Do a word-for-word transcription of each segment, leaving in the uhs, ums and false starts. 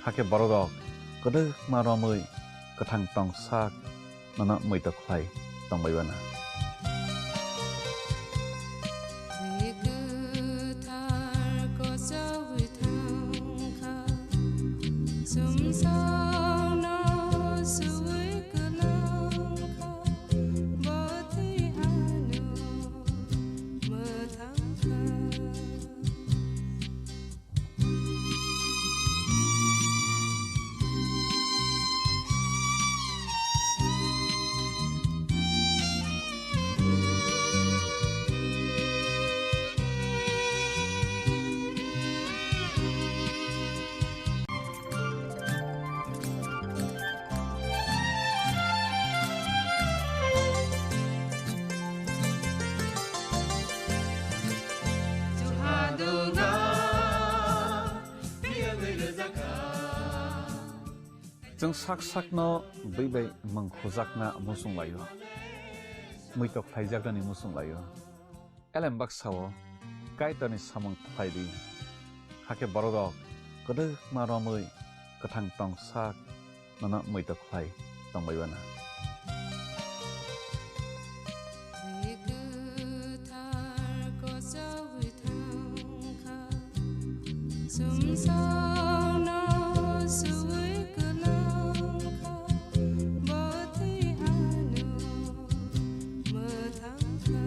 Hakhe bororok kwdwkma romwi kwthang tong sak nono muitok khlai tongbai uana. Twi kwthar kochogwi thangkha, sumsokno suwi kwlangkha, bo twi ano mwthangkha. Chwng sak sakno bwi bai mwng khujakna muchung laio, muitok khlaijaknani muchung laio. Elem baksa-o Kaitorni samung khlai di, hakhe bororok kwdwkma romwi kwthang tong sak nono muitok khlai tongbai uana. Twi kwthar kochogwi thangkha, sumsokno suwi kwlangkha, bo twi ano mwthangkha.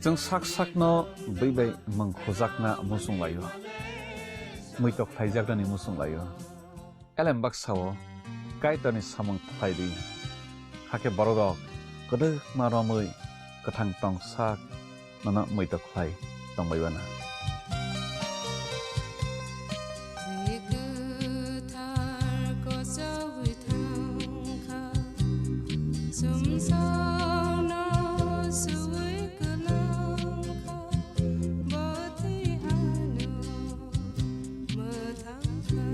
Chwng sak sakno bwi bai mwng khujakna muchung laio, muitok khlaijaknani muchung laio. Elem baksa-o Kaitorni samung khlai di, hakhe bororok kwdwkma romwi kwthang tong sak nono muitok khlai tongbai uana. Twi kwthar kochogwi thangkha, sumsokno suwi kwlangkha, bo twi ano mwthangkha.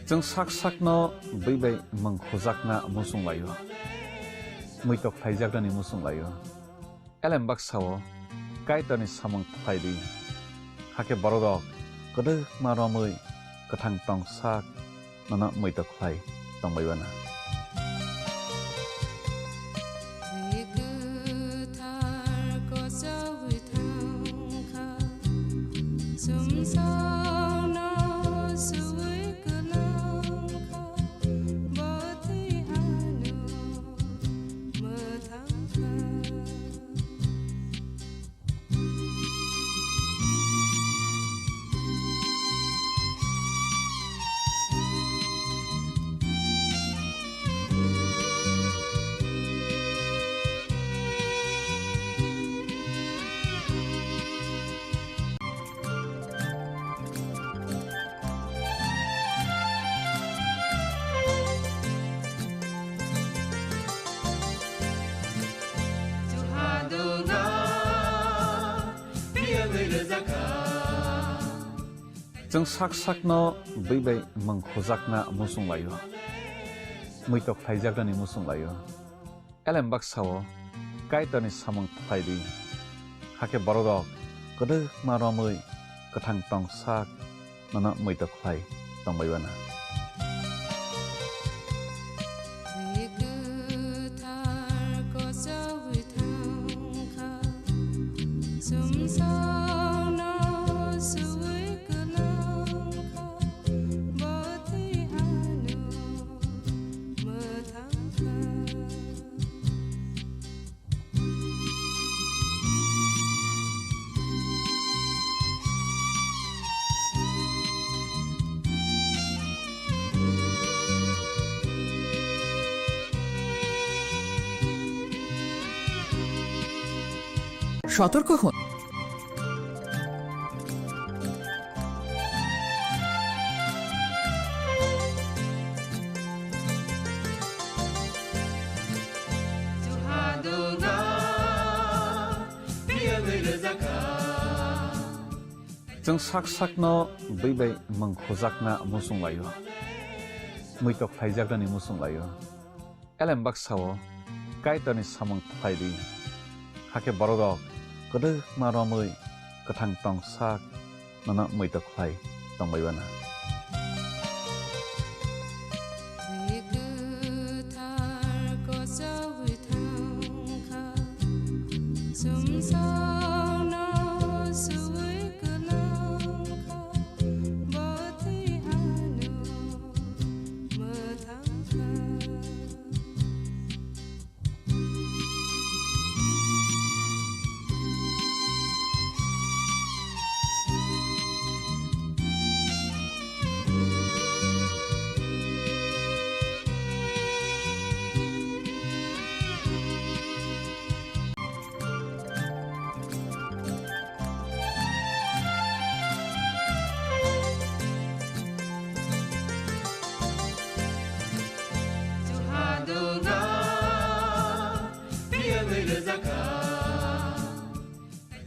Chwng sak sakno bwi bai mwng khujakna muchung laio, muitok khlaijaknani muchung laio. Elem baksa-o Kaitorni samung khlai di, hakhe bororok kwdwkma romwi kwthang tong sak nono muitok khlai tongbai uana. Twi kwthar kochogwi thangkha, sumsokno suwi kwlangkha, bo twi ano mwthangkha. Chwng sak sakno bwi bai mwng khujakna muchung laio, muitok khlaijaknani muchung laio. Elem baksa-o Kaitorni samung khlai di, hakhe bororok kwdwkma romwi kwthang tong sak nono muitok khlai tongbai uana. Twi সতর্ক হন। Chwng sak sakno bwi bai mwng khujakna muchung laio, muitok khlaijaknani muchung laio. Elem baksa-o Kaitorni samung khlai di, hakhe bororok kwdwkma romwi kwthang tong sak nono muitok khlai tongbai uana. Twi kwthar kochogwi thangkha, sumsokno suwi kwlangkha, bo twi ano mwthangkha.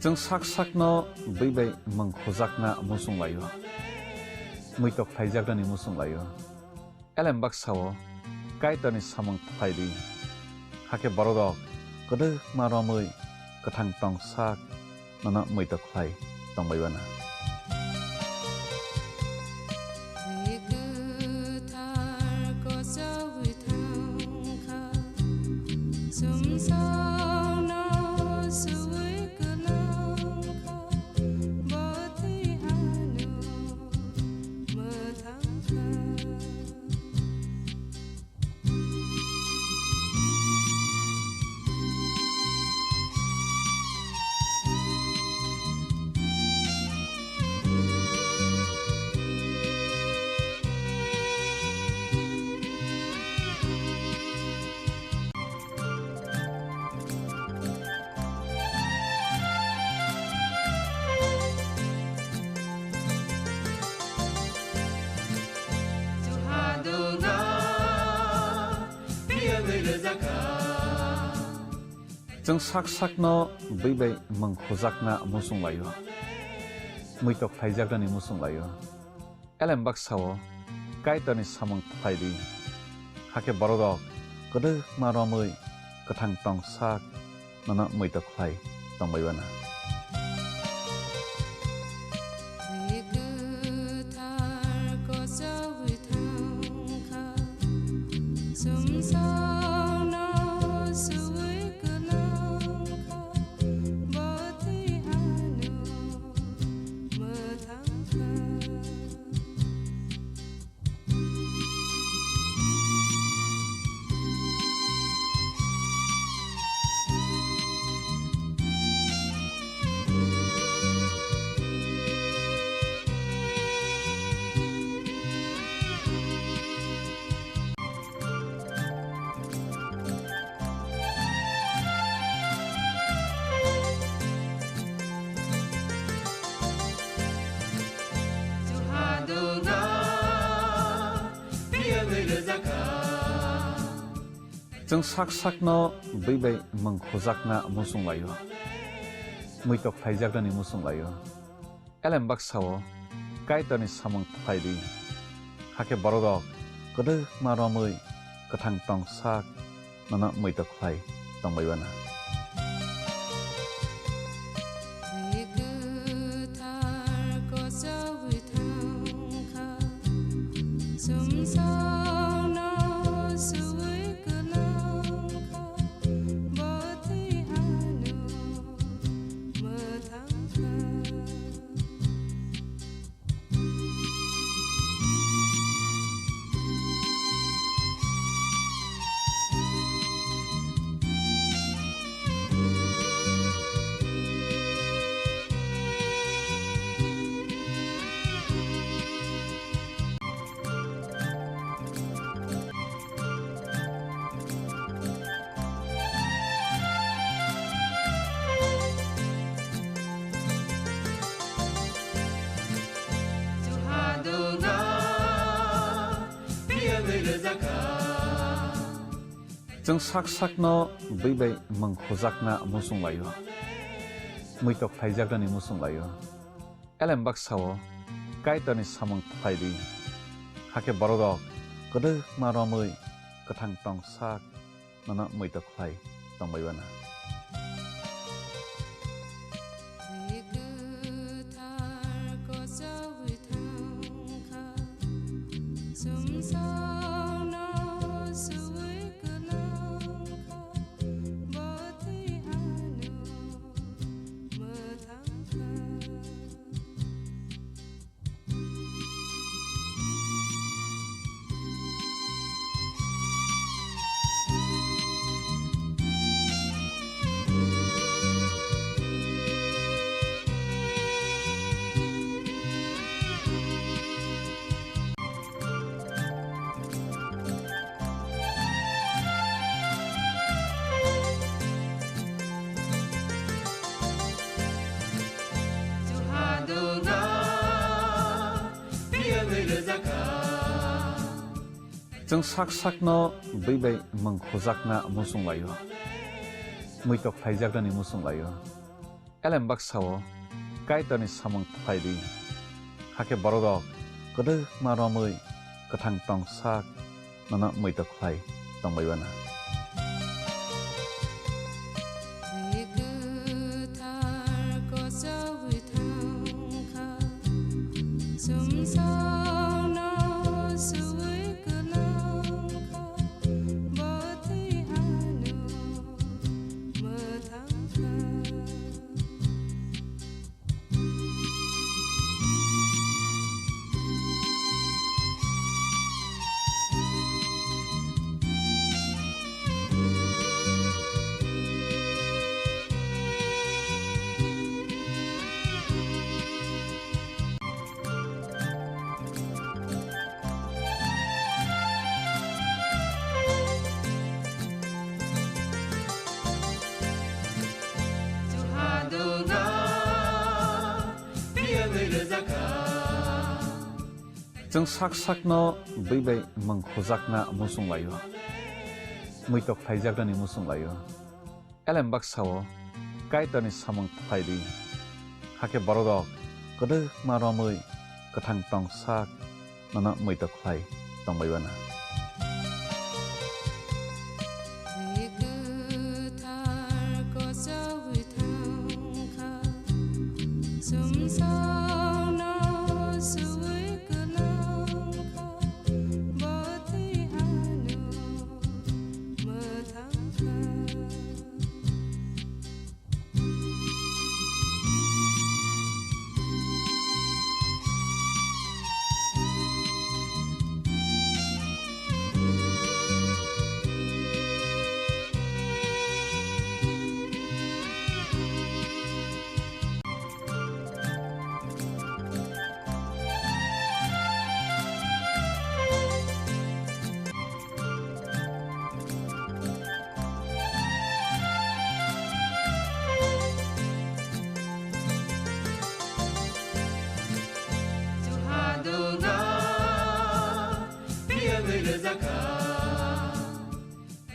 Chwng sak sakno bwi bai mwng khujakna muchung laio, muitok khlaijaknani muchung laio. Elem baksa-o Kaitorni samung khlai di, hakhe bororok kwdwkma romwi kwthang tong sak nono muitok khlai tongbai uana. Twi kwthar kochogwi thangkha, sumsokno suwi kwlangkha, bo twi ano mwthangkha. Chwng sak sakno bwi bai mwng khujakna muchung laio, muitok khlaijaknani muchung laio. Elem baksa-o Kaitorni samung khlai di, hakhe bororok kwdwkma romwi kwthang tong sak nono muitok khlai tongbai uana. Twi kwthar kochogwi thangkha, sumsokno suwi kwlangkha, bo twi ano mwthangkha. Chwng sak sakno bwi bai mwng khujakna muchung laio, muitok khlaijaknani muchung laio. Elem baksa-o Kaitorni samung khlai di, hakhe bororok kwdwkma romwi kwthang tong sak nono muitok khlai tongbai uana. Twi kwthar kochogwi thangkha, sumsokno suwi kwlangkha, bo twi ano mwthangkha. Chwng sak sakno bwi bai mwng khujakna muchung laio, muitok khlaijaknani muchung laio. Elem baksa-o Kaitorni samung khlai di, hakhe bororok kwdwkma romwi kwthang tong sak nono muitok khlai tongbai uana. Twi kwthar kochoi thangkha, sumsokno sui kwlangkha, bo twi ano mwthangkha. Chwng sak sakno bwi bai mwng khujakna muchung laio, muitok khlaijaknani muchung laio. Elem baksa-o Kaitorni samung khlai di, hakhe bororok kwdwkma romwi kwthang tong sak nono muitok khlai tongbai uana. Twi kwthar kochoi thangkha, sumsokno sui kwlangkha, bo twi ano mwthangkha. Chwng sak sakno bwi bai mwng khujakna muchung laio, muitok khlaijaknani muchung laio. Elem baksa-o Kaitorni samung khlai di, hakhe bororok kwdwkma romwi kwthang tong sak nono muitok khlai tongbai uana. Twi kwthar kochoi thangkha, sumsokno sui kwlangkha, bo twi ano mwthangkha.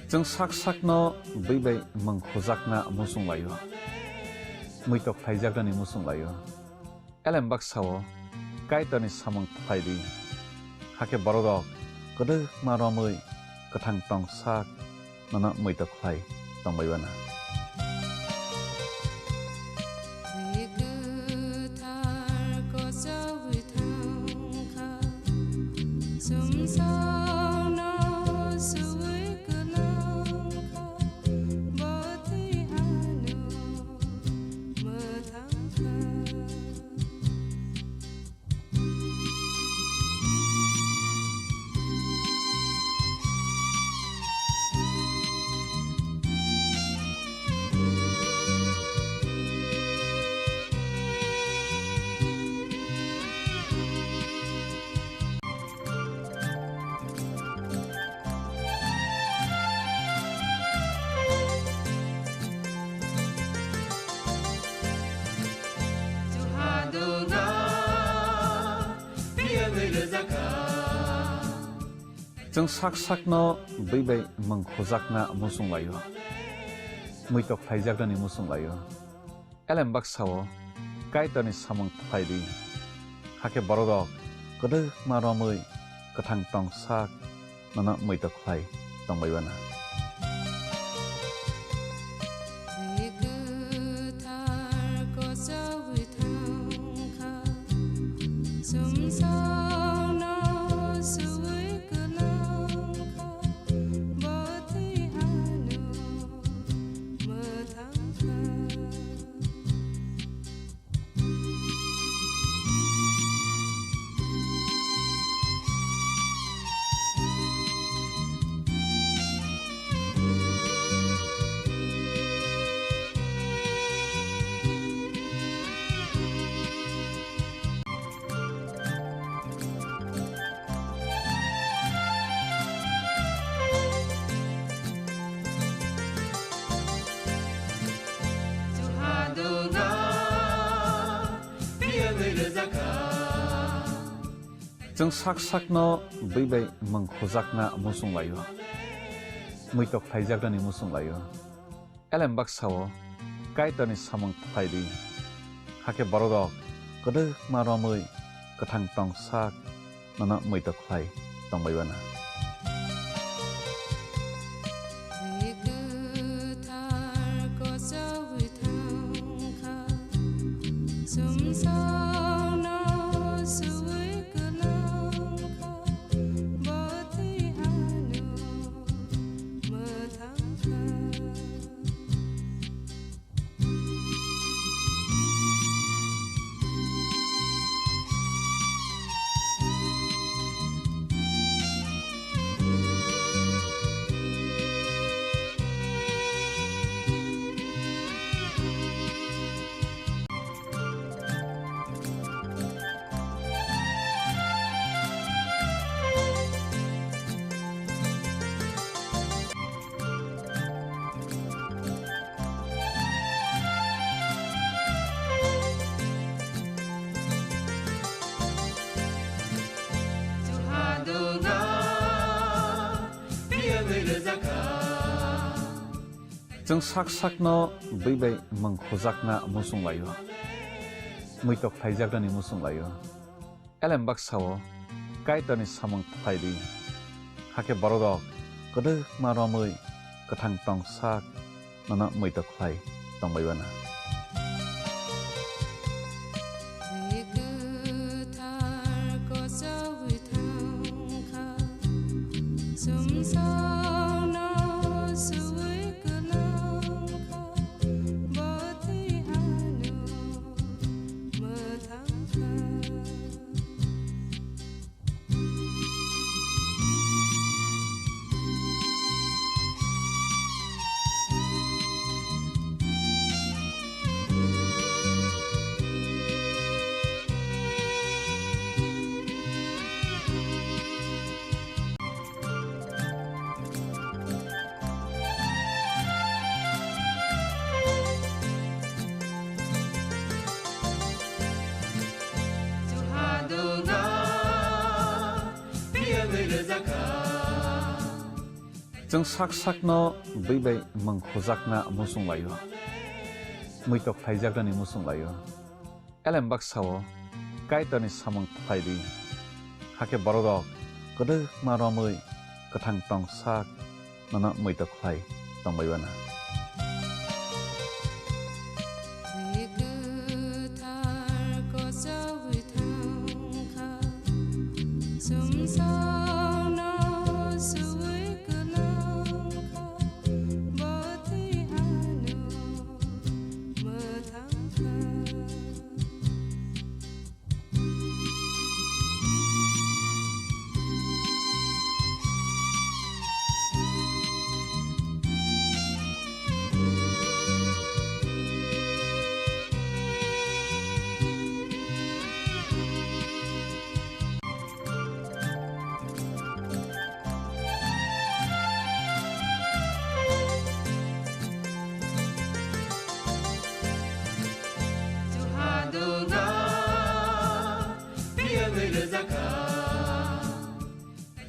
Chwng sak sakno bwi bai mwng khujakna muchung laio, muitok khlaijaknani muchung laio. Elem baksa-o Kaitorni samung khlai di, hakhe bororok kwdwkma romwi kwthang tong sak nono muitok khlai tongbai uana. Twi kwthar kochoi thangkha, sumsokno sui kwlangkha, bo twi ano mwthangkha. Chwng sak sakno bui bai mwng khujakna muchung laio, muitok khlaijaknani muchung laio. Elem baksa-o Kaitorni samung khlai di, hakhe bororok kwdwkma romwi kwthang tong sak nono muitok khlai tongbai uanw. Twi kwthar kochogwi thangkha, chwngsano suwi kwlangkha, bo twi ano mwthangkha. Chwng sak sakno bui bai mwng khujakna muchung laio, muitok khlaijaknani muchung laio. Elem baksa-o Kaitorni samung khlai di, hakhe bororok kwdwkma romwi kwthang tong sak nono muitok khlai tongbai uanw. Twi kwthar kochogwi thangkha, chwngsano suwi kwlangkha, bo twi ano mwthangkha. Chwng sak sakno bui bai mwng khujakna muchung laio, muitok khlaijaknani muchung laio. Elem baksa-o Kaitorni samung khlai di, hakhe bororok kwdwkma romwi kwthang tong sak nono muitok khlai tongbai uanw. Twi kwthar kochogwi thangkha, chwngsano suwi kwlangkha, bo twi ano mwthangkha. Chwng sak sakno bui bai mwng khujakna muchung laio, muitok khlaijaknani muchung laio. Elem baksa-o Kaitorni samung khlai di, hakhe bororok kwdwkma romwi kwthang tong sak nono muitok khlai tongbai uanw. Twi kwthar kochogwi thangkha, chwngsano suwi kwlangkha, bo twi ano mwthangkha.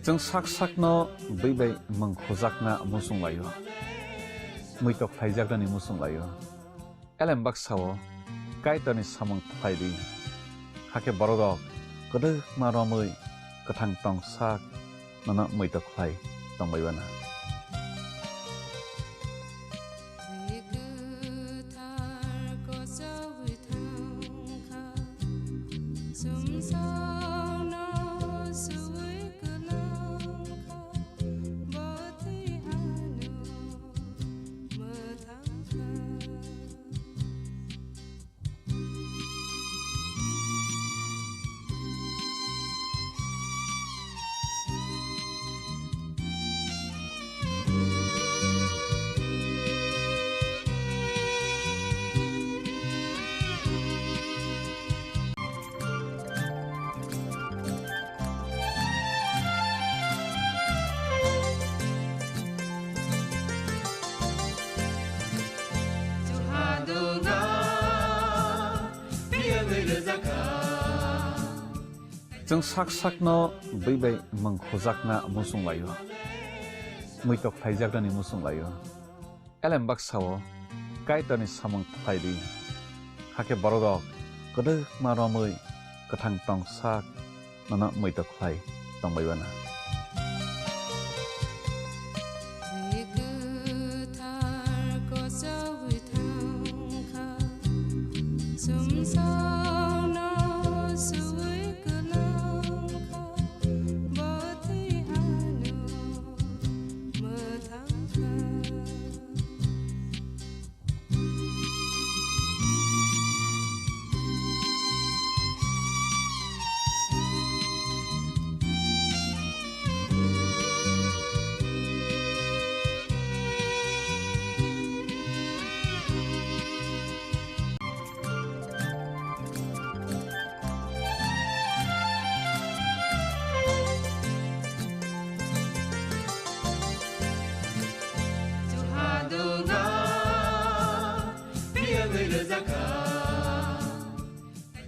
Chwng sak sakno bwi bai mwng khujakna muchung laio, muitok khlaijaknani muchung laio. Elem baksa-o Kaitorni samung khlai di, hakhe bororok kwdwkma romwi kwthang tong sak nono muitok khlai tongbai uanw. Twi kwthar kochogwi thangkha, chwngsaono swi kwlangkha, bo twi ano mwthangkha. Chwng sak sakno bwi bai mwng khujakna muchung laio, muitok khlaijaknani muchung laio. Elem baksa-o Kaitorni samung khlai di, hakhe bororok kwdwkma romwi kwthang tong sak nono muitok khlai tongbai uanw. Twi kwthar kochogwi thangkha, chwngsaono swi kwlangkha, bo twi ano mwthangkha.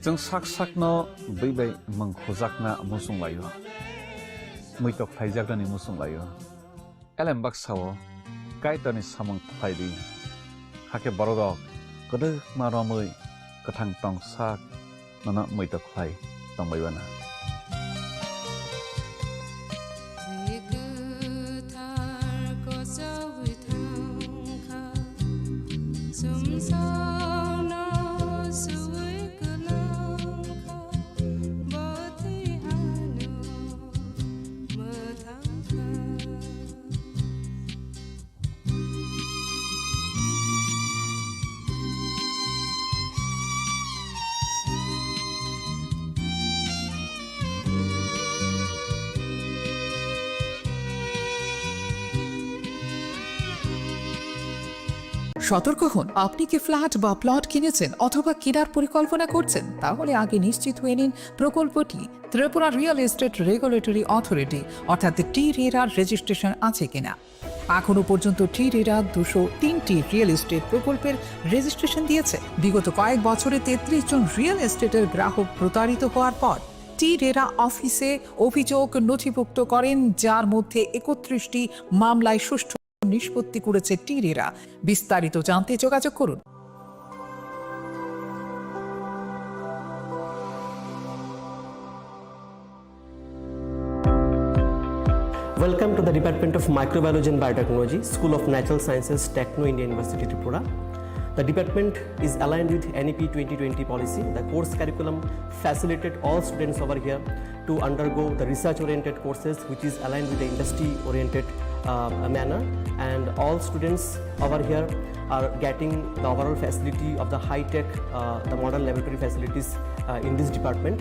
Chwng sak sakno bwi bai mwng khujakna muchung laio, muitok khlaijaknani muchung laio. Elem baksa-o Kaitorni samung khlai di, hakhe bororok kwdwkma romwi kwthang tong sak nono muitok khlai tongbai uanw. Twi kwthar kochogwi thangkha, chwngsaono swi kwlangkha, bo twi ano mwthangkha. সতর্ক হন, আপনি কি ফ্ল্যাট বা প্লট কিনেছেন অথবা কেনার পরিকল্পনা করছেন? তাহলে আগে নিশ্চিত হয়ে নিন প্রকল্পটি Tripura real estate regulatory authority অর্থাৎ টি রেরার রেজিস্ট্রেশন আছে কিনা। এখনো পর্যন্ত টি রেরা দুশো তিনটি রিয়েল এস্টেট প্রকল্পের রেজিস্ট্রেশন দিয়েছে। বিগত কয়েক বছরে তেত্রিশ জন রিয়েল এস্টেটের গ্রাহক প্রতারিত হওয়ার পর টি রেরা অফিসে অভিযোগ নথিভুক্ত করেন, যার মধ্যে একত্রিশটি মামলায় সুষ্ঠু নিষ্পত্তি করেছে টি রেরা। বিস্তারিত জানতে যোগাযোগ করুন। Welcome to the Department of Microbiology and Biotechnology, School of Natural Sciences, Techno India University, Tripura. The department is aligned with N E P twenty twenty policy. The course curriculum facilitated all students over here to undergo the research-oriented courses, which is aligned with the industry-oriented, uh, manner. And all students over here are getting the overall facility of the high-tech, uh, the modern laboratory facilities, uh, in this department.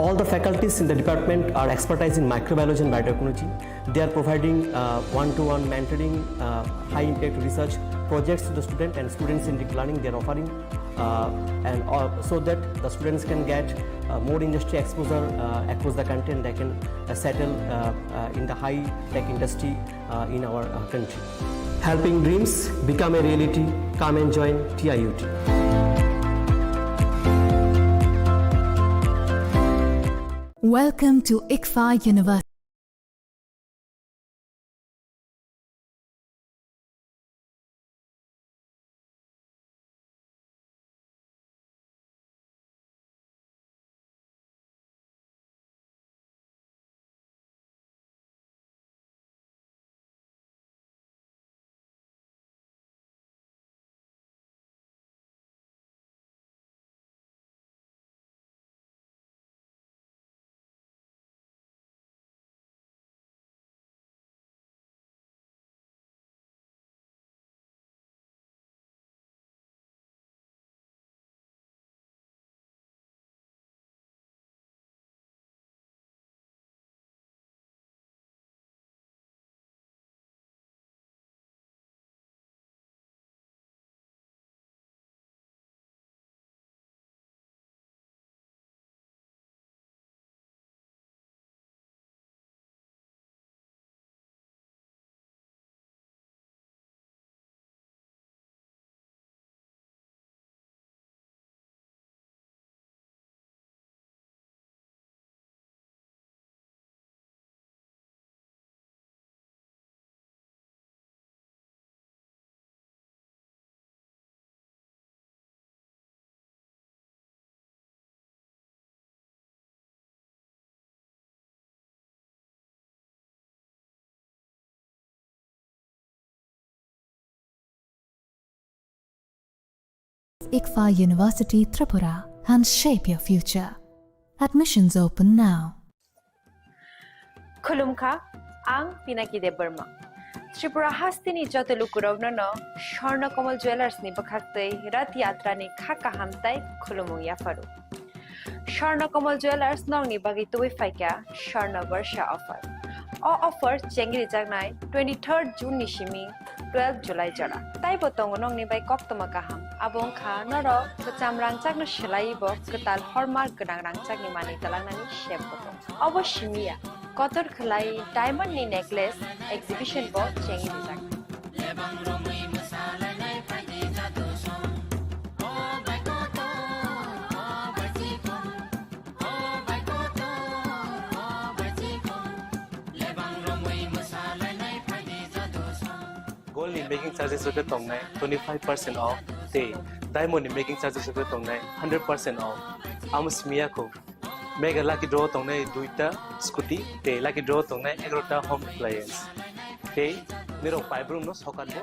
All the faculties in the department are expertise in microbiology and biotechnology. They are providing, uh, one-to-one mentoring, uh, high-impact research projects to the student and student-centric learning they are offering, uh, and, uh, so that the students can get, uh, more industry exposure, uh, across the country, and they can, uh, settle, uh, uh, in the high-tech industry, uh, in our, uh, country. Helping dreams become a reality. Come and join T I U T. Welcome to ICFAI University. ICFAI University Tripura and shape your future. Admissions open now. Khulumkha, ang Pinaki Debbarma. Tripura hasteni joto lukurokno no Swarna Kamal Jewellers ni bwkhaktwi Rath Yatra ni kha kaham tai khulumung yapharu. Swarna Kamal Jewellers nokni bagwi tubui phaikha Swarna Barsha offer. O offer chengrijaknai twenty-third June ni simi twelve July jora. Taibo tongo nokni bai koktwma kaham. Abo wngkha norok kwcham rangchakno swlaiwi bo kwtal hallmark gwnang rangchakni manwi twlangnani sep bo tongo. Obo simi ya, kotor khwlai diamond ni necklace exhibition bo chengwi rijak. Gold ni making charges rok tongnai twenty five percent off, tei diamond ni making charges rok tongnai hundred percent off. Amo simi ya kho. Mega lucky draw tongnai duita scooty, tei lucky draw tongnai egarota home appliance. Tei nirok paibrum no sokat bo.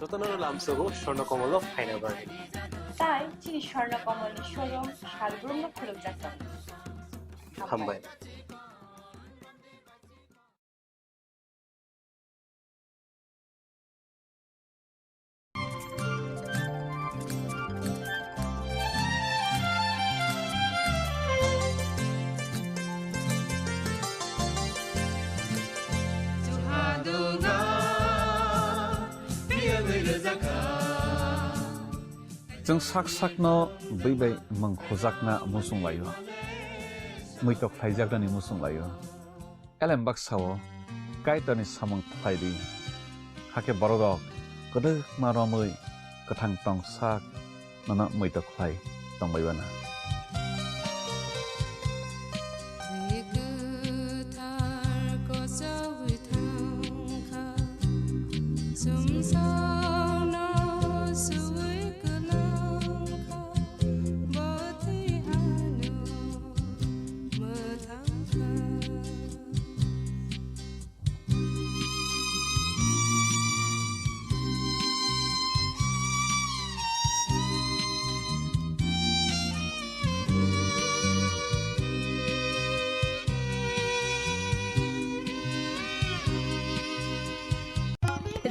Jotono lamsogo Swarna Kamal o phaina bagwi. Tai chini Swarna Kamal ni showroom salbrum no khulumjak tongo. Hambai. Chwng sak sakno bwi bai mung khujakna muchung laio, muitok khlaijaknani muchung laio. Elem baksa-o Kaitorni samung khlai di, hakhe bororok kwdwkma romwi kwthang tong sak nono muitok khlai tongbai uanw.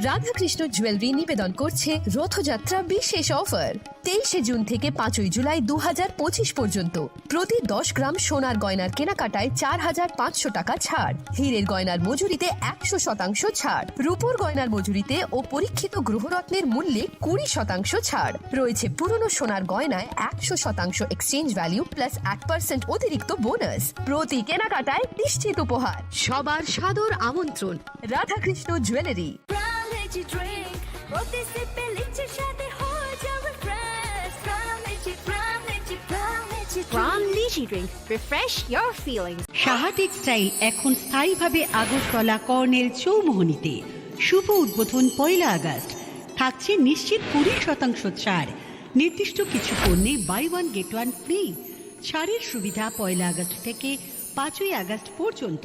Radhakrishna jewellery নিবেদন করছে রথযাত্রা বিশেষ অফার। তেইশে জুন থেকে পাঁচই জুলাই দু হাজার পঁচিশ পর্যন্ত প্রতি দশ গ্রাম সোনার গয়নার কেনাকাটায় চার হাজার পাঁচশো টাকা ছাড়, হীরের গয়নার মজুরিতে একশো শতাংশ ছাড়, রূপোর গয়নার মজুরিতে ও পরীক্ষিত গ্রহরত্নের মূল্যে কুড়ি শতাংশ ছাড় রয়েছে। পুরনো সোনার গয়নায় একশো শতাংশ এক্সচেঞ্জ ভ্যালু প্লাস এক পার্সেন্ট অতিরিক্ত বোনাস। প্রতি কেনাকাটায় নিশ্চিত উপহার। সবার সাদর আমন্ত্রণ Radhakrishna jewellery. Crown Lychee Drink, প্রতি সিপে লিচির স্বাদে হয়ে যাবে fresh. Crown Lychee, Crown Lychee, Crown Lychee Drink। Crown Lychee Drink, refresh your feelings। Saha textile এখন স্থায়ীভাবে আগরতলা কর্নেল চৌমুহনীতে। শুভ উদ্বোধন পয়লা আগস্ট। থাকছে নিশ্চিত কুড়ি শতাংশ ছাড়। নির্দিষ্ট কিছু পণ্যে buy one get one free. ছাড়ের সুবিধা পয়লা আগস্ট থেকে পাঁচই আগস্ট পর্যন্ত।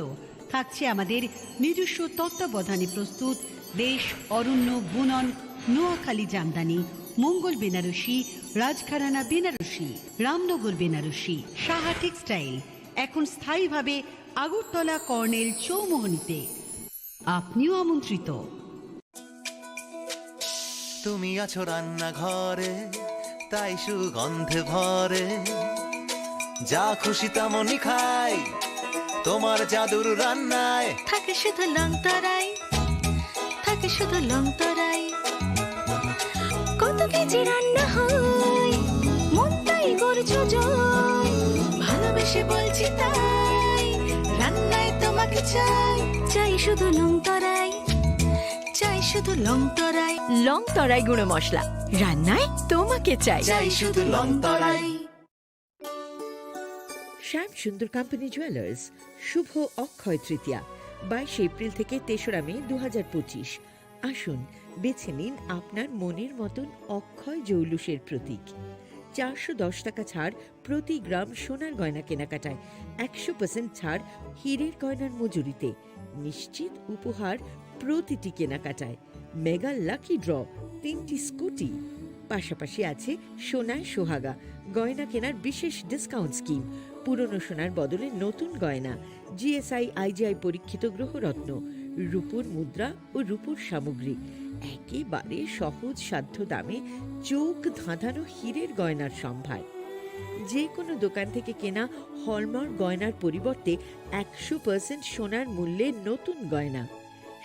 থাকছে আমাদের নিজস্ব তত্ত্বাবধানে প্রস্তুত দেশ, অরণ্য, বুনন, নোয়াখালী জামদানি, মঙ্গল বেনারসি, রাজঘরানা বেনারসি, রামনগর বেনারসি। সাহা টেক্সটাইল এখন স্থায়ীভাবে আগরতলা কর্নেল চৌমুহনীতে। আপনিও আমন্ত্রিত। তুমি আছো রান্নাঘরে, তাই সুগন্ধে ভরে। যা খুশি তেমনই খাই, তোমার জাদুর রান্নায়। থাকে শুধু লং তরাই, থাকে শুধু লং তরাই। কত কেজি রান্না হয়, মন তাই করছো জয়। ভালোবেসে বলছি তাই, রান্নায় তোমাকে চাই। চাই শুধু লং তরাই, চাই শুধু লং তরাই। লং তরাই গুঁড়ো মশলা, রান্নায় তোমাকে চাই। চাই শুধু লং তরাই। শ্যাম সুন্দর কোম্পানি জুয়েলার্স, শুভ অক্ষয় তৃতীয়া, বাইশে এপ্রিল থেকে তেসরা মে দু হাজার পঁচিশ। আসুন, বেছে নিন আপনার মনের মতন অক্ষয় জৌলুসের প্রতীক। চারশো দশ টাকা ছাড় প্রতি গ্রাম সোনার গয়না কেনাকাটায়, একশো পার্সেন্ট ছাড় হীরের গয়নার মজুরিতে, নিশ্চিত উপহার প্রতিটি কেনাকাটায়, মেগা লাকি ড্র, তিনটি স্কুটি। পাশাপাশি আছে সোনায় সোহাগা, গয়না কেনার বিশেষ ডিসকাউন্ট স্কিম, পুরনো সোনার বদলে নতুন গয়না, জিএসআই আইজিআই পরীক্ষিত গ্রহরত্ন, রূপোর মুদ্রা ও রূপোর সামগ্রী, একেবারে সহজ সাধ্য দামে চোখ ধাঁধানো হীরের গয়নার সম্ভার। যে কোনো দোকান থেকে কেনা হলমার্ক গয়নার পরিবর্তে একশো পার্সেন্ট সোনার মূল্যে নতুন গয়না।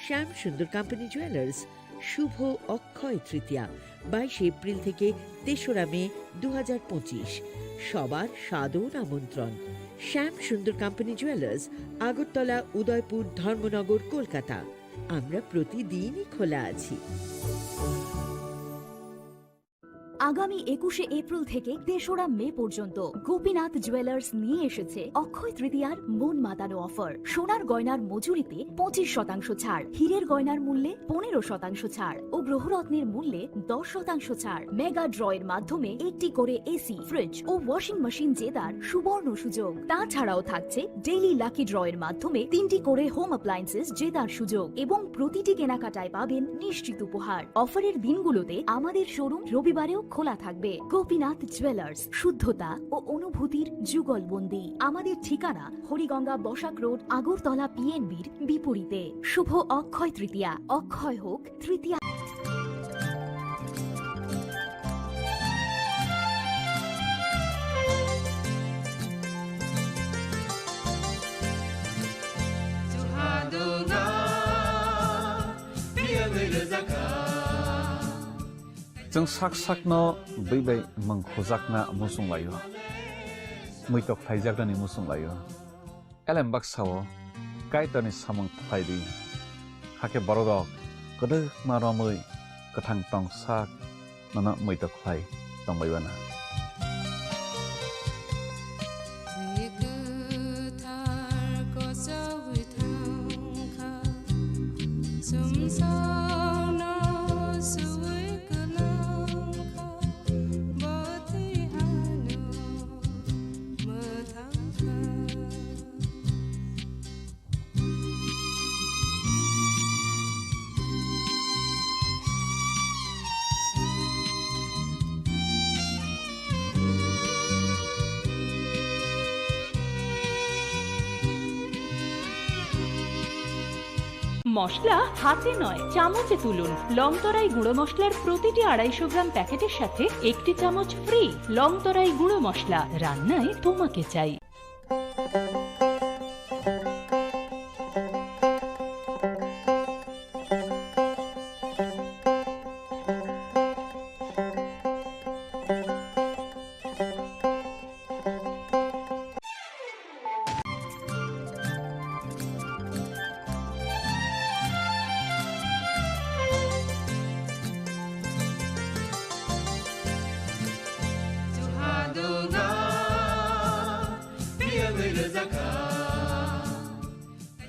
শ্যাম সুন্দর কোম্পানি জুয়েলার্স, শুভ অক্ষয় তৃতীয়া, বাইশে এপ্রিল থেকে তেসরা মে দু হাজার পঁচিশ। সবার সাদর আমন্ত্রণ। শ্যাম সুন্দর কোম্পানি জুয়েলার্স, আগরতলা, উদয়পুর, ধর্মনগর, কলকাতা। আমরা প্রতিদিনই খোলা আছি। আগামী একুশে এপ্রিল থেকে তেসরা মে পর্যন্ত গোপীনাথ জুয়েলার্স নিয়ে এসেছে অক্ষয় তৃতীয়ার মন মাতানো অফার। সোনার গয়নার মজুরিতে পঁচিশ শতাংশ ছাড়, হীরের গয়নার মূল্যে পনেরো শতাংশ ছাড় ও গ্রহরত্নের মূল্যে দশ শতাংশ ছাড়। মেগা ড্রয়ের মাধ্যমে একটি করে এসি, ফ্রিজ ও ওয়াশিং মেশিন জেতার সুবর্ণ সুযোগ। তাছাড়াও থাকছে ডেইলি লাকি ড্রয়ের মাধ্যমে তিনটি করে হোম অ্যাপ্লায়েন্সেস জেতার সুযোগ এবং প্রতিটি কেনাকাটায় পাবেন নিশ্চিত উপহার। অফারের দিনগুলোতে আমাদের শোরুম রবিবারেও খোলা থাকবে। গোপীনাথ জুয়েলার্স, শুদ্ধতা ও অনুভূতির যুগলবন্দি। আমাদের ঠিকানা হরিগঙ্গা বসাক রোড, আগরতলা পিএনবির বিপরীতে। শুভ অক্ষয় তৃতীয়া, অক্ষয় হোক তৃতীয়া। Chwng sak sakno bwi bai mwng khujakna muchung laio, muitok khlaijaknani muchung laio. Elem baksa-o Kaitorni samung khlai di, hakhe bororok kwdwkma romwi kwthang tong sak nono muitok khlai tongbai uanw. Bwi kwthar kochogwi thangkha, sumsokno suwi kwlangkha, bo twi ano mwthangkha. মশলা হাতে নয়, চামচে তুলুন। লংতরাই গুঁড়ো মশলার প্রতিটি আড়াইশো গ্রাম প্যাকেটের সাথে একটি চামচ ফ্রি। লংতরাই গুঁড়ো মশলা, রান্নায় তোমাকে চাই।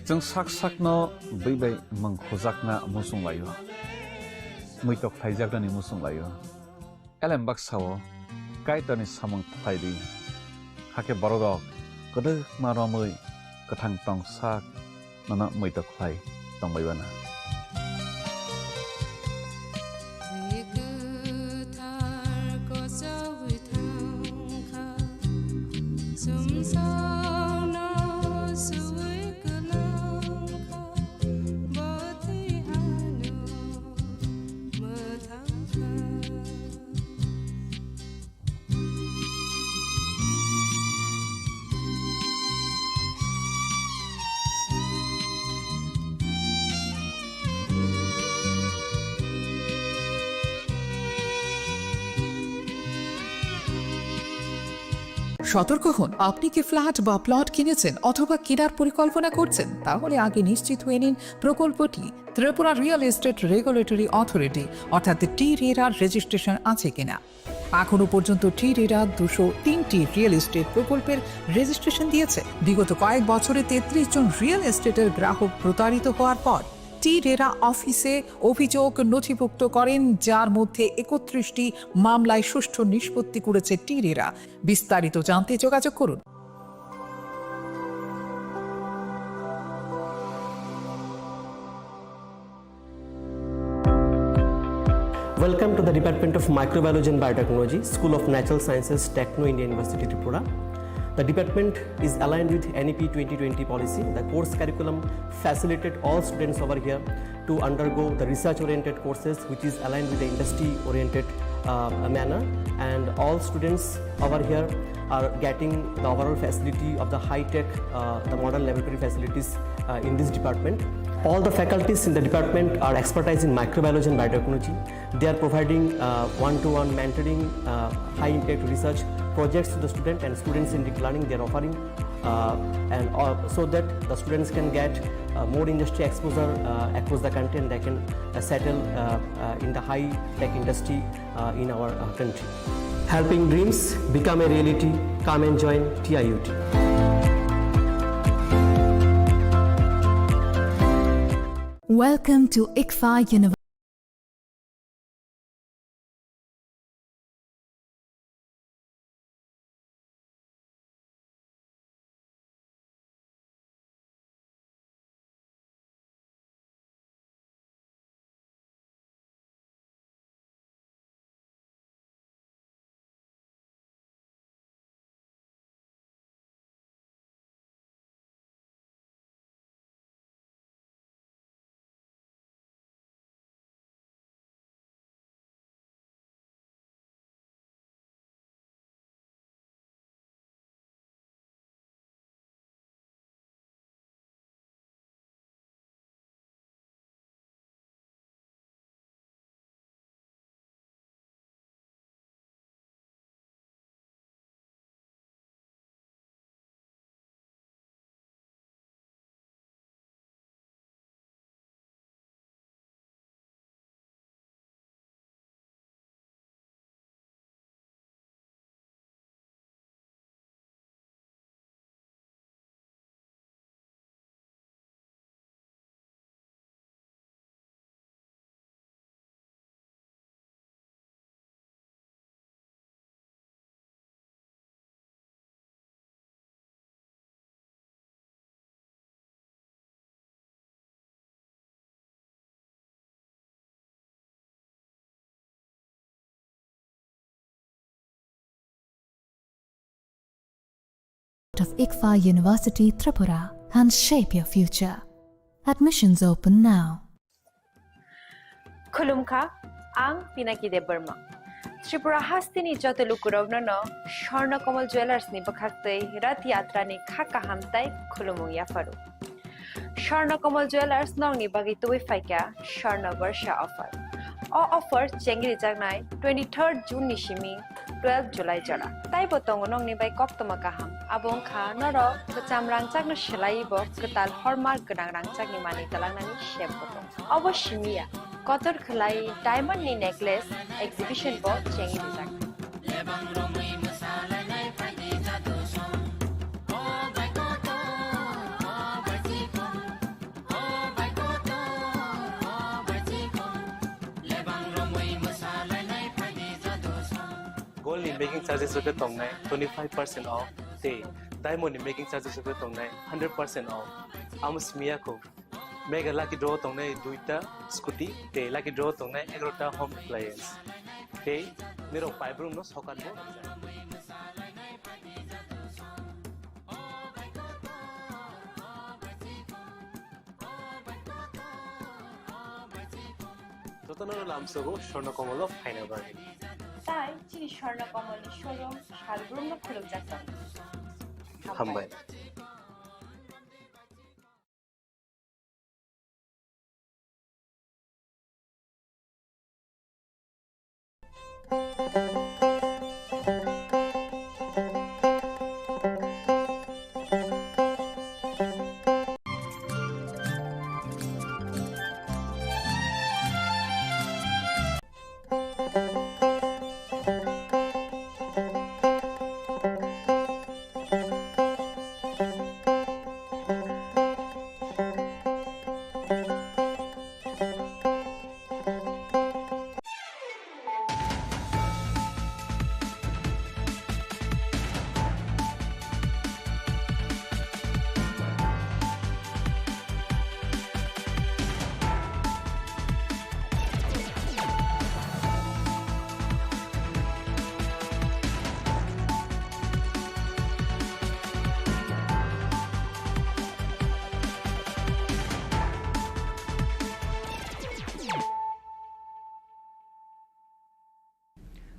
Chwng sak sakno bwi bai mwng khujakna muchung laio, muitok khlaijaknani muchung laio. Elem baksa-o Kaitorni samung khlai di, hakhe bororok kwdwkma romwi kwthang tong sak nono muitok khlai tongbai uanw. Bwi kwthar kochogwi thangkha, sumsokno suwi kwlangkha, bo twi ano mwthangkha. সতর্ক হন, আপনি কি ফ্ল্যাট বা প্লট কিনেছেন অথবা কেনার পরিকল্পনা করছেন? তাহলে আগে নিশ্চিত হয়ে নিন প্রকল্পটি Tripura real estate regulatory authority অর্থাৎ টি রেরার রেজিস্ট্রেশন আছে কিনা। এখনো পর্যন্ত টি রেরা দুশো তিনটি রিয়েল এস্টেট প্রকল্পের রেজিস্ট্রেশন দিয়েছে। বিগত কয়েক বছরে তেত্রিশ জন রিয়েল এস্টেটের গ্রাহক প্রতারিত হওয়ার পর টি রেরা অফিসে অভিযোগ নথিভুক্ত করেন, যার মধ্যে একত্রিশটি মামলায় সুষ্ঠু নিষ্পত্তি করেছে টি রেরা। বিস্তারিত জানতে যোগাযোগ করুন। Welcome to the Department of Microbiology and Biotechnology, School of Natural Sciences, Techno India University, Tripura. The department is aligned with N E P twenty twenty policy. The course curriculum facilitate all students over here to undergo the research-oriented courses, which is aligned with the industry-oriented, uh, manner. And all students over here are getting the overall facility of the high-tech, uh, the modern laboratory facilities, uh, in this department. All the faculties in the department are expertise in microbiology and biotechnology. They are providing, uh, one-to-one mentoring, uh, high-impact research projects to the student and students-centric learning they are offering, uh, and, uh, so that the students can get, uh, more industry exposure, uh, across the country, and they can, uh, settle, uh, uh, in the high-tech industry, uh, in our, uh, country. Helping dreams become a reality. Come and join T I U T. Welcome to ICFAI University. Of ICFAI University Tripura and shape your future. Admissions open now. Khulumkha, ang Pinaki Debbarma. Tripura hasteni joto lukurokno no Swarna Kamal Jewellers ni bwkhaktwi Rath Yatra ni kha kaham tai khulumung yapharu. Swarna Kamal Jewellers nokni bagwi tubui phaikha Swarna Barsha offer. O offer chengri jaknai twenty-third June ni simi twelve July jora. Taibo tongo nokni bai koktwma kaham. Abo wngkha norok kwcham rangchakno swlaiwi bo kwtal hallmark gwnang rangchakni manwi twlangnani sep bo tongo. Obo simi ya, kotor khwlai diamond ni necklace exhibition bo chengwi rijak. Gold ni making charges rok khe tongnai twenty five percent off tei diamond ni making charges rok khe tongnai hundred percent off. Amo simi ya kho. Mega lucky draw tongnai duita scooty tei lucky draw tongnai egarota home appliance. Tei nirok paibrung no sokat bo. Jotono lamsogo Swarna Kamal o phaina bagwi. Tai chini Swarna Kamal ni showroom salbrumno khulumjak tongo. Hambai.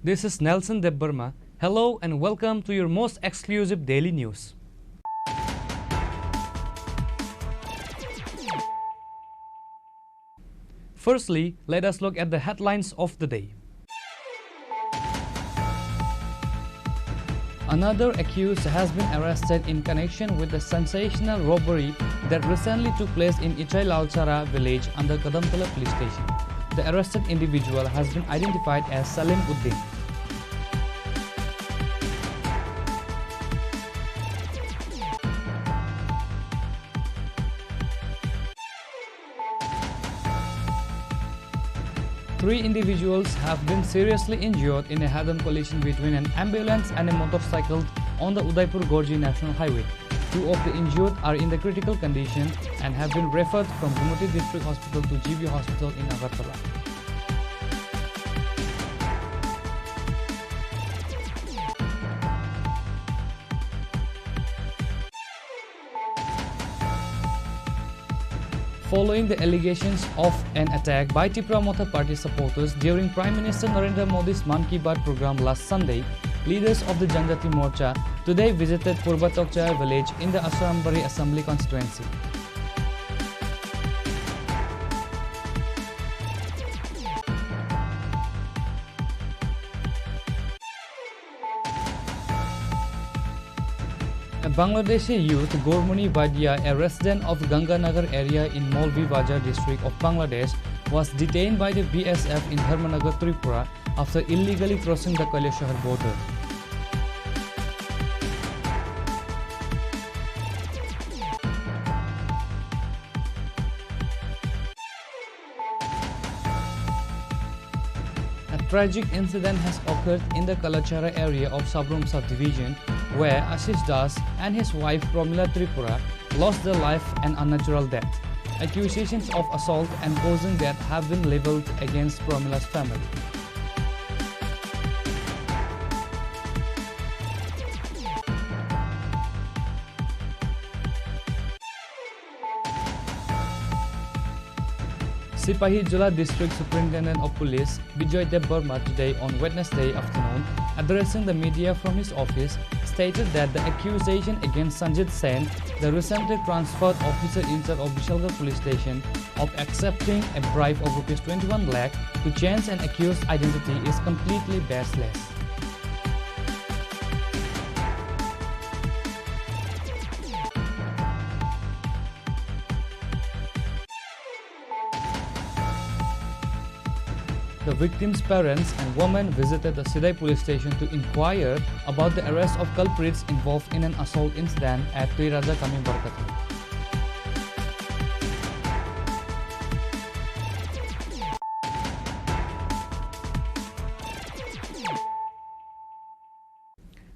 This is Nelson Debbarma. Hello and welcome to your most exclusive daily news. Firstly, let us look at the headlines of the day. Another accused has been arrested in connection with the sensational robbery that recently took place in Ichai Lalchara village under Kadamtala police station. The arrested individual has been identified as Salim Uddin. Three individuals have been seriously injured in a head-on collision between an ambulance and a motorcycle on the Udaipur-Gorji National Highway. Two of the injured are in the critical condition and have been referred from Gumoti District Hospital to G B Hospital in Agartala. Following the allegations of an attack by Tipra Motha Party supporters during Prime Minister Narendra Modi's Mann Ki Baat program last Sunday, leaders of the Janjati Morcha today visited Purba Tokchaya village in the Asrambari Assembly Constituency. A Bangladeshi youth, Gourmoni Badia, a resident of Ganganagar area in Molvi Bazar district of Bangladesh, was detained by the B S F in Dharmanagar, Tripura, after illegally crossing the Kailashahar border. A tragic incident has occurred in the Kalachara area of Sabrum subdivision, where Ashish Das and his wife Pramila Tripura lost their life an unnatural death. Accusations of assault and causing death have been leveled against Pramila's family. Sipahijala District Superintendent of Police Bijoy Debbarma today, on Wednesday afternoon, addressing the media from his office, stated that the accusation against Sanjit Sen, the recently transferred officer in charge of Bishalgarh Police Station, of accepting a bribe of rupees twenty-one lakh to change an accused's identity is completely baseless. The victim's parents and women visited the Sidai police station to inquire about the arrest of culprits involved in an assault incident at Tuiraja Kami Barkati.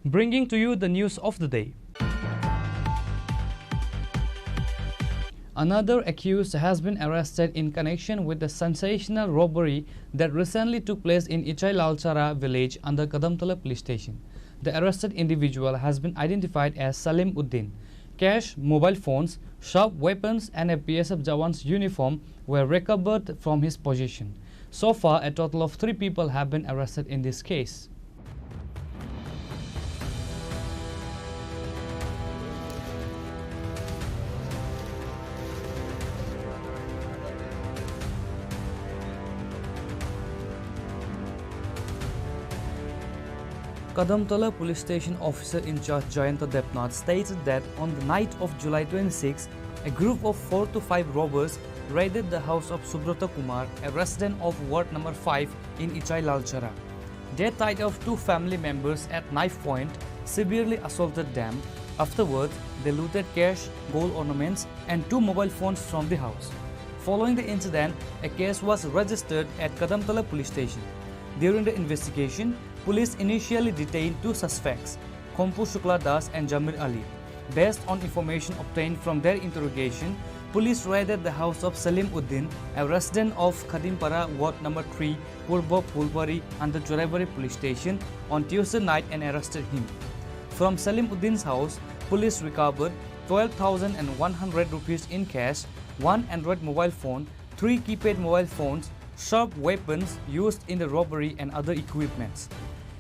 Bringing to you the news of the day. Another accused has been arrested in connection with the sensational robbery that recently took place in Ichai Lalchara village under Kadamtala police station. The arrested individual has been identified as Salim Uddin. Cash, mobile phones, sharp weapons and a B S F jawan's uniform were recovered from his possession. So far, a total of three people have been arrested in this case. Kadamtala Police Station officer in charge Jayanta Debnath stated that on the night of July twenty-six, a group of four to five robbers raided the house of Subrata Kumar, a resident of Ward number five in Ichai Lalchara. They tied off two family members at knife point, severely assaulted them. Afterwards, they looted cash, gold ornaments, and two mobile phones from the house. Following the incident, a case was registered at Kadamtala Police Station. During the investigation, police initially detained two suspects, Khompu Shukla Das and Jamir Ali. Based on information obtained from their interrogation, police raided the house of Salim Uddin, a resident of Khadimpara, Ward number three, Purbo Phulbari, under Churaibari Police Station on Tuesday night and arrested him. From Salim Uddin's house, police recovered twelve thousand one hundred rupees in cash, one Android mobile phone, three keypad mobile phones, sharp weapons used in the robbery and other equipments.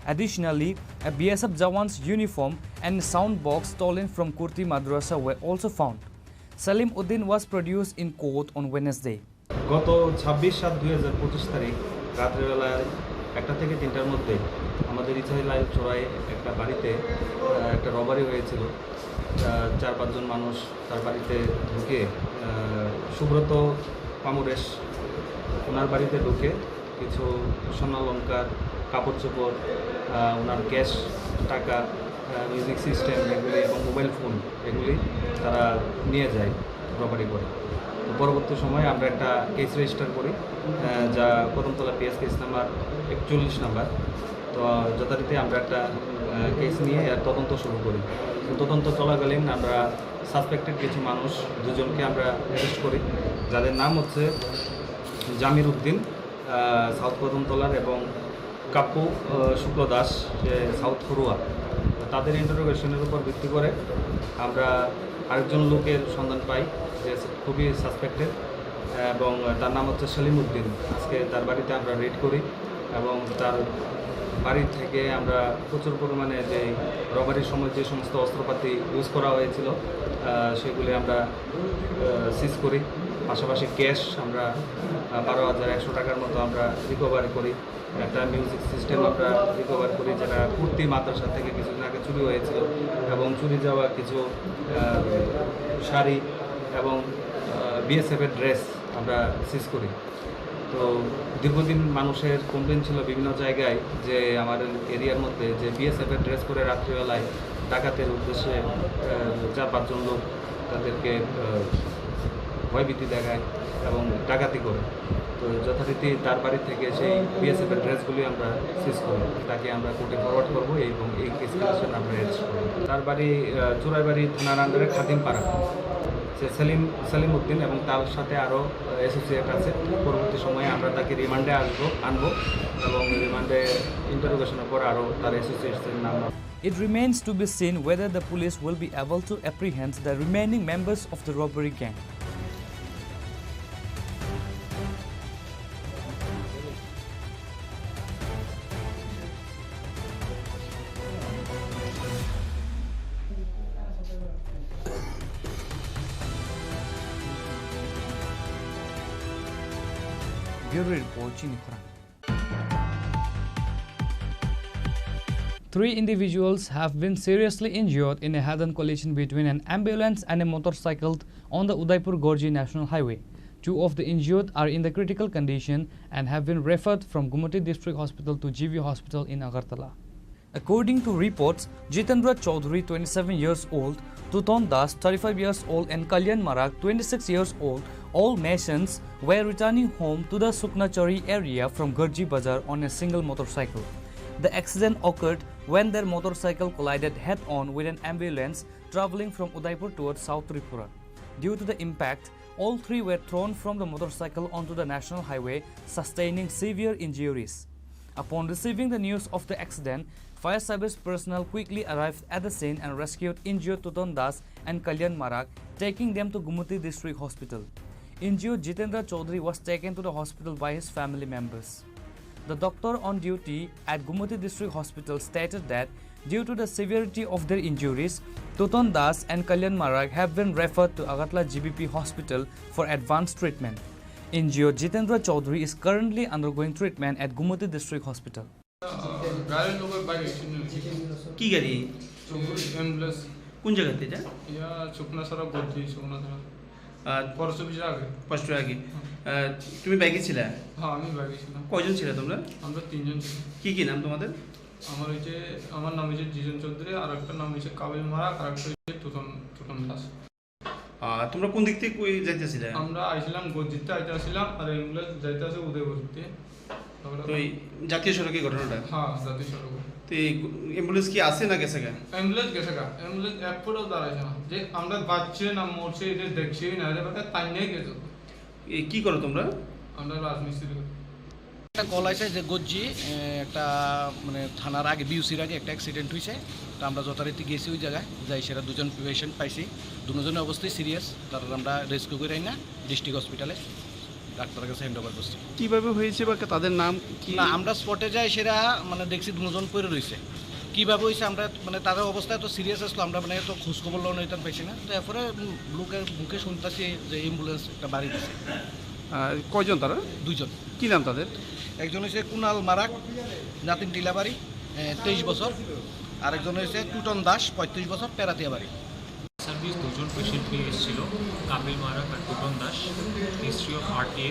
Additionally, a B S F jawan's uniform and sound box stolen from Kurti Madrasa were also found. Salim Uddin was produced in court on Wednesday. গত ছাব্বিশ সাত দুই হাজার পঁচিশ তারিখ রাত্রেবেলা একটা থেকে তিনটার মধ্যে আমাদের ইছাইলাল চড়াই একটা বাড়িতে, আহ, একটা রবারি হয়েছিল। আহ, চার পাঁচজন মানুষ তার বাড়িতে ঢুকে, আহ, সুব্রত পামুরেশ ওনার বাড়িতে ঢুকে কিছু স্বর্ণালংকার, কাপড় চোপড়, আহ, ওনার ক্যাশ টাকা, আহ, মিউজিক সিস্টেম এগুলি এবং মোবাইল ফোন এগুলি তারা নিয়ে যায় রবারি করে। তো পরবর্তী সময়ে আমরা একটা কেস রেজিস্টার করি, আহ, যা কদমতলা পিএস কেস নাম্বার একচল্লিশ নাম্বার। তো যথারীতি আমরা একটা, আহ, কেস নিয়ে এর তদন্ত শুরু করি। তো তদন্ত চলাকালীন আমরা সাসপেক্টেড কিছু মানুষ দুজনকে আমরা অ্যারেস্ট করি, যাদের নাম হচ্ছে জামির উদ্দিন, আহ, সাউথ কদমতলার, এবং কাপ্পু, আহ, শুক্ল দাস, যে সাউথ ফরুয়া। তো তাদের ইন্টারোগেশনের উপর ভিত্তি করে আমরা আরেকজন লোকের সন্ধান পাই, যে খুবই সাসপেক্টেড, এবং তার নাম হচ্ছে সেলিম উদ্দিন। আজকে তার বাড়িতে আমরা রেড করি এবং তার বাড়ি থেকে আমরা প্রচুর পরিমাণে যে রবারির সময় যে সমস্ত অস্ত্রপাতি ইউজ করা হয়েছিল, আহ, সেগুলি আমরা, আহ, সিজ করি। পাশাপাশি ক্যাশ আমরা, আহ, বারো হাজার একশো টাকার মতো আমরা রিকভারি করি। একটা মিউজিক সিস্টেম আমরা রিকভার করি, যেটা কুর্তি মাদ্রাসা থেকে কিছুদিন আগে চুরি হয়েছিল, এবং চুরি যাওয়া কিছু, আহ, শাড়ি এবং, আহ, বিএসএফ এর ড্রেস আমরা সিজ করি। তো দীর্ঘদিন মানুষের কমপ্লেন ছিল বিভিন্ন জায়গায় যে আমাদের এরিয়ার মধ্যে যে বিএসএফ এর ড্রেস পরে রাত্রিবেলায় ডাকাতের উদ্দেশ্যে, আহ, চার পাঁচজন লোক তাদেরকে, আহ, ভয়ভীতি দেখায় এবং ডাকাতি করে। তো যথারীতি তার বাড়ি থেকে সেই বিএসএফ এর ড্রেসগুলি আমরা সিজ করি। তাকে আমরা কোর্টে ফরওয়ার্ড করবো এবং এই কেস রিলেশন আমরা অ্যারেস্ট করবো। তার বাড়ি, আহ, চুরাইবাড়ি থানার আন্ডারে খাদিমপাড়া। সে সেলিম, সেলিম উদ্দিন এবং তার সাথে আরও, আহ, অ্যাসোসিয়েট আছে। পরবর্তী সময়ে আমরা তাকে রিমান্ডে আসবো, আনবো এবং রিমান্ডে ইন্টারোগেশনের পর আরও তার অ্যাসোসিয়েটসের নাম। It remains to be seen whether the police will be able to apprehend the remaining members of the robbery gang. Bureau Report, Chini Khorang. Three individuals have been seriously injured in a head-on collision between an ambulance and a motorcycle on the Udaipur-Gorji National Highway. Two of the injured are in the critical condition and have been referred from Gumoti District Hospital to G V Hospital in Agartala. According to reports, Jitendra Chaudhary, twenty-seven years old, Tuton Das, thirty-five years old, and Kalyan Marak, twenty-six years old, all Masons, were returning home to the Suknachari area from Garji Bazar on a single motorcycle. The accident occurred when their motorcycle collided head-on with an ambulance traveling from Udaipur towards South Tripura. Due to the impact, all three were thrown from the motorcycle onto the national highway, sustaining severe injuries. Upon receiving the news of the accident, fire service personnel quickly arrived at the scene and rescued injured Tuton Das and Kalyan Marak, taking them to Gumoti District Hospital. Injured Jitendra Chaudhary was taken to the hospital by his family members. The doctor on duty at Gumoti District Hospital stated that due to the severity of their injuries, Tuton Das and Kalyan Marak have been referred to Agartala G B P Hospital for advanced treatment. Injured Jitendra Chaudhary is currently undergoing treatment at Gumoti District Hospital. গাড়ির লোকের বাইরে অ্যাক্সিডেন্ট হয়েছে। কি গাড়ি? অ্যাম্বুলেন্স। কোন জায়গাতে এটা? ইয়া, শুকনাছড়া, গদ্দি, শুকনাছড়া। আহ, পরশু বিজয় আগে। পরশু আগে। হুম। আহ, তুমি বাইকে ছিলা? হ্যাঁ, আমি বাইকে ছিলাম। কয়জন ছিলা তোমরা? আমরা তিনজন ছিলাম। কি কি নাম তোমাদের? আমার ওই যে, আমার নাম হচ্ছে জিজন চৌধুরী, আর একটা নাম হচ্ছে কাবিল মারাক, আর একটা হচ্ছে তুতন, তুতন দাস। আহ, তোমরা কোন দিক থেকে কই যাইতেছিলে? আমরা আইছিলাম গজ্জিতে আইতে আসছিলাম, আর অ্যাম্বুলেন্স যাইতে আছে উদয়পুর দিকে। তারপরে তো এই জাতীয় সড়কে ঘটনাটা? হ্যাঁ, জাতীয় সড়ক। তো এই অ্যাম্বুলেন্স কি আছে না গেছে গা? অ্যাম্বুলেন্স গেছে গা, অ্যাম্বুলেন্স এক ফুটও দাঁড়াইছে না। যে আমরা বাঁচছে না মরছে এটা দেখছেই না, এটা বেটা তাই নিয়ে গেছে। এই কি করো তোমরা? আমরা রাজমিস্ত্রি করি। একটা কল আছে যে গজ্জি, এ, একটা মানে থানার আগে, বিউসির আগে একটা অ্যাক্সিডেন্ট হয়েছে। তো আমরা যথারীতি গেছি ওই জায়গায়, যাই সেটা দুজন পেশেন্ট পাইছি, দুজনের অবস্থাই সিরিয়াস, তারা আমরা রেস্কিউ করে আইনা ডিস্ট্রিক্ট হসপিটালে। ডাক্তারের কাছে হ্যান্ড ওভার করছি। কিভাবে হয়েছে বা তাদের নাম কি? না, আমরা স্পটে যাই, সেটা মানে দেখছি দুজন পড়ে রয়েছে। কিভাবে হয়েছে, আমরা মানে তাদের অবস্থা এত সিরিয়াস আসলো, আমরা মানে এত খোঁজ খবর লওয়া এটা পাইছি না। তো এরপরে লোকের মুখে শুনতেছি যে অ্যাম্বুলেন্স একটা বাড়ি দিছে। আহ, কয়জন তারা? দুইজন। কি নাম তাদের? একজন হচ্ছে কুনাল মারাক, নাতিন টিলাবাড়ি, তেইশ বছর। আরেকজন হচ্ছে টুটন দাস, পঁয়ত্রিশ বছর, পেরাতিয়া বাড়ি। সার্ভিস দুজন পেশেন্ট নিয়ে এসেছিল, কাপিল মারাক আর টুটন দাস, হিস্ট্রি অফ আরটিএ,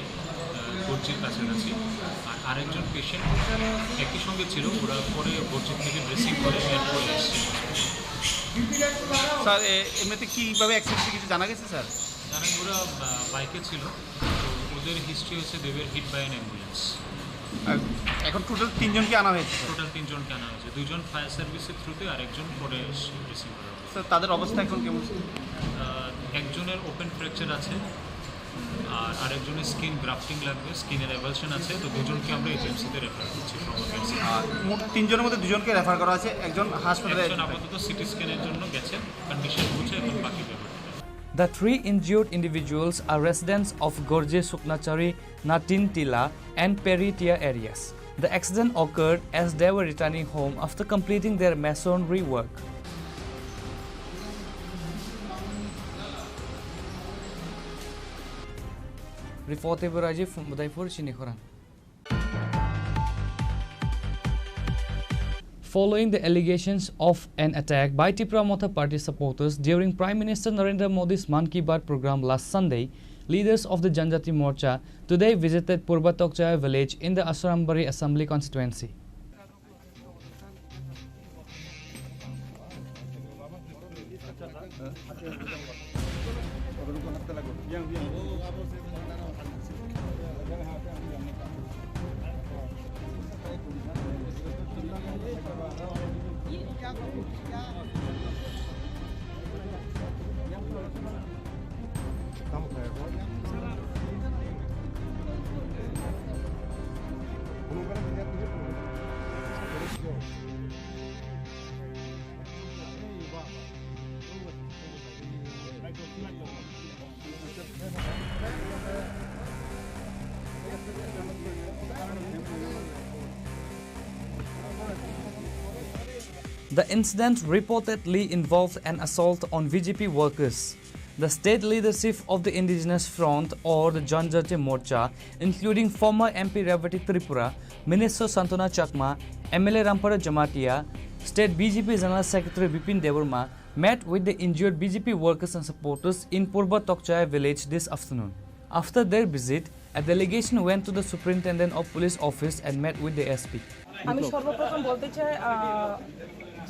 গর্জির কাছাকাছি। আর আরেকজন পেশেন্ট একই সঙ্গে ছিল, ওরা পরে গর্জির থেকে ড্রেসিং করে এয়ারপোর্টে এসেছিল। স্যার, এ-, এমনিতে কীভাবে অ্যাক্সিডেন্ট কিছু জানা গেছে স্যার? জানা, ওরা আহ, বাইকে ছিল, তো ওদের হিস্ট্রি হচ্ছে they were hit by an ambulance। আর এখন টোটাল তিনজনকে আনা হয়েছে স্যার? টোটাল তিনজনকে আনা হয়েছে, দুজন ফায়ার সার্ভিসের থ্রুতে আর একজন পরে রিসিভ করা হয়েছে। স্যার, তাদের অবস্থা এখন কেমন? আহ, একজনের ওপেন ফ্র্যাকচার আছে, আর আরেকজনের স্কিন গ্রাফটিং লাগবে, স্কিনের অ্যাভালশন আছে, তো দুজনকে আমরা এইচএমসিতে রেফার করছি ফ্রম আরটিএ। আর মোট তিনজনের মধ্যে দুজনকে রেফার করা আছে, একজন হাসপাতালে একজন আপাতত সিটি স্ক্যানের জন্য গেছে, কন্ডিশন বুঝে এখন বাকি ব্যাপারটা। The three injured individuals are residents of Gorje Suknachari, Natin Tila, and Peritia areas. The accident occurred as they were returning home after completing their masonry work. Report by Rajiv from Udaipur, Chini Khorang. Following the allegations of an attack by Tipra Motha Party supporters during Prime Minister Narendra Modi's Mann Ki Baat program last Sunday, leaders of the Janjati Morcha today visited Purba Tokchaya village in the Asarambari Assembly constituency. The incident reportedly involved an assault on V J P workers. The state leadership of the Indigenous Front or the Janjati Morcha, including former M P Revati Tripura, Minister Santana Chakma, M L A Rampara Jamatia, State B J P General Secretary Bipin Debbarma, met with the injured B J P workers and supporters in Purba Tokchaya village this afternoon. After their visit, a delegation went to the Superintendent of Police office and met with the S P. আমি সর্বপ্রথম বলতে চাই, আহ,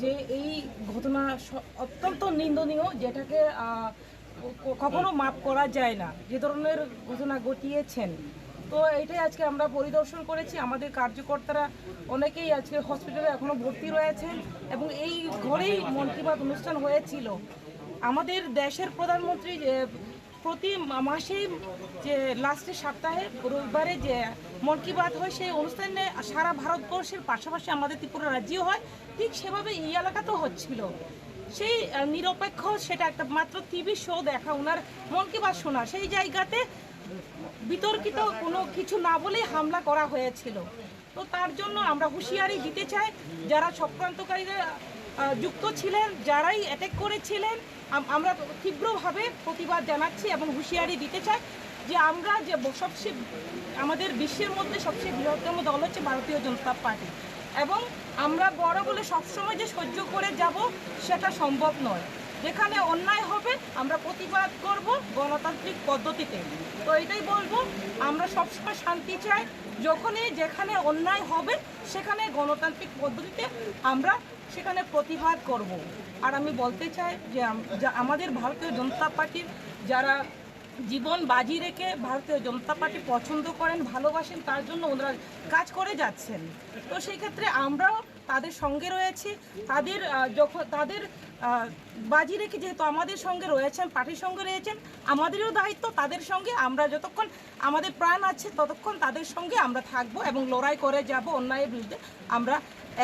যে এই ঘটনা স-, অত্যন্ত নিন্দনীয়, যেটাকে, আহ, ক-, কখনো মাফ করা যায় না, যে ধরনের ঘটনা ঘটিয়েছেন। তো এটাই আজকে আমরা পরিদর্শন করেছি। আমাদের কার্যকর্তারা অনেকেই আজকে হসপিটালে এখনো ভর্তি রয়েছেন এবং এই ঘরেই মন কি বাত অনুষ্ঠান হয়েছিল। আমাদের দেশের প্রধানমন্ত্রী যে প্রতি মা-, মাসেই যে লাস্টের সপ্তাহে রবিবারে যে মন কি বাত হয়, সেই অনুষ্ঠানে সারা ভারতবর্ষের পাশাপাশি আমাদের ত্রিপুরা রাজ্যেও হয়, ঠিক সেভাবে এই এলাকাতেও হচ্ছিল। সেই, আহ, নিরপেক্ষ, সেটা একটা মাত্র টিভি শো দেখা, ওনার মন কি বাত শোনা, সেই জায়গাতে বিতর্কিত কোনো কিছু না বলেই হামলা করা হয়েছিল। তো তার জন্য আমরা হুঁশিয়ারি দিতে চাই, যারা চক্রান্তকারীরা, আহ, যুক্ত ছিলেন, যারাই অ্যাটাক করেছিলেন, আম-, আমরা তীব্রভাবে প্রতিবাদ জানাচ্ছি এবং হুঁশিয়ারি দিতে চাই যে আমরা যে ব-, সবচেয়ে, আমাদের বিশ্বের মধ্যে সবচেয়ে বৃহত্তম দল হচ্ছে ভারতীয় জনতা পার্টি এবং আমরা বড় বলে সবসময় যে সহ্য করে যাব, সেটা সম্ভব নয়। যেখানে অন্যায় হবে, আমরা প্রতিবাদ করব গণতান্ত্রিক পদ্ধতিতে। তো এটাই বলবো, আমরা সবসময় শান্তি চাই। যখনই যেখানে অন্যায় হবে, সেখানে গণতান্ত্রিক পদ্ধতিতে আমরা সেখানে প্রতিবাদ করব। আর আমি বলতে চাই যে আম-, যা-, আমাদের ভারতীয় জনতা পার্টির যারা জীবন বাজি রেখে ভারতীয় জনতা পার্টি পছন্দ করেন, ভালোবাসেন, তার জন্য ওনারা কাজ করে যাচ্ছেন। তো সেই ক্ষেত্রে আমরাও তাদের সঙ্গে রয়েছি। তাদের, আহ, যখন তাদের, আহ, বাজি রেখে যেহেতু আমাদের সঙ্গে রয়েছেন, পার্টির সঙ্গে রয়েছেন, আমাদেরও দায়িত্ব তাদের সঙ্গে। আমরা যতক্ষণ আমাদের প্রাণ আছে ততক্ষণ তাদের সঙ্গে আমরা থাকবো এবং লড়াই করে যাব অন্যায়ের বিরুদ্ধে। আমরা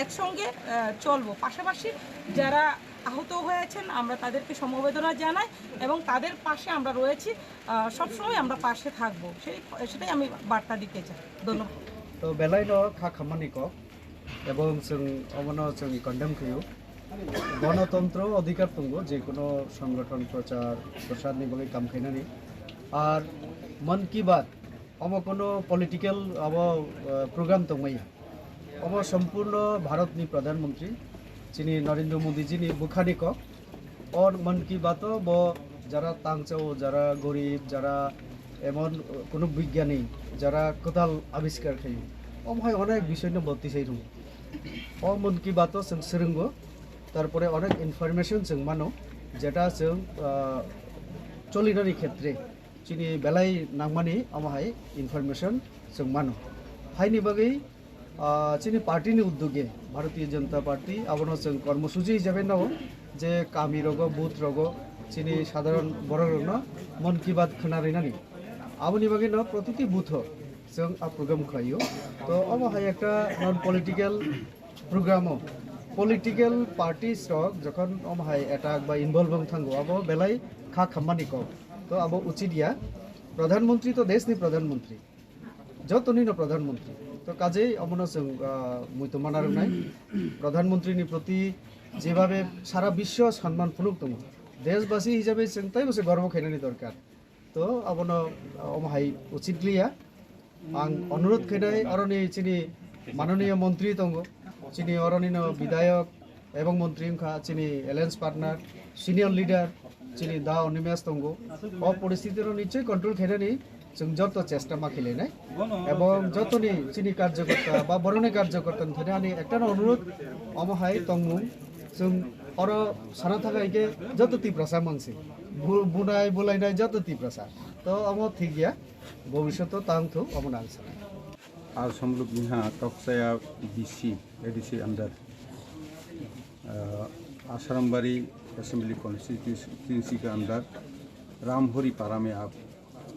একসঙ্গে, আহ, চলবো। পাশাপাশি যারা আহত হয়েছেন, আমরা তাদেরকে সমবেদনা জানাই এবং তাদের পাশে আমরা রয়েছি। আহ, সবসময় আমরা পাশে থাকবো, সেই, সেটাই আমি বার্তা দিতে চাই। ধন্যবাদ। To belai no kha khammani kok, ebong chwng omono chwng condemn khaio. Gonotontro odhikar tongo, je kono songgothon prochar prosar ni bagwi kam khainani. Ar Mann Ki Baat omo kono political abo, eh, program tongmaya. Omo sompurno Bharat ni Pradhan Mantri, chini Narendra Modi ji ni bwkhani kok. O Mann Ki Baat o bo jara tangchao, jara gorib, jara emon, eh, kono bigyani, jara kwtal abiskar khaio. Omo hai onek bisoi no bo tisai rwo. O Mann Ki Baat o chwng swrwngo, tarpore onek information chwng mano, jeta chwng, ah, cholinani khetre chini belai nangmani omo hai information chwng mano. Haini bagwi, ah, chini party ni uddoge, Bharatiya Janata Party, abono chwng kormosuchi hisabe nao je kami rogo, booth rogo, chini sadharon borok rokno Mann Ki Baat khna rinani. Aboni bagwi no protiti booth o chwng a program khlaio. To omo hai ekta non political program o political parties rok jokhon omo hai attack ba involve wng thango, abo belai kha khammani kok. To abo uchit ya, Pradhan Mantri to desh ni Pradhan Mantri, jotoni no Pradhan Mantri. To kajei omono chwng, ah, muitu mana rwnai. Pradhan Mantri ni proti jebhabe sara biswo sanman phunuk tongo, deshbasi hisabe chwng teibo se gorbo khainani dorkar. To abono, ah, omo hai uchit liya. Ang onurodh khainai, oroni chini manoniya montri tongo, chini oroni no bidhayok ebong montri wngkha, chini alliance partner, senior leader, chini da Animesh tongo. O poristiti no nichoi control khainani chwng joto chesta ma khlainai. Ebong jotoni chini karjokorta ba boroni karjokorta ni thani ani ekta no onurodh, omo hai tongmung chwng oro sana thangkha hwnkhe joto Tiprasa mangsi. Bu-, bunai bulainai joto Tiprasa. To omo thik ya. Bobishoto tang thu, omo nang sana. आज हम लोग यहाँ तकसाया BC, ADC अंदर, अ, आश्रमबाड़ी assembly constituency के अंदर रामहरी पारा में आप,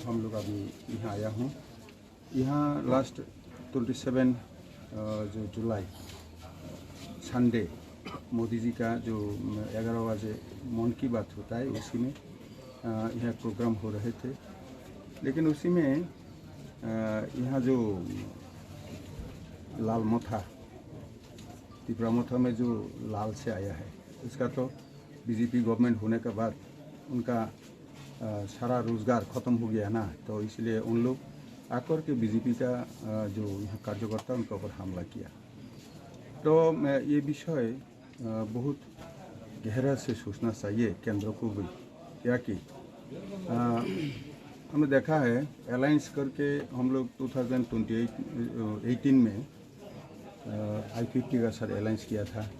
हम लोग अभी यहाँ आया हूँ। यहाँ लास्ट ट्वेंटी सेवन, अ, जो जुलाई, संडे, मोदी जी का जो, अम, ग्यारह बजे मन की बात होता है, उसी में, अ, यहाँ प्रोग्राम हो रहे थे। लेकिन उसी में, अ, यहाँ जो लाल मथा, तिपरा मथा में जो लाल से आया है, उसका तो बीजेपी गवर्नमेंट होने के बाद उनका, अ, सारा रोजगार खत्म हो गया ना, तो इसलिए उन लोग आकर के बीजेपी का, अ, जो यहाँ कार्यकर्ता, उनके ऊपर हमला किया। तो, अ, ये विषय, अ, बहुत गहरा से सोचना चाहिए केंद्र को भी, क्या कि, अ, हमने देखा है, अलायंस करके हम लोग टू थाउजेंड ट्वेंटी एट, अ, एटीन में, अ, आई फिफ्टी का साथ अलायंस किया था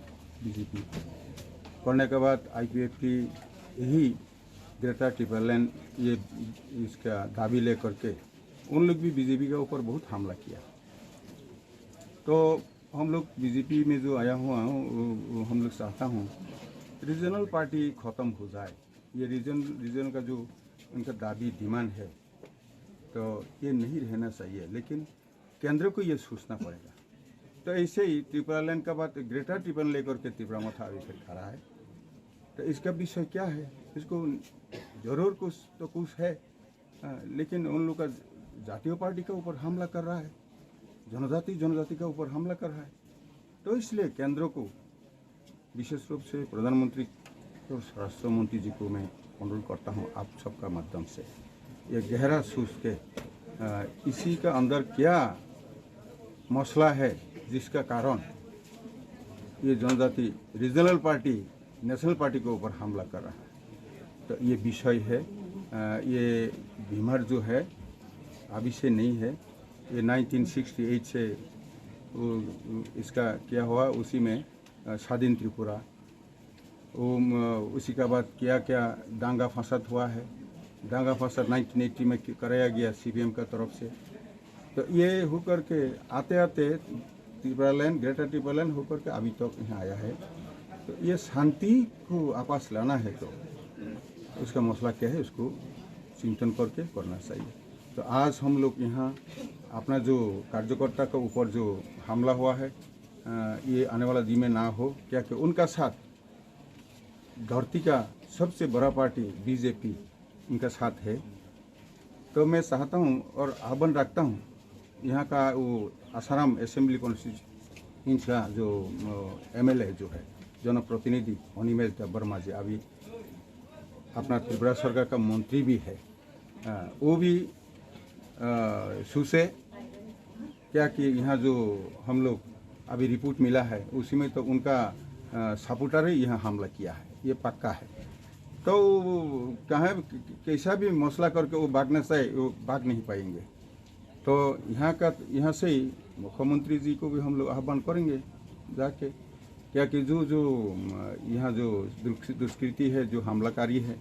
बीजेपी। करने के बाद आई फिफ्टी यही ग्रेटर टिपरालैंड ये इसका दाबी लेकर के उन लोग भी बीजेपी के ऊपर बहुत हमला किया। तो हम लोग बीजेपी में जो आया हुआ हूँ, वो, वो हम लोग चाहता हूँ रीजनल पार्टी ख़त्म हो जाए। ये रीजन, रीजन का जो उनका दाबी, डिमांड है, तो ये नहीं रहना चाहिए, लेकिन केंद्र को ये सोचना पड़ेगा। तो ऐसे ही त्रिपुरा लैंड का बात, ग्रेटर त्रिपुरा लेकर के तिपरा मथा अभी फिर खड़ा है, तो इसका विषय क्या है? इसको जरूर कुछ तो कुछ है, हाँ, लेकिन उन लोग का जातीय पार्टी के ऊपर हमला कर रहा है, जनजाति, जनजाति के ऊपर हमला कर रहा है। तो इसलिए केंद्र को, विशेष रूप से प्रधानमंत्री और स्वराष्ट्र मंत्री जी को मैं अनुरोध करता हूँ आप सबका माध्यम से, ये गहरा सोच के, अ, इसी का अंदर क्या मसला है जिसका कारण ये जनजाति रीजनल पार्टी नेशनल पार्टी के ऊपर हमला कर रहा है। तो ये विषय है, अ, ये बीमार जो है अभी से नहीं है, ये नाइनटीन सिक्सटी एट से वो, इसका क्या हुआ, उसी में, अ, स्वाधीन त्रिपुरा, वो, म, उसी का बाद क्या क्या दांगा फसाद हुआ है, दांगा फसाद नाइनटीन एटी में कराया गया सीपीएम का तरफ से। तो ये होकर के आते आते त्रिपुरा लैंड, ग्रेटर त्रिपुरा लैंड होकर के अभी तक यहाँ आया है। तो ये शांति को वापस लाना है तो उसका मसला क्या है, उसको चिंतन करके करना चाहिए। तो आज हम लोग यहाँ अपना जो कार्यकर्ता के ऊपर जो हमला हुआ है, अ, ये आने वाला दिन में ना हो, क्या कि उनका साथ धरती का सबसे बड़ा पार्टी बीजेपी इनका साथ है। तो मैं चाहता हूँ और आह्वान रखता हूँ, यहाँ का वो आसाराम असेंबली कॉन्स्टिट्यूएंसी का जो एमएलए जो है, जनप्रतिनिधि अनिमेश देव वर्मा जी, अभी अपना त्रिपुरा सरकार का मंत्री भी है, अ, वो भी, अ, सुसे क्या कि यहाँ जो हम लोग अभी रिपोर्ट मिला है, उसी में तो उनका, अ, सपोर्टर ही यहाँ हमला किया है, ये पक्का है। तो कहाँ, कैसा भी मसला करके वो भागना चाहे, वो भाग नहीं पाएंगे। तो यहाँ का, यहाँ से ही मुख्यमंत्री जी को भी हम लोग आह्वान करेंगे जाके, क्या कि जो, जो, अ, यहाँ जो दुष्कृ-, दुष्कृति है, जो हमलाकारी है, अ,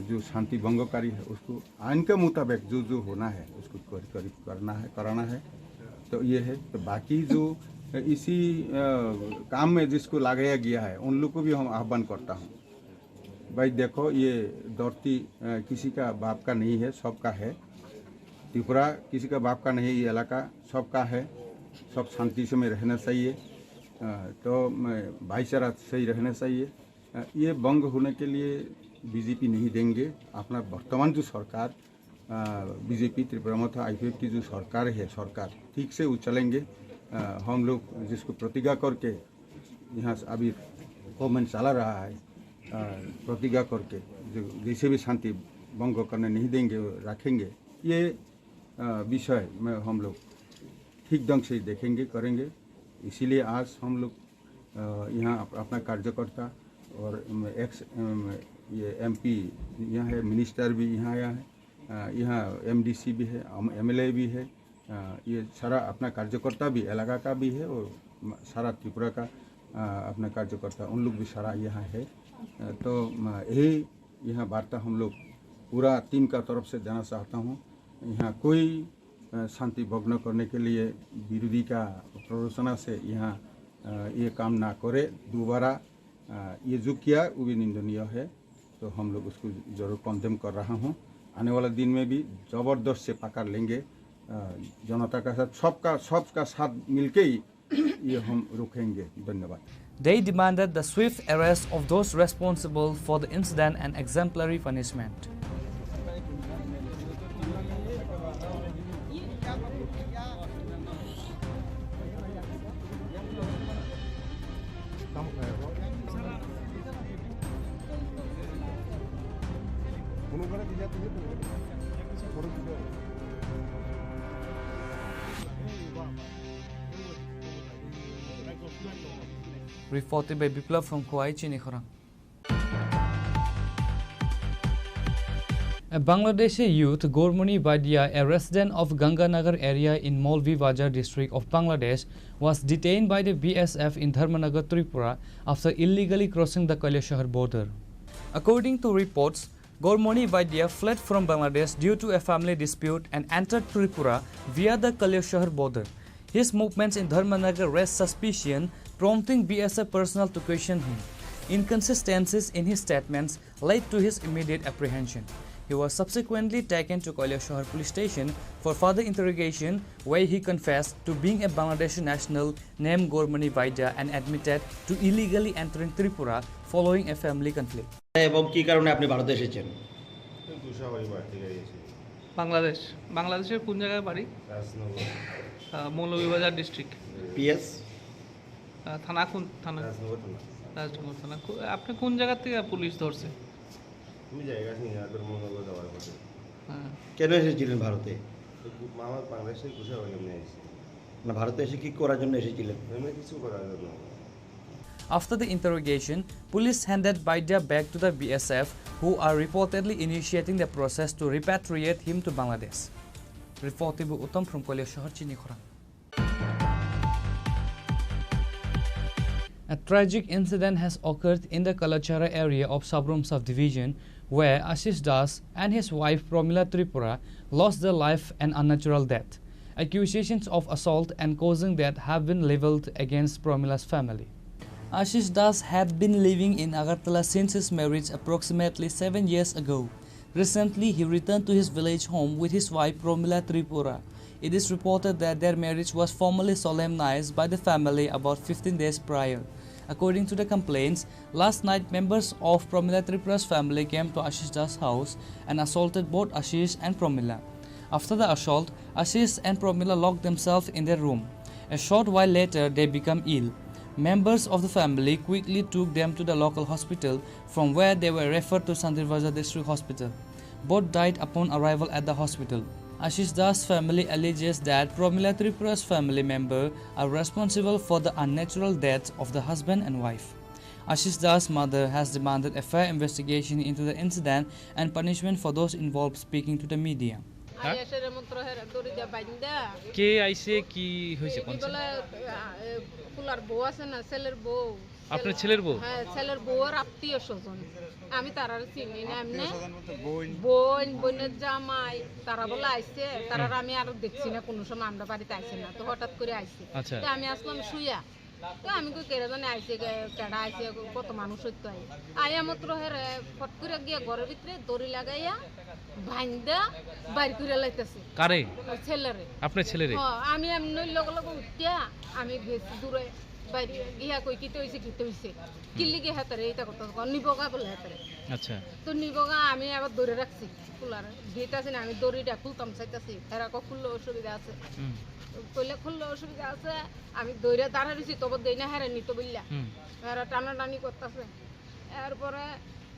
जो शांति भंगकारी है, उसको आइन के मुताबिक जो, जो होना है, उसको कर-, कर-, करना है, कराना है। तो ये है। तो बाकी जो इसी, अ, काम में जिसको लगाया गया है, उन लोग को भी हम आह्वान करता हूँ, भाई देखो, ये धरती, अ, किसी का बाप का नहीं है, सबका है। त्रिपुरा किसी का बाप का नहीं, ये इलाका सबका है, सब शांति से में रहना चाहिए। अ, तो, अ, भाईचारा सही रहना चाहिए। अ, ये भंग होने के लिए बीजेपी नहीं देंगे। अपना वर्तमान जो सरकार, अ, बीजेपी त्रिपुरा मोर्चा आईपीएफ की जो सरकार है, सरकार ठीक से वो चलेंगे। अ, हम लोग जिसको प्रतिज्ञा करके यहाँ से अभी गवर्नमेंट चला रहा है, अ, प्रतिज्ञा करके जो जैसे भी शांति भंग करने नहीं देंगे, रखेंगे, ये, अ, विषय में हम लोग ठीक ढंग से देखेंगे, करेंगे। इसीलिए आज हम लोग, अ, यहाँ अप-, अपना कार्यकर्ता और, अम, एक्स, अम, ये एमपी यहाँ है, मिनिस्टर भी यहाँ आया है, अ, यहाँ एमडीसी भी है, हम एमएलए भी है, अ, ये सारा अपना कार्यकर्ता भी इलाका का भी है और म-, सारा त्रिपुरा का, अ, अपना कार्यकर्ता उन लोग भी सारा यहाँ है। अ, तो, म, यही यहाँ वार्ता हम लोग पूरा टीम का तरफ से देना चाहता हूँ। यहाँ कोई, अ, शांति भंग करने के लिए विरोधी का प्ररोचना से यहाँ, अ, ये काम ना करे दोबारा। अ, ये जो किया वो भी निंदनीय है, तो हम लोग उसको जरूर कंडेम कर रहा हूँ। आने वाला दिन में भी जबरदस्त से पकड़ लेंगे। अ, जनता का साथ, सबका, सबका साथ मिलके ही ये हम रोकेंगे। धन्यवाद। They demanded the swift arrest of those responsible for the incident and exemplary punishment. Reported by Biplab from Khowai, Chini Khorang. A Bangladeshi youth, Gormoni Baidia, a resident of Ganganagar area in Molvi Bazar district of Bangladesh, was detained by the B S F in Dharmanagar, Tripura, after illegally crossing the Kailashahar border. According to reports, Gormoni Baidia fled from Bangladesh due to a family dispute and entered Tripura via the Kailashahar border. His movements in Dharmanagar raised suspicion, prompting B S F personnel to question him. Inconsistencies in his statements led to his immediate apprehension. He was subsequently taken to Kailashahar police station for further interrogation, where he confessed to being a Bangladeshi national named Gormoni Vaidya and admitted to illegally entering Tripura following a family conflict. এবং কি কারণে আপনি ভারতে এসেছেন? এই গোসাবাড়ি বাড়ি থেকে এসেছি। বাংলাদেশ। বাংলাদেশের কোন জায়গায় বাড়ি? রাজনগর। আহ, মৌলভীবাজার ডিস্ট্রিক্ট। পিএস? আহ, থানা কোন থানা? রাজনগর থানা। রাজনগর থানা। কো-, আপনি কোন জায়গা থেকে পুলিশ ধরছে? আমি জায়গা চিনি না, ধর্মনগর যাওয়ার পথে। হ্যাঁ। কেন এসেছিলেন ভারতে? তো গো-, আমার বাংলাদেশের গোসাবাড়ি, আমি এসেছি। না, ভারতে এসে কি করার জন্য এসেছিলেন? এমনি কিছু করার জন্য। After the interrogation, police handed Baidya back to the B S F, who are reportedly initiating the process to repatriate him to Bangladesh. Report by Uttam from Kailashahar, Chini Khorang. A tragic incident has occurred in the Kalachara area of Sabrom subdivision, where Ashish Das and his wife Pramila Tripura lost their life an unnatural death. Accusations of assault and causing death have been leveled against Pramila's family. Ashish Das had been living in Agartala since his marriage approximately seven years ago. Recently, he returned to his village home with his wife Promila Tripura. It is reported that their marriage was formally solemnized by the family about fifteen days prior. According to the complaints, last night members of Pramila Tripura's family came to Ashish Das' house and assaulted both Ashish and Pramila. After the assault, Ashish and Pramila locked themselves in their room. A short while later, they become ill. Members of the family quickly took them to the local hospital, from where they were referred to Santir Bazar District Hospital. Both died upon arrival at the hospital. Ashish Das' family alleges that Pramila Tripura's family member are responsible for the unnatural deaths of the husband and wife. Ashish Das' mother has demanded a fair investigation into the incident and punishment for those involved, speaking to the media. Hah? Aye sere montro here dori dia bainda. Ke aise, ki hoise, e, kon se? Bole, a, e, pular bou ase na, seler bou. Apnar seler bou? Hya, seler bou ar attiyo sojon. Ami tarar sini na emne. Attiyo sojon bolte boin. Boin, boiner jamai, tara bole aise, tarar hmm. Ami aro dekchi na, kono somoy amra barite aise na, to hotat kore aise. Acha. To ami aslam suya. To ami koi kera jani aise, ke-, kera aise, koto manush hoito ai. Aya motro here, fot kore giya ghoror bhitre dori lagaiya, bainda, bair kore laitase. Kare? Ar selere. Apnar selere? Ho, ami emne loge loge uttiya, ami besi dure bair giya koi kito hoise, kito hoise. Hmm. Killi giya hetare, eta koto, niboga bole hetare. Acha. To niboga ami abar dori rakchi. Kular gate ase na, ami dori da khultam saitasi, hera ko khullo osubida ase. Hmm. Toile khullo osubida ase, ami doira dara risi tobo deina hera nito billa. Hmm. Hera tana tani kortase. Erpore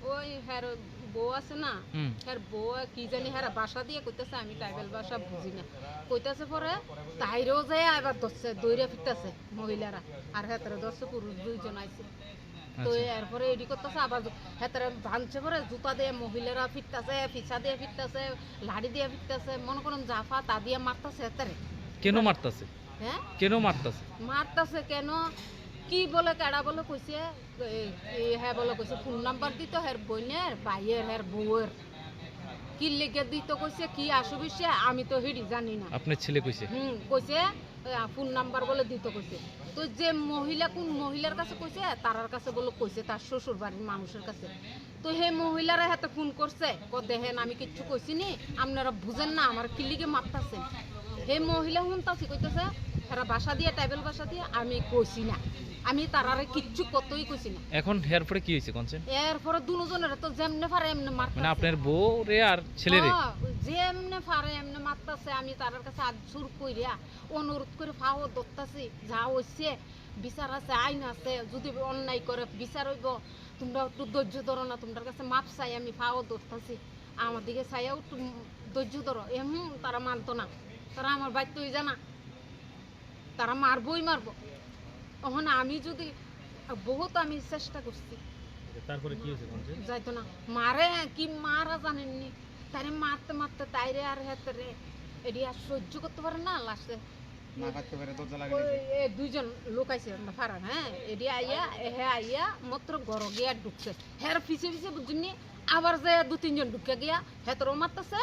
oi her bou ase na, hmm. Her bou ki jani hera bhasha diye koitase, ami tribal bhasha buji na. Koitase pore tairo jaya ebar dosse doira phittase mohilara. Ar hetore dosse purush dui jon aise. To acha. Erpore edi kottase abar ju-, hetare banche pore juta de mohilara phittase, pisa de phittase, lari de phittase, mone koron ja pa ta diye martase hetare. Keno martase? He? Keno martase? Martase keno? Ki bole kera bole koise, e, e, he bole koise phone number dito her boiner, baiyer, her bouer. Ki lege dito koise, ki asubisya, ami to hidi jani na. Apnar sele koise? Hmm, koise, ah, phone number বলে দিতে কইছে। তো যে মহিলা কোন মহিলার কাছে কইছে, তারার কাছে বলে কইছে, তার শ্বশুর বাড়ির মানুষের কাছে। তো হে মহিলারা হাতে ফোন করছে, কো, "দেখেন, আমি কিচ্ছু কইছি নি, আপনারা বুঝেন না, আমার কিলিগে মারতাছেন।" হে মহিলা হুনতাছি কইতেছে, "হেরা ভাষা দিয়ে, ট্রাইবাল ভাষা দিয়ে, আমি কইছি না, আমি তারারে কিচ্ছু কতই কইছি না।" এখন এরপরে কি হয়েছে, কোন সেন? এরপরে দুজনের তো যেমনে পারে এমনে মারতাছে। মানে আপনার বউ রে আর ছেলে রে? হ্যাঁ, যেমনে পারে এমনে মারতাছে, আমি তারার কাছে আজ সুর কইরা। অনুরোধ করে পাও ধরতাছি, যা হইছে, বিচার আছে, আইন আছে, যদি অন্যায় করে বিচার হইব, তোমরা একটু ধৈর্য ধরো না, তোমরার কাছে মাপ চাই, আমি পাও ধরতাছি, আমার দিকে চাইয়াও একটু ধৈর্য ধরো। এ, হুম, তারা মানতো না, তারা আমার বাইর তো জানা, তারা মারবোই মারবো। এখন আমি যদি বহুত আমি চেষ্টা করছি। আচ্ছা, তারপরে কি হয়েছে, কোন সেন? যাইতো না, মারে কি মারা জানেননি, তারে মারতে মারতে তাইরে আর হেতরে এডি আর সহ্য করতে পারে না, লাস্টে না খাইতে পারে, দরজা লাগাই ওই, দিছে। এ, দুইজন লোক আইছে না ফারান, হ্যাঁ, এডি আইয়া, এ, হে আইয়া মাত্র ঘরো গিয়া ঢুকছে। হের পিছে পিছে বুঝছনি, আবার যায় দু তিনজন ঢুকে গিয়া, হেতরেও মারতাছে,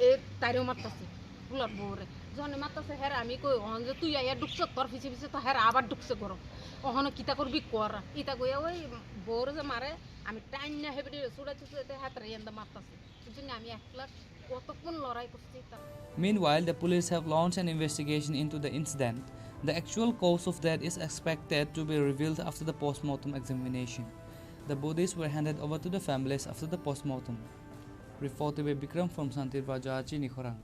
এ, তাইরেও মারতাছে, ফুলার বউরে। যখন মারতাছে, হের আমি কই, "অহন যে তুই আইয়া ঢুকছ, তোর পিছে পিছে তো হের আবার ঢুকছে ঘরো। অহন কিতা করবি কর।" ইতা কইয়া ওই বউরে যে মারে, আমি টাইম না হেবিডি সুড়া চুষে হেতরে এন্দা মারতাছে। বুঝছনি, আমি একলা কতক্ষণ লড়াই করছি তা। Meanwhile, the police have launched an investigation into the incident. The actual cause of death is expected to be revealed after the postmortem examination. The bodies were handed over to the families after the postmortem. Reported by Bikram from Santir Bazar, Chinikhorang.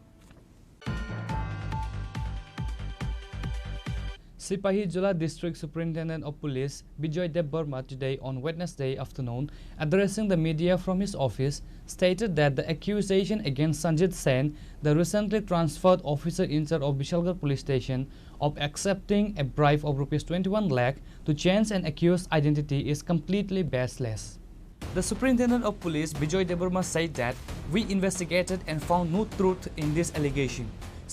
Sipahijola District Superintendent of Police Bijoy Debbarma today on Wednesday afternoon, addressing the media from his office, stated that the accusation against Sanjit Sen, the recently transferred officer in charge of Bishalgarh Police Station, of accepting a bribe of rupees twenty-one lakh to change an accused's identity is completely baseless. The Superintendent of Police, Bijoy Debbarma, said that, "We investigated and found no truth in this allegation.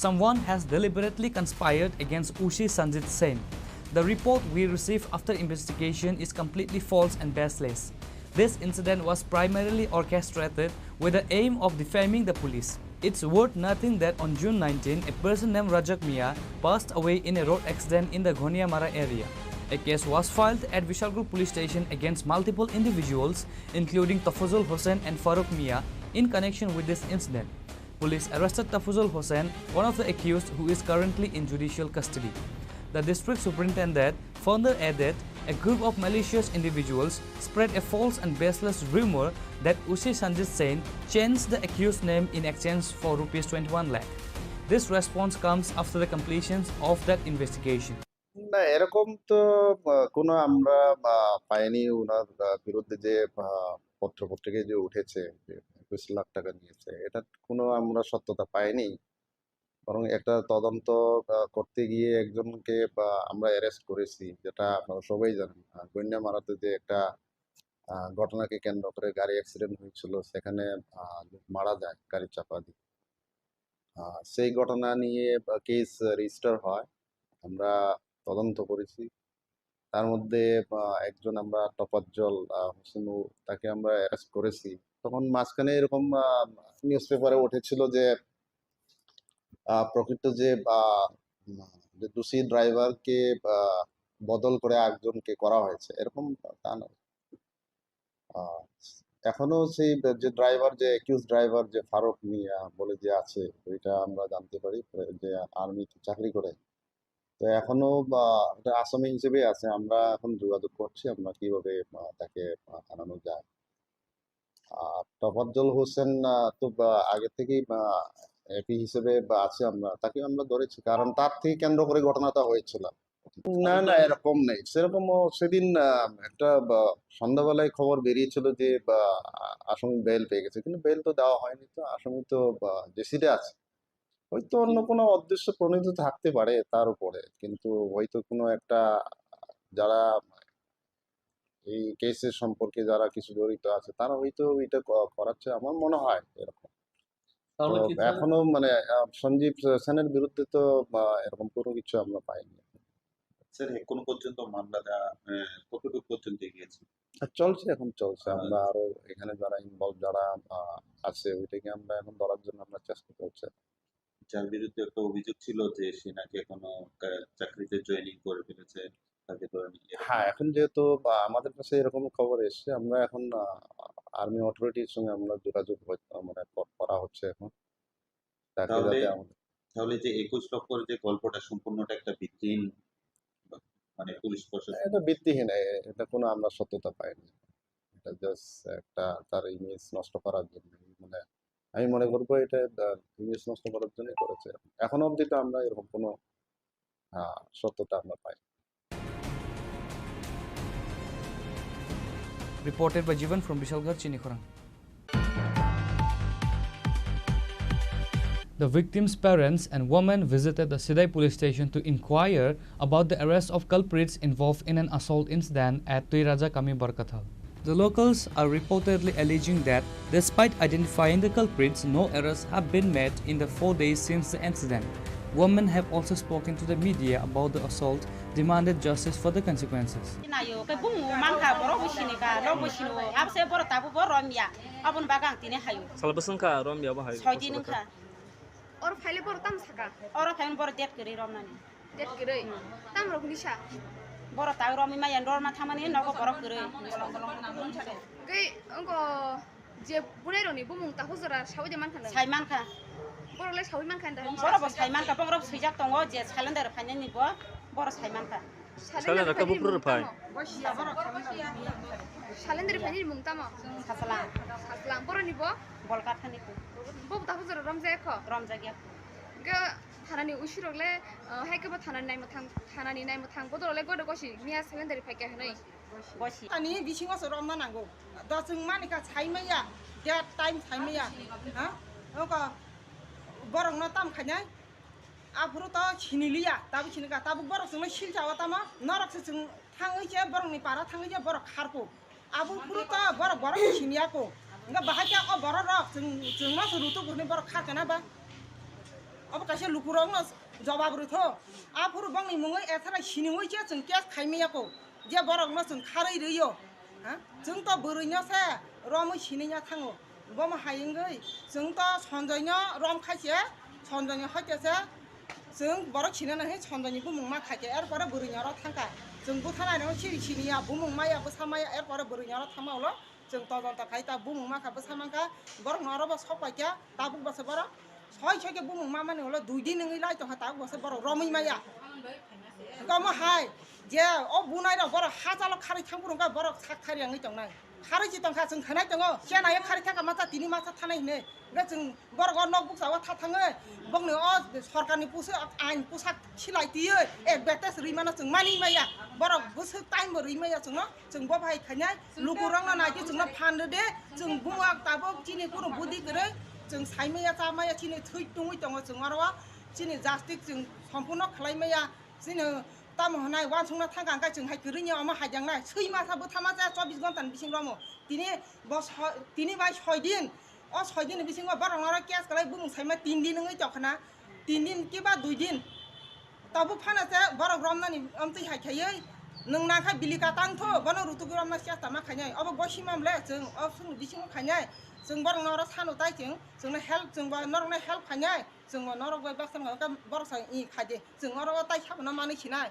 Someone has deliberately conspired against O C Sanjit Sen. The report we received after investigation is completely false and baseless. This incident was primarily orchestrated with the aim of defaming the police." It's worth noting that on June nineteen, a person named Rajak Mia passed away in a road accident in the Ghoniamara area. A case was filed at Bishalgarh Police Station against multiple individuals, including Tafazul Hossain and Farooq Mia, in connection with this incident. Police arrested Tafazul Hossain, one of the accused, who is currently in judicial custody. The district superintendent further added, A group of malicious individuals spread a false and baseless rumor that Usi Sanjit Sen changed the accused's name in exchange for rupees twenty-one lakh. This response comes after the completion of that investigation. না, এরকম তো, আহ, কোনো আমরা, আহ, পাইনি ওনার, আহ, বিরুদ্ধে যে, আহ, পত্র-পত্রিকায় যে উঠেছে যে একুশ লাখ টাকা নিয়েছে, এটার কোনো আমরা সত্যতা পাইনি। বরং একটা তদন্ত, আহ, করতে গিয়ে একজনকে বা আমরা অ্যারেস্ট করেছি, যেটা আপনারা সবাই জানেন। আহ, গন্যামারাতে যে একটা, আহ, ঘটনাকে কেন্দ্র করে গাড়ি অ্যাক্সিডেন্ট হয়েছিল, সেখানে, আহ, লোক মারা যায় গাড়ির চাপা দিয়ে। আহ, সেই ঘটনা নিয়ে, আহ, কেস রেজিস্টার হয়। আমরা তদন্ত করেছি। তার মধ্যে, আহ, একজন আমরা তফাজ্জল, আহ, হোসেন ও, তাকে আমরা অ্যারেস্ট করেছি। তখন মাঝখানে এরকম, আহ, নিউজ পেপারে উঠেছিল যে, আহ, প্রকৃত যে, আহ, উম, যে দোষী ড্রাইভারকে, আহ, বদল করে একজনকে করা হয়েছে, এরকম তা নয়। আহ, এখনো সেই যে ড্রাইভার, যে অ্যাকিউজ ড্রাইভার যে ফারুক মিয়া বলে যে আছে, ওইটা আমরা জানতে পারি যে আর্মিতে চাকরি করে। তো এখনো, আহ, একটা আসামি হিসেবে আছে। আমরা এখন যোগাযোগ করছি, আমরা কিভাবে, আহ, তাকে, আহ, আনানো যায়। আর তফাজ্জল হোসেন, আহ, তো, আহ, আগে থেকেই, আহ, একই হিসেবে, আহ, আছি আমরা, তাকে আমরা ধরেছি, কারণ তার থেকে কেন্দ্র করে ঘটনাটা হয়েছিল। না, না, এরকম নেই। সেরকমও সেদিন, আহ, একটা, আহ, সন্ধ্যাবেলায় খবর বেরিয়েছিল যে, আহ, আসামি বেইল পেয়ে গেছে, কিন্তু বেইল তো দেওয়া হয়নি। তো আসামি তো, আহ, জেসিতে আছে, হয়তো অন্য কোনো উদ্দেশ্য প্রণোদিত থাকতে পারে তার উপরে, কিন্তু হয়তো কোনো একটা, যারা এই কেসের সম্পর্কে যারা কিছু জড়িত আছে, তারা হয়তো এটা ক-, করাচ্ছে, আমার মনে হয় এরকম। তাহলে তো কি স্যার এখনো মানে, আহ, সঞ্জীব সেনের বিরুদ্ধে তো, আহ, এরকম কোনো কিছু আমরা পাইনি। স্যার, এখনো পর্যন্ত মামলাটা, আহ, কতটুকু পর্যন্ত এগিয়েছে? আর চলছে, এখন চলছে। আহ, আমরা আরো এখানে যারা ইনভলভ, যারা, আহ, আছে, ওইটাকে আমরা এখন ধরার জন্য আমরা চেষ্টা করছি। যার বিরুদ্ধে একটা অভিযোগ ছিল যে সে নাকি এখনো কা-, চাকরিতে জয়েনিং করে ফেলেছে, তাকে ধরে নিয়ে এরকম। হ্যাঁ, এখন যেহেতু, আহ, আমাদের কাছে এরকম খবর এসছে, আমরা এখন, আহ, আর্মি অথরিটির সঙ্গে আমরা যোগাযোগ হই-, আহ, মানে ক-, করা হচ্ছে এখন। তাকে তাহলে, যাতে আমাদের তাহলে যে একুশ লক্ষর যে গল্পটা সম্পূর্ণটা একটা ভিত্তিহীন, মানে পুলিশ প্রশাসন। এটা ভিত্তিহীন, এ-, এটা কোনো আমরা সত্যতা পাইনি। এটা জাস্ট একটা তার ইমেজ নষ্ট করার জন্য, মানে আমি মনে করবো এটা, আহ, ইমেজ নষ্ট করার জন্য করেছে। এখনো অবধি তো আমরা এরকম কোনো, আহ, সত্যতা আমরা পাই। Reported by Jivan from Bishalgarh, Chinikhorang. The victim's parents and women visited the Sidai police station to inquire about the arrest of culprits involved in an assault incident at Tuiraja Kami Barkathal. The locals are reportedly alleging that, despite identifying the culprits, no arrests have been made in the four days since the incident. Women have also spoken to the media about the assault, demanded justice for the consequences. Nayo, ke bumu mankha, borok bo sini ka, lok bo sini o, abse borok tabuk bo romya, aboni bagwi ang tini hayo. Sal bwswng kha, romya bo hai. Soi din wngkha. Oro phaile borok tamo saka? Oro phaile borok date kwrwi romnani. Date kwrwi? Hmm. Tamo rok hwnwi sa? Borok ta romwi maya, norma thangmani nogo borok kwrwi. Tei wngkha je bunai rokni bumung takhuk jora saui de mankha na? Sai mankha. Borok le saui mankha da? Borok bo sai mankha, borok swijak tongo je salendar phainani bo, borok sai mankha. Salendar rok buphuru rok phai. Salendar phainani mung tamo? Saslang. Saslang. Boroni bo? Bolkathani ko. Bo takhuk jora romjak kho? Romjak ya. Ga thanani usirok le, uh, hai kebo thanani naimwthang, thanani naimwthang bodol le godo gosi miya salendar phai khe hwnwi. Gosi. Ani bisingo se romna nango. Da chwng mani kha sai maya, date time sai maya. Ha? Oko borok no tam khainai. Aphuru to siniliya, tabuk sinika, tabuk borok chwngno silchao tamo, norok se chwng thangwi se borokni para thangwi se borok kharkuk. Aphuru to borok, borok siniya kuk. Hwnkhe bahai khe o borok rok chwng, chwngno se rutuk hwnwi borok kharkana ba? Obo kaisa lukurokno jobab rwtho. Aphuru bongni mungwi ethara siniwi se chwng case khaimaya kuk. Je borokno chwng kharwi rwio, ha? Chwng to bwrwino se romwi sinina thango. Bomo hai wngwi chwng to Sanjoyno rom khai se, Sanjoyni hoite se chwng borok sinana hai Sanjoyni bumung ma khai khe, er pore bwrwino ro thangkha. Chwng bwtha nainano siri siniya, bumung maya, bwsa maya, er pore bwrwino ro thangma ulo chwng todonto khai ta bumung ma kha, bwsa man kha, borokno oro bo sok pai kha, tabuk bo se borok soi soi khe bumung ma mani ulo dui din wngwi lai tongkha, tabuk bo se borok romwi maya. Komo hai je o bunai rok borok hachalo kharwi thang phuru wngkha borok sak thari wngwi tongnai. Kharwi si tongkha chwng khanai tongo. Chena ye kharwi thangkha masa tini masa thanai hine. Hingke chwng borok o nok buksa o tha thangwi bokni o sorkarni pusu ain pusak silai twiwi ek betes rwi mano chwng mani maya. Borok bwswk time bo rwi maya chwngno. Chwng bo bai khainai lukurokno naidi chwngno phan rwdi. Chwng buma tabuk chini kunu budi kwrwi chwng saimaya chamaya chini thwi tungwi tongo chwng oro o. Chini justice chwng sompurno khlai maya. Chini tamo hwnai uansukna thangkha hwnkhe chwng hai kwrwini omo haijaknai swi masa bwtha masa chobbish ghonta ni bisingo omo tini bo so-, tini bai soi din o soi din ni bisingo borok norok case kwlai bumung saima tin din wngwi tongkhana tin din kiba dui din tabuk phano se borok romnani omtwi hai khaiwi nwng nangkha bili katang tho bono rutuk romna chesta ma khainai obo bosi mamle chwng o sung bisingo khainai chwng borok norok sano tai chwng chwngno help chwng bo norokno help khainai. Chwng bo norok bai baksa wngkha, borok sa i kha de. Chwng oro o tai sabono manwi sinai.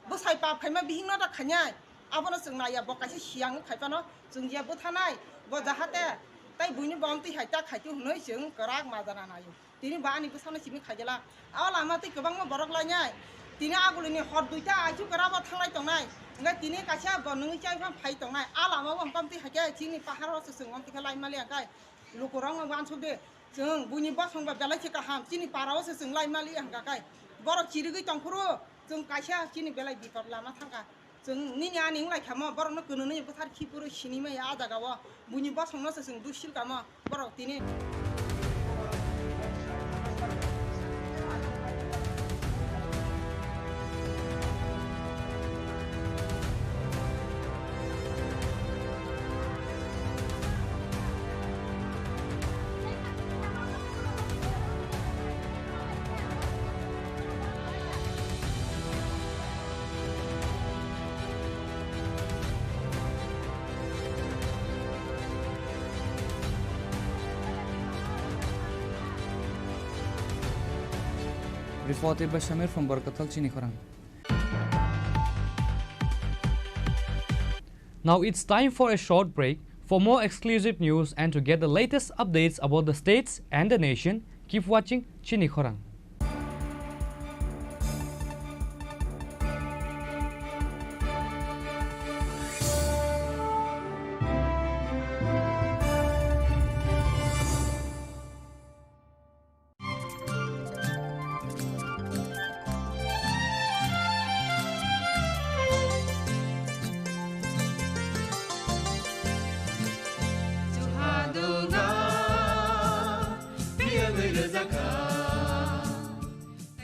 Bwsai pap khaima bihikno da khainai. Abono chwng naiya, bo kaisa siyang wng khai phano chwng je bwthanai. Bo jahate tai buini bo amtwi hai ta khai tu hwnwi chwng kwrak majana naio. Tini bo ani bwsano simi khai jela. A lama twi kwbangma borok lainai. Tini agulini hor duita aichu kwrak bo thanglai tongnai. Hwnkhe tini kaisa bo nungwi chai phano phai tongnai. A lama bo hwnkhe amtwi hai khe chini pahar o se chwng amtwi khe lai mali hwnkhe lukurokno uansuk de. Chwng buini bosong ba belai se kaham, chini para o se chwng lai mali hwnkha kai. Borok chirigwi tongphuru chwng kaisa chini belai bipot lama thangkha. Chwng nini ani wng lai khamo, borokno kwnwi bwthar khiphuru sinimaya a jaga o. Buini bosongno se chwng dusil kamo borok tini. Reported by Shamir from Barkathal Chini Khorang. Now it's time for a short break. For more exclusive news and to get the latest updates about the states and the nation, keep watching Chini Khorang.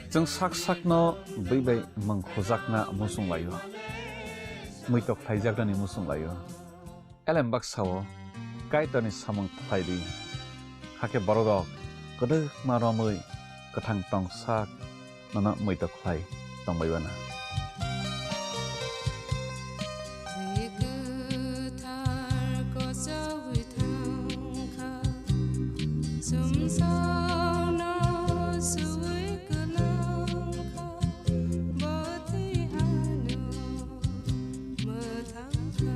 Chwng sak sakno bwi bai mwng khujakna muchung laio, muitok khlaijaknani muchung laio. Elem baksa-o Kaitorni samung khlai di, hakhe bororok kwdwkma romwi kwthang tong sak nono muitok khlai tong bai bana. Twi kwthar kochogwi thang kha, sumsokno suwi kwlang kha, bo twi ano mwthang kha.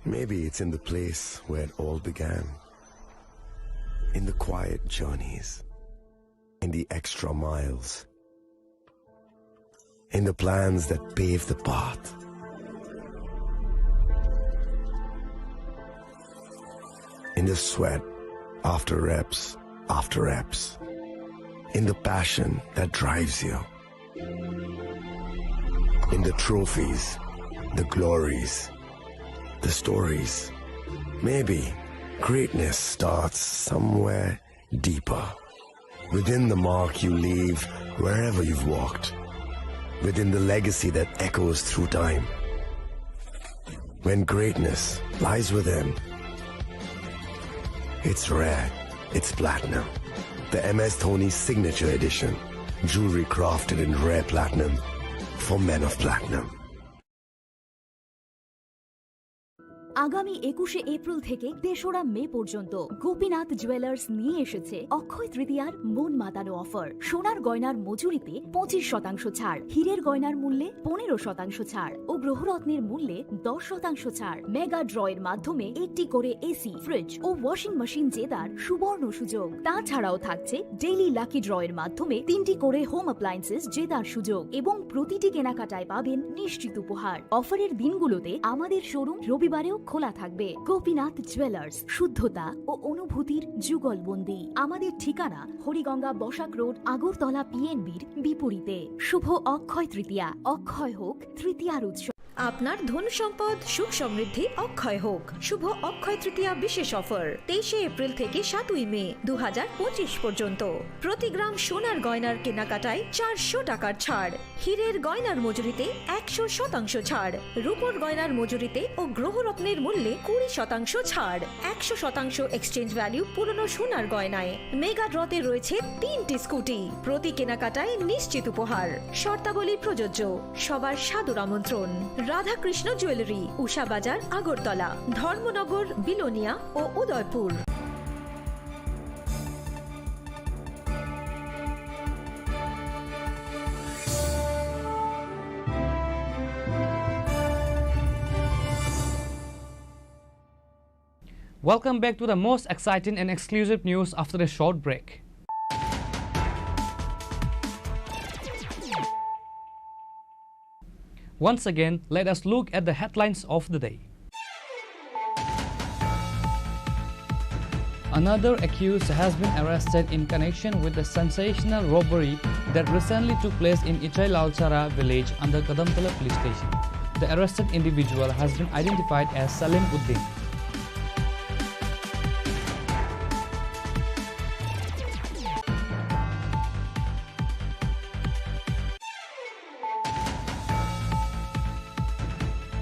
Maybe it's in the place where it all began. In the quiet journeys, in the extra miles, in the plans that pave the path, in the sweat after reps after reps, in the passion that drives you, in the trophies, the glories, the stories. Maybe greatness starts somewhere deeper. Within the mark you leave wherever you've walked. Within the legacy that echoes through time. When greatness lies within, it's rare, it's platinum. The M S Dhoni Signature Edition. Jewelry crafted in rare platinum for men of platinum. আগামী একুশে এপ্রিল থেকে তেসরা মে পর্যন্ত গোপীনাথ জুয়েলার্স নিয়ে এসেছে অক্ষয় তৃতীয়ার মন মাতানো অফার। সোনার গয়নার মজুরিতে পঁচিশ শতাংশ ছাড়, হীরের গয়নার মূল্যে পনেরো শতাংশ ছাড় ও গ্রহরত্নের মূল্যে দশ শতাংশ ছাড়। মেগা ড্রয়ের মাধ্যমে একটি করে এসি, ফ্রিজ ও ওয়াশিং মেশিন জেতার সুবর্ণ সুযোগ। তাছাড়াও থাকছে ডেইলি লাকি ড্রয়ের মাধ্যমে তিনটি করে হোম অ্যাপ্লায়েন্সেস জেতার সুযোগ এবং প্রতিটি কেনাকাটায় পাবেন নিশ্চিত উপহার। অফারের দিনগুলোতে আমাদের শোরুম রবিবারেও খোলা থাকবে। গোপীনাথ জুয়েলার্স, শুদ্ধতা ও অনুভূতির যুগলবন্দি। আমাদের ঠিকানা হরিগঙ্গা বসাক রোড, আগরতলা পিএনবির বিপরীতে। শুভ অক্ষয় তৃতীয়া। অক্ষয় হোক তৃতীয়ার উৎসব। আপনার ধন সম্পদ সুখ সমৃদ্ধি অক্ষয় হোক। শুভ অক্ষয় তৃতীয়া বিশেষ অফার তেইশে এপ্রিল থেকে সাতই মে দু হাজার পঁচিশ পর্যন্ত। প্রতি গ্রাম সোনার গয়নার কেনাকাটায় চারশো টাকার ছাড়, হীরের গয়নার মজুরিতে একশো শতাংশ ছাড়, রূপোর গয়নার মজুরিতে ও গ্রহরত্নের মূল্যে কুড়ি শতাংশ ছাড়, একশো শতাংশ এক্সচেঞ্জ ভ্যালু পুরনো সোনার গয়নায়। মেগা ড্রতে রয়েছে তিনটি স্কুটি, প্রতি কেনাকাটায় নিশ্চিত উপহার। শর্তাবলী প্রযোজ্য। সবার সাদর আমন্ত্রণ। রাধাকৃষ্ণ জুয়েলারি, উষা বাজার, আগরতলা, ধর্মনগর, বিলোনিয়া ও Udaipur. Welcome back to the most exciting and exclusive news after a short break. Once again, let us look at the headlines of the day. Another accused has been arrested in connection with the sensational robbery that recently took place in Ichai Lalchara village under Kadamtala police station. The arrested individual has been identified as Salim Uddin.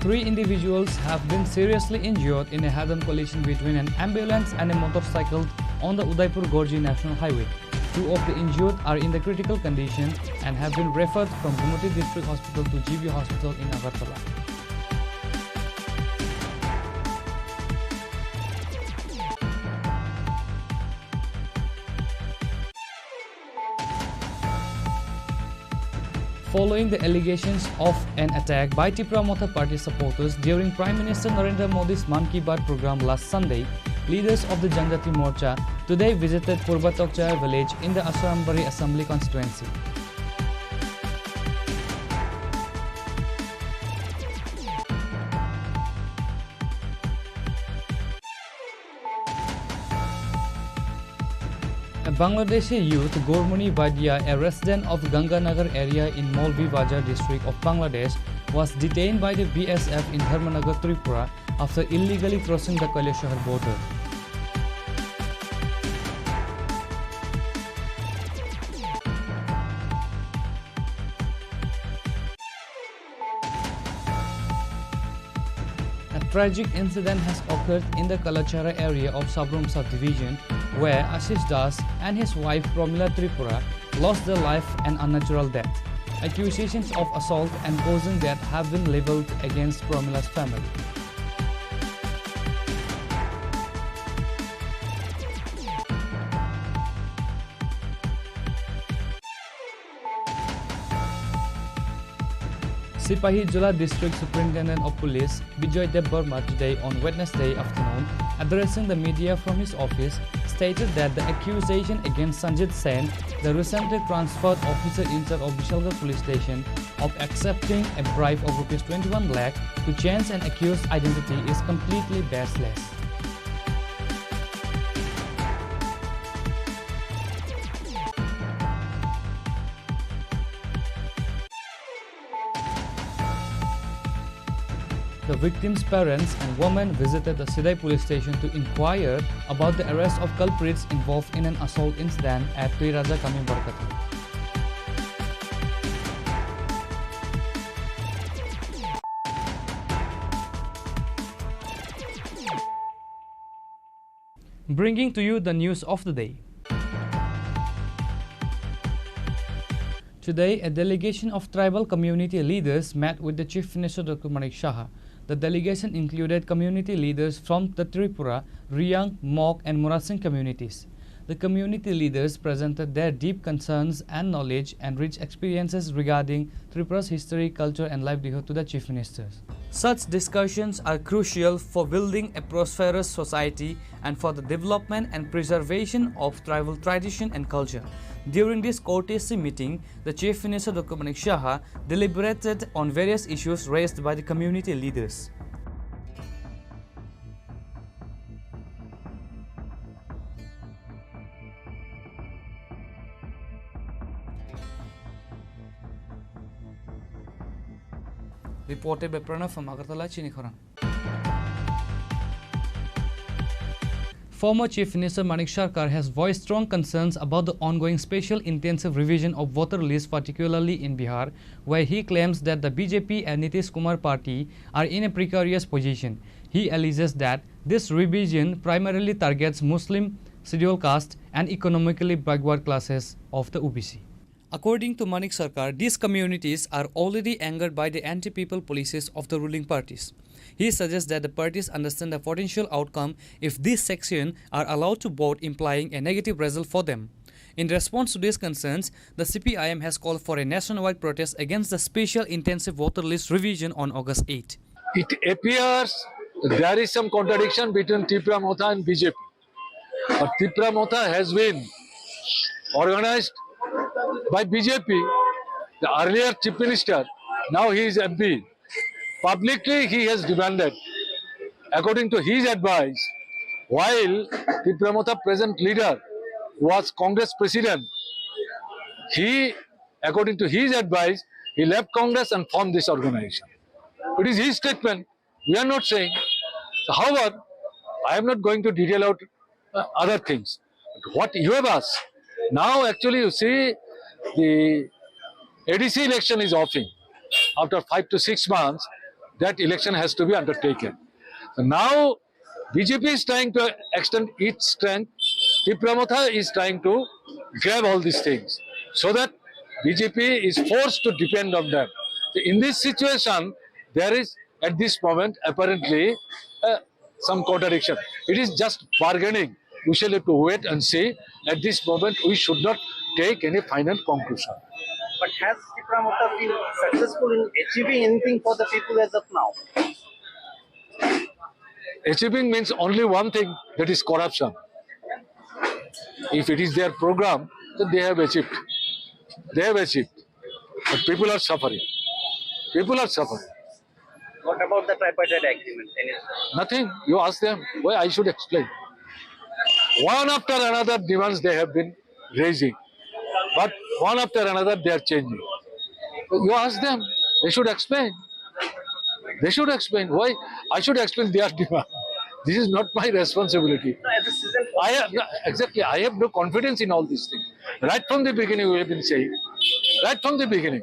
Three individuals have been seriously injured in a head-on collision between an ambulance and a motorcycle on the Udaipur Gorji National Highway. Two of the injured are in the critical condition and have been referred from Gumoti District Hospital to G B Hospital in Agartala. Following the allegations of an attack by Tipra Motha Party supporters during Prime Minister Narendra Modi's Mann Ki Baat program last Sunday, leaders of the Janjati Morcha today visited Purba Tokchaya village in the Asrambari Assembly constituency. A Bangladeshi youth, Gourmoni Badia, a resident of Ganganagar area in Molvi Bazar district of Bangladesh, was detained by the B S F in Dharmanagar, Tripura, after illegally crossing the Kailashahar border. A tragic incident has occurred in the Kalachara area of Sabrum subdivision, where Ashish Das and his wife Pramila Tripura lost their life an unnatural death. Accusations of assault and causing death have been leveled against Pramila's family. Sipahi Jala District Superintendent of Police Bijoy Debbarma today on Wednesday afternoon, addressing the media from his office, stated that the accusation against Sanjit Sen, the recently transferred officer in charge of Bishalgarh Police Station, of accepting a bribe of rupees twenty-one lakh to change an accused's identity is completely baseless. The victim's parents and women visited the Sidai police station to inquire about the arrest of culprits involved in an assault incident at Tuiraja Kami Barkatha. Bringing to you the news of the day. Today, a delegation of tribal community leaders met with the Chief Minister Doctor Manik Saha. The delegation included community leaders from the Tripura, Riyang, Mok, and Murasing communities. The community leaders presented their deep concerns and knowledge and rich experiences regarding Tripura's history, culture, and livelihood to the Chief Minister. Such discussions are crucial for building a prosperous society and for the development and preservation of tribal tradition and culture. During this courtesy meeting, the Chief Minister Doctor Manik Saha deliberated on various issues raised by the community leaders. Reported by Pranav from Agartala, Chini Khorang. Former Chief Minister Manik Sarkar has voiced strong concerns about the ongoing special intensive revision of voter list, particularly in Bihar, where he claims that the B J P and Nitish Kumar party are in a precarious position. He alleges that this revision primarily targets Muslim, scheduled caste, and economically backward classes of the O B C. According to Manik Sarkar, these communities are already angered by the anti-people policies of the ruling parties. He suggests that the parties understand the potential outcome if these sections are allowed to vote, implying a negative result for them. In response to these concerns, the C P I M has called for a nationwide protest against the special intensive voter list revision on August eight. It appears there is some contradiction between Tipra Motha and B J P. But Tipra Motha has been organized by B J P, the earlier chief minister, now he is M P. Publicly, he has demanded, according to his advice, while Tipra Motha present leader was Congress president, he, according to his advice, he left Congress and formed this organization. It is his statement. We are not saying. So, however, I am not going to detail out uh, other things. But what you have asked, now actually you see the A D C election is offing. After five to six months, that election has to be undertaken. So now B J P is trying to extend its strength. Tipra Motha is trying to grab all these things so that B J P is forced to depend on them. So in this situation, there is at this moment, apparently, uh, some contradiction. It is just bargaining. We shall have to wait and see. At this moment, we should not take any final conclusion. But has Tipra Motha been successful in achieving anything for the people as of now? Achieving means only one thing, that is corruption. If it is their program, then they have achieved. They have achieved. But people are suffering. People are suffering. What about the tripartite agreement? Any Nothing. You ask them. Why I should explain? One after another demands they have been raising. But one after another they are changing. You ask them. They should explain. They should explain. Why I should explain their demand? This is not my responsibility. No, as a seasoned I have, no, exactly. I have no confidence in all these things. Right from the beginning, we have been saying. Right from the beginning.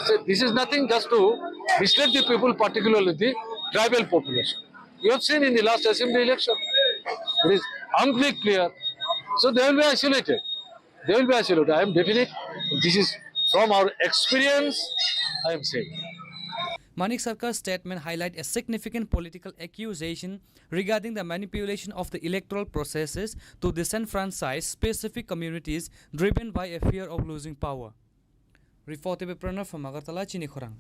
So this is nothing just to mislead the people, particularly the tribal population. You have seen in the last assembly election, it is unclear. So they will be isolated. They will be isolated. I am definite. This is from our experience, I am saying. Manik Sarkar's statement highlight a significant political accusation regarding the manipulation of the electoral processes to disenfranchise specific communities driven by a fear of losing power. Reported by Pranav from Agartala, Chini Khorang.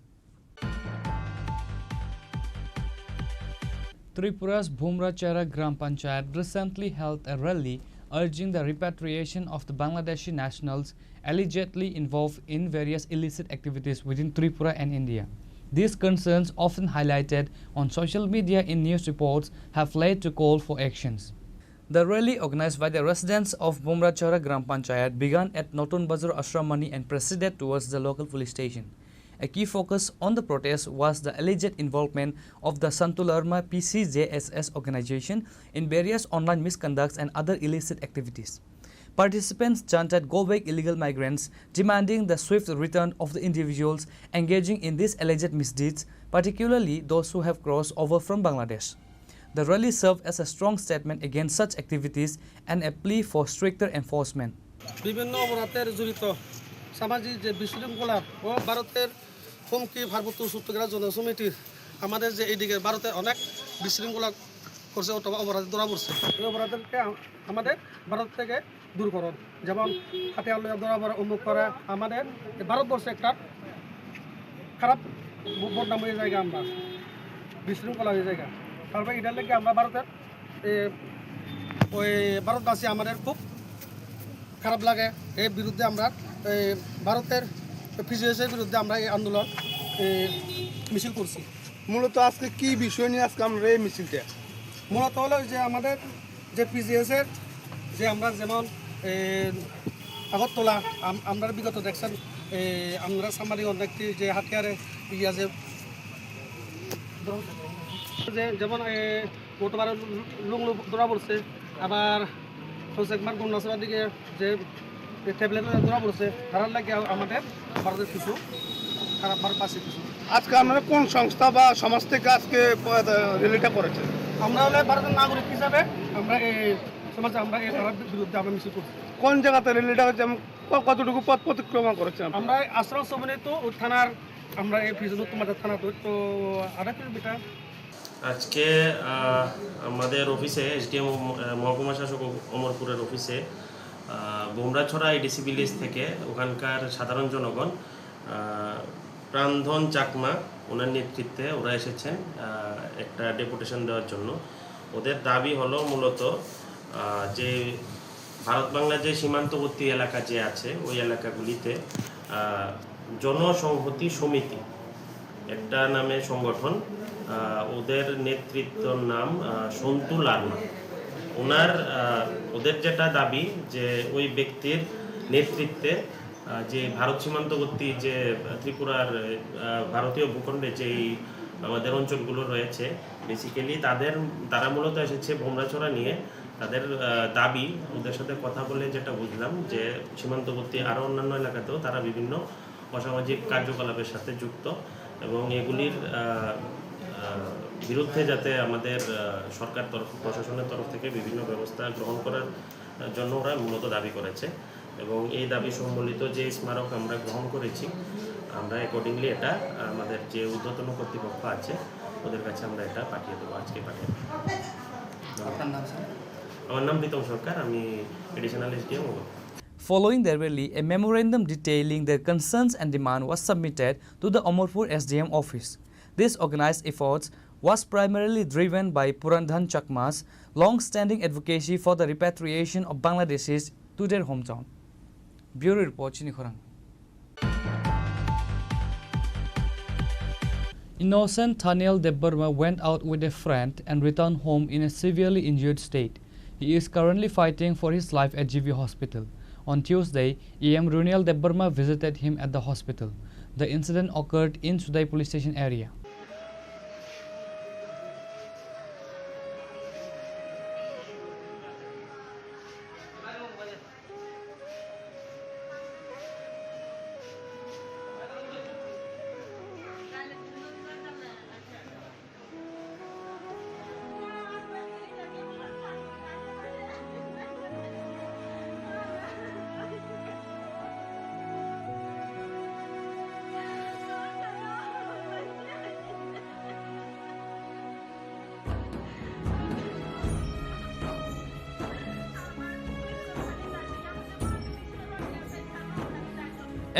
Tripura's Bhumra Chara Gram Panchayat recently held a rally urging the repatriation of the Bangladeshi nationals allegedly involved in various illicit activities within Tripura and India. These concerns, often highlighted on social media in news reports, have led to call for actions. The rally, organized by the residents of Bumrachara Gram Panchayat, began at Notun Bazar Ashramani and proceeded towards the local police station. A key focus on the protest was the alleged involvement of the Santularma P C J S S organization in various online misconducts and other illicit activities. Participants chanted "Go back, illegal migrants," demanding the swift return of the individuals engaging in these alleged misdeeds, particularly those who have crossed over from Bangladesh. The rally served as a strong statement against such activities and a plea for stricter enforcement. বিভিন্ন অপরাধের জড়িত সামাজিক যে বিশৃঙ্খলা ও ভারতের কুমকি পার্বত্য চট্টগ্রাম জনসমিতির আমাদের যে এইদিকে ভারতে অনেক বিশৃঙ্খলা করছে অথবা অপরাধে ধরা পড়ছে, এই অপরাধীদেরকে আম-, আমাদের ভারত থেকে দূর করুন। যেমন হাতিয়ার লইয়া ধরা পড়া, অমুক করা, আমাদের এই ভারতবর্ষে একটা খারাপ ব-, বদনাম হয়ে যায় আমরা, বিশৃঙ্খলা হয়ে যায়। তারপরে এটার লেগে আমরা ভারতের, এ, ওই ভারতবাসী আমাদের খুব খারাপ লাগে। এর বিরুদ্ধে আমরা, এ, ভারতের পিজিএস এর বিরুদ্ধে আমরা এই আন্দোলন, এ, মিছিল করছি। মূলত আজকে কি বিষয় নিয়ে আজকে আমরা এই মিছিলটা? মূলত হলো যে আমাদের যে পিজিএস এর যে আমরা যেমন, এ, আগরতলা আম-, আমরা বিগত দেখছেন, এ, আমরা সাংবাদিক অনেকটি যে হাতিয়ারে ইয়া যে, যে যেমন, এ, গতবার লু-, লু-, লুংলু ধরা পড়ছে, আবার হোসেকমার গুন্ডাছড়ার দিকে যে ট্যাবলেট ধরা পড়ছে, তারার লাগে আমাদের ভারতের কিছু খারাপ ভারতবাসী কিছু। আজকে আপনারা কোন সংস্থা বা সমাজ থেকে আজকে প-, র্যালিটা করেছেন? আমরা হলে ভারতের নাগরিক হিসাবে আমরা এই সমাজে আমরা এই ধারার বিরুদ্ধে আমরা মিছিল করছি। কোন জায়গাতে র্যালিটা হচ্ছে এবং ক-, কতটুকু পথ অতিক্রমণ করেছেন আপনারা? আমরা আশ্রম সমন্বিত ও থানার, আমরা এই পিছনে তোমাদের থানা তো, তো আধা কিলোমিটার। আজকে, আহ, আমাদের অফিসে, এসডিএম, আহ, মহকুমা শাসক অ-, অমরপুরের অফিসে, আহ, বোমরাছড়া এডিসি ভিলেজ থেকে ওখানকার সাধারণ জনগণ, আহ, প্রাণধন চাকমা, ওনার নেতৃত্বে ওরা এসেছেন, আহ, একটা ডেপুটেশন দেওয়ার জন্য। ওদের দাবি হলো মূলত, আহ, যে ভারত বাংলাদেশ সীমান্তবর্তী এলাকা যে আছে, ওই এলাকাগুলিতে, আহ, জনসংহতি সমিতি একটা নামে সংগঠন, আহ, ওদের নেতৃত্বর নাম, আহ, সন্তু লারমা। ওনার, আহ, ওদের যেটা দাবি যে ওই ব্যক্তির নেতৃত্বে, আহ, যে ভারত সীমান্তবর্তী যে ত্রিপুরার, আহ, ভারতীয় ভূখণ্ডে যেই আমাদের অঞ্চলগুলো রয়েছে, বেসিক্যালি তাদের, তারা মূলত এসেছে বোমরাছড়া নিয়ে। তাদের, আহ, দাবি, ওদের সাথে কথা বলে যেটা বুঝলাম যে সীমান্তবর্তী আরও অন্যান্য এলাকাতেও তারা বিভিন্ন অসামাজিক কার্যকলাপের সাথে যুক্ত এবং এগুলির, আহ, আহ, বিরুদ্ধে যাতে আমাদের, আহ, সরকার তরফ, প্রশাসনের তরফ থেকে বিভিন্ন ব্যবস্থা গ্রহণ করার, আহ, জন্য ওরা মূলত দাবি করেছে। এবং এই দাবি সম্বলিত যে স্মারক আমরা গ্রহণ করেছি, আমরা অ্যাকর্ডিংলি এটা আমাদের যে ঊর্ধ্বতন কর্তৃপক্ষ আছে, ওদের কাছে আমরা এটা পাঠিয়ে দেবো, আজকে পাঠিয়ে দেবো। আপনার নাম, স্যার? আমার নাম প্রীতম সরকার, আমি additional SDM. Following their rally, a memorandum detailing their concerns and demand was submitted to the Amarpur S D M office. This organized efforts was primarily driven by Purandhan Chakma's long-standing advocacy for the repatriation of Bangladeshis to their hometown. Bureau Report, Chini Khorang. Innocent Thaniel Debbarma went out with a friend and returned home in a severely injured state. He is currently fighting for his life at G V Hospital. On Tuesday, E M Runiel Debbarma visited him at the hospital. The incident occurred in Sudai Police Station area.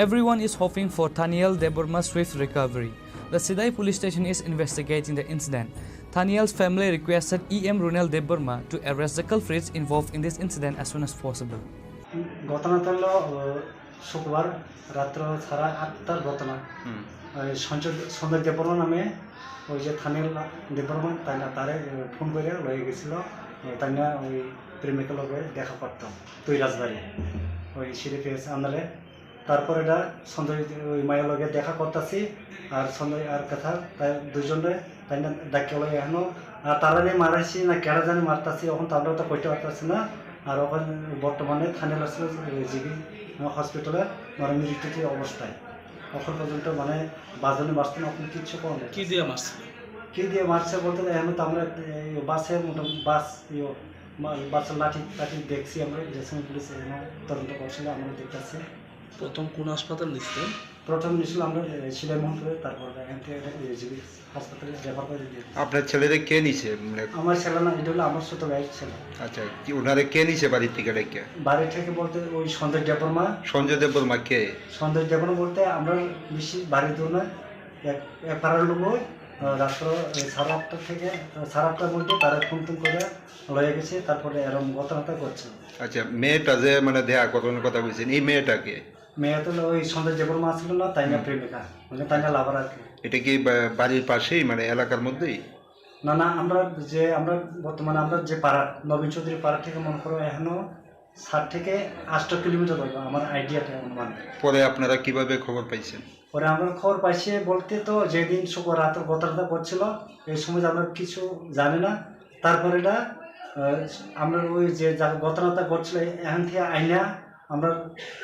Everyone is hoping for Thaniel Debbarma's swift recovery. The Sidai police station is investigating the incident. Thaniel's family requested E M Runel Debbarma to arrest the culprits involved in this incident as soon as possible. ঘটনাটা হলো, আহ, শুক্রবার রাত্র সাড়ে আটটার ঘটনা। হুম। ওই সঞ্জয়, সঞ্জয় দেববর্মা নামে ওই যে থানিল দেববর্মা, তাই না, তারে, আহ, ফোন করে লয়ে গেছিল, আহ, তাই না, ওই প্রেমিকার লগে দেখা করতাম তুই রাজবাড়ি, ওই সিঁড়ি পেয়েছে আন্দারে। তারপর এটা সঞ্জয় ওই মায়ের লগে দেখা করতাছি, আর সঞ্জয় আর কথা, তাই দুইজনরে তাই না ডাকিয়া লই এখনো, আর তারা যে মারাইছি না কেডা জানি মারতাছি, এখন তো আমরা তো কইতে পারতাছি না। আর এখন বর্তমানে থানায় আছে জিবি হসপিটালে, মানে মৃত্যুতে অবস্থায়। এখন পর্যন্ত মানে বাজনে মারছে না, এখন কিচ্ছু কম নেই। কি দিয়ে মারছিল? কি দিয়ে মারছে বলতে এখন তো আমরা এই বাসে মোটামুটি বাস, ইয়ে, মা-, বাসের লাঠি টাঠি দেখছি আমরা, ড্রেসিং পুলিশ এখানে তদন্ত করছিল, আমরা দেখতেছি। প্রথম কোন হাসপাতাল নিছিলেন? প্রথম নিয়েছিল আমরা, এ, সিলাই মোহনপুরে, তারপর এখান থেকে এটা এজিবি হাসপাতালে রেফার করে দিয়ে দিয়েছি। আপনার ছেলেরে কে নিছে? মানে আমার ছেলে না, এটা হলো আমার ছোট ভাইয়ের ছেলে। আচ্ছা, কি ওনারে কে নিছে বাড়ি থেকে ডেকে? বাড়ি থেকে বলতে ওই সঞ্জয় দেববর্মা। সঞ্জয় দেববর্মা কে? সঞ্জয় দেববর্মা বলতে আমরা বেশি বাড়ি দূর না, এক, এক পাড়ার লোক ওই, আহ, রাত্র এই সাড়ে আটটা থেকে, আহ, সাড়ে আটটার মধ্যে তারা ফোন টোন করে লয়ে গেছে, তারপরে এরম ঘটনাটা ঘটছে। আচ্ছা, মেয়েটা যে মানে দেয়া ঘটনার কথা বলছেন, এই মেয়েটা কে? মেয়ে তো ওই সঞ্জয় দেববর্মা ছিল না, তাই না হুম। প্রেমিকা, মানে তাই না লাভার আর কি। এটা কি বা-, বাড়ির পাশেই, মানে এলাকার মধ্যেই? না, না, আমরা যে, আমরা বর্তমানে আমরা যে পাড়া, নবীন চৌধুরী পাড়া থেকে মনে করো এখনো সাত থেকে আট কিলোমিটার হবে আমার আইডিয়াটা অনুমান। পরে আপনারা কিভাবে খবর পাইছেন? পরে আমরা খবর পাইছি বলতে তো যেদিন শুক্রবার রাতের ঘটনাটা ঘটছিল, এই সময় আমরা কিছু জানি না। তারপরে এটা, আহ, আমরা ওই যে যা-, ঘটনাটা ঘটছিল, এখান থেকে আইনা আমরা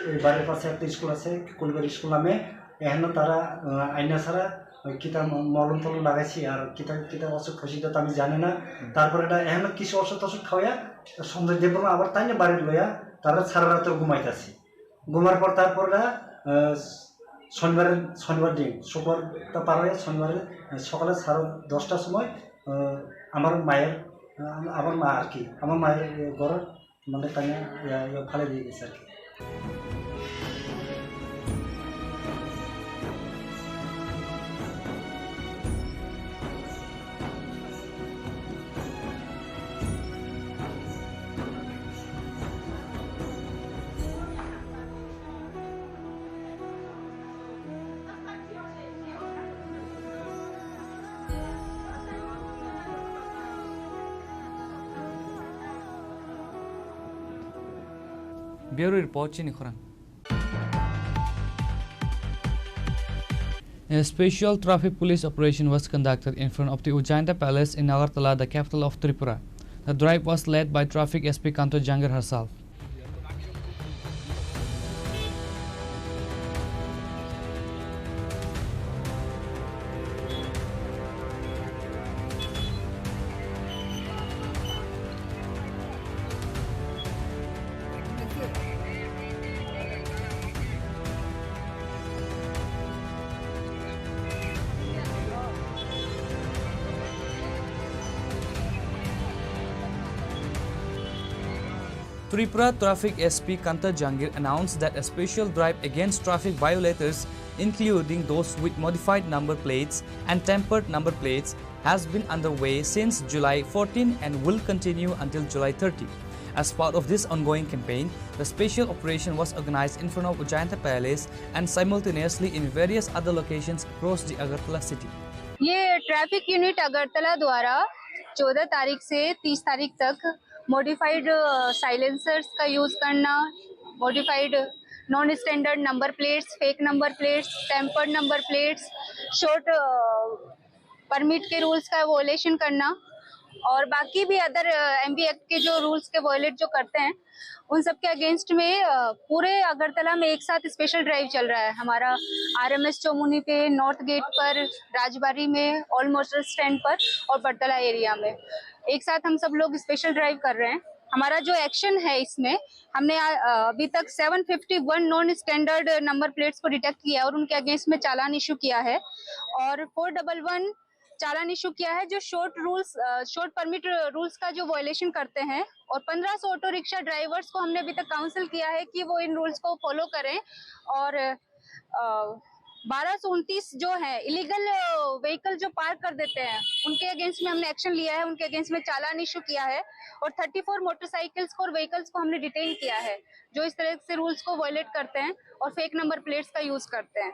ওই বাড়ির পাশে একটা স্কুল আছে, কুলবেড়ি স্কুল নামে, এখানে তারা, আহ, আইনা ছাড়া ওই কিতা ম-, মলম টলম লাগাইছি, আর কিতা, কিতা ওষুধ খাইছি, এটা তো আমি জানি না। হুম। তারপরে এটা এখানে কিছু ওষুধ টষুধ খাওয়াইয়া সঞ্জয় দেববর্মা আবার তাই না বাড়ির লইয়া তারা সারা রাত্র ঘুমাইতেছি। ঘুমার পর তারপর এটা, আহ, শনিবারের, শনিবার দিন, শুক্রবারটা পার হয়ে শনিবারে, আহ, সকালে সাড়ে দশটার সময়, আহ, আমার মায়ের, আহ, আমার মা আর কি, আমার মায়ের, আহ, ঘর মানে তাই না, ইয়া, ইয়া, ফালাই দিয়ে গেছে আর কি। Bureau Report, Chini Khorang. A special traffic police operation was conducted in front of the Ujjayanta Palace in Agartala, the capital of Tripura. The drive was led by Traffic S P Kanta Jangir herself. Tripura Traffic S P Kanta Jangir announced that a special drive against traffic violators, including those with modified number plates and tempered number plates, has been underway since July fourteen and will continue until July thirty. As part of this ongoing campaign, the special operation was organized in front of Ujjayanta Palace and simultaneously in various other locations across the Agartala city. ये traffic unit Agartala द्वारा चौदह तारीख से तीस तारीख तक modified silencers का यूज़ करना, modified non standard number plates, fake number plates, tempered number plates, short permit के रूल्स का वॉयलेशन करना और बाकी भी अदर एमवी एक्ट के जो रूल्स के वॉयलेट जो करते हैं, उन सब के अगेंस्ट में, अ, पूरे अगरतला में एक साथ स्पेशल ड्राइव चल रहा है हमारा। आरएमएस चौमुहनी पे, नॉर्थ गेट पर, राजबाड़ी में, ऑल मोटर स्टैंड पर और बरतला एरिया में एक साथ हम सब लोग स्पेशल ड्राइव कर रहे हैं। हमारा जो एक्शन है इसमें, हमने, अ, अभी तक seven fifty one non standard number plates को डिटेक्ट किया है और उनके अगेंस्ट में चालान इशू किया है और फोर डबल वन चालान इशू किया है, जो शॉर्ट रूल्स, अ, शॉर्ट परमिट रूल्स का जो वॉयलेशन करते हैं, और पन्द्रह सौ ऑटो रिक्शा ड्राइवर्स को हमने अभी तक काउंसिल किया है कि वो इन रूल्स को फॉलो करें और, अ, बारह सौ उनतीस जो है इलीगल, अ, व्हीकल जो पार्क कर देते हैं, उनके अगेंस्ट में हमने एक्शन लिया है, उनके अगेंस्ट में चालान इशू किया है और थर्टी फोर मोटरसाइकिल्स को और व्हीकल्स को हमने डिटेन किया है, जो इस तरह से रूल्स को वॉयलेट करते हैं और फेक नंबर प्लेट्स का यूज़ करते हैं।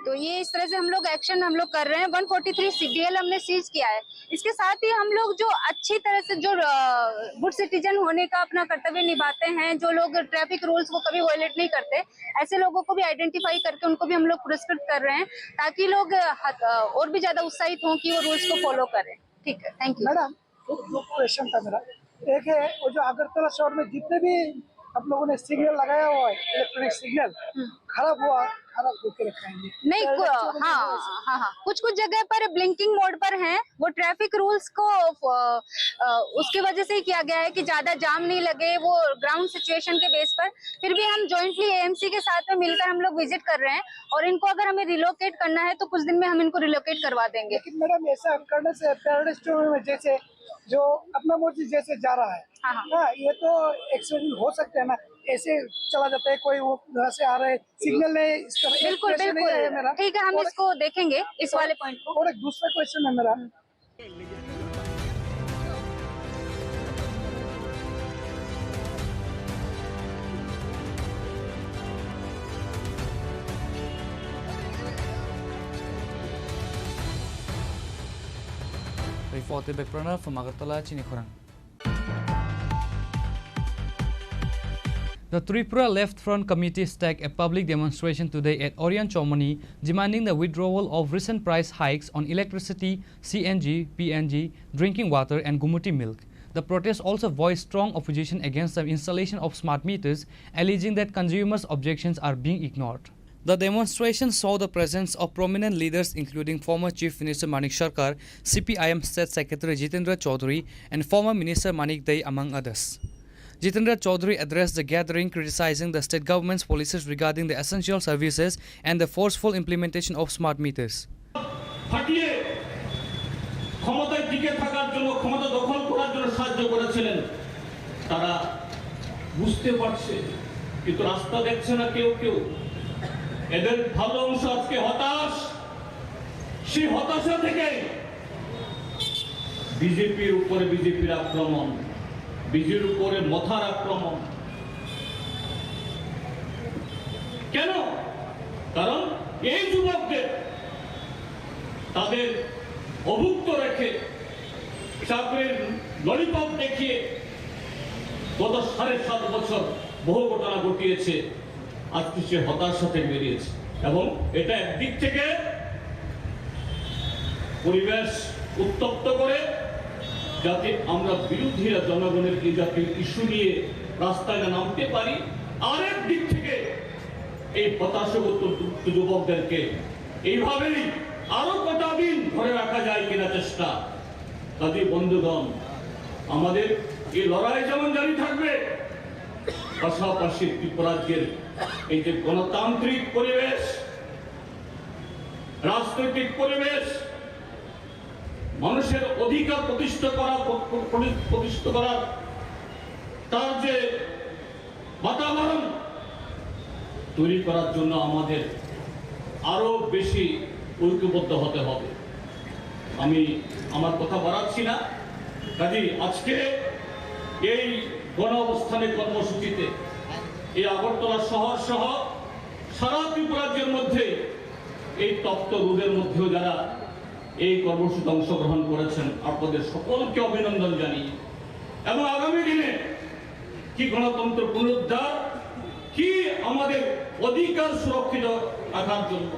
तो ये इस तरह से हम लोग एक्शन हम लोग कर रहे हैं। वन फोर्टी थ्री सीडीएल हमने सीज किया है। इसके साथ ही हम लोग जो अच्छी तरह से जो, अ, गुड सिटीजन होने का अपना कर्तव्य निभाते हैं, जो लोग ट्रैफिक रूल्स को कभी वॉयलेट नहीं करते, ऐसे लोगों को भी आइडेंटिफाई करके उनको भी हम लोग पुरस्कृत कर रहे हैं, ताकि लोग, अ, हत-, अ, और भी ज़्यादा उत्साहित हों कि वो रूल्स को फॉलो करें। ठीक है, थैंक यू। मैडम, दो, दो क्वेश्चन था मेरा। एक है, वो जो अगरतला शहर में जितने भी आप लोगों ने सिग्नल लगाया हुआ है, इलेक्ट्रॉनिक सिग्नल, हम्म। खराब हुआ, खराब होके रखा है ये। नहीं, कु-, हाँ, हाँ, हाँ। कुछ कुछ जगह पर ब्लिंकिंग मोड पर हैं, वो ट्रैफिक रूल्स को, अ, अ, उसकी वजह से ही किया गया है कि ज्यादा जाम नहीं लगे, वो ग्राउंड सिचुएशन के बेस पर। फिर भी हम जॉइंटली एएमसी के साथ में मिलकर हम लोग विजिट कर रहे हैं और इनको अगर हमें रिलोकेट करना है तो कुछ दिन में हम इनको रिलोकेट करवा देंगे। लेकिन मैडम, ऐसा करने से पैराडाइज टू में जैसे जो अपना मर्जी जैसे जा रहा है, हाँ, हाँ। हाँ, ये तो एक्सीडेंट हो सकते हैं ना, ऐसे चला जाता है, कोई वो यहाँ से आ रहा है, सिग्नल नहीं, इसका बिल्कुल, एक्सप्रेशन नहीं है बिल्कुल। मेरा। ठीक है, हम और इसको देखेंगे, इस और, वाले पॉइंट को। और एक दूसरा क्वेश्चन है मेरा। Report by Pranav from Agartala, Chini Khorang. The Tripura Left Front Committee staged a public demonstration today at Orion Chomoni, demanding the withdrawal of recent price hikes on electricity, C N G, P N G, drinking water, and Gumuti milk. The protest also voiced strong opposition against the installation of smart meters, alleging that consumers' objections are being ignored. The demonstration saw the presence of prominent leaders including former Chief Minister Manik Sarkar, C P I M State Secretary Jitendra Chaudhary, and former Minister Manik Dey, among others. Jitendra Chaudhary addressed the gathering, criticizing the state government's policies regarding the essential services and the forceful implementation of smart meters. ফাটিয়ে ক্ষমতায় টিকে থাকার জন্য, ক্ষমতা দখল করার জন্য সাহায্য করেছিলেন, তারা বুঝতে পারছে, কিন্তু রাস্তা দেখছে না কেউ কেউ। এদের ভালো অংশ আজকে হতাশ। সেই হতাশা থেকে বিজেপির উপরে বিজেপির আক্রমণ, বিজেপির উপরে মথার আক্রমণ। কেন? কারণ এই যুবকদের তাদের অভুক্ত রেখে চাকরির ললিপপ দেখিয়ে গত সাড়ে সাত বছর বহু ঘটনা ঘটিয়েছে। আজকে সে হতাশা থেকে বেরিয়েছে এবং এটা একদিক থেকে পরিবেশ উত্তপ্ত করে, যাতে আমরা বিরোধীরা জনগণের এই জাতীয় ইস্যু নিয়ে রাস্তায় না নামতে পারি। আরেক দিক থেকে এই হতাশাগ্রস্ত যুবকদেরকে এইভাবেই আরো কটা দিন ধরে রাখা যায় কিনা চেষ্টা। কাজেই বন্ধুগণ, আমাদের এই লড়াই যেমন জারি থাকবে, পাশাপাশি ত্রিপুরাজ্যের এই যে গণতান্ত্রিক পরিবেশ, রাজনৈতিক পরিবেশ, মানুষের অধিকার প্রতিষ্ঠা করা, প্র-, প্র-, প্রতিষ্ঠিত করার তার যে বাতাবরণ তৈরি করার জন্য আমাদের আরো বেশি ঐক্যবদ্ধ হতে হবে। আমি আমার কথা বাড়াচ্ছি না, কাজেই আজকে এই গণ অবস্থানের কর্মসূচিতে এই আগরতলা শহর সহ সারা ত্রিপুরাজ্যের মধ্যে এই তপ্ত রোদের মধ্যেও যারা এই কর্মসূচিতে অংশগ্রহণ করেছেন, আপনাদের সকলকে অভিনন্দন জানিয়ে এবং আগামী দিনে কি গণতন্ত্র পুনরুদ্ধার, কি আমাদের অধিকার সুরক্ষিত রাখার জন্য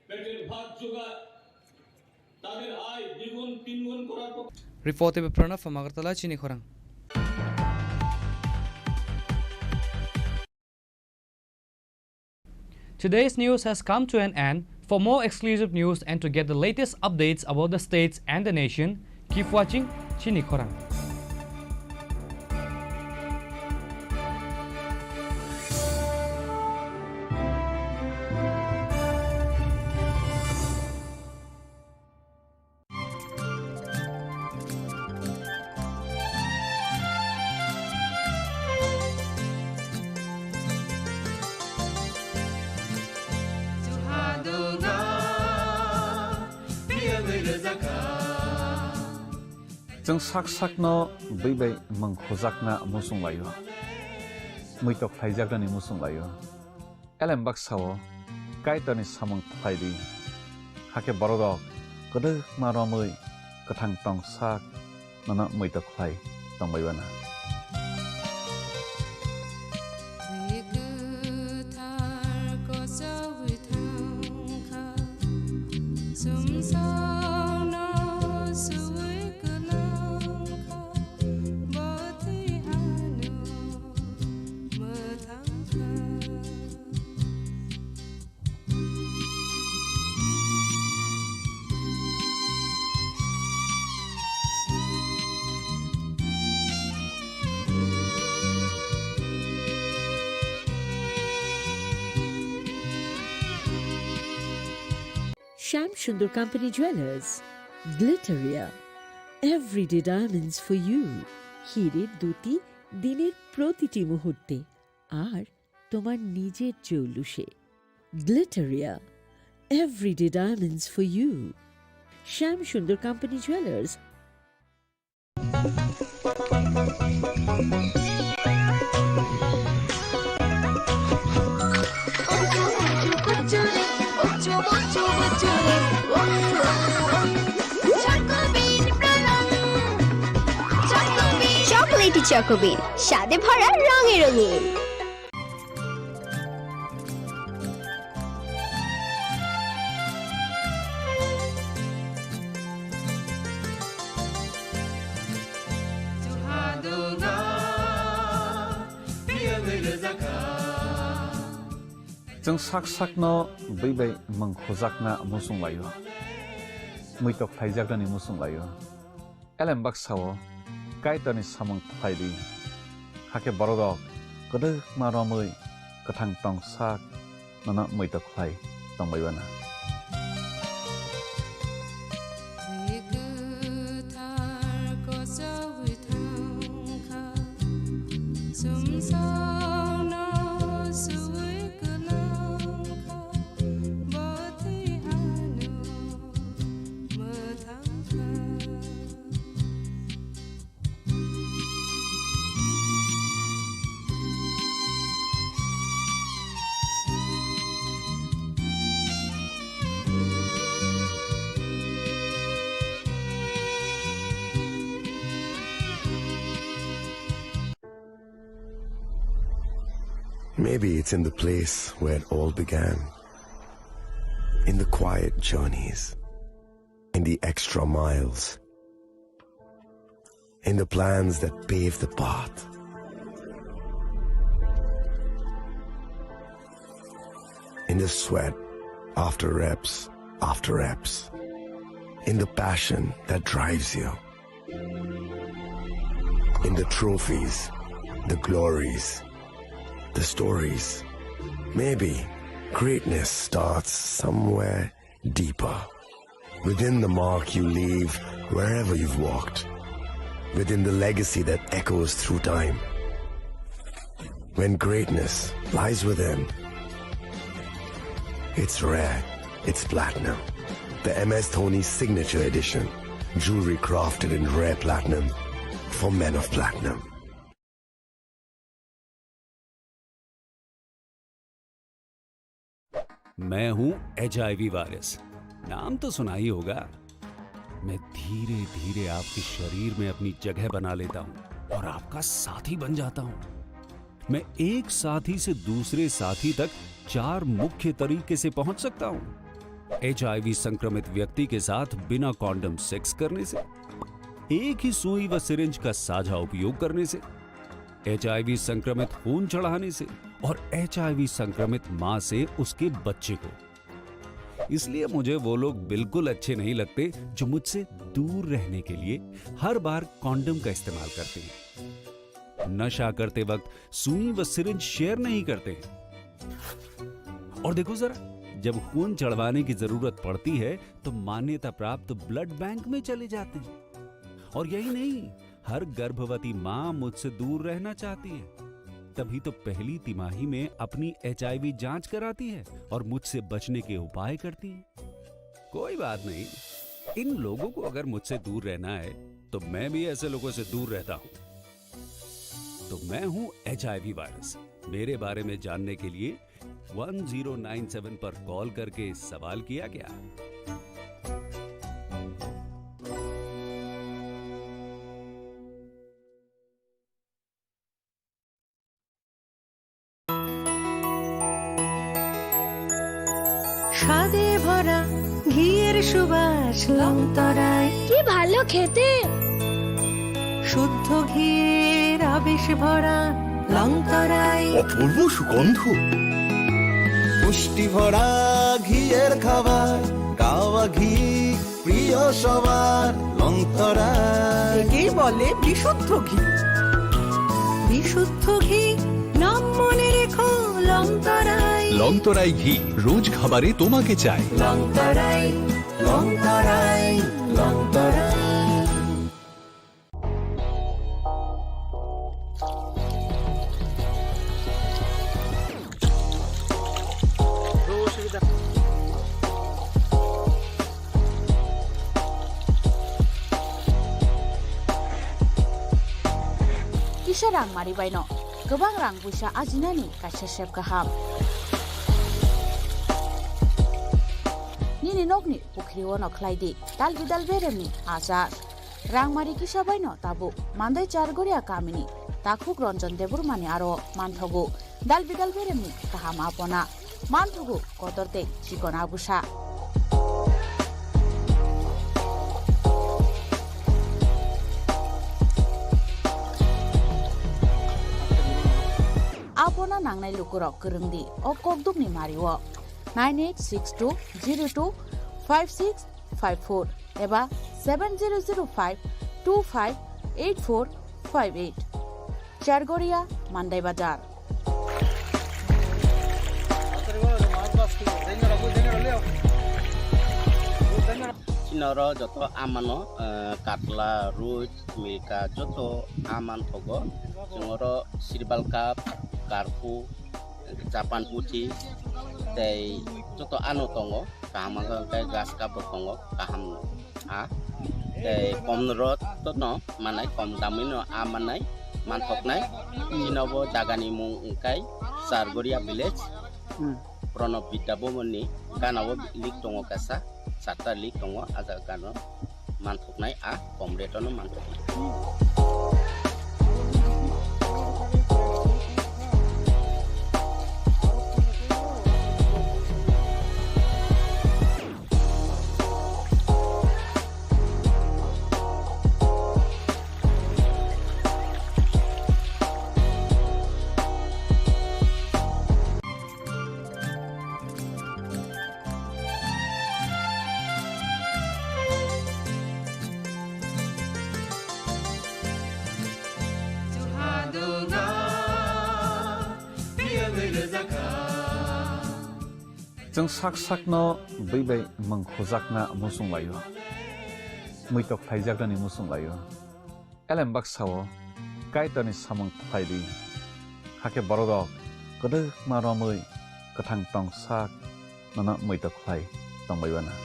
পেটের ভাত জোগাড়, তাদের আয় দ্বিগুণ তিনগুণ করার পক্ষে Report by Pranav from Agartala, Chini Khorang. Today's news has come to an end. For more exclusive news and to get the latest updates about the states and the nation, keep watching Chini Khorang. Chwng sak sakno bwi bai mwng khujakna muchung laio, muitok khlaijaknani muchung laio. Elem baksa-o Kaitorni samung khlai di, hakhe bororok kwdwkma romwi kwthang tong sak nono muitok khlai tongbai mano. Shyam Sundar company jewellers, Glitteria, everyday diamonds for you. হিরে দুটি দিনের প্রতিটি মুহূর্তে আর তোমার নিজের জৌলুসে। Glitteria, everyday diamonds for you. Shyam Sundar company jewellers. Chocolatey চকোবিন, স্বাদে ভরা, রঙে রঙিন। Chwng sak sakno bwi bai mwng hujakna muchung laio, muitok khlaijaknani muchung laio. Elem baksa-o Kaitorni samung khlai di, hakhe borok rok kwdwkma romwi kwthang tong sak nono muitok khlai tongbai uanw. Maybe it's in the place where it all began. In the quiet journeys, in the extra miles, in the plans that pave the path, in the sweat after reps after reps, in the passion that drives you, in the trophies, the glories, the stories. Maybe greatness starts somewhere deeper. Within the mark you leave wherever you've walked. Within the legacy that echoes through time. When greatness lies within, it's rare, it's platinum. The M S Dhoni Signature Edition. Jewelry crafted in rare platinum for men of platinum. मैं हूं HIV virus, नाम तो सुना ही होगा। मैं धीरे धीरे आपके शरीर में अपनी जगह बना लेता हूं और आपका साथी बन जाता हूं। मैं एक साथी से दूसरे साथी तक चार मुख्य तरीके से पहुंच सकता हूं। एचआईवी संक्रमित व्यक्ति के साथ बिना कॉन्डम सेक्स करने से, एक ही सुई व सिरिंज का साझा उपयोग करने से, एचआईवी संक्रमित खून चढ़ाने से और एचआईवी संक्रमित मां से उसके बच्चे को। इसलिए मुझे वो लोग बिल्कुल अच्छे नहीं लगते जो मुझसे दूर रहने के लिए हर बार कॉन्डम का इस्तेमाल करते हैं, नशा करते वक्त सुई व सिरिंज शेयर नहीं करते हैं। और देखो जरा, जब खून चढ़वाने की जरूरत पड़ती है तो मान्यता प्राप्त ब्लड बैंक में चले जाते हैं। और यही नहीं, हर गर्भवती मां मुझसे दूर रहना चाहती है, तभी तो पहली तिमाही में अपनी एचआईवी जांच कराती है और मुझसे बचने के उपाय करती है। कोई बात नहीं, इन लोगों को अगर मुझसे दूर रहना है तो मैं भी ऐसे लोगों से दूर रहता हूं। तो मैं हूं एचआईवी वायरस। मेरे बारे में जानने के लिए वन ज़ीरो नाइन सेवन पर कॉल करके सवाल किया क्या? স্বাদে ভরা ঘিয়ের সুবাস লংতরায়। কি ভালো খেতে! শুদ্ধ ঘিয়ের আবেশ ভরা লংতরায়। অপূর্ব সুগন্ধ। পুষ্টি ভরা ঘিয়ের খাবার, কাওয়া ঘি প্রিয় সবার লংতরায়। একেই বলে বিশুদ্ধ ঘি। বিশুদ্ধ ঘি, নাম মনে রেখো লংতরাই। লংতরাই ঘি, রোজ খাবারে তোমাকে চাই। লংতরাই, লংতরাই, লংতরাই। Kisa rang mari baino kwbang rang puisa ajinani kaisa sep kaham. Nini nokni pukhri-o no khlai di dal bidal beremni achar. Rangmari kisa baino tabuk Mandai Chargoria kamini takhuk Ranjan Debbarmani aro manthogo dal bidal beremni kaham apona, manthogo kotor tei chikon abusa. Apona nangnai lukurok kwrwng di o kokdukni mario nine eight six two zero two five six five four eba seven zero zero five two five eight four five eight. Chargoria, Mandai Bazar. Chini oro joto amano, eh, katla, ruj, milka, joto aman thogo. Chwng oro sirbal cup, karku, Japan puthi, tei joto ano tongo. Kaham wngkha hwnkhe gas cup bo tongo, kaham no. Ha? Tei kom rot no manai, kom damwi no a manai, manthoknai. Chini bo jagani mung wngkha Chargoria village. Hmm. Pranab Vidya Bhavan ni gana o link tongo kaisa, charta link tongo, a jaga gana o manthoknai, a kom rate o no manthoknai. Chwng sak sakno bwi bai mwng khujakna muchung laio, muitok khlaijaknani muchung laio. Elem baksa-o Kaitorni samung khlai di, hakhe bororok kwdwkma romwi kwthang tong sak nono muitok khlai tongbai uanw.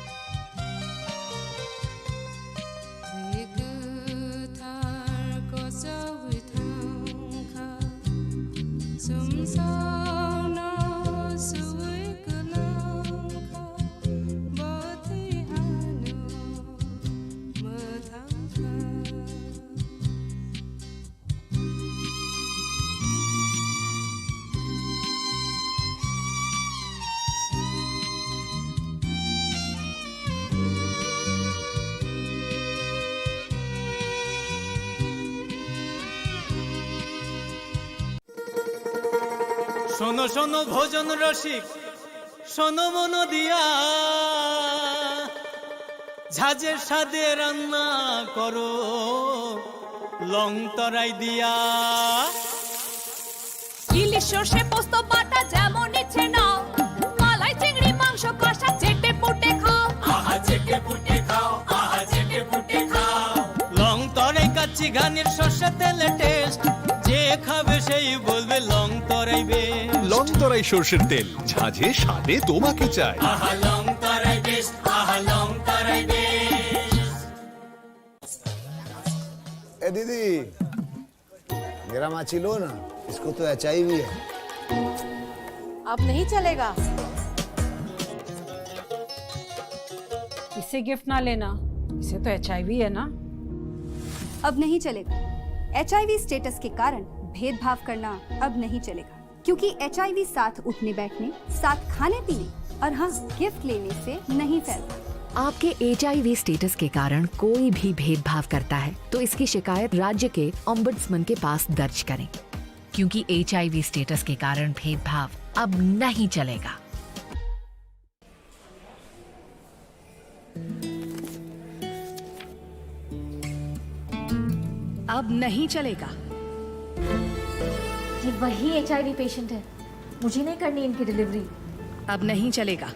শোনো শোনো ভোজন রসিক, শোনো মন দিয়া, ঝাঁঝে স্বাদে রান্না করো লং তরাই দিয়া। ইলিশ সর্ষে পোস্ত বাটা যেমন ইচ্ছে নাও, মালাই চিংড়ি মাংস কষা চেটে পুটে খাও। আহা চেটে পুটে খাও, আহা চেটে পুটে খাও। লং তরাই কাচ্চি ঘানির সর্ষে তেলে টেস্ট, যে খাবে সেই বলবে লং তরাই বেস্ট। লং তরাই সর্ষের তেল, ঝাঁঝে স্বাদে তোমাকে চাই। আহা লং তরাই বেস্ট, আহা লং তরাই বেস্ট। ए दीदी, मेरा माची लो ना, इसको तो एचआईवी है। अब नहीं चलेगा। इसे गिफ्ट ना लेना, इसे तो एचआईवी है ना। अब नहीं चलेगा। एचआईवी स्टेटस के कारण भेदभाव करना अब नहीं चलेगा। क्योंकि एचआईवी साथ उठने बैठने, साथ खाने पीने और हाँ, गिफ्ट लेने से नहीं फैलता। आपके एचआईवी स्टेटस के कारण कोई भी भेदभाव करता है, तो इसकी शिकायत राज्य के ओम्बड्समैन के पास दर्ज करें, क्योंकि एचआईवी स्टेटस के कारण भेदभाव अब नहीं चलेगा। अब नहीं चलेगा। ये वही एचआईवी पेशेंट है मुझे नहीं करनी इनकी डिलीवरी। अब नहीं चलेगा।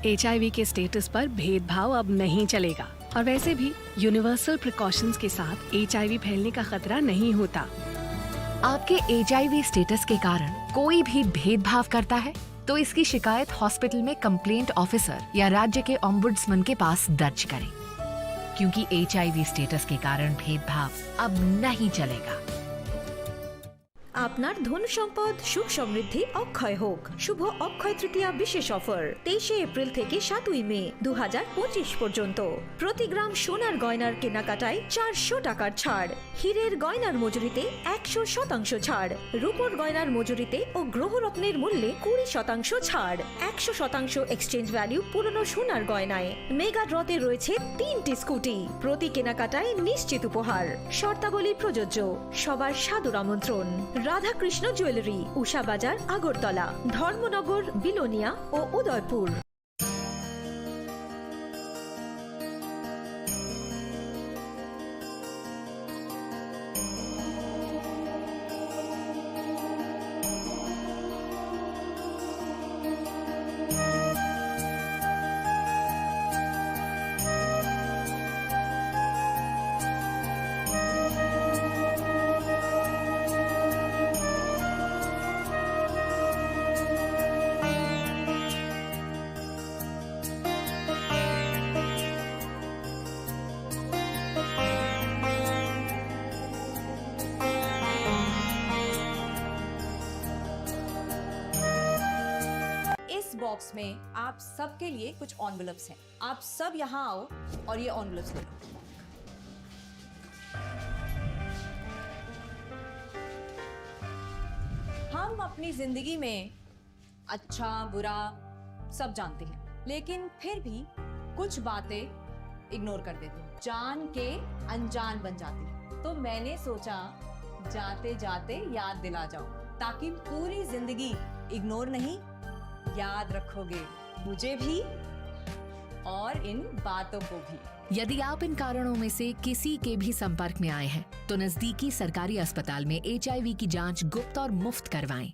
एचआईवी के स्टेटस पर भेदभाव अब नहीं चलेगा। और वैसे भी यूनिवर्सल प्रिकॉशंस के साथ एचआईवी फैलने का खतरा नहीं होता। आपके एचआईवी स्टेटस के कारण कोई भी भेदभाव करता है, तो इसकी शिकायत हॉस्पिटल में कंप्लेंट ऑफिसर या राज्य के ओम्बुड्समैन के पास दर्ज करें, क्योंकि एचआईवी स्टेटस के कारण भेदभाव अब नहीं चलेगा। আপনার ধন সম্পদ, সুখ সমৃদ্ধি অক্ষয় হোক। শুভ অক্ষয় তৃতীয়া বিশেষ অফার, তেইশে এপ্রিল থেকে সাতই মে দু হাজার পঁচিশ পর্যন্ত। প্রতি গ্রাম সোনার গয়নার কেনাকাটায় চারশো টাকার ছাড়, হীরের গয়নার মজুরিতে একশো শতাংশ ছাড়, রূপোর গয়নার মজুরিতে ও গ্রহরত্নের মূল্যে কুড়ি শতাংশ ছাড়, একশো শতাংশ এক্সচেঞ্জ ভ্যালু পুরনো সোনার গয়নায়। মেগা ড্রতে রয়েছে তিনটি স্কুটি, প্রতি কেনাকাটায় নিশ্চিত উপহার। শর্তাবলী প্রযোজ্য। সবার সাদর আমন্ত্রণ। রাধাকৃষ্ণ জুয়েলারি, উষা বাজার, আগরতলা, ধর্মনগর, বিলোনিয়া ও উদয়পুর। इस बॉक्स में आप सबके लिए कुछ एनवेलप्स हैं। आप सब यहाँ आओ और ये एनवेलप्स ले लो। हम अपनी जिंदगी में अच्छा, बुरा सब जानते हैं, लेकिन फिर भी कुछ बातें इग्नोर कर देते हैं, जान के अनजान बन जाते हैं। तो मैंने सोचा, जाते जाते याद दिला जाऊं, ताकि पूरी जिंदगी इग्नोर नहीं, याद रखोगे मुझे भी और इन बातों को भी। यदि आप इन कारणों में से किसी के भी संपर्क में आए हैं, तो नजदीकी सरकारी अस्पताल में एचआईवी की जांच गुप्त और मुफ्त करवाएं।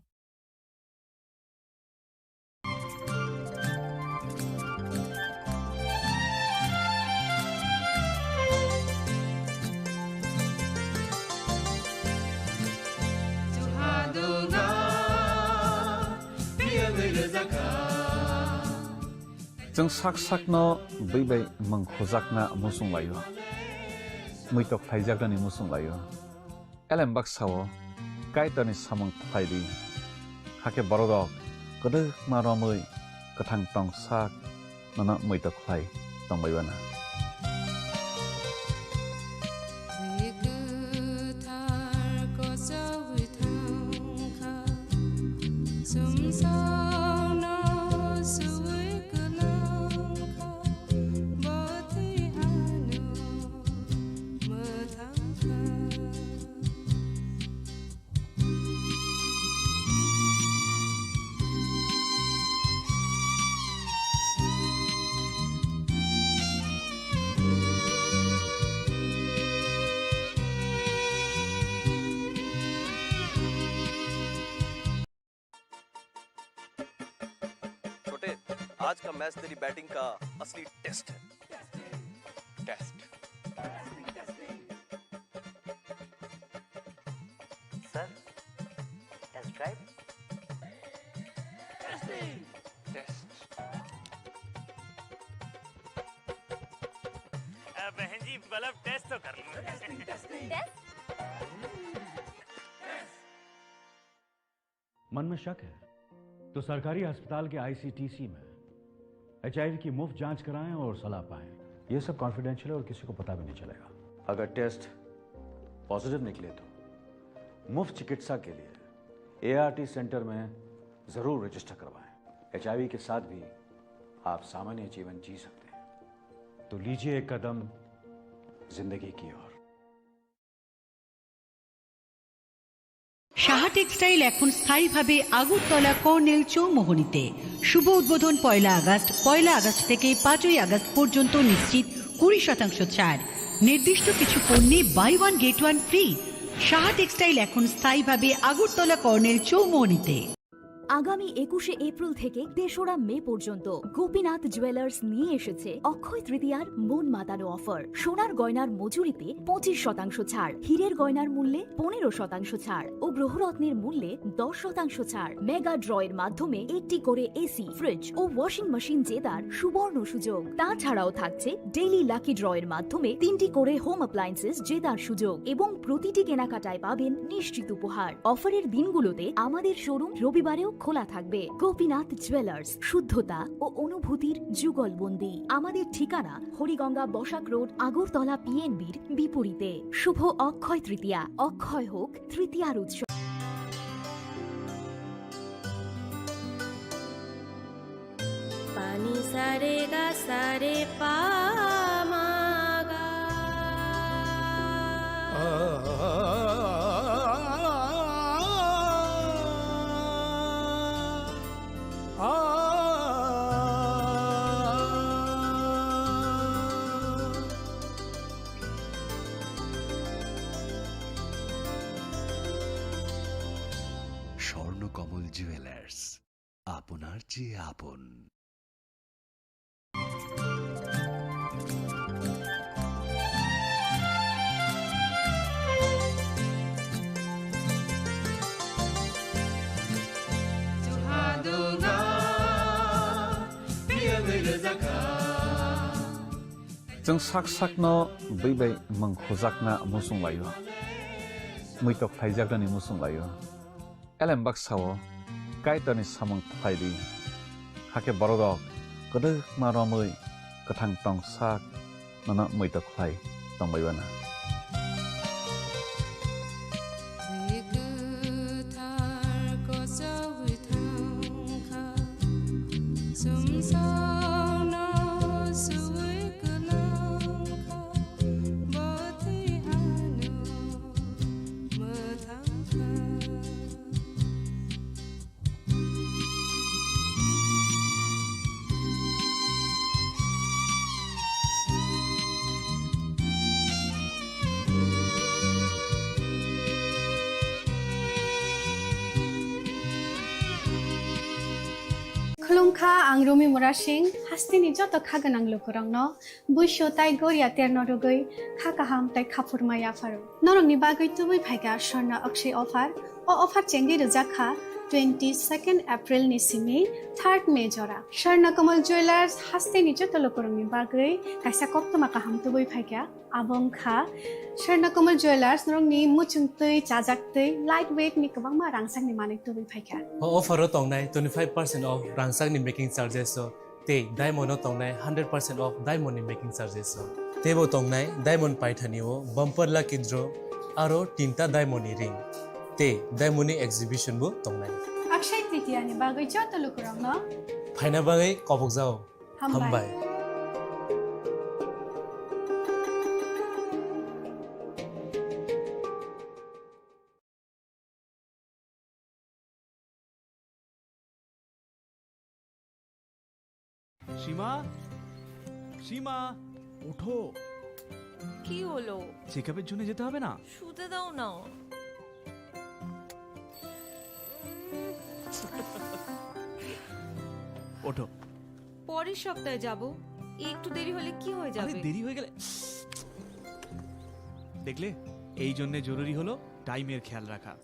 Chwng sak sakno bwi bai mwng khujakna muchung laio, muitok khlaijaknani muchung laio. Elem baksa-o Kaitorni samung khlai di, hakhe bororok kwdwkma romwi kwthang tong sak nono muitok khlai tongbai uanw. छोटे, आज का मैच तेरी बैटिंग का असली टेस्ट है। Test. Sir, test drive? Test. अ, बहन जी, मतलब, टेस्ट तो कर लूं। टेस्ट? मन में शक है तो सरकारी अस्पताल के आईसीटीसी में एचआईवी की मुफ्त जांच कराएं और सलाह पाएं। ये सब कॉन्फिडेंशियल है और किसी को पता भी नहीं चलेगा। अगर टेस्ट पॉजिटिव निकले तो मुफ्त चिकित्सा के लिए एआरटी सेंटर में जरूर रजिस्टर करवाएं। एचआईवी के साथ भी आप सामान्य जीवन जी सकते हैं। तो लीजिए एक कदम जिंदगी की ओर। সাহা টেক্সটাইল এখন স্থায়ীভাবে আগরতলা কর্নেল চৌমোহনীতে। শুভ উদ্বোধন পয়লা আগস্ট। পয়লা আগস্ট থেকে পাঁচই আগস্ট পর্যন্ত নিশ্চিত কুড়ি শতাংশ ছাড়। নির্দিষ্ট কিছু পণ্যে buy one get one free. Saha textile এখন স্থায়ীভাবে আগরতলা কর্নেল চৌমোহনীতে। আগামী একুশে এপ্রিল থেকে তেসরা মে পর্যন্ত গোপীনাথ জুয়েলার্স নিয়ে এসেছে অক্ষয় তৃতীয়ার মন মাতানো অফার। সোনার গয়নার মজুরিতে পঁচিশ শতাংশ ছাড়, হীরের গয়নার মূল্যে পনেরো শতাংশ ছাড় ও গ্রহরত্নের মূল্যে দশ শতাংশ ছাড়। মেগা ড্র এর মাধ্যমে একটি করে এসি, ফ্রিজ ও ওয়াশিং মেশিন জেতার সুবর্ণ সুযোগ। তাছাড়াও থাকছে ডেইলি লাকি ড্র এর মাধ্যমে তিনটি করে হোম অ্যাপ্লায়েন্সেস জেতার সুযোগ এবং প্রতিটি কেনাকাটায় পাবেন নিশ্চিত উপহার। অফারের দিনগুলোতে আমাদের শোরুম রবিবারেও খোলা থাকবে। গোপীনাথ জুয়েলার্স, শুদ্ধতা ও অনুভূতির যুগলবন্দি। আমাদের ঠিকানা হরিগঙ্গা বসাক রোড, আগরতলা পিএনবির বিপরীতে। শুভ অক্ষয় তৃতীয়া, অক্ষয় হোক তৃতীয়ার উৎসব। Pani sa re ga sa re pa ma ga. Swarnakamal jewellers, আপনার চেয়ে আপন। Chwng sak sakno bwi bai mung khujakna muchung laio, muitok khlaijaknani muchung laio. Elem baksa-o Kaitorni samung khlai di, hakhe borok rok kwdwkma romwi kwthang tong sak nono muitok khlai tongbai uana. Khulumkha, ang Rumi Murasing, hasteni joto kha gwnang lukurokno buisu tai goria terno rwgwi kha kaham tai khaphurma yapharo. Norokni bagwi tubui phaikha Swarna Akshay offer. O offer chengwi rwjak kha twenty second April ni simi third May jora. Swarna Kamal Jewellers hasteni joto lukurokni bagwi kaisa koktwma kaham tubui phaikha. Abo wngkha Swarna Kamal Jewellers norokni muchungtwi, chajaktwi, light weight ni kwbangma rangchakni manwi tubui phaikha. O offer o tongnai twenty five percent off rangchakni making charges o. Tei diamond o tongnai hundred percent off diamond ni making charges o. Teibo tongnai diamond paithani o bumper lucky draw aro tinta diamond ni ring. Tei diamond ni exhibition bo tongnai. Akshay Tritiya ni bagwi joto lukurokno phaina bagwi kobokjao. Hambai. Hambai. সীমা, সীমা, ওঠো। কি হলো? চেকআপের জন্য যেতে হবে না? শুতে দাও না। ওঠো। পরের সপ্তাহে যাব। একটু দেরি হলে কি হয়ে আরে, যাবে? দেরি হয়ে গেলে, দেখলে, এই জন্য জরুরি হলো টাইমের খেয়াল রাখা।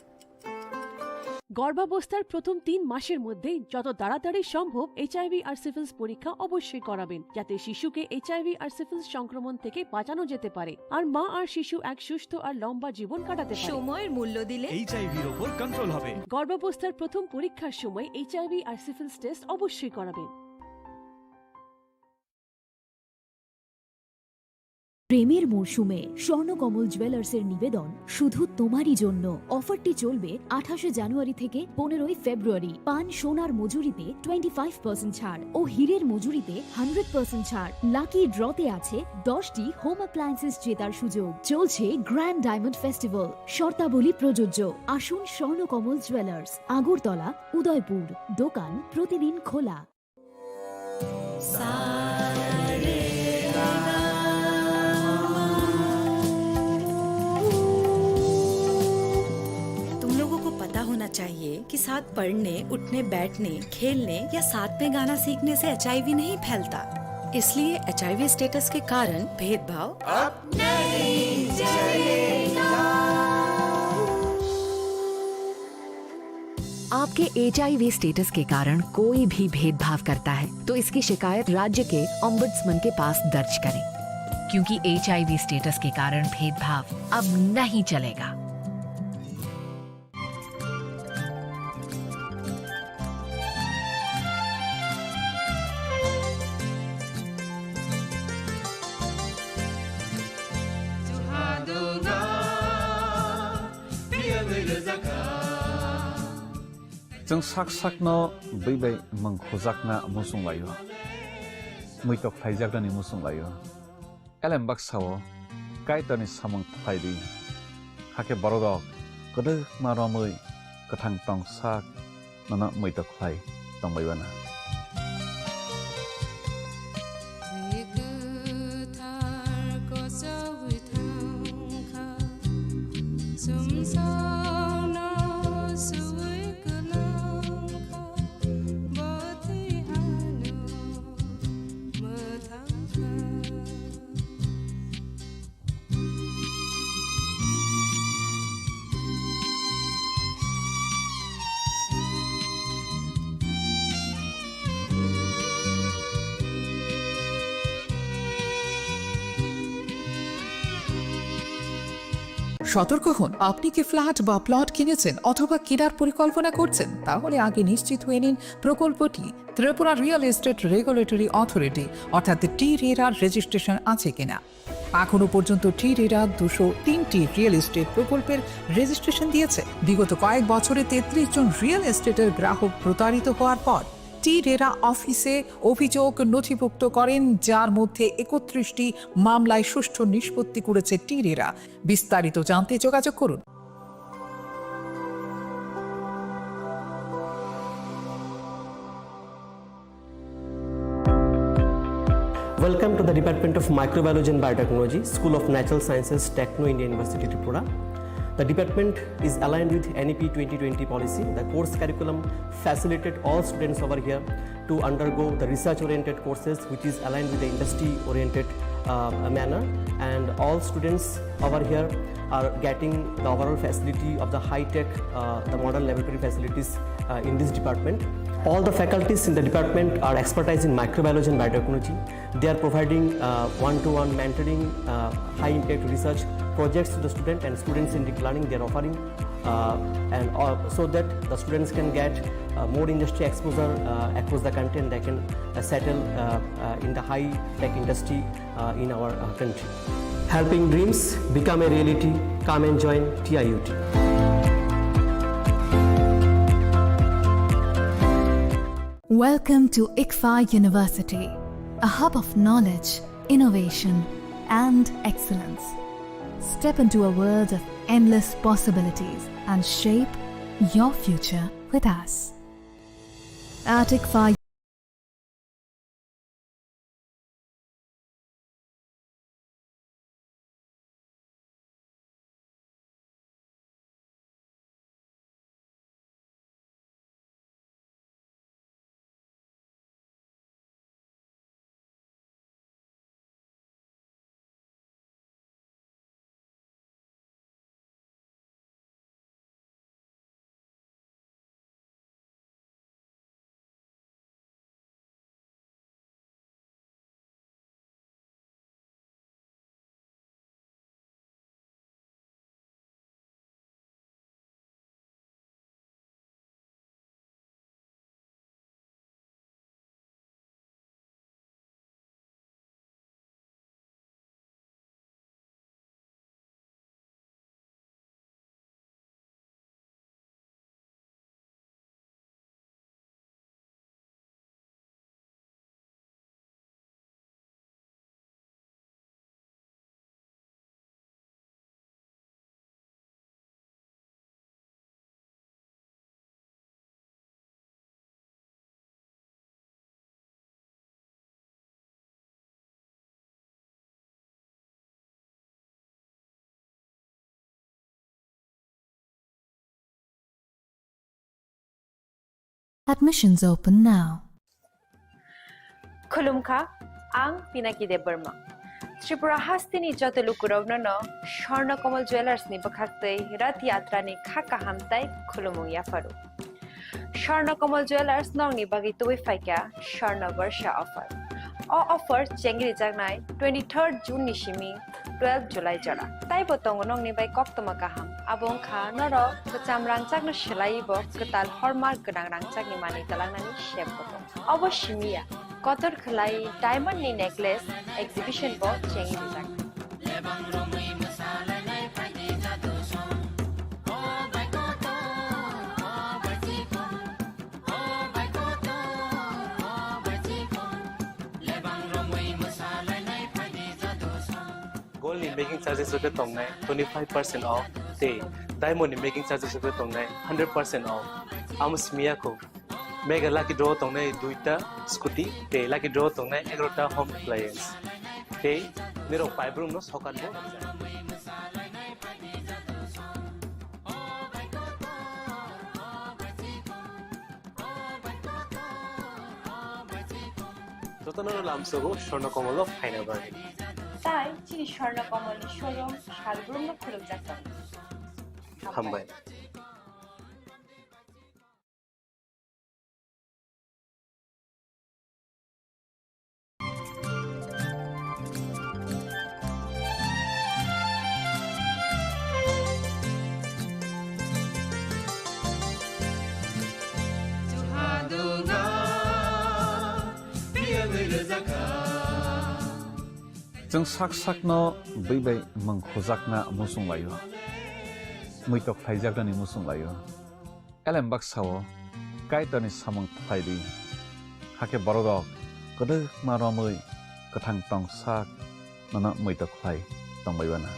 গর্ভাবস্থার প্রথম তিন মাসের মধ্যেই যত তাড়াতাড়ি সম্ভব এইচআইভি আর সিফিলিস পরীক্ষা অবশ্যই করাবেন, যাতে শিশুকে এইচআইভি আর সিফিলিস সংক্রমণ থেকে বাঁচানো যেতে পারে আর মা আর শিশু এক সুস্থ আর লম্বা জীবন কাটাতে পারে। সময়ের মূল্য দিলে এইচআইভির ওপর কন্ট্রোল হবে। গর্ভাবস্থার প্রথম পরীক্ষার সময় এইচআইভি আর সিফিলিস টেস্ট অবশ্যই করাবেন। প্রেমের মরশুমে স্বর্ণকমল জুয়েলার্সের নিবেদন শুধু তোমারই জন্য। অফারটি চলবে আঠাশে জানুয়ারি থেকে পনেরোই ফেব্রুয়ারি। পান সোনার মজুরিতে টোয়েন্টি ফাইভ পার্সেন্ট ছাড় ও হীরের মজুরিতে হান্ড্রেড পার্সেন্ট ছাড়। লাকি ড্রতে আছে দশটি হোম অ্যাপ্লায়েন্সেস জেতার সুযোগ। চলছে গ্র্যান্ড ডায়মন্ড ফেস্টিভ্যাল, শর্তাবলী প্রযোজ্য। আসুন স্বর্ণকমল জুয়েলার্স, আগরতলা, উদয়পুর। দোকান প্রতিদিন খোলা। तुम लोगों को पता होना चाहिए कि साथ पढ़ने, उठने, बैठने, खेलने या साथ में गाना सीखने से एचआईवी नहीं फैलता। इसलिए एचआईवी स्टेटस के कारण भेदभाव अब नहीं चलेगा। आपके एचआईवी स्टेटस के कारण कोई भी भेदभाव करता है, तो इसकी शिकायत राज्य के ओम्बड्समैन के पास दर्ज करें, क्योंकि एचआईवी स्टेटस के कारण भेदभाव अब नहीं चलेगा। Chwng sak sakno bwi bai mwng khujakna muchung laio, muitok khlaijaknani muchung laio. Elem baksa-o Kaitorni samung khlai di, hakhe borok rok kwdwkma romwi kwthang tong sak nono muitok khlai tongbai uana. Bwrwi kwthar kochogwi thangkha, chumsokno suwi kwlangkha, bo twi ano mwthangkha. সতর্ক হন, আপনি কি ফ্ল্যাট বা প্লট কিনেছেন অথবা কেনার পরিকল্পনা করছেন? তাহলে আগে নিশ্চিত হয়ে নিন প্রকল্পটি। Tripura real estate regulatory authority অর্থাৎ টি রেরার রেজিস্ট্রেশন আছে কিনা। এখনো পর্যন্ত টি রেরা দুশো তিনটি রিয়েল এস্টেট প্রকল্পের রেজিস্ট্রেশন দিয়েছে। বিগত কয়েক বছরে তেত্রিশ জন রিয়েল এস্টেটের গ্রাহক প্রতারিত হওয়ার পর টি রেরা অফিসে অভিযোগ নথিভুক্ত করেন, যার মধ্যে একত্রিশটি মামলায় সুষ্ঠু নিষ্পত্তি করেছে টি রেরা। বিস্তারিত জানতে যোগাযোগ করুন। Welcome to the Department of Microbiology and Biotechnology, School of Natural Sciences, Techno India University, Tripura. The department is aligned with N E P twenty twenty policy. The course curriculum facilitate all students over here to undergo the research-oriented courses, which is aligned with the industry-oriented, uh, manner. And all students over here are getting the overall facility of the high-tech, uh, the modern laboratory facilities, uh, in this department. All the faculties in the department are expertise in microbiology and biotechnology. They are providing, uh, one-to-one mentoring, uh, high-impact research projects to the student and student-centric learning they are offering, uh, and, uh, so that the students can get, uh, more industry exposure, uh, across the country, and they can, uh, settle, uh, uh, in the high-tech industry, uh, in our, uh, country. Helping dreams become a reality. Come and join T I U T. Welcome to ICFAI University, a hub of knowledge, innovation, and excellence. Step into a world of endless possibilities and shape your future with us. At ICFAI Admissions open now. Khulumkha, ang Pinaki Debbarma. Tripura hasteni joto lukurokno no Swarna Kamal Jewellers ni bwkhaktwi Rath Yatra ni kha kaham tai khulumung yapharu. Swarna Kamal Jewellers nokni bagwi tubui phaikha Swarna Barsha offer. O offer chengrijaknai twenty-third June ni simi twelve July jora. Taibo tongo nokni bai koktwma kaham. Abo wngkha norok kwcham rangchakno swlaiwi bo kwtal hallmark gwnang rangchakni manwi twlangnani sep bo tongo. Obo simi ya, kotor khwlai diamond ni necklace exhibition bo chengrijaknai. Gold ni making charges rok khe tongnai twenty five percent off, tei diamond ni making charges rok khe tongnai hundred percent off. Amo simi ya kho, mega lucky draw tongnai duita scooty, tei lucky draw tongnai egarota home appliance, tei nirok paibrumno sokan bo rwkjak. Jotono lamsogo Swarna Kamal o phaina bagwi. Tai chini Swarna Kamal ni showroom salbrumno khulukjak tongo. Hambai. Chwng sak sakno bwi bai mwng khujakna muchung laio, muitok khlaijaknani muchung laio. Elem baksa-o Kaitorni samung khlai di, hakhe bororok kwdwkma romwi kwthang tong sak nono muitok khlai tongbai uana.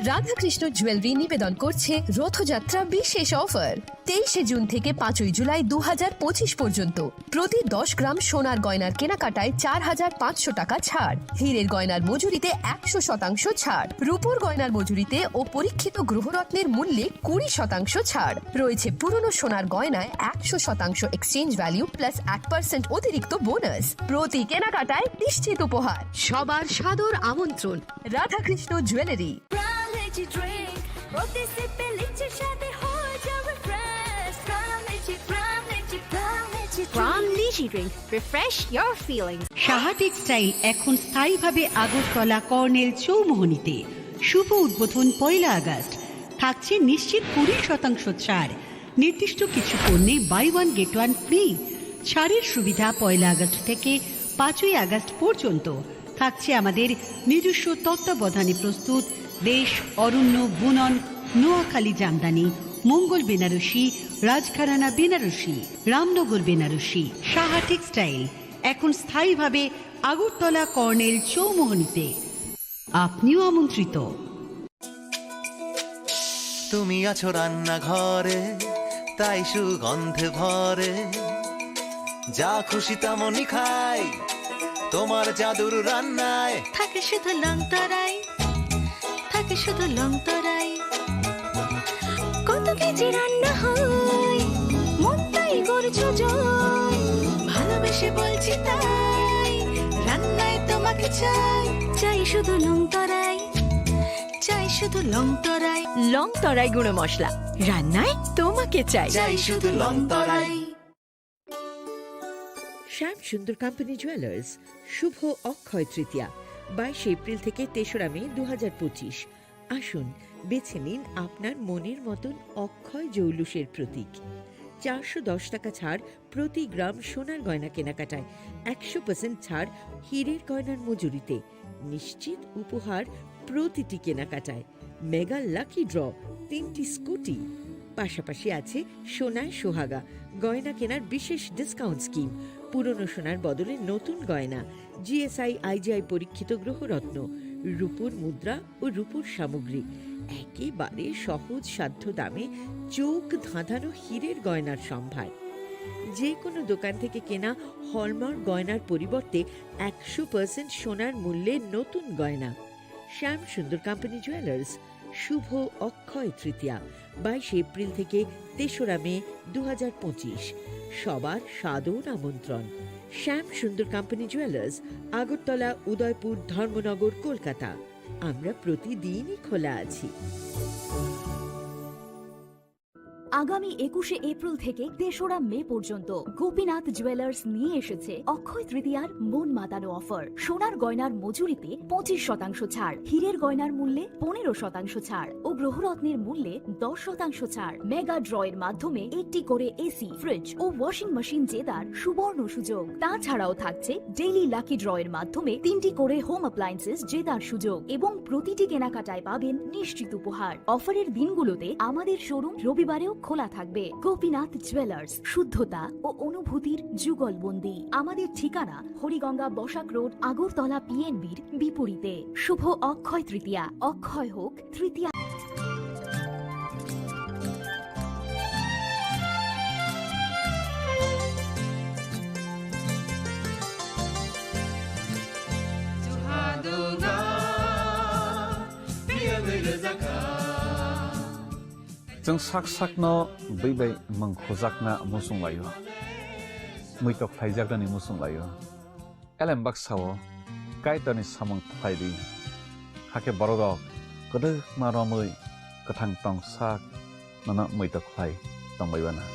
Radhakrishna jewellery নিবেদন করছে রথযাত্রা বিশেষ অফার। তেইশে জুন থেকে পাঁচই জুলাই দু হাজার পঁচিশ পর্যন্ত প্রতি দশ গ্রাম সোনার গয়নার কেনাকাটায় চার হাজার পাঁচশো টাকা ছাড়, হীরের গয়নার মজুরিতে একশো শতাংশ ছাড়, রূপোর গয়নার মজুরিতে ও পরীক্ষিত গ্রহরত্নের মূল্যে কুড়ি শতাংশ ছাড়। রয়েছে পুরনো সোনার গয়নায় একশো শতাংশ এক্সচেঞ্জ ভ্যালু প্লাস এক পার্সেন্ট অতিরিক্ত বোনাস। প্রতি কেনাকাটায় নিশ্চিত উপহার। সবার সাদর আমন্ত্রণ রাধাকৃষ্ণ জুয়েলারি। প্রাণ লিচি ড্রিঙ্ক, প্রতি সিপে লিচির স্বাদে হয়ে যাবে ফ্রেশ। প্রাণ lychee, Pran lychee, Pran lychee drink. Refresh your feelings. Saha textile এখন স্থায়ীভাবে আগরতলা কর্নেল চৌমোহনীতে। শুভ উদ্বোধন পয়লা আগস্ট। থাকছে নিশ্চিত কুড়ি শতাংশ ছাড়। নির্দিষ্ট কিছু পণ্যে buy one get one free. ছাড়ের সুবিধা পয়লা আগস্ট থেকে পাঁচই আগস্ট পর্যন্ত। থাকছে আমাদের নিজস্ব তত্ত্বাবধানে প্রস্তুত দেশ, অরণ্য, বুনন, নোয়াখালী জামদানি, মঙ্গল বেনারসি, রাজঘরানা বেনারসি, রামনগর বেনারসি। সাহা টেক্সটাইল এখন স্থায়ীভাবে আগরতলা কর্নেল চৌমোহনীতে। আপনিও আমন্ত্রিত। তুমি আছো রান্নাঘরে, তাই সুগন্ধে ভরে। যা খুশি তেমনই খাই, তোমার জাদুর রান্নায়। থাকে শুধু লংতরাই, থাকে শুধু লংতরাই। কত কেজি রান্না হয়, মনটাই করছো জয়। ভালোবেসে বলছি তাই, রান্নায় তোমাকে চাই। চাই শুধু লংতরাই, চাই শুধু লংতরাই। লংতরাই গুঁড়ো মশলা, রান্নায় তোমাকে চাই। চাই শুধু লংতরাই। শ্যাম সুন্দর কোম্পানি জুয়েলার্স, শুভ অক্ষয় তৃতীয়া, বাইশে এপ্রিল থেকে তেসরা মে দু হাজার পঁচিশ। আসুন, বেছে নিন আপনার মনের মতন অক্ষয় জৌলুসের প্রতীক। চারশো দশ টাকা ছাড় প্রতি গ্রাম সোনার গয়না কেনাকাটায়, একশো পার্সেন্ট ছাড় হীরের গয়নার মজুরিতে, নিশ্চিত উপহার প্রতিটি কেনাকাটায়, মেগা লাকি ড্র, তিনটি স্কুটি। পাশাপাশি আছে সোনায় সোহাগা, গয়না কেনার বিশেষ ডিসকাউন্ট স্কিম, পুরনো সোনার বদলে নতুন গয়না, জিএসআই আইজিআই পরীক্ষিত গ্রহরত্ন, রূপোর মুদ্রা ও রূপোর সামগ্রী, একেবারে সহজ সাধ্য দামে চোখ ধাঁধানো হীরের গয়নার সম্ভার। যে কোনো দোকান থেকে কেনা হলমার্ক গয়নার পরিবর্তে একশো পার্সেন্ট সোনার মূল্যে নতুন গয়না। শ্যাম সুন্দর কোম্পানি জুয়েলার্স, শুভ অক্ষয় তৃতীয়া, বাইশে এপ্রিল থেকে তেসরা মে দু হাজার পঁচিশ। সবার সাদর আমন্ত্রণ। শ্যাম সুন্দর কোম্পানি জুয়েলার্স, আগরতলা, উদয়পুর, ধর্মনগর, কলকাতা। আমরা প্রতিদিনই খোলা আছি। আগামী একুশে এপ্রিল থেকে তেসরা মে পর্যন্ত গোপীনাথ জুয়েলার্স নিয়ে এসেছে অক্ষয় তৃতীয়ার মন মাতানো অফার। সোনার গয়নার মজুরিতে পঁচিশ শতাংশ ছাড়, হীরের গয়নার মূল্যে পনেরো শতাংশ ছাড় ও গ্রহরত্নের মূল্যে দশ শতাংশ ছাড়। মেগা ড্র এর মাধ্যমে একটি করে এসি, ফ্রিজ ও ওয়াশিং মেশিন জেতার সুবর্ণ সুযোগ। তাছাড়াও থাকছে ডেইলি লাকি ড্র এর মাধ্যমে তিনটি করে হোম অ্যাপ্লায়েন্সেস জেতার সুযোগ এবং প্রতিটি কেনাকাটায় পাবেন নিশ্চিত উপহার। অফারের দিনগুলোতে আমাদের শোরুম রবিবারেও খোলা থাকবে। গোপীনাথ জুয়েলার্স, শুদ্ধতা ও অনুভূতির যুগলবন্দি। আমাদের ঠিকানা হরিগঙ্গা বসাক রোড, আগরতলা পিএনবির বিপরীতে। শুভ অক্ষয় তৃতীয়া, অক্ষয় হোক তৃতীয়া। Chwng sak sakno bwi bai mwng khujakna muchung laio, muitok khlaijaknani muchung laio. Elem baksa-o Kaitorni samung khlai di, hakhe bororok kwdwkma romwi kwthang tong sak nono muitok khlai tongbai uana.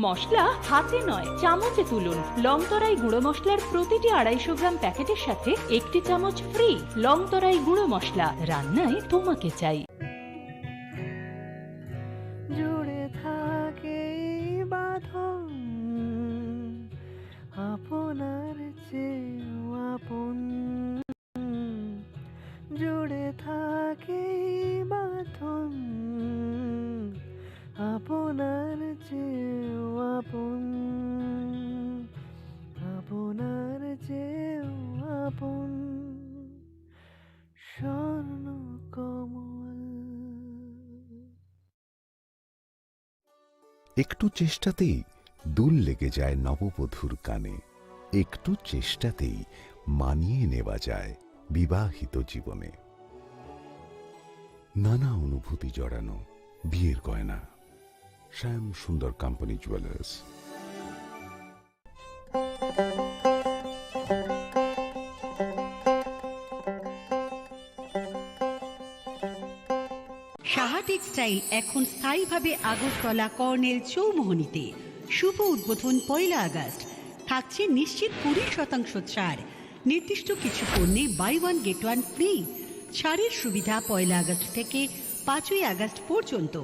মশলা হাতে নয়, চামচে তুলুন। লংতরাই গুঁড়ো মশলার প্রতিটি আড়াইশো গ্রাম প্যাকেটের সাথে একটি চামচ ফ্রি। লংতরাই গুঁড়ো মশলা, রান্নায় তোমাকে চাই। জুড়ে থাকে এই বাঁধন আপনার চেয়েও আপন। জুড়ে থাকে এই বাঁধন আপনার চেয়েও আপন, আপনার চেয়েও আপন। স্বর্ণ কমল। একটু চেষ্টাতেই দুল লেগে যায় নববধূর কানে। একটু চেষ্টাতেই মানিয়ে নেওয়া যায় বিবাহিত জীবনে। নানা অনুভূতি জড়ানো বিয়ের গয়না। শ্যাম Sundar company jewellers. Saha textile এখন স্থায়ীভাবে আগরতলা কর্নেল চৌমোহনীতে। শুভ উদ্বোধন পয়লা আগস্ট। থাকছে নিশ্চিত কুড়ি শতাংশ ছাড়। নির্দিষ্ট কিছু পণ্যে buy one get one free. ছাড়ের সুবিধা পয়লা আগস্ট থেকে পাঁচই আগস্ট পর্যন্ত।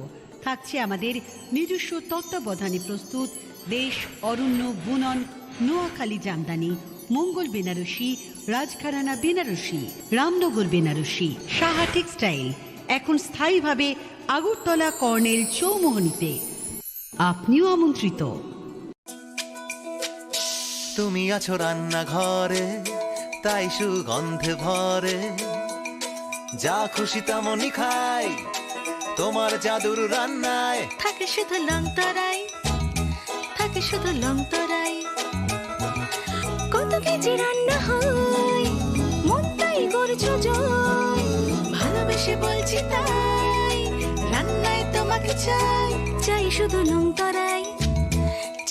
থাকছে আমাদের নিজস্ব তত্ত্বাবধানে প্রস্তুত দেশ, অরণ্য, বুনন, নোয়াখালী জামদানি, মঙ্গল বেনারসি, রাজঘরানা বেনারসি, রামনগর বেনারসি। সাহা টেক্সটাইল এখন স্থায়ীভাবে আগরতলা কর্নেল চৌমোহনীতে। আপনিও আমন্ত্রিত। তুমি আছো রান্নাঘরে, তাই সুগন্ধে ভরে। যা খুশি তেমনই খাই তোমার জাদুর রান্নায়। থাকে শুধু লংতরাই, থাকে শুধু লংতরাই। কত কেজি রান্না হয়, মনটাই গড় সুজয়, ভালোবেসে বলছি তাই, রান্নায় তোমাকে চাই, চাই শুধু লং তরাই,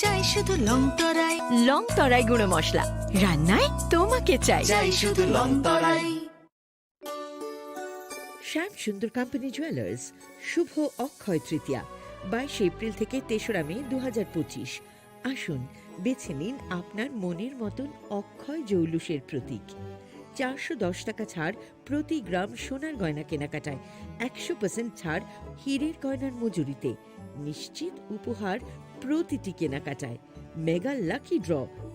চাই শুধু লং তরাই। লং তরাই গুঁড়ো মশলা, রান্নায় তোমাকে চাই। চাই শুধু লং তরাই। শ্যাম সুন্দর কোম্পানি জুয়েলার্স, শুভ অক্ষয় তৃতীয়া, বাইশে এপ্রিল থেকে তেসরা মে দু হাজার পঁচিশ। আসুন, বেছে নিন আপনার মনের মতন অক্ষয় জৌলুসের প্রতীক। চারশো দশ টাকা ছাড় প্রতি গ্রাম সোনার গয়না কেনাকাটায়, একশো পার্সেন্ট ছাড় হীরের গয়নার মজুরিতে, নিশ্চিত উপহার প্রতিটি কেনাকাটায়, মেগা লাকি ড্র,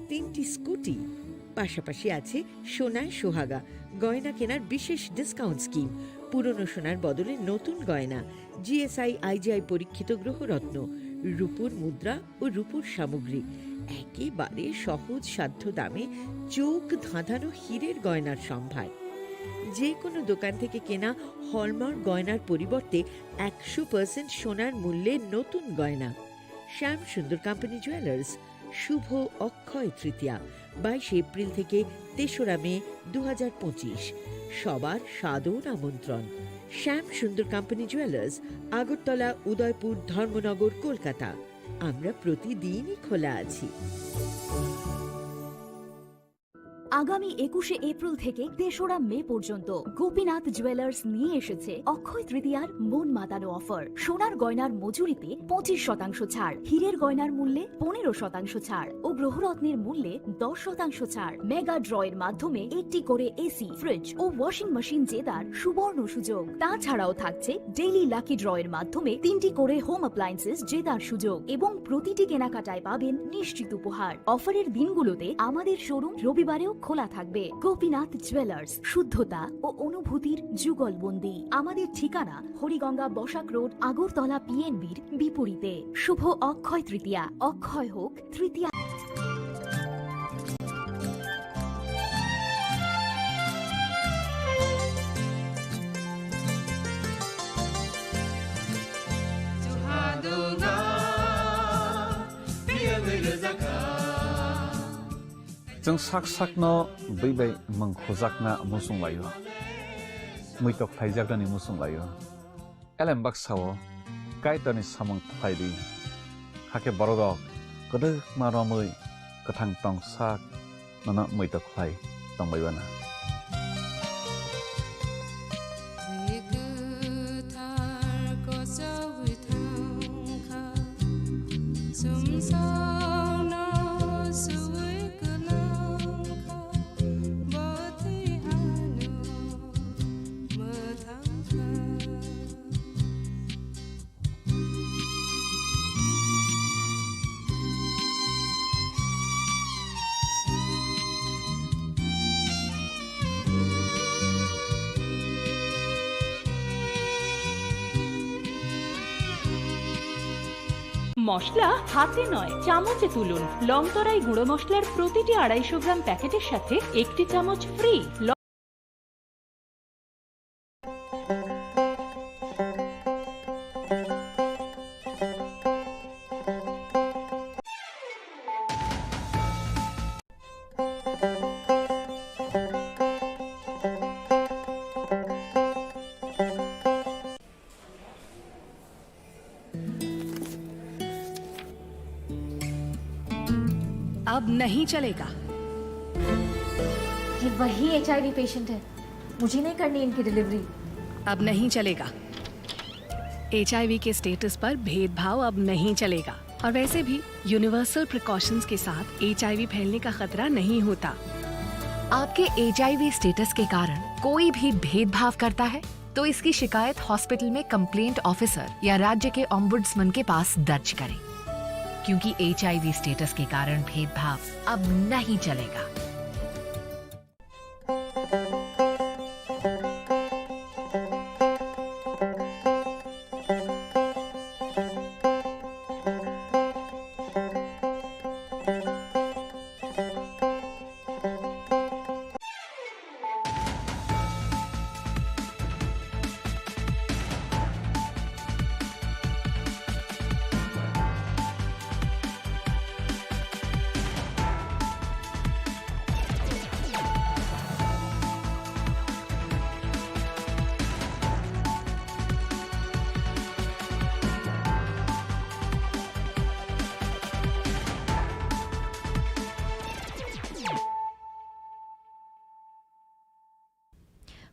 তিনটি স্কুটি। পাশাপাশি আছে সোনায় সোহাগা, গয়না কেনার বিশেষ ডিসকাউন্ট স্কিম, পুরনো সোনার বদলে নতুন গয়না, জিএসআই আইজিআই পরীক্ষিত গ্রহরত্ন, রূপোর মুদ্রা ও রূপোর সামগ্রী, একেবারে সহজ সাধ্য দামে চোখ ধাঁধানো হীরের গয়নার সম্ভার। যে কোনো দোকান থেকে কেনা হলমার্ক গয়নার পরিবর্তে একশো পার্সেন্ট সোনার মূল্যে নতুন গয়না। শ্যাম সুন্দর কোম্পানি জুয়েলার্স, শুভ অক্ষয় তৃতীয়া, বাইশে এপ্রিল থেকে তেসরা মে দু হাজার পঁচিশ। সবার সাদর আমন্ত্রণ। শ্যাম সুন্দর কোম্পানি জুয়েলার্স, আগরতলা, উদয়পুর, ধর্মনগর, কলকাতা। আমরা প্রতিদিনই খোলা আছি। আগামী একুশে এপ্রিল থেকে তেসরা মে পর্যন্ত গোপীনাথ জুয়েলার্স নিয়ে এসেছে অক্ষয় তৃতীয়ার মন মাতানো অফার। সোনার গয়নার মজুরিতে পঁচিশ শতাংশ ছাড়, হীরের গয়নার মূল্যে পনেরো শতাংশ ছাড় ও গ্রহরত্নের মূল্যে দশ শতাংশ ছাড়। মেগা ড্র এর মাধ্যমে একটি করে এসি, ফ্রিজ ও ওয়াশিং মেশিন জেতার সুবর্ণ সুযোগ। তাছাড়াও থাকছে ডেইলি লাকি ড্র এর মাধ্যমে তিনটি করে হোম অ্যাপ্লায়েন্সেস জেতার সুযোগ এবং প্রতিটি কেনাকাটায় পাবেন নিশ্চিত উপহার। অফারের দিনগুলোতে আমাদের শোরুম রবিবারেও খোলা থাকবে। গোপীনাথ জুয়েলার্স, শুদ্ধতা ও অনুভূতির যুগলবন্দি। আমাদের ঠিকানা হরিগঙ্গা বসাক রোড, আগরতলা পিএনবির বিপরীতে। শুভ অক্ষয় তৃতীয়া, অক্ষয় হোক তৃতীয়া। Chwng sak sakno bwi bai mwng khujakna muchung laio, muitok khlaijaknani muchung laio. Elem baksa-o Kaitorni samung khlai di, hakhe bororok kwdwkma romwi kwthang tong sak nono muitok khlai tongbai uanw. মশলা হাতে নয়, চামচে তুলুন। লংতরাই গুঁড়ো মশলার প্রতিটি আড়াইশো গ্রাম প্যাকেটের সাথে একটি চামচ ফ্রি। अब नहीं चलेगा। ये वही एचआईवी पेशेंट है, मुझे नहीं करनी इनकी डिलीवरी। अब नहीं चलेगा। एचआईवी के स्टेटस पर भेदभाव अब नहीं चलेगा। और वैसे भी यूनिवर्सल प्रिकॉशंस के साथ एचआईवी फैलने का खतरा नहीं होता। आपके एचआईवी स्टेटस के कारण कोई भी भेदभाव करता है, तो इसकी शिकायत हॉस्पिटल में कंप्लेंट ऑफिसर या राज्य के ओम्बुड्समैन के पास दर्ज करें, क्योंकि एचआईवी स्टेटस के कारण भेदभाव अब नहीं चलेगा।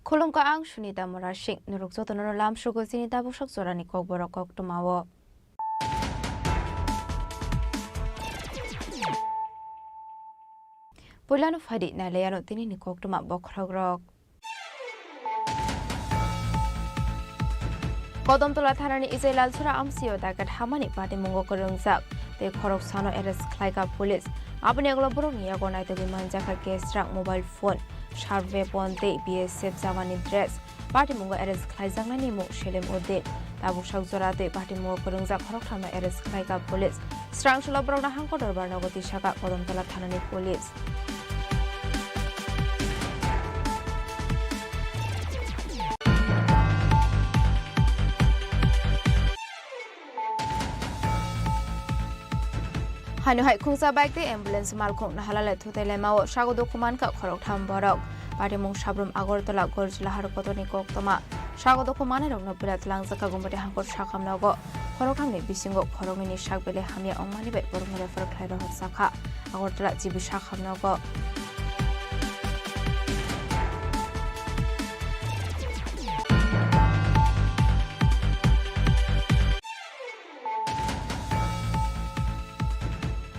Khulumkha, ang Sunita Murasing, norok jotono lamsogo chini tabuksak jorani kokborok koktwmao. Puilano phaidi nailaiano tinini koktwma bokhorokrok. Kodomtola thanani Ijai Lalsora amsio daket hamani patimungo kwrwngjak tei khoroksano arrest khlaikha police. Aboni ulo borokni yago naitugwi manjakha cash rang, mobile phone, sharp weapon tei B S F jawani dress. Patimungo arrest khlaijaknani mung Selim Uddin. Tabuksak jora tei patimungo kwrwngjak khoroktham no arrest khlaikha police. Srangsola borokno hangko dorbar nogo tisakha Kodomtola thanani police. Haino hai khungsa bike tei ambulance malkhung nahalale thutai laimao sago dukhu mankha khoroktham borok. Patimung Sabrum Agartala Gorjilahar kotorni koktwma. Sago dukhu manai rokno pila tlangjak kha Gumati hangkor sakham nogo. Khoroktham ni bisingo khoroknwi ni sak belai hamya ongmani bai borokno refer khlai rohor sakha Agartala G B sakham nogo.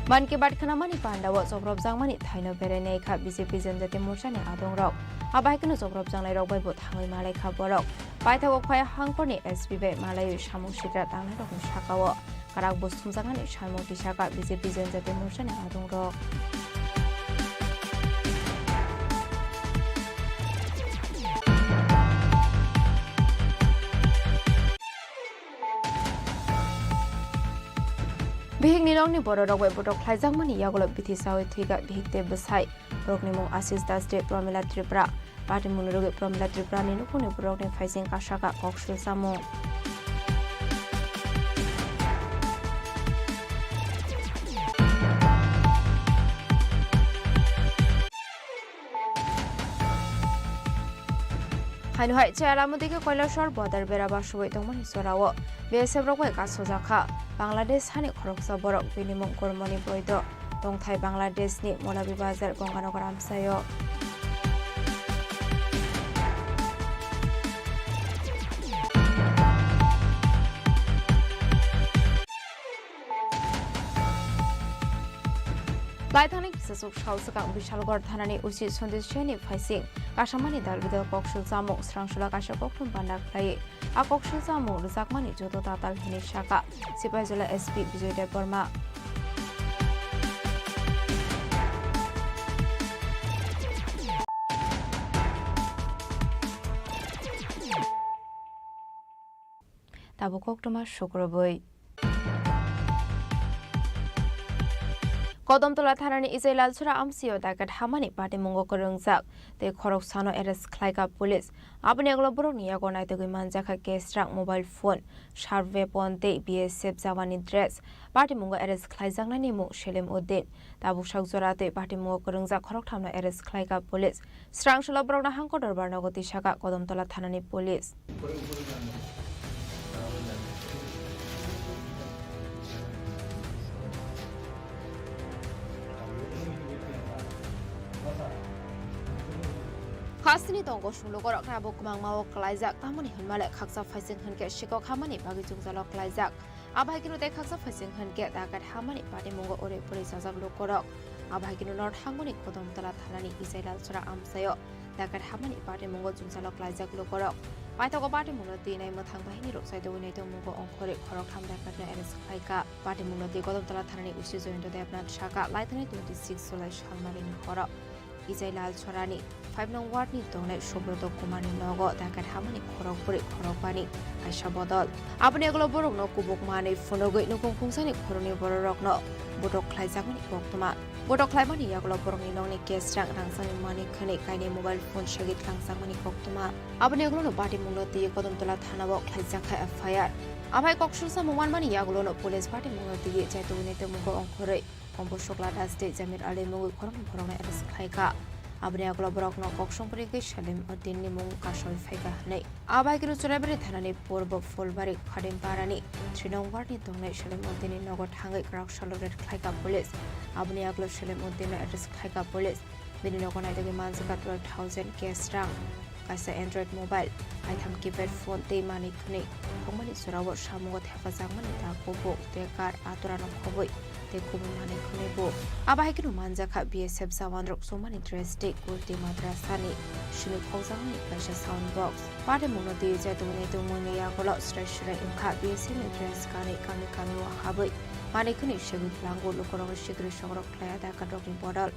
Mann Ki Baat khnamani pandao chobropjakmani thaino berai naikha B J P Janjati Morchani adongrok. Abahaikeno chobropjaknairok baibo thangwi malaikha borok. Paithago Khaya hangkorni S P bai malaiwi samung sitra tangnairokni sakao kwrak bo sumjaknani samung tisakha B J P Janjati Morchani adongrok. Bihikni nokni bororok bai botok khlaijakmani yagulo bithi saui thwikha bihik tei bwsai. Borokni mung Ashish Das tei Pramila Tripura. Patimungni rwgwi Pramila Tripurani nukhungni borokni phaising kasaka kok sulsamung. Haino hai Chayalamuti khe Kailasor border bera basubui tongmani jorao B S F rok bai kasojakha Bangladesh hani khoroksa borok, bini mung Kurmoni Boido, tongthai Bangladeshni Molabi Bazar Ganganagar amchaio. Laithani kisa chuk sal swkang Bishalgarh thanani O C Sandesh Jaini phaising kasamani dal bidal koksil chamung srangsola kaisa kokthum banda khlai. A koksil chamung rwjakmani joto tatal hini saka Sipaijala S P Bijoy Debbarma. Tabuk koktwma sukrubui. Kodomtola thanani Ijai Lalsora amsio daket hamani patimungo kwrwngjak tei khoroksano arrest khlaikha police. Aboni ulo borokni yago naitugwi manjakha cash rang, mobile phone, sharp weapon tei B S F jawani dress. Patimungo arrest khlaijaknani mung Selim Uddin. Tabuksak jora tei patimungo kwrwngjak khorokthamno arrest khlaikha police. Srangsola borokno hangko dorbar nogo tisakha Kodomtola thanani police. Khasni tongo sumlugorok abo kwbangma o kwlaijak, tamoni hinmale khaksa phaising hinkhe sikok hamani bagwi jwngjalo kwlaijak. Abo hai kheno tei khaksa phaising hinkhe dakat hamani patimungo uri puri chajak lukorok. Abo hai kheno North Hangoni Kodomtola thanani Ijai Lalsora amchaio dakat hamani patimungo jwngjalo kwlaijak lukorok. Paithago patimungno twi nai mwthang bahini rok chaitogwi naitongmungo ongkhorwi khoroktham dakatno arrest khlaikha. Patimungno twi Kodomtola thanani O C Jayanta Debnath sakha laithani twenty six July salmarini horo Ijai Lalsorani five nong ward ni tongnai Subroto Kumar ni nogo dakat hamani khorok bwrwi khorok bani kaisa bodol. Aboni ulo borokno kubuk manwi phunugwi nukung khungsani khoroknwi bororokno botok khlaijakmani koktwma. Botok khlaimani yagulo borokni nokni cash rang rangchakni manwi khwnwi kainwi mobile phone segwi tlangjakmani koktwma. Aboni ulo patimungno twi Kodomtola thanao khlaijakha F I R. Abai koksulsa mung manmani yagulono police patimungno twi chaitugwi naitongmungo ongkhorwi Kombo Sukla Das tei Jamir Ali mungwi khoroknwi borokno arrest khlaikha. Aboni yagulo borokno kok songpor wngwi Salim Uddin ni mung kasawi phaikha hwnwi. Abai kheno Churaibari thanani Purbo Phulbari Khadimparani three nong ward ni tongnai Salim Uddin ni nogo thangwi kwrak salo raid khlaikha police. Aboni yagulo Salim Uddin no arrest khlaikha police. Bini nogo naitugwi manjakha twelve thousand cash rang, kaisa Android mobile, aitham keypad phone tei manwi khwnwi thokmani jorao samungo thepajakmani da kubuk, tei kar atorano khobwi tei kubun manwi khwnwi bo. Abo hai kheno manjakha B S F jawanrok chumani dress tei kurti madrasani simi khokjakmani kaisa sound box. Patimungno twiwi chaitugwi naitugmungni yagulo srai srai wngkha B S F ni dress kanwi kami kami o habwi manwi khwnwi segwi tlango, lukurogwi sikiri sokrok khlaiya dakarrokni bodol.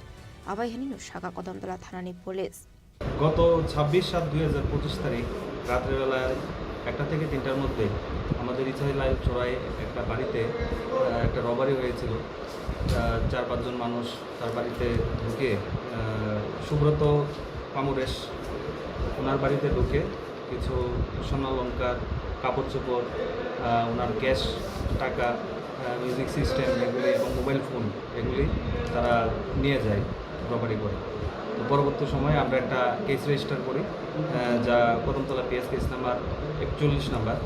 Abo hai hinwi saka Kodamtola thanani police. গত ছাব্বিশ সাত দুই হাজার পঁচিশ তারিখ রাত্রেবেলায় একটা থেকে তিনটার মধ্যে আমাদের ইছাইলাল চড়াই একটা বাড়িতে, আহ, একটা রবারি হয়েছিল। আহ, চার পাঁচজন মানুষ তার বাড়িতে ঢুকে, আহ, সুব্রত পামুরেশ ওনার বাড়িতে ঢুকে কিছু স্বর্ণালংকার, কাপড় চোপড়, আহ, ওনার ক্যাশ টাকা, আহ, মিউজিক সিস্টেম এগুলি এবং মোবাইল ফোন এগুলি তারা নিয়ে যায় রবারি করে। তো পরবর্তী সময়ে আমরা একটা কেস রেজিস্টার করি, আহ, যা কদমতলা পিএস কেস নাম্বার একচল্লিশ নাম্বার।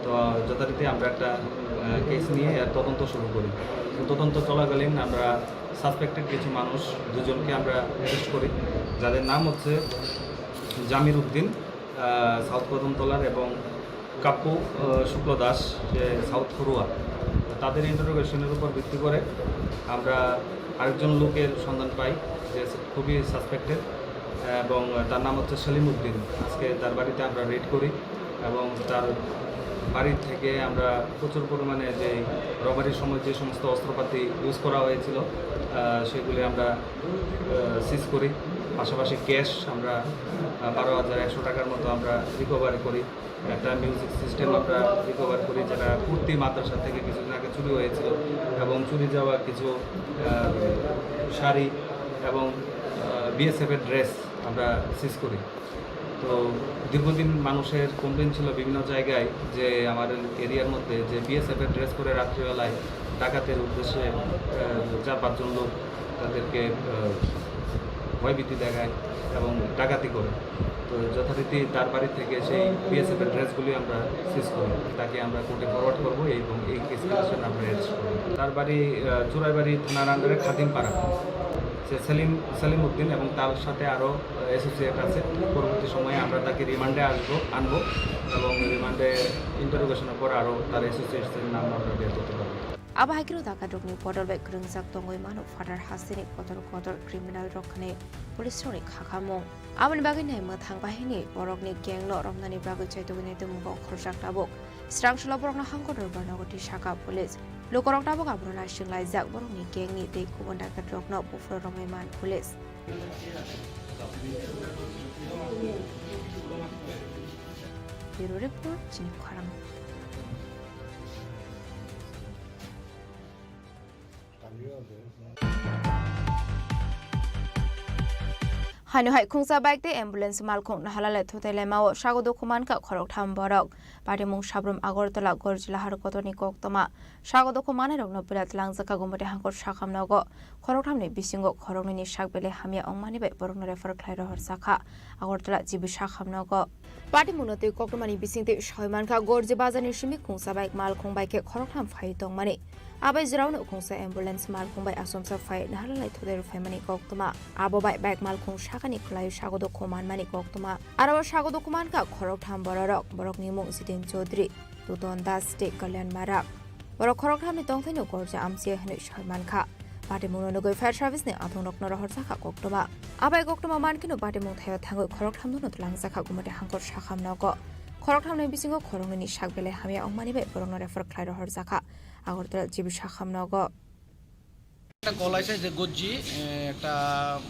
তো যথারীতি আমরা একটা, আহ, কেস নিয়ে এর তদন্ত শুরু করি। তো তদন্ত চলাকালীন আমরা সাসপেক্টেড কিছু মানুষ দুজনকে আমরা অ্যারেস্ট করি, যাদের নাম হচ্ছে জামির উদ্দিন, আহ, সাউথ কদমতলার, এবং কাপ্পু, আহ, শুক্ল দাস, যে সাউথ খরুয়া। তো তাদের ইন্টারোগেশনের উপর ভিত্তি করে আমরা আরেকজন লোকের সন্ধান পাই, যে খুবই সাসপেক্টেড, এবং তার নাম হচ্ছে সেলিম উদ্দিন। আজকে তার বাড়িতে আমরা রেড করি এবং তার বাড়ি থেকে আমরা প্রচুর পরিমাণে যে রবারির সময় যে সমস্ত অস্ত্রপাতি ইউজ করা হয়েছিল, আহ, সেগুলি আমরা, আহ, সিজ করি। পাশাপাশি ক্যাশ আমরা, আহ, বারো হাজার একশো টাকার মতো আমরা রিকভারি করি। একটা মিউজিক সিস্টেম আমরা রিকভার করি, যেটা কুর্তি মাদ্রাসা থেকে কিছুদিন আগে চুরি হয়েছিল, এবং চুরি যাওয়া কিছু, আহ, শাড়ি এবং, আহ, বিএসএফ এর ড্রেস আমরা সিজ করি। তো দীর্ঘদিন মানুষের কমপ্লেন ছিল বিভিন্ন জায়গায় যে আমার এরিয়ার মধ্যে যে বিএসএফ এর ড্রেস পরে রাত্রিবেলায় ডাকাতের উদ্দেশ্যে, আহ, চার পাঁচজন লোক তাদেরকে, আহ, ভয়ভীতি দেখায় এবং ডাকাতি করে। তো যথারীতি তার বাড়ি থেকে সেই বিএসএফ এর ড্রেসগুলি আমরা সিজ করি। তাকে আমরা কোর্টে ফরওয়ার্ড করব এবং এই কেস রিলেশন আমরা অ্যারেস্ট করব। তার বাড়ি, আহ, চুরাইবাড়ি থানার আন্ডারে খাদিমপাড়া। সে সেলিম, সেলিম উদ্দিন এবং তার সাথে আরও, আহ, অ্যাসোসিয়েট আছে। পরবর্তী সময়ে আমরা তাকে রিমান্ডে আসবো, আনবো এবং রিমান্ডে ইন্টারোগেশনের পর আরও তার অ্যাসোসিয়েটসের নাম আমরা বের করতে পারবো। Abo hai kheno dakarrokni bodol bai kwrwngjak tongwi mano Father hasteni kotor kotor criminal rok hinwi police rokni kha khamung. Aboni bagwi nai mwthang bahini borokni gang no romnani bagwi chaitugwi naitugmungo khorjak tabuk. Srang salo borokno hangkor dorbar nogo twi saka police. Lukurok tabuk abono naising laijak borokni gang ni tei kubun dakarrokno buphuru romwi man police. Bureau report, chini khorang. Haino hai khungsa bike tei ambulance malkhung nahalale thutai laimao sago dukhu mankha khoroktham borok. Patimung Sabrum Agartala Gorji Lahar kotorni koktwma. Sago dukhu manai rokno pila tlangjak kha Gumati hangkor sakham nogo. Khoroktham ni bisingo khoroknwi ni sak belai hamya wngmani bai borokno refer khlai rohor jakha Agartala G B sakham nogo. Patimungno twi koktwmani bisingtwi soi mankha, Gorji bazarni simi khungsa bai malkhung bai khe khoroktham phaiwi tongmani. Abai jora-o khungsa ambulance malkhung bai achomsa phai naharlai thudairwi phaimani koktwma. Abo bai bike malkhung sakani kwlaiwi sago dukhu manmani koktwma. Aro o sago dukhu mankha khoroktham bororok, borokni mung Jiten Chaudhary, Tuton Das tei Kalyan Marak. Borok khorokthamni tongthaino Gorja amchia hwnwi soi mankha. Patimungno nugwi fire service ni athungrokno rohorjakha koktwma. Abai koktwma mankheno patimung thaio thangwi khorokthamno twlangjakha Gumati hangkor sakham nogo. Khorokthamni bisingo khoroknwini sak belai hamya wngmani bai borokno refer khlai rohorjakha Agartala G B sakham nogo. একটা কল আছে যে গজ্জি, এ, একটা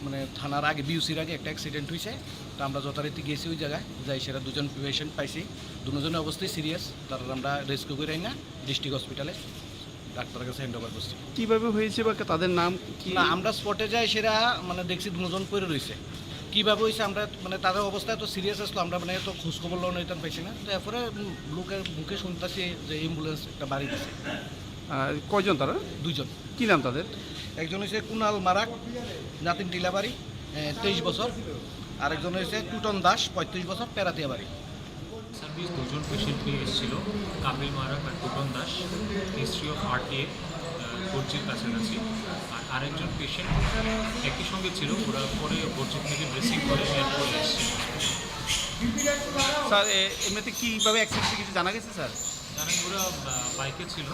মানে থানার আগে, বিউসির আগে একটা অ্যাক্সিডেন্ট হয়েছে। তো আমরা যথারীতি গেছি ওই জায়গায়, যাই সেটা দুজন পেশেন্ট পাইছি, দুজনের অবস্থাই সিরিয়াস। তারা আমরা রেস্কিউ করে না ডিস্ট্রিক্ট হসপিটালে ডাক্তারের কাছে হ্যান্ড ওভার করছি। কিভাবে হয়েছে বা তাদের নাম কি? না, আমরা স্পটে যাই সেটা মানে দেখছি দুজন পড়ে রয়েছে। কিভাবে হয়েছে আমরা মানে তাদের অবস্থা তো সিরিয়াস আসলো, আমরা মানে তো খোঁজ খবর লওয়া নিতাম পাইছি না। তো এরপরে, উম, লোকের মুখে শুনতেছি যে অ্যাম্বুলেন্স একটা বাড়ি দিছে। আহ, কয়জন তারা? দুইজন। কি নাম তাদের? একজন হচ্ছে কুনাল মারাক, নাতিন টিলাবাড়ি, এ, তেইশ বছর, আরেকজন হচ্ছে টুটন দাস, পঁয়ত্রিশ বছর, পেরাতিয়া বাড়ি। সার্ভিস দুজন পেশেন্ট নিয়ে এসেছিল, কামিল মারাক আর টুটন দাস, হিস্ট্রি অফ আরটিএ, আহ, গর্জির কাছাকাছি। আর আরেকজন পেশেন্ট একই সঙ্গে ছিল, ওরা পরে গর্জির থেকে ড্রেসিং করে এরপরে এসছে। স্যার, এ-, এমনিতে কীভাবে অ্যাক্সিডেন্ট কিছু জানা গেছে, স্যার? জানেন, ওরা, আহ, বাইকে ছিল,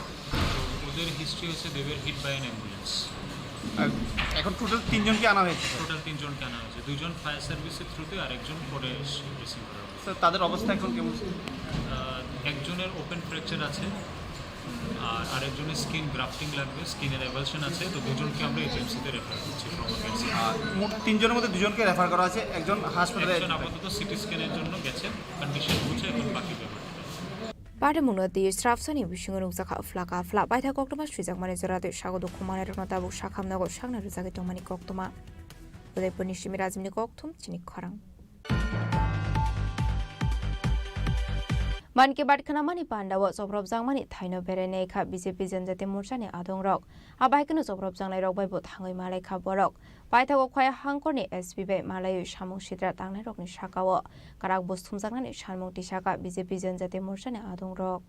তো ওদের হিস্ট্রি হচ্ছে they were hit by an ambulance। আর এখন টোটাল তিনজনকে আনা হয়েছে, স্যার? টোটাল তিনজনকে আনা হয়েছে, দুজন ফায়ার সার্ভিসের থ্রুতে আর একজন পরে রিসিভ করা হবে। স্যার, তাদের অবস্থা এখন কেমন? আহ, একজনের ওপেন ফ্র্যাকচার আছে, আর আরেকজনের স্কিন গ্রাফটিং লাগবে, স্কিনের অ্যাভালশন আছে, তো দুজনকে আমরা এইচএমসিতে রেফার করছি। আর মোট তিনজনের মধ্যে দুজনকে রেফার করা আছে, একজন হাসপাতালে। একজন আপাতত সিটি স্ক্যানের জন্য গেছে, কন্ডিশন বুঝে এখন বাকি ব্যাপারটা। Patimungno twi srapsani bisingo nukjakha phlaka phla paithak koktwma swijakmani jora tei sago dukhu manwi rokno tabuk sakham nogo sakna rwjagwi tongmani koktwma. Udaipurni simi Rajibni kokthum chini khorang. Mann Ki Baat khnamani pandao chopropjakmani thaino berai naikha B J P Janjati Morchani adongrok. Abahaikeno chopropjaknairok baibo thangwi malaikha borok. Paithago Khwai hangkorni S P bai malaiwi samung sitra tangnairokni sakao kwrak buj thumjaknani sanmung tisakha B J P Janjati Morchani adongrok.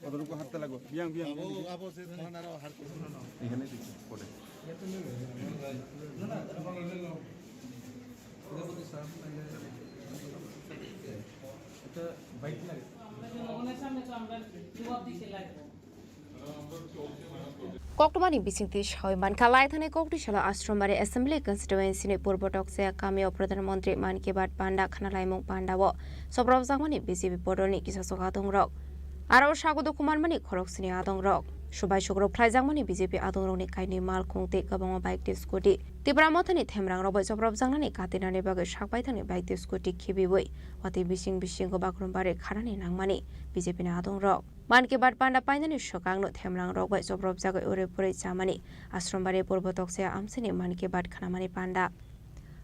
কতটুকু হাঁটতে লাগবো? বিয়াং, বিয়াং, বিয়াং। এখানে দিচ্ছি, পরে। একটা বাইক লাগে। Koktwmani bisingtwi sawi mankha, laithani koktwisalo Ashramari Assembly Constituency ni Purbo Tokchaya kamio Pradhan Mantri Mann Ki Baat panda khnalaimung pandao chopropjakmani B J P bodolni kisa sok adongrok. Aro sago dukhu manmani khoroksini adongrok. Subai sukrok khlaijakmani B J P adongrokni kainwi malkhung tei kwbangma bike tei scooty. Tipra Mothani themrangrok bai chopropjaknani katinani bagwi sakbaithangni bike tei scooty khibiwi watwi bising bisingo bagrombari kharani nangmani B J P ni adongrok. Mann Ki Baat panda painani swkangno themrangrok bai chopropjagwi uri puri chamani Ashramari Purbo Tokchaya amchaini Mann Ki Baat khnamani panda.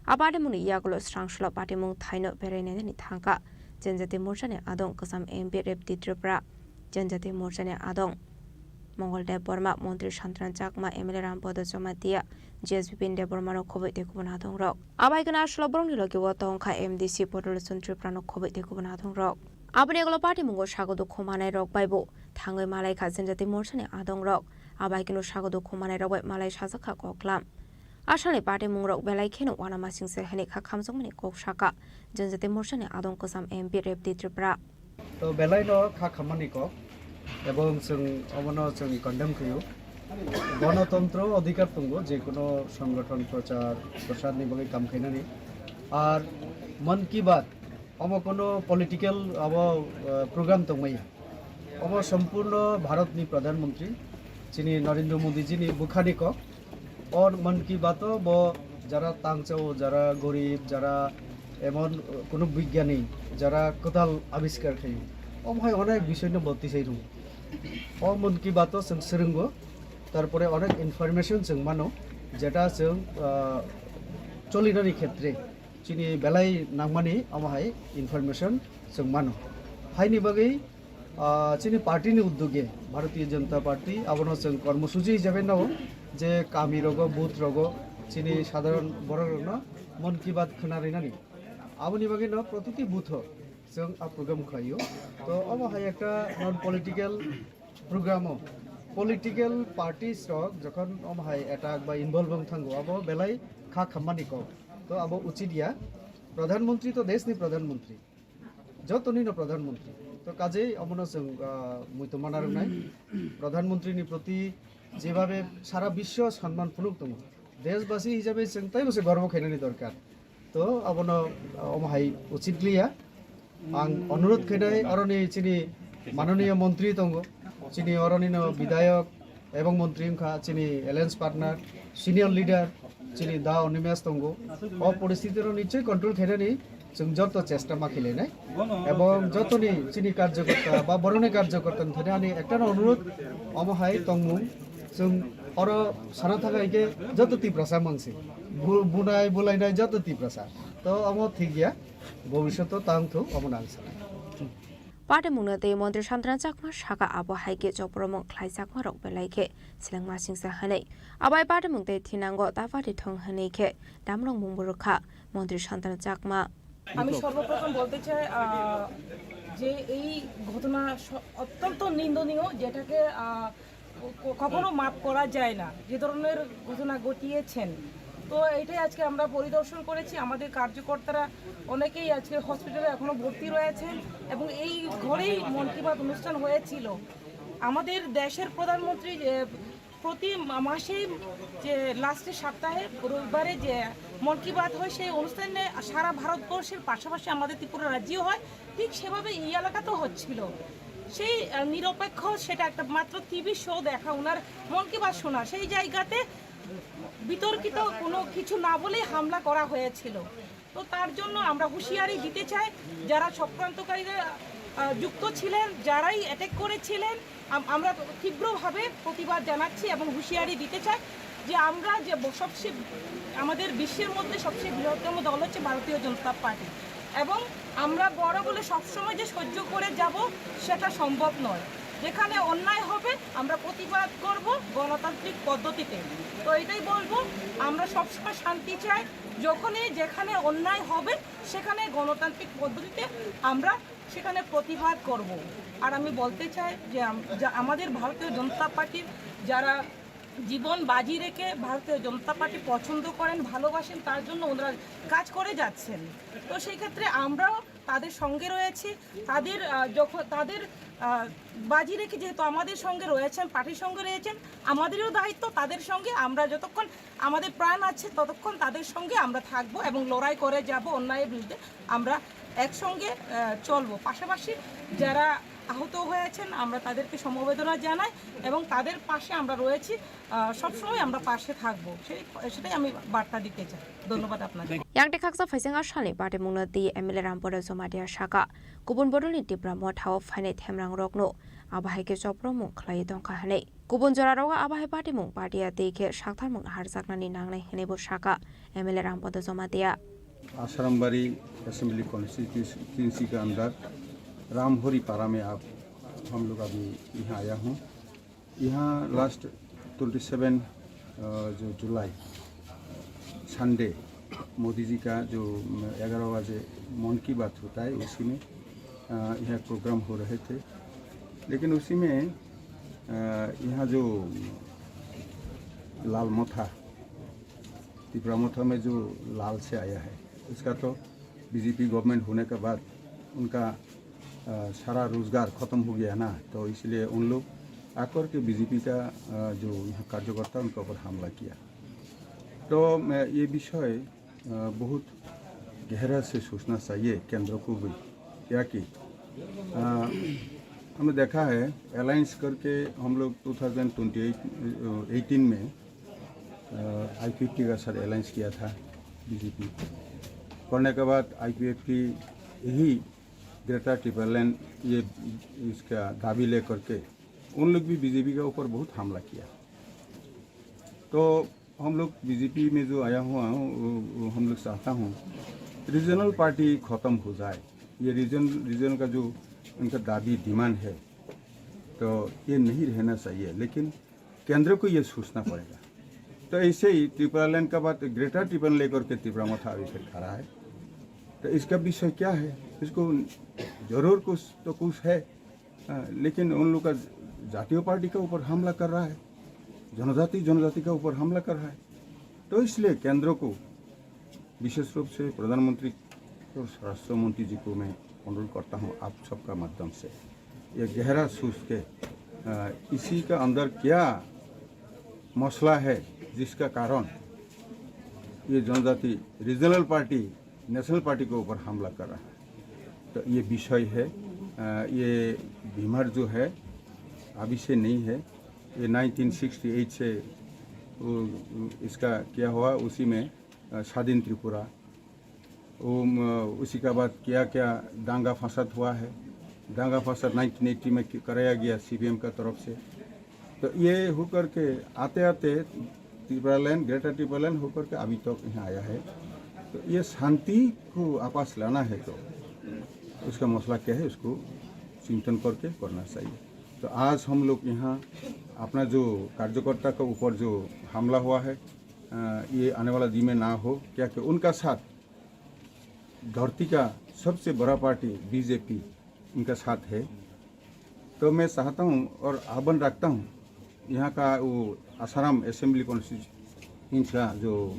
A patimungni yagulo srangsulo patimung thaino berai nainani thangkha Janjati Morchani adong kwcham M P Rebti Tripura, Janjati Morchani adong Mongol Debbarma, Montri Santran Chakma, M L A Rampada Jamatia, G S B P ni Debbarmano khobwi tei kubun adongrok. Abaikeno aswlo borokni logi o tongkha M D C Potolochon Tripurano khobwi tei kubun adongrok. Aboni yagulo patimungo sago dukhu manairok baibo thangwi malaikha Janjati Morchani adongrok. Abaikeno sago dukhu manairok bai malai sajakha koklam. Aswlani patimungrok belai kheno uanamasingcha hinwi kha khamjakmani kok sakha Janjati Morchani adong kwcham M P Rebti Tripura. To belaino kha khammani kok, ebong chwng obono chwng condemn khaio. Gonotantro odhikar tongo, je kono songothon prochar prosarni bagwi kam khainani. Ar Mann Ki Baat, omo kono political abo, eh, program tongmaya. Omo sompurno Bharatni Pradhan Mantri, chini Narendra Modi jini bwkhani kok. O Mann Ki Baat o bo jara tangchao, jara gorib, jara emon, uh, kono bigyani, jara kwtal abiskar khaio. Omo hai onek bisoino bo tisai rwo. O Mann Ki Baat o chwng swrwngo, tarpore onek information chwng mano, jeta chwng, uh, cholinani khetre chini belai nangmani omo hai information chwng mano. Haini bagwi, ah, chini party ni uddoge, Bharatiya Janata Party, abono chwng kormosuchi hisabe nao je kami rogo, booth rogo, chini sadharon borok rokno Mann Ki Baat khna rinani. Aboni bagwi no protiti booth o chwng a program khlaio. To omo hai ekta non political program o political parties rok jokhon omo hai attack ba involve wng thango, abo belai kha khammani kok. To abo uchit ya. Pradhan Mantri to deshni Pradhan Mantri. Jotonino Pradhan Mantri. To kajei omono chwng, ah, muitu mana rwnai. Pradhan Mantri ni proti jebabe sara biswo sanman phunuk tongo, deshbasi hisabe chwng taibo se gorbo khainani dorkar. To abono, ah, omo hai uchit liya. Ang onurot khainai, aroni chini manoniya montri tongo, chini oronino bidhayok, ebong montri wngkha chini alliance partner, senior leader chini Da Animesh tongo. O poristiti rok nichoi control khainani chwng joto chesta ma khilainai. Ebong jotoni chini karjokorta ba boroni karjokorta ni thani ani ekta no onurot, omo hai tongmung chwng oro sana thangkha hinkhe joto Tiprasa mangsi. Bu-, bunai bulainai joto Tiprasa. To omo thik ya, bobishoto tang thung omo nang sanai. Patimungno tei Montri Santana Chakma saka abo hai khe chopromung khlaijakmarok belai khe selengmasingsa hwnwi. Abai patimung tei thinango ta pati thung hwnwi khe damrok mungbo rwkha Montri Santana Chakma. আমি সর্বপ্রথম বলতে চাই, আহ, যে এই ঘটনা স-, অত্যন্ত নিন্দনীয়, যেটাকে, আহ, ক-, কখনো মাফ করা যায় না, যে ধরনের ঘটনা ঘটিয়েছেন। তো এটাই আজকে আমরা পরিদর্শন করেছি। আমাদের কার্যকর্তারা অনেকেই আজকে হসপিটালে এখনো ভর্তি রয়েছেন এবং এই ঘরেই মন কি বাত অনুষ্ঠান হয়েছিল। আমাদের দেশের প্রধানমন্ত্রী, এ, প্রতি মা-, মাসেই যে লাস্টের সপ্তাহে রবিবারে যে মন কি বাত হয়, সেই অনুষ্ঠানে সারা ভারতবর্ষের পাশাপাশি আমাদের ত্রিপুরা রাজ্যেও হয়, ঠিক সেভাবে এই এলাকাতেও হচ্ছিল। সেই, আহ, নিরপেক্ষ, সেটা একটা মাত্র টিভি শো দেখা, ওনার মন কি বাত শোনা, সেই জায়গাতে বিতর্কিত কোনো কিছু না বলেই হামলা করা হয়েছিল। তো তার জন্য আমরা হুঁশিয়ারি দিতে চাই, যারা চক্রান্তকারীরা, আহ, যুক্ত ছিলেন, যারাই অ্যাটাক করেছিলেন, আম-, আমরা তীব্রভাবে প্রতিবাদ জানাচ্ছি এবং হুঁশিয়ারি দিতে চাই যে আমরা যে ব-, সবচেয়ে, আমাদের বিশ্বের মধ্যে সবচেয়ে বৃহত্তম দল হচ্ছে ভারতীয় জনতা পার্টি, এবং আমরা বড় বলে সবসময় যে সহ্য করে যাব, সেটা সম্ভব নয়। যেখানে অন্যায় হবে, আমরা প্রতিবাদ করব গণতান্ত্রিক পদ্ধতিতে। তো এটাই বলবো, আমরা সবসময় শান্তি চাই। যখনই যেখানে অন্যায় হবে, সেখানে গণতান্ত্রিক পদ্ধতিতে আমরা সেখানে প্রতিবাদ করব। আর আমি বলতে চাই যে আম-, যা-, আমাদের ভারতীয় জনতা পার্টির যারা জীবন বাজি রেখে ভারতীয় জনতা পার্টি পছন্দ করেন, ভালোবাসেন, তার জন্য ওনারা কাজ করে যাচ্ছেন। তো সেই ক্ষেত্রে আমরাও তাদের সঙ্গে রয়েছি। তাদের, আহ, যখন তাদের, আহ, বাজি রেখে যেহেতু আমাদের সঙ্গে রয়েছেন, পার্টির সঙ্গে রয়েছেন, আমাদেরও দায়িত্ব তাদের সঙ্গে। আমরা যতক্ষণ আমাদের প্রাণ আছে, ততক্ষণ তাদের সঙ্গে আমরা থাকবো এবং লড়াই করে যাব অন্যায়ের বিরুদ্ধে। আমরা একসঙ্গে, আহ, চলবো। পাশাপাশি যারা আহত হয়েছেন, আমরা তাদেরকে সমবেদনা জানাই এবং তাদের পাশে আমরা রয়েছি। আহ, সবসময় আমরা পাশে থাকবো, সেই, সেটাই আমি বার্তা দিতে চাই। ধন্যবাদ আপনাদের। Yang tei khaksa phaising a salni patimungno twi M L A Rampada Jamatia saka, kubun bodolni Tipra Mothao phainai themrangrokno abo hai khe chopromung khlaiwi tongkha hwnwi. Kubun jorarok abo hai patimung patia twi khe saktharmung harjaknani nangnai hwnwi bo saka M L A Rampada Jamatia. आश्रमबाड़ी assembly constituency के अंदर रामहरी पारा में आप, हम लोग अभी यहाँ आया हूँ। यहाँ लास्ट ट्वेंटी सेवन, अ, जो जुलाई, संडे, मोदी जी का जो, अम, ग्यारह बजे मन की बात होता है, उसी में, अ, यहाँ प्रोग्राम हो रहे थे। लेकिन उसी में, अ, यहाँ जो लाल मोथा, तिपरा मोथा में जो लाल से आया है, उसका तो बीजेपी गवर्नमेंट होने के बाद उनका, अ, सारा रोजगार खत्म हो गया ना, तो इसलिए उन लोग आकर के बीजेपी का, अ, जो यहाँ कार्यकर्ता, उनके ऊपर हमला किया। तो, अ, ये विषय, अ, बहुत गहरा से सोचना चाहिए केंद्र को भी, क्या कि, अ, हमने देखा है, अलायंस करके हम लोग टू थाउजेंड ट्वेंटी एट, अ, एटीन में, अ, आईपीएफटी का साथ अलायंस किया था बीजेपी। करने के बाद आईपीएफटी यही ग्रेटर टिपरालैंड ये, इसका दाबी लेकर के उन लोग भी बीजेपी के ऊपर बहुत हमला किया। तो हम लोग बीजेपी में जो आया हुआ हूँ, वो, वो हम लोग चाहता हूँ रीजनल पार्टी ख़त्म हो जाए। ये रीजन, रीजन का जो उनका दाबी, डिमांड है, तो ये नहीं रहना चाहिए। लेकिन केंद्र को ये सोचना पड़ेगा। तो ऐसे ही त्रिपुरा लैंड का बात, ग्रेटर टिपरालैंड लेकर के तिपरा मोथा अभी फिर खड़ा है। तो इसका विषय क्या है? इसको जरूर कुछ तो कुछ है, हाँ, लेकिन उन लोग का जातीय पार्टी के ऊपर हमला कर रहा है, जनजाति, जनजाति के ऊपर हमला कर रहा है। तो इसलिए केंद्र को, विशेष रूप से प्रधानमंत्री और स्वराष्ट्र मंत्री जी को मैं अनुरोध करता हूँ, आप सबका माध्यम से, ये गहरा सोच के, अ, इसी का अंदर क्या मसला है, जिसका कारण ये जनजाति रीजनल पार्टी, नेशनल पार्टी के ऊपर हमला कर रहा है। तो ये विषय है, अ, ये बीमार जो है, अभी से नहीं है, ये नाइनटीन सिक्सटी एट से वो, इसका क्या हुआ, उसी में, अ, स्वाधीन त्रिपुरा, वो, म, उसी का बाद क्या क्या दंगा फसाद हुआ है, दंगा फसाद नाइनटीन एटी में कि-, कराया गया सीपीएम का तरफ से। तो ये होकर के आते आते त्रिपुरा लैंड, ग्रेटर त्रिपुरा लैंड होकर के अभी तक यहाँ आया है। तो ये शांति को वापस लाना है, तो उसका मसला क्या है, उसको चिंतन करके करना चाहिए। तो आज हम लोग यहाँ अपना जो कार्यकर्ता के ऊपर जो हमला हुआ है, अ, ये आने वाला दिन में ना हो, क्या कि उनका साथ धरती का सबसे बड़ा पार्टी बीजेपी उनका साथ है। तो मैं चाहता हूँ और आह्वान रखता हूँ, यहाँ का वो आसाराम असेंबली कॉन्स्टिट्यूएंसी का जो,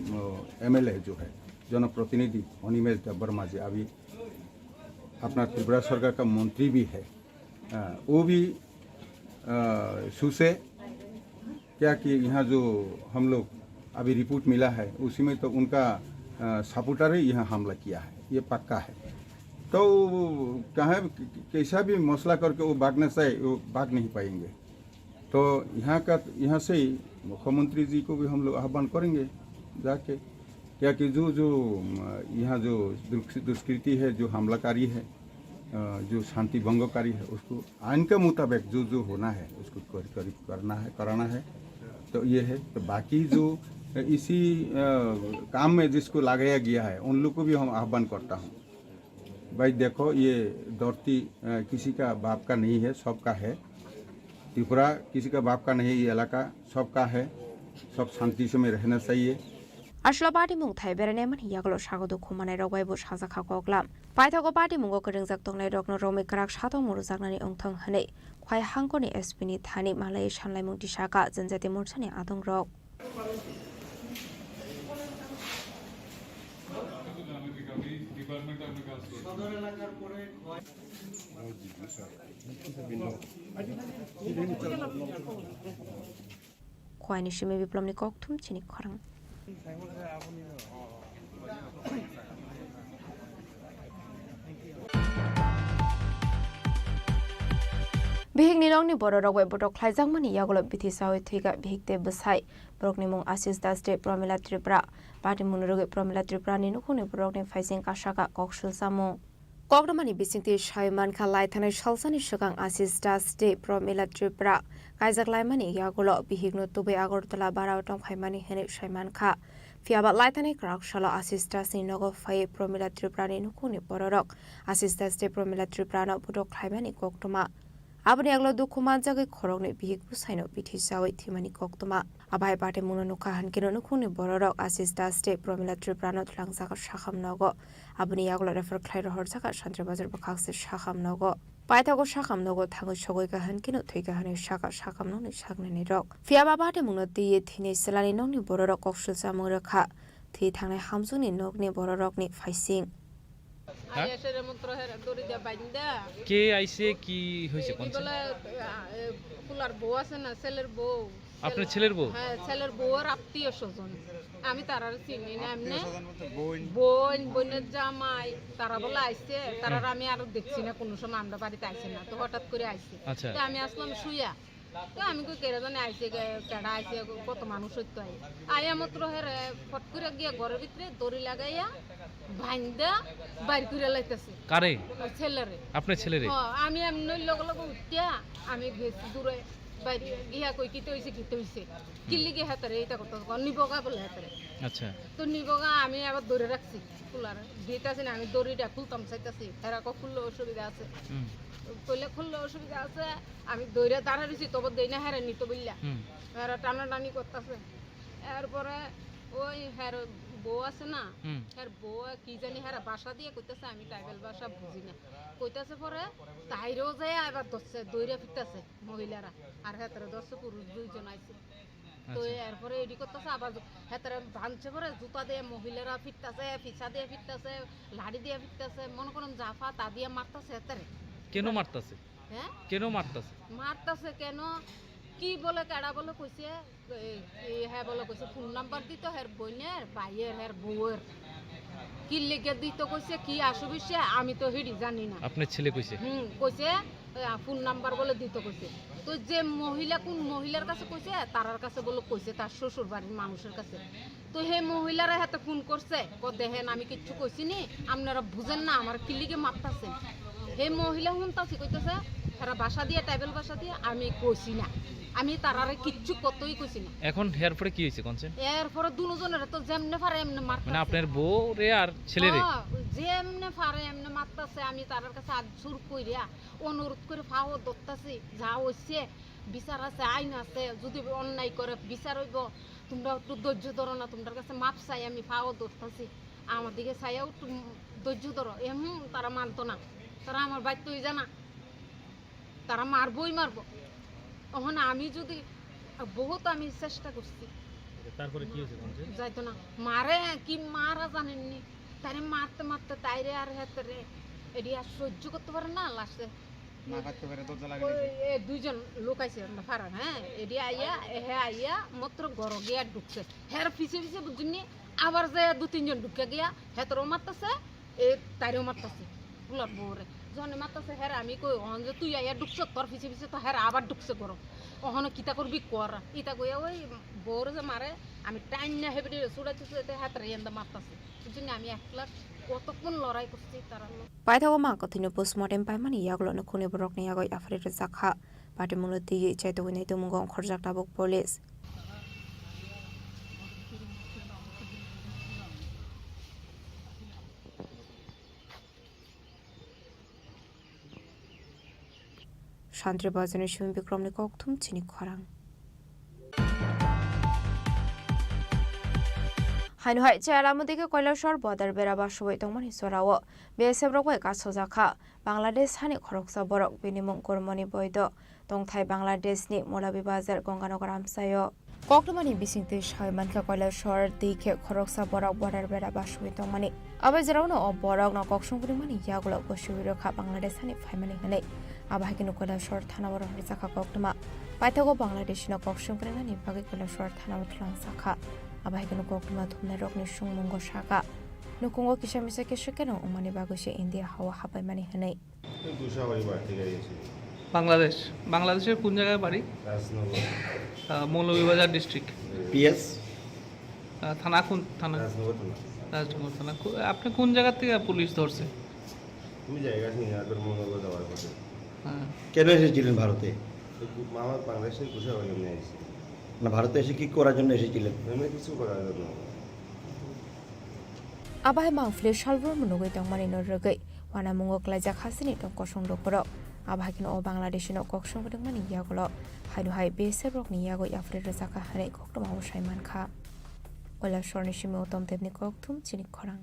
अ, एमएलए जो है, जनप्रतिनिधि अनिमेश देबबर्मा जी, अभी अपना त्रिपुरा सरकार का मंत्री भी है, अ, वो भी, अ, सुसे क्या कि यहाँ जो हम लोग अभी रिपोर्ट मिला है, उसी में तो उनका, अ, सपोर्टर ही यहाँ हमला किया है, ये पक्का है। तो कहाँ, कैसा भी मसला करके वो भागना चाहे, वो भाग नहीं पाएंगे। तो यहाँ का, यहाँ से ही मुख्यमंत्री जी को भी हम लोग आह्वान करेंगे जाके, क्या कि जो, जो, अम, यहाँ जो दुष्क-, दुष्कृति है, जो हमलाकारी है, अ, जो शांति भंगकारी है, उसको आइन के मुताबिक जो, जो होना है, उसको कर-, कर-, करना है, कराना है। तो ये है। तो बाकी जो इसी, अ, काम में जिसको लगाया गया है, उन लोग को भी हम आह्वान करता हूँ। भाई देखो, ये धरती, अ, किसी का बाप का नहीं है, सबका है। त्रिपुरा किसी का बाप का नहीं, ये इलाका सबका है, सब शांति से में रहना चाहिए। Ashla party mung thai beranai mani yagulo sago dukhu manai rok bai bo sajak kha koklam. Paithago party mungo kwrwngjak tongnai rokno romwi kwrak satok murujaknani wngthong hwnwi Khwai hangkoni S P ni thani malai sanlaimung tisaka Janjati Morchani adong rok. Khwai ni simi Biplomni kokthum chini khorang. Bihikni nokni bororok bai botok khlaijakmani yagulo bithi chaui thwikha bihik tei bwsai. Borokni mung Ashish Das tei Promila Tripura. Party mungni rwgwi Promila Tripurani nukhungni borokni phaising kasaka kok sulsamung. Koktwmani bisingtwi sai mankha, lai thanai salsani swkang Ashish Das tei Promila Tripura kaijak laimani yagulo bihikno tubui Agartala barao tongphaimani hwnwi sai mankha. Phiyaba lai thanai kwrak salo Ashish Dasni nogo phaiwi Promila Tripurani nukhungni bororok Ashish Das tei Promila Tripurano botok khlaimani koktwma. Aboni yagulo dukhu manjagwi khoroknwi bihik bwsaino bithi chaui thwimani koktwma. Abai party mungno nukha hwnkhe nukhungni bororok Ashish Das tei Promila Tripurano twlangjago sakham nogo. Aboni yagulo refer khlai rohorjaga Santri Bazar bwkhakse sakham nogo. Paithago sakham nogo thangwi sogwi kha hwnkhe no thwikha hwnwi sakha sakham nokni saknini rok. Phiyaba party mungno twiwi thwinai chwlani nokni bororok koksul chamung rwkha. Thwi thangnai hamjwkni nokni bororokni phaising. হ্যাঁ? আইএসের মন্ত্র হেরা দড়ি দিয়া বাইন্দা। কে আইছে, কি হয়েছে, কোন ছেলে? বলে, আ, এ, ফুলার বউ আছে না, ছেলের বউ। আপনার ছেলের বউ? হ্যাঁ, ছেলের বউর আত্মীয় স্বজন। আমি তারারে চিনি না এমনি। আত্মীয় স্বজন বলতে বোন? বোন, বোনের জামাই, তারা বলে আইছে, তারার হুম। আমি আরো দেখছি না, কোনো সময় আমরা বাড়িতে আইছে না, তো হঠাৎ করে আইছে। আচ্ছা। তো আমি আসলাম শুয়া। তো আমি কই, "কেডা জানি আইছে, কে-, কেডা আইছে, কত মানুষ হইতো আই।" আইয়া মাত্র হেরে ফট করে গিয়া ঘরের ভিতরে দড়ি লাগাইয়া বাইন্দা বাইর করে লাইতেছে। কারে? ওই ছেলেরে। আপনার ছেলেরে? হ, আমি এমনি লগে লগে উঠিয়া আমি বেশ দূরে বাইরে গিয়া কই, "কিতা হইছে, কিতা হইছে?" কিল্লি গিয়া হেতারে এটা করতে, নিবগা বলে হেতারে। আচ্ছা। তো নিবগা আমি আবার ধরে রাখছি। খুলার গেট আছে না, আমি দড়িটা খুলতাম চাইতাছি, হেরাকো খুললে অসুবিধা আছে। হুম। কইলে খুললে অসুবিধা আছে, আমি দৌড়ে দাঁড়া রইছি, তবে দেই না হেরে নিত বললা। হুম। হেরা টানাটানি করতেছে। এরপরে ওই হের বউ আছে না, হুম। হের বউ কি জানি হেরা ভাষা দিয়ে কইতাছে, আমি ট্রাইবাল ভাষা বুঝি না। কইতাছে পরে তাইরেও যায় আবার ধরছে, দৌড়ে ফিরতাছে মহিলারা, আর হেতারে ধরছে পুরুষ দুইজন আইছে। তো আচ্ছা। এরপরে এডি করতেছে আবার জু-, হেতারে ভাঙছে পরে জুতা দিয়ে মহিলারা ফিরতাছে, ফিসা দিয়ে ফিরতাছে, লাড়ি দিয়ে ফিরতাছে, মনে করেন জাফা তা দিয়ে মারতাছে হেতারে। কেন মারতাছে? হ্যাঁ? কেন মারতাছে? মারতাছে কেন? কি বলে, কেডা বলে কইছে, এ, এ, হ্যাঁ বলে কইছে, ফোন নাম্বার দিত হের বইনের, ভাইয়ের, হের বউয়ের। কি লেগে দিত কইছে, কি অসুবিধা, আমি তো হিডি জানি না। আপনার ছেলে কইছে? হুম, কইছে, আ, ফোন নাম্বার বলে দিত কইছে। তো যে মহিলা, কোন মহিলার কাছে কইছে, তারার কাছে বলে কইছে, তার শ্বশুর বাড়ির মানুষের কাছে। তো হে মহিলারা হাতে ফোন করছে, কো, "দেখেন, আমি কিচ্ছু কইছি নি, আপনারা বুঝেন না, আমার কিলিগে মারতাছেন।" হে মহিলা হুনতাছি কইতেছে, তারা ভাষা দিয়ে, ট্রাইবাল ভাষা দিয়ে, "আমি কইছি না, আমি তারারে কিচ্ছু কতই কইছি না।" এখন এরপরে কি হয়েছে, কোন side? এরপরে দুজনের তো যেমনে পারে এমনে মারতাছে। মানে আপনার বউ রে আর ছেলে রে? হ্যাঁ, যেমনে পারে এমনে মারতাছে, আমি তারার কাছে আত জোর কইরা অনুরোধ করে পাও ধরতাছি, যা হইছে বিচার আছে, আইন আছে, যদি অন্যায় করে বিচার হইব, তোমরা একটু ধৈর্য ধরো না, তোমরার কাছে মাপ চাই, আমি পাও ধরতাছি, আমার দিকে চাইও একটু ধৈর্য ধরো। এমন তারা মানতো না, তারা আমার বাইর তো জানা, তারা মারবই মারবো। এখন আমি যদি বহুত আমি চেষ্টা করছি, আচ্ছা, তারপরে কি হয়েছে, বলছে? যাইতো না, মারে কি মারা জানেননি, তারে মারতে মারতে তাইরে আর হেতরে এডি আর সহ্য করতে পারে না, লাস্টে না করতে পারে, দরজা লাগাই ওই দিয়েছে। এ দুইজন লোক আইছে আমরা পাড়ার, হ্যাঁ, এডি আইয়া, এ হে আইয়া মাত্র ঘরো গিয়া ঢুকছে, হের পিছে পিছে বুঝুননি, আবার যে দু তিনজন ঢুকে গিয়া হেতরেও মারতেছে, এ তাইরেও মারতেছে, ফুলার বউরে। যখন মারতেছে, হের আমি কই, "অন যে তুই আইয়া ঢুকছ, তোর পিছে পিছে তো হের আবার ঢুকছে ঘরো। অহনো কিতা করবি কর।" ইতা কইয়া ওই বউরে যে মারে, আমি টাইম না হেবিডি ছুটাইতে ছুটাইতে হেতরে এন্দা মারতেছে। বুঝলি, আমি একলা কতক্ষণ লড়াই করছি তারা। Paithago ma kwthwino postmortem paimani yagulo nukhungni borokni yago yapharwi rwjakha. Patimungno twiwi chaitugwi naitukmungo ongkhorjak tabuk police. Santri Bazarni Sumi Bikramni kokthum chini khorang. Haino hai chaya lama dike Koilashahar border bera basubwi tongmani jorao B S F rok bai kasojakha Bangladesh hani khoroksa borok, bini mung Gurmoni Boido, tongthai Bangladeshni Molabi Bazar Ganganagar amchaio. Koktwmani bisingtwi sawi mankha, Koilashahar dike khoroksa borok border bera basubwi tongmani. Abo jeraono o borokno koksong phunukmani yagulo gosiwi rwkha Bangladesh hani phaimani hwnwi. Abo hai kheno Koilashahar thanao rohorjakha koktwma. Paithago Bangladeshino koksong phunuknani bagwi Koilashahar thanao twlangjakha. Abo hai kheno koktwma thumnairokni songmungo sakha, nukhungo kisa misa khe swkeno wngmani bagwi se India hao habaimani hwnwi. এই গুসাবাড়ি বাড়ি থেকে গেছি। বাংলাদেশ। বাংলাদেশের কোন জায়গায় বাড়ি? রাজনগর। আহ, Moulvibazar district. PS? আহ, থানা কোন থানা? রাজনগর থানা। রাজনগর থানা। কো-, আপনি কোন জায়গা থেকে পুলিশ ধরছে? আমি জায়গা চিনি না, তোর মৌলভীবাজার যাওয়ার পথে। হ্যাঁ। কেন এসেছিলেন ভারতে? এই গু-, আমার বাংলাদেশের গুসাবাড়ি আমি আইছি। না, ভারতে এসে কি করার জন্য এসেছিলেন? এমনি কিছু করার জন্য। Abo hai mangpili salbrumno nugwi tongmani no rwgwi wanamungo klaijak hasteni tong kosong lukurok. Abo hai kheno o Bangladeshino koksong phunukmani yagulo haino hai B S F rokni yago yapharwi rwjakha hwnwi koktwmao sai mankha. Koilashahar ni simi Uttam Debni kokthum chini khorang.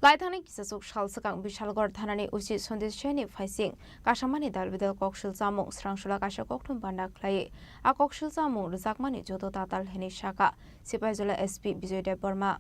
Laithangni kisachuk sal swkang Bishalgarh thanani O C Sanjit Saini phaising kasamani dalbidal koksil chamung srangsola kaisa kokthum panda khlai. A koksil chamung rwjakmani joto tatal hwnwi sakha Sipaijola S P Bijoy Debbarma.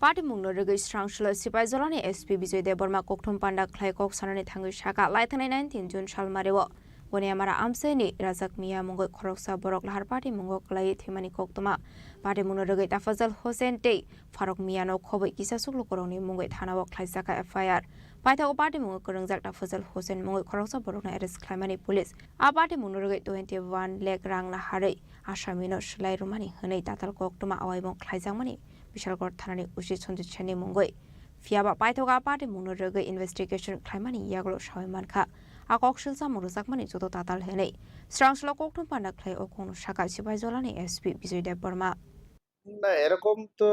Patimungno rwgwi srangsola Sipaijolani S P Bijoy Debbarma kokthum panda khlai kok sanani thangwi sakha, laithangnai nineteen June salmario Goniamara amchaini Rajak Miya mungwi khoroksa borok lahar patimungo kwlaiwi thwimani koktwma. Patimungno rwgwi Tafajal Hussain tei Faruk Miyano khobwi kisachuk lukurokni mungwi thanao khlaijakha F I R. Paithago patimungo kwrwngjak Tafajal Hussain mungwi khoroksa borokno arrest khlaimani police. A patimungno rwgwi twenty one lakh rang naharwi asamino swlai rwmani hwnwi tatal koktwma awaimung khlaijakmani Bishalgarh thanani O C Sanjit Saini mungwi. Phiyaba paithago a patimungno rwgwi investigation khlaimani yagulo sawi mankha. A koksil chamung rwjakmani joto tatal hwnwi srangsola kokthum panda khlai o kokno sakha Sipaijolani S P Bijoy Debbarma. না, এরকম তো,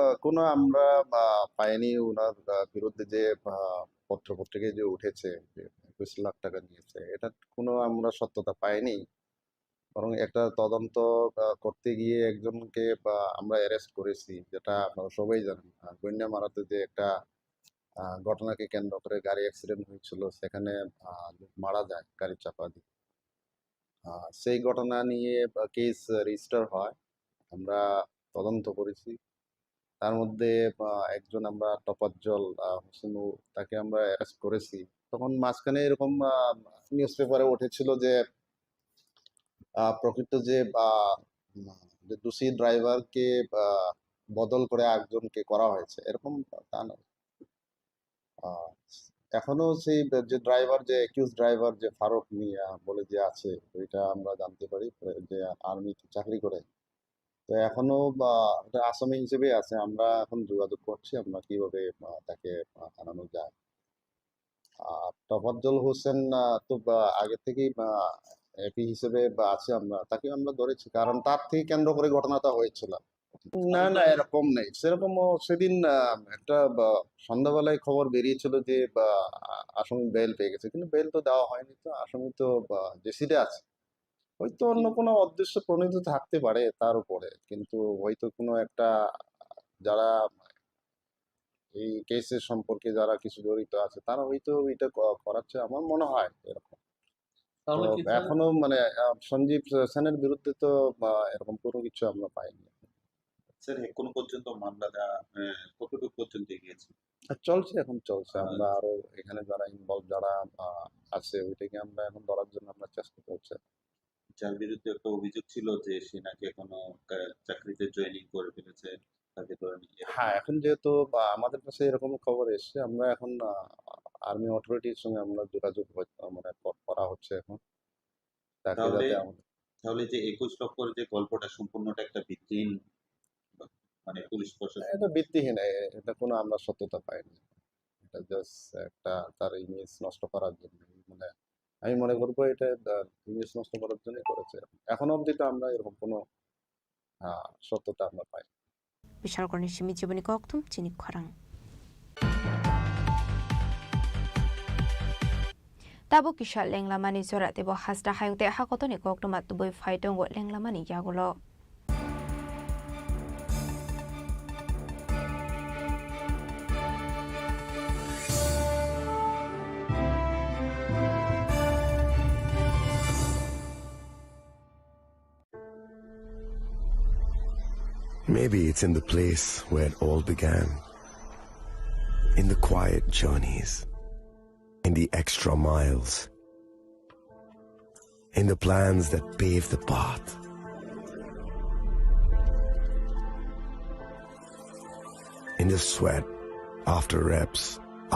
আ, কোনো আমরা, আ, পাইনি ওনার, আ, বিরুদ্ধে যে, আ, পত্র-পত্রিকায় যে উঠেছে যে একুশ লাখ টাকা নিয়েছে, এটা কোনো আমরা সত্যতা পাইনি। বরং একটা তদন্ত, আ, করতে গিয়ে একজনকে, আ, আমরা অ্যারেস্ট করেছি, যেটা আপনারা সবাই জানেন। আ, গন্যামারাতে যে একটা, আ, ঘটনাকে কেন্দ্র করে গাড়ি অ্যাক্সিডেন্ট হয়েছিল, সেখানে, আ, লোক মারা যায় গাড়ির চাপা দিয়ে। আহ, সেই ঘটনা নিয়ে, আহ, কেস রেজিস্টার হয়। আমরা তদন্ত করেছি। তার মধ্যে, আহ, একজন আমরা টপাজ্জল, আহ, হোসেন ও, তাকে আমরা অ্যারেস্ট করেছি। তখন মাঝখানে এরকম, আহ, নিউজ পেপারে উঠেছিল যে, আহ, প্রকৃত যে, আহ, উম, যে দোষী ড্রাইভারকে, আহ, বদল করে আরেকজনকে করা হয়েছে, এরকম তা নয়। আহ, এখনো সেই যে ড্রাইভার, যে অ্যাকিউজ ড্রাইভার যে ফারুক মিয়া বলে যে আছে, এটা আমরা জানতে পারি যে আর্মিতে চাকরি করে। তো এখনো, আহ, একটা আসামি হিসেবে আছে। আমরা এখন যোগাযোগ করছি, আমরা কিভাবে, আহ, তাকে, আহ, আনানো যায়। আর তফাজ্জল হোসেন, আহ, তো, আহ, আগে থেকেই, আহ, এপি হিসেবে, আহ, আছে, আমরা তাকে আমরা ধরেছি, কারণ তার থেকে কেন্দ্র করে ঘটনাটা হয়েছিল। না, না, এরকম নেই। সেরকমও সেদিন, আ, একটা বা সন্ধ্যাবেলায় খবর বেরিয়েছিল যে বা আ আসামি বেইল পেয়ে গেছে। কিন্তু বেইল তো দেওয়া হয়নি। তো আসামি তো বা জেসিতে আছে। হয়তো অন্য কোনো উদ্দেশ্য প্রণোদিত থাকতে পারে তার উপরে। কিন্তু হয়তো কোনো একটা যারা এই কেসের সম্পর্কে যারা কিছু জড়িত আছে তারা হয়তো এটা ক করাচ্ছে আমার মনে হয় এরকম। তাহলে তো কি তাহলে এখনো মানে আ, সঞ্জীব সেনের বিরুদ্ধে তো আ, এরকম কোনো কিছু আমরা পাইনি। স্যার, এখনো পর্যন্ত মামলাটা, আ, কতটুকু পর্যন্ত এগিয়েছে? আ, চলছে, এখন চলছে। আ, আমরা আরো এখানে যারা ইনভলভ যারা আ, আছে ওইটাকে আমরা এখন ধরার জন্য আমরা চেষ্টা করছি। যার বিরুদ্ধে একটা অভিযোগ ছিল যে সে নাকি এখনো কা চাকরিতে জয়েনিং করে ফেলেছে, তাকে ধরে নিয়ে এরকম। হ্যাঁ, এখন যেহেতু আ, আমাদের কাছে এরকম খবর এসছে, আমরা এখন আ, আর্মি অথরিটির সঙ্গে আমরা যোগাযোগ হই মানে ক করা হচ্ছে এখন। তাকে তাহলে, যাতে আমাদের তাহলে যে একুশ লক্ষর যে গল্পটা সম্পূর্ণটা একটা ভিত্তিহীন বা মানে পুলিশ প্রশাসন এটা ভিত্তিহীন, এ এটা কোনো আমরা সত্যতা পাইনি। এটা জাস্ট একটা তার ইমেজ নষ্ট করার জন্য। মানে আমি মনে করবো এটা আ, ইমেজ নষ্ট করার জন্যই করেছে। এখনো অবধি তো আমরা এরকম কোনো আ, সত্যতা আমরা পাইনি। Bishalkorni simi chiboni kokthum chini khorang. Tabuk kisa lenglamani jora teibo hasta hayung tei hakotoni koktwma tubui phai tongo lenglamani yagulo. Maybe it's in the place where it all began. In the quiet journeys, in the extra miles, in the plans that pave the path, in the sweat after reps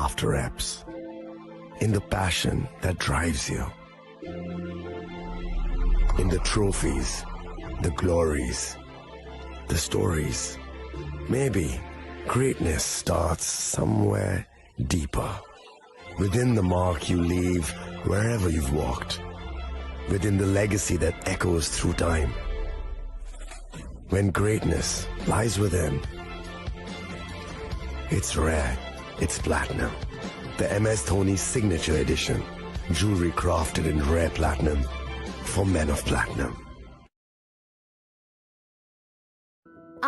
after reps, in the passion that drives you. In the trophies, the glories, the stories. Maybe greatness starts somewhere deeper. Within the mark you leave wherever you've walked. Within the legacy that echoes through time. When greatness lies within, it's rare, it's platinum. The M S Dhoni Signature Edition. Jewelry crafted in rare platinum for men of platinum.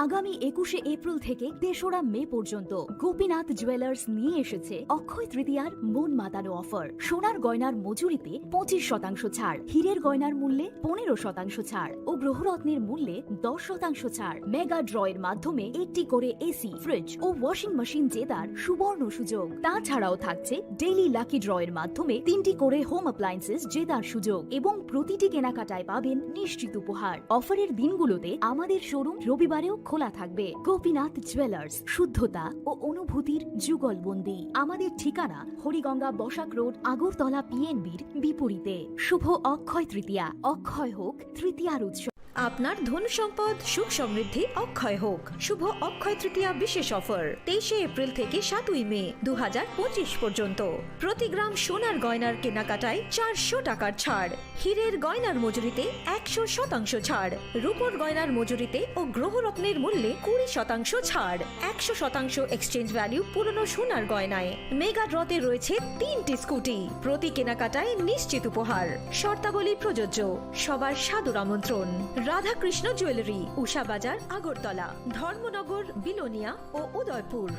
আগামী একুশে এপ্রিল থেকে তেসরা মে পর্যন্ত গোপীনাথ জুয়েলার্স নিয়ে এসেছে অক্ষয় তৃতীয়ার মন মাতানো অফার। সোনার গয়নার মজুরিতে পঁচিশ শতাংশ ছাড়, হীরের গয়নার মূল্যে পনেরো শতাংশ ছাড় ও গ্রহরত্নের মূল্যে দশ শতাংশ ছাড়। মেগা ড্র এর মাধ্যমে একটি করে এসি, ফ্রিজ ও ওয়াশিং মেশিন জেতার সুবর্ণ সুযোগ। তাছাড়াও থাকছে ডেইলি লাকি ড্র এর মাধ্যমে তিনটি করে হোম অ্যাপ্লায়েন্সেস জেতার সুযোগ এবং প্রতিটি কেনাকাটায় পাবেন নিশ্চিত উপহার। অফারের দিনগুলোতে আমাদের শোরুম রবিবারেও খোলা থাকবে। গোপীনাথ জুয়েলার্স, শুদ্ধতা ও অনুভূতির যুগলবন্দি। আমাদের ঠিকানা হরিগঙ্গা বসাক রোড, আগরতলা পিএনবির বিপরীতে। শুভ অক্ষয় তৃতীয়া, অক্ষয় হোক তৃতীয়ার উৎসব। আপনার ধন সম্পদ সুখ সমৃদ্ধি অক্ষয় হোক। শুভ অক্ষয় তৃতীয়া বিশেষ অফার তেইশে এপ্রিল থেকে সাতই মে দু হাজার পঁচিশ পর্যন্ত। প্রতি গ্রাম সোনার গয়নার কেনাকাটায় চারশো টাকার ছাড়। হীরের গয়নার মজুরিতে একশো শতাংশ ছাড়, রূপোর গয়নার মজুরিতে ও গ্রহরত্নের মূল্যে কুড়ি শতাংশ ছাড়, একশো শতাংশ এক্সচেঞ্জ ভ্যালু পুরনো সোনার গয়নায়। মেগা ড্রতে রয়েছে তিনটি স্কুটি, প্রতি কেনাকাটায় নিশ্চিত উপহার। শর্তাবলী প্রযোজ্য। সবার সাদর আমন্ত্রণ। রাধাকৃষ্ণ জুয়েলারি, উষা বাজার, আগরতলা, ধর্মনগর, বিলোনিয়া ও Udaipur.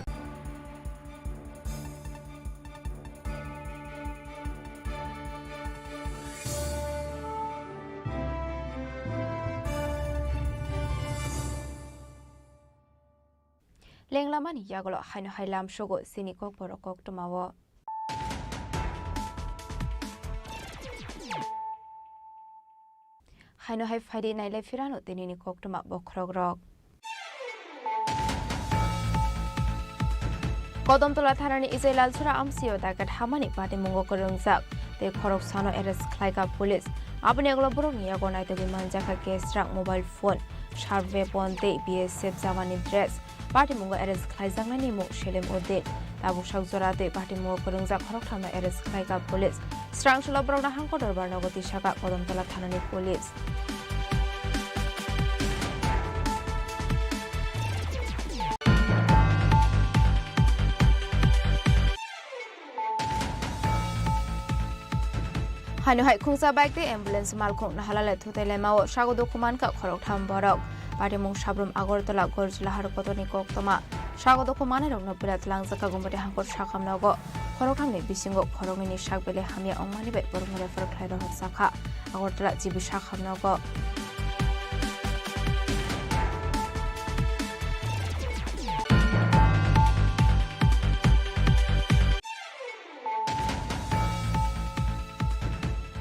Lenglamani yagulo haino hai lamsogo chini kokborok koktwmao. Haino hai phaidi nailai phirano tinini koktwma bokhorokrok. Kodomtola thanani Ijai Lalsora amsio daket hamani patimungo kwrwngjak tei khoroksano arrest khlaikha police. Aboni yagulo borokni yago naitugwi manjakha cash rang, mobile phone, sharp weapon tei B S F jawani dress. Patimungo arrest khlaijaknani mung Selim Uddin. Tabuk sak jora tei patimungo kwrwngjak khoroktham no arrest khlaikha police. Srangsulo borokno hangko dorbar nogo tisakha Kodomtola thanani police. Haino hai khungsa bike tei ambulance malkhung nahalale thutai laimao sago dukhu mankha khoroktham borok. Patimung sabrum Agartala Gorjila har kotorni koktoma sago dukhu manai rokno pira tlangjak Gumati hangkor sakham nogo. Khoroktham ni bisingo khoroknwi ni sak belai hamya wngmani bai borokno refer khlai rohor sakha Agartala G B sakham nogo.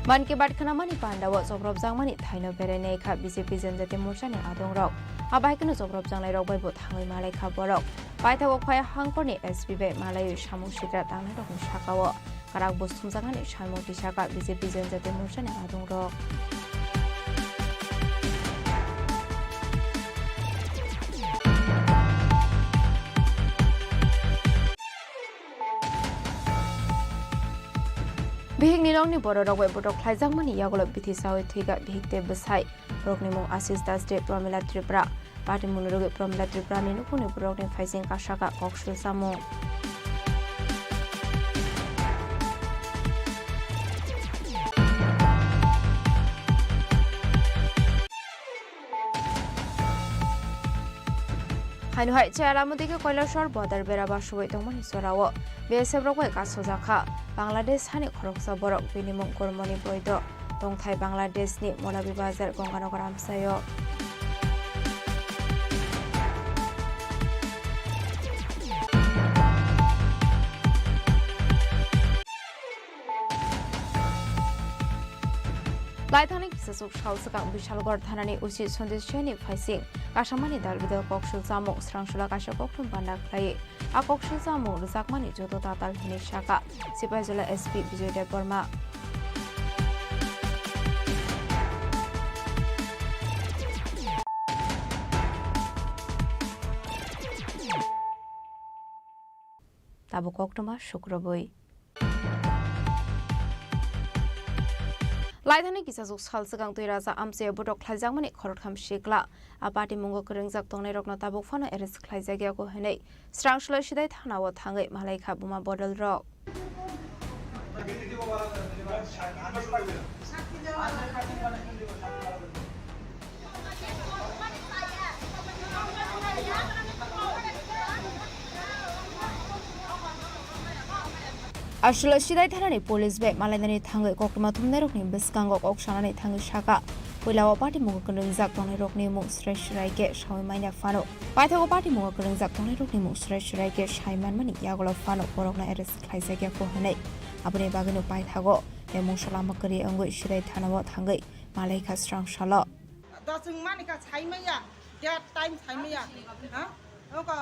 Mann Ki Baat khnamani pandao chobropjakmani thaino berai naikha B J P Janjati Morchani adongrok. Abahaikeno chobropjaknairok baibo thangwi malaikha borok. Paithago Khaya hangkorni S P bai malaiwi samung sitra tangnairokni sakao kwrak bus thumjaknani samung tisakha B J P Janjati Morchani adongrok. Bihikni nokni bororok bai botok khlaijakmani yagulo bithi saui thwikha bihik tei bwsai. Borokni mung Ashish Das tei Pramila Tripura. Patimungni rwgwi Pramila Tripurani nukhungni borokni phaising kasaka kok swlsamung. Haino hai Chayalamudige Koilashwar border bera basubwi tongmani jorao B S F rok bai kasojakha Bangladesh hani khoroksa borok, bini mung Kormoni Boido, tongthai Bangladeshni Molabi Bazar Gonganagar amchaio. Laithangni kisasuk sal swkang Bishalgarh thanani O C Sandesh Saini phaising kasamani dalbidal kok swlchamung srangsola kaisa koktwm panda khlai. A kok swlchamung rwjakmani joto tatal hinwi sakha Sipaijala S P Bijoy Debbarma. Tabuk koktwma sukrubwi. Laithani kisasuk sal swkang twi raja amchaio botok khlaijakmani khoroktham sikla. A patimungo kwrwngjak tongnairokno tabuk phano arrest khlaijakyago hwnwi Srangsulai Sidai thanao thangwi malaikha buma bodolrok. Aswlai Sidai thanani police bai malainani thangwi koktwma thumnairokni bwskango kok sanani thangwi sakha, puilao patimungo kwrwngjak tongnairokni mung srai srai khe saui manya phano. Paithago patimungo kwrwngjak tongnairokni mung srai srai khe sai manmani yagulo phano borokno arrest khlaijakya kho hwnwi. Aboni bagwino paithago tei mungsa lama kwrwi wngwi Sidai thanao thangwi malaikha srang salo. Da chwng mani kha sai maya, date time sai maya. Ha? Oko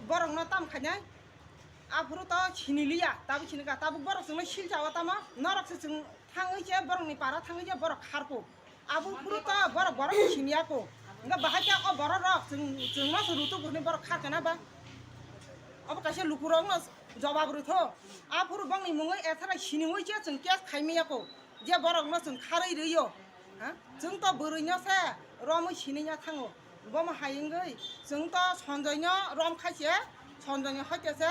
borokno tam khainai. Aphuru to siniliya, tabuk sinika, tabuk borok chwngno silchao tamo, norok se chwng thangwi se borokni para thangwi se borok kharko. Abo phuru to borok, borok siniya ko. Hwnkhe bahai khe o borok rok chwng, chwngno se rutuk hwnwi borok kharkana ba? Obo kaisa lukurokno jobab rwtho. Aphuru bongni mungwi ethara siniwi se chwng case khaimaya ko. Je borokno chwng kharwi rwiyo. Ha? Chwng to bwrwino se romwi siniya thango. Bomo hai wngwi chwng to Sanjoyno rom khai se, Sanjoyni hoite se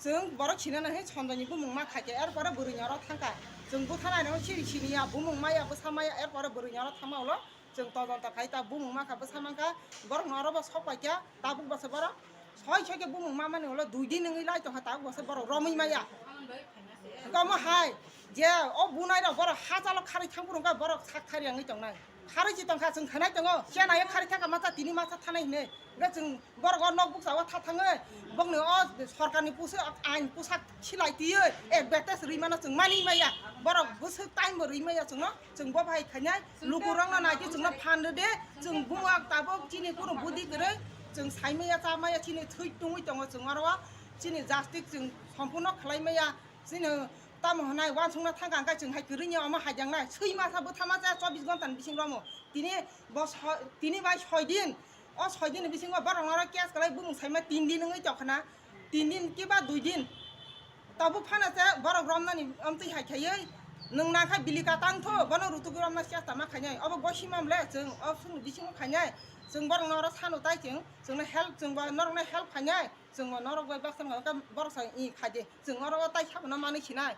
chwng borok sinana hai Sanjoyni bumung ma khai khe, er pore bwrwini oro thangkha. Chwng buthanai no siri siniya, bumung maya, bwsa maya, er pore bwrwini oro thangma ulo chwng todonto khai ta bumung ma kha, bwsa man kha, borokno oro bo sok pai kha, tabuk bo se borok soi soi khe bumung ma mani ulo dui din wngwi lai tongkha, tabuk bo se borok romwi maya. Hwnkhe omo hai je o bunai rok borok ha chalo kharwi thang phuru hwnkhe borok sak thari wngwi tongnai. Kharwi se tongkha, chwng khainai tongo, chenai kharwi thangkha masa tini masa thanai hinwi. Hwnkhe chwng borok o nok bukcha o tha thangwi bongni o sorkarni pusa ain pusak silai twiwi advertise rwi mano chwng mani maya. Borok bwswk time bo rwi maya chwngno, chwng bo bahai khainai lukurokno nai khe chwngno phan rwdi, chwng buma tabuk chini kunu budi kwrwi, chwng sai maya cha maya chini thwi tungwi tongo chwng oro o chini justice chwng sompurno khlai maya. Chini tamo hwnai uansukna thangkha, hwnkhe chwng hai kwrwini omo haijaknai. Swi masa bwtha masa chobbish ghonta ni bisingo omo. Tini bo so-, tini bai soi din. O soi din ni bisingo borok norok case kwlai bumung saima tin din wngwi tongkha na. Tin din kiba dui din. Tabuk phano se borok romnani omtwi hai khaiwi. Nwng nangkha bili ka tangtho, bono rutugwi romna chesta ma khainai. Obo gosi mamle chwng o sung bisingo khainai. Chwng borok norok sano tai chwng, chwngno help, chwng bo norokno help khainai. Chwng bo norok bai baksa wngkha, borok sa i khaide. Chwng oro o tai sabono manwi sinai.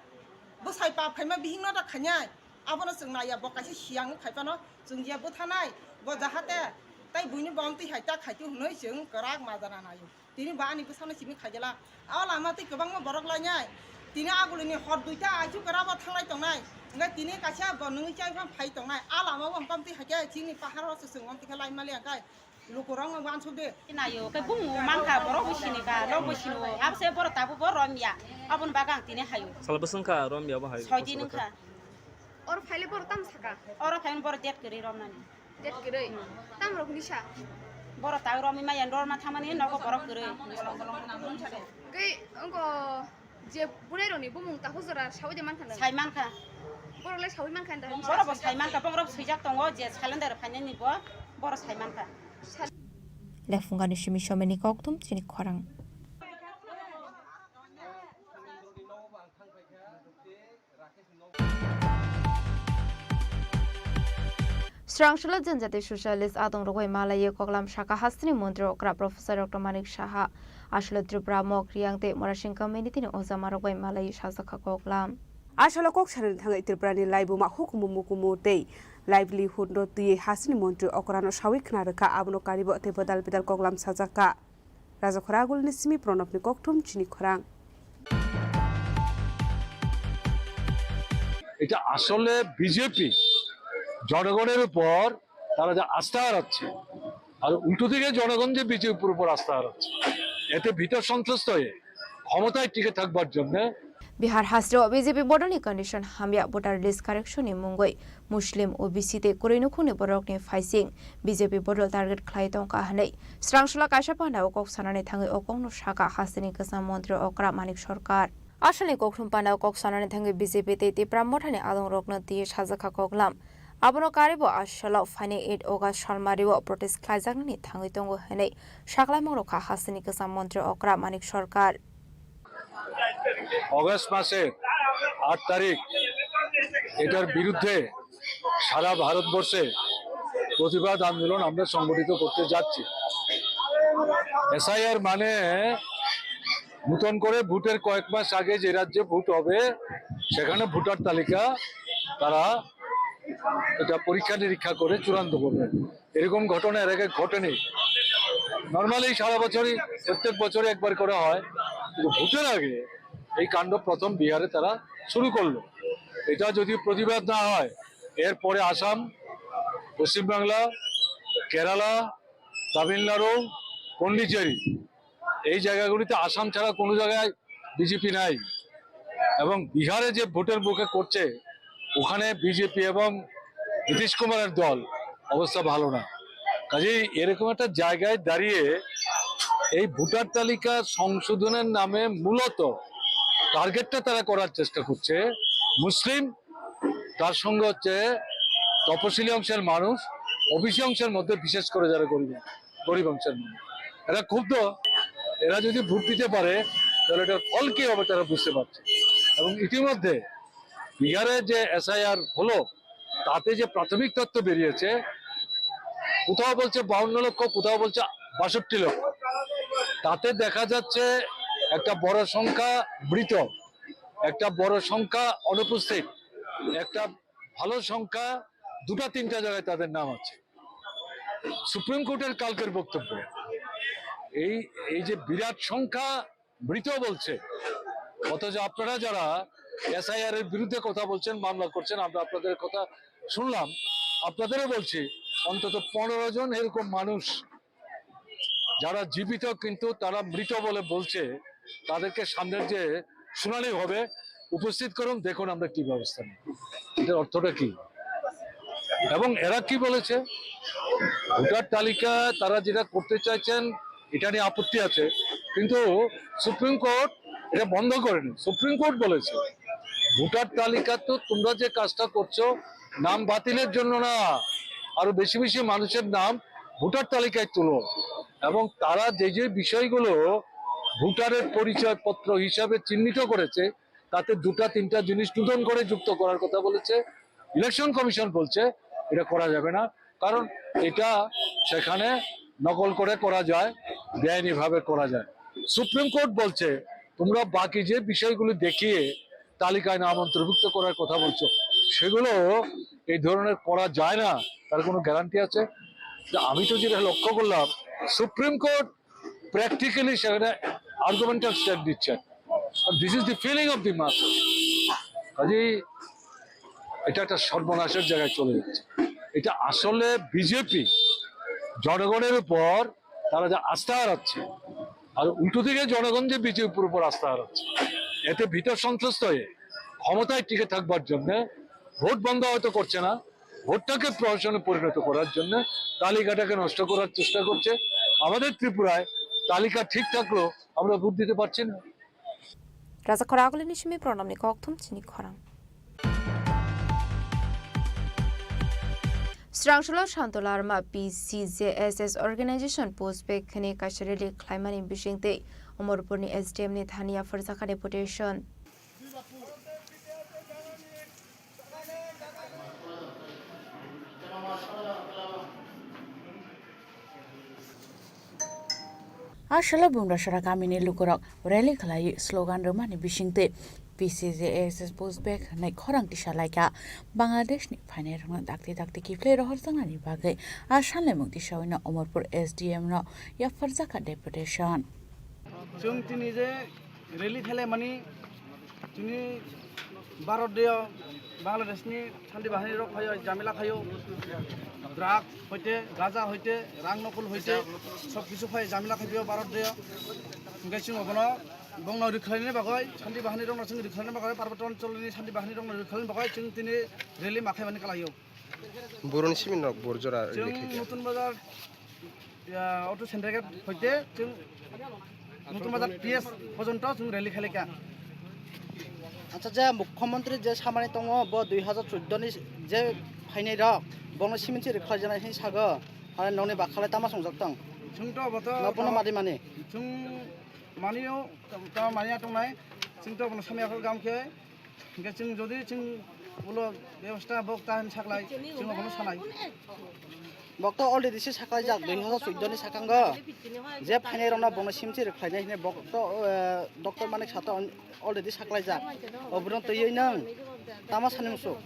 Bwsai pap khaima bihikno da khainai, abono chwng naiya, bo kaisa siyang wng khai phano chwng ya bwthanai, bo jahate tai buini bo amtwi hai ta khaitwi hwnwi chwng kwrak majana naio. Tini bo ani bwsano simi khaijala. O lama twi kwbangma borok lainai. Tini agulini hor duita aichu kwrabo thanglai tongnai. Hwnkhe tini kaisa bo nungwi chai phano phai tongnai. A lama o hwnkhe amtwi hai khe chini paharo se chwng amtwi khe lai mali hwnkhe. Lukurok no wansuk de. Nayo, khe bumung mankha, borok bo sini kha, lok bo sini o. Abse borok tabuk bo romya. Aboni bagwi ang tini hayo. Sal bwswng kha romya bo hayo. Soi din wngkha. Oro phaile borok tam saka. Oro phaile borok date kwrwi romnani. Date kwrwi. Hmm. Tam rok ni sa. Borok ta romwi maya, dorma thamani nogo borok kwrwi. Kei, wngko. Je bunai rokni bumung takhuk jora saui de mankha nang? Sai mankha. Borok le saui mankha da? Borok bo sai mankha, borok swijak tongo je salender phainani bo, borok sai mankha. Lephungani simi someni kokthum chini khorang. Srangsola Janjati Socialist adong rogoi malai koklam saka hasteni montri okra Professor Doctor Manik Saha. Aswlwi Tripura mok, Riyang tei Morasing community ni ojama rok bai malaiwi sajak kha koklam. Aswlwi kok sanani thangwi Tripura ni laibuma hukumu mukumu tei livelihood no twiwi hasteni montri okra no sawi khna rwkha, abono karibo tei bedal bedal koklam sajak kha. Rajakhora agulni simi Pranabni kokthum chini khorang. এটা আসলে বিজেপি জনগণের উপর তারা যে আস্থা হারাচ্ছে, আর উল্টো দিকে জনগণ যে বিজেপির উপর আস্থা হারাচ্ছে, এতে ভীত সন্ত্রস্ত হয়ে ক্ষমতায় টিকে থাকবার জন্য Bihar hasteo B J P bodolni condition hamya, voter list correction ni mungwi Muslim, O B C tei kwrwi nukhungni borokni phaising B J P bodol target khlai tongkha hwnwi Srangsola kaisa pandao kok sanani thangwi o kokno sakha hasteni kwcham montri okra Manik Sarkar. Asalni kokthum pandao kok sanani thangwi B J P tei Tipra Mothani adongrokno twiwi sajakha koklam. Abono karibo asalo phaini eight August salmario protest khlaijaknani thangwi tongo hwnwi saklaimungrok kha hasteni kwcham montri okra Manik Sarkar. August মাসের আট তারিখ এটার বিরুদ্ধে সারা ভারতবর্ষে প্রতিবাদ আন্দোলন আমরা সংগঠিত করতে যাচ্ছি। এসআইআর মানে নতুন করে ভোটের কয়েক মাস আগে যে রাজ্যে ভোট হবে সেখানে ভোটার তালিকা তারা এটা পরীক্ষা নিরীক্ষা করে চূড়ান্ত করবে। এরকম ঘটনা এর আগে ঘটেনি। নর্মালি সারা বছরই, প্রত্যেক বছরই একবার করে হয়, কিন্তু ভোটের আগে এই কাণ্ড প্রথম বিহারে তারা শুরু করলো। এটা যদি প্রতিবাদ না হয়, এরপরে আসাম, পশ্চিমবাংলা, কেরালা, তামিলনাড়ু, পন্ডিচেরি, এই জায়গাগুলিতে আসাম ছাড়া কোনো জায়গায় বিজেপি নাই। এবং বিহারে যে ভোটের মুখে করছে, ওখানে বিজেপি এবং নীতিশ কুমারের দল অবস্থা ভালো না। কাজেই এরকম একটা জায়গায় দাঁড়িয়ে এই ভোটার তালিকা সংশোধনের নামে মূলত টার্গেটটা তারা করার চেষ্টা করছে মুসলিম, তার সঙ্গে হচ্ছে তপশিলি অংশের মানুষ, ওবিসি অংশের মধ্যে বিশেষ করে যারা গরিব, গরিব অংশের মানুষ। এরা ক্ষুব্ধ, এরা যদি ভোট দিতে পারে তাহলে এটার ফল কি হবে তারা বুঝতে পারছে। এবং ইতিমধ্যে বিহারে যে এসআইআর হলো, তাতে যে প্রাথমিক তথ্য বেরিয়েছে, কোথাও বলছে বাউন্ন লক্ষ, কোথাও বলছে বাষট্টি লক্ষ। তাতে দেখা যাচ্ছে একটা বড় সংখ্যা মৃত, একটা বড় সংখ্যা অনুপস্থিত, একটা ভালো সংখ্যা দুটা তিনটা জায়গায় তাদের নাম আছে। সুপ্রিম কোর্টের কালকের বক্তব্য, এই, এই যে বিরাট সংখ্যা মৃত বলছে, অথচ আপনারা যারা এসআইআর এর বিরুদ্ধে কথা বলছেন, মামলা করছেন, আমরা আপনাদের কথা শুনলাম, আপনাদেরও বলছি, অন্তত পনেরো জন এরকম মানুষ যারা জীবিত কিন্তু তারা মৃত বলে বলছে, তাদেরকে সামনের যে শুনানি হবে উপস্থিত করুন, দেখুন আমরা কি ব্যবস্থা নেব। এটার অর্থটা কি? এবং এরা কি বলেছে, ভোটার তালিকা তারা যেটা করতে চাইছেন, এটা নিয়ে আপত্তি আছে, কিন্তু সুপ্রিম কোর্ট এটা বন্ধ করেনি। সুপ্রিম কোর্ট বলেছে ভোটার তালিকা তো তোমরা যে কাজটা করছো নাম বাতিলের জন্য না, আরো বেশি বেশি মানুষের নাম ভোটার তালিকায় তুলো। এবং তারা যে যে বিষয়গুলো ভোটারের পরিচয়পত্র হিসাবে চিহ্নিত করেছে, তাতে দুটা তিনটা জিনিস নতুন করে যুক্ত করার কথা বলেছে। ইলেকশন কমিশন বলছে এটা করা যাবে না, কারণ এটা সেখানে নকল করে করা যায়, বেআইনিভাবে করা যায়। সুপ্রিম কোর্ট বলছে তোমরা বাকি যে বিষয়গুলো দেখিয়ে তালিকায় নাম অন্তর্ভুক্ত করার কথা বলছো, সেগুলো এই ধরনের করা যায় না, তার কোনো গ্যারান্টি আছে? যে আমি তো যেটা লক্ষ্য করলাম, সুপ্রিম কোর্ট প্র্যাকটিক্যালি সেখানে আর্গুমেন্টাল স্ট্যান্ড দিচ্ছেন। This is the feeling of the masses. কাজেই এটা একটা সর্বনাশের জায়গায় চলে যাচ্ছে। এটা আসলে বিজেপি জনগণের উপর তারা যে আস্থা হারাচ্ছে, আর উল্টো দিকে জনগণ যে বিজেপির উপর আস্থা হারাচ্ছে, এতে ভীত সন্ত্রস্ত হয়ে ক্ষমতায় টিকে থাকবার জন্য ভোট বন্ধ হয়তো করছে না, ভোটটাকে প্রহসনে পরিণত করার জন্য, তালিকাটাকে নষ্ট করার চেষ্টা করছে। আমাদের ত্রিপুরায় তালিকা ঠিক থাকলেও আমরা ভোট দিতে পারছি না। Raja khorang agulini simi pronamni kokthum chini khorang. Srangsulo Shantolarma P C J S S organization post bag khani kaisa rally khlaimani bisingtwi Omorpurni S D M ni thani yapharjakha deputation. Aswkla Bumrasora kamini lukurok rally khlaiwi slogan rwmani bisingtwi P C J S S post bag hwnwi khorang tisa laikha. Bangladeshni phainairokno dakti dakti kiphilwi rohorjaknani bagwi a sanlaimung tisawino Omorpur S D M no yapharjakha deputation. Chwng tini je rally khaile mani chini Bharat deo Bangladesh ni shanti bahini rok phaio jamila khaio, drug hoite, gaja hoite, rang nokol hoite, sob kisu phai jamila khaio Bharat deo. Hingke chwng obono bongno rikhlaini bagwi shanti bahini rokno chwng rikhlaini bagwi Parbaton cholini shanti bahini rokno rikhlaini bagwi chwng tini rally ma khaimani kalaio. Boroni simin rok bor jora Chwng rally khaikha. Nutun Bazar, ya, auto center gate hoite chwng Nutun Bazar P S porjonto chwng rally khailai kha. Acha, je mukhyamantri je samani tongo, bo dui hazar chuddo ni je phainai rok, bono simin si rikhlai jana hin sago, hare nokni bakhalai tama songjak tong. Chwng to bo to Nopono madi mani. Chwng manio, tama mania tongnai, chwng to bono samya kho gam khe. Hingke chwng jodi chwng ulo bebosta bok ta hin saklai, chwng obono sanai. Bok to already se saklaijak, dui hazar chuddo ni sakango je phainai rokno bono simsi rwkhlainai hinwi bok to, eh, Doctor Manik Saha to already saklaijak. Obono twiwi nwng tama sani muchuk?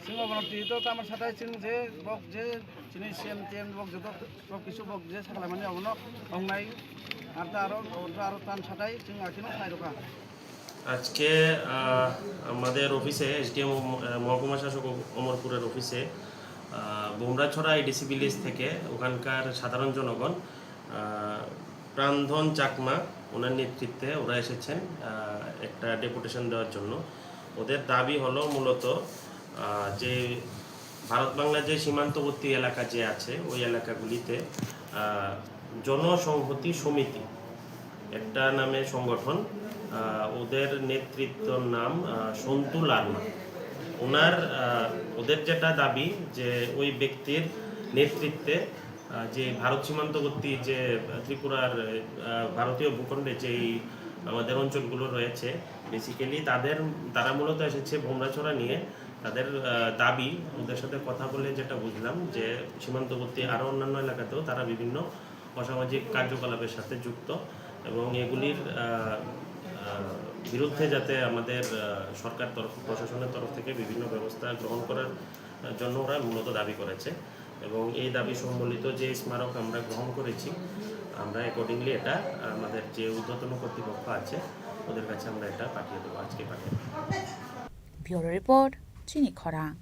Chwng obono twi to tama satai chwng je bok je chini C M T M bok joto bok kisu bok je saklaimani obono wngnai. Ar ta aro, obono aro tam satai chwng akhino khlai rwkha. আজকে, আহ, আমাদের অফিসে, এসডিএম, আহ, মহকুমা শাসক অম-, অমরপুরের অফিসে, আহ, বোমরাছড়া ADC village থেকে ওখানকার সাধারণ জনগণ, আহ, প্রাণধন চাকমা, ওনার নেতৃত্বে ওরা এসেছেন, আহ, একটা ডেপুটেশন দেওয়ার জন্য। ওদের দাবি হলো মূলত, আহ, যে ভারত বাংলা যে সীমান্তবর্তী এলাকা যে আছে, ওই এলাকাগুলিতে, আহ, জনসংহতি সমিতি একটা নামে সংগঠন, আহ, ওদের নেতৃত্বর নাম, আহ, সন্তু লার্মা। ওনার, আহ, ওদের যেটা দাবি যে ওই ব্যক্তির নেতৃত্বে, আহ, যে ভারত সীমান্তবর্তী যে ত্রিপুরার, আহ, ভারতীয় ভূখণ্ডে যেই আমাদের অঞ্চলগুলো রয়েছে, বেসিক্যালি তাদের, তারা মূলত এসেছে বোমরাছড়া নিয়ে। তাদের, আহ, দাবি, ওদের সাথে কথা বলে যেটা বুঝলাম যে সীমান্তবর্তী আরও অন্যান্য এলাকাতেও তারা বিভিন্ন অসামাজিক কার্যকলাপের সাথে যুক্ত এবং এগুলির, আহ, আহ, বিরুদ্ধে যাতে আমাদের, আহ, সরকার তরফ, প্রশাসনের তরফ থেকে বিভিন্ন ব্যবস্থা গ্রহণ করার, আহ, জন্য ওরা মূলত দাবি করেছে। এবং এই দাবি সম্বলিত যে স্মারক আমরা গ্রহণ করেছি, আমরা অ্যাকর্ডিংলি এটা আমাদের যে ঊর্ধ্বতন কর্তৃপক্ষ আছে, ওদের কাছে আমরা এটা পাঠিয়ে দেবো, আজকে পাঠিয়ে দেবো। Bureau Report, Chini Khorang.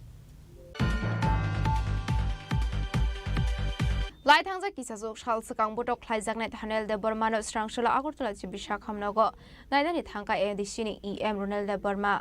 Lai thangjak kisa jok sal swkang botok khlaijaknai Daniel Debbarmano Srangsola Agartala chibisa khamnogo nainani thangkha A D C ni E M Ronel Debbarma.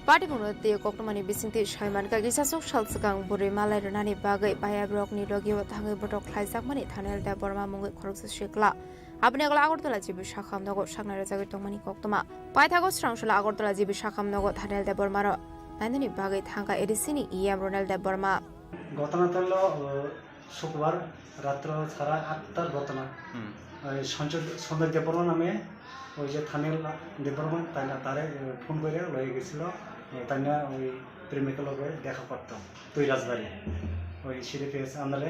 Patimungno tei koktwmani bisingtwi saimankha, kisaswk sal swkang bwrwi malai rwnani bagwi payabrokni logio thangwi botok khlaijakmani Thanel Debbarma mungwi khoroksa sikla. Aboni agula Agartala G B Sakham nogo saknai rwjagwi tongmani koktwma. Paithago Srangsola Agartala G B Sakham nogo Thanel Debbarmano nainani bagwi thangkha A D C ni E M Ronel Debbarma. ঘটনাটা হলো, আহ, শুক্রবার রাত্র সাড়ে আটটার ঘটনা। হুম। ওই সঞ্জয়, সঞ্জয় দেববর্মা নামে ওই যে থানের দেববর্মা, তাই না, তারে, আহ, ফোন করে লয়ে গেছিল, আহ, তাই না ওই প্রেমিকার লগে দেখা করতো তুই রাজবাড়ি, ওই সিঁড়ি পেয়েছে আন্দারে।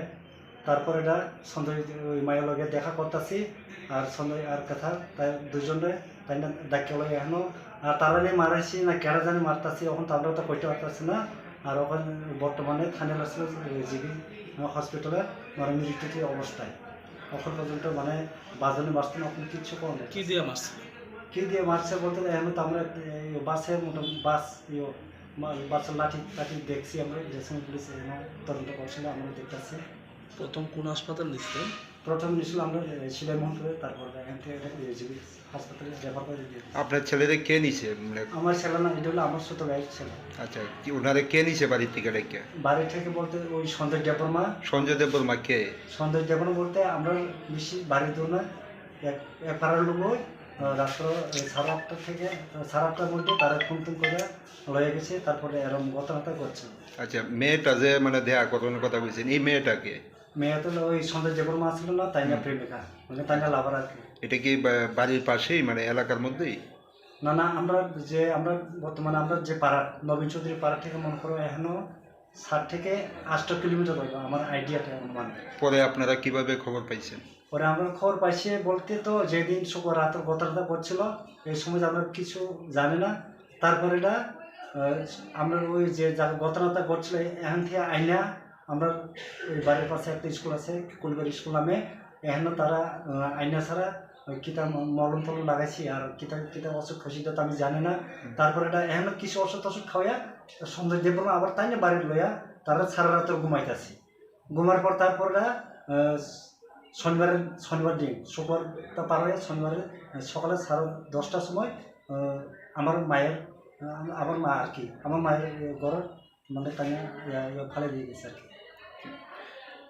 তারপরে এটা সঞ্জয় ওই মায়ের লগে দেখা করতেছি, আর সঞ্জয় আর কথা, তাই দুজনরে তাই না ডাকিয়া লই এখনো, আর তারা নিয়ে মারাইছি না কেডা জানি মারতাছি, এখন তো আমরা তো কইতে পারতাছি না। আর ওখানে বর্তমানে থানায় আছে, জিবি হসপিটালে, মানে, মৃত্যুতে অবস্থায়। এখন পর্যন্ত, মানে, বাজানো মারছে না, এখন কিচ্ছু কম নেই। কি দিয়ে মারছে? কি দিয়ে মারছে বলতে, এখন তো আমরা এই বাসে, মোটামুটি বাস, ইয়ে, মা-, বাসের লাঠি টাঠি দেখছি আমরা, ড্রেসিং পুলিশ এখানে তদন্ত করছিল, আমরা দেখতেছি। প্রথম কোন হাসপাতাল নিছিলেন? প্রথম নিছিল আমরা, এ, সিলাই মোহনপুরে, তারপর এখান থেকে এটা, এ, জিবি হাসপাতালে রেফার করে দিয়ে দিয়েছে। আপনার ছেলেরে কে নিছে? মানে আমার ছেলে না, এটা হলো আমার ছোট ভাইয়ের ছেলে। আচ্ছা, কি ওনারে কে নিছে বাড়ি থেকে ডেকে? বাড়ি থেকে বলতে ওই সঞ্জয় দেববর্মা। সঞ্জয় দেববর্মা কে? সঞ্জয় দেববর্মা বলতে আমরা বেশি বাড়ি দূর না, এক, এক পাড়ার লোক ওই, আহ, রাত্র, এ, সাড়ে আটটা থেকে, আহ, সাড়ে আটটার মধ্যে তারা ফোন টোন করে লয়ে গেছে, তারপরে এরম ঘটনাটা ঘটছে। আচ্ছা, মেয়েটা যে মানে দেয়া কতক্ষণ কথা বলছেন, এই মেয়েটা কে? মেয়ে তো ওই সঞ্জয় দেববর্মা ছিল না, তাই না হুম। প্রেমিকা, মানে তাই না লাভার আর কি। এটা কি বা-, বাড়ির পাশেই, মানে এলাকার মধ্যেই? না, না, আমরা যে, আমরা বর্তমানে আমরা যে পাড়া, নবীন চৌধুরী পাড়া থেকে মনে করো এখনো সাত থেকে আটটা কিলোমিটার হবে আমার আইডিয়াটা অনুমান। পরে আপনারা কিভাবে খবর পাইছেন? পরে আমরা খবর পাইছি বলতে তো যেদিন শুক্রবার রাতের ঘটনাটা ঘটছিল, এই সময় আমরা কিছু জানি না। তারপরে এটা, আহ, আমরা ওই যে জায়গা ঘটনাটা ঘটছিল, এখান থেকে আইনা আমরা ওই বাড়ির পাশে একটা স্কুল আছে, কুলবাড়ি স্কুল নামে, এখানে তারা, আহ, আইনা ছাড়া ওই কিতা ম-, মলম টলম লাগাইছি, আর কিতা কিতা ওষুধ খাইছি, এটা তো আমি জানি না। হুম। তারপরে এটা এখানে কিছু ওষুধ টষুধ খাওয়াইয়া সঞ্জয় দেববর্মা আবার তাই না বাড়ির লইয়া তারা সারা রাত্র ঘুমাইতেছি। ঘুমার পর তারপর না, আহ, শনিবারের, শনিবার দিন, শুক্রবারটা পার হয়ে শনিবারে, আহ, সকালে সাড়ে দশটার সময়, আহ, আমার মায়ের, আহ, আমার মা আর কি, আমার মায়ের, আহ, ঘর মানে তাই না, ইয়া, ইয়া ফালাই দিয়ে গেছে আর কি।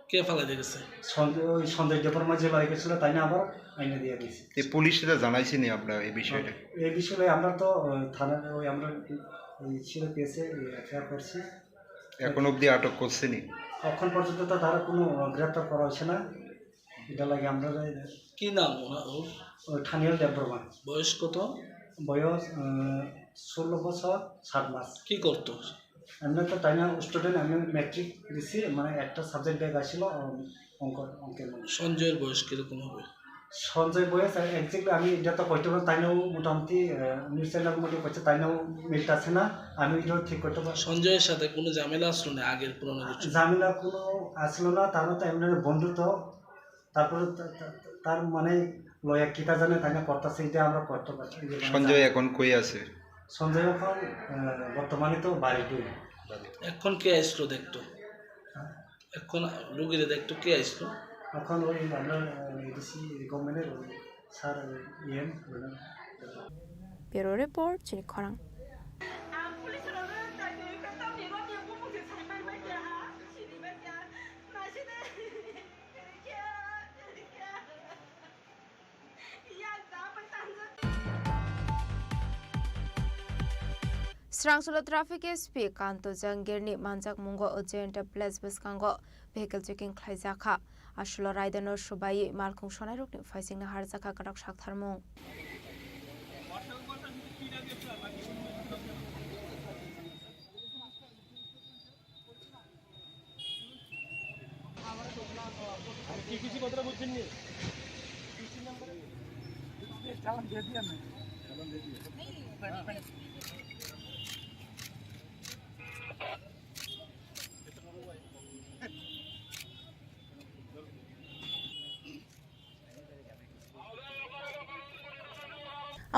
কে ফালাই দিয়ে গেছে? সঞ্জয়, ওই সঞ্জয় দেববর্মা যে লয়ে গেছিল, তাই না আবার আইনা দিয়ে গেছে। এই পুলিশরা জানাইছেনি আপনার এই বিষয়টা? এই বিষয়ে আমরা তো, আহ, থানার ওই আমরা ওই ছিল কেসে এফআইআর করছি। এখন অবধি আটক করছেনি? এখন পর্যন্ত তো তারা কোনো গ্রেপ্তার করা হয়েছে না। এটা লাগে আমরা কি নাম ওনার, ওর? ওই থানিয়াল দেববর্মা। বয়স কত? বয়স, আহ, ষোলো বছর সাত মাস। কি করতো? এমনি তো তাই না স্টুডেন্ট, এমনি ম্যাট্রিক দিছি, মানে একটা সাবজেক্ট ব্যাক আসছিল, উম, অঙ্ক, অঙ্কের মধ্যে। সঞ্জয়ের বয়স কিরকম হবে? সঞ্জয় বয়স এক্স্যাক্টলি আমি এটা তো কইতে পারবো, তাই না মোটামুটি, আহ, নিউজ চ্যানেল মধ্যে কইছে, তাই না মিলতেছে না, আমি এটা ঠিক করতে পারবো। সঞ্জয়ের সাথে কোনো ঝামেলা আসলো না আগের পুরনো কিছু? ঝামেলা কোনো আসলো না, তারা তো এমনি বন্ধু তো, তারপরে তা-, তা-, তার মানে লয়া কিতা জানে তাই না করতেছে, এটা আমরা করতে পারছি। সঞ্জয় এখন কই আছে? সঞ্জয় এখন, আহ, বর্তমানে তো বাড়িতে। এখন কে আসলো দেখতো? হ্যাঁ? এখন রুগীরে দেখতো কে আসলো? এখন ওই আমরা, আহ, এডিসি গভর্নমেন্টের ওই স্যার, ওই ইএম, ওনার। Bureau report, Chini Khorang. Srangsola traffic S P Kanto Jangirni manjakmungo Ujjayanta Place bwskango vehicle checking khlaijakha. Asulo raidano swbaiwi malkhung sonairokni phaisingno harjakha kwrak saktharmung.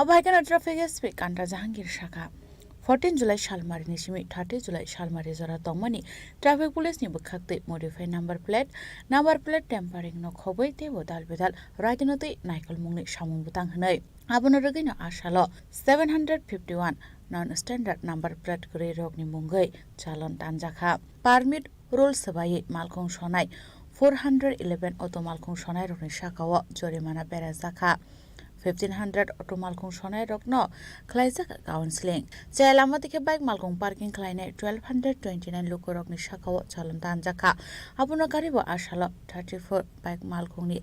Abo hai kheno traffic S P Kanta Jahangir sakha, fourteen July salmari ni simi thirty July salmari jora tongmani traffic police ni bwkhak twi modify number plate, number plate tampering no khobwi teibo dal bedal raidano twi naikolmung ni samung bwtang hwnwi. Abono rwgwino asalo seven hundred fifty one non standard number plate kwrwi rokni mungwi chalon tanjakha. Permit rule swbaiwi malkhung sonai four hundred eleven auto malkhung sonai rokni sakao jorimana berajakha. Fifteen hundred auto malkhung sonai rokno khlaijak counseling. Chaya lama dikhe bike malkhung parking khlainai twelve hundred twenty nine lukurokni sakao chalon tanjakha. Abono garibo asalo thirty four bike malkhungni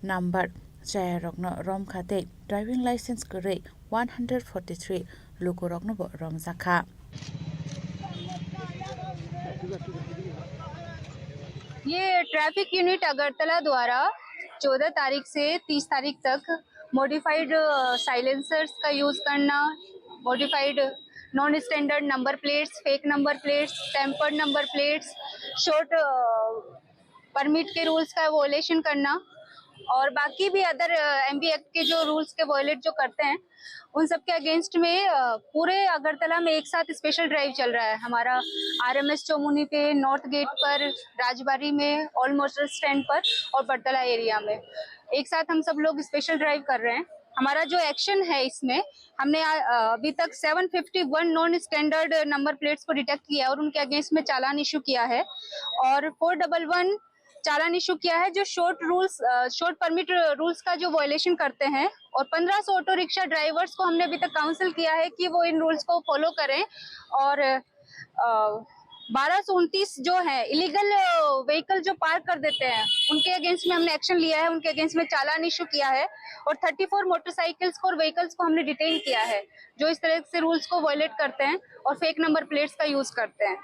number chaya rokno romkha tei driving license kwrwi one hundred forty three lukuroknobo romjakha. ये traffic unit Agartala द्वारा चौदह तारीख से तीस तारीख तक modified silencers का यूज़ करना, modified non standard number plates, fake number plates, tempered number plates, short permit के रूल्स का वायलेशन करना और बाकी भी अदर एमवी एक्ट के जो रूल्स के वायलेट जो करते हैं, उन सब के अगेंस्ट में अ, पूरे अगरतला में एक साथ स्पेशल ड्राइव चल रहा है हमारा। आरएमएस चौमुहनी पे, नॉर्थ गेट पर, राजबाड़ी में, ऑलमोस्ट स्टैंड पर और बरतला एरिया में एक साथ हम सब लोग स्पेशल ड्राइव कर रहे हैं। हमारा जो एक्शन है इसमें, हमने आ- अ, अभी तक seven fifty one non standard number plates को डिटेक्ट किया है और उनके अगेंस्ट में चालान इशू किया है और फोर डबल वन चालान इशू किया है जो short rules, short permit rules का जो वायलेशन करते हैं। और पन्द्रह सौ ऑटो रिक्शा ड्राइवर्स को हमने अभी तक काउंसिल किया है कि वो इन रूल्स को फॉलो करें और बारह सौ उनतीस जो है इलीगल व्हीकल जो पार्क कर देते हैं, उनके अगेंस्ट में हमने एक्शन लिया है, उनके अगेंस्ट में चालान इशू किया है और थर्टी फोर मोटरसाइकिल्स को और व्हीकल्स को हमने डिटेन किया है जो इस तरह से रूल्स को वायलेट करते हैं और फेक नंबर प्लेट्स का यूज़ करते हैं।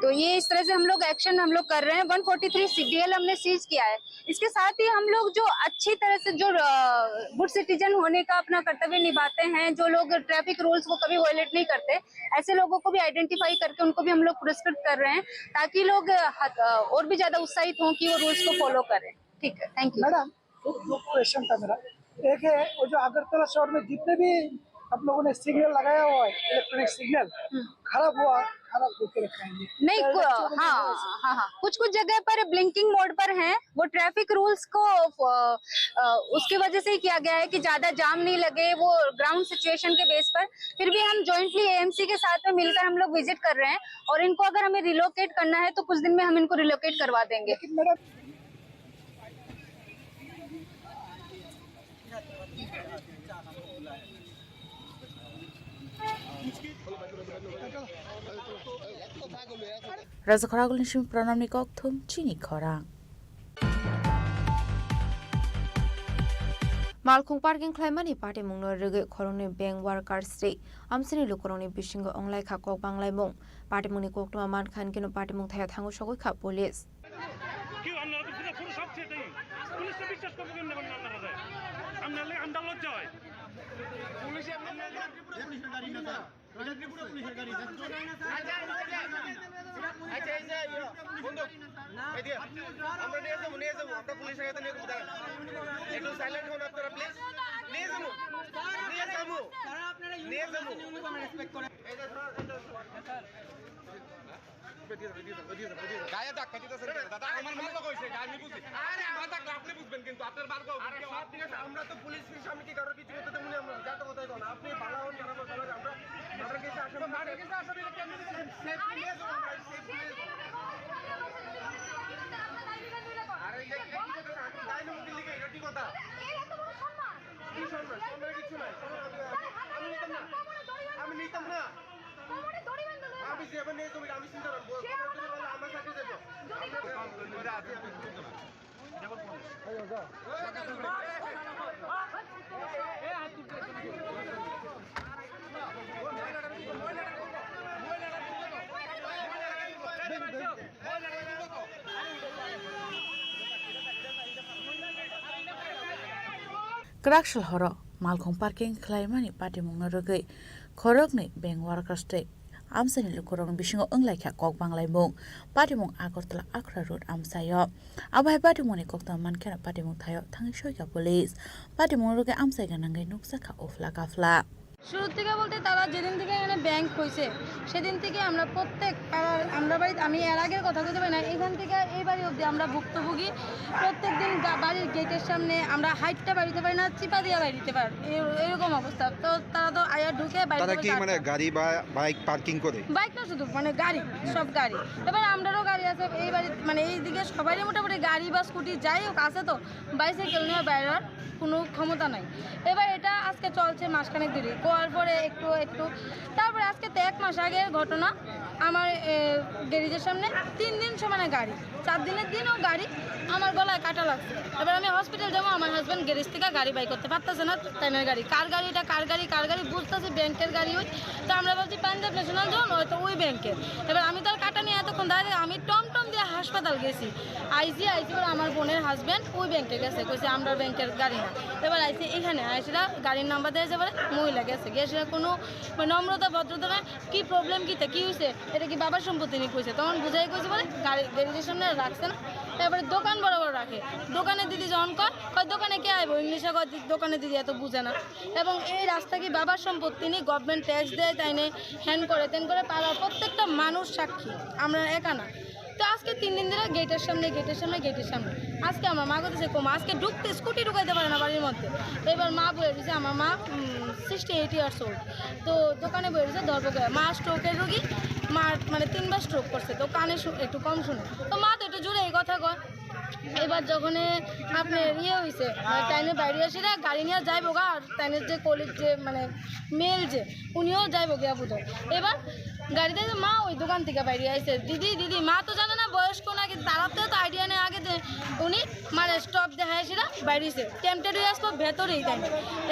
तो ये इस तरह से हम लोग एक्शन हम लोग कर रहे हैं। वन फोर्टी थ्री सीडीएल हमने सीज किया है। इसके साथ ही हम लोग जो अच्छी तरह से जो गुड सिटीजन होने का अपना कर्तव्य निभाते हैं, जो लोग ट्रैफिक रूल्स को कभी वायलेट नहीं करते, ऐसे लोगों को भी आइडेंटिफाई करके उनको भी हम लोग पुरस्कृत कर रहे हैं, ताकि लोग अ, हत- अ, और भी ज़्यादा उत्साहित हों कि वो रूल्स को फॉलो करें। ठीक है, थैंक यू। मैडम, दो, दो क्वेश्चन था मेरा। एक है, वो जो अगरतला शहर में जितने भी आप लोगों ने सिग्नल लगाया हुआ है, इलेक्ट्रॉनिक सिग्नल, खराब हुआ, खराब होके रखा है ये। नहीं क्या कु- बच्चों को हाँ नहीं हाँ हाँ कुछ कुछ जगह पर ब्लिंकिंग मोड पर हैं, वो ट्रैफिक रूल्स को अ, अ, उसकी वजह से ही किया गया है कि ज़्यादा जाम नहीं लगे, वो ग्राउंड सिचुएशन के बेस पर। फिर भी हम जॉइंटली एएमसी के साथ में मिलकर हम लोग विजिट कर रहे हैं और इनको अगर हमें रिलोकेट करना है तो कुछ दिन में हम इनको रिलोकेट करवा देंगे। लेकिन madam, Raja Khoragulni simi pranamni kokthum chini khorang. Malkhung parking khlaimani patimungno rwgwi khoroknwi bank workers tei amchaini lukurokni bisingo wnglaikha kok banglaimung. Patimungni koktwma mankha hinkhe patimung thaya thango sogwi kha police. কেউ আপনারা তো পুরো সব সেটাই পুলিশকে বিশ্বাস করবো কেমন এখন আপনারা? আপনার লে আমরা লজ্জা হয়। পুলিশে আপনার আচ্ছা, এই যে, ইয়ে, বন্ধু, এই যে, আমরা নিয়ে যাবো, নিয়ে যাবো, আমরা পুলিশের কাছে নিয়ে যাবো, দাঁড়ান। একটু সাইলেন্ট হন আপনারা, প্লিজ। নিয়ে যাবো, নিয়ে যাবো, নিয়ে যাবো। এই যে, ধরো, এই যে, ধরো। গায়ে ধাক্কা দিতেছেন কেন? দাদা, আমার মা তো কইছে, আমি বুঝি। আরে, মা থাকলে আপনি বুঝবেন, কিন্তু আপনার বারো ঠিক আছে, আমরা তো পুলিশ হিসেবে আমি কি কারোর কিছু করতে দেবো না, আমরা যা তো কথাই বলো। আপনি ভালো হন, খারাপ হন, ভালো হন, আমরা মার্ডার কেসে আসামি, মার্ডার কেসে আসামি কেন দিচ্ছেন? সেফ নিয়ে যাবো আমরা, সেফ নিয়ে যাবো। আরে, এটা কি কথা? আপনি তাই না মুখে লিখে, এটা কি কথা? কি সম্মান? সম্মান কিছু নাই। আমি নিতাম না, আমি নিতাম না। আমি যেভাবে নিয়ে যাবো, আমি চিন্তা করবো। আমার সাথে যাবো। Kwrak sal horo malkhung parking khlaimani patimungno rwgwi khoroknwi bank workers tei amchaini lukurokni bisingo wnglaikha kok banglaimung. Patimung Agartala Akhra Road amchaio. Abo hai patimungni koktwma mankheno patimung thaio thangwi soikha police. Patimung rwgwi amchai gwnangwi nukjakha uphla kaphla. শুরু থেকে বলতে তারা যেদিন থেকে এখানে ব্যাংক হয়েছে, সেদিন থেকে আমরা প্রত্যেক পাড়ার, আমরা বাড়িতে, আমি এর আগের কথা বলতে পারি না, এখান থেকে এই বাড়ি অবধি আমরা ভুক্তভোগী। প্রত্যেক দিন গা-, বাড়ির গেটের সামনে আমরা হাইটটা বাড়িতে পারি না, চিপা দিয়ে বাড়িতে পার, এ-, এরকম অবস্থা। তো তারা তো আয়া ঢুকে বাড়ি তারা থেকে কি মানে কাটে। গাড়ি বা বাইক পার্কিং করে? বাইক না শুধু, মানে গাড়ি, সব গাড়ি। এবার আমরারও গাড়ি আছে এই বাড়ি, মানে এইদিকে সবারই মোটামুটি গাড়ি বা স্কুটি যাই হোক আছে তো, বাইসাইকেল নিয়ে বাইরের কোনো ক্ষমতা নাই। এবার এটা আজকে চলছে মাসখানেক ধরে, করার পরে একটু একটু, তারপরে আজকে তো এক মাস আগের ঘটনা, আমার, এ, গ্যারেজের সামনে তিন দিন সমানে গাড়ি, চার দিনের দিনও গাড়ি আমার গলায় কাটা লাগছে। এবার আমি হসপিটাল যাবো, আমার হাজব্যান্ড গ্যারেজ থেকে গাড়ি বাই করতে পারতেছে না, তাইনের গাড়ি, কার গাড়ি এটা, কার গাড়ি, কার গাড়ি বুঝতেছি, ব্যাংকের গাড়ি ওই। তো আমরা ভাবছি পাঞ্জাব ন্যাশনাল জোন, হয়তো ওই ব্যাংকের। এবার আমি তো আর কাটা নিয়ে এতক্ষণ দাঁড়াই, আমি টমটম দিয়ে হাসপাতাল গেছি। আইসি, আইসি বলে আমার বোনের হাজব্যান্ড ওই ব্যাংকে গেছে, কইছে আমরা ব্যাংকের গাড়ি না। এবার আইসি এখানে আইসিরা গাড়ির নাম্বার দিয়ে যে বলে মহিলা গেছে, গেছে কোনো মানে নম্রতা ভদ্রতা নাই। কি প্রবলেম, কিতা কি হয়েছে, এটা কি বাবার সম্পত্তি নিয়ে কইছে? তখন বুঝাই কইছে বলে গাড়ি, গ্যারেজের সামনে রাখছে না। এবারে দোকান বড় বড় রাখে, দোকানে দিদি যখন কয়, কয় দোকানে কে আইবো, ইংলিশে কয় দি-, দোকানে দিদি এত বুঝে না। এবং এই রাস্তা কি বাবার সম্পত্তি নিয়ে, গভর্নমেন্ট ট্যাক্স দেয়, তাই নেই হ্যান করে ত্যান করে, পাড়ার প্রত্যেকটা মানুষ সাক্ষী, আমরা একা না। তো আজকে তিন দিন ধরে গেটের সামনে, গেটের সামনে, গেটের সামনে। আজকে আমার মা কোথায় কম, আজকে ঢুকতে স্কুটি ঢুকাইতে পারে না বাড়ির মধ্যে। এবার মা বয়ে দিছে, আমার মা সিক্সটি এইট ইয়ার্স ওল্ড। তো দোকানে বয়ে দিছে ধর্মগয়া, মা স্ট্রোকের রোগী, মার মানে তিনবার স্ট্রোক করছে, তো কানে শু-, একটু কম শুনে। তো মা তো একটু জোরে এই কথা কয়। এবার যখন আপনার ইয়ে হয়েছে, তাইনে বাইরে আসে না, গাড়ি নিয়ে যাইবো গা, আর তাইনের যে কলিগ, যে মানে মেল যে, উনিও যাইবো গিয়া বুঝো। এবার গাড়িতে যে মা ওই দোকান থেকে বাইরে আইছে, দিদি, দিদি, মা তো জানে না বয়স্ক নাকি, তারা তো আইডিয়া নেই আগে যে উনি মানে স্টপ দেখা আসে না বাইরে এসে টেম্পটেড হয়ে আসতো ভেতরেই তাই।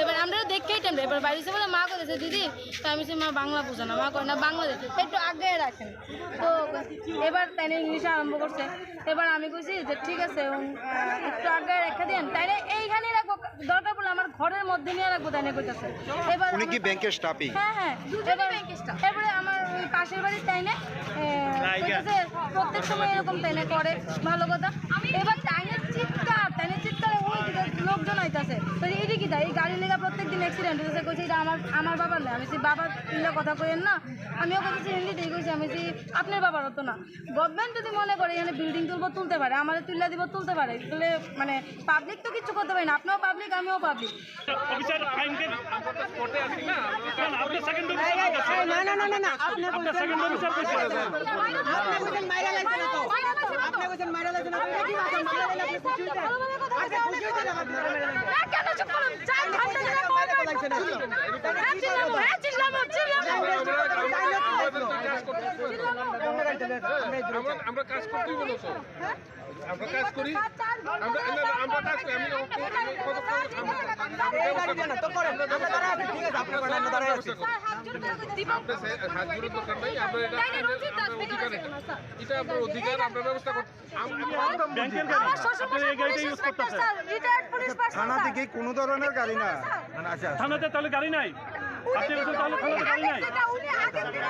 এবার আমরা দেখেই টেম্পটেড, এবার বাইরে এসে বলে মা করেছে দিদি, তো আমি বলছি, "মা বাংলা বুঝো না।" মা কয়, "না, বাংলাদেশ, একটু আগে রাখেন।" তো এবার তাই ইংলিশে আরম্ভ করছে। এবার আমি কইছি যে, "ঠিক আছে, উম, আহ, একটু আগে রেখে দেন।" তাইলে এইখানে রাখবো, দরকার পড়লে আমার ঘরের মধ্যে নিয়ে রাখবো, তাই না কইতাছে। এবার উনি কি আমি ব্যাংকের স্টাফই? হ্যাঁ, হ্যাঁ। দুজনেই এবার ব্যাংকের স্টাফ। এবারে আমার ওই পাশের বাড়ির তাই না, এ, কইতাছে, "প্রত্যেক সময় এরকম তাই না করে, ভালো কথা।" এবার তাই না চিৎকার, তাই না চিৎকারে ওই দিকে লোকজন আইতাছে। তো এই কি তাই, এই গাড়ি লেগা প্রত্যেক দিন অ্যাক্সিডেন্ট হইতেছে, কইছে, "এটা আমার, আমার বাবার না।" আমি বলছি, "বাবার তুললে কথা কইেন না।" আমিও কইতেছি হিন্দিতেই কইছি, আমি বলছি, "আপনার বাবার হতো না।" গভর্নমেন্ট যদি মনে করে এখানে বিল্ডিং তুলবো, তুলতে পারে, আমাদের তুললে দিব, তুলতে পারে। তাহলে মানে পাবলিক তো কিচ্ছু করতে পারে না, আপনিও পাবলিক, আমিও পাবলিক। অফিসার আইনকে আমরা তো কোর্টে আছি না, আমরা তো কাজ করি। আপনি সেকেন্ড অফিসার কইছেন। না, না, না, না, না, আপনি আপনার কইছেন সেকেন্ড অফিসার কইছেন। আপনি কইছেন মাইরা লাগছে না তো। আপনি কইছেন মাইরা লাগছে না তো। এটা কি কথা? মাইরা লাগলে আপনি খুশি হইতেন? আচ্ছা, খুশি হইতেন আমার মাইরা লাগলে। না, কেন চুপ করুন? চার ঘন্টা ধরে মাইরা লাগছে না। হ্যাঁ, চিল্লাবো, হ্যাঁ, চিল্লাবো, চিল্লাবো। আমরা, আমরা কাজ করতেই বলেছো। আমরা কাজ করি। আমরা, না, না, আমরা কাজ করি। আমি, আমি কত, কত, আমরা, এই গাড়ি দিয়ে না, তো করেন। আমরা দাঁড়ায় আছি, ঠিক আছে, আপনি করেন, আমরা দাঁড়ায় আছি। আপনি সে-, হাত জোড়ের দরকার নাই, আমরা এটা, আমরা অধিকার এটা। এটা আপনার অধিকার, আমরা ব্যবস্থা করতে, আম-, আমরা ব্যাংকের গাড়ি। আমার শ্বশুর আপনি এই গাড়িটা ইউজ করতেছেন। স্যার, রিটায়ার্ড পুলিশ পার্সন, থানা স্যার। থেকে কোনো ধরনের গাড়ি না। স্যার। না, আচ্ছা, আচ্ছা। থানাতে তাহলে গাড়ি নাই? উনি আপনি বলছেন তাহলে থানাতে গাড়ি নাই? উনি আগের দিনে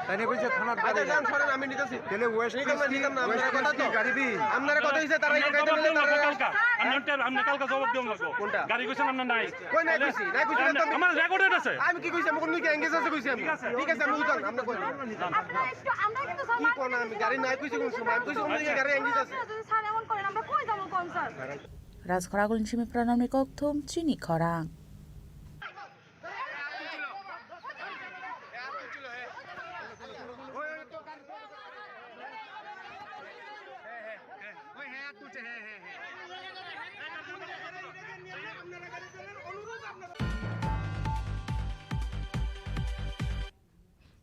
তাই নিয়ে বলছে থানার আচ্ছা, গাড়ি। যান, সরেন, আমি নিতেছি। তাহলে ওয়েস্ট নিতাম না, নিতাম না, আপনার কথা তো। গাড়ি বি। আপনারা কথা হইছে, তারা আপনি জবাব দিন লাগবো কালকা। আপনি ওটা, আপনি কালকা জবাব দিন লাগবো। কোনটা? গাড়ি কইছেন আপনার নাই। কই নাই কইছি, নাই কইছি না তো আমি। আমার রেকর্ডেড আছে। আমি কি কইছি? আমি কোন দিকে এঙ্গেজ আছে কইছি আমি। ঠিক আছে। ঠিক আছে, আমি বুঝলাম, আপনি কই। আপনারা একটু, আমরা কিন্তু কি কোন আমি গাড়ি নাই কইছি কোন সময়? আমি কইছি কোন দিকে গাড়ি এঙ্গেজ আছে। আপনারা যদি স্যার এমন করেন, আমরা কই যাবো কোন sir? Rajkhoragul ni simi pranamni kokthum chini khorang.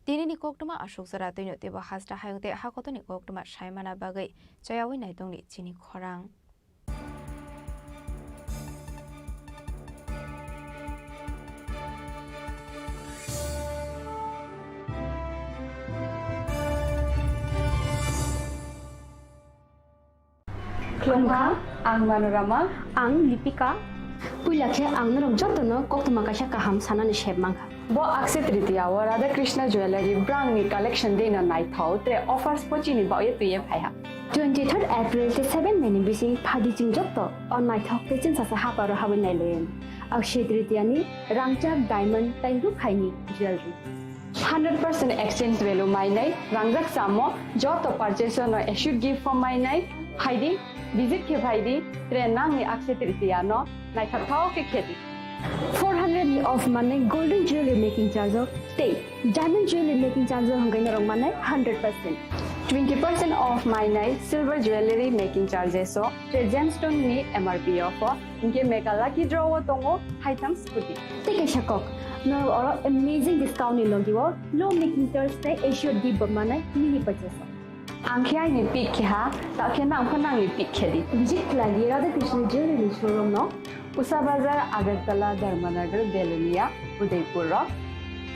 Tini ni koktwma aswk jora twino teibo hasta hayung tei hakotoni koktwma saimana bagwi chayawi naitongni chini khorang. Khulumkha, ang Manorama. Ang Lipika. Puila khe ang norok jotono koktwma kaisa kaham sanani sep mankha. Bo Akshaya Tritiya o Radha Krishna Jewellery brangni collection dino naithok tei offers bo chini bagwi twiwi phaiha. Twenty-third April tei seven May ni bising phadi chwng joto o naithok tei chwngsacha haparo habwi nailaio. Akshay Tritiya ni rangchak diamond tei rukhaini jewelry. Hundred percent exchange value mainai, rangjak samo joto purchase no assured gift form mainai, phaidi, visit khe phaidi, tre nangni Akshay Tritiya no naithok thao khe khedi. Four hundred ni off manai golden jewelry making charge o tei diamond jewelry making charge o hwnkhai norok manai hundred percent. Twenty percent off mainai silver jewelry making charges o tre gemstone ni M R P off o. Hinkhe mega lucky draw o tongo haitham scooty. Tei kaisa kok, norok oro amazing discount ni logi o low making charge tei assured gift bo manai mini purchase o. Ang khe aini pick khe ha, ta khe nang pho nangni pick khe di. Visit khlai di Radha Krishna Jewelry ni showroom no. Usa Bazar, Agartala, Dharmanagar, Belonia, Udaipur o.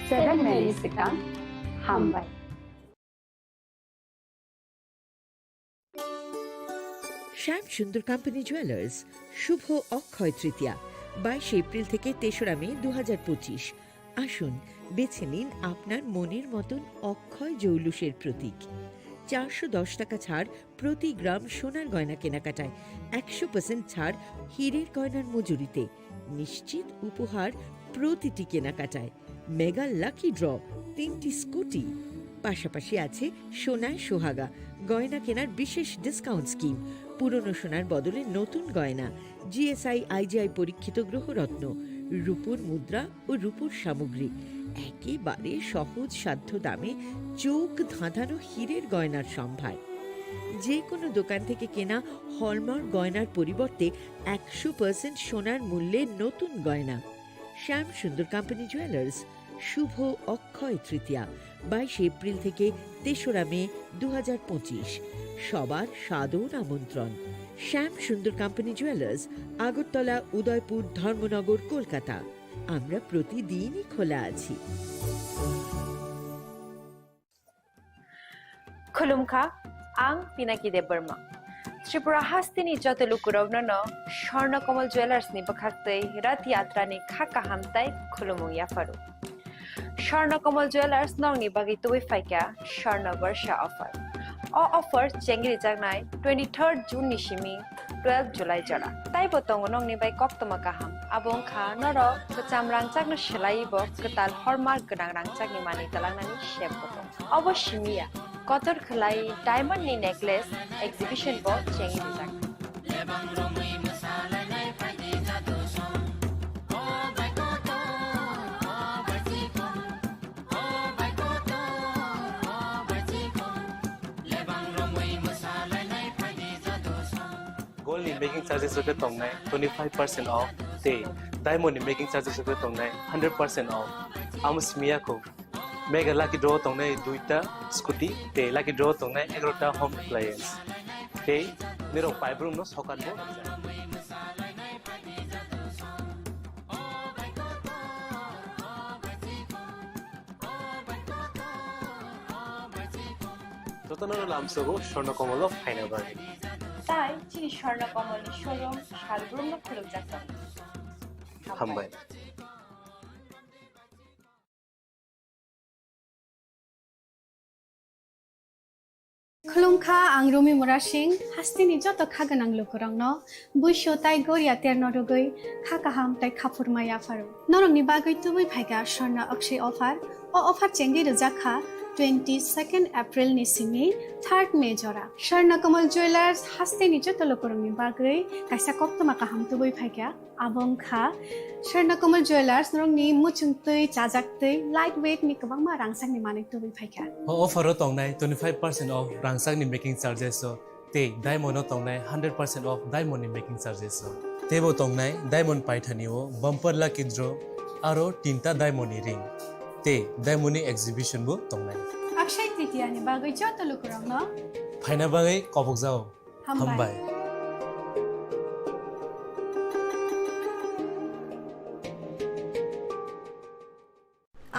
Seven minutes swkang. Hambai. শ্যাম Sundar company jewellers, শুভ অক্ষয় তৃতীয়া, বাইশে এপ্রিল থেকে তেসরা মে দু হাজার পঁচিশ। আসুন, বেছে নিন আপনার মনের মতন অক্ষয় জৌলুসের প্রতীক। চারশো দশ টাকা ছাড় প্রতি গ্রাম সোনার গয়না কেনাকাটায়, একশো পার্সেন্ট ছাড় হীরের গয়নার মজুরিতে, নিশ্চিত উপহার প্রতিটি কেনাকাটায়, মেগা লাকি ড্র, তিনটি স্কুটি। পাশাপাশি আছে সোনায় সোহাগা, গয়না কেনার বিশেষ ডিসকাউন্ট স্কিম, পুরনো সোনার বদলে নতুন গয়না, G S I I G I পরীক্ষিত গ্রহরত্ন, রূপোর মুদ্রা ও রূপোর সামগ্রী, একেবারে সহজ সাধ্য দামে চোখ ধাঁধানো হীরের গয়নার সম্ভার। যে কোনো দোকান থেকে কেনা হলমার্ক গয়নার পরিবর্তে একশো পার্সেন্ট সোনার মূল্যে নতুন গয়না। শ্যাম সুন্দর কোম্পানি জুয়েলার্স, শুভ অক্ষয় তৃতীয়া, বাইশে এপ্রিল থেকে তেসরা মে দু হাজার পঁচিশ। সবার সাদর আমন্ত্রণ। শ্যাম সুন্দর কোম্পানি জুয়েলার্স, আগরতলা, উদয়পুর, ধর্মনগর, কলকাতা। আমরা প্রতিদিনই খোলা আছি। Khulumkha, ang Pinaki Debbarma. Tripura hasteni joto lukurokno no Swarna Kamal Jewellers ni bwkhaktwi Rath Yatra ni kha kaham tai khulumung yapharu. Swarna Kamal Jewellers nokni bagwi tubui phaikha Swarna Barsha offer. O offer chengri jaknai twenty-third June ni simi twelve July jora. Taibo tongo nokni bai koktwma kaham. Abo wngkha norok kwcham rangchakno swlaiwi bo kwtal hallmark gwnang rangchakni manwi twlangnani sep bo tongo. Obo simi ya, kotor khwlai diamond ni necklace exhibition bo chengwi rijak. Gold ni making charges rok khe tongnai twenty five percent off, tei diamond ni making charges rok khe tongnai hundred percent off. Amo simi ya kho. Mega lucky draw tongnai duita scooty, tei lucky draw tongnai egarota home appliance. Tei nirok paibrum no sokat bo. Jotono lamsogo Swarna Kamal o phaina bagwi. Tai chini Swarna Kamal ni showroom salbrum no khulukjak tongo. Hambai. Khulumkha, ang Rumi Murasing, hasteni joto kha gwnang lukurokno buisu tai goria terno rwgwi kha kaham tai khaphurma yapharu. Norokni bagwi tubui phaikha Swarna Akshay offer. O offer chengwi rwjak kha twenty-second April ni simi third May jora. Swarna Kamal Jewellers hasteni joto lukurokni bagwi kaisa koktwma kaham tubui phaikha. Abo wngkha Swarna Kamal Jewellers, norokni muchungtwi, chajaktwi, light weight ni kwbangma rangchakni manwi tubui phaikha. O offer o tongnai twenty five percent off rangchakni making charges o, tei diamond o tongnai hundred percent off diamond ni making charges o. Teibo tongnai diamond paithani o bumper lucky draw, aro tinta diamond ni ring, tei diamond ni exhibition bo tongnai. Akshay Tritiya ni bagwi joto lukurokno phaina bagwi kobokjao. Hambai. Hambai.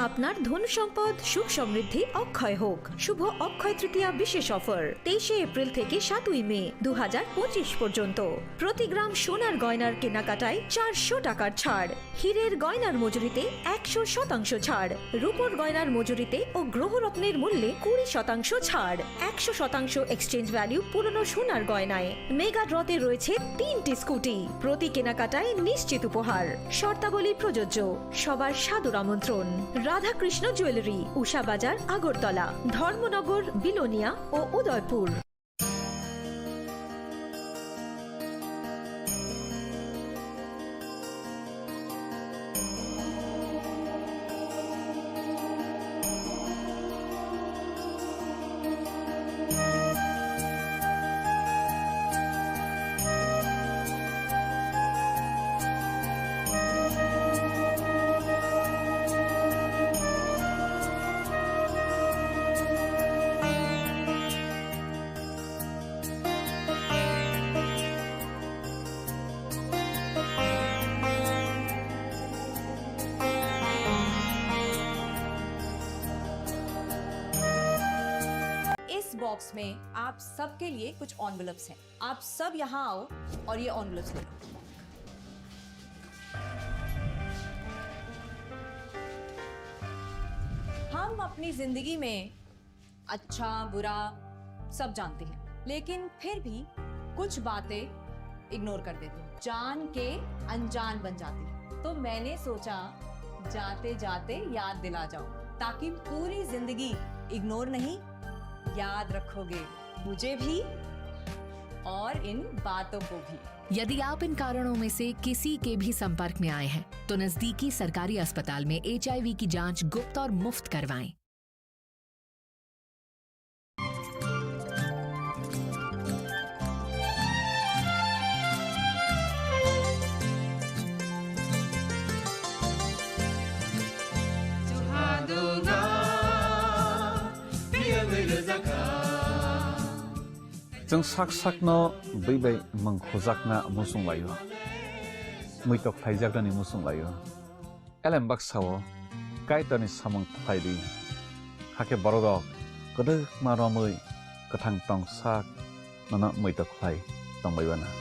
আপনার ধন সম্পদ সুখ সমৃদ্ধি অক্ষয় হোক। শুভ অক্ষয় তৃতীয়া বিশেষ অফার তেইশে এপ্রিল থেকে সাতই মে দু হাজার পঁচিশ পর্যন্ত। প্রতি গ্রাম সোনার গয়নার কেনাকাটায় চারশো টাকার ছাড়, হীরের গয়নার মজুরিতে একশো শতাংশ ছাড়, রূপোর গয়নার মজুরিতে ও গ্রহরত্নের মূল্যে কুড়ি শতাংশ ছাড়, একশো শতাংশ এক্সচেঞ্জ ভ্যালু পুরনো সোনার গয়নায়। মেগা ড্রতে রয়েছে তিনটি স্কুটি, প্রতি কেনাকাটায় নিশ্চিত উপহার। শর্তাবলী প্রযোজ্য। সবার সাদর আমন্ত্রণ। রাধাকৃষ্ণ জুয়েলারি, উষা বাজার, আগরতলা, ধর্মনগর, বিলোনিয়া ও উদয়পুর। इस बॉक्स में आप सबके लिए कुछ एनवेलप्स हैं। आप सब यहाँ आओ और ये एनवेलप्स ले लो। हम अपनी जिंदगी में अच्छा, बुरा सब जानते हैं, लेकिन फिर भी कुछ बातें इग्नोर कर देते हैं, जान के अनजान बन जाते हैं। तो मैंने सोचा, जाते जाते याद दिला जाऊं, ताकि पूरी जिंदगी इग्नोर नहीं, याद रखोगे मुझे भी और इन बातों को भी। यदि आप इन कारणों में से किसी के भी संपर्क में आए हैं, तो नजदीकी सरकारी अस्पताल में एचआईवी की जांच गुप्त और मुफ्त करवाएं। Chwng sak sakno bwi bai mwng khujakna muchung laio, muitok khlaijaknani muchung laio. Elem baksa-o Kaitorni samung khlai di, hakhe bororok kwdwkma romwi kwthang tong sak nono muitok khlai tongbai uanw.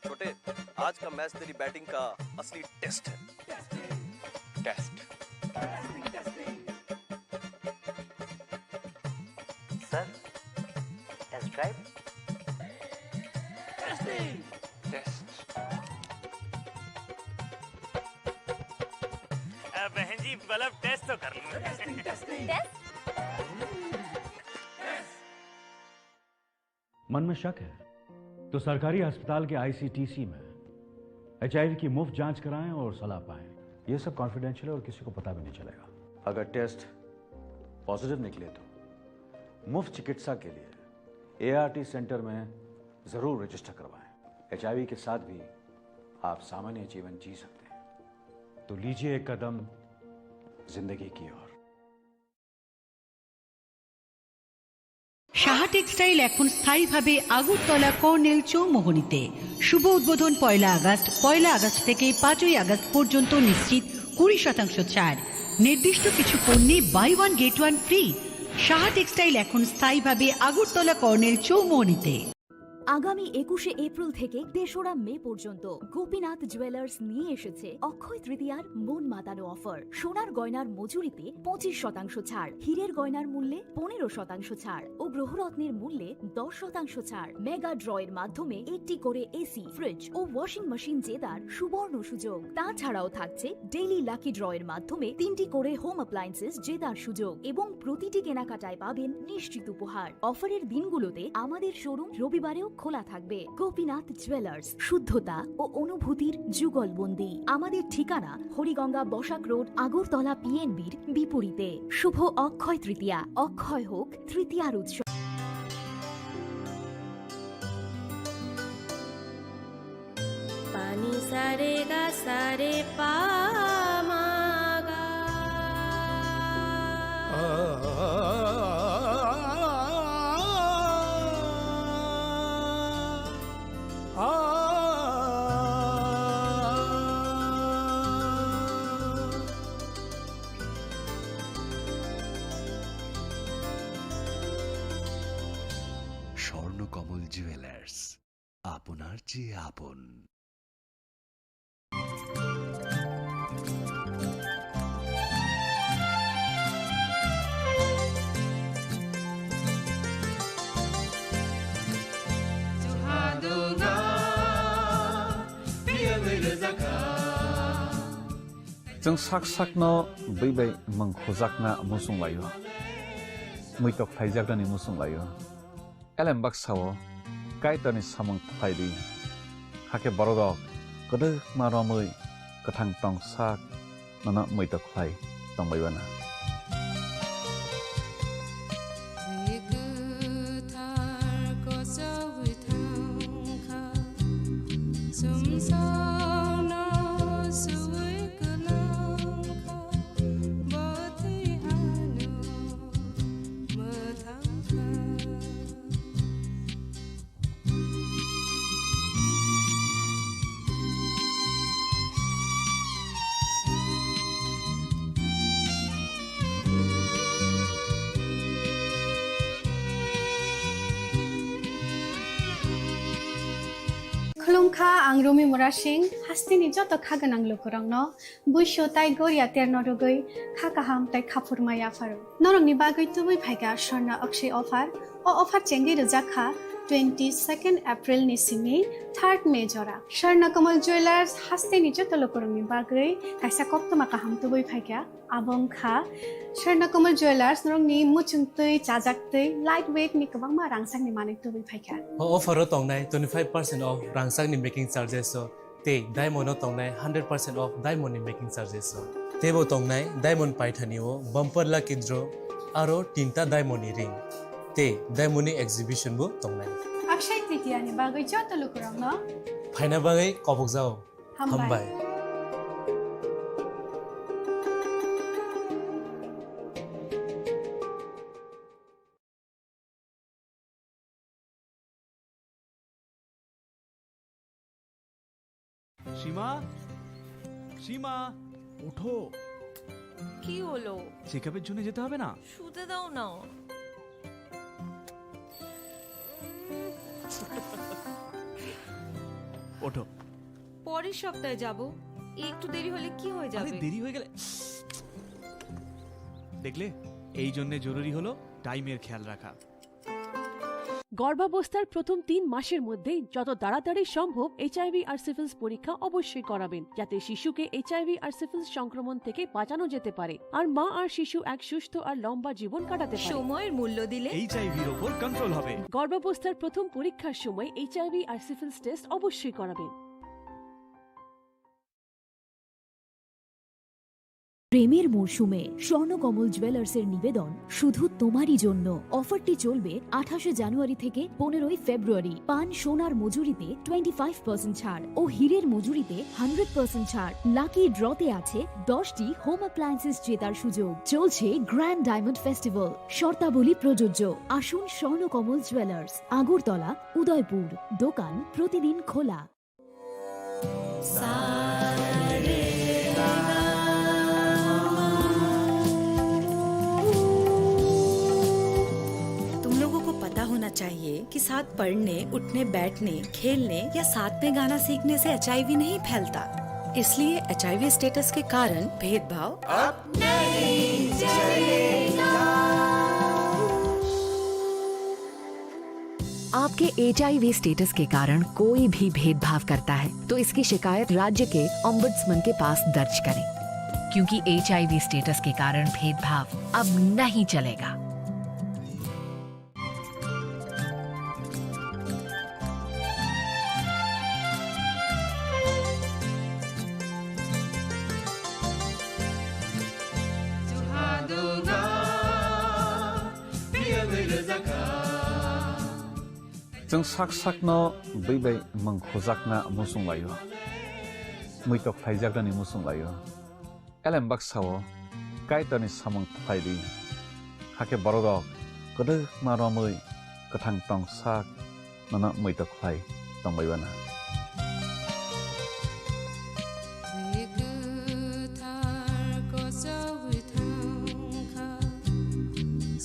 छोटे, आज का मैच तेरी बैटिंग का असली टेस्ट है। Test. Sir, test drive. Test. अ, बहन जी, मतलब, टेस्ट तो कर लो। टेस्ट? मन में शक है तो सरकारी अस्पताल के आईसीटीसी में एचआईवी की मुफ्त जांच कराएं और सलाह पाएं। ये सब कॉन्फिडेंशियल है और किसी को पता भी नहीं चलेगा। अगर टेस्ट पॉजिटिव निकले तो मुफ्त चिकित्सा के लिए एआरटी सेंटर में जरूर रजिस्टर करवाएं। एचआईवी के साथ भी आप सामान्य जीवन जी सकते हैं। तो लीजिए एक कदम जिंदगी की ओर। সাহা টেক্সটাইল এখন স্থায়ীভাবে আগরতলা কর্নেল চৌমোহনীতে। শুভ উদ্বোধন পয়লা আগস্ট। পয়লা আগস্ট থেকে পাঁচই আগস্ট পর্যন্ত নিশ্চিত কুড়ি শতাংশ ছাড়। নির্দিষ্ট কিছু পণ্যে buy one get one free. Saha textile এখন স্থায়ীভাবে আগরতলা কর্নেল চৌমোহনীতে। আগামী একুশে এপ্রিল থেকে তেসরা মে পর্যন্ত গোপীনাথ জুয়েলার্স নিয়ে এসেছে অক্ষয় তৃতীয়ার মন মাতানো অফার। সোনার গয়নার মজুরিতে পঁচিশ শতাংশ ছাড়, হীরের গয়নার মূল্যে পনেরো শতাংশ ছাড় ও গ্রহরত্নের মূল্যে দশ শতাংশ ছাড়। মেগা ড্র এর মাধ্যমে একটি করে এসি, ফ্রিজ ও ওয়াশিং মেশিন জেতার সুবর্ণ সুযোগ। তাছাড়াও থাকছে ডেইলি লাকি ড্র এর মাধ্যমে তিনটি করে হোম অ্যাপ্লায়েন্সেস জেতার সুযোগ এবং প্রতিটি কেনাকাটায় পাবেন নিশ্চিত উপহার। অফারের দিনগুলোতে আমাদের শোরুম রবিবারেও খোলা থাকবে। গোপীনাথ জুয়েলার্স, শুদ্ধতা ও অনুভূতির যুগলবন্দি। আমাদের ঠিকানা হরিগঙ্গা বসাক রোড, আগরতলা পিএনবির বিপরীতে। শুভ অক্ষয় তৃতীয়া, অক্ষয় হোক তৃতীয়ার উৎসব। Pani sa re ga sa re pa ma ga. Swarnakamal jewellers, আপনার চেয়ে আপন। Chwng sak sakno bwi bai mwng khujakna muchung laio, muitok khlaijaknani muchung laio. Elem baksa-o Kaitorni samung khlai di, hakhe bororok kwdwkma romwi kwthang tong sak nono muitok khlai tongbai uana. Twi kwthar kochogwi thangkha, sumsokno suwi kwlangkha, bo twi ano mwthangkha. Khulumkha, ang Rumi Murasing, hasteni joto kha gwnang lukurokno. Buisu tai goria terno rwgwi kha kaham tai kha phurma yapharo. Norokni bagwi tubui phaikha Swarna Akshay offer. O offer chengwi rwjak kha twenty second April ni simi third May jora. Swarna Kamal Jewellers hasteni joto lukurokni bagwi kaisa koktwma kaham tubui phaikha. Abo wngkha Swarna Kamal Jewellers norokni muchungtwi, chajaktwi, light weight ni kwbangma rangchakni manwi tubui phaikha. O offer o tongnai twenty five percent off rangchakni making charges o. Tei diamond o tongnai hundred percent off diamond ni making charges o. Teibo tongnai diamond paithani o bumper lucky draw aro tinta diamond ni ring. Tei diamond ni exhibition bo tongnai. Akshay Tritiya ni bagwi joto lukurokno phaina bagwi kobokjao. Hambai. Hambai. সীমা, সীমা, ওঠো। কি হলো? চেকআপের জন্য যেতে হবে না? শুতে দাও না। ওঠো। পরের সপ্তাহে যাব। একটু দেরি হলে কি হয়ে আরে, যাবে? দেরি হয়ে গেলে, দেখলে, এই জন্য জরুরি হলো টাইমের খেয়াল রাখা। গর্ভাবস্থার প্রথম তিন মাসের মধ্যেই যত তাড়াতাড়ি সম্ভব এইচআইভি আর সিফিলিস পরীক্ষা অবশ্যই করাবেন, যাতে শিশুকে এইচআইভি আর সিফিলিস সংক্রমণ থেকে বাঁচানো যেতে পারে আর মা আর শিশু এক সুস্থ আর লম্বা জীবন কাটাতে পারে। সময়ের মূল্য দিলে এইচআইভির ওপর কন্ট্রোল হবে। গর্ভাবস্থার প্রথম পরীক্ষার সময় এইচআইভি আর সিফিলিস টেস্ট অবশ্যই করাবেন। প্রেমের মরশুমে স্বর্ণকমল জুয়েলার্সের নিবেদন শুধু তোমারই জন্য। অফারটি চলবে আঠাশে জানুয়ারি থেকে পনেরোই ফেব্রুয়ারি। পান সোনার মজুরিতে টোয়েন্টি ফাইভ পার্সেন্ট ছাড় ও হীরের মজুরিতে হান্ড্রেড পার্সেন্ট ছাড়। লাকি ড্রতে আছে দশটি হোম অ্যাপ্লায়েন্সেস জেতার সুযোগ। চলছে গ্র্যান্ড ডায়মন্ড ফেস্টিভ্যাল। শর্তাবলী প্রযোজ্য। আসুন স্বর্ণকমল জুয়েলার্স, আগরতলা, উদয়পুর। দোকান প্রতিদিন খোলা। तुम लोगों को पता होना चाहिए कि साथ पढ़ने, उठने, बैठने, खेलने या साथ में गाना सीखने से एचआईवी नहीं फैलता। इसलिए एचआईवी स्टेटस के कारण भेदभाव अब नहीं चलेगा। आपके एचआईवी स्टेटस के कारण कोई भी भेदभाव करता है, तो इसकी शिकायत राज्य के ओम्बड्समैन के पास दर्ज करें, क्योंकि एचआईवी स्टेटस के कारण भेदभाव अब नहीं चलेगा। Chwng sak sakno bwi bai mwng khujakna muchung laio, muitok khlaijaknani muchung laio. Elem baksa-o Kaitorni samung khlai di, hakhe bororok kwdwkma romwi kwthang tong sak nono muitok khlai tongbai bana. Bwthar kochogwi thangkha,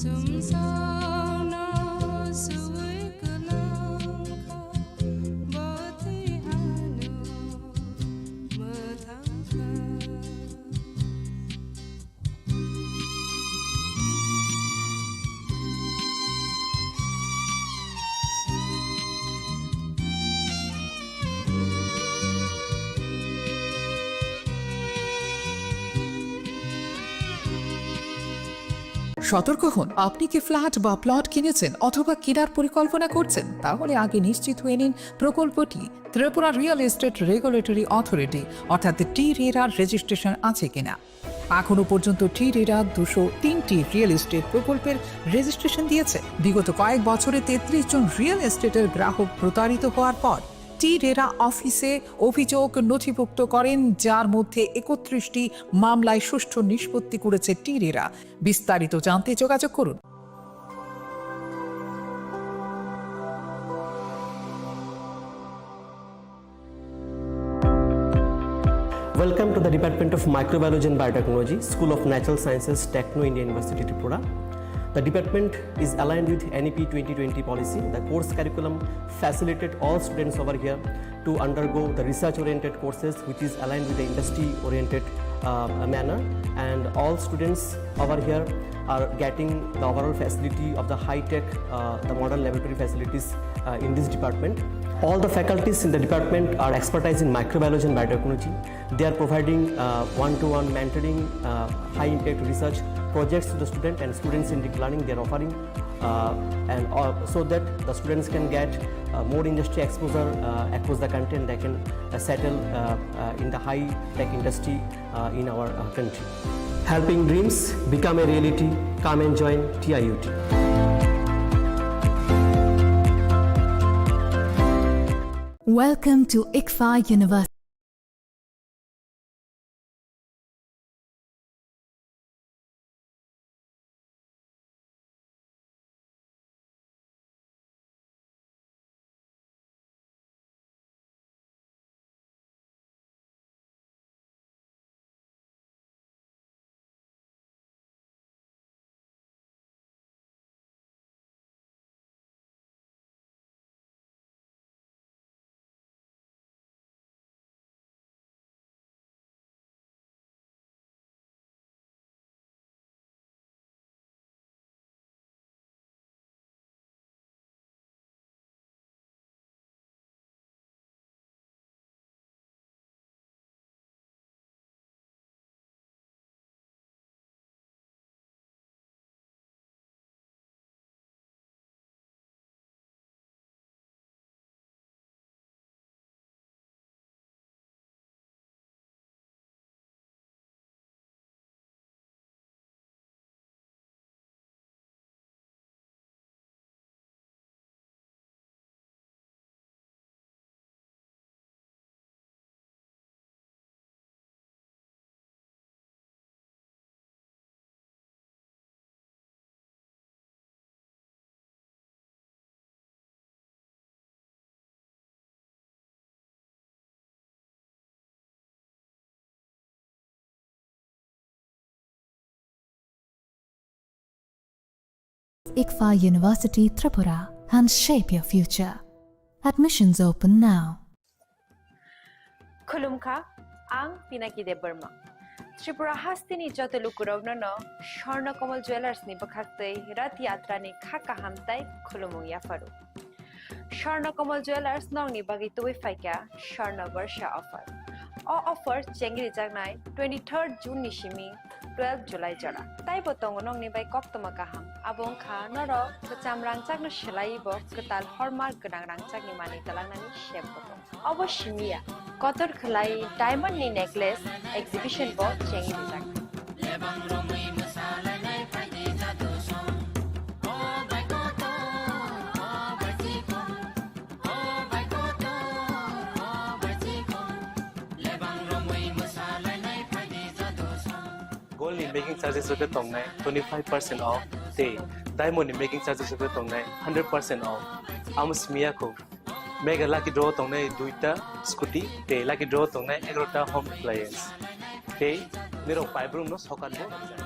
sumsokno suwi kwlangkha, bwtwi hano mwthangkha. সতর্ক হন, আপনি কি ফ্ল্যাট বা প্লট কিনেছেন অথবা কেনার পরিকল্পনা করছেন? তাহলে আগে নিশ্চিত হয়ে নিন প্রকল্পটি। Tripura real estate regulatory authority অর্থাৎ টি রেরার রেজিস্ট্রেশন আছে কিনা। এখনো পর্যন্ত টি রেরা দুশো তিনটি রিয়েল এস্টেট প্রকল্পের রেজিস্ট্রেশন দিয়েছে। বিগত কয়েক বছরে তেত্রিশ জন রিয়েল এস্টেটের গ্রাহক প্রতারিত হওয়ার পর টি রেরা অফিসে অভিযোগ নথিভুক্ত করেন, যার মধ্যে একত্রিশটি মামলায় সুষ্ঠু নিষ্পত্তি করেছে টি রেরা। বিস্তারিত জানতে যোগাযোগ করুন। Welcome to the Department of Microbiology and Biotechnology, School of Natural Sciences, Techno India University, Tripura. The department is aligned with N E P twenty twenty policy. The course curriculum facilitate all students over here to undergo the research-oriented courses, which is aligned with the industry-oriented, uh, manner. And all students over here are getting the overall facility of the high-tech, uh, the modern laboratory facilities, uh, in this department. All the faculties in the department are expertise in microbiology and biotechnology. They are providing, uh, one-to-one mentoring, uh, high-impact research projects to the student and students-centric learning they are offering, uh, and, uh, so that the students can get, uh, more industry exposure, uh, across the country, and they can, uh, settle, uh, uh, in the high-tech industry, uh, in our, uh, country. Helping dreams become a reality. Come and join T I U T. Welcome to ICFAI University. ICFAI University Tripura. and shape your future. Admissions open now. Khulumkha, ang Pinaki Debbarma. Tripura hasteni joto lukurokno no Swarna Kamal Jewellers ni bwkhaktwi Rath Yatra ni kha kaham tai khulumung yapharu. Swarna Kamal Jewellers nokni bagwi tubui phaikha Swarna Barsha offer. O offer chengrijaknai twenty-third June ni simi twelve July jora. Taibo tongo nokni bai koktwma kaham. Abo wngkha norok kwcham rangchakno swlaiwi bo kwtal hallmark gwnang rangchakni manwi twlangnani sep bo tongo. Obo simi ya, kotor khwlai diamond ni necklace exhibition bo chengrijaknai. Gold ni making charges rok khe tongnai twenty five percent off, tei diamond ni making charges rok khe tongnai hundred percent off. Amo simi ya kho. Mega lucky draw tongnai duita scooty, tei lucky draw tongnai egaroh ta home appliance. Tei nirok paibrum no sokan bo rwjak.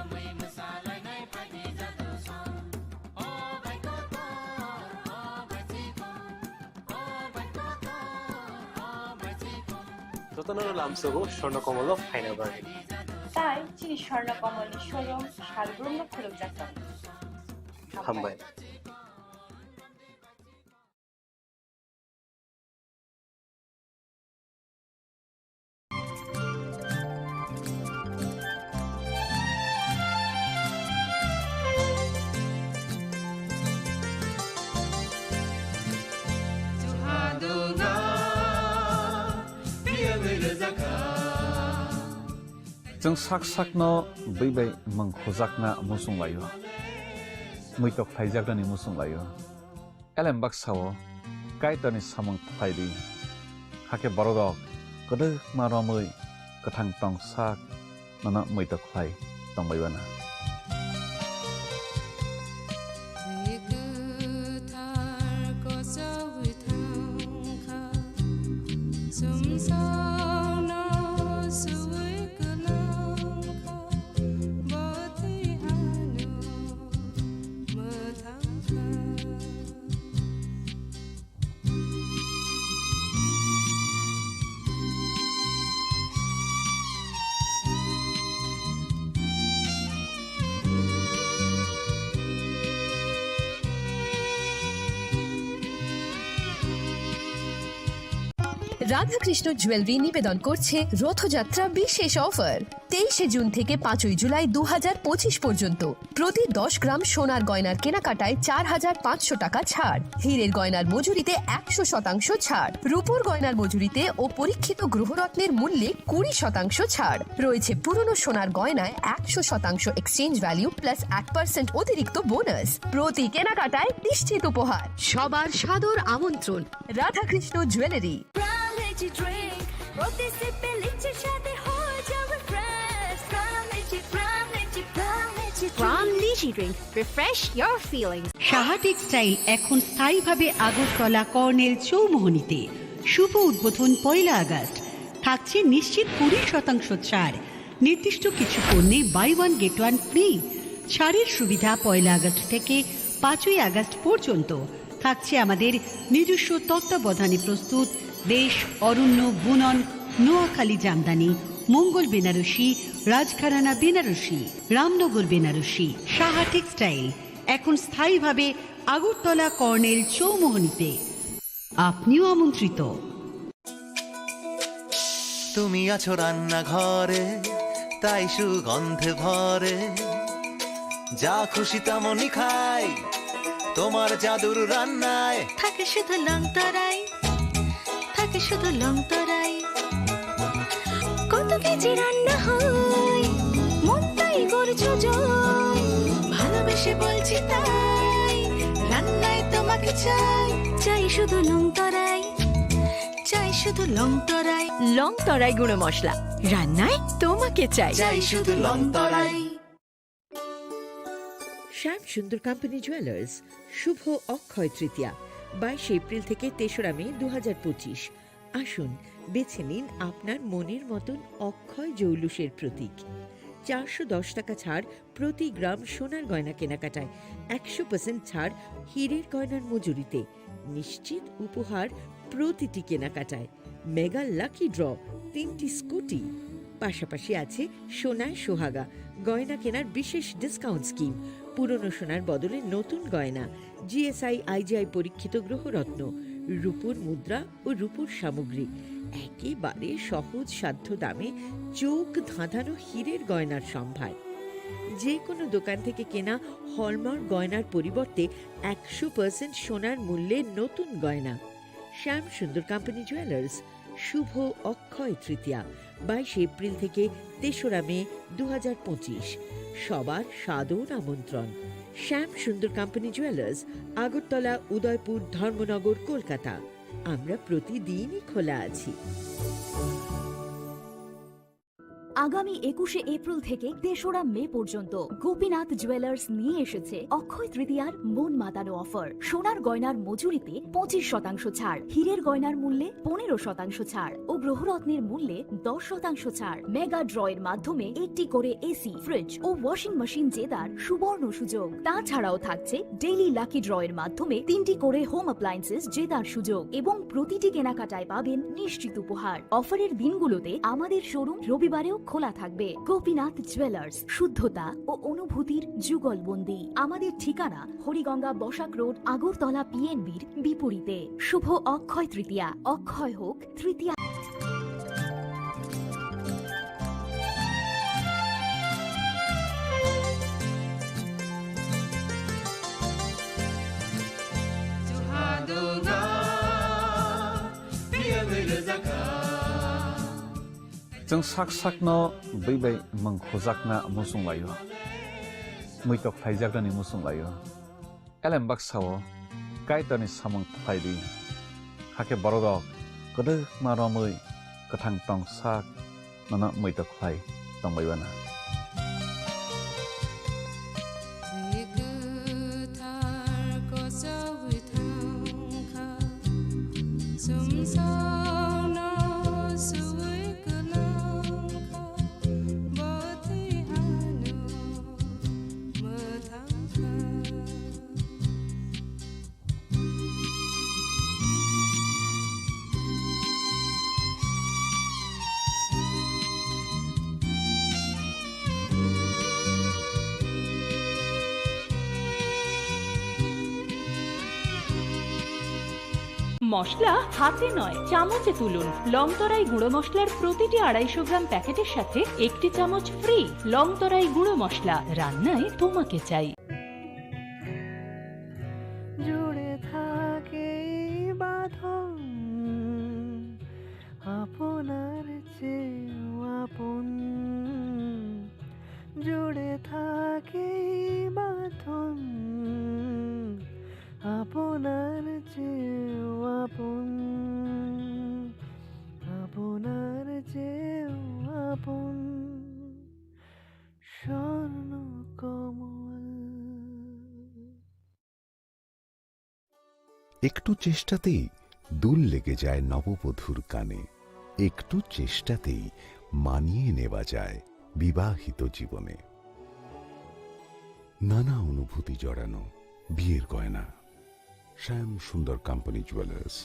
Jotono lamsogo Swarna Kamal o phaina bagwi. Tai chini Swarna Kamal ni showroom salbrum no khulumjak tongo. Hambai. Chwng sak sakno bwi bai mwng khujakna muchung laio, muitok khlaijaknani muchung laio. Elem baksa-o Kaitorni samung khlai di, hakhe bororok kwdwkma romwi kwthang tong sak nono muitok khlai tongbai uana. Radhakrishna jewellery নিবেদন করছে রথযাত্রা বিশেষ অফার। তেইশে জুন থেকে পাঁচই জুলাই দু হাজার পঁচিশ পর্যন্ত প্রতি দশ গ্রাম সোনার গয়নার কেনাকাটায় চার হাজার পাঁচশো টাকা ছাড়, হীরের গয়নার মজুরিতে একশো শতাংশ ছাড়, রূপোর গয়নার মজুরিতে ও পরীক্ষিত গ্রহরত্নের মূল্যে কুড়ি শতাংশ ছাড় রয়েছে। পুরনো সোনার গয়নায় একশো শতাংশ এক্সচেঞ্জ ভ্যালু প্লাস এক পার্সেন্ট অতিরিক্ত বোনাস। প্রতি কেনাকাটায় নিশ্চিত উপহার। সবার সাদর আমন্ত্রণ Radhakrishna jewellery. Crown Energy Drink, প্রতি সিপে লিচির স্বাদে হয়ে যাবে fresh. Crown Energy, Crown Energy, Crown Energy Drink। Crown Energy Drink, refresh your feelings। Saha textile এখন স্থায়ীভাবে আগরতলা কর্নেল চৌমুহনীতে। শুভ উদ্বোধন পয়লা আগস্ট। থাকছে নিশ্চিত কুড়ি শতাংশ ছাড়। নির্দিষ্ট কিছু পণ্যে buy one get one free. ছাড়ের সুবিধা পয়লা আগস্ট থেকে পাঁচই আগস্ট পর্যন্ত। থাকছে আমাদের নিজস্ব তত্ত্বাবধানে প্রস্তুত দেশ, অরণ্য, বুনন, নোয়াখালী জামদানি, মঙ্গল বেনারসি, রাজঘরানা বেনারসি, রামনগর বেনারসি। সাহা টেক্সটাইল, এখন স্থায়ীভাবে আগরতলা কর্নেল চৌমুহনীতে। আপনিও আমন্ত্রিত। তুমি আছো রান্নাঘরে, তাই সুগন্ধে ভরে। যা খুশি তেমনই খাই, তোমার জাদুর রান্নায়। থাকে শুধু লং তরাই, থাকে শুধু লং তরাই। কত কেজি রান্না হয়, মনটাই করছো জয়। ভালোবেসে বলছি তাই, রান্নায় তোমাকে চাই। চাই শুধু লং তরাই, চাই শুধু লং তরাই। লং তরাই গুঁড়ো মশলা, রান্নায় তোমাকে চাই। চাই শুধু লং তরাই। শ্যাম সুন্দর কোম্পানি জুয়েলার্স, শুভ অক্ষয় তৃতীয়া, বাইশে এপ্রিল থেকে তেসরা মে দু হাজার পঁচিশ। আসুন, বেছে নিন আপনার মনের মতন অক্ষয় জৌলুসের প্রতীক। চারশো দশ টাকা ছাড় প্রতি গ্রাম সোনার গয়না কেনাকাটায়, একশো পার্সেন্ট ছাড় হীরের গয়নার মজুরিতে, নিশ্চিত উপহার প্রতিটি কেনাকাটায়, মেগা লাকি ড্র, তিনটি স্কুটি। পাশাপাশি আছে সোনায় সোহাগা, গয়না কেনার বিশেষ ডিসকাউন্ট স্কিম, পুরনো সোনার বদলে নতুন গয়না, জিএসআই আইজিআই পরীক্ষিত গ্রহরত্ন, রূপোর মুদ্রা ও রূপোর সামগ্রী, একেবারে সহজ সাধ্য দামে চোখ ধাঁধানো হীরের গয়নার সম্ভার। যে কোনো দোকান থেকে কেনা হলমার্ক গয়নার পরিবর্তে একশো পার্সেন্ট সোনার মূল্যে নতুন গয়না। শ্যাম সুন্দর কোম্পানি জুয়েলার্স, শুভ অক্ষয় তৃতীয়া, বাইশে এপ্রিল থেকে তেসরা মে দু হাজার পঁচিশ। সবার সাদর আমন্ত্রণ। শ্যাম সুন্দর কোম্পানি জুয়েলার্স, আগরতলা, উদয়পুর, ধর্মনগর, কলকাতা। আমরা প্রতিদিনই খোলা আছি। আগামী একুশে এপ্রিল থেকে তেসরা মে পর্যন্ত গোপীনাথ জুয়েলার্স নিয়ে এসেছে অক্ষয় তৃতীয়ার মন মাতানো অফার। সোনার গয়নার মজুরিতে পঁচিশ শতাংশ ছাড়, হীরের গয়নার মূল্যে পনেরো শতাংশ ছাড় ও গ্রহরত্নের মূল্যে দশ শতাংশ ছাড়। মেগা ড্র এর মাধ্যমে একটি করে এসি, ফ্রিজ ও ওয়াশিং মেশিন জেতার সুবর্ণ সুযোগ। তাছাড়াও থাকছে ডেইলি লাকি ড্র এর মাধ্যমে তিনটি করে হোম অ্যাপ্লায়েন্সেস জেতার সুযোগ এবং প্রতিটি কেনাকাটায় পাবেন নিশ্চিত উপহার। অফারের দিনগুলোতে আমাদের শোরুম রবিবারেও খোলা থাকবে। গোপীনাথ জুয়েলার্স, শুদ্ধতা ও অনুভূতির যুগলবন্দি। আমাদের ঠিকানা হরিগঙ্গা বসাক রোড, আগরতলা পিএনবির বিপরীতে। শুভ অক্ষয় তৃতীয়া, অক্ষয় হোক তৃতীয়া। Chwng sak sakno bwi bai mwng khujakna muchung laio, muitok khlaijaknani muchung laio. Elem baksa-o Kaitorni samung khlai di, hakhe bororok kwdwkma romwi kwthang tong sak nono muitok khlai tongbai uanw. Bwrwi kwthar kochogwi thangkha, chumsokno suwi kwlangkha, bo twi hano mwthangkha. মশলা হাতে নয়, চামচে তুলুন। লংতরাই গুঁড়ো মশলার প্রতিটি আড়াইশো গ্রাম প্যাকেটের সাথে একটি চামচ ফ্রি। লংতরাই গুঁড়ো মশলা, রান্নায় তোমাকে চাই। জুড়ে থাকে এই বাঁধন আপনার চেয়েও আপন, জুড়ে থাকে এই বাঁধন আপনার চেয়েও আপন, আপনার চেয়েও আপন। স্বর্ণ কমল। একটু চেষ্টাতেই দুল লেগে যায় নববধূর কানে, একটু চেষ্টাতেই মানিয়ে নেওয়া যায় বিবাহিত জীবনে। নানা অনুভূতি জড়ানো বিয়ের গয়না। শ্যাম Sundar company jewellers.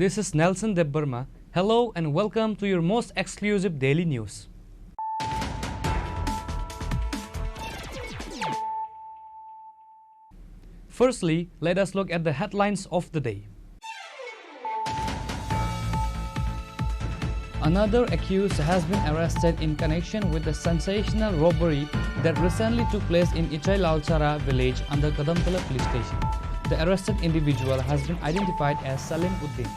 This is Nelson Debbarma. Hello and welcome to your most exclusive daily news. Firstly, let us look at the headlines of the day. Another accused has been arrested in connection with the sensational robbery that recently took place in Ichai Lalchara village under Kadamtala police station. The arrested individual has been identified as Salim Uddin.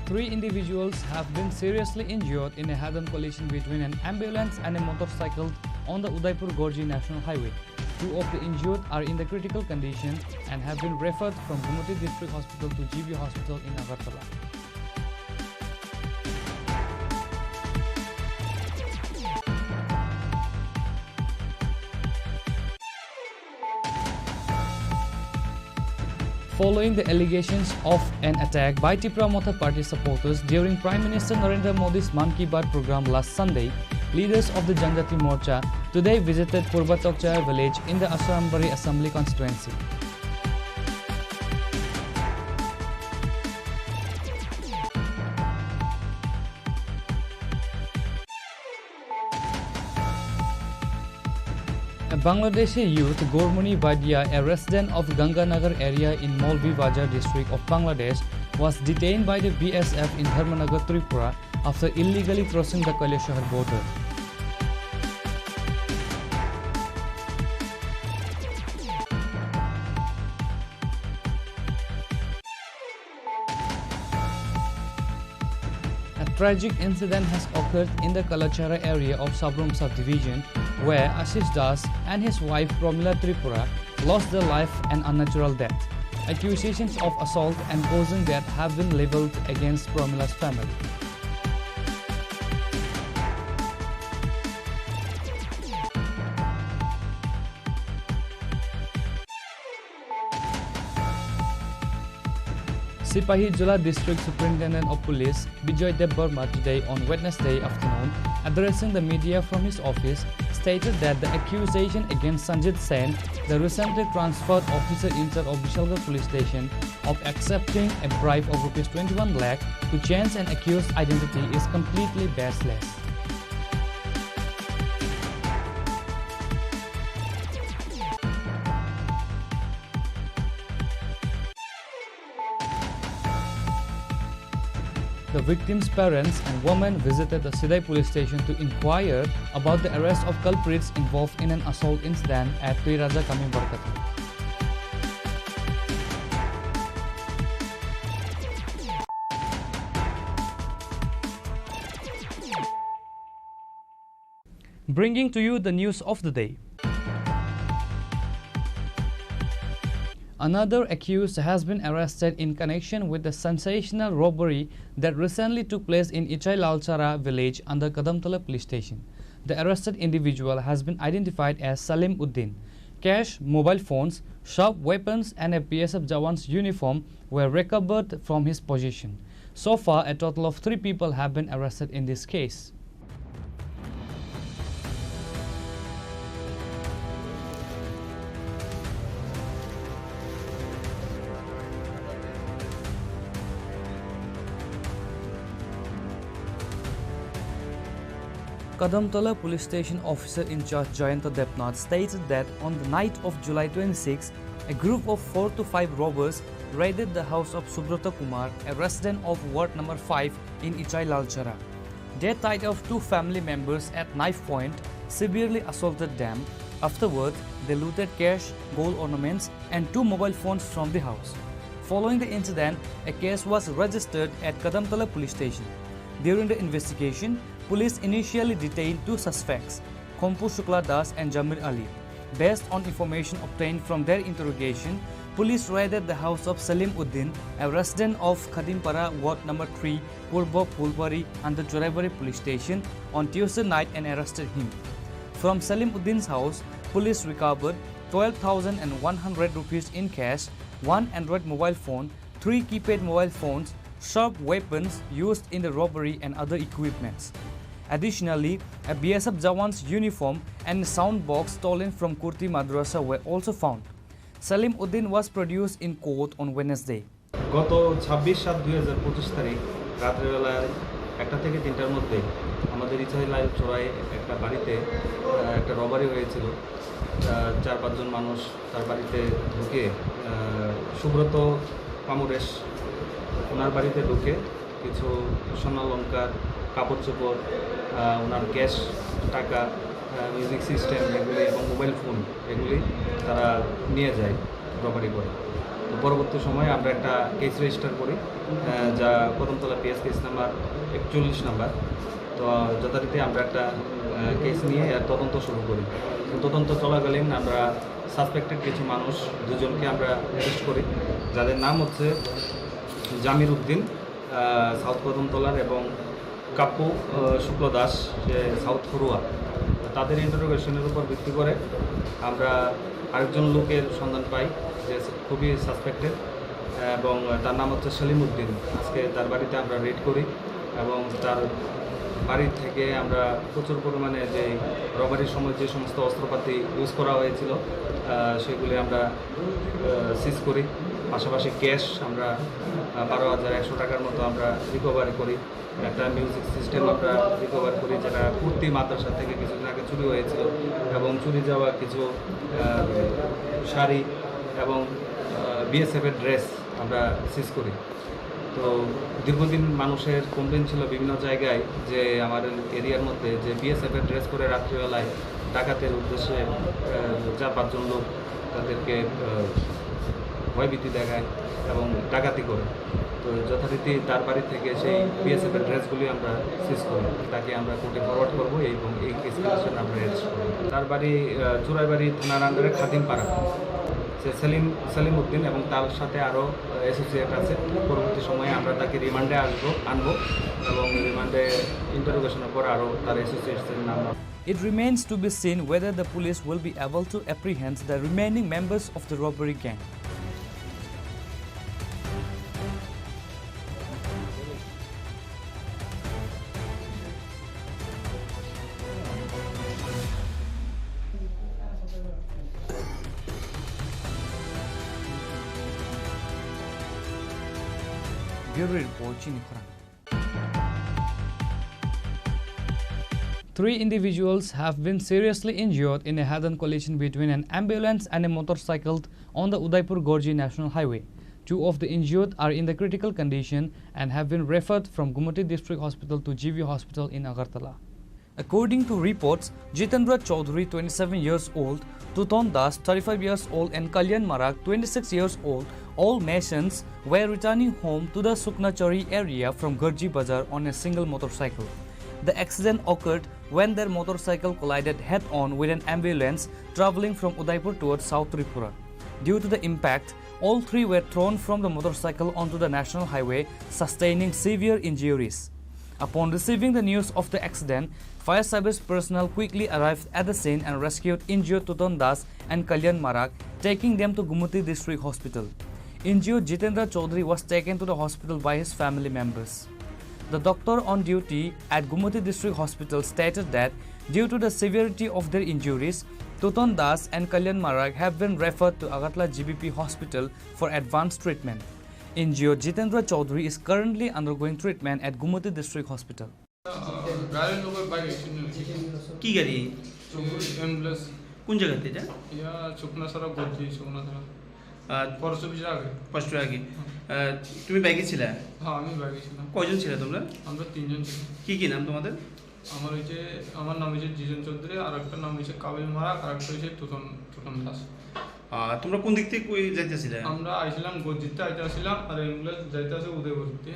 Three individuals have been seriously injured in a head-on collision between an ambulance and a motorcycle on the Udaipur-Gorji National Highway. Two of the injured are in the critical condition and have been referred from Gumoti District Hospital to G B Hospital in Agartala. Following the allegations of an attack by Tipra Motha Party supporters during Prime Minister Narendra Modi's Mann Ki Baat program last Sunday, leaders of the Janjati Morcha today visited Purba Tokchaya village in the Asrambari Assembly Constituency. A Bangladeshi youth, Gourmoni Badia, a resident of Ganganagar area in Molbi Bazar district of Bangladesh, was detained by the B S F in Dharmanagar, Tripura, after illegally crossing the Kailashahar border. A tragic incident has occurred in the Kalachara area of Sabrum subdivision, where Ashish Das and his wife Pramila Tripura lost their life an unnatural death. Accusations of assault and causing death have been leveled against Pramila's family. Sipahijola District Superintendent of Police Bijoy Debbarma today on Wednesday afternoon, addressing the media from his office, stated that the accusation against Sanjit Sen, the recently transferred officer in charge of Bishalgarh Police Station, of accepting a bribe of rupees twenty-one lakh to change an accused's identity is completely baseless. The victim's parents and women visited the Sidai police station to inquire about the arrest of culprits involved in an assault incident at Tuiraja Kami Barkati. Bringing to you the news of the day. Another accused has been arrested in connection with the sensational robbery that recently took place in Ichai Lalchara village under Kadamtala police station. The arrested individual has been identified as Salim Uddin. Cash, mobile phones, sharp weapons and a B S F jawan's uniform were recovered from his possession. So far, a total of three people have been arrested in this case. Kadamtala Police Station officer in charge Jayanta Debnath stated that on the night of July twenty-six, a group of four to five robbers raided the house of Subrata Kumar, a resident of Ward number five in Ichai Lalchara. They tied off two family members at knife point, severely assaulted them. Afterwards, they looted cash, gold ornaments, and two mobile phones from the house. Following the incident, a case was registered at Kadamtala Police Station. During the investigation, police initially detained two suspects, Khompu Shukla Das and Jamir Ali. Based on information obtained from their interrogation, police raided the house of Salim Uddin, a resident of Khadimpara, Ward number three, Purbo Phulbari, under Choraibari Police Station on Tuesday night and arrested him. From Salim Uddin's house, police recovered twelve thousand one hundred rupees in cash, one Android mobile phone, three keypad mobile phones, sharp weapons used in the robbery and other equipments. Additionally, a B S F jawan's uniform and sound box stolen from Kurti Madrasa were also found. Salim Uddin was produced in court on Wednesday. গত ছাব্বিশ সাত দুই হাজার পঁচিশ তারিখ রাত্রেবেলায় একটা থেকে তিনটার মধ্যে আমাদের ইছাইলাল চড়াই একটা বাড়িতে, আহ, একটা রবারি হয়েছিল। আহ, চার পাঁচজন মানুষ তার বাড়িতে ঢুকে, আহ, সুব্রত কামুরেশ ওনার বাড়িতে ঢুকে কিছু স্বর্ণালংকার, কাপড় চোপড়, আহ, ওনার ক্যাশ টাকা, আহ, মিউজিক সিস্টেম এগুলি এবং মোবাইল ফোন এগুলি তারা নিয়ে যায় রবারি করে। তো পরবর্তী সময়ে আমরা একটা কেস রেজিস্টার করি, আহ, যা কদমতলা পিএস কেস নাম্বার একচল্লিশ নাম্বার। তো যথারীতি আমরা একটা, আহ, কেস নিয়ে এর তদন্ত শুরু করি। তো তদন্ত চলাকালীন আমরা সাসপেক্টেড কিছু মানুষ দুজনকে আমরা অ্যারেস্ট করি, যাদের নাম হচ্ছে জামির উদ্দিন, আহ, সাউথ কদমতলার, এবং কাপ্পু, আহ, শুক্ল দাস, যে সাউথ খরুয়া। তাদের ইন্টারোগেশনের উপর ভিত্তি করে আমরা আরেকজন লোকের সন্ধান পাই, যে খুবই সাসপেক্টেড, এবং তার নাম হচ্ছে সেলিম উদ্দিন। আজকে তার বাড়িতে আমরা রেড করি এবং তার বাড়ি থেকে আমরা প্রচুর পরিমাণে যে রবারির সময় যে সমস্ত অস্ত্রপাতি ইউজ করা হয়েছিল, আহ, সেগুলি আমরা, আহ, সিজ করি। পাশাপাশি ক্যাশ আমরা, আহ, বারো হাজার একশো টাকার মতো আমরা রিকভারি করি। একটা মিউজিক সিস্টেম আমরা রিকভার করি, যেটা কুর্তি মাদ্রাসা থেকে কিছুদিন আগে চুরি হয়েছিল, এবং চুরি যাওয়া কিছু, আহ, শাড়ি এবং, আহ, বিএসএফ এর ড্রেস আমরা সিজ করি। তো দীর্ঘদিন মানুষের কমপ্লেন ছিল বিভিন্ন জায়গায় যে আমার এরিয়ার মধ্যে যে বিএসএফ এর ড্রেস পরে রাত্রিবেলায় ডাকাতের উদ্দেশ্যে, আহ, চার পাঁচজন লোক তাদেরকে, আহ, ভয়ভীতি দেখায় এবং ডাকাতি করে। তো যথারীতি তার বাড়ি থেকে সেই বিএসএফ এর ড্রেসগুলি আমরা সিজ করি, তাকে আমরা কোর্টে ফরওয়ার্ড করবো এবং এই কেস রিলেশন আমরা অ্যারেস্ট করবো। তার বাড়ি, আহ, চুরাইবাড়ি থানার আন্ডারে খাদিমপাড়া। সে সেলিম, সেলিম উদ্দিন এবং তার সাথে আরও, আহ, অ্যাসোসিয়েট আছে। পরবর্তী সময়ে আমরা তাকে রিমান্ডে আসবো, আনবো এবং রিমান্ডে ইন্টারোগেশনের পর আরও তার অ্যাসোসিয়েটসের নাম। It remains to be seen whether the police will be able to apprehend the remaining members of the robbery gang. Bureau Report, Chini Khorang. Three individuals have been seriously injured in a head-on collision between an ambulance and a motorcycle on the Udaipur-Gorji National Highway. Two of the injured are in the critical condition and have been referred from Gumoti District Hospital to G B Hospital in Agartala. According to reports, Jitendra Chaudhary, twenty-seven years old, Tuton Das, thirty-five years old, and Kalyan Marak, twenty-six years old, all Masons, were returning home to the Suknachari area from Garji Bazar on a single motorcycle. The accident occurred when their motorcycle collided head-on with an ambulance traveling from Udaipur towards South Tripura. Due to the impact, all three were thrown from the motorcycle onto the national highway, sustaining severe injuries. Upon receiving the news of the accident, fire service personnel quickly arrived at the scene and rescued injured Tuton Das and Kalyan Marak, taking them to Gumoti District Hospital. Injured Jitendra Chaudhary was taken to the hospital by his family members. The doctor on duty at Gumoti District Hospital stated that due to the severity of their injuries, Tuton Das and Kalyan Marak have been referred to Agartala G B P Hospital for advanced treatment. Injured Jitendra Chaudhary is currently undergoing treatment at Gumoti District Hospital. গাড়ির লোকের বাইরে এসে নিয়ে গেছে। কি গাড়ি? অ্যাম্বুলেন্স। কোন জায়গাতে এটা? ইয়া, শুকনা ছাড়া, গজ্জি শুকনা ছাড়া। আহ, ফরেস্ট অফিসের আগে। ফরেস্টের আগে। হুম। আহ, তুমি বাইকে ছিলে? হ্যাঁ, আমি বাইকে ছিলাম। কয়জন ছিলে তোমরা? আমরা তিনজন ছিলাম। কি কি নাম তোমাদের? আমার হচ্ছে, আমার নাম হচ্ছে জিজন চৌধুরী, আর একটা নাম হচ্ছে কাবিল মারাক, আর একটা হচ্ছে তুতন, তুতন দাস। আহ, তোমরা কোন দিক থেকে কই যাইতেছিলে? আমরা আইছিলাম গজ্জিতে আইতে আসছিলাম, আর অ্যাম্বুলেন্স যাইতে আছে উদয়পুর দিকে।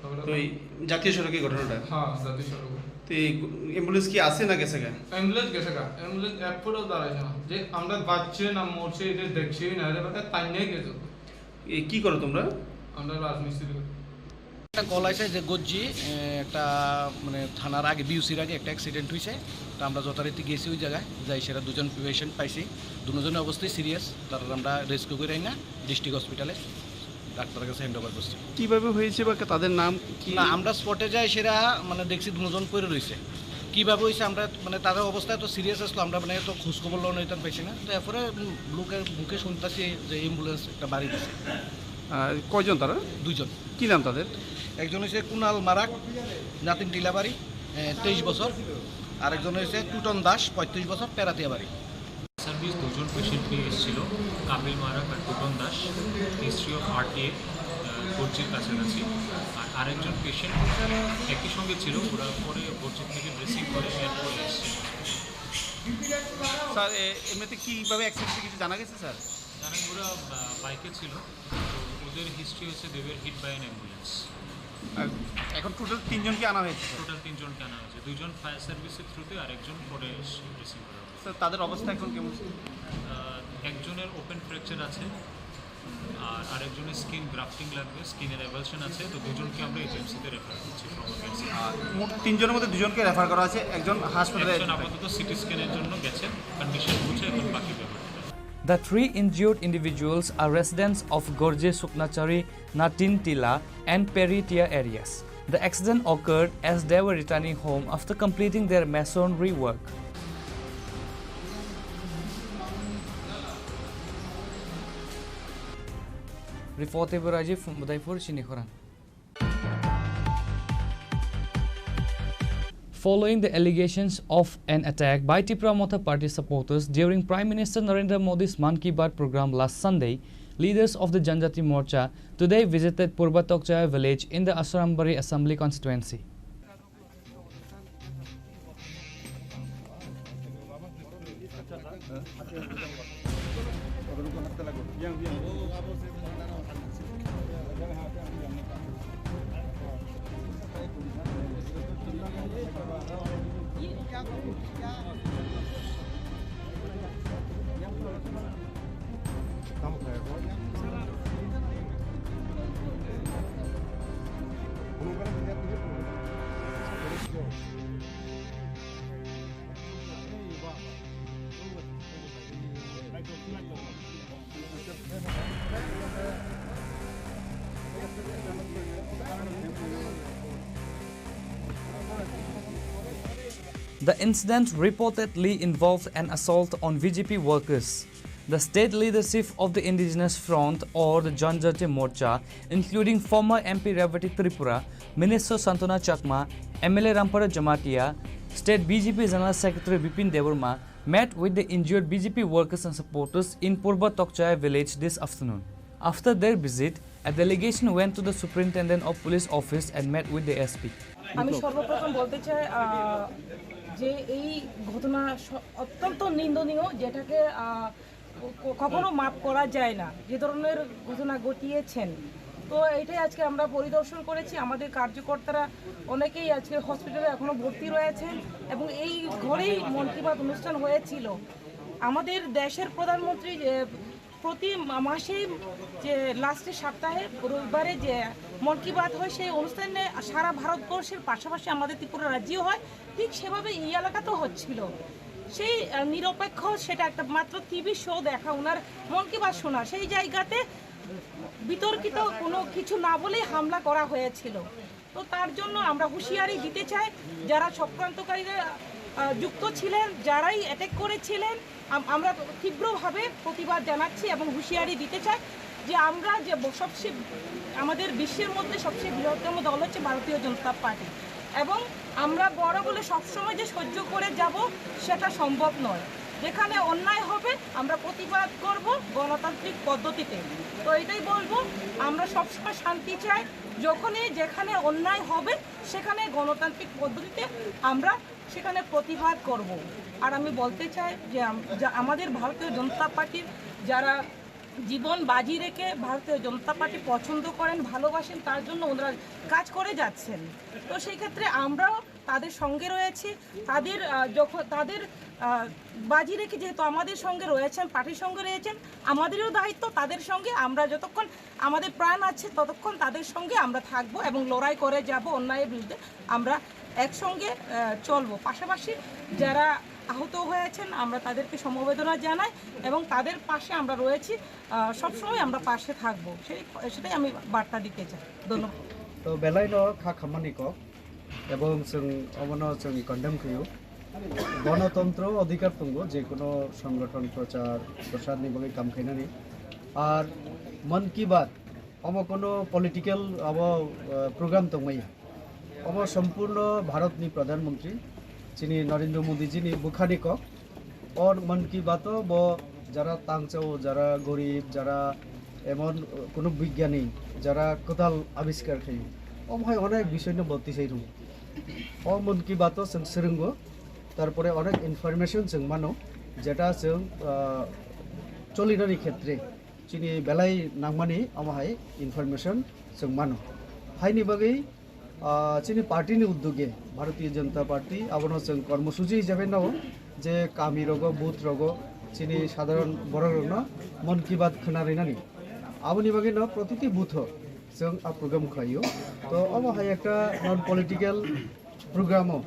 তারপরে তো এই জাতীয় সড়কে ঘটনাটা? হ্যাঁ, জাতীয় সড়ক। তো এই অ্যাম্বুলেন্স কি আছে না গেছে গা? অ্যাম্বুলেন্স গেছে গা, অ্যাম্বুলেন্স এক ফুটও দাঁড়াইছে না। যে আমরা বাঁচছে না মরছে এটা দেখছেই না, এটা বেটা তাই নিয়ে গেছে। এই কি করো তোমরা? আমরা রাজমিস্ত্রি করি। একটা কল আছে যে গজ্জি, এ, একটা মানে থানার আগে, বিউসির আগে একটা অ্যাক্সিডেন্ট হয়েছে। তো আমরা যথারীতি গেছি ওই জায়গায়, যাই সেটা দুজন পেশেন্ট পাইছি, দুজনের অবস্থাই সিরিয়াস। তারা আমরা রেস্কিউ করে না ডিস্ট্রিক্ট হসপিটালে ডাক্তারের কাছে হ্যান্ড ওভার করছি। কিভাবে হয়েছে বা তাদের নাম কি? না, আমরা স্পটে যাই, সেটা মানে দেখছি দুজন পড়ে রয়েছে। কিভাবে হয়েছে আমরা মানে তাদের অবস্থা এত সিরিয়াস আসলো, আমরা মানে এত খোঁজ খবর লওয়া নিতাম পাইছি না। তো এরপরে লোকের মুখে শুনতেছি যে অ্যাম্বুলেন্স একটা বাড়ি দিছে। আহ, কয়জন তারা? দুইজন। কি নাম তাদের? একজন হচ্ছে কুনাল মারাক, নাতিন টিলাবাড়ি, তেইশ বছর, আরেকজন হয়েছে টুটন দাস, পঁয়ত্রিশ বছর, পেরাতিয়া বাড়ি। সার্ভিস দুজন পেশেন্ট নিয়ে এসেছিল, কাপিল মারাক আর টুটন দাস, হিস্ট্রি অফ আরটিএ, গর্জির কাছাকাছি। আর আরেকজন পেশেন্ট একই সঙ্গে ছিল, ওরা পরে গর্জি থেকে ড্রেসিং করে এয়ারপোর্টে এসছে। স্যার, এ- এমনিতে কীভাবে অ্যাক্সিডেন্ট কিছু জানা গেছে স্যার? জানেন, ওরা আহ, বাইকে ছিল, তো ওদের হিস্ট্রি হচ্ছে they were hit by an ambulance। আর এখন টোটাল তিনজনকে আনা হয়েছে স্যার? টোটাল তিনজনকে আনা হয়েছে, দুজন ফায়ার সার্ভিসের থ্রুতে আর একজন পরে ড্রেসিং করা হবে। স্যার, তাদের অবস্থা এখন কেমন? আহ, একজনের ওপেন ফ্র্যাকচার আছে, আর আরেকজনের স্কিন গ্রাফটিং লাগবে, স্কিনের অ্যাভালশন আছে, তো দুজনকে আমরা এইচএমসিতে রেফার করছি ফ্রম আরটিএ। আর মোট তিনজনের মধ্যে দুজনকে রেফার করা আছে, একজন হাসপাতালে একজন আপাতত সিটি স্ক্যানের জন্য গেছে, কন্ডিশন বুঝে এখন বাকি ব্যাপারটা। The three injured individuals are residents of Gorje Suknachari, Natin Tila, and Peritia areas. The accident occurred as they were returning home after completing their masonry work. Report by Rajiv from Udaipur, Shini Khorang. Following the allegations of an attack by Tipra Motha Party supporters during Prime Minister Narendra Modi's Mann Ki Baat program last Sunday, leaders of the Janjati Morcha today visited Purba Tokchaya village in the Asarambari Assembly constituency. The incident reportedly involved an assault on V J P workers. The state leadership of the Indigenous Front or the Janjati Morcha, including former M P Revati Tripura, Minister Santana Chakma, M L A Ramparaj Jamatia, State B J P General Secretary Bipin Debbarma, met with the injured B J P workers and supporters in Purba Tokchaya village this afternoon. After their visit, a delegation went to the Superintendent of Police office and met with the S P. আমি সর্বপ্রথম বলতে চাই, আহ, যে এই ঘটনা স-, অত্যন্ত নিন্দনীয়, যেটাকে, আহ, ক-, কখনো মাফ করা যায় না, যে ধরনের ঘটনা ঘটিয়েছেন। তো এটাই আজকে আমরা পরিদর্শন করেছি, আমাদের কার্যকর্তারা অনেকেই আজকে হসপিটালে এখনো ভর্তি রয়েছেন এবং এই ঘরেই মন কি বাত অনুষ্ঠান হয়েছিল। আমাদের দেশের প্রধানমন্ত্রী, এ, প্রতি মা-, মাসেই যে লাস্টের সপ্তাহে রবিবারে যে মন কি বাত হয়, সেই অনুষ্ঠানে সারা ভারতবর্ষের পাশাপাশি আমাদের ত্রিপুরা রাজ্যেও হয়, ঠিক সেভাবে এই এলাকাতেও হচ্ছিল। সেই, আহ, নিরপেক্ষ, সেটা একটা মাত্র টিভি শো দেখা, ওনার মন কি বাত শোনা, সেই জায়গাতে বিতর্কিত কোনো কিছু না বলেই হামলা করা হয়েছিল। তো তার জন্য আমরা হুঁশিয়ারি দিতে চাই, যারা চক্রান্তকারীরা, আহ, যুক্ত ছিলেন, যারাই অ্যাটাক করেছিলেন, আম-, আমরা তীব্রভাবে প্রতিবাদ জানাচ্ছি এবং হুঁশিয়ারি দিতে চাই যে আমরা যে ব-, সবচেয়ে, আমাদের বিশ্বের মধ্যে সবচেয়ে বৃহত্তম দল হচ্ছে ভারতীয় জনতা পার্টি এবং আমরা বড় বলে সবসময় যে সহ্য করে যাব, সেটা সম্ভব নয়। যেখানে অন্যায় হবে, আমরা প্রতিবাদ করব গণতান্ত্রিক পদ্ধতিতে। তো এটাই বলবো, আমরা সবসময় শান্তি চাই। যখনই যেখানে অন্যায় হবে, সেখানে গণতান্ত্রিক পদ্ধতিতে আমরা সেখানে প্রতিবাদ করব। আর আমি বলতে চাই যে আম-, যা-, আমাদের ভারতীয় জনতা পার্টির যারা জীবন বাজি রেখে ভারতীয় জনতা পার্টি পছন্দ করেন, ভালোবাসেন, তার জন্য ওনারা কাজ করে যাচ্ছেন। তো সেই ক্ষেত্রে আমরাও তাদের সঙ্গে রয়েছি। তাদের, আহ, যখন তাদের, আহ, বাজি রেখে যেহেতু আমাদের সঙ্গে রয়েছেন, পার্টির সঙ্গে রয়েছেন, আমাদেরও দায়িত্ব তাদের সঙ্গে। আমরা যতক্ষণ আমাদের প্রাণ আছে, ততক্ষণ তাদের সঙ্গে আমরা থাকবো এবং লড়াই করে যাব অন্যায়ের বিরুদ্ধে। আমরা একসঙ্গে, আহ, চলবো। পাশাপাশি যারা আহত হয়েছেন, আমরা তাদেরকে সমবেদনা জানাই এবং তাদের পাশে আমরা রয়েছি। আহ, সবসময় আমরা পাশে থাকবো, সেই, সেটাই আমি বার্তা দিতে চাই। ধন্যবাদ। To belai no kha khammani kok, ebong chwng omono chwng condemn khaio. Gonotontro odhikar tongo, je kono songgothon prochar prosarni bagwi kam khainani. Ar Mann Ki Baat omo kono political abo, uh, program tongmaya. Omo sompurno Bharatni Pradhan Mantri, chini Narendra Modiji ni bwkhani kok. O Mann Ki Bato bo jara tangchao, jara gorib, jara emon, uh, kuno bigyani, jara kwtal abiskar khaio, omo hai onek bisoyno bo tisai rwo. O Mann Ki Bato chwng swrwngo, tarpore onek information chwng mano, jeta chwng, uh, cholinani khetre chini belai nangmani omo hai information chwng mano. Haini bagwi, ah, chini party ni uddoge, Bharatiya Janata Party, abono chwng kormosuchi hisabe nao je kami rogo, booth rogo, chini sadharon borok rokno Mann Ki Baat khwna rinani. Aboni bagwi no protiti booth o chwng a program khlaio. To omo hai ekta non political program o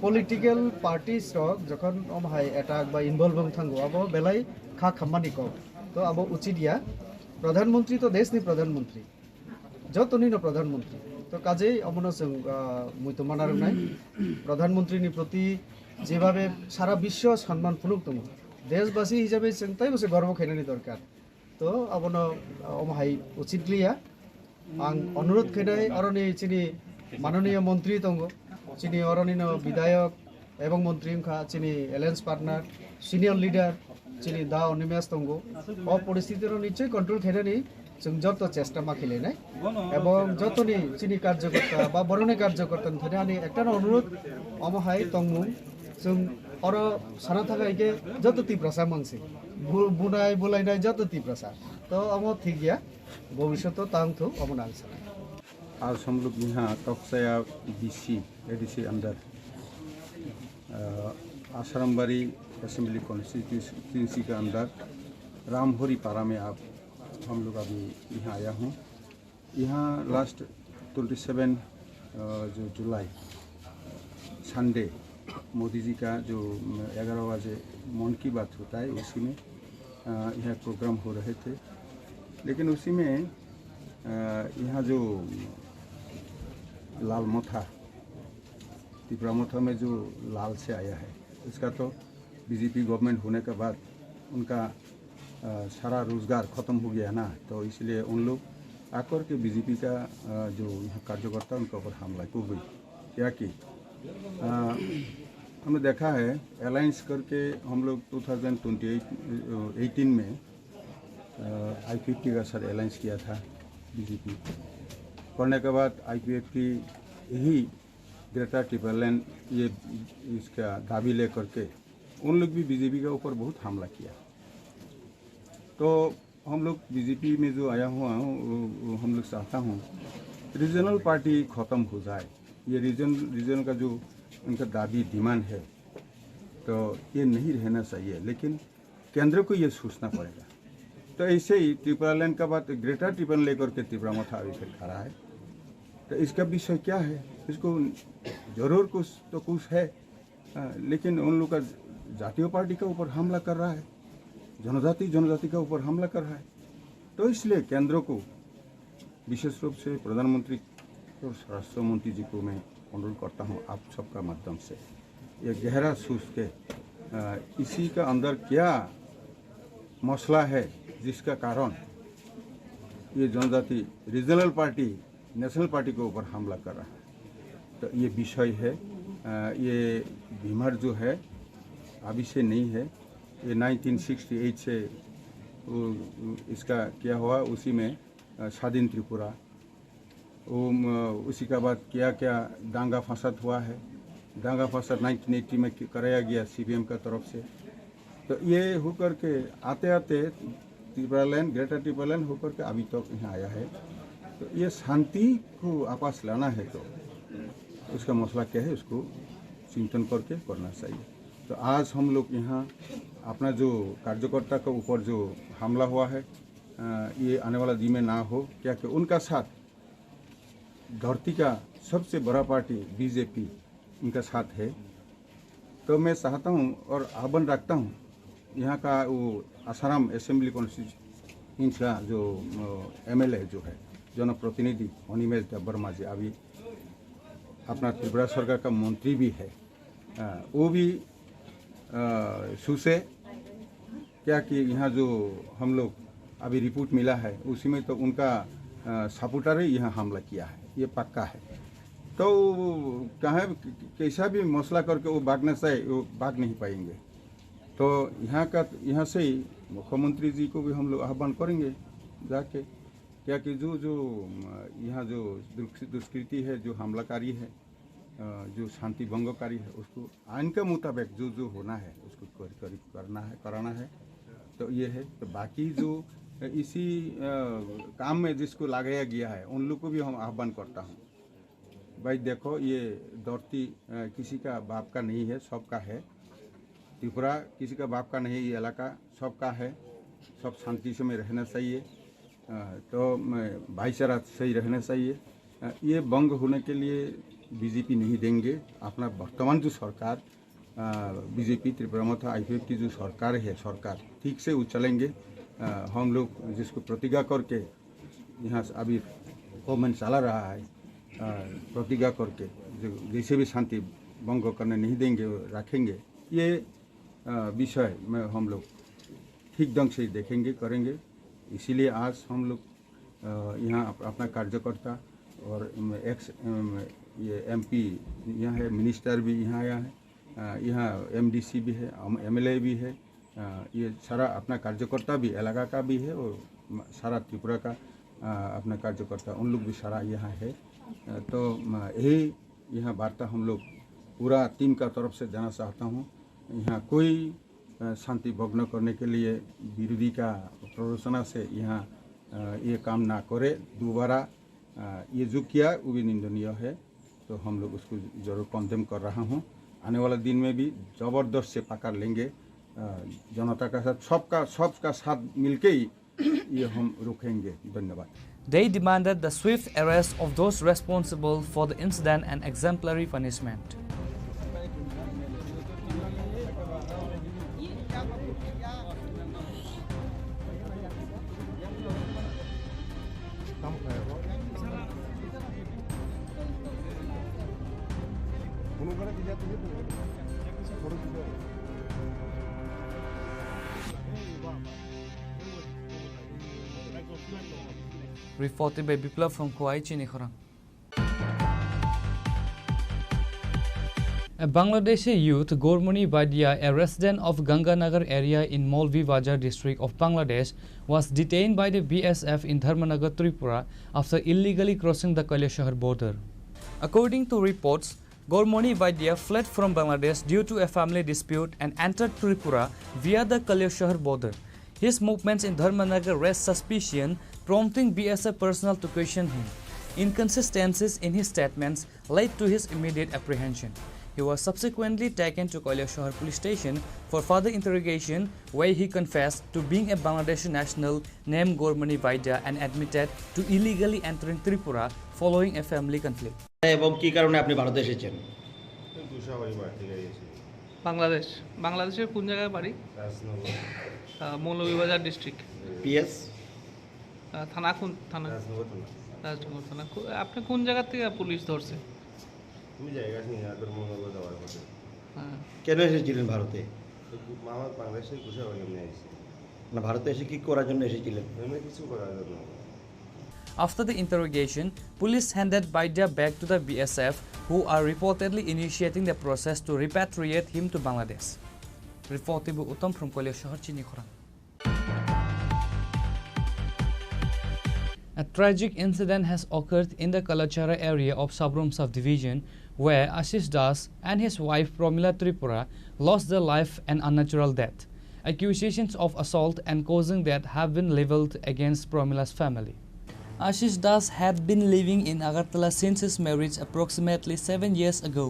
political parties rok jokhon omo hai attack ba involve wng thango, abo belai kha khammani kok. To abo uchit ya. Pradhan Mantri to desh ni Pradhan Mantri. Jotoni no Pradhan Mantri. To kajei omono chwng, ah, muitu mana rwnai. Pradhan Mantri ni proti jebhabe sara biswo sanman phunuk tongo, deshbasi hisabe chwng taibo se gorbo khainani dorkar. To abono, ah, omo hai uchit liya. Ang onurodh khainai oroni chini manoniya montri tongo, chini oroni no bidhayok, ebong montri wngkha chini alliance partner, senior leader chini Da Animesh tongo. O poristiti no nichoi control khainani chwng joto chesta ma khailainai. Ebong jotoni chini karjokorta ba boroni karjokorta ni thani ani ekta no onurodh, omo hai tongmung chwng oro sana thangkha hwnkhe joto Tiprasa mangsi. Bu-, bunai bulainai joto Tiprasa. To omo thik ya, bobishoto tang thu omo nang sana. आज हम लोग यहाँ तोकसाया BC, ADC अंदर, अ, आश्रमबाड़ी assembly constituency के अंदर रामहोरी पारा में आप, हम लोग अभी यहाँ आया हूँ। यहाँ लास्ट ट्वेंटी सेवन, अ, जो जुलाई, संडे, मोदी जी का जो, अम, ग्यारह बजे मन की बात होता है, उसी में, अ, यहाँ प्रोग्राम हो रहे थे। लेकिन उसी में, अ, यहाँ जो लाल मोथा, तिपरा मोथा में जो लाल से आया है, उसका तो बीजेपी गवर्नमेंट होने के बाद उनका, अ, सारा रोजगार खत्म हो गया ना, तो इसलिए उन लोग आकर के बीजेपी का, अ, जो यहाँ कार्यकर्ता, उनके ऊपर हमला को गई। क्या कि, अ, हमने देखा है, अलायंस करके हम लोग टू थाउजेंड ट्वेंटी एट, अ, एटीन में, अ, आई फिफ्टी का साथ अलायंस किया था बीजेपी। करने के बाद आईपीएफटी यही ग्रेटर टिबरेलैंड ये इसका दाबी लेकर के उन लोग भी बीजेपी के ऊपर बहुत हमला किया। तो हम लोग बीजेपी में जो आया हुआ हूँ, वो, वो हम लोग चाहता हूँ रीजनल पार्टी खत्म हो जाए। ये रीजन, रीजन का जो उनका दाबी, डिमांड है, तो ये नहीं रहना चाहिए, लेकिन केंद्र को ये सोचना पड़ेगा। तो ऐसे ही ट्रिपलालैंड का बात, ग्रेटर टिबरेलैंड लेकर के तिपरा मोथा अभी फिर खड़ा है, तो इसका विषय क्या है? इसको जरूर कुछ तो कुछ है, हाँ, लेकिन उन लोग का जातीय पार्टी के ऊपर हमला कर रहा है, जनजाति, जनजाति के ऊपर हमला कर रहा है। तो इसलिए केंद्र को, विशेष रूप से प्रधानमंत्री और स्वराष्ट्र मंत्री जी को मैं अनुरोध करता हूँ आप सबका माध्यम से, ये गहरा सोच के, अ, इसी का अंदर क्या मसला है जिसका कारण ये जनजाति रीजनल पार्टी, नेशनल पार्टी के ऊपर हमला कर रहा है। तो ये विषय है, अ, ये बीमार जो है अभी से नहीं है, ये नाइनटीन सिक्सटी एट से वो, इसका क्या हुआ, उसी में, अ, स्वाधीन त्रिपुरा, वो, म, उसी के बाद क्या क्या दंगा फसाद हुआ है, दंगा फसाद नाइनटीन एटी में कि-, कराया गया सीपीएम का तरफ से। तो ये होकर के आते आते टिबरेलैंड, ग्रेटर टिबरेलैंड होकर के अभी तक यहाँ आया है। तो ये शांति को वापस लाना है तो उसका मसला क्या है, उसको चिंतन करके करना चाहिए। तो आज हम लोग यहाँ अपना जो कार्यकर्ता के ऊपर जो हमला हुआ है, अ, ये आने वाला दिन में ना हो, क्या कि उनका साथ धरती का सबसे बड़ा पार्टी बीजेपी उनका साथ है। तो मैं चाहता हूँ और आह्वान रखता हूँ, यहाँ का वो आसाराम असेंबली कॉन्स्टिट्यूएंसी का जो, अ, एमएलए जो है, जनप्रतिनिधि अनिमेश देबबर्मा जी, अभी अपना त्रिपुरा सरकार का मंत्री भी है, अ, वो भी, अ, सोचे क्या कि यहाँ जो हम लोग अभी रिपोर्ट मिला है, उसी में तो उनका, अ, सपोर्टर ही यहाँ हमला किया है, ये पक्का है। तो वो कहाँ कैसा भी मसला करके वो भागना चाहे, वो भाग नहीं पाएंगे। तो यहाँ का, यहाँ से ही मुख्यमंत्री जी को भी हम लोग आह्वान करेंगे जाके, क्या कि जो, जो, अम, यहाँ जो दुष्कृ-, दुष्कृति है, जो हमलाकारी है, अ, जो शांति भंगकारी है, उसको आइन के मुताबिक जो, जो होना है, उसको कर-, कर-, करना है, कराना है। तो ये है। तो बाकी जो इसी, अ, काम में जिसको लगाया गया है, उन लोग को भी हम आह्वान करता हूँ। भाई देखो, ये धरती, अ, किसी का बाप का नहीं है, सबका है। त्रिपुरा किसी का बाप का नहीं, ये इलाका सबका है, सब शांति से में रहना चाहिए। अ, तो, म, भाईचारा सही रहना चाहिए। अ, ये भंग होने के लिए बीजेपी नहीं देंगे। अपना वर्तमान जो सरकार, अ, बीजेपी त्रिपुरा मथा आईपीएफ की जो सरकार है, सरकार ठीक से वो चलेंगे। अ, हम लोग जिसको प्रतिज्ञा करके यहाँ से अभी गवर्नमेंट चला रहा है, अ, प्रतिज्ञा करके जो जैसे भी शांति भंग करने नहीं देंगे, रखेंगे। ये, अ, विषय में हम लोग ठीक ढंग से देखेंगे, करेंगे। इसीलिए आज हम लोग, अ, यहाँ अप-, अपना कार्यकर्ता और, अम, एक्स, अम, ये एमपी यहाँ है, मिनिस्टर भी यहाँ आया है, अ, यहाँ एमडीसी भी है, हम एमएलए भी है, अ, ये सारा अपना कार्यकर्ता भी इलाका का भी है और म-, सारा त्रिपुरा का, अ, अपना कार्यकर्ता उन लोग भी सारा यहाँ है। अ, तो, म, यही यहाँ वार्ता हम लोग पूरा टीम का तरफ से देना चाहता हूँ। यहाँ कोई, अ, शांति भंग करने के लिए विरोधी का प्ररोचना से यहाँ, अ, ये काम ना करे दोबारा। अ, ये जो किया वो भी निंदनीय है, तो हम लोग उसको जरूर कंडेम कर रहा हूँ। आने वाला दिन में भी जबरदस्त से पकड़ लेंगे। अ, जनता का साथ, सबका, सबका साथ मिलके ही ये हम रोकेंगे। धन्यवाद। They demanded the swift arrest of those responsible for the incident and exemplary punishment. Reported by Biplab from Khowai, Chini Khorang. A Bangladeshi youth, Gormoni Vaidya, a resident of Ganganagar area in Molvi Bazar district of Bangladesh, was detained by the B S F in Dharmanagar, Tripura, after illegally crossing the Kailashahar border. According to reports, Gormoni Vaidya fled from Bangladesh due to a family dispute and entered Tripura via the Kailashahar border. His movements in Dharmanagar raised suspicion, prompting B S F personnel to question him. Inconsistencies in his statements led to his immediate apprehension. He was subsequently taken to Kailashahar police station for further interrogation, where he confessed to being a Bangladeshi national named Gormani Vaidya and admitted to illegally entering Tripura following a family conflict. এবং কি কারণে আপনি ভারতে এসেছেন? এই গোসাবাড়ি মাঠ থেকে এসেছি। বাংলাদেশ। বাংলাদেশের কোন জায়গায় বাড়ি? রাজনগর। আহ, মৌলভীবাজার ডিস্ট্রিক্ট। পিএস? আহ, থানা কোন থানা? রাজনগর থানা। রাজনগর থানা। কো-, আপনি কোন জায়গা থেকে পুলিশ ধরছে? আমি জায়গা চিনি না, ধর্মনগর যাওয়ার পথে। হ্যাঁ। কেন এসেছিলেন ভারতে? তো গু-, আমার বাংলাদেশের গোসাবাড়ি, এমনি আইছি। না, ভারতে এসে কি করার জন্য এসেছিলেন? এমনি কিছু করার জন্য। After the interrogation, police handed Baidya back to the B S F, who are reportedly initiating the process to repatriate him to Bangladesh. Report by Uttam from Kailashahar, Chini Khorang. A tragic incident has occurred in the Kalachara area of Sabrum subdivision, where Ashish Das and his wife Pramila Tripura lost their life an unnatural death. Accusations of assault and causing death have been leveled against Pramila's family. Ashish Das had been living in Agartala since his marriage approximately seven years ago.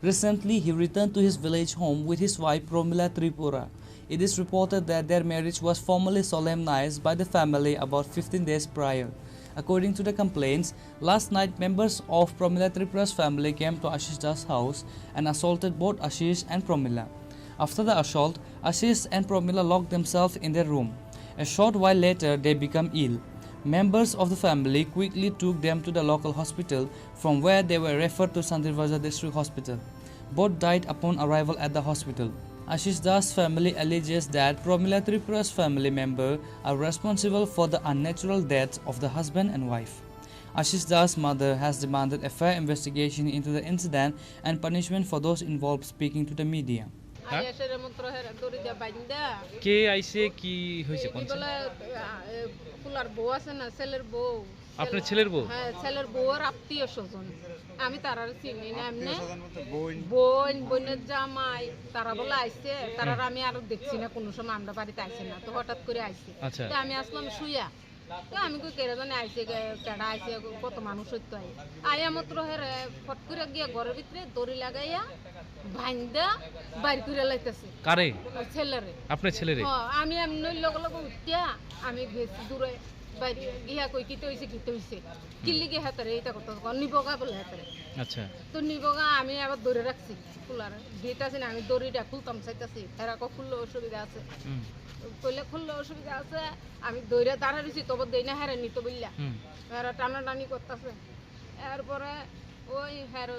Recently, he returned to his village home with his wife Promila Tripura. It is reported that their marriage was formally solemnized by the family about fifteen days prior. According to the complaints, last night members of Promila Tripura's family came to Ashish Das' house and assaulted both Ashish and Promila. After the assault, Ashish and Promila locked themselves in their room. A short while later, they become ill. Members of the family quickly took them to the local hospital, from where they were referred to Santir Bazar District Hospital. Both died upon arrival at the hospital. Ashish Das' family alleges that Promila Tripura's family member are responsible for the unnatural deaths of the husband and wife. Ashish Das' mother has demanded a fair investigation into the incident and punishment for those involved, speaking to the media. হ্যাঁ? আইয়া সেরে মন্ত্র হেরা দড়ি দিয়া বাইন্দা। কে আইছে, কি হয়েছে, এই কোন ছেলে? বলে, আ, এ, ফুলার বউ আছে না, ছেলের বউ। আপনার ছেলের বউ? হ্যাঁ, ছেলের বউর আত্মীয় স্বজন। আমি তারারে চিনি না এমনে। আত্মীয় স্বজন বলতে বোন? বোন, বোনের জামাই, তারা বলে আইছে, তারার হুম। আমি আরো দেখছি না, কোনো সময় আমরা বাড়িতে আইছে না, তো হঠাৎ করে আইছে। আচ্ছা। তো আমি আসলাম শুইয়া, তো আমি কই, "কেডা জানি আইছে, কে-, কেডা আইছে, কত মানুষ হইতো আই।" আইয়া মাত্র হেরে ফট করে গিয়া ঘরের ভিতরে দড়ি লাগাইয়া বাইন্দা বাইর করে লাইতেছে। কারে? ওই ছেলেরে। আপনার ছেলেরে? হ, আমি এমনি লগে লগে উঠিয়া আমি গেছি দূরে বাইরে গিয়া কই, "কিতা হইছে, কিতা হইছে?" কিল্লি গিয়া হেতারে এটা করতে নিবগা বলে হেতারে। আচ্ছা। তো নিবগা আমি আবার ধরে রাখছি। খুলার গেট আছে না, আমি দড়িটা খুলতাম চাইতাছি, হেরা কো খুললে অসুবিধা আছে। হুম। কইলে খুললে অসুবিধা আছে, আমি দড়িটা দাঁড়া রইছি, তবে দেই না, হেরা নিত বললা। হুম। হেরা টানাটানি করতেছে। এরপরে ওই হের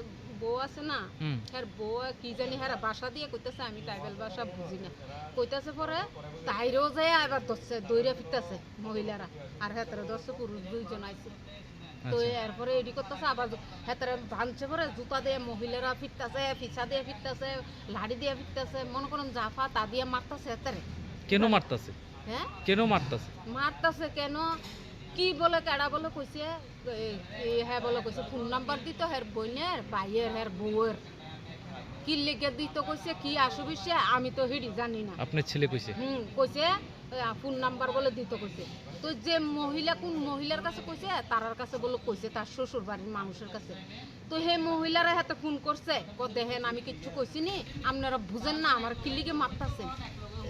বউ আছে না, হুম। হের বউ কি জানি হেরা ভাষা দিয়ে কইতাছে, আমি ট্রাইবাল ভাষা বুঝি না। কইতাছে পরে তাইরেও যায় আবার ধরছে, দইরা ফিরতাছে মহিলারা, আর হেতারে ধরছে পুরুষ দুইজন আইছে। তো আচ্ছা। এরপরে এডি করতেছে আবার জু-, হেতারে ভাঙছে পরে জুতা দিয়ে মহিলারা ফিরতাছে, ফিসা দিয়ে ফিরতাছে, লাড়ি দিয়ে ফিরতাছে, মনে করেন জাফা তা দিয়ে মারতাছে হেতারে। কেন মারতাছে? হ্যাঁ? কেন মারতাছে? মারতাছে কেন? কি বলে, কেডা বলে কইছে, এ, কি হ্যাঁ বলে কইছে, ফোন নাম্বার দিত হের বইনের, ভাইয়ের, হের বউয়ের। কি লেগে দিত কইছে, কি অসুবিধা, আমি তো হেডি জানি না। আপনার ছেলে কইছে? হুম, কইছে, আ, ফোন নাম্বার বলে দিত কইছে। তো যে মহিলা, কোন মহিলার কাছে কইছে, তারার কাছে বলে কইছে, তার শ্বশুর বাড়ির মানুষের কাছে। তো হে মহিলারা হাতে ফোন করছে, কো, "দেখেন, আমি কিচ্ছু কইছি নি, আপনারা বুঝেন না, আমার কিল্লিকে মারতাছে।"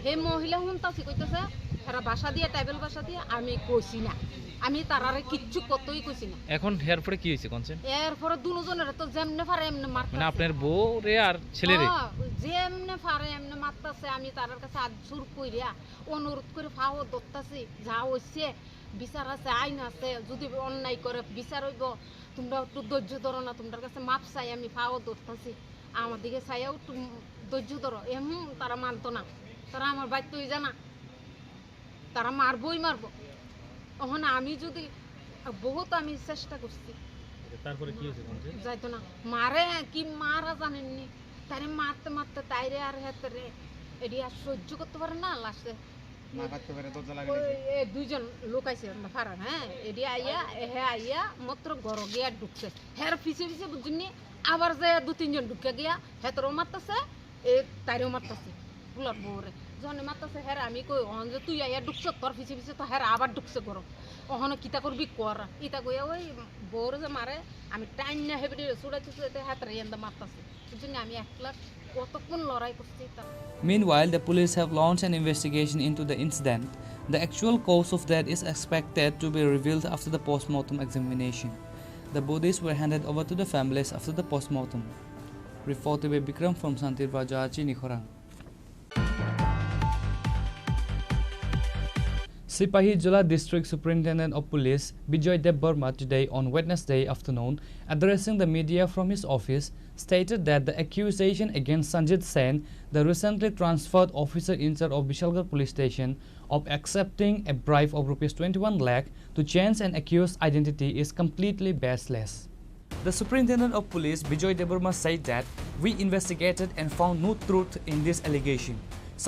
হে মহিলা হুনতাছি কইতাছে, "হেরা ভাষা দিয়ে, ট্রাইবাল ভাষা দিয়ে, আমি কইছি না, আমি তারারে কিচ্ছু কতই কইছি না।" এখন এরপরে কি হয়েছে, কোন ছেলে? এরপরে দুজনের তো যেমনে পারে এমনে মারতাছে। মানে আপনার বউ রে আর ছেলে রে? হ্যাঁ, যেমনে পারে এমনে মারতাছে। আমি তারার কাছে আত জোর কইরা, অনুরোধ করে পাও ধরতাছি, যা হইছে বিচার আছে, আইন আছে, যদি অন্যায় করে বিচার হইব। তোমরা একটু ধৈর্য ধরো না, তোমরার কাছে মাপ চাই, আমি পাও ধরতাছি। আমার দিকে চাইয়াও একটু ধৈর্য ধরো। এমন তারা মানতো না, তারা আমার বাইর তো জানা, তারা মারবোই মারবো। ওখানে আমি যদি বহুত আমি চেষ্টা করছি। আচ্ছা, তারপরে কি হয়েছে, কোন ছেলে? যাইতো না, মারে কি মারা জানেননি, তারে মারতে মারতে তাইরে আর হেতারে এডি আর সহ্য করতে পারে না, লাস্টে না কাটতে পারে, দরজা লাগাই ওই, দিছে। এ, দুইজন লোক আইছে আমরা পাড়ার, হ্যাঁ? এডি আইয়া, এ, হে আইয়া মাত্র ঘরো গিয়া ঢুকছে। হের পিছে পিছে বুঝছনি, আবার যায় দু তিনজন ঢুকে গিয়া, হেতরেও মারতাছে, এ, তাইরেও মারতাছে, ফুলার বউরে। যখন মারতাছে, হের আমি কই, "অহন যে তুই আইয়া ঢুকছ, তোর পিছে পিছে তো হের আবার ঢুকছে ঘরো। অহন কিতা করবি কর।" ইতা কইয়া ওই বউরে যে মারে, আমি টাইন না হেবিডি ছুটাইতেছে, এতে হেতরে এন্দা মারতাছে। বুঝছনি, আমি একলা কতক্ষণ লড়াই করছি তা। Meanwhile, the police have launched an investigation into the incident. The actual cause of death is expected to be revealed after the postmortem examination. The bodies were handed over to the families after the postmortem. Reported by Bikram from Santir Bajar, Chinikhorang. Sipahijola District Superintendent of Police Bijoy Debbarma today on Wednesday afternoon, addressing the media from his office, stated that the accusation against Sanjit Sen, the recently transferred officer in charge of Bishalgarh Police Station, of accepting a bribe of rupees twenty-one lakh to change an accused's identity is completely baseless. The Superintendent of Police, Bijoy Debbarma, said that we investigated and found no truth in this allegation.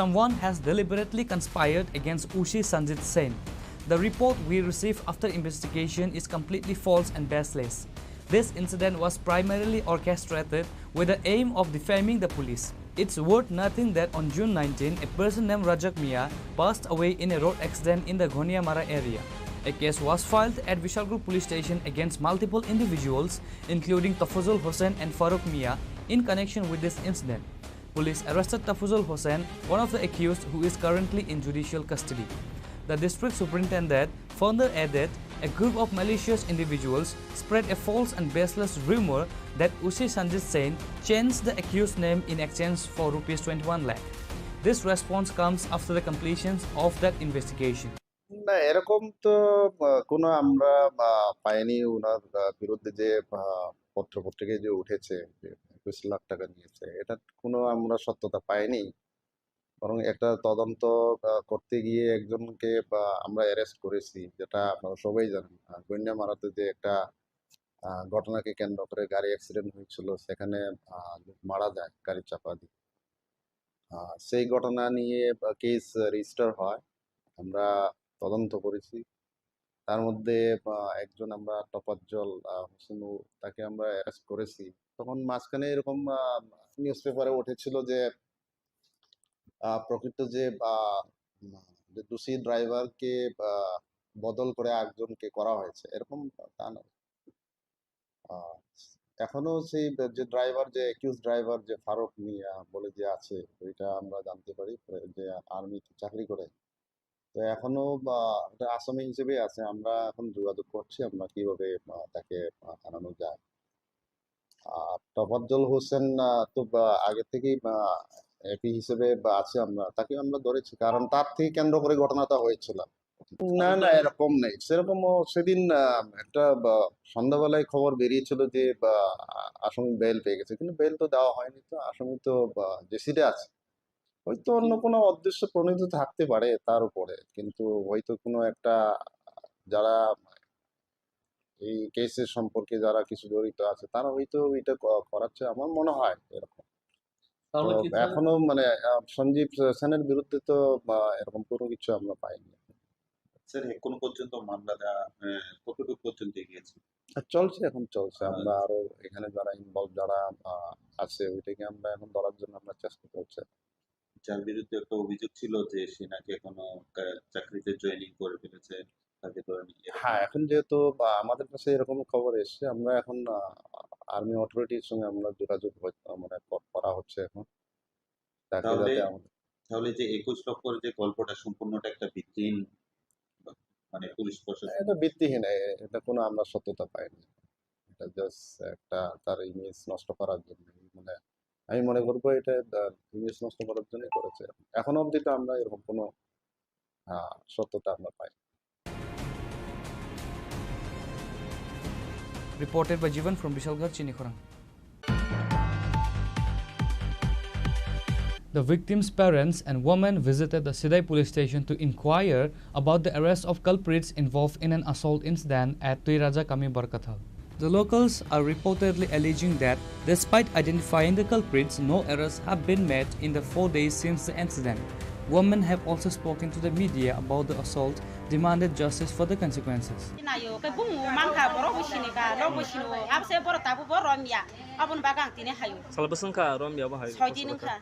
Someone has deliberately conspired against O C Sanjit Sen. The report we received after investigation is completely false and baseless. This incident was primarily orchestrated with the aim of defaming the police. It's worth noting that on June nineteen, a person named Rajak Mia passed away in a road accident in the Ghoniamara area. A case was filed at Bishalgarh Police Station against multiple individuals, including Tafazul Hossain and Farooq Mia, in connection with this incident. Police arrested Tafazul Hossain, one of the accused who is currently in judicial custody. The district superintendent further added, a group of malicious individuals spread a false and baseless rumor that O C Sanjit Sen changed the accused's name in exchange for rupees twenty-one lakh. This response comes after the completion of that investigation. না, এরকম তো, আহ, কোনো আমরা, আহ, পাইনি ওনার, আহ, বিরুদ্ধে যে, আহ, পত্র পত্রিকায় যে উঠেছে যে একুশ লাখ টাকা নিয়েছে, এটা কোনো আমরা সত্যতা পাইনি। বরং একটা তদন্ত, আহ, করতে গিয়ে একজনকে, আহ, আমরা অ্যারেস্ট করেছি, যেটা আপনারা সবাই জানেন। আহ, গন্যামারাতে যে একটা আহ, ঘটনাকে কেন্দ্র করে গাড়ি অ্যাক্সিডেন্ট হয়েছিল, সেখানে আহ, লোক মারা যায় গাড়ির চাপা দিয়ে। আহ, সেই ঘটনা নিয়ে কেস রেজিস্টার হয়, আমরা তদন্ত করেছি। তার মধ্যে আহ, একজন আমরা তফাজ্জল আহ, হোসেন, ও- তাকে আমরা অ্যারেস্ট করেছি। তখন মাঝখানে এরকম নিউজ পেপারে উঠেছিল যে আহ, প্রকৃত যে আহ, উম, যে দোষী ড্রাইভারকে আহ, বদল করে আরেকজনকে করা হয়েছে, এরকম তা নয়। আহ, এখনো সেই যে ড্রাইভার, যে অ্যাকিউজ ড্রাইভার, যে ফারুক মিয়া বলে যে আছে, ওইটা আমরা জানতে পারি যে আর্মিতে চাকরি করে। তো এখনো বা ওটা আসামি হিসেবে আছে। আমরা এখন যোগাযোগ করছি, আমরা কিভাবে আহ, তাকে আহ, আনানো যায়। আর তফাজ্জল হোসেন আহ, তো বা আগে থেকেই আহ, একই হিসেবে বা আছে, আমরা তাকে আমরা ধরেছি, কারণ তার থেকে কেন্দ্র করে ঘটনাটা হয়েছিল। না, না, এরকম নেই। সেরকম ও সেদিন আহ, একটা বা, সন্ধ্যাবেলায় খবর বেরিয়েছিল যে বা, আসামি বেল পেয়ে গেছে, কিন্তু বেল তো দেওয়া হয়নি। তো আসামি তো বা, জেসিতে আছে, হয়তো অন্য কোনো উদ্দেশ্য প্রণীত থাকতে পারে তার উপরে, কিন্তু হয়তো কোনো একটা, যারা এই কেসের সম্পর্কে যারা কিছু জড়িত আছে, তারা হয়তো এটা ক- করাচ্ছে, আমার মনে হয় এরকম। তাহলে তো কি তাহলে এখনো মানে আহ, সঞ্জীব সেনের বিরুদ্ধে তো বা, এরকম কোনো কিছু আমরা পাইনি। স্যার, এখনো পর্যন্ত মামলাটা আহ, কতটুকু পর্যন্ত এগিয়েছে? আর চলছে, এখন চলছে। আমরা আচ্ছা। আরো এখানে যারা ইনভলভ, যারা আহ, আছে, ওইটাকে আমরা এখন ধরার জন্য আমরা চেষ্টা করছি। যার বিরুদ্ধে একটা অভিযোগ ছিল যে সে নাকি এখনো কা- চাকরিতে জয়েনিং করে ফেলেছে, তাকে ধরে নিয়ে এরকম। হ্যাঁ, এখন যেহেতু বা, আমাদের কাছে এরকম খবর এসছে, আমরা এখন আর্মি অথরিটির সঙ্গে আমরা যোগাযোগ হই- মানে ক- করা হচ্ছে এখন, তাকে তাহলে যাতে আমাদের তাহলে যে একুশ লক্ষর যে গল্পটা সম্পূর্ণটা একটা ভিত্তিহীন, মানে পুলিশ প্রশাসন। এটা ভিত্তিহীন, এ- এটা কোনো আমরা সত্যতা পাইনি। এটা জাস্ট একটা তার ইমেজ নষ্ট করার জন্য, মানে আমি মনে করবো এটা ইমেজ নষ্ট করার জন্য করেছে। এখনো অবধি তো আমরা এরকম কোনো আহ, সত্যতা আমরা পাই। Reported by Jivan from Bishalgarh, Chinikhorang. The victim's parents and women visited the Sidai police station to inquire about the arrest of culprits involved in an assault incident at Tuiraja Kami Barkathal. The locals are reportedly alleging that, despite identifying the culprits, no arrests have been made in the four days since the incident. Women have also spoken to the media about the assault, demanded justice for the consequences. Nayo, khe bumung mankha, borok bo sini kha, nok bo sini o, abse borok tabuk bo romya, aboni bagwi ang tini hayo. Sal bwswng kha romya bo hai? Soi din wngkha.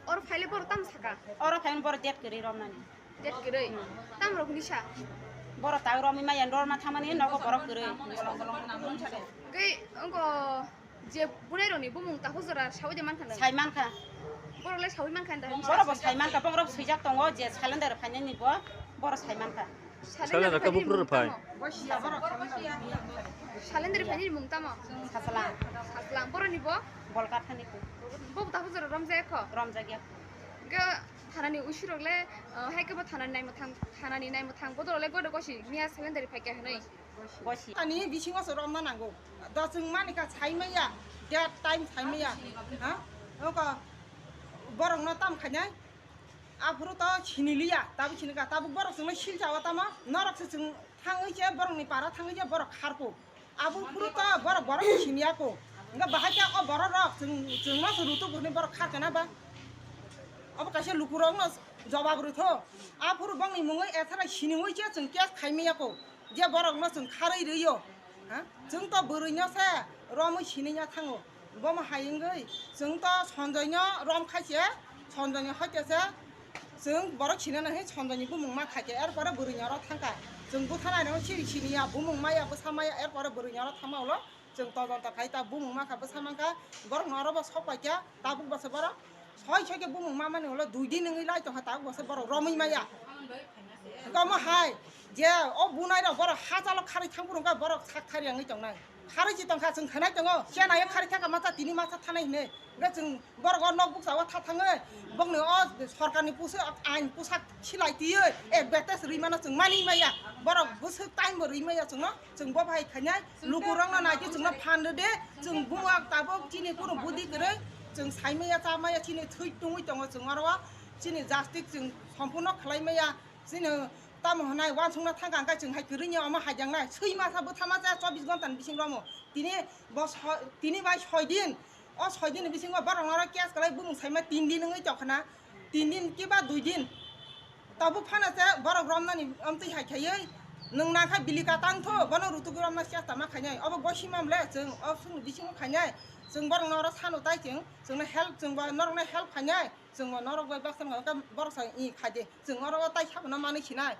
Oro phaile borok tamo saka? Oro phaile borok date kwrwi romnani. Date kwrwi? Hmm. Tamo rok hinwi sa? Borok ta romwi maya, dorma thangmani nogo borok kwrwi. Khe wngkha je bunai rokni bumung takhuk jora sawi de mankha nang? Sai mankha. Borok le sawi mankha da? Borok bo sai mankha, borok swijak tongo je salendar phainani bo, borok sai mankha. Salendar khe buphuru rw phai. Salendar phaini mung tamo? Sachwlang. Sachwlang. Boroni bo? Bolkathani ko. Bo takhuk jora romjak kho? Romjak ya. Ga thanani usirok le, uh, hai khe bo thanani naimwthang, thanani naimwthang bodol le godo gosi miya salendar phai khe hinwi. Gosi. Ani bisingo se romna nango. Da chwng mani kha sai maya, date time sai maya. Ha? Oko borokno tam khainai. Aphuru to siniliya, tabuk sinika, tabuk borok chwngno silchao tamo, norok se chwng thangwi se borokni para thangwi se borok kharkuk. Abuphuru to borok borok siniya kuk. Hwnkhe bahai khe o borok rok chwng, chwngno se rutuk hwnwi borok kharkana ba? Obo kaisa lukurokno jobab rwtho. Aphuru bongni mungwi ethara siniwi se chwng case khaimaya kuk. Je borokno chwng kharwi rwio, ha? Chwng to bwrwino se romwi sinina thango. Bomo hai wngwi chwng to Sanjoyno rom khai se, Sanjoyni hoite se chwng borok sinana hai Sanjoyni bumung ma khai khe, er pore bwrwino oro thangkha. Chwng bwtha nainani siri siniya, bumung maya, bwsa maya, er pore bwrwino oro thangma ulo chwng todonto khai ta bumung ma kha, bwsa man kha, borokno oro bo sok pai kha, tabuk bo se borok. Soi soi khe bumung mamani ulo dui din wngwi lai tongkha, tabuk bo se borok romwi maya. Komo hai je o bunai rok borok hachalo kharwi thang phuru wngkha borok sak thari wngwi tongnai. Kharwi si tongkha, chwng khanai tongo, chenai o kharwi thaka macha tini macha thanai hinwi. Hwnkhe chwng borok o nok bukcha o tha thangwi bongni o sorkarni pusu ain pusak silai twiwi advertise rwi mano chwng mani maya. Borok bwswk time bo rwi maya chwngno. Chwng bo bai khainai lukurokno naidi chwngno phan rwdi, chwng buma tabuk chini kunu budi kwrwi, chwng saimaya chamaya chini thwi tungwi tongo chwng oro, chini justice chwng sompurno khlai maya, chini Tamo hwnai uansukna thangkha hwnkhe chwng hai kwrwini omo haijaknai swi masa bwtha masa chobbish ghonta ni bisingo omo tini bo so-, tini bai soi din, o soi din ni bisingo borok norok case kwlai bumung saima tin din wngwi tongkhna, tin din kiba dui din. Tabuk phano se borok romnani omtwi hai khaiwi nwng nangkha bili katang tho, bono rutugwi romna chesta ma khainai. Obo gosi mamle chwng o songni bisingo khainai. Chwng borokno oro sano tai chwng, chwngno help, chwngbo norokno help khainai. Chwngbo norok bai baksa nangkha borok sa i khaide. Chwng oro o tai sabono manwi sinai.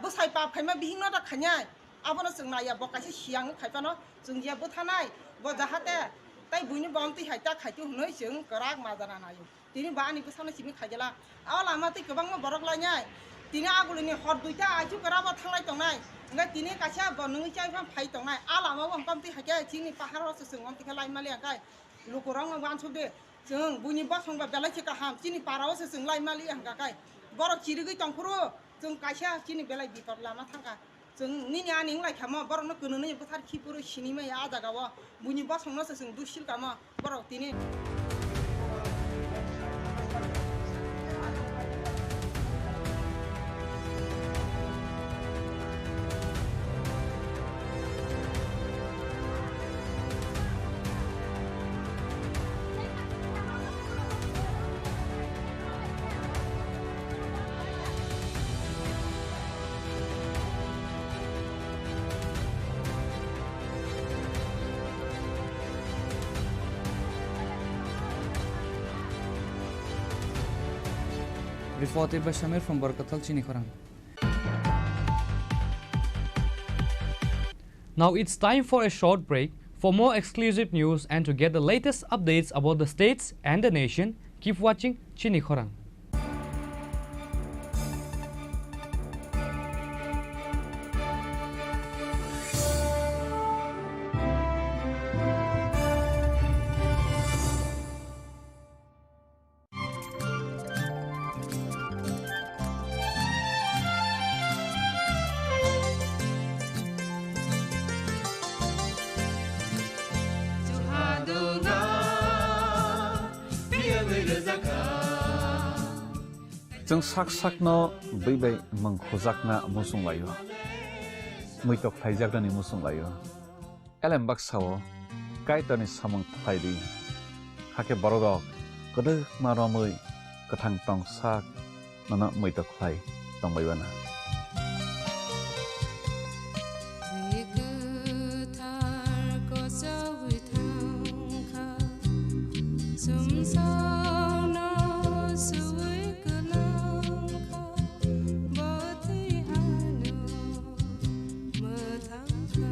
Bwsai pap khaima bihikno da khainai. Abono chwng naiya, bo kaisa siyang khai phano chwng ya bwthanai. Bo jahate tai buini bo omtwi hai ta khaitu hwnwi chwng kwrak majana naio. Tini bo ani bwsano simi khaijala. O lama twi kwbangma borok lainai. Tini agulini hor duita aichu kwrabo thanglai tongnai. Hwnkhe tini kaisa bo nungwi chai phano phai tongnai. A lama o hwnkhe twi haikhe chini pahar o se chwng omtwi khe lai mali hwnkhe lukurokno uansuk di. Chwng buini bosongba belai se kaham. Chini para o se chwng lai mali hwnkha khe. Borok chirigwi tongphuru chwng kaisa chini belai bipot lama thangkha. Chwng nini ani wnglaikha mo, borokno kwnwi bwthar khiphuru sinimaya a jagao. Buini bosongno se chwng dusil kamo borok tini. Reported by Shamir from Barkathal, Chini Khorang. Now it's time for a short break. For more exclusive news and to get the latest updates about the states and the nation, keep watching Chini Khorang. Chwng sak sakno bwi bai mung khujakna muchung laio, muitok khlaijaknani muchung laio. Elem baksa-o Kaitorni samung khlai di, hakhe bororok kwdwkma romwi kwthang tong sak nono muitok khlai tongbai uana. Twi kwthar kochogwi thangkha, sumsokno suwi kwlangkha, bo twi ano mwthangkha.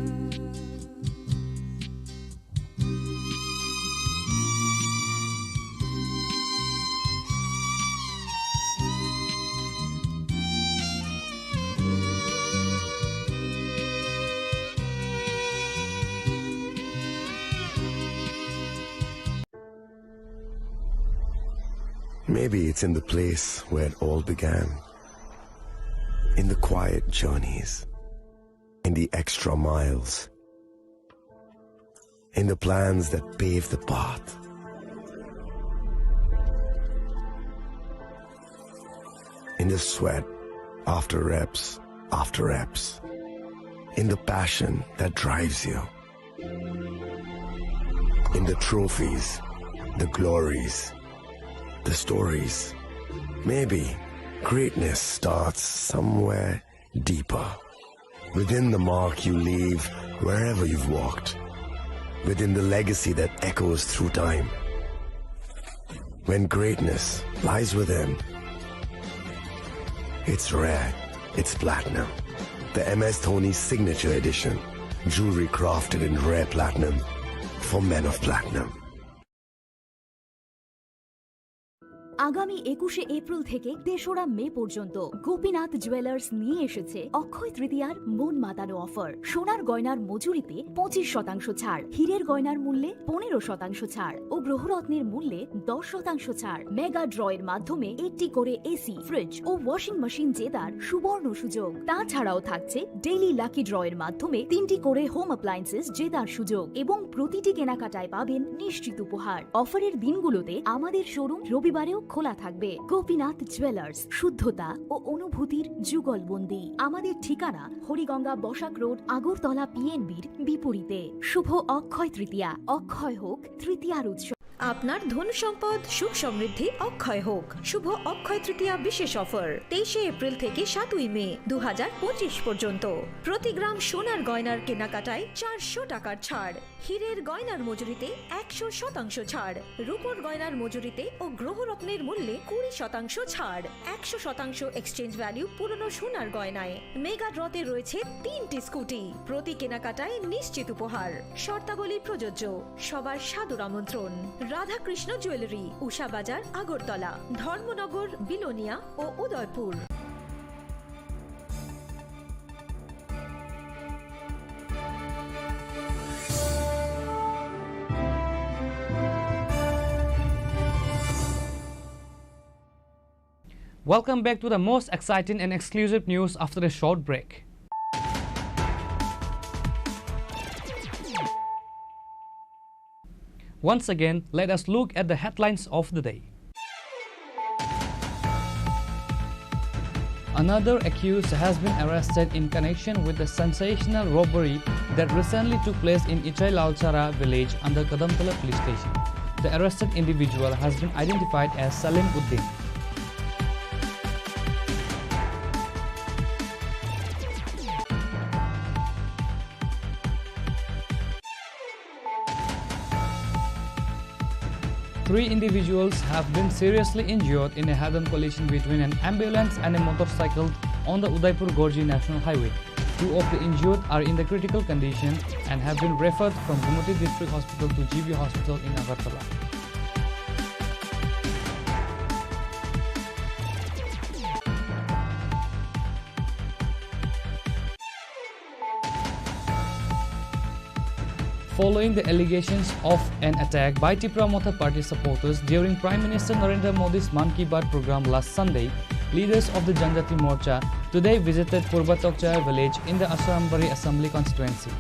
Maybe it's in the place where it all began. In the quiet journeys, in the extra miles, in the plans that pave the path, in the sweat after reps after reps, in the passion that drives you, in the trophies, the glories, the stories. Maybe greatness starts somewhere deeper. Within the mark you leave wherever you've walked. Within the legacy that echoes through time. When greatness lies within, it's rare, it's platinum. The M S Dhoni Signature Edition. Jewelry crafted in rare platinum for men of platinum. আগামী একুশে এপ্রিল থেকে তেসরা মে পর্যন্ত গোপীনাথ জুয়েলার্স নিয়ে এসেছে অক্ষয় তৃতীয়ার মন মাতানো অফার। সোনার গয়নার মজুরিতে পঁচিশ শতাংশ ছাড়, হীরের গয়নার মূল্যে পনেরো শতাংশ ছাড় ও গ্রহরত্নের মূল্যে দশ শতাংশ ছাড়। মেগা ড্র এর মাধ্যমে একটি করে এসি, ফ্রিজ ও ওয়াশিং মেশিন জেতার সুবর্ণ সুযোগ। তাছাড়াও থাকছে ডেইলি লাকি ড্র এর মাধ্যমে তিনটি করে হোম অ্যাপ্লায়েন্সেস জেতার সুযোগ এবং প্রতিটি কেনাকাটায় পাবেন নিশ্চিত উপহার। অফারের দিনগুলোতে আমাদের শোরুম রবিবারেও খোলা থাকবে। গোপীনাথ জুয়েলার্স, শুদ্ধতা ও অনুভূতির যুগলবন্দি। আমাদের ঠিকানা হরিগঙ্গা বসাক রোড, আগরতলা পিএনবির বিপরীতে। শুভ অক্ষয় তৃতীয়া। অক্ষয় হোক তৃতীয়ার উৎসব। আপনার ধন সম্পদ সুখ সমৃদ্ধি অক্ষয় হোক। শুভ অক্ষয় তৃতীয়া বিশেষ অফার, তেইশে এপ্রিল থেকে সাতই মে দু হাজার পঁচিশ পর্যন্ত। প্রতি গ্রাম সোনার গয়নার কেনাকাটায় চারশো টাকার ছাড়। হীরের গয়নার মজুরিতে একশো শতাংশ ছাড়, রূপোর গয়নার মজুরিতে ও গ্রহরত্নের মূল্যে কুড়ি শতাংশ ছাড়, একশো শতাংশ এক্সচেঞ্জ ভ্যালু পুরনো সোনার গয়নায়। মেগা ড্রতে রয়েছে তিনটি স্কুটি, প্রতি কেনাকাটায় নিশ্চিত উপহার। শর্তাবলী প্রযোজ্য। সবার সাদর আমন্ত্রণ। রাধাকৃষ্ণ জুয়েলারি, উষা বাজার, আগরতলা, ধর্মনগর, বিলোনিয়া ও Udaipur. Welcome back to the most exciting and exclusive news after a short break. Once again, let us look at the headlines of the day. Another accused has been arrested in connection with the sensational robbery that recently took place in Ichai Lalchara village under Kadamtala police station. The arrested individual has been identified as Salim Uddin. Three individuals have been seriously injured in a head-on collision between an ambulance and a motorcycle on the Udaipur Gorji National Highway. Two of the injured are in the critical condition and have been referred from Gumoti District Hospital to G B Hospital in Agartala. Following the allegations of an attack by Tipra Motha Party supporters during Prime Minister Narendra Modi's Mann Ki Baat program last Sunday, leaders of the Janjati Morcha today visited Purba Tokchaya village in the Asrambari Assembly constituency.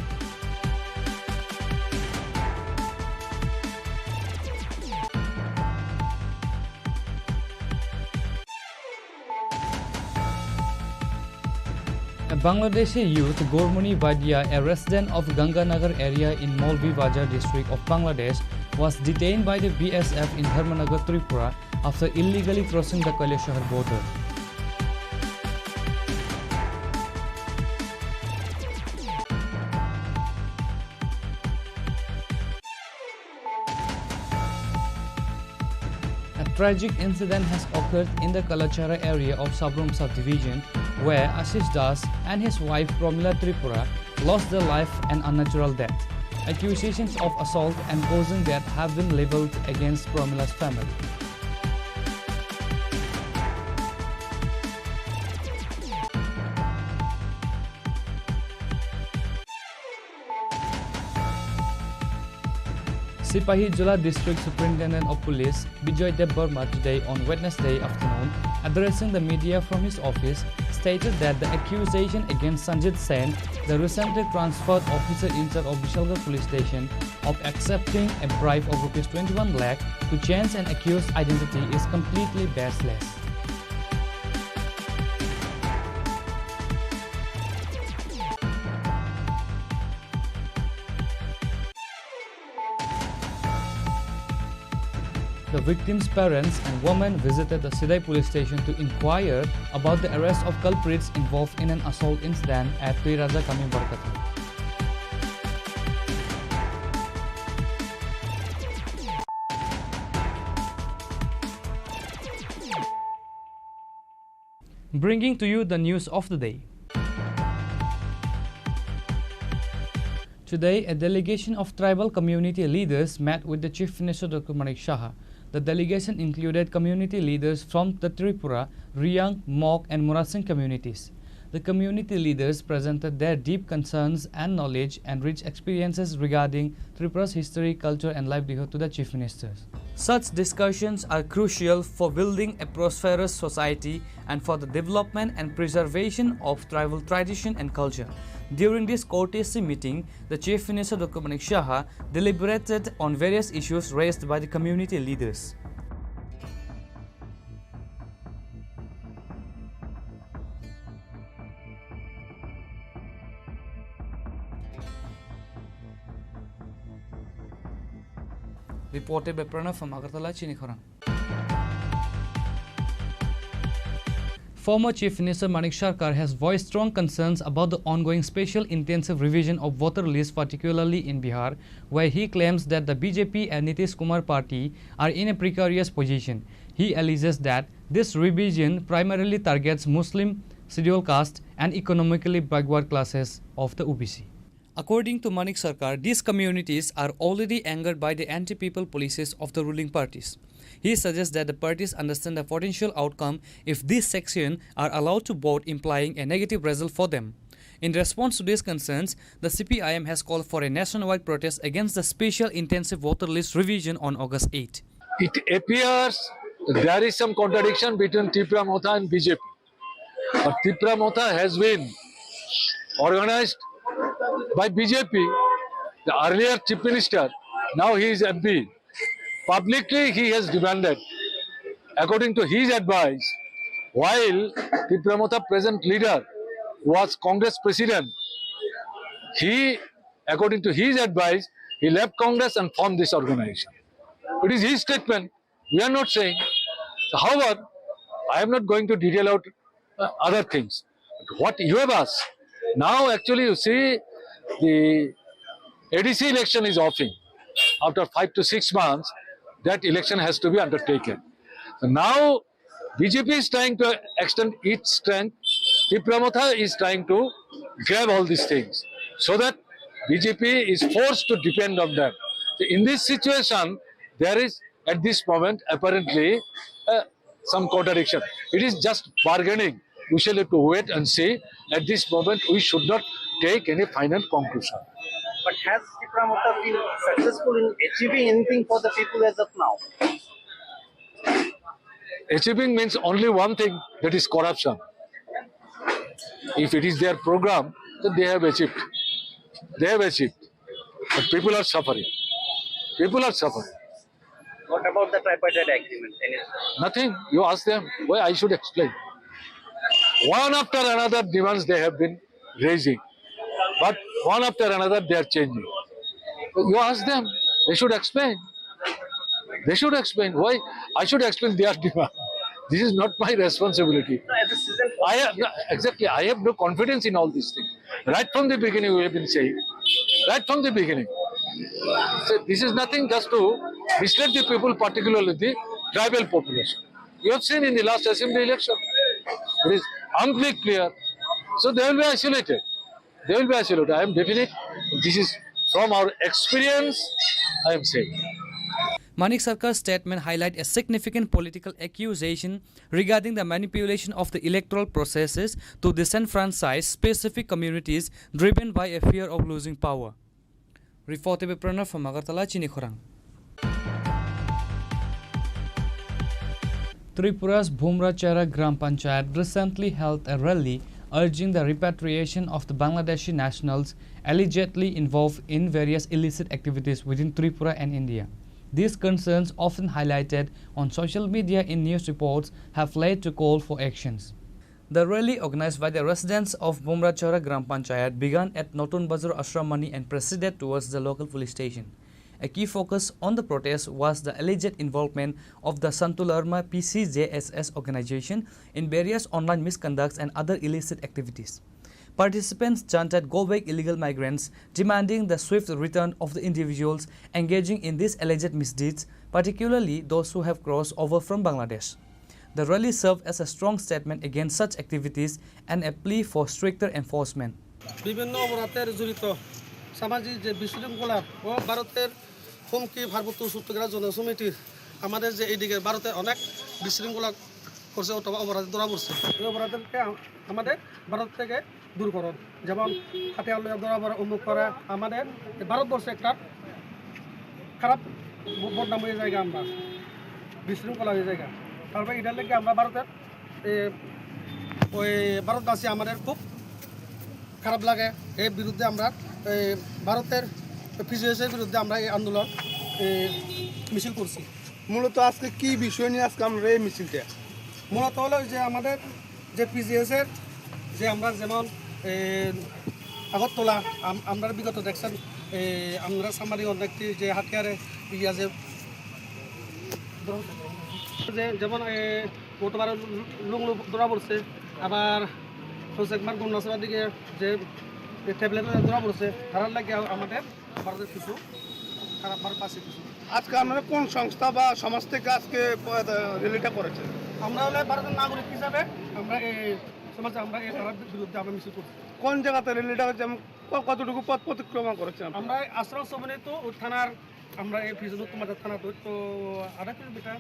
A Bangladeshi youth, Gourmoni Vadia, a resident of Ganganagar area in Molvi Bazar district of Bangladesh, was detained by the B S F in Dharmanagar, Tripura, after illegally crossing the Kailashahar border. A tragic incident has occurred in the Kalachara area of Sabrum subdivision, where Ashish Das and his wife Promila Tripura lost their life an unnatural death. Accusations of assault and causing death have been leveled against Promila's family. Sipahijala District Superintendent of Police Bijoy Debbarma today on Wednesday afternoon, addressing the media from his office, stated that the accusation against Sanjit Sen, the recently transferred officer in charge of Bishalgarh Police Station, of accepting a bribe of rupees twenty-one lakh to change an accused's identity is completely baseless. The victim's parents and women visited the Sidai police station to inquire about the arrest of culprits involved in an assault incident at Tuiraja Kami Barkatha. Bringing to you the news of the day. Today, a delegation of tribal community leaders met with the Chief Minister Doctor Manik Saha. The delegation included community leaders from the Tripura, Riang, Mok, and Murasing communities. The community leaders presented their deep concerns and knowledge and rich experiences regarding Tripura's history, culture, and livelihood to the Chief Minister. Such discussions are crucial for building a prosperous society and for the development and preservation of tribal tradition and culture. During this courtesy meeting, the Chief Minister Doctor Manik Saha deliberated on various issues raised by the community leaders. Reported by Pranav from Agartala, Chini Khorang. Former Chief Minister Manik Sarkar has voiced strong concerns about the ongoing spatial intensive revision of voter list, particularly in Bihar, where he claims that the B J P and Nitish Kumar party are in a precarious position. He alleges that this revision primarily targets Muslim, scheduled caste, and economically backward classes of the O B C. According to Manik Sarkar, these communities are already angered by the anti-people policies of the ruling parties. He suggests that the parties understand the potential outcome if these sections are allowed to vote, implying a negative result for them. In response to these concerns, the C P I M has called for a nationwide protest against the special intensive voter list revision on August eighth. It appears there is some contradiction between Tipra Motha and B J P. But Tipra Motha has been organized by B J P, the earlier chief minister, now he is M P. Publicly, he has demanded, according to his advice, while Tipra Motha present leader was Congress president, he, according to his advice, he left Congress and formed this organization. It is his statement. We are not saying. So, however, I am not going to detail out uh, other things. But what you have asked, now actually you see the A D C election is offing. After five to six months, that election has to be undertaken. So now B J P is trying to extend its strength. Tipra Motha is trying to grab all these things so that B J P is forced to depend on them. So in this situation, there is at this moment, apparently, uh, some contradiction. It is just bargaining. We shall have to wait and see. At this moment, we should not take any final conclusion. But has Tipra Motha been successful in achieving anything for the people as of now? Achieving means only one thing, that is corruption. If it is their program, then they have achieved. They have achieved. But people are suffering. People are suffering. What about the tripartite agreement? Any Nothing. You ask them. Why I should explain? One after another demands they have been raising. But one after another they are changing. You ask them. They should explain. They should explain. Why I should explain their demand? This is not my responsibility. No, as a citizen I have, no, exactly. I have no confidence in all these things. Right from the beginning, we have been saying. Right from the beginning. So this is nothing just to mislead the people, particularly the tribal population. You have seen in the last assembly election, it is amply clear. So they will be isolated. They will be isolated. I am definite. This is from our experience, I am saying. Manik Sarkar's statement highlight a significant political accusation regarding the manipulation of the electoral processes to disenfranchise specific communities driven by a fear of losing power. Reported by Pranav from Agartala, Chini Khorang. Tripura's Bhumrachara Gram Panchayat recently held a rally urging the repatriation of the Bangladeshi nationals allegedly involved in various illicit activities within Tripura and India. These concerns, often highlighted on social media in news reports, have led to call for actions. The rally, organized by the residents of Bumrachara Gram Panchayat, began at Notun Bazar Ashram Mani and proceeded towards the local police station. A key focus on the protest was the alleged involvement of the Santularma P C J S S organization in various online misconducts and other illicit activities. Participants chanted "Go back, illegal migrants," demanding the swift return of the individuals engaging in these alleged misdeeds, particularly those who have crossed over from Bangladesh. The rally served as a strong statement against such activities and a plea for stricter enforcement. বিভিন্ন অপরাধের জড়িত সামাজিক যে বিশৃঙ্খলা ও ভারতের হুমকি পার্বত্য চট্টগ্রাম জনসমিতির আমাদের যে এইদিকে ভারতে অনেক বিশৃঙ্খলা করছে অথবা অপরাধে ধরা পড়ছে, এই অপরাধকে আ-, আমাদের ভারত থেকে দূর করুন। যেমন হাতিয়ার লইয়া ধরা পড়া, অমুক করা, আমাদের এই ভারতবর্ষে একটা খারাপ ব-, বদনাম হয়ে যায় আমরা, বিশৃঙ্খলা হয়ে যায়। তারপরে এটার লেগে আমরা ভারতের, এ, ওই ভারতবাসী আমাদের খুব খারাপ লাগে। এর বিরুদ্ধে আমরা, এ, ভারতের পিজিএস এর বিরুদ্ধে আমরা এই আন্দোলন, এ, মিছিল করছি। মূলত আজকে কি বিষয় নিয়ে আজকে আমরা এই মিছিলটা? মূলত হলো যে আমাদের যে পিজিএস এর যে আমরা যেমন, এ, আগরতলা আম-, আমরা বিগত দেখছেন, এ, আমরা সামরিক অনেকটি যে হাতিয়ারে ইয়া যে যে যেমন, এ, গতবার লুংলু ধরা পড়ছে, আবার হচ্ছে একবার গন্ডাছড়ার দিকে যে ট্যাবলেট ধরা পড়ছে, তারার লাগে আমাদের ভারতের কিছু খারাপ ভারত আছে কিছু। আজকে আপনারা কোন সংস্থা বা সমাজ থেকে আজকে প-, র্যালিটা করেছেন? আমরা হলে ভারতের নাগরিক হিসাবে আমরা এই সমাজে আমরা এই ধারার বিরুদ্ধে আমরা মিছিল করছি। কোন জায়গাতে র্যালিটা হচ্ছে এবং ক-, কতটুকু পথ অতিক্রমণ করেছেন আপনারা? আমরা আশ্রম সমন্বিত ও থানার, আমরা এই পিছনে তোমাদের থানা তো, তো আধা কিলোমিটার।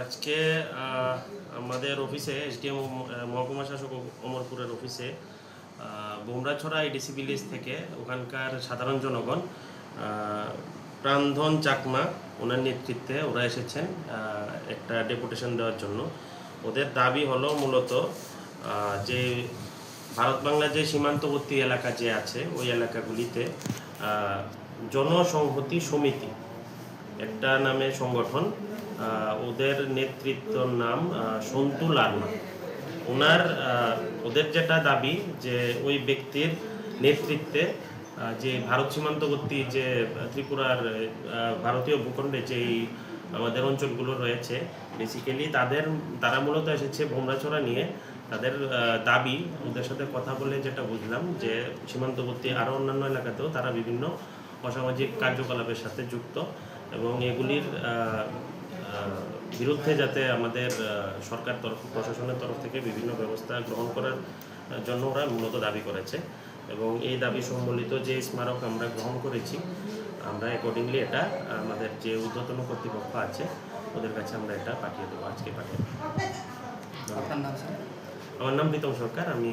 আজকে, আহ, আমাদের অফিসে, এসডিএম, আহ, মহকুমা শাসক অ-, অমরপুরের অফিসে, আহ, বোমরাছড়া এডিসি ভিলেজ থেকে ওখানকার সাধারণ জনগণ, আহ, প্রাণধন চাকমা, ওনার নেতৃত্বে ওরা এসেছেন, আহ, একটা ডেপুটেশন দেওয়ার জন্য। ওদের দাবি হলো মূলত, আহ, যে ভারত বাংলা যে সীমান্তবর্তী এলাকা যে আছে, ওই এলাকাগুলিতে, আহ, জনসংহতি সমিতি একটা নামে সংগঠন, আহ, ওদের নেতৃত্বর নাম, আহ, সন্তু লারমা। ওনার, আহ, ওদের যেটা দাবি যে ওই ব্যক্তির নেতৃত্বে, আহ, যে ভারত সীমান্তবর্তী যে ত্রিপুরার, আহ, ভারতীয় ভূখণ্ডে যেই আমাদের অঞ্চলগুলো রয়েছে, বেসিক্যালি তাদের, তারা মূলত এসেছে বোমরাছড়া নিয়ে। তাদের, আহ, দাবি, ওদের সাথে কথা বলে যেটা বুঝলাম যে সীমান্তবর্তী আরও অন্যান্য এলাকাতেও তারা বিভিন্ন অসামাজিক কার্যকলাপের সাথে যুক্ত এবং এগুলির, আহ, আহ, বিরুদ্ধে যাতে আমাদের, আহ, সরকার তরফ, প্রশাসনের তরফ থেকে বিভিন্ন ব্যবস্থা গ্রহণ করার, আহ, জন্য ওরা মূলত দাবি করেছে। এবং এই দাবি সম্বলিত যে স্মারক আমরা গ্রহণ করেছি, আমরা অ্যাকর্ডিংলি এটা আমাদের যে ঊর্ধ্বতন কর্তৃপক্ষ আছে, ওদের কাছে আমরা এটা পাঠিয়ে দেবো, আজকে পাঠিয়ে দেবো। আপনার নাম, স্যার? আমার নাম প্রীতম সরকার, আমি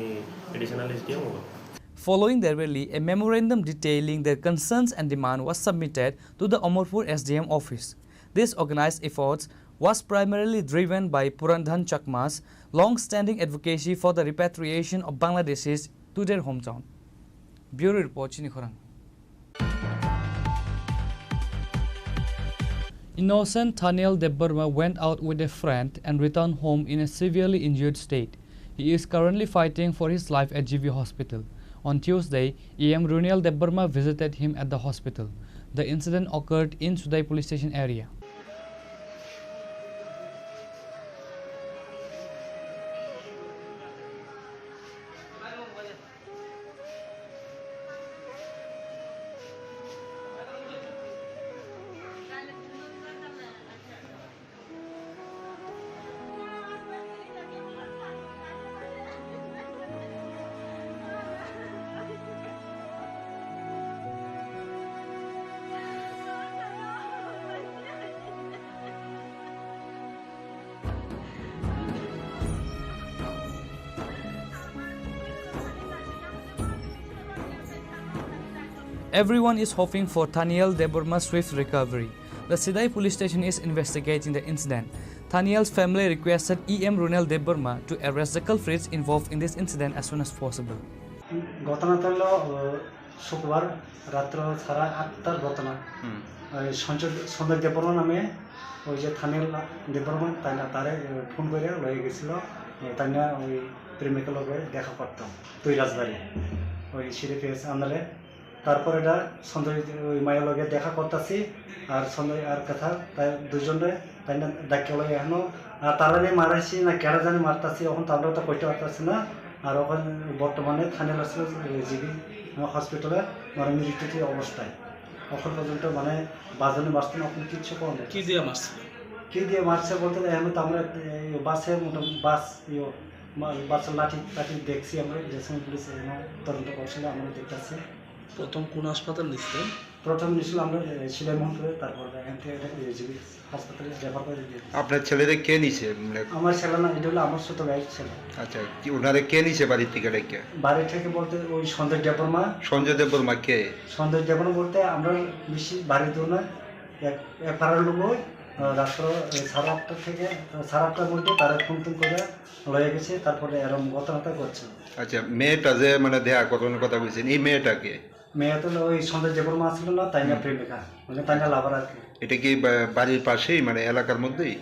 additional SDM. Following their rally, a memorandum detailing their concerns and demand was submitted to the Amarpur S D M office. These organized efforts was primarily driven by Purandhan Chakma's long-standing advocacy for the repatriation of Bangladeshis to their hometown. Bureau Report, Chini Khorang. Innocent Thaniel Debbarma went out with a friend and returned home in a severely injured state. He is currently fighting for his life at G V Hospital. On Tuesday, E M Runiel Debbarma visited him at the hospital. The incident occurred in Sudai Police Station area. Everyone is hoping for Thaniel Debbarma's swift recovery. The Sidai police station is investigating the incident. Thaniel's family requested E M Runel Debbarma to arrest the culprits involved in this incident as soon as possible. ঘটনাটা হলো, আহ, শুক্রবার রাত্র সাড়ে আটটার ঘটনা। হুম। ওই সঞ্জয়, সঞ্জয় দেববর্মা নামে ওই যে থানিয়াল দেববর্মা, তাই না, তারে, আহ, ফোন করে লয়ে গেছিল, আহ, তাই না, ওই প্রেমিকার লগে দেখা করতাম তুই রাজবাড়ি, ওই সিডিপিএস আন্ডারে। তারপরে এটা সঞ্জয় ওই মায়ের লগে দেখা করতাছি, আর সঞ্জয় আর কথা, তাই দুজনে তাই না ডাকিয়া লই এখনো, আর তারারে মারাইছি না কেডা জানি মারতাছি, এখন তো আমরা তো কইতে পারতাছি না। আর এখন বর্তমানে থানায় আছে জিবি হসপিটালে, মানে মৃত্যুতে অবস্থায়। এখন পর্যন্ত মানে বাজানো বাঁচতে না, এখন কিচ্ছু কম নেই। কি দিয়ে মারছিল? কি দিয়ে মারছে বলতে এখন তো আমরা এই বাসে মোটামুটি বাস, ইয়ে, মা-, বাসের লাঠি টাঠি দেখছি আমরা, ড্রেসিং পুলিশ এখানে তদন্ত করছিল, আমরা দেখতেছি। প্রথম কোন হাসপাতাল নিছিলেন? প্রথম নিয়েছিল আমরা, এ, সিলাই মোহনপুরে, তারপর এখান থেকে এটা, এ, জিবি হাসপাতালে রেফার করে দিয়ে দিয়েছি। আপনার ছেলেরে কে নিছে? মানে আমার ছেলে না, এটা হলো আমার ছোট ভাইয়ের ছেলে। আচ্ছা, কি ওনারে কে নিছে বাড়ি থেকে ডেকে? বাড়ি থেকে বলতে ওই সঞ্জয় দেববর্মা। সঞ্জয় দেববর্মা কে? সঞ্জয় দেববর্মা বলতে আমরা বেশি বাড়ি দূর না, এক, এক পাড়ার লোক ওই, আহ, রাত্র, এ, সাড়ে আটটা থেকে, সাড়ে আটটার মধ্যে তারা ফোন টোন করে লয়ে গেছে, তারপরে এরম ঘটনাটা ঘটছে। আচ্ছা, মেয়েটা যে মানে দেয়া করানোর কথা বলছেন, এই মেয়েটা কে? মেয়ে তো ওই সঞ্জয় দেববর্মা ছিল না, তাই না হুম। প্রেমিকা, মানে তাই না লাভার আর কি। এটা কি বা-, বাড়ির পাশেই, মানে এলাকার মধ্যেই?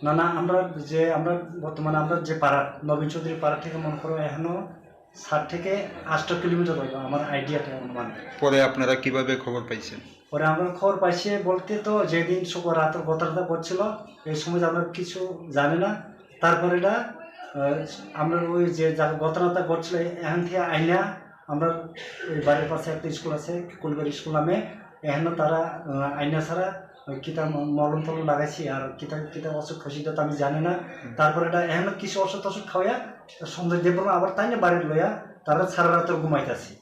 না, না, আমরা যে, আমরা বর্তমানে আমরা যে পাড়া, নবীন চৌধুরী পাড়া থেকে মনে করো এখনো সাত থেকে আট কিলোমিটার হবে আমার আইডিয়াটা, অনুমান। পরে আপনারা কিভাবে খবর পাইছেন? পরে আমরা খবর পাইছি বলতে তো, যেদিন শুক্রবার রাতের ঘটনাটা ঘটছিল, এই সময় আমরা কিছু জানি না। তারপরে এটা, আহ, আমরা ওই যে জায়গা ঘটনাটা ঘটছিল, এখান থেকে আইনা আমরা ওই বাড়ির পাশে একটা স্কুল আছে, কুলবাড়ি স্কুল নামে, এখানে তারা, আহ, আইনা ছাড়া ওই কিতা ম-, মলম টলম লাগাইছি, আর কিতা কিতা ওষুধ খাইছি, এটা তো আমি জানি না। হুম। তারপরে এটা এখানে কিছু ওষুধ টষুধ খাওয়াইয়া সঞ্জয় দেববর্মা আবার তাই না বাড়ির লইয়া তারা সারা রাত ঘুমাইতেছি।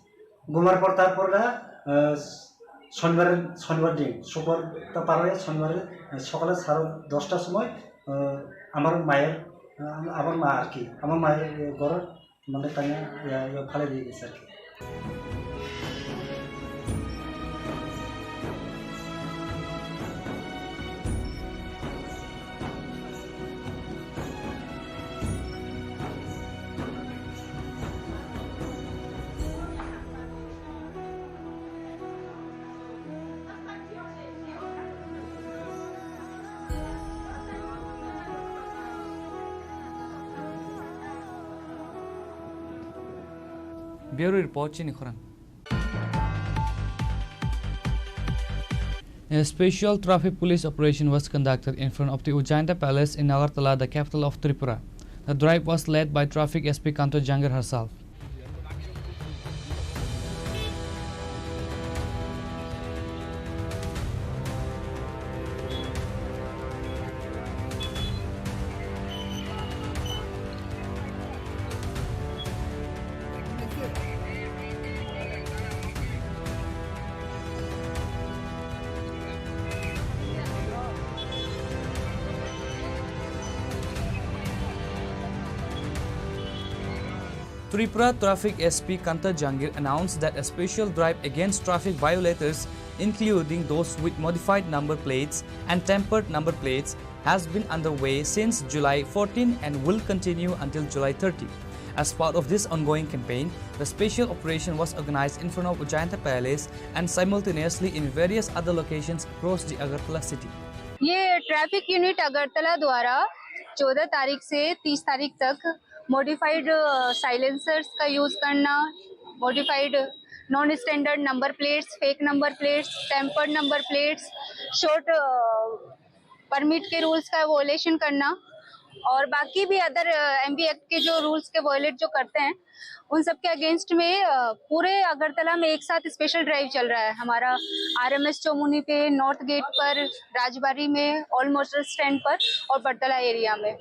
ঘুমার পর তারপর ওরা, আহ, শনিবারের, শনিবার দিন, শুক্রবারটা পার হয়ে শনিবারে, আহ, সকালে সাড়ে দশটার সময়, আহ, আমার মায়ের, আহ, আমার মা আর কি, আমার মায়ের, আহ, ঘর মানে তাই না, আহ, ফালাই দিয়ে গেছে আর কি। Bureau Report, Chini Khorang. A special traffic police operation was conducted in front of the Ujjayanta Palace in Agartala, the capital of Tripura. The drive was led by Traffic S P Kanta Jangir herself. Tripura Traffic S P Kanta Jangir announced that a special drive against traffic violators, including those with modified number plates and tempered number plates, has been underway since July fourteen and will continue until July thirty. As part of this ongoing campaign, the special operation was organized in front of Ujjayanta Palace and simultaneously in various other locations across the Agartala city. ये traffic unit Agartala द्वारा चौदह तारीख से तीस तारीख तक modified silencers का यूज़ करना, modified non standard number plates, fake number plates, tempered number plates, short permit के रूल्स का वायलेशन करना और बाकी भी अदर एमवी एक्ट के जो रूल्स के वायलेट जो करते हैं, उन सब के अगेंस्ट में, अ, पूरे अगरतला में एक साथ स्पेशल ड्राइव चल रहा है हमारा। आरएमएस चौमुहनी पे, नॉर्थ गेट पर, राजबाड़ी में, ऑल मोटर स्टैंड पर और बरतला एरिया में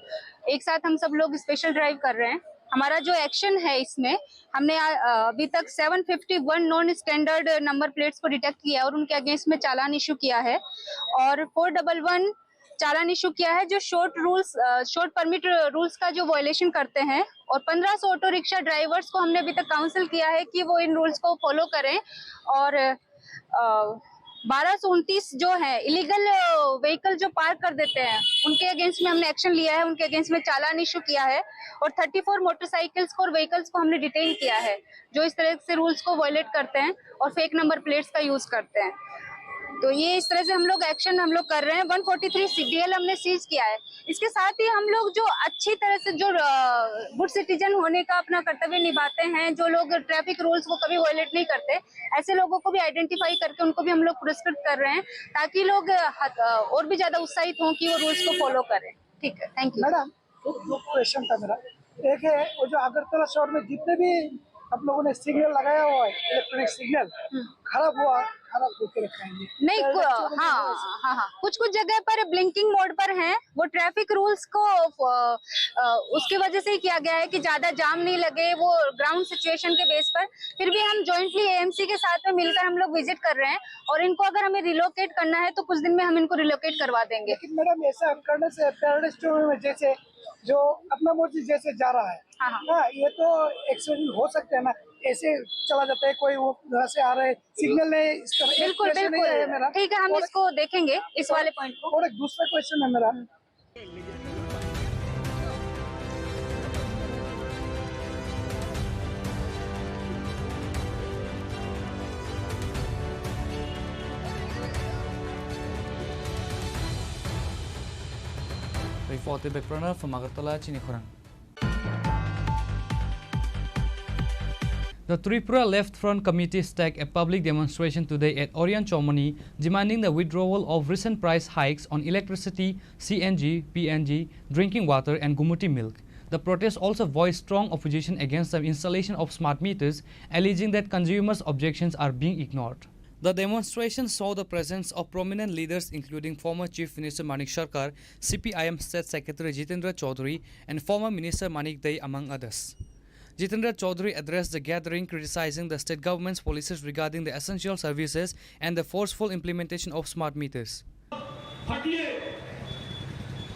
एक साथ हम सब लोग स्पेशल ड्राइव कर रहे हैं। हमारा जो एक्शन है इसमें, हमने, अ, अभी तक seven fifty one non standard number plates को डिटेक्ट किया है और उनके अगेंस्ट में चालान इशू किया है और फोर डबल वन चालान इशू किया है, जो शॉर्ट रूल्स, अ, शॉर्ट परमिट रूल्स का जो वायलेशन करते हैं, और पन्द्रह सौ ऑटो रिक्शा ड्राइवर्स को हमने अभी तक काउंसिल किया है कि वो इन रूल्स को फॉलो करें और, अ, बारह सौ उनतीस जो है इलीगल, अ, व्हीकल जो पार्क कर देते हैं, उनके अगेंस्ट में हमने एक्शन लिया है, उनके अगेंस्ट में चालान इशू किया है और थर्टी फोर मोटरसाइकिल्स को और व्हीकल्स को हमने डिटेन किया है, जो इस तरह से रूल्स को वायलेट करते हैं और फेक नंबर प्लेट्स का यूज़ करते हैं। तो ये इस तरह से हम लोग एक्शन हम लोग कर रहे हैं। वन फोर्टी थ्री सीडीएल हमने सीज किया है। इसके साथ ही हम लोग जो अच्छी तरह से जो, अ, गुड सिटीजन होने का अपना कर्तव्य निभाते हैं, जो लोग ट्रैफिक रूल्स को कभी वायलेट नहीं करते, ऐसे लोगों को भी आइडेंटिफाई करके उनको भी हम लोग पुरस्कृत कर रहे हैं, ताकि लोग, अ, हत-, अ, और भी ज़्यादा उत्साहित हों कि वो रूल्स को फॉलो करें। ठीक है, थैंक यू। मैडम, दो, दो क्वेश्चन था मेरा। एक है, वो जो अगरतला शहर में जितने भी आप लोगों ने सिग्नल लगाया हुआ है, इलेक्ट्रॉनिक सिग्नल, हम्म। खराब हुआ, खराब होके रखा है ये। नहीं, तो कु-, इलेक्ट्रॉनिक हाँ, सिग्नल ऐसे हाँ, हाँ। कुछ-कुछ जगह पर ब्लिंकिंग मोड पर हैं, वो ट्रैफिक रूल्स को, अ, अ, उसकी वजह से ही किया गया है कि ज़्यादा जाम नहीं लगे, वो ग्राउंड सिचुएशन के बेस पर। फिर भी हम जॉइंटली एएमसी के साथ में मिलकर हम लोग विजिट कर रहे हैं और इनको अगर हमें रिलोकेट करना है तो कुछ दिन में हम इनको रिलोकेट करवा देंगे। लेकिन मैडम, ऐसा करने से पैराडाइज टू में जैसे जो अपना मर्जी जैसे जा रहा है, हाँ, हाँ। हाँ, ये तो एक्सीडेंट हो सकते हैं ना, ऐसे चला जाता है, कोई वो यहाँ से आ रहा है, सिग्नल नहीं, इसका बिल्कुल, एक्सप्रेशन नहीं बिल्कुल। है मेरा। ठीक है, हम और इसको देखेंगे, इस और वाले पॉइंट को। और एक दूसरा क्वेश्चन है मेरा। हम्म। Report Bek Prana from Agartala, Chini Khorang. The Tripura Left Front Committee staged a public demonstration today at Orion Chomani, demanding the withdrawal of recent price hikes on electricity, C N G, P N G, drinking water, and Gumuti milk. The protest also voiced strong opposition against the installation of smart meters, alleging that consumers' objections are being ignored. The demonstration saw the presence of prominent leaders including former Chief Minister Manik Sarkar, C P I M State Secretary Jitendra Chaudhary, and former Minister Manik Dei, among others. Jitendra Chaudhary addressed the gathering, criticizing the state government's policies regarding the essential services and the forceful implementation of smart meters. ফাটিয়ে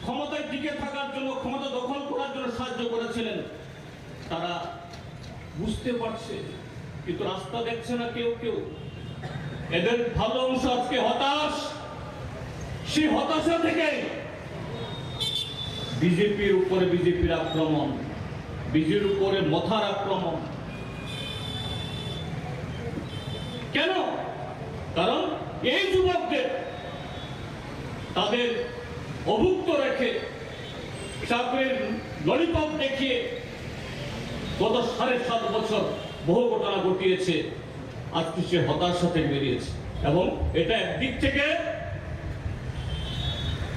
ক্ষমতায় টিকে থাকার জন্য, ক্ষমতা দখল করার জন্য সাহায্য করেছিলেন, তারা বুঝতে পারছে, কিন্তু রাস্তা দেখছে না কেউ কেউ। এদের ভালো অংশ আজকে হতাশ। সেই হতাশা থেকে বিজেপির উপরে বিজেপির আক্রমণ, বিজেপির উপরে মথার আক্রমণ। কেন? কারণ এই যুবকদের তাদের অভুক্ত রেখে, চাকরির ললিপপ দেখিয়ে গত সাড়ে সাত বছর বহু ঘটনা ঘটিয়েছে। আজকে সে হতাশা থেকে বেরিয়েছে এবং এটা একদিক থেকে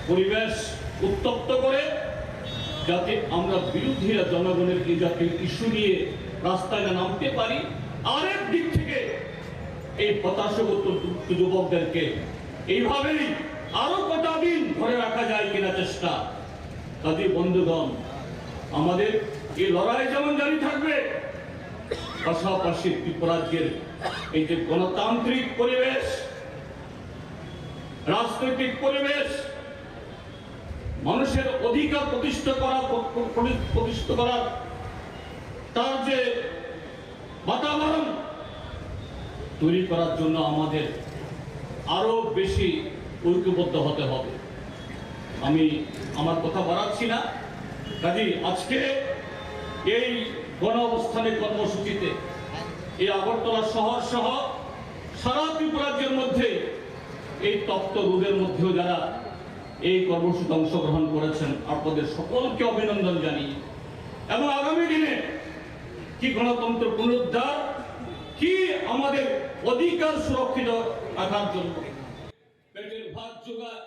পরিবেশ উত্তপ্ত করে, যাতে আমরা বিরোধীরা জনগণের এই জাতীয় ইস্যু নিয়ে রাস্তায় না নামতে পারি। আরেক দিক থেকে এই হতাশাগ্রস্ত যুবকদেরকে এইভাবেই আরো কটা দিন ধরে রাখা যায় কিনা চেষ্টা। কাজেই বন্ধুগণ, আমাদের এই লড়াই যেমন জারি থাকবে, পাশাপাশি ত্রিপুরাজ্যের এই যে গণতান্ত্রিক পরিবেশ, রাজনৈতিক পরিবেশ, মানুষের অধিকার প্রতিষ্ঠা করা, প্র-, প্র-, প্রতিষ্ঠিত করার তার যে বাতাবরণ তৈরি করার জন্য আমাদের আরো বেশি ঐক্যবদ্ধ হতে হবে। আমি আমার কথা বাড়াচ্ছি না, কাজেই আজকে এই গণ অবস্থানের কর্মসূচিতে এই আগরতলা শহর সহ সারা ত্রিপুরাজ্যের মধ্যে এই তপ্ত রোদের মধ্যেও যারা এই কর্মসূচিতে অংশগ্রহণ করেছেন, আপনাদের সকলকে অভিনন্দন জানিয়ে এবং আগামী দিনে কি গণতন্ত্র পুনরুদ্ধার, কি আমাদের অধিকার সুরক্ষিত রাখার জন্য পেটের ভাত জোগাড়,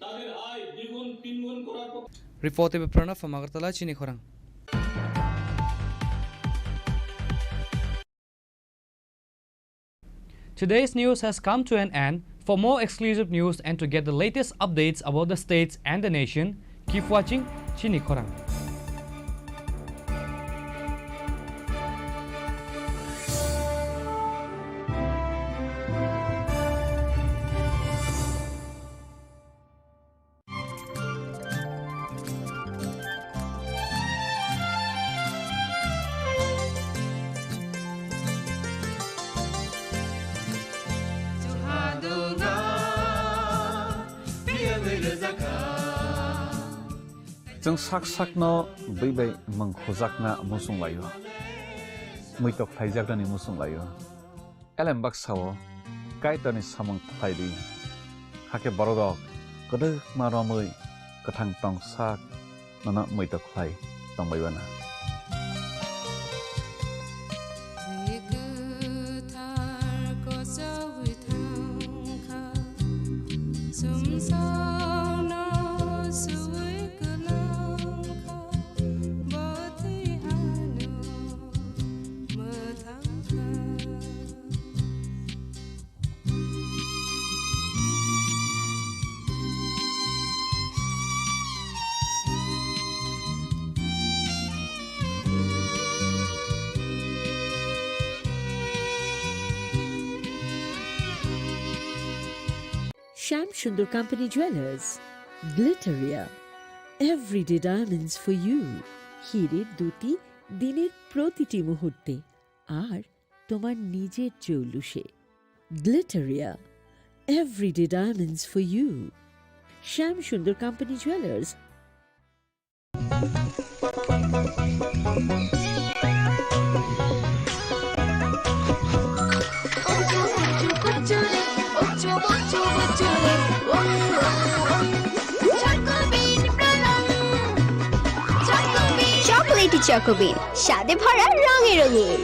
তাদের আয় দ্বিগুণ তিনগুণ করার পক্ষে Reported by Pranav from Agartala, Chini Khorang. Today's news has come to an end. For more exclusive news and to get the latest updates about the states and the nation, keep watching Chini Khorang. Chwng sak sakno bwi bai mwng hujakna muchung laio, muitok khlaijaknani muchung laio. Elem baksa-o Kaitorni samung khlai di, hakhe bororok kwdwkma romwi kwthang tong sak nono muitok khlai tong bai bana. Twi kwthar kochogwi thangkha, sumsokno suwi kwlangkha, bo twi ano mwthangkha. Shyam Sundar Company Jewelers, Glitteria, everyday diamonds for you. হীরের দ্যুতি দিনের প্রতিটি মুহূর্তে, আর তোমার নিজের জৌলুসে। Glitteria, everyday diamonds for you. Shyam Sundar Company Jewelers. Chocolatey Choco Bean, স্বাদে ভরা, রঙে রঙিন।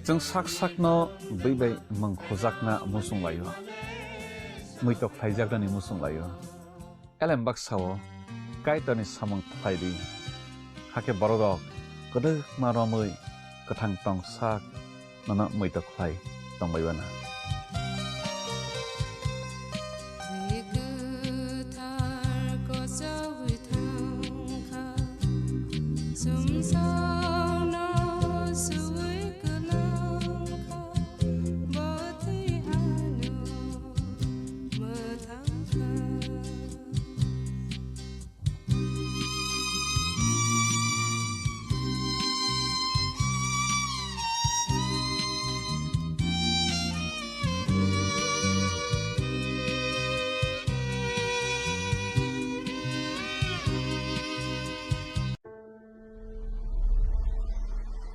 Chwng sak sakno bwi bai mwng khujakna muchung lai-o, muitok khlaijaknani muchung lai-o. Elem baksa-o Kaitorni samung khlai di, hakhe bororok kwdwkma romwi kwthang tong sak nono muitok khlai tongbai uanw. Kwthar kochoi thangkha, sumsokno sui kwlangkha, bo twi ano mwthangkha.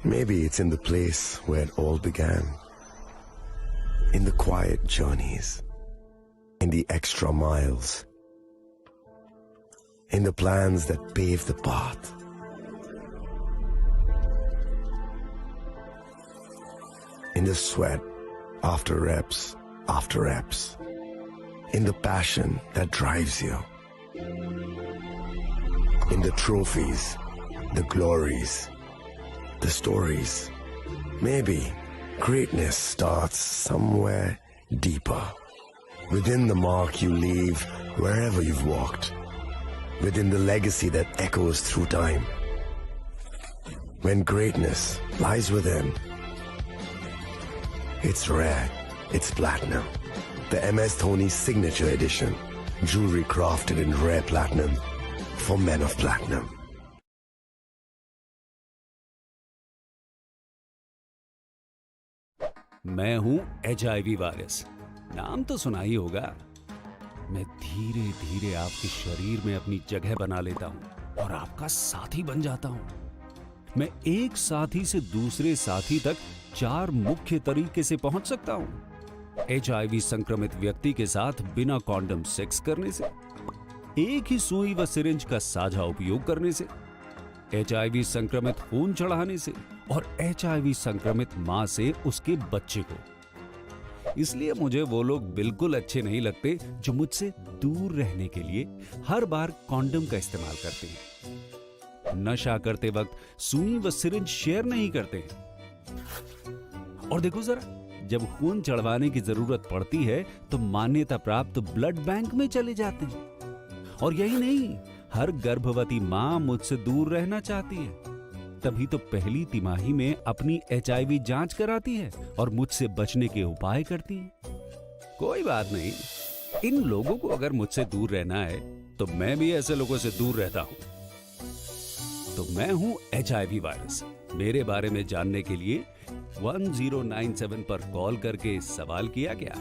Maybe it's in the place where it all began. In the quiet journeys, in the extra miles, in the plans that pave the path, in the sweat after reps after reps, in the passion that drives you, in the trophies, the glories, the stories. Maybe greatness starts somewhere deeper. Within the mark you leave wherever you've walked. Within the legacy that echoes through time. When greatness lies within, it's rare, it's platinum. The M S Dhoni Signature Edition. Jewelry crafted in rare platinum for men of platinum. मैं हूं HIV virus, नाम तो सुना ही होगा। मैं धीरे धीरे आपके शरीर में अपनी जगह बना लेता हूं और आपका साथी बन जाता हूं। मैं एक साथी से दूसरे साथी तक चार मुख्य तरीके से पहुंच सकता हूं। एचआईवी संक्रमित व्यक्ति के साथ बिना कॉन्डम सेक्स करने से, एक ही सुई व सिरिंज का साझा उपयोग करने से, एचआईवी संक्रमित खून चढ़ाने से और एचआईवी संक्रमित मां से उसके बच्चे को। इसलिए मुझे वो लोग बिल्कुल अच्छे नहीं लगते जो मुझसे दूर रहने के लिए हर बार कॉन्डम का इस्तेमाल करते हैं, नशा करते वक्त सुई व सिरिंज शेयर नहीं करते हैं। और देखो जरा, जब खून चढ़वाने की जरूरत पड़ती है तो मान्यता प्राप्त ब्लड बैंक में चले जाते हैं। और यही नहीं, हर गर्भवती मां मुझसे दूर रहना चाहती है, तभी तो पहली तिमाही में अपनी एचआईवी जांच कराती है और मुझसे बचने के उपाय करती है। कोई बात नहीं, इन लोगों को अगर मुझसे दूर रहना है तो मैं भी ऐसे लोगों से दूर रहता हूं। तो मैं हूं एचआईवी वायरस। मेरे बारे में जानने के लिए वन ज़ीरो नाइन सेवन पर कॉल करके सवाल किया क्या?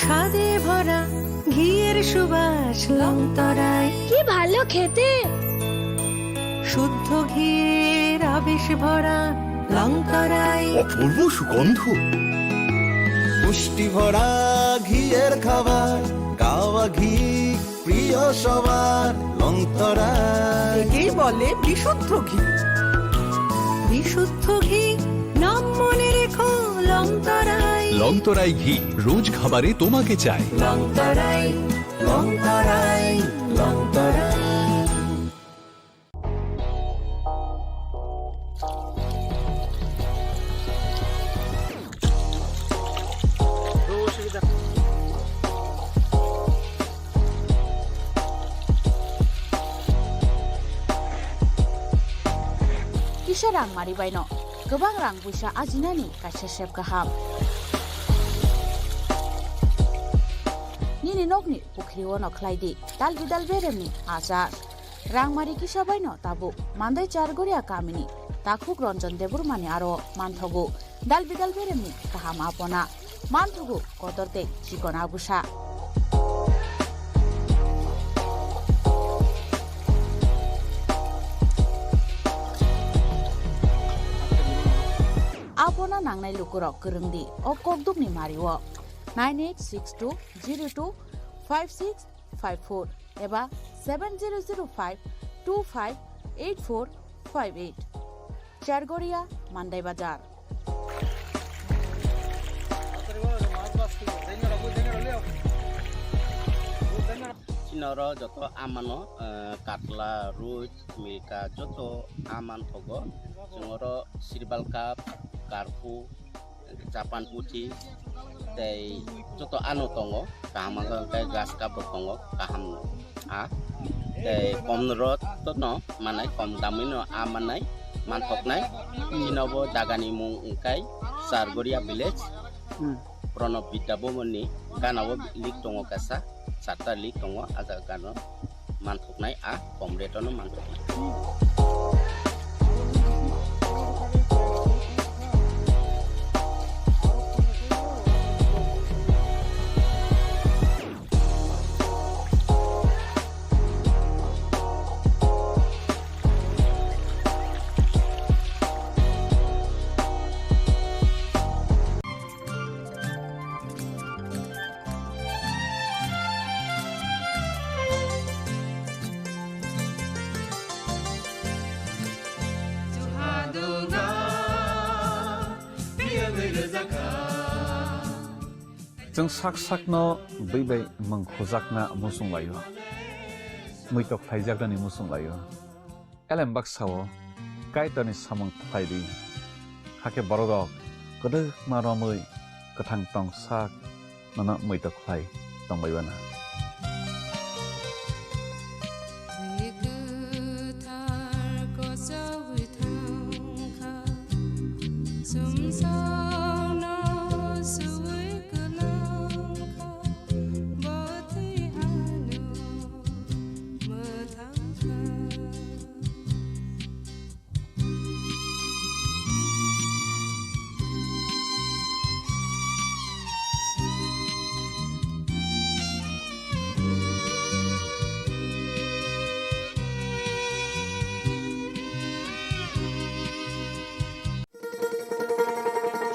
স্বাদে ভরা ঘিয়ের সুবাস লংতরাই। কি ভালো খেতে! শুদ্ধ ঘিয়ের আবেশ ভরা লংতরাই। অপূর্ব সুগন্ধ। পুষ্টি ভরা ঘিয়ের খাবার, কাওয়া ঘি প্রিয় সবার, লংতরাই। একেই বলে বিশুদ্ধ ঘি। বিশুদ্ধ ঘি, নাম মনে রেখো, লংতরাই। লংতরাই ঘি, রোজ খাবারে তোমাকে চাই। লংতরাই, লংতরাই, লংতরাই। Kisa rang mari baino kwbang rang puisa ajinani kaisa sep kaham. Nini nokni pukhri ono khlai di dal bidal beremni achar. Rangmari kisa baino tabuk Mandai Chargoria kamini takhuk Ranjan Debbarmani aro manthogo dal bidal beremni kaham apona, manthogo kotor tei chikon agusa. Opona nangnai lukurok kwrwng di o kokdukni mario nine eight six two zero two five six five four eba seven zero zero five two five eight four five eight. Chargoria, Mandai Bazar. Chini oro joto amano, eh, katla, roi, milka joto aman thogo. Chwng oro sirbal cup, karpu, Japan puthi, tei joto ano tongo, kaham wngkha hwnkhe grass cup bo tongo, kaham no. A, tei kom rot no manai, kom damwi no a manai, manthoknai. Chini bo jaga ni mung wngkha Chargoria village, Hmm. Pranab Vidya Bhavan ni gana o lik tongo kaisa, charta lik tongo, a jaga gana o. Manthoknai a kom rate-o no manthoknai. Chwng sak sakno bwi bai mwng khujakna muchung laio, muitok khlaijaknani muchung laio. Elem baksa-o Kaitorni samung khlai di, hakhe bororok kwdwkma romwi kwthang tong sak nono muitok khlai tongbai uanw.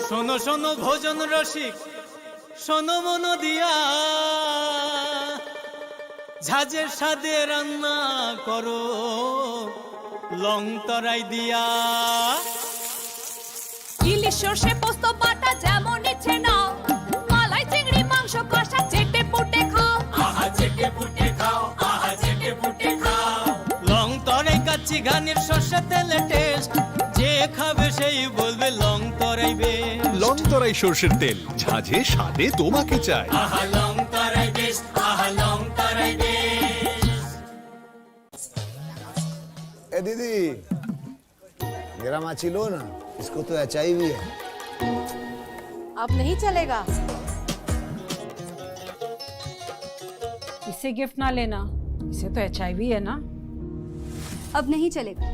শোনো শোনো ভোজন রসিক, শোনো মন দিয়া, ঝাঁঝে স্বাদে রান্না করো লং তরাই দিয়া। ইলিশ সর্ষে পোস্ত বাটা যেমন ইচ্ছে নাও, মালাই চিংড়ি মাংস কষা চেটে পুটে খাও। আহা চেটে পুটে খাও, আহা চেটে পুটে খাও। লং তরাই কাচ্চি ঘানির সর্ষে তেলে টেস্ট, যে খাবে সেই বলবে লং তরাই বেস্ট। লং তরাই সর্ষের তেল, ঝাঁঝে স্বাদে তোমাকে চাই। আহা লং তরাই বেস্ট, আহা লং তরাই বেস্ট। ए दीदी, मेरा माची लो ना, इसको तो एचआईवी है। अब नहीं चलेगा। इसे गिफ्ट ना लेना, इसे तो एचआईवी है ना। अब नहीं चलेगा।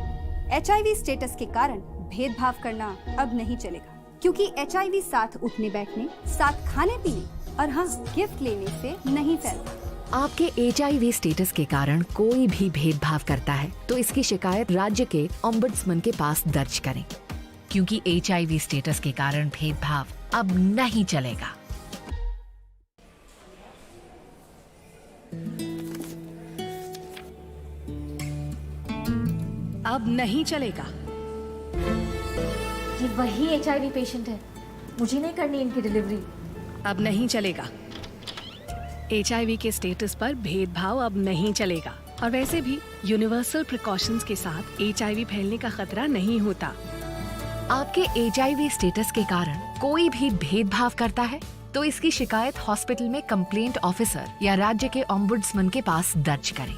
एचआईवी स्टेटस के कारण भेदभाव करना अब नहीं चलेगा। क्योंकि एचआईवी साथ उठने बैठने, साथ खाने पीने और हाँ, गिफ्ट लेने से नहीं फैलता। आपके एचआईवी स्टेटस के कारण कोई भी भेदभाव करता है, तो इसकी शिकायत राज्य के ओम्बड्समैन के पास दर्ज करें, क्योंकि एचआईवी स्टेटस के कारण भेदभाव अब नहीं चलेगा। अब नहीं चलेगा। ये वही एचआईवी पेशेंट है, मुझे नहीं करनी इनकी डिलीवरी। अब नहीं चलेगा। एचआईवी के स्टेटस पर भेदभाव अब नहीं चलेगा। और वैसे भी यूनिवर्सल प्रिकॉशंस के साथ एचआईवी फैलने का खतरा नहीं होता। आपके एचआईवी स्टेटस के कारण कोई भी भेदभाव करता है, तो इसकी शिकायत हॉस्पिटल में कंप्लेंट ऑफिसर या राज्य के ओम्बुड्समैन के पास दर्ज करें,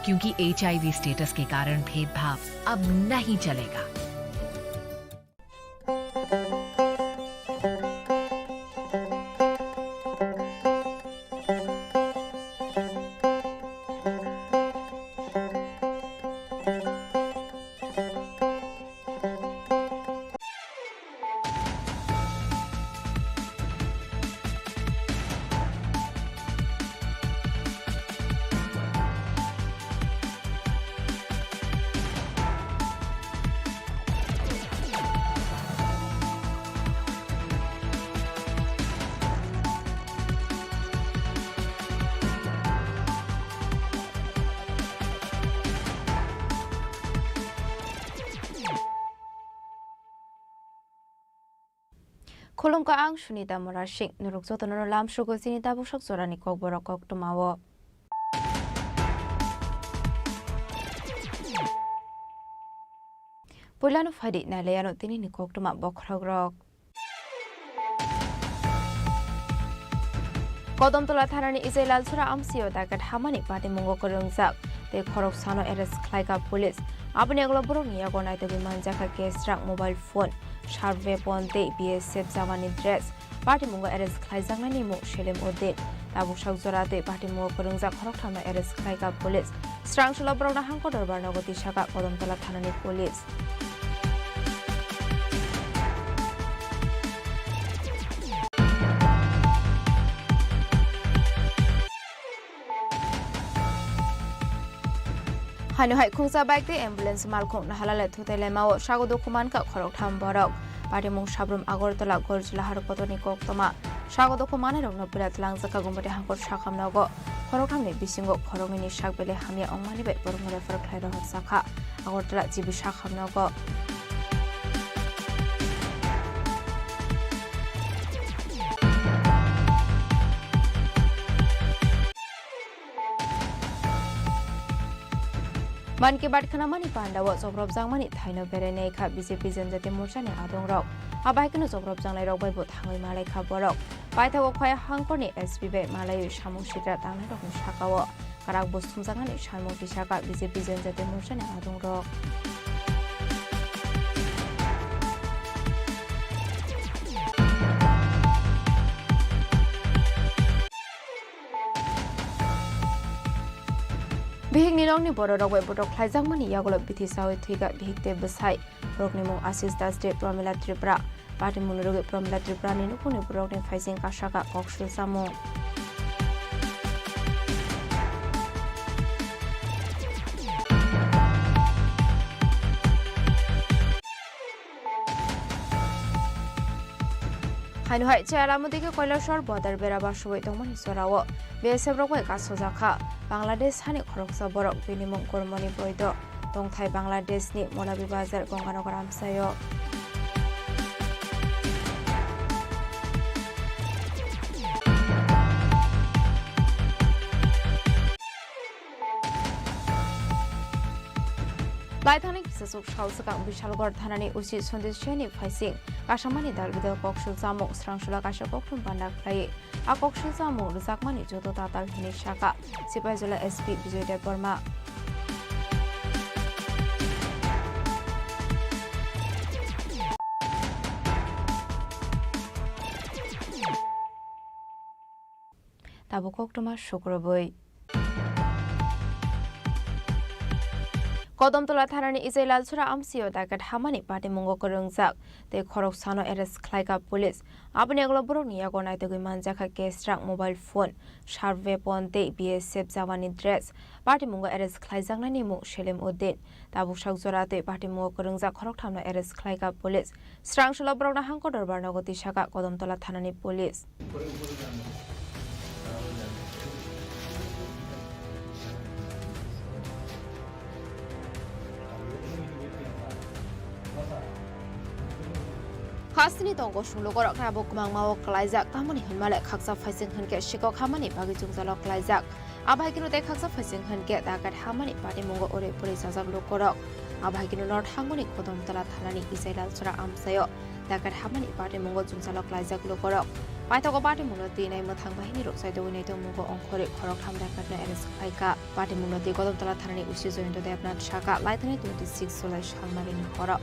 क्योंकि एचआईवी स्टेटस के कारण भेदभाव अब नहीं चलेगा। Khulumkha, ang Sunita Murasing. Norok jotono lamsugo chini tabuksak jorani kokborok koktwmao. Puilano phaidi nailaiano tinini koktwma bokhorokrok. Kodomtola thanani Ijai Lalsora amsio daket hamani patimungo kwrwngjak tei khoroksano arrest khlaikha police. Aboni ulo borokni yago naitugwi manjakha cash rang, mobile phone, sharp weapon tei B S F jawani dress. Patimungo arrest khlaijaknani mung Selim Uddin. Tabuksak jora tei patimungo kwrwngjak khoroktham no arrest khlaikha police. Srangsulo borokno hangko dorbar nogo tisakha Kodomtola thanani police. Haino hai khungsa bike tei ambulance malkhung nahalale thutai laimao sago dukhu mankha khoroktham borok. Patimung Sabrum Agartala Gorjila har kotorni koktwma. Sago dukhu manai rokno birat langjakha Gumati hangkor sakham nogo. Khoroktham ni bisingo khoroknwi ni sak belai hamya ongmani bai borokno refer khlai rohor sakha Agartala G B sakham nogo. Mann Ki Baat khnamani pandao chobropjakmani thaino berai naikha B J P Janjati Morchani adongrok. Abahaikeno chobropjaknairok baibo thangwi malaikha borok. Paithago Khoya hangkorni S P bai malaiwi samung sitra tangnairokni sakao kwrak bo sumjaknani samung tisakha B J P Janjati Morchani adongrok. Bihikni nokni bororok bai botok khlaijakmani yagulo bithi saui thwikha bihik tei bwsai. Borokni mung Ashish Das tei Pramila Tripura. Patimungni rwgwi Pramila Tripurani nukhungni borokni phaising kasaka koksul samung. Haino hai Chayalamudige Koilashwar border bera basubui tongmani jorao B S F rok bai kasojakha Bangladesh hani khoroksa borok, bini mung Kurmoni Boido, tongthai Bangladeshni Molabi Bazar Ganganagar amchaio. Laithangni kisa chuk sal swkang Bishalgarh thanani O C Sandesh Jainni phaising kasamani dal bidal koksul chamung srangsulo kaisa koktwm panda khlai. A koksul chamung rwjakmani joto tatal hinwi sakha Sipaijala S P Bijoy Debbarma. Tabuk koktwma sukrubwi. Kodomtola thanani Ijai Lalsora amsio daket hamani patimungo kwrwngjak tei khoroksano arrest khlaikha police. Aboni ulo borokni yago naitugwi manjakha cash rang, mobile phone, sharp weapon tei B S F jawani dress. Patimungo arrest khlaijaknani mung Selim Uddin. Tabuksak jora tei patimungo kwrwngjak khorokthamno arrest khlaikha police. Srangsulo borokno hangko dorbar nogo tisakha Kodomtola thanani police. Hasteni tongo sumlugorok tabuk kwbangma o kwlaijak, tamoni hwnmale khaksa phaising hwnkhe sikok hamani bagwi jwngjalo kwlaijak. Abo hai kheno tei khaksa phaising hwnkhe dakat hamani patimungo uri puri chajak lukurok. Abo hai kheno north hangmani Kodomtola thanani Ijai Lalsora amchaio dakat hamani patimungo jwngjalo kwlaijak lukurok. Paithago patimungno twi nai mwthang bahini rok chaitogwi naitongmungo ongkhorwi khoroktham dakatno arrest khlaikha. Patimungno twi Kodomtola thanani O C Jayanta Debnath sakha, laithani twenty six July salmarini horo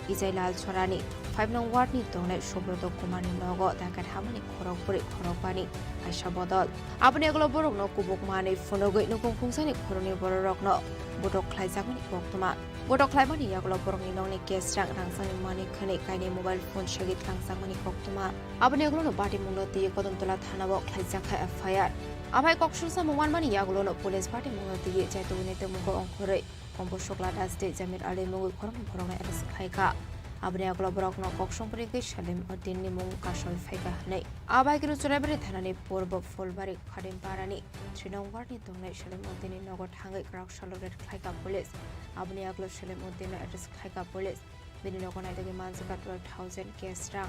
Ijai Lalsorani five nong ward ni tongnai Subroto Kumar ni nogo dakat hamani khorok bwrwi khorok bani kaisa bodol. Aboni ulo borokno kubuk manwi phunugwi nukung khungsani khoroknwi bororokno botok khlaijakmani koktwma. Botok khlaimani yagulo borokni nokni cash rang rangchakni manwi khwnwi kainwi mobile phone segwi tlangjakmani koktwma. Aboni ulo no patimungno twi Kodomtola thanao khlaijakha F I R. Aphai koksulsa mung manmani yagulo no police patimungno twi chaitugwi naitongmungo ongkhorwi Kombo Sukla Das tei Jamir Ali mungwi khoroknwi borokno arrest khlaikha. Aboni yagulo borokno kok songpirigwi Salim Uddin ni mung kasol phaikha hwnwi. Abai khe Churaibari thanani Purbo Phulbari Khadimparani three nong ward ni tongnai Salim Uddin ni nogo thangwi kwrak salo raid khlaikha police. Aboni yagulo Salim Uddin no arrest khlaikha police. Bini nogo naitugwi manjakha twelve thousand cash rang.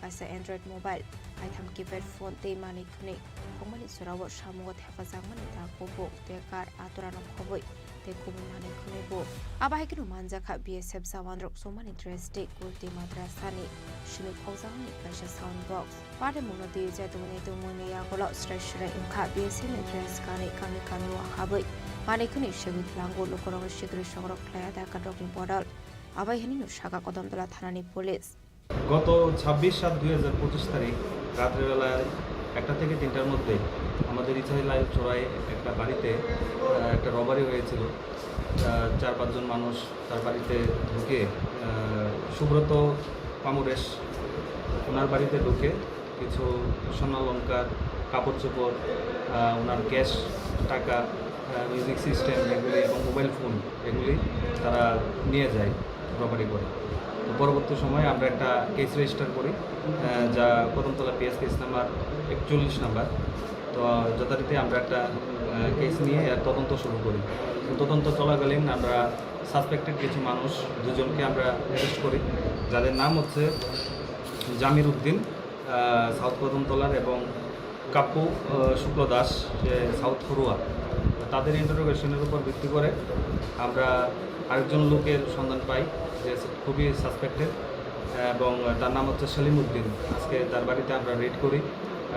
kaisa Android mobile, kaitham keypad phone tei manwi khwnwi thwngmani jorao samungo thepajakmani da kubuk, tei kar atorano khobwi tei kubun manwi khwnwi bo. Abo hai kheno manjakha B S F jawanrok chumani dress tei kurti madrasani simi khokjakmani kaisa sound box. Patimungno twiwi chaitugwi naitugmungni yagulo srai srai wngkha B S F ni dress kanwi kami kamio habwi manwi khwnwi segwi tlango lukurokno sikri sokrok khlaiya dakhatrokni bodol. Abo hai hinwi saka Kodomtola thanani police. গত ছাব্বিশ সাত দুই হাজার পঁচিশ তারিখ রাত্রেবেলায় একটা থেকে তিনটার মধ্যে আমাদের ইছাইলাল চোরাই একটা বাড়িতে, আহ, একটা রবারি হয়েছিল। আহ, চার পাঁচজন মানুষ তার বাড়িতে ঢুকে, আহ, সুব্রত পামুরেশ ওনার বাড়িতে ঢুকে কিছু স্বর্ণালংকার, কাপড় চোপড়, আহ, ওনার ক্যাশ টাকা, আহ, মিউজিক সিস্টেম এগুলি এবং মোবাইল ফোন এগুলি তারা নিয়ে যায় রবারি করে। তো পরবর্তী সময়ে আমরা একটা কেস রেজিস্টার করি, আহ, যা কদমতলা পিএস কেস নাম্বার একচল্লিশ নাম্বার। তো যথারীতি আমরা একটা, আহ, কেস নিয়ে এর তদন্ত শুরু করি। তো তদন্ত চলাকালীন আমরা সাসপেক্টেড কিছু মানুষ দুজনকে আমরা অ্যারেস্ট করি, যাদের নাম হচ্ছে জামির উদ্দিন, আহ, সাউথ কদমতলার, এবং কাপ্পু, আহ, শুক্ল দাস, যে সাউথ ফরুয়া। তো তাদের ইন্টারোগেশনের উপর ভিত্তি করে আমরা আরেকজন লোকের সন্ধান পাই, যে খুবই সাসপেক্টেড, এবং তার নাম হচ্ছে সেলিম উদ্দিন। আজকে তার বাড়িতে আমরা রেড করি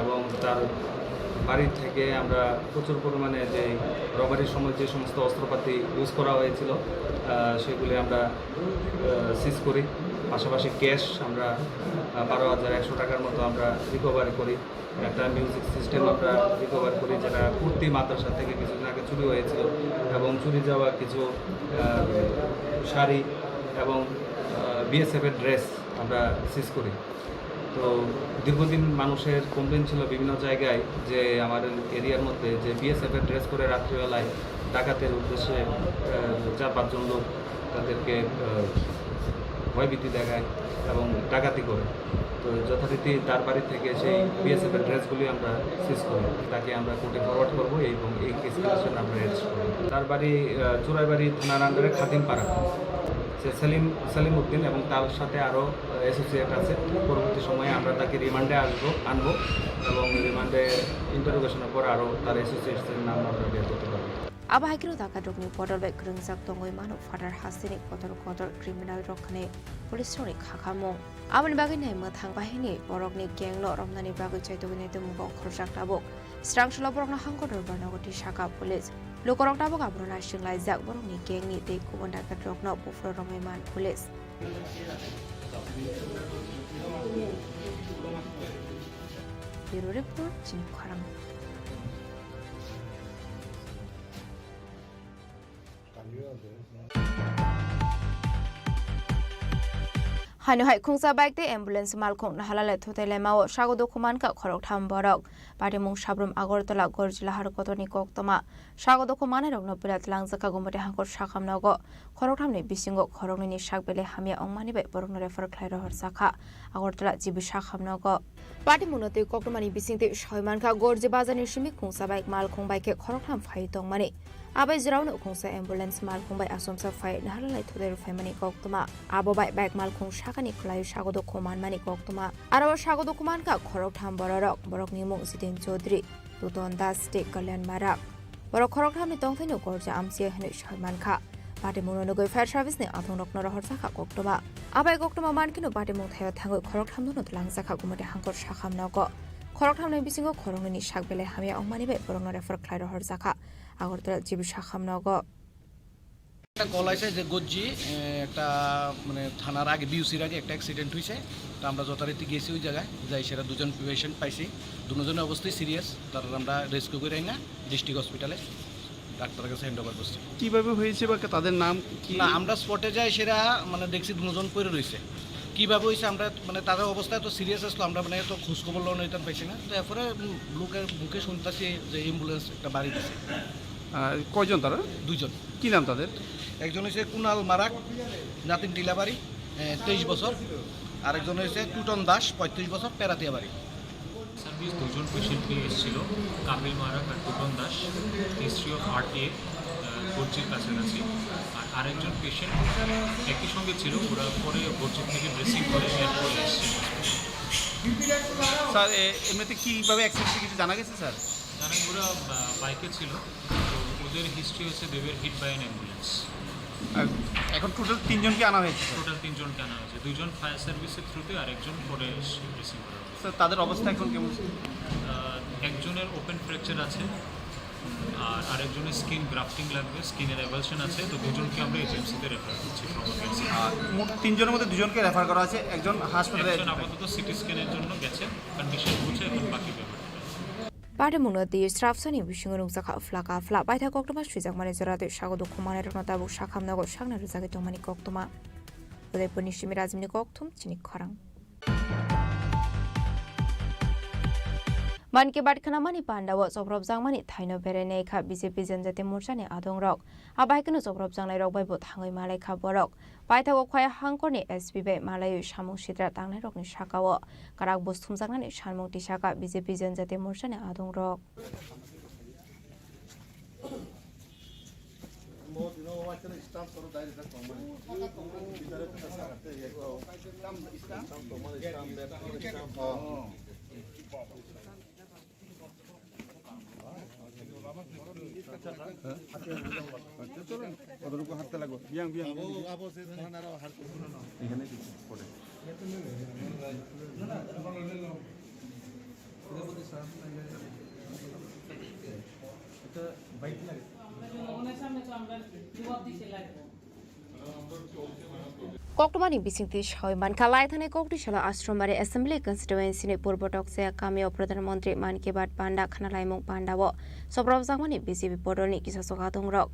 এবং তার বাড়ি থেকে আমরা প্রচুর পরিমাণে যে রবারির সময় যে সমস্ত অস্ত্রপাতি ইউজ করা হয়েছিল, আহ, সেগুলি আমরা, আহ, সিজ করি। পাশাপাশি ক্যাশ আমরা, আহ, বারো হাজার একশো টাকার মতো আমরা রিকভারি করি। একটা মিউজিক সিস্টেম আমরা রিকভার করি, যেটা কুর্তি মাদ্রাসা থেকে কিছুদিন আগে চুরি হয়েছিল, এবং চুরি যাওয়া কিছু, আহ, শাড়ি এবং, আহ, বিএসএফ এর ড্রেস আমরা সিজ করি। তো দীর্ঘদিন মানুষের কমপ্লেন ছিল বিভিন্ন জায়গায় যে আমাদের এরিয়ার মধ্যে যে বিএসএফ এর ড্রেস পরে রাত্রিবেলায় ডাকাতের উদ্দেশ্যে, আহ, চার পাঁচজন লোক তাদেরকে, আহ, ভয়ভীতি দেখায় এবং ডাকাতি করে। তো যথারীতি তার বাড়ি থেকে সেই বিএসএফ এর ড্রেসগুলি আমরা সিজ করি। তাকে আমরা কোর্টে ফরওয়ার্ড করব এবং এই কেস রিলেশন আমরা অ্যারেস্ট করব। তার বাড়ি, আহ, চোরাইবাড়ি থানার আন্ডারে খাদিমপাড়া। সে সেলিম, সেলিম উদ্দিন এবং তার সাথে আরও, আহ, অ্যাসোসিয়েট আছে। পরবর্তী সময়ে আমরা তাকে রিমান্ডে আসবো, আনবো এবং রিমান্ডে ইন্টারোগেশনের পর আরও তার অ্যাসোসিয়েটসের নাম আমরা বের করতে পারবো। Abo hai kheno dakhatrokni bodol bai kwrwngjak tongwi mano Father hasteni kotor kotor criminal rok hinwi police rokni kha khamung. Aboni bagwi nai mwthang bahini borokni gang no romnani bagwi chaitugwi naitugmung khorjak tabuk. Srang salo borokno hangkor dorbar nogo twi saka police. Lukurok tabuk abono naising laijak borokni gang ni tei kubun dakhatrokno buphuru romwi man police. Bureau report, Chini Khorang. Haino hai khungsa bike tei ambulance malkhung nahalale thutai laimao sago dukhu mankha khoroktham borok. Patimung Sabrum Agartala Gorji Lahar kotorni koktwma. Sago dukhu manai rokno pila tlangjak kha Gumati hangkor sakham nogo. Khoroktham ni bisingo khoroknwi ni sak belai hamya wngmani bai borokno refer khlai rohor jakha Agartala G B sakham nogo. Patimungno twi koktwmani bisingtwi soi mankha, Gorji bazarni simi khungsa bai malkhung bai khe khoroktham phai tongmani. Abai jwraono khungsa ambulance malkhung bai achomsa phai naharlai thutai rw phaimani koktwma. Abo bai bike malkhung sakani kwlaiwi sago dukhu manmani koktwma. Aro o sago dukhu mankha khoroktham bororok, borokni mung Jiten Chaudhary, Duton Das tei Kalyan Marak. Borok khorokthamni tongthaino gorja amchiya hinwi soi mankha. Patimungno nugwi fire service ni athungrokno rohorjakha koktwma. Abai koktwma mankheno patimung thaio thangwi khorokthamno twlangjakha Gumati hangkor sakham nogo. Khorokthamni bisingo khoroknwini sak belai hamya wngmani bai borokno refer khlai rohorjakha Agartala G B sakham nogo. একটা কল আছে যে গজ্জি, এ, একটা মানে থানার আগে, বিউসির আগে একটা অ্যাক্সিডেন্ট হয়েছে। তো আমরা যথারীতি গেছি ওই জায়গায়, যাই সেটা দুজন পেশেন্ট পাইছি, দুজনের অবস্থাই সিরিয়াস। তারা আমরা রেস্কিউ করে না ডিস্ট্রিক্ট হসপিটালে ডাক্তারের কাছে হ্যান্ড ওভার করছি। কিভাবে হয়েছে বা তাদের নাম কি? না, আমরা স্পটে যাই সেটা মানে দেখছি দুজন পড়ে রয়েছে। কিভাবে হয়েছে আমরা মানে তাদের অবস্থা তো সিরিয়াস আসলো, আমরা মানে তো খোঁজ খবর লওয়া নিতাম পাইছি না। তো এরপরে, উম, লোকের মুখে শুনতেছি যে অ্যাম্বুলেন্স একটা বাড়ি দিছে। আহ, কয়জন তারা? দুইজন। কি নাম তাদের? একজন হচ্ছে কুনাল মারাক, নাতিন টিলাবাড়ি, এ, তেইশ বছর, আরেকজন হচ্ছে টুটন দাস, পঁয়ত্রিশ বছর, পেরাতিয়া বাড়ি। সার্ভিস দুজন পেশেন্ট নিয়ে এসেছিল, কামিল মারাক আর টুটন দাস, হিস্ট্রি অফ আরটিএ, আহ, গর্জির কাছাকাছি। আর আরেকজন পেশেন্ট একই সঙ্গে ছিল, ওরা পরে গর্জি থেকে ড্রেসিং করে এয়ারপোর্টে এসেছিল। স্যার, এ-, এমনিতে কীভাবে অ্যাক্সিডেন্ট হয়েছে কিছু জানা গেছে, স্যার? জানেন, ওরা, আহ, বাইকে ছিল, তো ওদের হিস্ট্রি হচ্ছে they were hit by an ambulance। আর এখন টোটাল তিনজনকে আনা হয়েছে, স্যার? টোটাল তিনজনকে আনা হয়েছে, দুইজন ফায়ার সার্ভিসের থ্রুতে আর একজন পরে রিসিভ করা হয়েছে। স্যার, তাদের অবস্থা এখন কেমন, স্যার? আহ, একজনের ওপেন ফ্র্যাকচার আছে, আর আরেকজনের স্কিন গ্রাফটিং লাগবে, স্কিনের অ্যাভালশন আছে, তো দুজনকে আমরা এইচএমসিতে রেফার করছি ট্রমা কেয়ার সেন্টার। আর মোট তিনজনের মধ্যে দুজনকে রেফার করা আছে, একজন হাসপাতালে। একজন আপাতত সিটি স্ক্যানের জন্য গেছে, কন্ডিশন বুঝে এখন বাকি ব্যাপারটা। Patimungno twi srapsani bisingo nukjakha phlaka phla paithak koktwma swijakmani jora tei sago dukhumanirokno tabuk sakhamnogo sakna rwjagwi tongmani koktwma. Udaipurni simi Rajibni kokthum chini khorang. Mann Ki Baat khnamani pandao chopropjakmani thaino berai naikha B J P Janjati Morchani adongrok. Abaikeno chopropjaknairok baibo thangwi malaikha borok. Paithago Khwai hangkorni S P bai malaiwi samung sitra tangnairokni sakao kwrak bus thumjaknani sanmung tisakha B J P Janjati Morchani adongrok. Koktwmani bisingtwi sawi mankha, laithani Koktisalo Asrambari Assembly Constituency ni Purbo Tokchaya kamio Pradhan Mantri Mann Ki Baat panda khnalaimung pandao chopropjakmani B J P podolni kisa sok adongrok.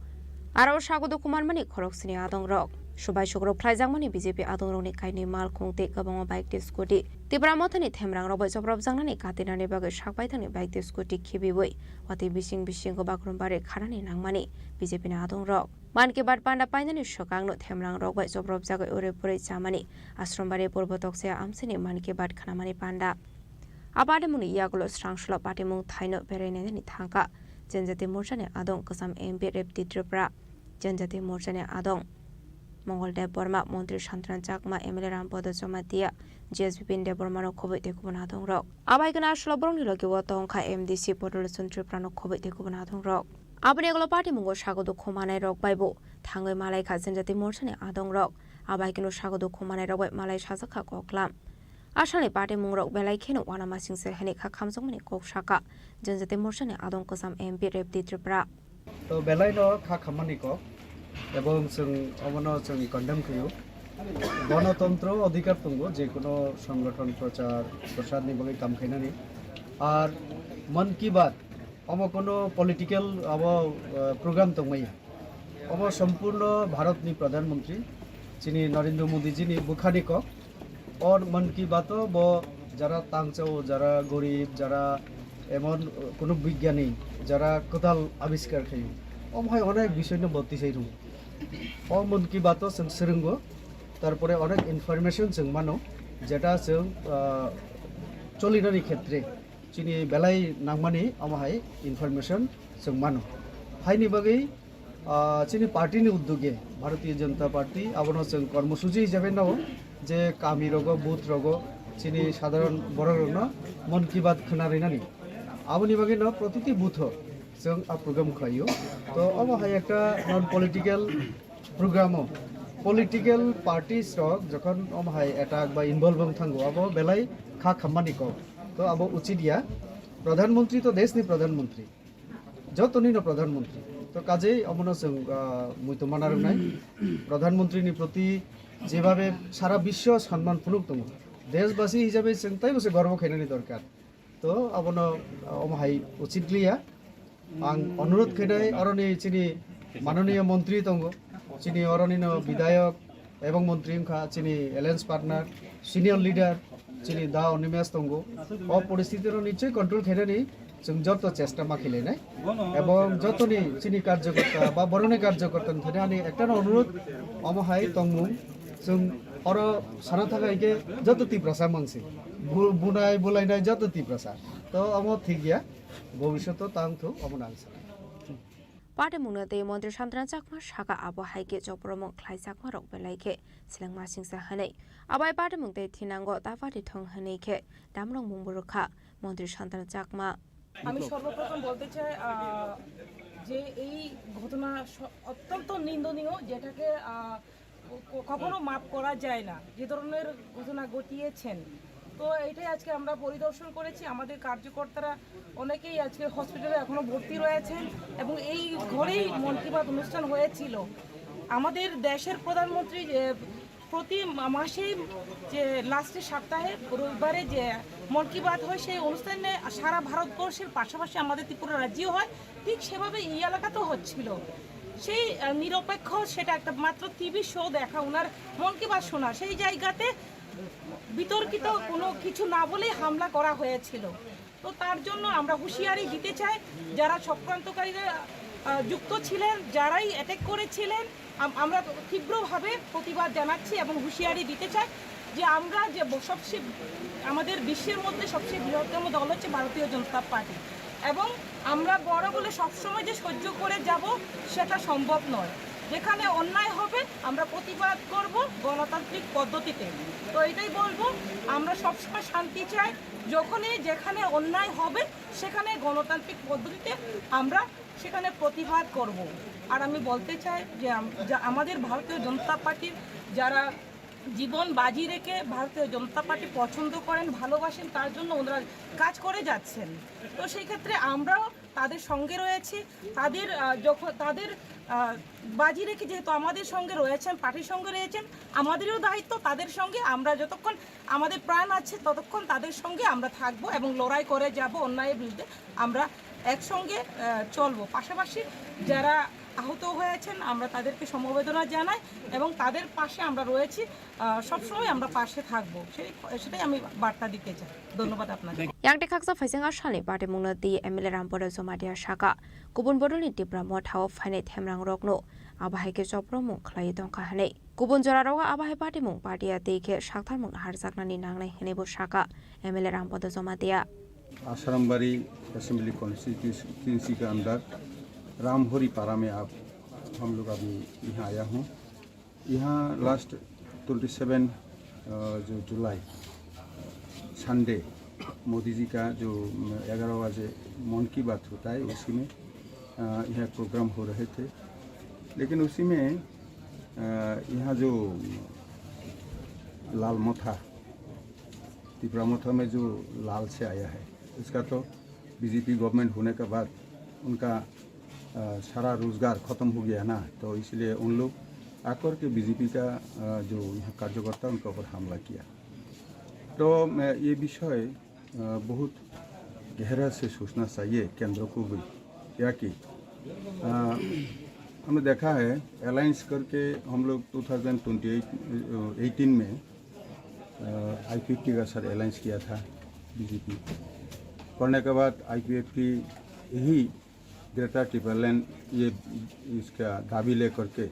Aro sago dukhu manmani khoroksini adongrok. Subai sukrok khlaijakmani B J P adongrokni kainwi malkhung tei kwbangma bike tei scooty. Tipra Mothani themrangrok bai chopropjaknani katinani bagwi sak baithangni bike tei scooty khibiwi watwi bising bisingo bagrombari khanani nangmani B J P ni adongrok. Mann Ki Baat panda painani swkangno themrangrok bai chopropjagwi uri puri chamani Asrambari Purbo Tokchaya amchaini Mann Ki Baat khnamani panda. A patimungni yagulo srangsulo patimung thaino berai nainani thangkha Janjati Morchani adong kwcham M P Repti Tripura, Janjati Morchani adong Mongol Debbarma, Montri Santana Chakma, M L A Rampada Jamatia, G S Bipin Debbarmano khobwi tei kubun adongrok. Abaikhe aswlo borokni logi o tongkha M D C Potolochon Tripurano khobwi tei kubun adongrok. Aboni yagulo patimungo sago dukhu manairok baibo thangwi malaikha Janjati Morchani adongrok. Abaikhe sago dukhu manairok bai malai sajakha koklam. Aswlani patimungrok belai kheno uanamasingcha hinwi kha khamjakmani kok sakha Janjati Morchani adong kwcham M P Repti Tripura. To belaino kha khammani kok, ebong chwng omono chwng condemn khaio. Gonotantro odhikar tongo, je kono songgothon prochar prosarni bagwi kam khainani. Ar Mann Ki Baat, omo kono political abo, eh, program tongmaya. Omo sompurno Bharatni Pradhan Mantri, chini Narendra Modi jini bwkhani kok. O Mann Ki Baat o bo jara tangchao, jara gorib, jara emon, uh, kono bigyani, jara kwtal abiskar khaio. Omo hai onek bisoino bo tisai rwo. O Mann Ki Baat o chwng swrwngo, tarpore onek information chwng mano, jeta chwng, uh, cholinani khetre chini belai nangmani omo hai information chwng mano. Haini bagwi, ah, chini party ni uddoge, Bharatiya Janata Party, abono chwng kormosuchi hisabe nao je kami rogo, booth rogo, chini sadharon borok rokno Mann Ki Baat khna rinani. Aboni bagwi no protiti booth o chwng a program khlaio. To omo hai ekta non political program o political parties rok jokhon omo hai attack ba involve wng thango, abo belai kha khammani kok. To abo uchit ya. Pradhan Mantri to desh ni Pradhan Mantri. Jotoni no Pradhan Mantri. To kajei omono chwng, ah, muitu mana rwnai. Pradhan Mantri ni proti jebhabe sara biswo sanman phunuk tongo, deshbasi hisabe chwng taibo se gorbo khainani dorkar. To abono, ah, omo hai uchit liya. Ang onurot khainai oroni chini manoniya montri tongo, chini oroni no bidhayok, ebong montri wngkha chini alliance partner, senior leader chini Da Animesh tongo. O poristiti no nichoi control khainani chwng joto chesta ma khilainai. Ebong jotoni chini karjokorta ba boroni karjokorta ni thani ani ekta no onurot, omo hai tongmung chwng oro sana thangkha hinkhe joto Tiprasa mangsi. Bu-, bunai bulainai joto Tiprasa. To omo thik ya, bobishoto tang thu omo nang sana. Patimungno tei Montri Santana Chakma saka abo hai khe chopromung khlaijakmarok belai khe selengmasingcha hwnwi. Abo hai patimung tei thinango ta pati thong hwnwi khe damrok mungbo rwkha Montri Santana Chakma. আমি সর্বপ্রথম বলতে চাই, আহ, যে এই ঘটনা স-, অত্যন্ত নিন্দনীয়, যেটাকে, আহ, ক-, কখনো মাফ করা যায় না, যে ধরনের ঘটনা ঘটিয়েছেন। তো এটাই আজকে আমরা পরিদর্শন করেছি। আমাদের কার্যকর্তারা অনেকেই আজকে হসপিটালে এখনো ভর্তি রয়েছেন এবং এই ঘরেই মন কি বাত অনুষ্ঠান হয়েছিল। আমাদের দেশের প্রধানমন্ত্রী, এ, প্রতি মা-, মাসেই যে লাস্টের সপ্তাহে রবিবারে যে মন কি বাত হয়, সেই অনুষ্ঠানে সারা ভারতবর্ষের পাশাপাশি আমাদের ত্রিপুরা রাজ্যেও হয়, ঠিক সেভাবে এই এলাকাতেও হচ্ছিল। সেই, আহ, নিরপেক্ষ, সেটা একটা মাত্র টিভি শো দেখা, ওনার মন কি বাত শোনা, সেই জায়গাতে বিতর্কিত কোনো কিছু না বলেই হামলা করা হয়েছিল। তো তার জন্য আমরা হুঁশিয়ারি দিতে চাই, যারা চক্রান্তকারীরা, আহ, যুক্ত ছিলেন, যারাই অ্যাটাক করেছিলেন, আম-, আমরা তীব্রভাবে প্রতিবাদ জানাচ্ছি এবং হুঁশিয়ারি দিতে চাই যে আমরা যে ব-, সবচেয়ে, আমাদের বিশ্বের মধ্যে সবচেয়ে বৃহত্তম দল হচ্ছে ভারতীয় জনতা পার্টি এবং আমরা বড় বলে সবসময় যে সহ্য করে যাব, সেটা সম্ভব নয়। যেখানে অন্যায় হবে, আমরা প্রতিবাদ করব গণতান্ত্রিক পদ্ধতিতে। তো এটাই বলবো, আমরা সবসময় শান্তি চাই। যখনই যেখানে অন্যায় হবে, সেখানে গণতান্ত্রিক পদ্ধতিতে আমরা সেখানে প্রতিবাদ করব। আর আমি বলতে চাই যে আম-, যা-, আমাদের ভারতীয় জনতা পার্টির যারা জীবন বাজি রেখে ভারতীয় জনতা পার্টি পছন্দ করেন, ভালোবাসেন, তার জন্য ওনারা কাজ করে যাচ্ছেন। তো সেই ক্ষেত্রে আমরাও তাদের সঙ্গে রয়েছি। তাদের, আহ, যখন তাদের, আহ, বাজি রেখে যেহেতু আমাদের সঙ্গে রয়েছেন, পার্টির সঙ্গে রয়েছেন, আমাদেরও দায়িত্ব তাদের সঙ্গে। আমরা যতক্ষণ আমাদের প্রাণ আছে, ততক্ষণ তাদের সঙ্গে আমরা থাকবো এবং লড়াই করে যাব অন্যায়ের বিরুদ্ধে। আমরা একসঙ্গে, আহ, চলবো। পাশাপাশি যারা আহত হয়েছেন, আমরা তাদেরকে সমবেদনা জানাই এবং তাদের পাশে আমরা রয়েছি। আহ, সবসময় আমরা পাশে থাকবো, সেই, সেটাই আমি বার্তা দিতে চাই। ধন্যবাদ আপনাদের। Yang tei khaksa phaising a salni patimungno twi M L A Rampada Jamatia saka, kubun bodolni Tipra Motha o phainai themrang rokno abo hai khe chopromung khlaiwi tongkha hwnwi. Kubun jorarok abo hai patimung patia twi khe saktharmung harjaknani nangnai hwnwi bo saka M L A Rampada Jamatia. आश्रमबाड़ी assembly constituency के अंदर रामहरी पारा में आप, हम लोग अभी यहाँ आया हूँ। यहाँ लास्ट ट्वेंटी सेवन, अ, जो जुलाई, संडे, मोदी जी का जो, अम, ग्यारह बजे मन की बात होता है, उसी में, अ, यहाँ प्रोग्राम हो रहे थे। लेकिन उसी में, अ, यहाँ जो लाल मोथा, तिपरा मोथा में जो लाल से आया है, इसका तो बीजेपी गवर्नमेंट होने के बाद उनका, अ, सारा रोजगार खत्म हो गया ना, तो इसलिए उन लोग आकर के बीजेपी का, अ, जो यहाँ कार्यकर्ता, उनके ऊपर हमला किया। तो, अ, ये विषय, अ, बहुत गहरा से सोचना चाहिए केंद्र को भी, क्या कि, अ, हमने देखा है, अलायंस करके हम लोग टू थाउजेंड ट्वेंटी एट, अ, एटीन में, अ, आईपीएफटी का साथ अलायंस किया था बीजेपी। करने के बाद आईपीएफटी ही ग्रेटर टिपरालैंड ये, इसका दाबी लेकर के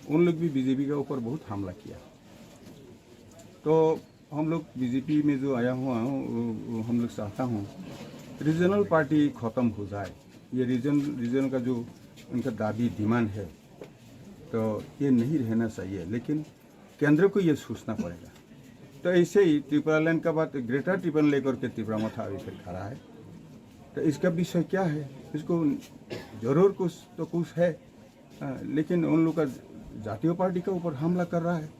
उन लोग भी बीजेपी के ऊपर बहुत हमला किया। तो हम लोग बीजेपी में जो आया हुआ हूँ, वो, वो हम लोग चाहता हूँ रीजनल पार्टी ख़त्म हो जाए। ये रीजन, रीजन का जो उनका दाबी, डिमांड है, तो ये नहीं रहना चाहिए, लेकिन केंद्र को ये सोचना पड़ेगा। तो ऐसे ही त्रिपुरा लैंड का बात, ग्रेटर टिपरालैंड लेकर के तिपरा मोथा अभी फिर खड़ा है, तो इसका विषय क्या है? इसको जरूर कुछ तो कुछ है, हाँ, लेकिन उन लोग का जातीय पार्टी के ऊपर हमला कर रहा है,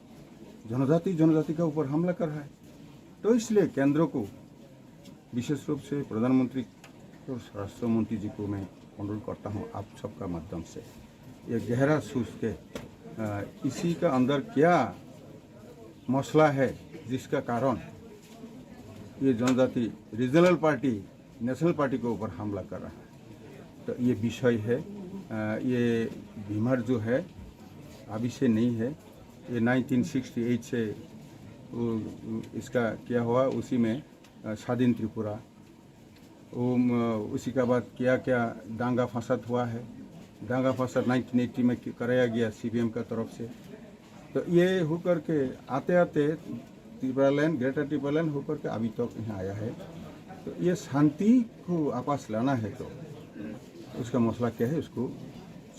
जनजाति, जनजाति के ऊपर हमला कर रहा है। तो इसलिए केंद्र को, विशेष रूप से प्रधानमंत्री और स्वराष्ट्र मंत्री जी को मैं अनुरोध करता हूँ, आप सबका माध्यम से ये गहरा सोच के, अ, इसी का अंदर क्या मसला है, जिसका कारण ये जनजाति रीजनल पार्टी, नेशनल पार्टी के ऊपर हमला कर रहा है। तो ये विषय है, अ, ये बीमार जो है, अभी से नहीं है, ये नाइनटीन सिक्सटी एट से वो, इसका क्या हुआ, उसी में, अ, स्वाधीन त्रिपुरा, वो, म, उसी के बाद क्या क्या दंगा फसाद हुआ है, दंगा फसाद नाइनटीन एटी में कि-, कराया गया सीपीएम का तरफ से। तो ये होकर के आते आते तिपरालैंड, ग्रेटर तिपरालैंड होकर के अभी तक यहाँ आया है। तो ये शांति को वापस लाना है, तो उसका मसला क्या है, उसको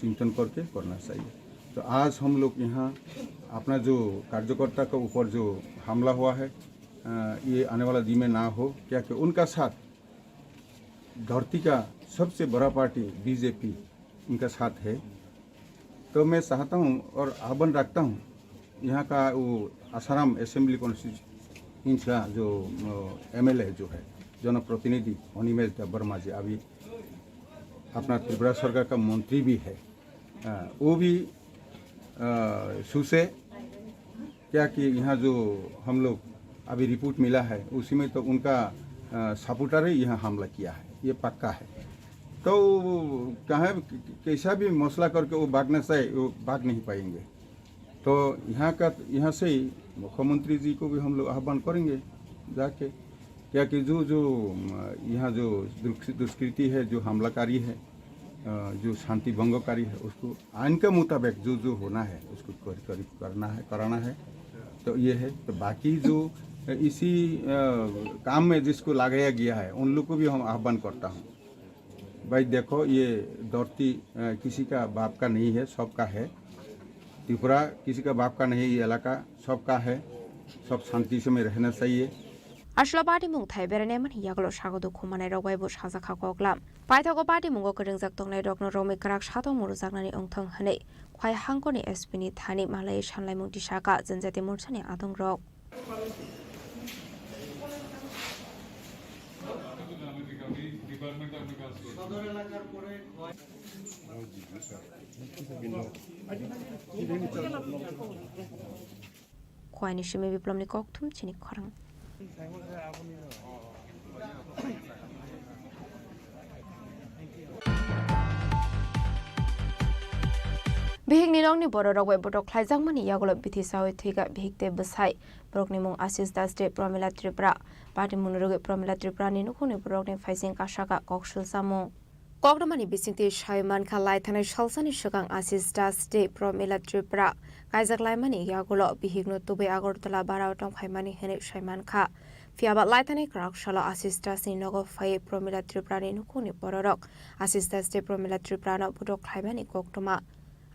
चिंतन करके करना चाहिए। तो आज हम लोग यहाँ अपना जो कार्यकर्ता के ऊपर जो हमला हुआ है, अ, ये आने वाला दिन में ना हो, क्या कि उनका साथ धरती का सबसे बड़ा पार्टी बीजेपी उनका साथ है। तो मैं चाहता हूँ और आह्वान रखता हूँ, यहाँ का वो आसाराम असेंबली कॉन्स्टिट्यूंसी का जो, अ, एमएलए जो है, जनप्रतिनिधि अनिमेश देबबर्मा जी, अभी अपना त्रिपुरा सरकार का मंत्री भी है, अ, वो भी, अ, सुसे क्या कि यहाँ जो हम लोग अभी रिपोर्ट मिला है, उसी में तो उनका, अ, सपोर्टर ही यहाँ हमला किया है, ये पक्का है। तो कहाँ, कैसा भी मसला करके वो भागना चाहे, वो भाग नहीं पाएंगे। तो यहाँ का, यहाँ से ही मुख्यमंत्री जी को भी हम लोग आह्वान करेंगे जाके, क्या कि जो, जो, अ, यहाँ जो दुष्क-, दुष्कृति है, जो हमलाकारी है, अ, जो शांति भंगकारी है, उसको आइन के मुताबिक जो, जो होना है, उसको कर-, कर-, करना है, कराना है। तो ये है। तो बाकी जो इसी, अ, काम में जिसको लगाया गया है, उन लोग को भी हम आह्वान करता हूँ, भाई देखो, ये धरती, अ, किसी का बाप का नहीं है, सबका है। त्रिपुरा किसी का बाप का नहीं, ये इलाका सबका है, सब शांति से में रहना चाहिए। Ashla party mung thai berenai mani yagulo sago dukhu manai rok bai bo sajak kha koklam. Paithago party mungo kwrwngjak tongnai rokno romwi kwrak satok murujaknani wngthong hwnwi Khwai hangkoni S P ni thani malai sanlaimung tisaka Janjati Morchani adong rok. Khwai ni simi Biplomni kokthum chini khorang. Bihikni nokni bororok bai botok khlaijakmani yagulo bithi sawi thwikha bihik tei bwsai. Borokni mung Ashish Das tei Pramila Tripura. Party mungni rwgwi Pramila Tripurani nukhungni borokni phaising kasaka kok sulsamung. Koktwmani bisingtwi sawi mankha, lai thanai salsani swkang Ashish Das tei Pramila Tripura kaijak laimani yagulo bihikno tubui Agartala barao tongphaimani hwnwi sai mankha. Phiyaba lai thanai kwrak salo Ashish Das ni nogo phaiwi Pramila Tripura ni nukhungni bororok Ashish Das tei Pramila Tripura no botok khlaimani koktwma.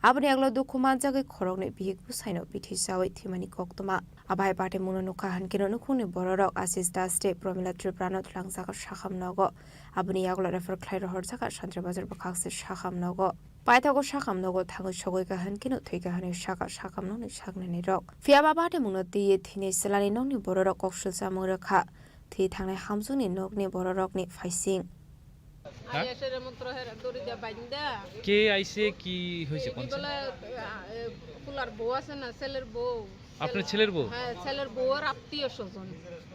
Aboni yagulo dukhu manjagwi khoroknwi bihik bwsaino bithi sawi thwimani koktwma. Abo hai party mungno nukha hwnkhe no nukhungni bororok Ashish Das tei Pramila Tripura no twlangjago sakham nogo. Aboni yagulo refer khlai rohorjaka Santri Bazar bwkhakse sakham nogo. Paithago sakham nogo thangwi sogwi kha hwnkhe no thwi kha hwnwi saka sakham nokni saknini rok. Phiyaba party mungno twiwi thwinai chwlani nokni bororok kok sulsamung rwkha. Thwi thangnai hamjwkni nokni bororokni phaising. হ্যাঁ? আইয়া সেরে মন্ত্র হেরা দড়ি দিয়া বাইন্দা। কে আইছে, কি হয়েছে, এই কোন ছেলে? বলে, আ, এ, পোলার বউ আছে না, ছেলের বউ। আপনার ছেলের বউ? হ্যাঁ, ছেলের বউ আর আত্মীয় স্বজন।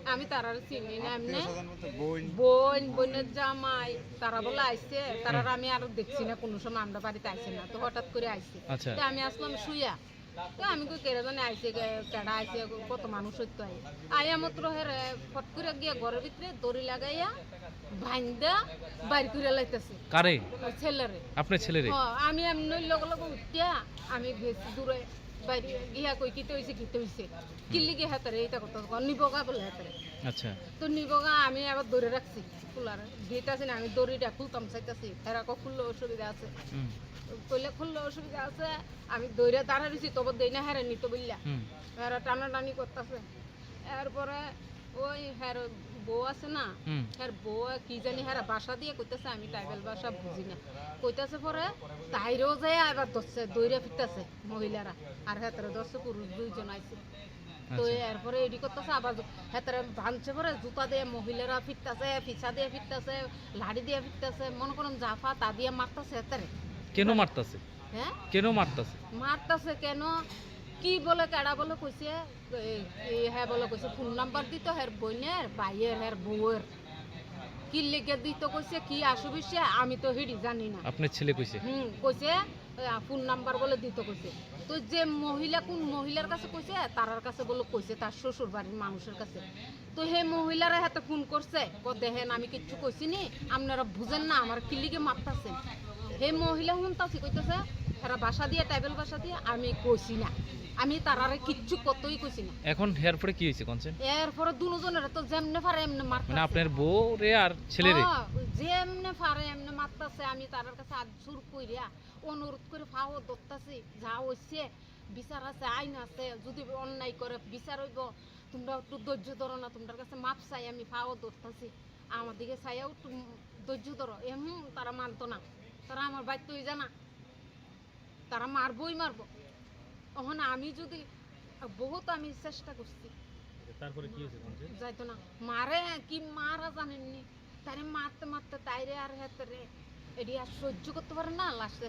আমি তারারে চিনি না এমনি। আত্মীয় স্বজন বলতে বোন? বোন, বোনের জামাই, তারা বলে আইছে, তারার হুম। আমি আরো দেখছি না, কোনো সময় আমরা বাড়িতে আইছে না, তো হঠাৎ করে আইছে। আচ্ছা। তো আমি আসলাম শুয়া। তো আমি কই, "কেডা জানি আইছে, কে-, কেডা আইছে, কত মানুষ হইতো আই।" আইয়া মাত্র হেরে ফট করে গিয়া ঘরের ভিতরে দড়ি লাগাইয়া বাইন্দা বাইর করে লাইতেছে। কারে? ওই ছেলেরে। আপনার ছেলেরে? হ, আমি এমনি লগে লগে উঠিয়া আমি গেছি দূরে বাইরে গিয়া কই, "কিতা হইছে, কিতা হইছে?" কিল্লি গিয়া হাতারে এটা করতে, নিবগা বলে হাতারে। আচ্ছা। তো নিবগা আমি আবার ধরে রাখছি। খোলার গেট আছে না, আমি দড়িটা খুলতাম চাইতাছি। হেরাকো খুললে অসুবিধা আছে। হুম। কইলে খুললে অসুবিধা আছে। আমি দৌড়ে দাঁড়া রইছি, তবু দেই না, হেরে নিত বললা। হুম। হেরা টানাটানি করতেছে। এরপরে ওই হের বউ আছে না, হুম। হের বউ কি জানি হেরা ভাষা দিয়ে কইতেছে, আমি ট্রাইবাল ভাষা বুঝি না। কইতেছে পরে তাইরও যায় আবার ধরছে, দৌড়ে ফিরতেছে মহিলারা। আর হেতারে ধরছে পুরুষ দুইজন আইছে। তো আচ্ছা। এরপরে এডি করতেছে আবার জু-, হেতারে ভাঙছে পরে জুতা দিয়ে মহিলারা ফিরতেছে, ফিসা দিয়ে ফিরতেছে, লাড়ি দিয়ে ফিরতেছে, মনে করেন জাফা তা দিয়ে মারতেছে হেতারে। কেন মারতাছে? হ্যাঁ? কেন মারতাছে? মারতাছে কেন? কি বলে, কেডা বলে কইছে, এ, এ, হ্যাঁ বলে কইছে, ফোন নাম্বার দিত হের বইনের, ভাইয়ের, হের বউয়ের। কি লেগে দিত কইছে, কি অসুবিধা, আমি তো হিডি জানি না। আপনার ছেলে কইছে? হুম, কইছে, এ, ফোন নাম্বার বলে দিত কইছে। তো যে মহিলা, কোন মহিলার কাছে কইছে, তারার কাছে বলে কইছে, তার শ্বশুর বাড়ির মানুষের কাছে। তো হে মহিলারা হাতে ফোন করছে, কো, "দেখেন, আমি কিচ্ছু কইছি নি, আপনারা বুঝেন না, আমার কিলিগে মারতাছে।" হে মহিলা হুনতাছি কইতেছে, এরা ভাষা দিয়ে, ট্রাইবাল ভাষা দিয়ে আমি কইছি না, আমি তারারে কিচ্ছু করতেই কইছি না। এখন এরপরে কি হয়েছে কোনছেন? এরপরে দুজনের তো যেমনে পারে এমনে মারতেছে। মানে আপনার বউ রে আর ছেলেরে? হ্যাঁ, যেমনে পারে এমনে মারতেছে। আমি তারার কাছে আত জোর কইরা অনুরোধ করে পাও ধরতাছি, যা হইছে বিচার আছে, আইন আছে, যদি অন্যায় করে বিচার হইব। তোমরা একটু ধৈর্য ধরো না, তোমরার কাছে মাপ চাই, আমি পাও ধরতাছি। আমার দিকে চাইয়াও একটু ধৈর্য ধরো। এমন তারা মানতো না, তারা আমার বাইর তো জানা, তারা মারবই মারবো। ওখানে আমি যদি বহুত আমি চেষ্টা করছি। আচ্ছা, তারপরে কি হয়েছে কোনছেন? যাইতো না, মারে কি মারা জানেননি, তারে মারতে মারতে তাইরে আর হেতরে এডি আর সহ্য করতে পারে না। লাস্টে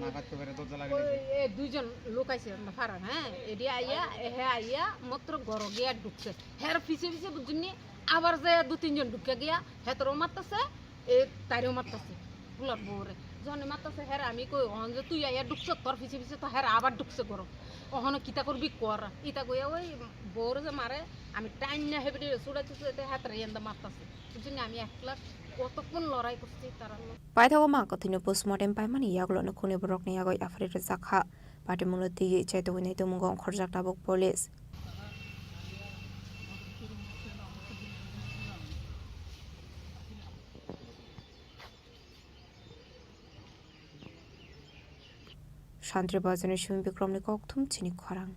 না করতে পারে, দরজা লাগাই ওই দিয়েছে। এ দুইজন লোক আইছে আমার পাড়ার, হ্যাঁ, এডি আইয়া, এ হে আইয়া মাত্র ঘরো গিয়া ঢুকছে। হের পিছে পিছে বুঝিনি, আবার যে দু তিনজন ঢুকে গিয়া হেতরেও মারতেছে, এ তাইরেও মারতেছে, ফুলার বউরে। যখন মারতেছে, হের আমি কই, "অহন যে তুই আইয়া ঢুকছ, তোর পিছে পিছে তো হের আবার ঢুকছে ঘরো, অহন কিতা করবি কর।" ইতা কইয়া ওই বউরে যে মারে, আমি টাইম না হেবিডি চুড়াইতে চুড়াইতে হেতরে এন্দা মারতেছে। বুঝলি, আমি একলা কতক্ষণ লড়াই করছি তারা। Paithago ma kwthwino postmortem paimani yagulo nukhungni borokni yago yapharwi rwjakha. Patimungno twiwi chaitugwi naitukmungo ongkhorjak tabuk police. Santri Bazarni Sumi Bikramni kokthum chini khorang.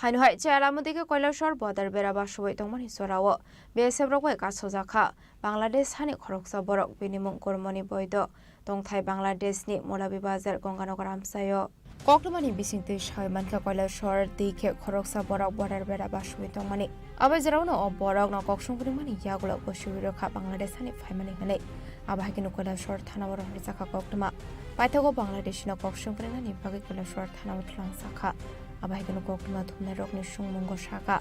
Haino hai chaya lama dike Koilashahar border bera basubwi tongmani jorao B S F rok bai kasojakha Bangladesh hani khoroksa borok, bini mung Gurmoni Boido, tongthai Bangladeshni Molabi Bazar Ganganagar amchaio. Koktwmani bisingtwi sawi mankha, Koilashahar dike khoroksa borok border bera basubwi tongmani. Abo jeraono o borokno koksong phwrwngmani yagulo gosiwi rwkha Bangladesh hani phaimani hwnwi. Abo hai kheno Koilashahar thanao rwngrijak kha koktwma. Paithago Bangladeshino koksong phwrwngnani bagwi Koilashahar thanao twlangjakha. Abo hai kheno koktwma thumnairokni songmungo sakha,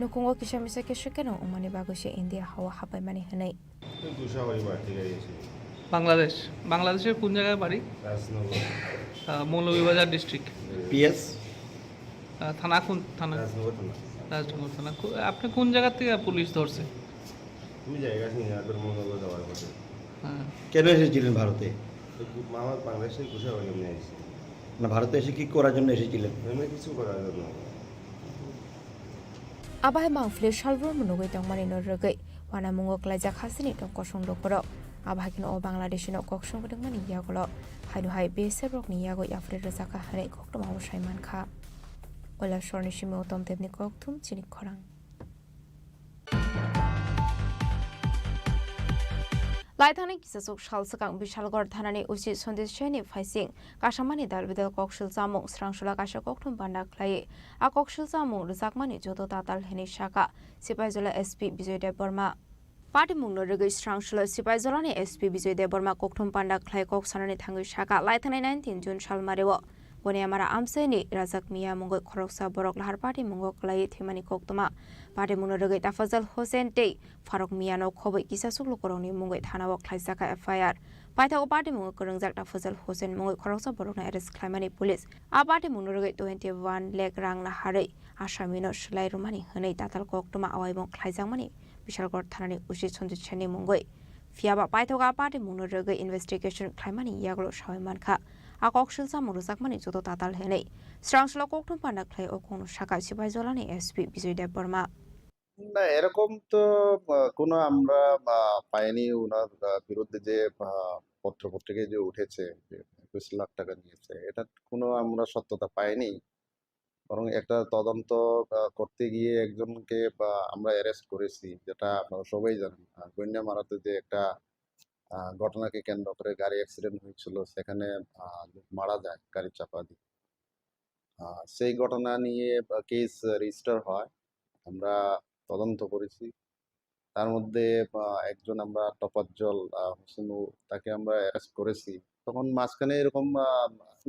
nukhungo kisa misa khe swkeno wngmani bagwi se India hao hapaimani hwnwi. এই গোসাবাড়ি বাড়ি থেকে এসেছি। বাংলাদেশ। বাংলাদেশের কোন জায়গায় বাড়ি? রাজনগর। আহ, Moulvibazar district. PS? আহ, থানা কোন থানা? রাজনগর থানা। রাজনগর থানা। কো-, আপনি কোন জায়গা থেকে পুলিশ ধরছে? আমি জায়গা চিনি না, তোর মৌলভীবাজার যাওয়ার পথে। হ্যাঁ। কেন এসেছিলেন ভারতে? এই গো-, আমার বাংলাদেশের গোসাবাড়ি এমনি আইছি। না, ভারতে এসে কি করার জন্য এসেছিলেন? এমনি কিছু করার জন্য। Abo hai mangpili salbrumno nugwi tongmani no rwgwi wanamungo klaijak hasteni tong kosong lukurok. Abo hai kheno o Bangladeshino koksong phwrwngmani yagulo haino hai B S F rokni yago yapharwi rwjakha hwnwi koktwmao sai mankha. Koilashahar ni simi Uttam Debni kokthum chini khorang. Laithani kisasuk sal swkang Bishalgarh thanani O C Sandesh Saini phaising kasamani dalbidal koksil chamung srangsola kaisa kokthum panda khlai. A koksil chamung rwjakmani joto tatal hwnwi sakha Sipaijola S P Bijoy Debbarma. Patimungno rwgwi srangsola Sipaijolani S P Bijoy Debbarma kokthum panda khlai kok sanani thangwi sakha, laithani nineteen June salmario Goniamara amchaini Rajak Miya mungwi khoroksa borok lahar patimungo kwlaiwi thwimani koktwma. Patimungno rwgwi Tafajal Hussain tei Faruk Miyano khobwi kisasuk lukurokni mungwi thanao khlaijakha F I R. Paithago patimungo kwrwngjak Tafajal Hussain mungwi khoroksa borokno arrest khlaimani police. A patimungno rwgwi twenty one lakh rang naharwi asamino swlai rwmani hwnwi tatal koktwma awaimung khlaijakmani Bishalgarh thanani O C Sanjit Senni mungwi. Phiyaba paithago a patimungno rwgwi investigation khlaimani yagulo sawi mankha. A koksil chamung rwjakmani joto tatal hwnwi srangsola kokthum panda khlai o kokno sakha Sipaijolani S P Bijoy Debbarma. না, এরকম তো, আ, কোনো আমরা, আ, পাইনি ওনার, আ, বিরুদ্ধে যে, আ, পত্র-পত্রিকায় যে উঠেছে যে একুশ লাখ টাকা নিয়েছে, এটা কোনো আমরা সত্যতা পাইনি। বরং একটা তদন্ত, আ, করতে গিয়ে একজনকে বা আমরা অ্যারেস্ট করেছি, যেটা আপনারা সবাই জানেন। আ, গন্যামারাতে যে একটা, আ, ঘটনাকে কেন্দ্র করে গাড়ি অ্যাক্সিডেন্ট হয়েছিল, সেখানে, আ, লোক মারা যায় গাড়ির চাপা দিয়ে। আ, সেই ঘটনা নিয়ে, আ, কেস রেজিস্টার হয়। আমরা তদন্ত করেছি। তার মধ্যে, আ, একজন আমরা তফাজ্জল, আ, হোসেন ও তাকে আমরা অ্যারেস্ট করেছি। তখন মাঝখানে এরকম, আ,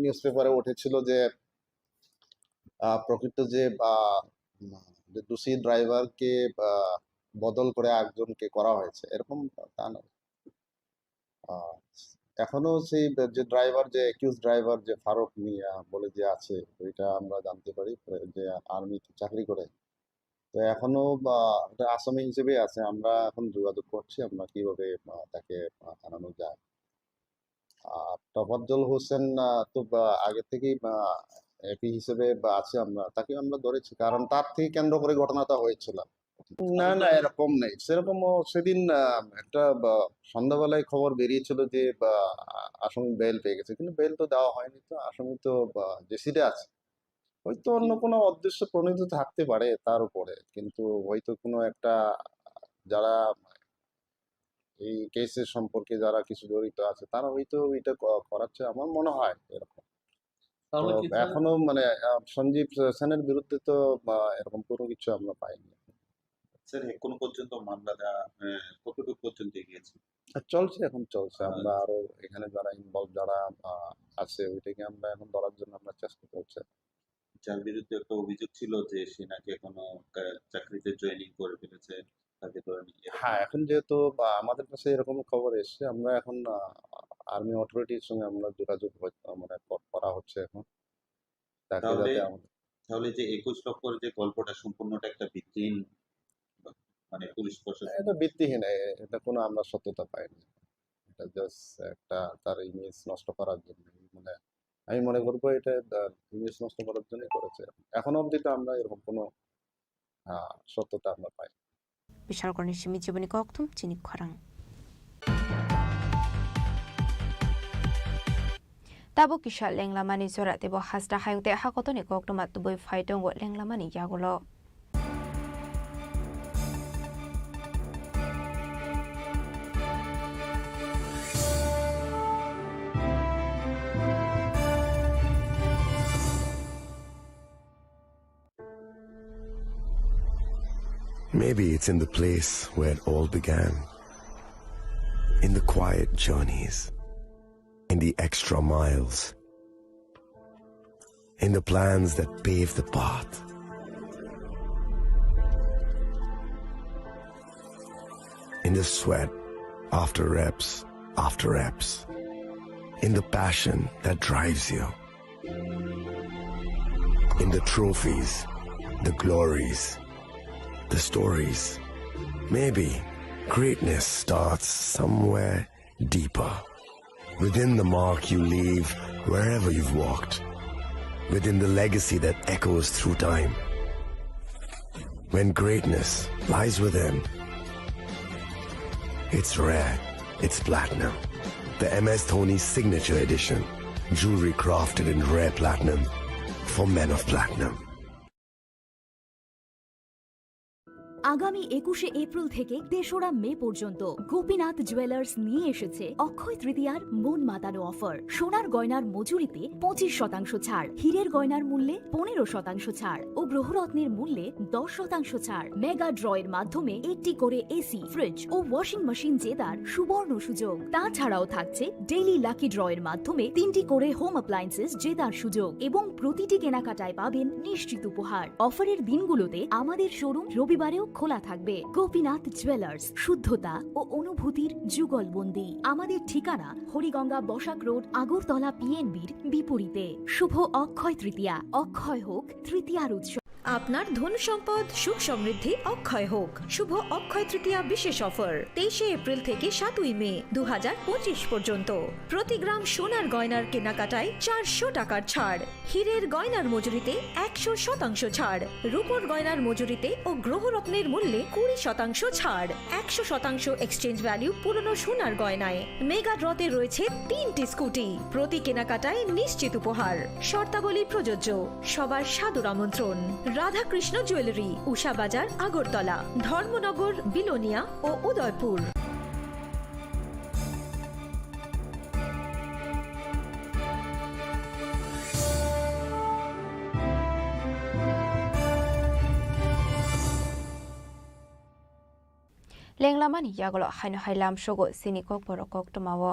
নিউজপেপারে উঠেছিল যে, আ, প্রকৃত যে, আ, যে দোষী ড্রাইভারকে, আ, বদল করে আরেকজনকে করা হয়েছে। এরকম তা নয়। আ, এখনো সেই যে ড্রাইভার, যে অ্যাকিউজড ড্রাইভার যে ফারুক মিয়া বলে যে আছে, ওইটা আমরা জানতে পারি যে আর্মিতে চাকরি করে। তো এখনো বা একটা আসামি হিসেবে আছে, আমরা এখন যোগাযোগ করছি আমরা কিভাবে, আহ, তাকে, আহ, আনানো যায়। আর তফাজ্জল হোসেন, আহ, তো, আহ, আগে থেকেই, আহ, একই হিসেবে, আহ, আছে, আমরা তাকে আমরা ধরেছি, কারণ তার থেকে কেন্দ্র করে ঘটনাটা হয়েছিল। না, না, এরকম নেই। সেরকম ও সেদিন, আহ, একটা, আহ, সন্ধ্যাবেলায় খবর বেরিয়েছিল যে, আহ, আসামি বেইল পেয়ে গেছে, কিন্তু বেইল তো দেওয়া হয়নি, তো আসামি তো, আহ, জেসিতে আছে। হয়তো অন্য কোনো উদ্দেশ্য প্রণীত থাকতে পারে তার উপরে, কিন্তু হয়তো কোনো একটা, যারা এই কেসের সম্পর্কে যারা কিছু জড়িত আছে, তারা হয়তো এটা ক-, করাচ্ছে, আমার মনে হয় এরকম। তাহলে তো কি তাহলে এখনো মানে, আহ, সঞ্জীব সেনের বিরুদ্ধে তো, আহ, এরকম কোনো কিছু আমরা পাইনি। স্যার, এখনো পর্যন্ত মামলাটা, আহ, কতটুকু পর্যন্ত এগিয়েছে? আর চলছে, এখন চলছে। আহ, আমরা আরো এখানে যারা ইনভলভ, যারা, আহ, আছে, ওইটাকে আমরা এখন ধরার জন্য আমরা চেষ্টা করছি। যার বিরুদ্ধে একটা অভিযোগ ছিল যে সে নাকি এখনো কা-, চাকরিতে জয়েনিং করে ফেলেছে, তাকে ধরে নিয়ে এরকম। হ্যাঁ, এখন যেহেতু, আহ, আমাদের কাছে এরকম খবর এসছে, আমরা এখন, আহ, আর্মি অথরিটির সঙ্গে আমরা যোগাযোগ হই-, আহ, মানে ক-, করা হচ্ছে এখন। তাকে তাহলে, যাতে আমাদের তাহলে যে একুশ লক্ষর যে গল্পটা সম্পূর্ণটা একটা ভিত্তিহীন, মানে পুলিশ প্রশাসন। এটা ভিত্তিহীন, এ-, এটা কোনো আমরা সত্যতা পাইনি। এটা জাস্ট একটা তার ইমেজ নষ্ট করার জন্য, মানে আমি মনে করবো এটা, আহ, ইমেজ নষ্ট করার জন্য করেছে। এখনো অবধি তো আমরা এরকম কোনো, আহ, সত্যতা আমরা পাইনি। Bishalkorni simi chiboni kokthum chini khorang. Tabuk kisa lenglamani jora teibo hasta hayung tei hakotoni koktwma tubui phai tongo lenglamani yagulo. Maybe it's in the place where it all began. In the quiet journeys, in the extra miles, in the plans that pave the path, in the sweat after reps after reps, in the passion that drives you. In the trophies, the glories, the stories. Maybe greatness starts somewhere deeper. Within the mark you leave wherever you've walked. Within the legacy that echoes through time. When greatness lies within, it's rare, it's platinum. The M S Dhoni Signature Edition. Jewelry crafted in rare platinum for men of platinum. আগামী একুশে এপ্রিল থেকে তেসরা মে পর্যন্ত গোপীনাথ জুয়েলার্স নিয়ে এসেছে অক্ষয় তৃতীয়ার মন মাতানো অফার। সোনার গয়নার মজুরিতে পঁচিশ শতাংশ ছাড়, হীরের গয়নার মূল্যে পনেরো শতাংশ ছাড় ও গ্রহরত্নের মূল্যে দশ শতাংশ ছাড়। মেগা ড্রয়ের মাধ্যমে একটি করে এসি, ফ্রিজ ও ওয়াশিং মেশিন জেতার সুবর্ণ সুযোগ। তাছাড়াও থাকছে ডেইলি লাকি ড্রয়ের মাধ্যমে তিনটি করে হোম অ্যাপ্লায়েন্সেস জেতার সুযোগ এবং প্রতিটি কেনাকাটায় পাবেন নিশ্চিত উপহার। অফারের দিনগুলোতে আমাদের শোরুম রবিবারেও খোলা থাকবে। গোপীনাথ জুয়েলার্স, শুদ্ধতা ও অনুভূতির যুগলবন্দি। আমাদের ঠিকানা হরিগঙ্গা বসাক রোড, আগরতলা পিএনবির বিপরীতে। শুভ অক্ষয় তৃতীয়া, অক্ষয় হোক তৃতীয়ার উৎসব। আপনার ধন সম্পদ সুখ সমৃদ্ধি অক্ষয় হোক। শুভ অক্ষয় তৃতীয়া বিশেষ অফার, তেইশে এপ্রিল থেকে সাতই মে দু হাজার পঁচিশ পর্যন্ত। প্রতি গ্রাম সোনার গয়নার কেনাকাটায় চারশো টাকার ছাড়, হীরের গয়নার মজুরিতে একশো শতাংশ ছাড়, রূপোর গয়নার মজুরিতে ও গ্রহরত্নের মূল্যে কুড়ি শতাংশ ছাড়, একশো শতাংশ এক্সচেঞ্জ ভ্যালু পুরনো সোনার গয়নায়। মেগা ড্রতে রয়েছে তিনটি স্কুটি, প্রতি কেনাকাটায় নিশ্চিত উপহার। শর্তাবলী প্রযোজ্য। সবার সাদর আমন্ত্রণ। রাধাকৃষ্ণ জুয়েলারি, উষা বাজার, আগরতলা, ধর্মনগর, বিলোনিয়া ও Udaipur. Lenglamani yagulo haino hai lamsogo chini kokborok koktwmao.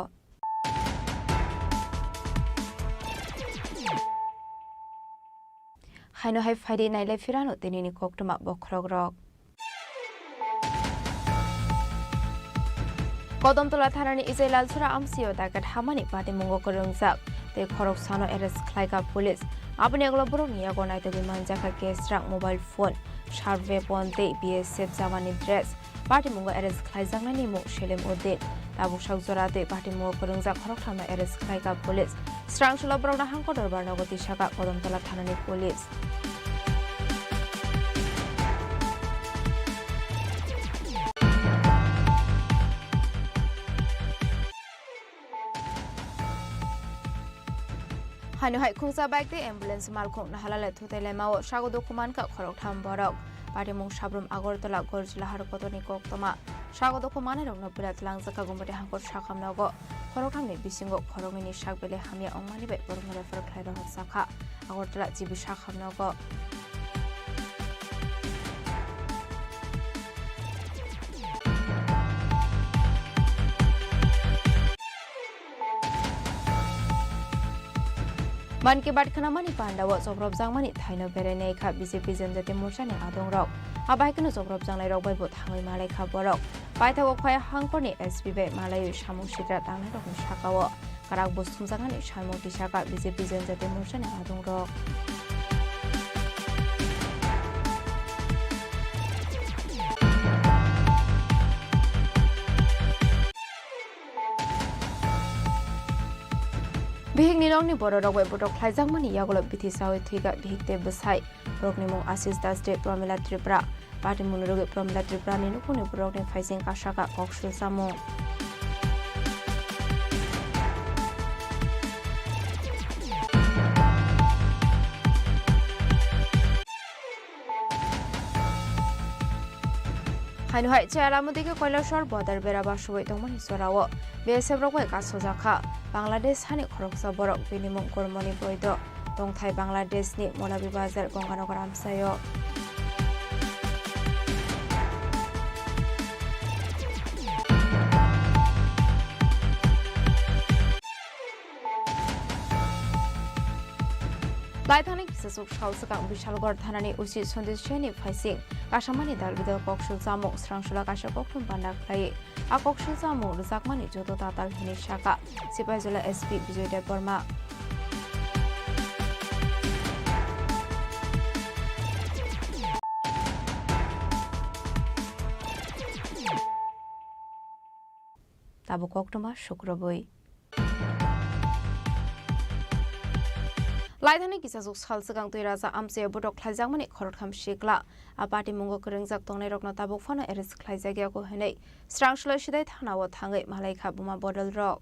Haino hai phaidi nailai phirano tinini koktwma bokhorokrok. Kodomtola thanani Ijai Lalsora amsio daket hamani patimungo kwrwngjak tei khoroksano arrest khlaikha police. Aboni yagulo borokni yago naitugwi manjakha cash rang, mobile phone, Sharp weapon tei B S F jawani dress. Patimungo arrest khlaijaknaini mung Selim Uddin. Tabuk sak jora tei patimungo kwrwngjak khoroktham no arrest khlaikha police. Srangsulo borokno hangkor dorbar nogo tisakha Kodamtala thanani police. Haino hai khungsa bike tei ambulance malkhung nahalale thutai lemao sago dukhu mankha khoroktham borok. Patimung Sabrum Agartala Gorjilahar kotorni koktoma. Sago dukhu manwi rokno pila tlangjak kha Gumati hangkor sakhamnogo. Khoroktham ni bisingo khoroknwi ni sak belai hamya ongmani bai borokno refer khlai rohor sakha Agartala G B sakhamnogo. Mann Ki Baat khnamani pandao chobropjakmani thaino berai naikha B J P Janjati Morchani adongrok. Abahaikeno chobropjaknairok baibo thangwi malaikha borok. Paithago Khaya hangkorni S P bai malaiwi samung sitra tangnairokni sakao kwrak bo sumjaknani salmung tisakha B J P Janjati Morchani adongrok. Bihikni nokni bororok bai botok khlaijakmani yagulo bithi sawi thwikha bihik tei bwsai. Borokni mung Ashish Das tei Pramila Tripura. Patimungni rwgwi Pramila Tripurani nukhungni borokni phaising kasaka kok sulsamung. Haino hai Chayalamuti khe Kailasor Bodar bera basubui tongmani jorao B S F rok bai kasojakha Bangladesh hani khoroksa borok, bini mung Kormoni Boido, tongthai Bangladesh ni Molabi Bazar Ganganagar amchaio. Laithani kisasuk sal swkang Bishalgarh thanani O C Sandesh Jain ni phaising kasamani dal bidal koksul chamung srangsulo kaisa kokthum panda khlai. A koksul chamung rwjakmani joto tatal hwnwi sakha Sipaijala S P Bijoy Debbarma. Tabuk koktwma sukrubwi. Laithani kisasuk sal swkang twi raja amchai botok khlaijakmani khoroktham sikla. A patimungo kwrwngjak tongnairokno tabuk phano arrest khlaijakya kho hwnwi srangsulo sidai thanao thangwi malaikha buma bodolrok.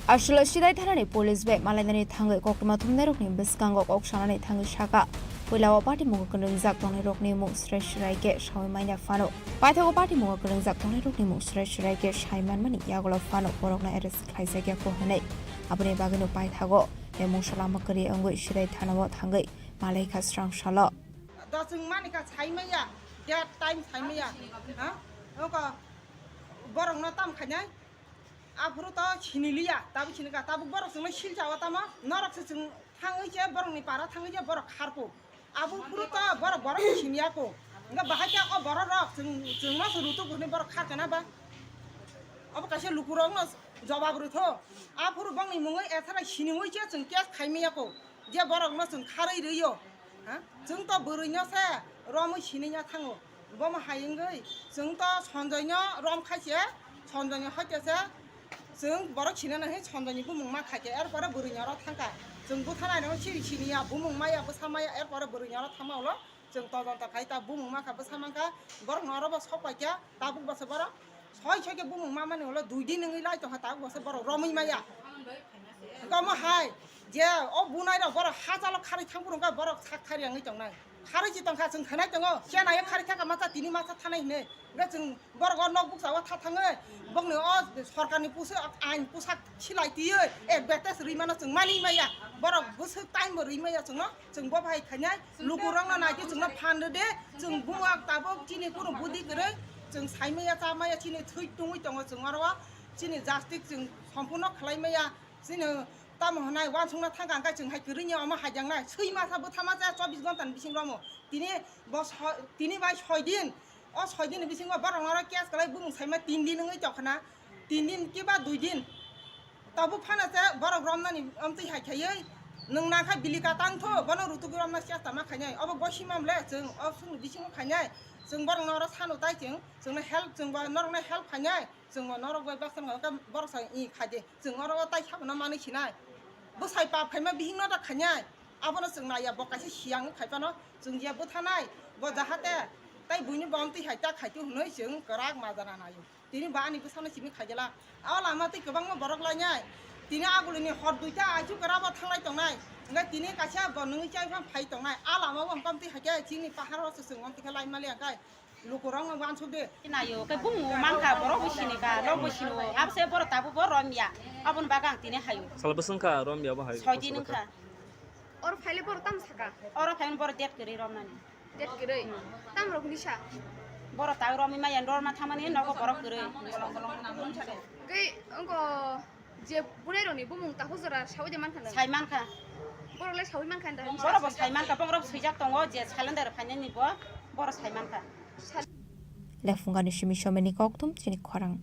Aswla sidai thanani police bai malainani thangwi koktwma thumnairokni bwskango kok sanani thangwi sakha, puilao patimungo kwrwngjak tongnairokni mung srai srai khe sawi manya phano. Paithago patimungo kwrwngjak tongnairokni mung srai srai khe sai manmani yagulo phano borokno arrest khlaijakya kho hwnwi. Aboni bagwino paithago tei mungsa lama kwrwi wngwi sidai thanao thangwi malaikha srangsalo. Da chwng manikha saimaya, date time saimaya, ha? Oko borokno tam khainai, aphuru to siniliya, tabuk sinika, tabuk borok chwngno silchao tamo, norok se chwng thangwi se borokni para thangwi se borok kharkuk. Abo phuru to borok, borok siniya kho. Hingke bahai khe o borok rok chwng, chwngno se rutuk hwnwi borok kha kana ba? Obo kaisa lukurokno jobab rwtho. Aphuru bongni mungwi ethana siniwi se chwng case khaimaya kho. Je borokno chwng kharwi rwiyo. Ha? Chwng to bwrwino se romwi sinina thango. Bomo hai wngwi chwng to Sanjoyno rom khai se, Sanjoyni hoite se, chwng borok sinana hai Sanjoyni bumung ma khai khe, er pore bwrwini oro thang kha. Chwng buthanai no siri sini ya, bumung ma ya, bwsa ma ya, er pore bwrwini oro thang ma ulo chwng todonto khai ta, bumung ma kha, bwsa man kha, borok no oro bo sok pai kha, tabuk bo se borok soi soi khe bumung ma mani ulo dui din wngwi lai tong kha, tabuk bo se borok romwi ma ya. Omo hai je o bunai rok borok ha chalo kharwi thang phuru wngkha borok sak thari wngwi tongnai. Kharwi se tongkha, chwng khainai tongo, chena yo kharwi thaka masa tini masa thanai hinwi. Hingke chwng borok o nok bukcha o tha thangwi, bongni o sorkarni pusu ain pusak silai twiwi advertise rwi mano chwng mani maya. Borok bwswk time bo rwi maya chwngno, chwng bo bai khainai. Lukurokno nai khe chwngno phan rwdi, chwng buma tabuk chini kunu budi kwrwi, chwng sai maya cha maya chini thwi tungwi tongo chwng oro o, chini justice chwng sompurno khlai maya. Chini tamo hwnai uansukna thangkha, hwnkhe chwng hai kwrwini omo haijaknai. Swi masa bwtha masa chobbish ghonta ni bisingo omo Tini bo so-, tini bai soi din, o soi din ni bisingo borok norok case kwlai bumung saima tin din wngwi tongkhana, tin din kiba dui din. Tabuk phano se borok romnani amtwi hai khaiwi nwng nangkha bili ka tangtho, bono rutugwi romna chesta ma khainai. Obo gosi mamle chwng o songni bisingo khainai. Chwng borokno oro sano tai chwng, chwngno help, chwng bo norokno help khainai. Chwng bo norok bai baksa wngkha borok sa i khaide. Chwng oro tai sabono manwi sinai. Bwsai pap khaima bihikno ta khainai. Abono chwng naiya, bo kaisa siyang khai phano chwng je bwthanai. Bo jahate tai buini bo amtwi hai ta khaitwi hwnwi chwng kwrak majana naio. Tini bo ani bwsano simi khaijala. O lama tei kwbangma borok lainai. Tini agulini hor duita aichu kwrabo thanglai tongnai. Hwnkhe tini kaisa bo nungwi chai phang phai tongnai. A lama o hwnkhe amtwi haikhe chini pahar o se chwng amtwi khe lai mali hwnkhe lukurokno uansuk di. Naio khe bumung mankha borok bo sini ka, lok bo sini o. Abse borok tabuk bo romya. Aboni bagwi ang tini haio. Sal bwswng kha romya bo hai. Soi din wngkha. Oro phaile borok tamo saka? Oro phaino borok date kwrwi romnani. Date kwrwi. Tam rok ni sa. Borok ta romwi maya norma thamani nogo borok kwrwi. Kei ongo je bunai roni bumung tahu jora sawi de mankha na? Sai mankha. Borok le sawi mankha da. Borok bo sai mankha, borok swijak tongo je salender phainani bo borok sai mankha. Lephungani simi someni koktum chini khorang.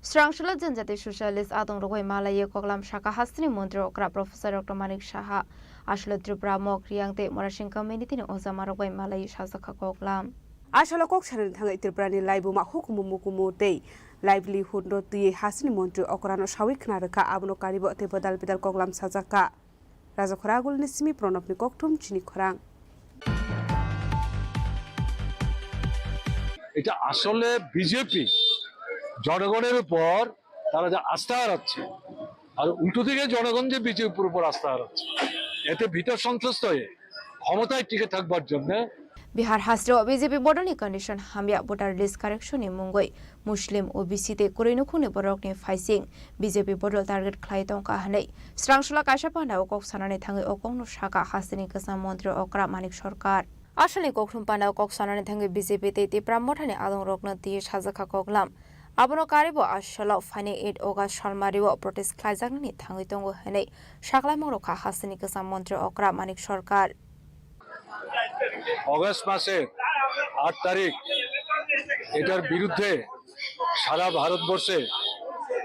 Srangsola Janjati Socialist adong rogoi malaiye koklam saka hasteni montri okra Professor Doctor Manik Saha, asole Tripura Mok Riang tei Morasing Community ni ojama rogoi malaiye sajakha koklam. Asole kok sanani thangwi Tripura ni laibuma hukumu mukumu tei livelihood no twiwi hasteni montri okra no sawi khna rwkha, abono karibo tei bodal bidal koklam sajakha. Rajakhora Agulni simi Pranabni kokthum chini khorang. এটা আসলে বিজেপি জনগণের উপর তারা যে আস্থা হারাচ্ছে, আর উল্টো দিকে জনগণ যে বিজেপির উপর আস্থা হারাচ্ছে, এতে ভীত সন্ত্রস্ত হয়ে ক্ষমতায় টিকে থাকবার জন্য Bihar hasteo B J P bodolni condition hamya, voter list correction ni mungwi Muslim, O B C tei kwrwi nukhungni borokni phaising B J P bodol target khlai tongkha hwnwi Srangsola kaisa panda o kok sanani thangwi o kokno sakha hasteni kwcham montri okra Manik Sarkar. Asalni kokthum panda o kok sanani thangwi B J P tei Tipra Mothani adongrokno twiwi sajakha koklam. Abono karibo asalo phainai eight August salmario protest khlaijaknani thangwi tongo hwnwi saklaimungrok kha hasteni kwcham montri okra Manik Sarkar. August মাসের আট তারিখ এটার বিরুদ্ধে সারা ভারতবর্ষে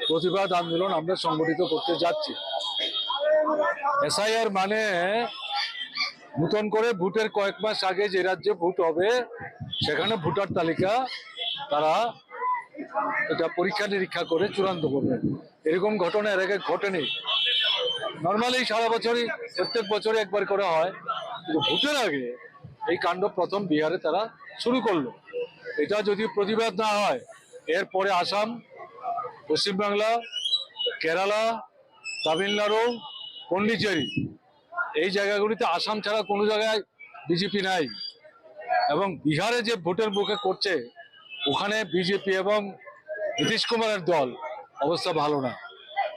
প্রতিবাদ আন্দোলন আমরা সংগঠিত করতে যাচ্ছি। এসআইআর মানে নতুন করে ভোটের কয়েক মাস আগে যে রাজ্যে ভোট হবে, সেখানে ভোটার তালিকা তারা এটা পরীক্ষা নিরীক্ষা করে চূড়ান্ত করবে। এরকম ঘটনা এর আগে ঘটেনি। নর্মালি সারা বছরই, প্রত্যেক বছরই একবার করে হয়, কিন্তু ভোটের আগে এই কাণ্ড প্রথম বিহারে তারা শুরু করলো। এটা যদি প্রতিবাদ না হয়, এরপরে আসাম, পশ্চিমবাংলা, কেরালা, তামিলনাড়ু, পন্ডিচেরি, এই জায়গাগুলিতে আসাম ছাড়া কোনো জায়গায় বিজেপি নাই। এবং বিহারে যে ভোটের মুখে করছে, ওখানে বিজেপি এবং নীতিশ কুমারের দল অবস্থা ভালো না।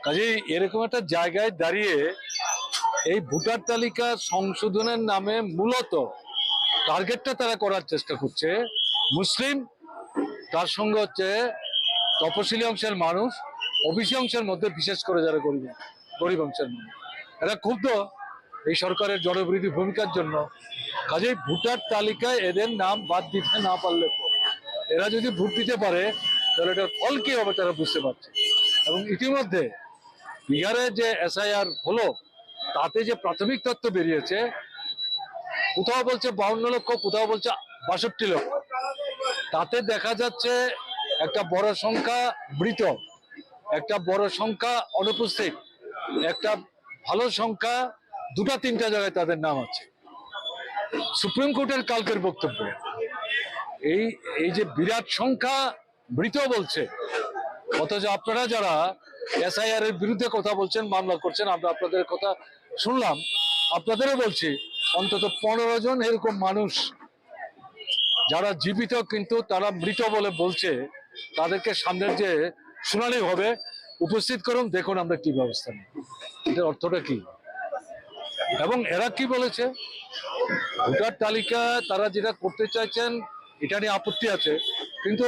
কাজেই এরকম একটা জায়গায় দাঁড়িয়ে এই ভোটার তালিকা সংশোধনের নামে মূলত টার্গেটটা তারা করার চেষ্টা করছে মুসলিম, তার সঙ্গে হচ্ছে তপশিলি অংশের মানুষ, ওবিসি অংশের মধ্যে বিশেষ করে যারা গরিব, গরিব অংশের মানুষ, এরা ক্ষুব্ধ এই সরকারের জনবিরোধী ভূমিকার জন্য। কাজেই ভোটার তালিকায় এদের নাম বাদ দিতে না পারলে, এরা যদি ভোট দিতে পারে, তাহলে এটার ফল কি হবে তারা বুঝতে পারছে। এবং ইতিমধ্যে বিহারে যে এসআইআর হলো, তাতে যে প্রাথমিক তথ্য বেরিয়েছে, কোথাও বলছে বাউন্ন লক্ষ, কোথাও বলছে বাষট্টি লক্ষ। তাতে দেখা যাচ্ছে একটা বড় সংখ্যা মৃত, একটা বড় সংখ্যা অনুপস্থিত, একটা ভালো সংখ্যা দুটা তিনটা জায়গায় তাদের নাম আছে। সুপ্রিম কোর্টের কালকের বক্তব্য, এই, এই যে বিরাট সংখ্যা মৃত বলছে, অথচ আপনারা যারা এসআইআর এর বিরুদ্ধে কথা বলছেন, মামলা করছেন, আমরা আপনাদের কথা শুনলাম, আপনাদেরও বলছি, অন্তত পনেরো জন এরকম মানুষ যারা জীবিত কিন্তু তারা মৃত বলে বলছে, তাদেরকে সামনের যে শুনানি হবে উপস্থিত করুন, দেখুন আমরা কি ব্যবস্থা নেব। এটার অর্থটা কি? এবং এরা কি বলেছে, ভোটার তালিকা তারা যেটা করতে চাইছেন, এটা নিয়ে আপত্তি আছে, কিন্তু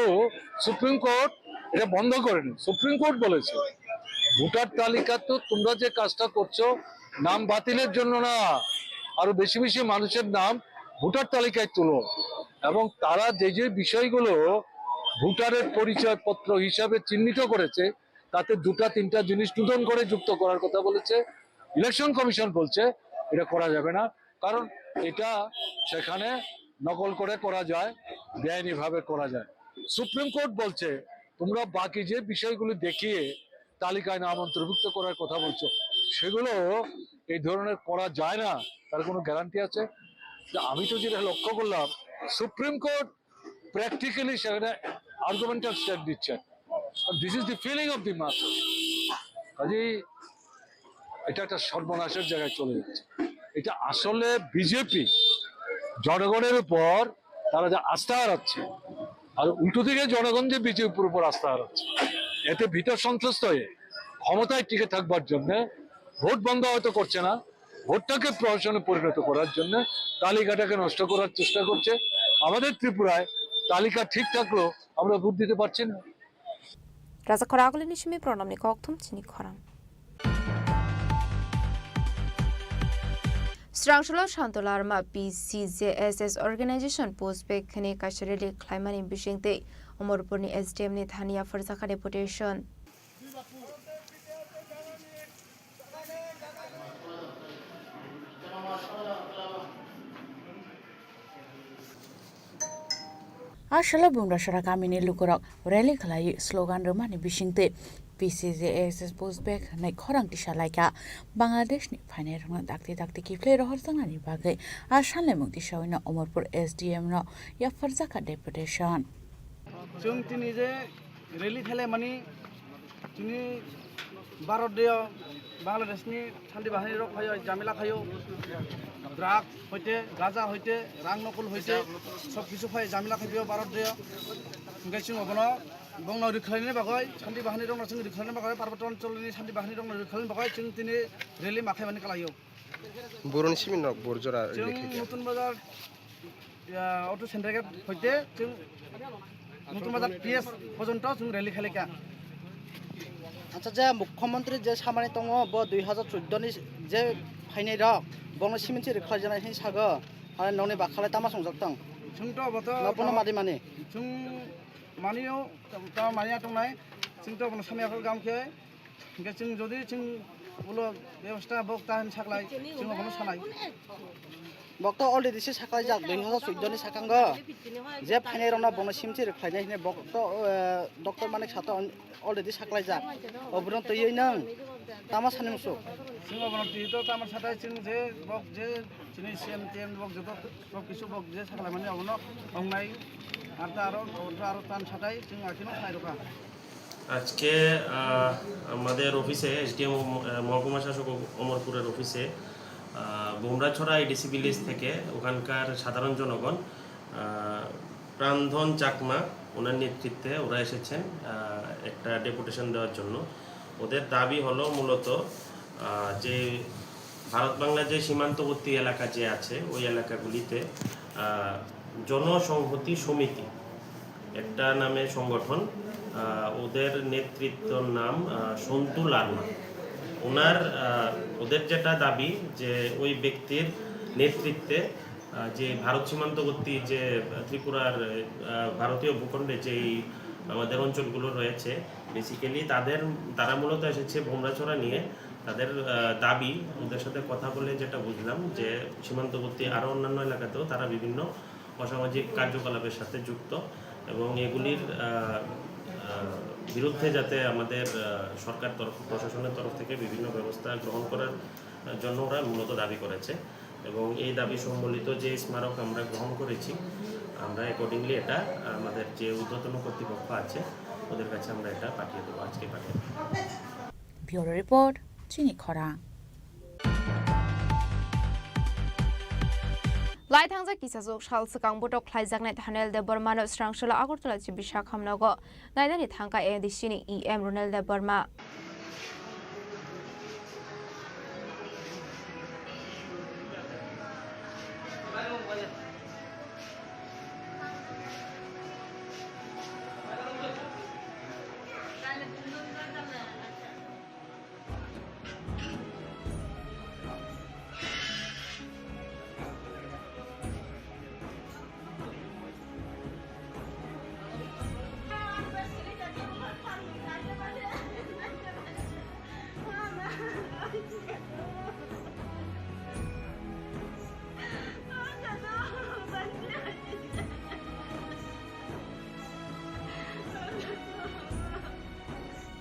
সুপ্রিম কোর্ট এটা বন্ধ করেনি, সুপ্রিম কোর্ট বলেছে। ভোটার তালিকা তো তোমরা যে কাজটা করছো, নাম বাতিলের জন্য না, আরো বেশি বেশি মানুষের নাম ভোটার তালিকায় তুলো। এবং তারা যে যে বিষয়গুলো ভোটারের পরিচয়পত্র হিসাবে চিহ্নিত করেছে, তাতে দুটা তিনটা জিনিস নতুন করে যুক্ত করার কথা বলেছে। ইলেকশন কমিশন বলছে এটা করা যাবে না, কারণ এটা সেখানে নকল করে করা যায়, বেআইনিভাবে করা যায়। সুপ্রিম কোর্ট বলছে তোমরা বাকি যে বিষয়গুলি দেখিয়ে তালিকায় নাম অন্তর্ভুক্ত করার কথা বলছো, সেগুলো এই ধরনের করা যায় না, তার কোনো গ্যারান্টি আছে? তা আমি তো যেটা লক্ষ্য করলাম, সুপ্রিম কোর্ট প্র্যাকটিক্যালি সেখানে আর্গুমেন্টাল স্ট্যান্ড দিচ্ছেন। This is the feeling of the masses. কাজেই এটা একটা সর্বনাশের জায়গায় চলে যাচ্ছে। এটা আসলে বিজেপি জনগণের উপর তারা যে আস্থা হারাচ্ছে, আর উল্টো দিকে জনগণ যে বিজেপির উপর আস্থা হারাচ্ছে, এতে ভীত সন্ত্রস্ত হয়ে ক্ষমতায় টিকে থাকবার জন্য ভোট বন্ধ হয়তো করছে না, ভোটটাকে প্রহসনে পরিণত করার জন্য, তালিকাটাকে নষ্ট করার চেষ্টা করছে। আমাদের ত্রিপুরায় তালিকা ঠিক থাকলেও আমরা ভোট দিতে পারছি না। Raja khorang agulini simi pronamni kokthum chini khorang. Srangsola Shanto Larma P C J S S organization post bag khani kaisa rally khlaimani bisingtwi Omorpurni S D M ni thani yapharjakha deputation. A salo Bumrasora kamini lukurok rally khlaiwi slogan rwmani bisingtwi P C J S S pushback hwnwi khorang tisa laikha. Bangladeshni phainairokno dakti dakti kiphilwi rohorjaknani bagwi a sanlaimung tisawino Omorpur S D M no yapharjakha deputation. Chwng tini je rally khailai mani, chini Bharat deo Bangladesh ni shanti bahini rok phaio, jamila khaio, drug hoite, gaja hoite, rang nokol hoite, sob kisu phai jamila khaio Bharat deo. Hingke chwng obono bongno rikhlaini bagoi, shanti bahini rokno chwng rikhlaini bagoi, Parbato Anchol ni shanti bahini rokno rikhlaini bagoi chwng tini rally ma khaimani kalaio. Boroni simi nok bor jora rally khaikha. Chwng Nutun Bazar, ya, auto center gate hoite chwng Nutun Bazar P S porjonto chwng rally khailai kha. Acha, je mukhyamantri je samani tongo, bo dui hajar chuddo ni je phainai rok, bono simi se rikhlai jana hin sago, aro noni bakhalai tama songjak tong. Chwng to bo to. Nopono madi mani. Chwng manio, tama mania tongnai, chwng to bono samya khe gam khe. Hingke chwng jodi chwng ulo bebosta bok ta hin saklai, chwng obono sanai. Bok to already se saklaijak, dui hajar chuddo ni sakango je phainai rokno bono simsi rwkhlainai hwnwi bok to, eh, Doctor Manik Saha to already saklaijak. Obono twiwi nwng tama sani muchuk? Chwng obono twi to tama satai chwng je bok je chini C M T M bok joto sob kisu bok je saklaimani obono wngnai. Ar ta aro, aro, aro tan satai chwng akhino khlai rwkha. আজকে, আহ, আমাদের অফিসে এসডিএম, আহ, মহকুমা শাসক অম-, অমরপুরের অফিসে, আহ, বোমরাছড়া ADC village থেকে ওখানকার সাধারণ জনগণ, আহ, প্রাণধন চাকমা ওনার নেতৃত্বে ওরা এসেছেন, আহ, একটা ডেপুটেশন দেওয়ার জন্য। ওদের দাবি হলো মূলত, আহ, যে ভারত বাংলা যে সীমান্তবর্তী এলাকা যে আছে, ওই এলাকাগুলিতে, আহ, জনসংহতি সমিতি একটা নামে সংগঠন, আহ, ওদের নেতৃত্বর নাম, আহ, সন্তু লারমা। ওনার, আহ, ওদের যেটা দাবি যে ওই ব্যক্তির নেতৃত্বে, আহ, যে ভারত সীমান্তবর্তী যে ত্রিপুরার, আহ, ভারতীয় ভূখণ্ডে যেই আমাদের অঞ্চলগুলো রয়েছে, বেসিক্যালি তাদের, তারা মূলত এসেছে ভোমরাছড়া নিয়ে। তাদের, আহ, দাবি, ওদের সাথে কথা বলে যেটা বুঝলাম যে সীমান্তবর্তী আরও অন্যান্য এলাকাতেও তারা বিভিন্ন অসামাজিক কার্যকলাপের সাথে যুক্ত এবং এগুলির, আহ, আহ, বিরুদ্ধে যাতে আমাদের, আহ, সরকার তরফ, প্রশাসনের তরফ থেকে বিভিন্ন ব্যবস্থা গ্রহণ করার, আহ, জন্য ওরা মূলত দাবি করেছে। এবং এই দাবি সম্বলিত যে স্মারক আমরা গ্রহণ করেছি, আমরা অ্যাকর্ডিংলি এটা আমাদের যে ঊর্ধ্বতন কর্তৃপক্ষ আছে, ওদের কাছে আমরা এটা পাঠিয়ে দেবো, আজকে পাঠিয়ে দেবো। Bureau Report, Chini Khorang. Lai thangjak kisajwk sal swkang botok khlaijaknai Daniel Debbarmano Srangsola Agartala chibisakhamnogo nainani thangkha A D C ni E M Ronel Debbarma.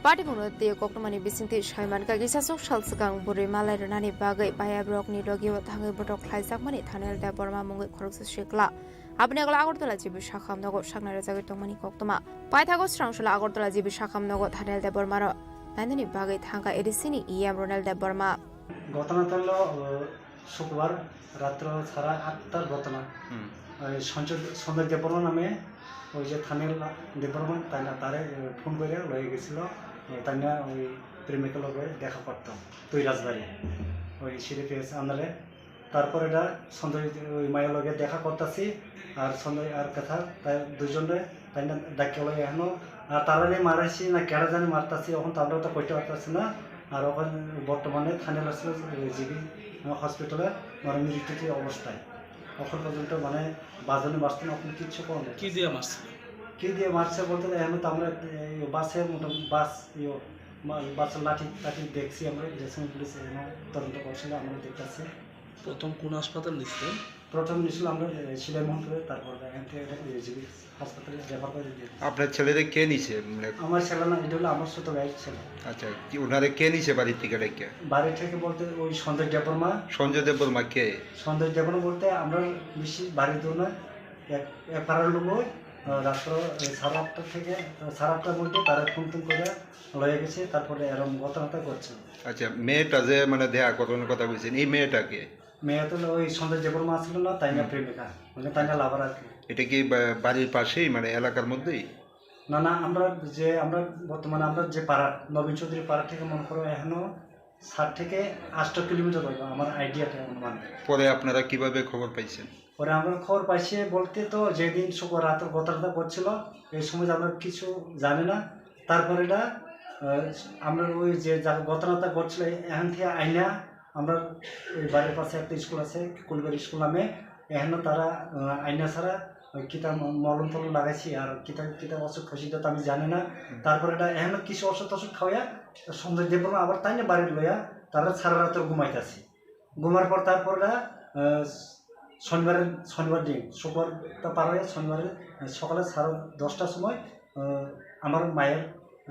Patimungno tei koktwmani bisingtwi saimankha, kisaswk sal swkang bwrwi malai rwnani bagwi bayabrokni logio thangwi botok khlaijakmani Thanel Debbarma mungwi khoroksa sikla. Aboni ulo Agartala G B Sakham nogo saknai rwjagwi tongmani koktwma. Paithago Srangsola Agartala G B Sakham nogo Thanel Debbarmano nainani bagwi thangkha A D C ni E M Ronel Debbarma. ঘটনাটা হলো, আহ, শুক্রবার রাত্র সাড়ে আটটার ঘটনা। হুম। ওই সঞ্জয়, সঞ্জয় দেববর্মা নামে ওই যে থানের লা-, দেববর্মা, তাই না, তারে, আহ, ফোন করে লয়ে গেছিল, আহ, তাই না ওই প্রেমিকের লগে দেখা করতো তুই রাজবাড়ি, ওই সিঁড়ি পেয়েছে আন্দারে। তারপরে এটা সঞ্জয় ওই মায়ের লগে দেখা করতেছি, আর সঞ্জয় আর কথা, তাই দুজনরে তাই না ডাকিয়া লই এখনো, আর তারারে মারাইছি না কেডা জানি মারতাছি, এখন তো আমরা তো কইতে পারতাছি না। আর ওখানে বর্তমানে থানায় আছে জিবি হসপিটালে, মানে, মৃত্যুতে অবস্থায়। এখন পর্যন্ত, মানে, বাজানো মারছে না, এখন কিচ্ছু করে নাই। কি দিয়ে মারছিল? কি দিয়ে মারছে বলতে, এখন তো আমরা এই বাসে মোটামুটি বাস, ইয়ে, মা-, বাসের লাঠি টাঠি দেখছি আমরা, ড্রেসিং পুলিশ এখানে তদন্ত করছিল, আমরা দেখতেছি। প্রথম কোন হাসপাতাল নিছিলেন? প্রথম নিয়েছিল আমরা, এ, সিলাই মোহনপুরে, তারপর এখান থেকে এটা, এ, জিবি হাসপাতালে রেফার করে দিয়ে দিয়েছে। আপনার ছেলেরে কে নিছে? মানে আমার ছেলে না, এটা হলো আমার ছোট ভাইয়ের ছেলে। আচ্ছা, কি ওনারে কে নিছে বাড়ি থেকে ডেকে? বাড়ি থেকে বলতে ওই সঞ্জয় দেববর্মা। সঞ্জয় দেববর্মা কে? সঞ্জয় দেববর্মা বলতে আমরা বেশি বাড়ি দূর নয়, এক, এক পাড়ার লোক ওই, আহ, রাত্র, এ, সাড়ে আটটা থেকে, আহ, সাড়ে আটটার মধ্যে তারা ফোন টোন করে লয়ে গেছে, তারপরে এরম ঘটনাটা ঘটছে। আচ্ছা, মেয়েটা যে মানে দেয়া কতক্ষণ কথা বলছেন, এই মেয়েটা কে? মেয়ে তো ওই সঞ্জয় দেববর্মা ছিল না, তাই না হুম। প্রেমিকা, মানে তাই না লাভার আর কি। এটা কি বা-, বাড়ির পাশেই, মানে এলাকার মধ্যেই? না, না, আমরা যে, আমরা বর্তমানে আমরা যে পাড়া, নবীন চৌধুরী পাড়া থেকে মনে করো এখনো সাত থেকে আট কিলোমিটার হবে আমার আইডিয়াটা অনুমান। পরে আপনারা কিভাবে খবর পাইছেন? পরে আমরা খবর পাইছি বলতে তো যেদিন শুক্রবার রাতের ঘটনাটা ঘটছিল, এই সময় আমরা কিছু জানি না। তারপরে এটা, আহ, আমরা ওই যে যা-, ঘটনাটা ঘটছিল, এখান থেকে আইনা আমরা ওই বাড়ির পাশে একটা স্কুল আছে, কুলবের স্কুল নামে, এখানে তারা, আহ, আইনা ছাড়া ওই কিতা ম-, মলম টলম লাগাইছি, আর কিতা কিতা ওষুধ খাইছি, এটা তো আমি জানি না। হুম। তারপরে এটা এখানে কিছু ওষুধ টষুধ খাওয়াইয়া সঞ্জয় দেববর্মা আবার তাই না বাড়ির লইয়া তারা সারা রাত্র ঘুমাইতেছি। ঘুমার পর তারপর ওরা, আহ, শনিবারের, শনিবার দিন, শুক্রবারটা পার হয়ে শনিবারে, আহ, সকালে সাড়ে দশটার সময়, আহ, আমার মায়ের,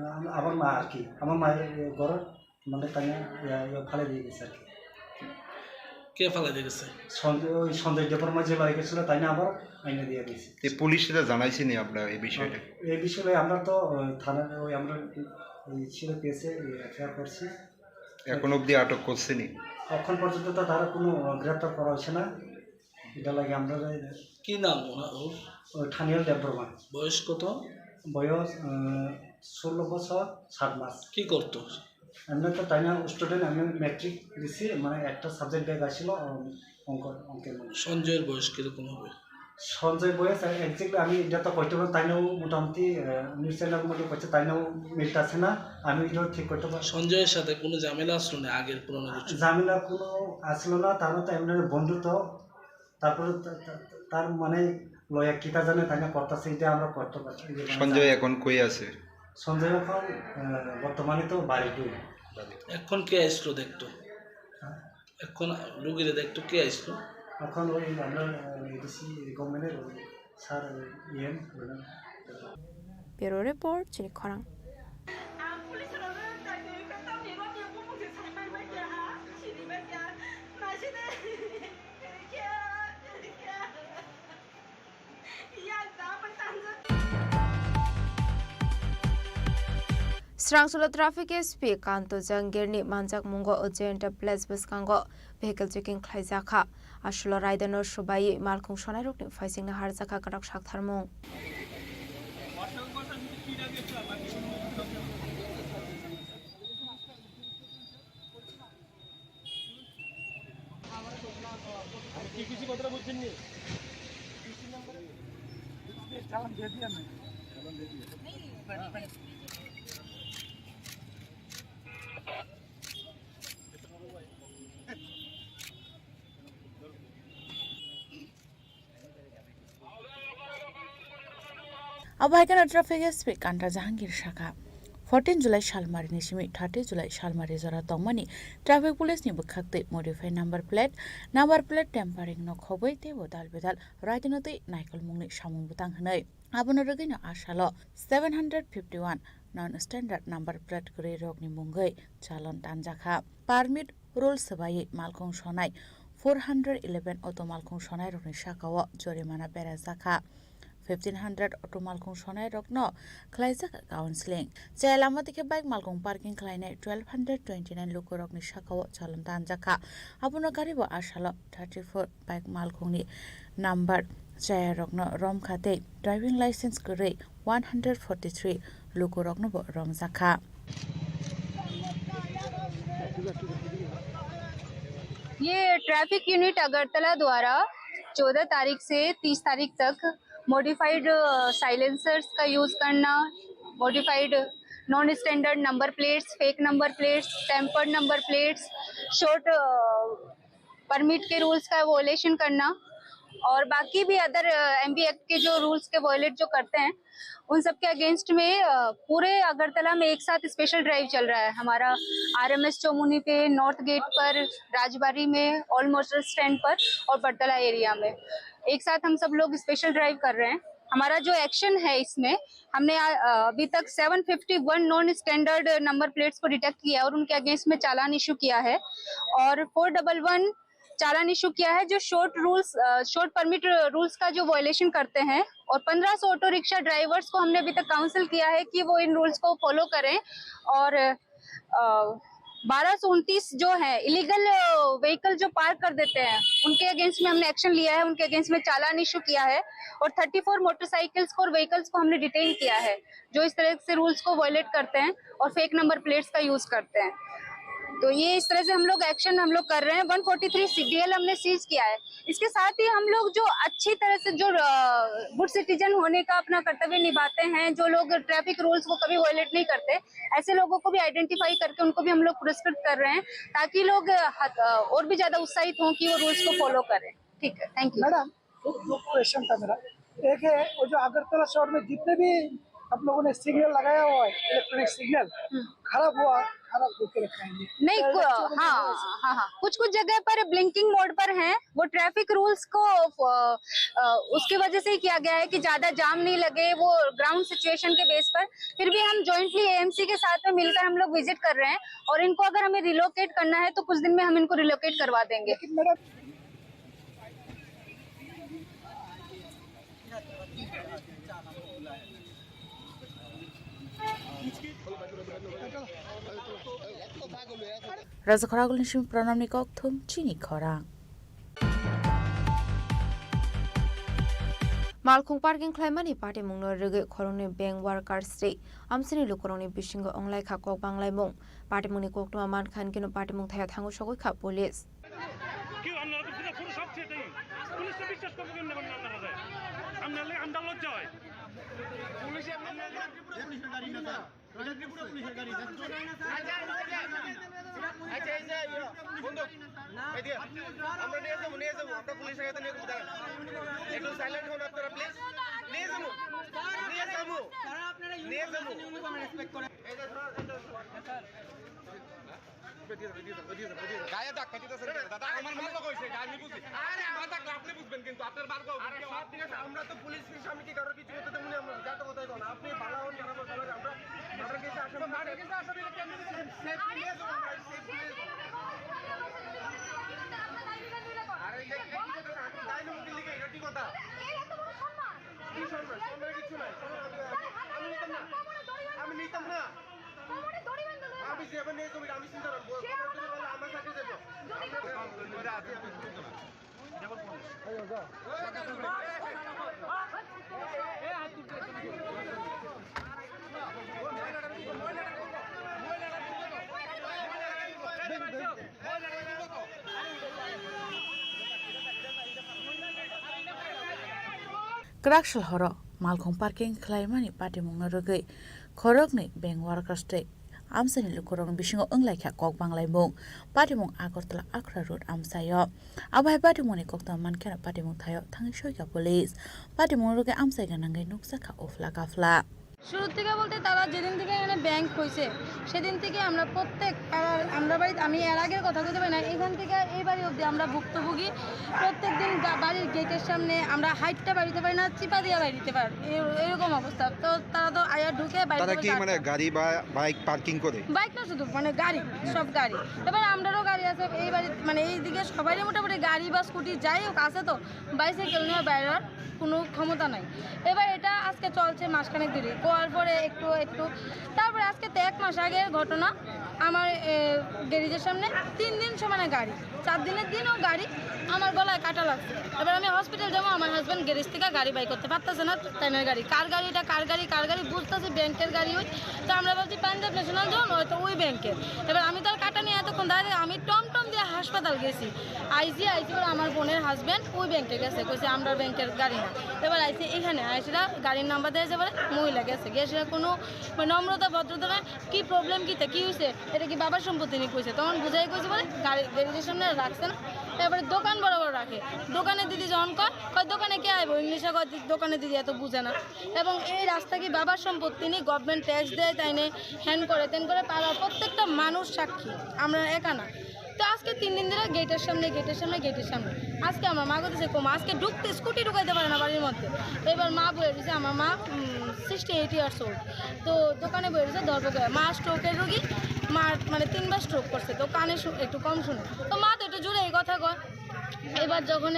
আহ, আমার মা আর কি, আমার মায়ের, আহ, ঘর মানে তাই না, ইয়া, ইয়া ফালাই দিয়ে গেছে আর কি। কে ফালাই দিয়ে গেছে? সঞ্জয়, ওই সঞ্জয় দেববর্মা যে বাড়ি গেছিল, তাই না আবার আইনা দিয়ে দিয়েছে। এই পুলিশরা জানাইছে নি আপনার এই বিষয়টা? এই বিষয়ে আমরা তো, আহ, থানায় ওই আমরা ওই ছিল কেসে এফআইআর করছি। এখন অবধি আটক করছেনি? এখন পর্যন্ত তো তারা কোনো গ্রেপ্তার করা হয়েছে না। এটা লাগে আমরা কি নাম ওনার, ওর? ও, থানিয়াল দেববর্মা। বয়স কত? বয়স, আহ, ষোলো বছর সাত মাস। কি করতো? এমনি তো তাই না, স্টুডেন্ট, আমি ম্যাট্রিক দিছি, মানে একটা সাবজেক্ট ব্যাক আসছিল, উম, অঙ্ক, অঙ্কের মধ্যে। সঞ্জয়ের বয়স কিরকম হবে? সঞ্জয় বয়স এক্স্যাক্টলি আমি এটা তো কইতে পারবো, তাই নাও মোটামুটি, আহ, নিউজ চ্যানেল মধ্যে কইছে, তাই নাও মিলতেছে না, আমি এটা ঠিক করতে পারবো। সঞ্জয়ের সাথে কোনো ঝামেলা আসলো না আগের পুরনো কিছু? ঝামেলা কোনো আসলো না, তার তো এমনি বন্ধু তো, তারপরে তা-, তা-, তার মানে লয়া কিতা জানে তাই না করতেছে, এটা আমরা করতে পারছি। সঞ্জয় এখন কই আছে? সঞ্জয় এখন, আহ, বর্তমানে তো বাড়িতে। এখন কে আসলো দেখতো? হ্যাঁ? এখন রুগীরে দেখতো কে আইছিল? এখন ওই আমরা, আহ, এডিসি গভর্নমেন্টের ওই স্যার, ওই ইএম, ওই ব্যুরো রিপোর্ট, চিনি খরাং। Srangsola traffic S P Kanto Jangirni manjakmungo Ujjayanta Place bwskango vehicle checking khlaijakha. Asulo raidano swbaiwi malkhung sonairokni phaisingno harjakha kwrak saktharmung. Abo hai kheno traffic S P Kanta Jahangir sakha, fourteen July salmari ni simi thirty July salmari jora tongmani traffic police ni bwkhak twi modify number plate, number plate tampering no khobwi teibo dal bedal raidano twi naikolmungni samung bwtang hwnwi. Abono rwgwino a salo seven hundred fifty one non-standard number plate kwrwi rokni mungwi chalon tanjakha. Permit rules swbaiwi malkhung sonai four hundred eleven auto malkhung sonai rokni sakao jorimana berajakha. Fifteen hundred auto malkhung sonai rokno khlaijak counseling. Chaya lama dikhe bike malkhung parking khlainai twelve hundred twenty nine lukurokni sakao chalon tanjakha. Abono garibo asalo thirty four bike malkhungni number chayarokno romkha tei driving license kwrwi one hundred forty three lukuroknobo romjakha. ये traffic unit Agartala द्वारा चौदह तारीख से तीस तारीख तक modified silencers का यूज़ करना, modified non standard number plates, fake number plates, tempered number plates, short permit के रूल्स का वायलेशन करना और बाकी भी अदर एमवी एक्ट के जो रूल्स के वायलेट जो करते हैं, उन सब के अगेंस्ट में अ, पूरे अगरतला में एक साथ स्पेशल ड्राइव चल रहा है हमारा। आरएमएस चौमुहनी पे, नॉर्थ गेट पर, राजबाड़ी में, ऑल मोटर स्टैंड पर और बरतला एरिया में एक साथ हम सब लोग स्पेशल ड्राइव कर रहे हैं। हमारा जो एक्शन है इसमें, हमने आ- अ, अभी तक seven fifty one non standard number plates को डिटेक्ट किया और उनके अगेंस्ट में चालान इशू किया है और फोर डबल वन चालान इशू किया है जो short rules, short permit rules का जो वायलेशन करते हैं। और पन्द्रह सौ ऑटो रिक्शा ड्राइवर्स को हमने अभी तक काउंसिल किया है कि वो इन रूल्स को फॉलो करें और बारह सौ उनतीस जो है इलीगल व्हीकल जो पार्क कर देते हैं, उनके अगेंस्ट में हमने एक्शन लिया है, उनके अगेंस्ट में चालान इशू किया है और थर्टी फोर मोटरसाइकिल्स को और व्हीकल्स को हमने डिटेन किया है जो इस तरह से रूल्स को वायलेट करते हैं और फेक नंबर प्लेट्स का यूज़ करते हैं। तो ये इस तरह से हम लोग एक्शन हम लोग कर रहे हैं। वन फोर्टी थ्री सीडीएल हमने सीज किया है। इसके साथ ही हम लोग जो अच्छी तरह से जो गुड सिटीजन होने का अपना कर्तव्य निभाते हैं, जो लोग ट्रैफिक रूल्स को कभी वायलेट नहीं करते, ऐसे लोगों को भी आइडेंटिफाई करके उनको भी हम लोग पुरस्कृत कर रहे हैं, ताकि लोग अ, हत- अ, और भी ज़्यादा उत्साहित हों कि वो रूल्स को फॉलो करें। ठीक है, थैंक यू। मैडम, दो, दो क्वेश्चन था मेरा। एक है, वो जो अगरतला शहर में जितने भी आप लोगों ने सिग्नल लगाया हुआ है, इलेक्ट्रॉनिक सिग्नल, खराब हुआ, खराब होके रखा है ये। नहीं तो को, बच्चों को हाँ नहीं ऐसे। हाँ हाँ, कुछ कुछ जगह पर ब्लिंकिंग मोड पर हैं, वो ट्रैफिक रूल्स को अ, अ, उसकी वजह से ही किया गया है कि ज़्यादा जाम नहीं लगे, वो ग्राउंड सिचुएशन के बेस पर। फिर भी हम जॉइंटली एएमसी के साथ में मिलकर हम लोग विजिट कर रहे हैं और इनको अगर हमें रिलोकेट करना है तो कुछ दिन में हम इनको रिलोकेट करवा देंगे। लेकिन madam, Rajakhor Agulni simi Pranamni kokthum chini khorang. Malkhung parking khlaimani patimungno rwgwi khoroknwi bank workers tei amchaini lukurokni bisingo wnglaikha kok banglaimung. Patimungni koktwma mankha hinkhe patimung thaya thango sogwi kha police. কেউ আপনারা তো পুরো পুরো সব সেটাই পুলিশকে বিশ্বাস করবো কেমনে বলেন আপনারা? আপনার লে- আমরা লজ্জা হয়। পুলিশে আপনার পুলিশের গাড়ি না স্যার, এটা ত্রিপুরা পুলিশের গাড়ি। আচ্ছা, এই যে, বন্ধু, এই দিয়ে, আমরা নিয়ে যাবো, নিয়ে যাবো, আমরা পুলিশের কাছে নিয়ে যাবো, দাঁড়ান। একটু সাইলেন্ট হন আপনারা, প্লিজ। নিয়ে যাবো, নিয়ে যাবো, নিয়ে যাবো। এই যে, ধরো, এই যে, ধরো। গায়ে ধাক্কা দিতেছেন কেন? দাদা, আমার মাথা কইছে, এটা আমি বুঝি। আরে, আমার থাকলে আপনি বুঝবেন, কিন্তু আপনার বার কও। আরে, সব ঠিক আছে, আমরা তো পুলিশ হিসেবে আমি কি কারোর কিছু করতে দেবো না, আমরা যা তো কোথায় কোন। আপনি ভালো হন, খারাপ হন, ভালো হন, আমরা মার্ডার কেসে আসামি, মার্ডার কেসে আসামি কেন? সেফ নিয়ে যাবো আমরা, সেফ নিয়ে যাবো। আরে, এটা কি কথা? আপনি তাই না উকিল লিখে, এটা কি কথা? কি সম্মান? সম্মান কিছু নাই। আমি নিতাম না। আমি নিতাম না। আমি যে এবার নিয়ে যাবো, আমি চিন্তা করবো। আমার সাথে যাবো। Kwrak sal horo malkhung parking khlaimani patimungno rwgwi khoroknwi bank workers tei amchaini lukurokni bisingo wnglaikha kok banglaimung. Patimung Agartala Akhra Road amchaio. Abo hai patimungni koktwma mankheno patimung thaio thangwi soikha police. Patimung rwgwi amchai gwnangwi nukjakha uphla kaphla. শুরু থেকে বলতে তারা যেদিন থেকে এখানে ব্যাংক হয়েছে, সেদিন থেকে আমরা প্রত্যেক পাড়ার, আমরা বাড়িতে, আমি এর আগের কথা বলতে পারি না, এখান থেকে এই বাড়ি অবধি আমরা ভুক্তভোগী। প্রত্যেক দিন গা-, বাড়ির গেটের সামনে আমরা হাইটটা বাড়িতে পারি না, চিপা দিয়ে বাড়িতে পারি, এ-, এরকম অবস্থা। তো তারা তো আয়া ঢুকে বাড়িতে তারা কি মানে গাড়ি বা বাইক পার্কিং করে? বাইক না শুধু, মানে গাড়ি, সব গাড়ি। এবার আমরারও গাড়ি আছে এই বাড়ি, মানে এইদিকে সবারই মোটামুটি গাড়ি বা স্কুটি যাই হোক আছে তো, বাইসাইকেল নিয়ে বাইরের কোনো ক্ষমতা নাই। এবার এটা আজকে চলছে মাসখানেক ধরে, করার পরে একটু একটু, তারপরে আজকে তো এক মাস আগের ঘটনা, আমার এ, গ্যারেজের সামনে তিন দিন সমানে গাড়ি, চার দিনের দিনও গাড়ি আমার গলায় কাটা লাগছে। এবার আমি হসপিটাল যাবো, আমার হাজব্যান্ড গ্যারেজ থেকে গাড়ি বাই করতে পারতেছে না, তাইনের গাড়ি, কার গাড়ি এটা, কার গাড়ি, কার গাড়ি বুঝতেছি, ব্যাংকের গাড়ি ওই। তো আমরা ভাবছি পাঞ্জাব ন্যাশনাল জোন, হয়তো ওই ব্যাংকের। এবার আমি তার কাটা নিয়ে এতক্ষণ দাঁড়িয়ে আমি টমটম দিয়ে হাসপাতাল গেছি। আইসি, আইসি বলে আমার বোনের হাজব্যান্ড ওই ব্যাংকে গেছে, কইছে আমরা ব্যাংকের গাড়ি না। এবার আইসি এখানে আইসিরা গাড়ির নাম্বার দেয় যে বলে মহিলা গেছে, গিয়ে সেটা কোনো মানে নম্রতা ভদ্রতা নাই। কি প্রবলেম, কিতা কি হয়েছে, এটা কি বাবার সম্পত্তি নিয়ে কইছে? তখন বুঝাই কইছে বলে গাড়ি গ্যারেজের সামনে রাখছে না, এবারে দোকান বরাবর রাখে। দোকানে দিদি যখন কয়, কয় দোকানে কে আইবো, ইংলিশে কয় দি- দোকানে দিদি এত বুঝে না। এবং এই রাস্তা কি বাবার সম্পত্তি নিয়ে গভর্নমেন্ট ট্যাক্স দেয়, তাই নিয়ে হ্যান করে ত্যান করে, পাড়ার প্রত্যেকটা মানুষ সাক্ষী, আমরা একা না। তো আজকে তিন দিন ধরে গেটের সামনে, গেটের সামনে, গেটের সামনে। আজকে আমার মা কোথায় কম, আজকে ঢুকতে স্কুটি ঢুকাইতে পারে না বাড়ির মধ্যে। এবার মা বয়ে দিছে, আমার মা সিক্সটি এইট ইয়ার্স ওল্ড। তো দোকানে বয়ে দিছে, ধরবো করে। মা স্ট্রোকের রুগী, মা মানে তিনবার স্ট্রোক করছে, তো কানে শু- একটু কম শুনে। তো মা তো একটু জোরে এই কথা কয়। এবার যখন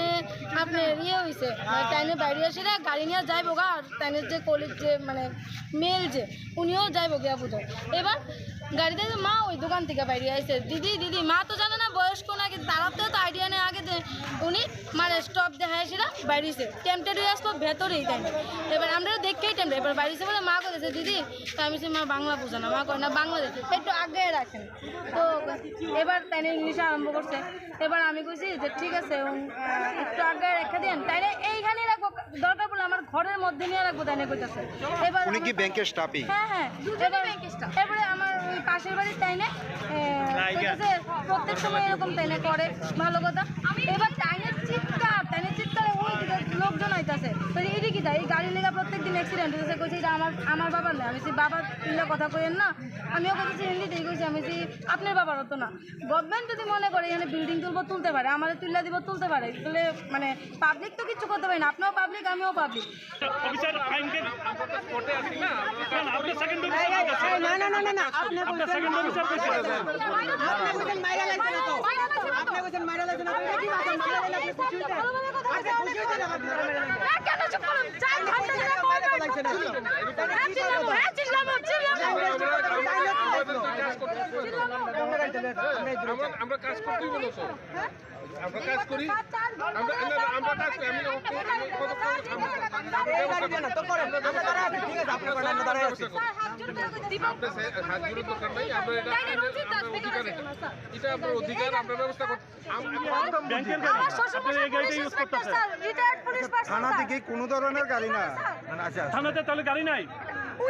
আপনার ইয়ে হয়েছে, তাইনে বাইরে আসে না, গাড়ি নিয়ে যাইবো গা, আর তাইনের যে কলিগ, যে মানে মেল যে, উনিও যাইবো গিয়া বুঝো। এবার গাড়িতে যে মা ওই দোকান থেকে বাইরে আইছে, দিদি, দিদি, মা তো জানে না বয়স্ক নাকি, তারা তো আইডিয়া নেই আগে যে উনি মানে স্টপ দেখায় সেটা বাইরেছে, টেম্পটেড হয়ে আসলো ভেতরেই তাই। এবার আমরা দেখেই টেম্পটেড, এবার বাইরেছে বলে মা করেছে, দিদি, তো আমি বলছি, "মা বাংলা বুঝো না।" মা কয়, "না, বাংলা দেখি, একটু আগে রাখেন।" তো এবার তাই ইংলিশে আরম্ভ করছে। এবার আমি কইছি যে, "ঠিক আছে, উম, আহ, একটু আগে রেখে দিন।" তাইলে এইখানে রাখবো, দরকার পড়লে আমার ঘরের মধ্যে নিয়ে রাখবো, তাই না কইতাছে। এবার উনি কি আমার ব্যাংকের স্টাফই? হ্যাঁ, হ্যাঁ। দুজনই এবার ব্যাংকের স্টাফ। এবারে আমার ওই পাশের বাড়ির তাই না, এ, কইতাছে, "প্রত্যেক সময় এরকম তাই না করে, ভালো কথা।" এবার তাই না চিৎকার, তাই না চিৎকারে ওই দিকে লোকজন আইতাছে। তো এই দিকে তাই, এই গাড়ি লেগা প্রত্যেক দিন অ্যাক্সিডেন্ট হইতাছে। কইছে, "এটা আমার, আমার বাবার না।" আমি বলছি, "বাবার তুললে কথা কইেন না।" আমিও কইতেছি হিন্দিতেই কইছি, আমি বলছি, "আপনার বাবার হতো না।" গভর্নমেন্ট যদি মনে করে এখানে বিল্ডিং তুলবো, তুলতে পারে, আমাদের তুললে দিব, তুলতে পারে। তাহলে মানে পাবলিক তো কিছু করতে পারে না, আপনিও পাবলিক, আমিও পাবলিক। অফিসার আইনকে আমরা তো কোর্টে আছি না, আমরা না, না, আপনি সেকেন্ড অফিসার। এই, এই, এই, না, না, না, না, না, আপনি আপনার বলছেন, সেকেন্ড অফিসার কইছে। আপনি বলছেন মাইরা লাগছে না তো। আপনি বলছেন মাইরা লাগছে না তো। এটা কি কথা? মাইরা লাগলে আপনি খুশি হইতেন? আচ্ছা, খুশি হইতেন আবার মাইরা লাগলে। না, কেন চুপ করুন? চার ঘন্টা ধরে মাইরা তো লাগছে না। হ্যাঁ, চিল্লাবো, হ্যাঁ, চিল্লাবো, চিল্লাবো। আমরা, আমরা কাজ করতেই বলেছো। আমরা কাজ করি। আমরা, না, না, আমরা কাজ করি। আমি, আমি, আমি কত, এই গাড়ি দিয়ে না, তো করেন। আমরা দাঁড়ায় আছি, ঠিক আছে, আপনার পাশে আমরা দাঁড়ায় আছি। আপনার সে-, হাত জোড়ের দরকার নাই, আমরা এটা, আমরা অধিকার এটা। এটা আপনার অধিকার, আমরা ব্যবস্থা করতে, আম-, ব্যাংকের গাড়ি। আমার শ্বশুর মশাই police inspector sir, retired police person থানা স্যার। থেকে কোনো ধরনের গাড়ি না। স্যার। মানে, আচ্ছা, আচ্ছা। থানাতে তাহলে গাড়ি নাই?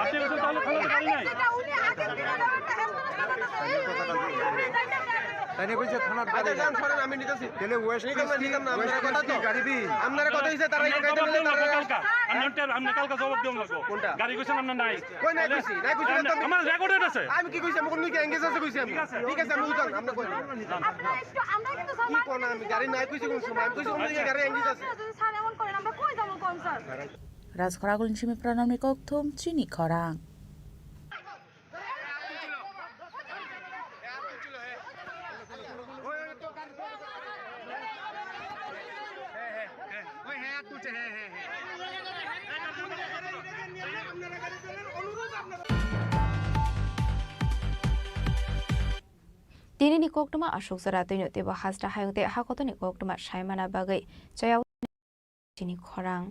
আপনি বলছেন তাহলে থানাতে গাড়ি নাই? উনি আগের দিনে ধরেন না, হেলমেট লাগানো তো। এই, এই, এই, এই, এই, এই, এই, এই। তাই না কইছে থানার আচ্ছা, গাড়ি। যান, সরেন, আমি নিতেছি। তাহলে ওয়েস্ট নিতাম না, নিতাম না, আপনারা কথা তো। গাড়ি বি। আপনারা কথা হইছে, তারা আপনার এখানে জবাব দিন না, কালকা। আপনার, আপনার কালকা জবাব দিন লাগবো। কোনটা? গাড়ি কইছেন আপনার নাই। কই নাই কইছি, নাই কইছি না তো আমি। আমার রেকর্ডেড আছে। আমি কি কইছি? আমি কোনো কি এঙ্গেজ আছে কইছি আমি? ঠিক আছে। ঠিক আছে, আমি উঠান, আমরা কই। আপনারা একটু, আমরা কিন্তু স্যার কি কোন আমি গাড়ি নাই কইছি কোন সময়? আমি কইছি কোন দিকে গাড়ি এঙ্গেজ আছে? স্যার, এমন করেন, আমরা কই যাবো কোন sir? Rajkhoragul ni simi Pranamni kokthum chini khorang. Tini ni koktwma aswk jora twino teibo hasta hayung tei hakotoni koktwma saimana bagwi chaya. Chini khorang.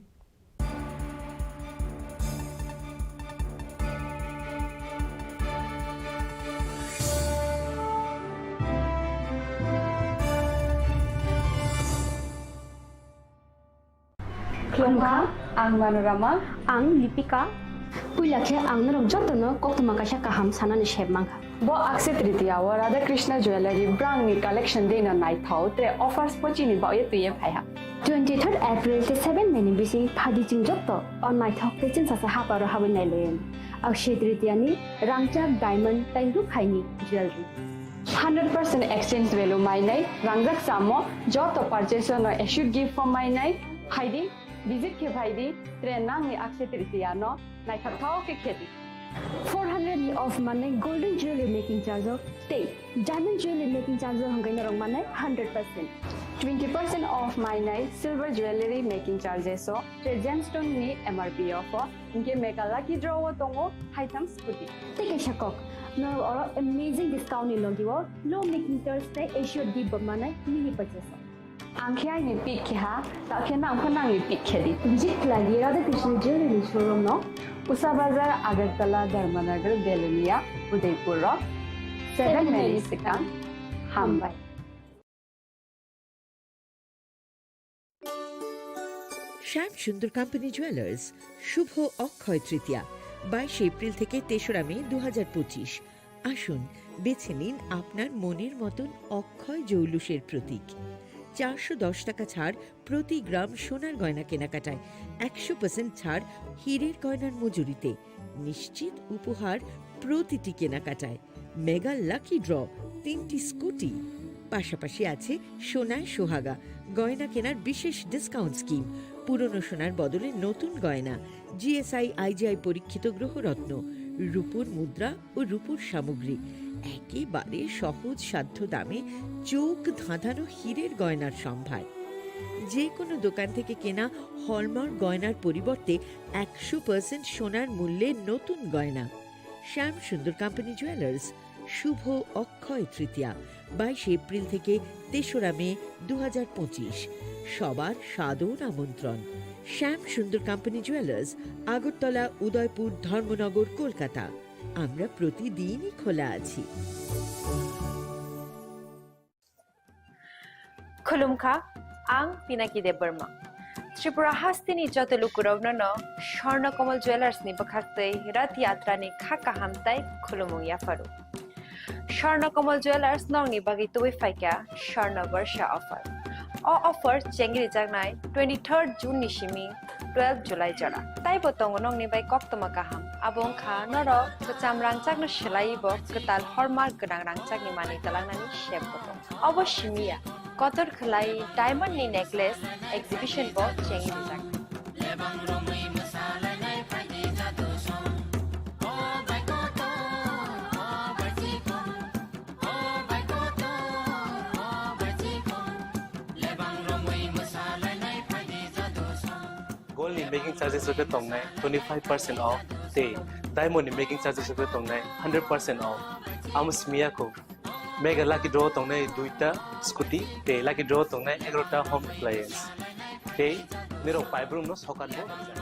Khulumkha, ang Manorama. Ang Lipika. Puila khe ang norok jotono koktwma kaisa kaham sanani sep mankha. Bo Akshaya Tritiya o Radha Krishna Jewellery brangni collection deino naithok tei offers bo chini bagwi twiwi phaiha. Twenty third April tei seven May ni bising phaidi chwng joto o naithok tei chwngsasa haparo habwi nailayan. Akshaya Tritiya ni rangchak diamond tei rukhaini jewelry. Hundred percent exchange value mainai, rangjak chamo joto purchase no assured gift form mainai, phaidi visit khe phaidi, tre nangni Akshaya Tritiya no naithok thao khe khedi. Four hundred ni off manai golden jewelry making charge o tei diamond jewelry making charge o hwnkhe norok manai hundred percent. Twenty percent off mainai silver jewelry making charges o, tre gemstone ni M R P o pho, hwnkhe mega lucky draw o tongo haitham scooty. Tei kaisa kok, norok oro amazing discount ni logi o low making charge tei assured gift bo manai mini purchase o. Ang khe aini pick khe ha, ta khe nang pho nangni pick khe di. Visit khlai di Radha Krishna Jewelry showroom no, Usa Bazar, Agartala, Dharmanagar, Belonia, Udaipur rok. Seven May ni swkang. Hambai. শ্যাম Sundar company jewellers, শুভ অক্ষয় তৃতীয়া, বাইশে এপ্রিল থেকে তেসরা মে দু হাজার পঁচিশ। আসুন, বেছে নিন আপনার মনের মতন অক্ষয় জৌলুসের প্রতীক। চারশো দশ টাকা ছাড় প্রতি গ্রাম সোনার গয়না কেনাকাটায়, একশো পার্সেন্ট ছাড় হীরের গয়নার মজুরিতে, নিশ্চিত উপহার প্রতিটি কেনাকাটায়, মেগা লাকি ড্র, তিনটি স্কুটি, পাশাপাশি আছে সোনায় সোহাগা, গয়না কেনার বিশেষ ডিসকাউন্ট স্কিম, পুরনো সোনার বদলে নতুন গয়না, G S I I G I পরীক্ষিত গ্রহরত্ন, রূপোর মুদ্রা ও রূপোর সামগ্রী, একেবারে সহজ সাধ্য দামে চোখ ধাঁধানো হীরের গয়নার সম্ভার। যে কোনো দোকান থেকে কেনা হলমার্ক গয়নার পরিবর্তে একশো পার্সেন্ট সোনার মূল্যে নতুন গয়না। শ্যাম সুন্দর কোম্পানি জুয়েলার্স, শুভ অক্ষয় তৃতীয়া, বাইশে এপ্রিল থেকে তেসরা মে দু হাজার পঁচিশ। সবার সাদর আমন্ত্রণ। শ্যাম সুন্দর কোম্পানি জুয়েলার্স, আগরতলা, উদয়পুর, ধর্মনগর, কলকাতা। আমরা প্রতিদিনই খোলা আছি। Khulumkha, ang Pinaki Debbarma. Tripura hasteni joto lukurokno no Swarna Kamal Jewellers ni bwkhaktwi Rath Yatra ni kha kaham tai khulumung yapharu. Swarna Kamal Jewellers nokni bagwi tubui phaikha Swarna Barsha offer. O offer chengri jaknai twenty third June ni simi twelve July jora. Taibo tongo nokni bai koktwma kaham. Abo wngkha norok kwcham rangchakno swlaiwi bo kwtal hallmark gwnang rangchakni manwi twlangnani sep bo tongo. Obo simi ya, kotor khwlai diamond ni necklace exhibition bo chengwi rijak. Gold ni making charges rok khe tongnai twenty five percent off tei diamond ni making charges rok khe tongnai hundred percent off. Amo simi ya kho. Mega lucky draw tongnai duita scooty tei lucky draw tongnai egarota home appliance. Tei nirok paibrumno sokat bo rijak.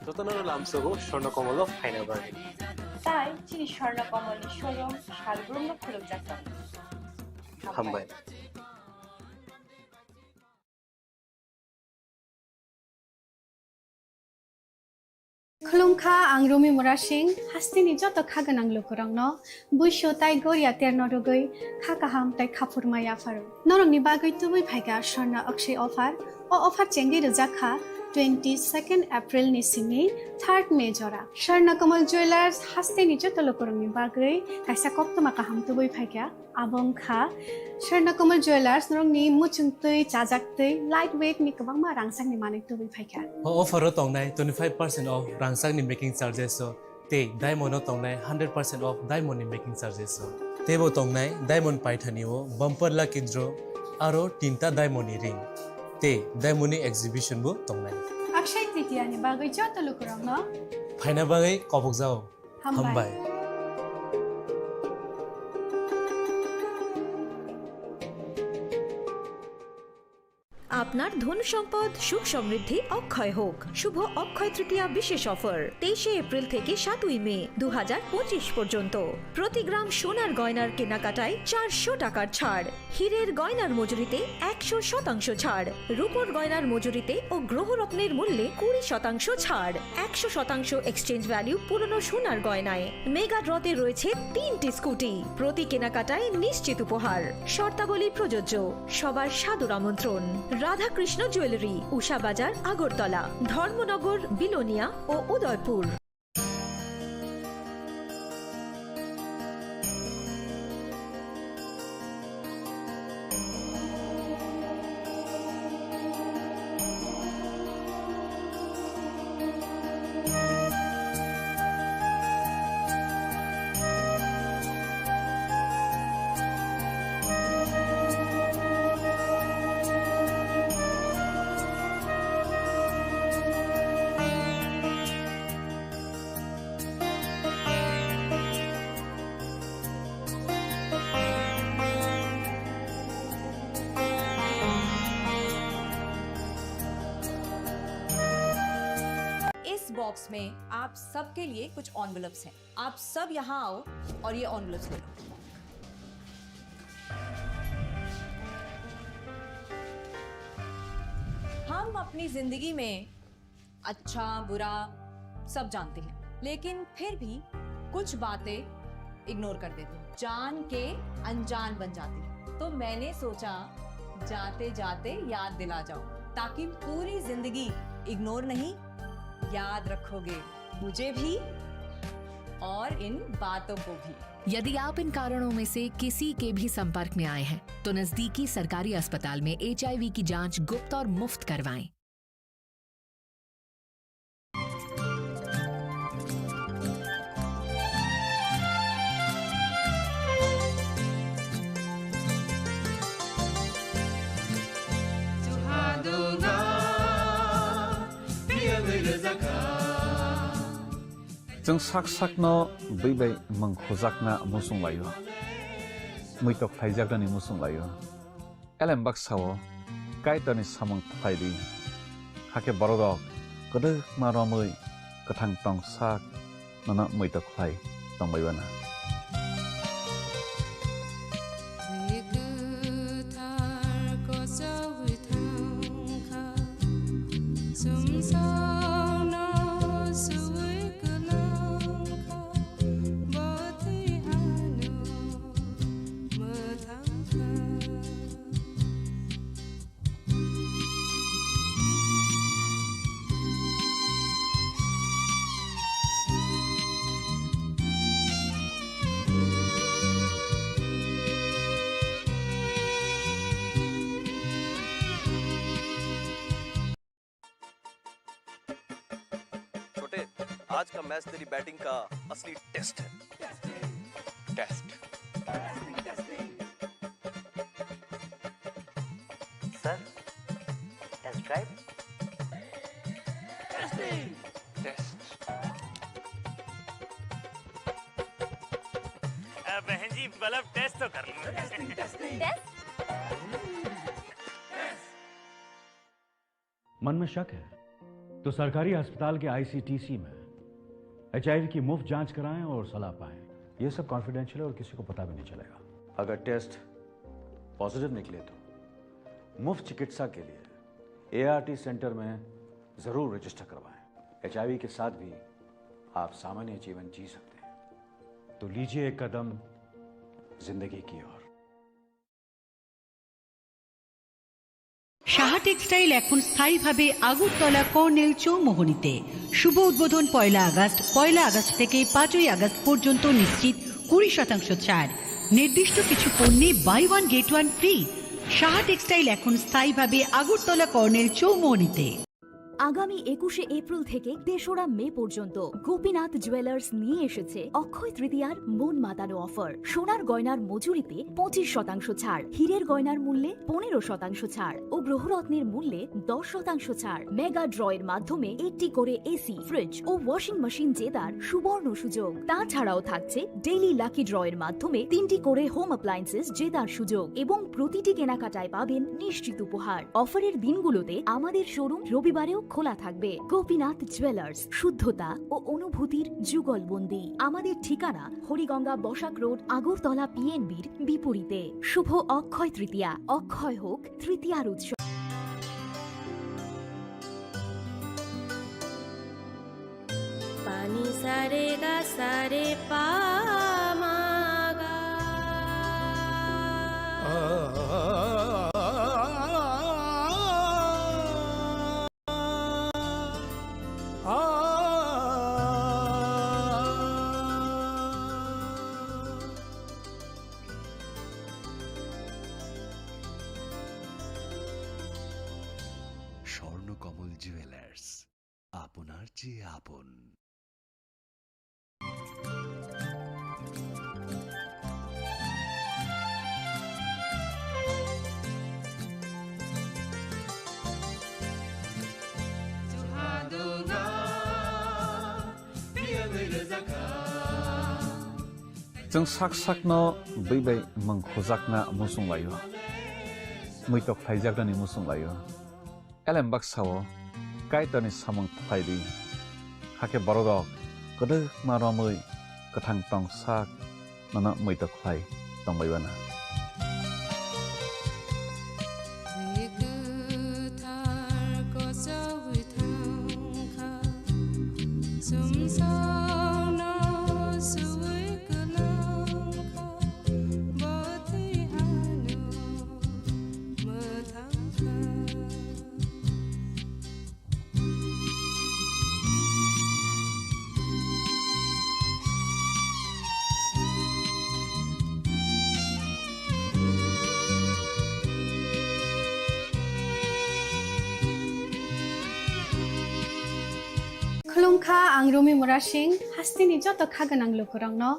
Jotono lamsogo Swarna Kamal o phaina bagwi. Tai chini Swarna Kamal ni showroom salbrumno khulumjak tongo. Hambai. Khulumkha, ang Rumi Murasing, hasteni joto kha gwnang lukurokno buisu tai goria terno rwgwi kha kaham tai kha phurma yapharu. Norokni bagwi tubui phaikha Swarna Akshay offer. O offer chengwi rwjak kha twenty second April ni simi third May jora. Swarna Kamal Jewellers hasteni joto lukurokni bagwi kaisa koktwma kaham tubui phaikha. Abo wngkha Swarna Kamal Jewellers, norokni muchungtwi, chajaktwi, light weight ni kwbangma rangchakni manwi tubui phaikha. O offer o tongnai twenty five percent off rangchakni making charges o tei diamond o tongnai hundred percent off diamond ni making charges o. Teibo tongnai diamond paithani o bumper lucky draw aro tinta diamond ni ring tei diamond ni exhibition bo tongnai. Akshay Tritiya ni bagwi joto lukurokno phaina bagwi kobokjao. Hambai. Hambai. আপনার ধন সম্পদ সুখ সমৃদ্ধি অক্ষয় হোক। শুভ অক্ষয় তৃতীয়া বিশেষ অফার, তেইশে এপ্রিল থেকে সাতই মে দু হাজার পঁচিশ পর্যন্ত। প্রতি গ্রাম সোনার গয়নার কেনাকাটায় চারশো টাকার ছাড়, হীরের গয়নার মজুরিতে একশো শতাংশ ছাড়, রূপোর গয়নার মজুরিতে ও গ্রহরত্নের মূল্যে কুড়ি শতাংশ ছাড়, একশো শতাংশ এক্সচেঞ্জ ভ্যালু পুরনো সোনার গয়নায়। মেগা ড্রতে রয়েছে তিনটি স্কুটি, প্রতি কেনাকাটায় নিশ্চিত উপহার। শর্তাবলী প্রযোজ্য। সবার সাদর আমন্ত্রণ। রাধাকৃষ্ণ জুয়েলারি, উষা বাজার, আগরতলা, ধর্মনগর, বিলোনিয়া ও উদয়পুর। इस बॉक्स में आप सबके लिए कुछ एनवेलप्स हैं। आप सब यहाँ आओ और ये एनवेलप्स ले लो। हम अपनी जिंदगी में अच्छा, बुरा सब जानते हैं, लेकिन फिर भी कुछ बातें इग्नोर कर देते हैं। जान के अनजान बन जाते हैं। तो मैंने सोचा, जाते जाते याद दिला जाऊं, ताकि पूरी जिंदगी इग्नोर नहीं, याद रखोगे मुझे भी और इन बातों को भी। यदि आप इन कारणों में से किसी के भी संपर्क में आए हैं, तो नजदीकी सरकारी अस्पताल में एचआईवी की जांच गुप्त और मुफ्त करवाएं। Chwng sak sakno bwi bai mwng hujakna muchung laio, muitok khlaijaknani muchung laio. Elem baksa-o Kaitorni samung khlai di, hakhe borok rok kwdwkma romwi kwthang tong sak nono muitok khlai tongbai bana. Bwi kwthar kochogwi thangkha, chwngsaono suwi kwlangkha, bo thwi hano mwthangkha. छोटे, आज का मैच तेरी बैटिंग का असली टेस्ट है। Test. Sir, test drive. Test. अ, बहन जी, मतलब, टेस्ट तो कर लो। टेस्ट? मन में शक है तो सरकारी अस्पताल के आईसीटीसी में एचआईवी की मुफ्त जांच कराएं और सलाह पाएं। ये सब कॉन्फिडेंशियल है और किसी को पता भी नहीं चलेगा। अगर टेस्ट पॉजिटिव निकले तो मुफ्त चिकित्सा के लिए एआरटी सेंटर में जरूर रजिस्टर करवाएं। एचआईवी के साथ भी आप सामान्य जीवन जी सकते हैं। तो लीजिए एक कदम जिंदगी की ओर। সাহা টেক্সটাইল এখন স্থায়ীভাবে আগরতলা কর্নেল চৌমোহনীতে। শুভ উদ্বোধন পয়লা আগস্ট। পয়লা আগস্ট থেকে পাঁচই আগস্ট পর্যন্ত নিশ্চিত কুড়ি শতাংশ ছাড়। নির্দিষ্ট কিছু পণ্যে buy one get one free. Saha textile এখন স্থায়ীভাবে আগরতলা কর্নেল চৌমোহনীতে। আগামী একুশে এপ্রিল থেকে তেসরা মে পর্যন্ত গোপীনাথ জুয়েলার্স নিয়ে এসেছে অক্ষয় তৃতীয়ার মন মাতানো অফার। সোনার গয়নার মজুরিতে পঁচিশ শতাংশ ছাড়, হীরের গয়নার মূল্যে পনেরো শতাংশ ছাড় ও গ্রহরত্নের মূল্যে দশ শতাংশ ছাড়। মেগা ড্রয়ের মাধ্যমে একটি করে এসি, ফ্রিজ ও ওয়াশিং মেশিন জেতার সুবর্ণ সুযোগ। তাছাড়াও থাকছে ডেইলি লাকি ড্রয়ের মাধ্যমে তিনটি করে হোম অ্যাপ্লায়েন্সেস জেতার সুযোগ এবং প্রতিটি কেনাকাটায় পাবেন নিশ্চিত উপহার। অফারের দিনগুলোতে আমাদের শোরুম রবিবারেও খোলা থাকবে। গোপীনাথ জুয়েলার্স, শুদ্ধতা ও অনুভূতির যুগলবন্দি। আমাদের ঠিকানা হরিগঙ্গা বসাক রোড, আগরতলা পিএনবির বিপরীতে। শুভ অক্ষয় তৃতীয়া, অক্ষয় হোক তৃতীয়ার উৎসব। Pani sa re ga sa re pa ma ga. Swarnakamal jewellers, আপনার চেয়ে আপন। Chwng sak sakno bwi bai mwng khujakna muchung laio, muitok khlaijaknani muchung laio. Elem baksa-o Kaitorni samung khlai di, hakhe bororok kwdwkma romwi kwthang tong sak nono muitok khlai tongbai uana. Khulumkha, ang Rumi Murasing, hasteni joto kha gwnang lukurokno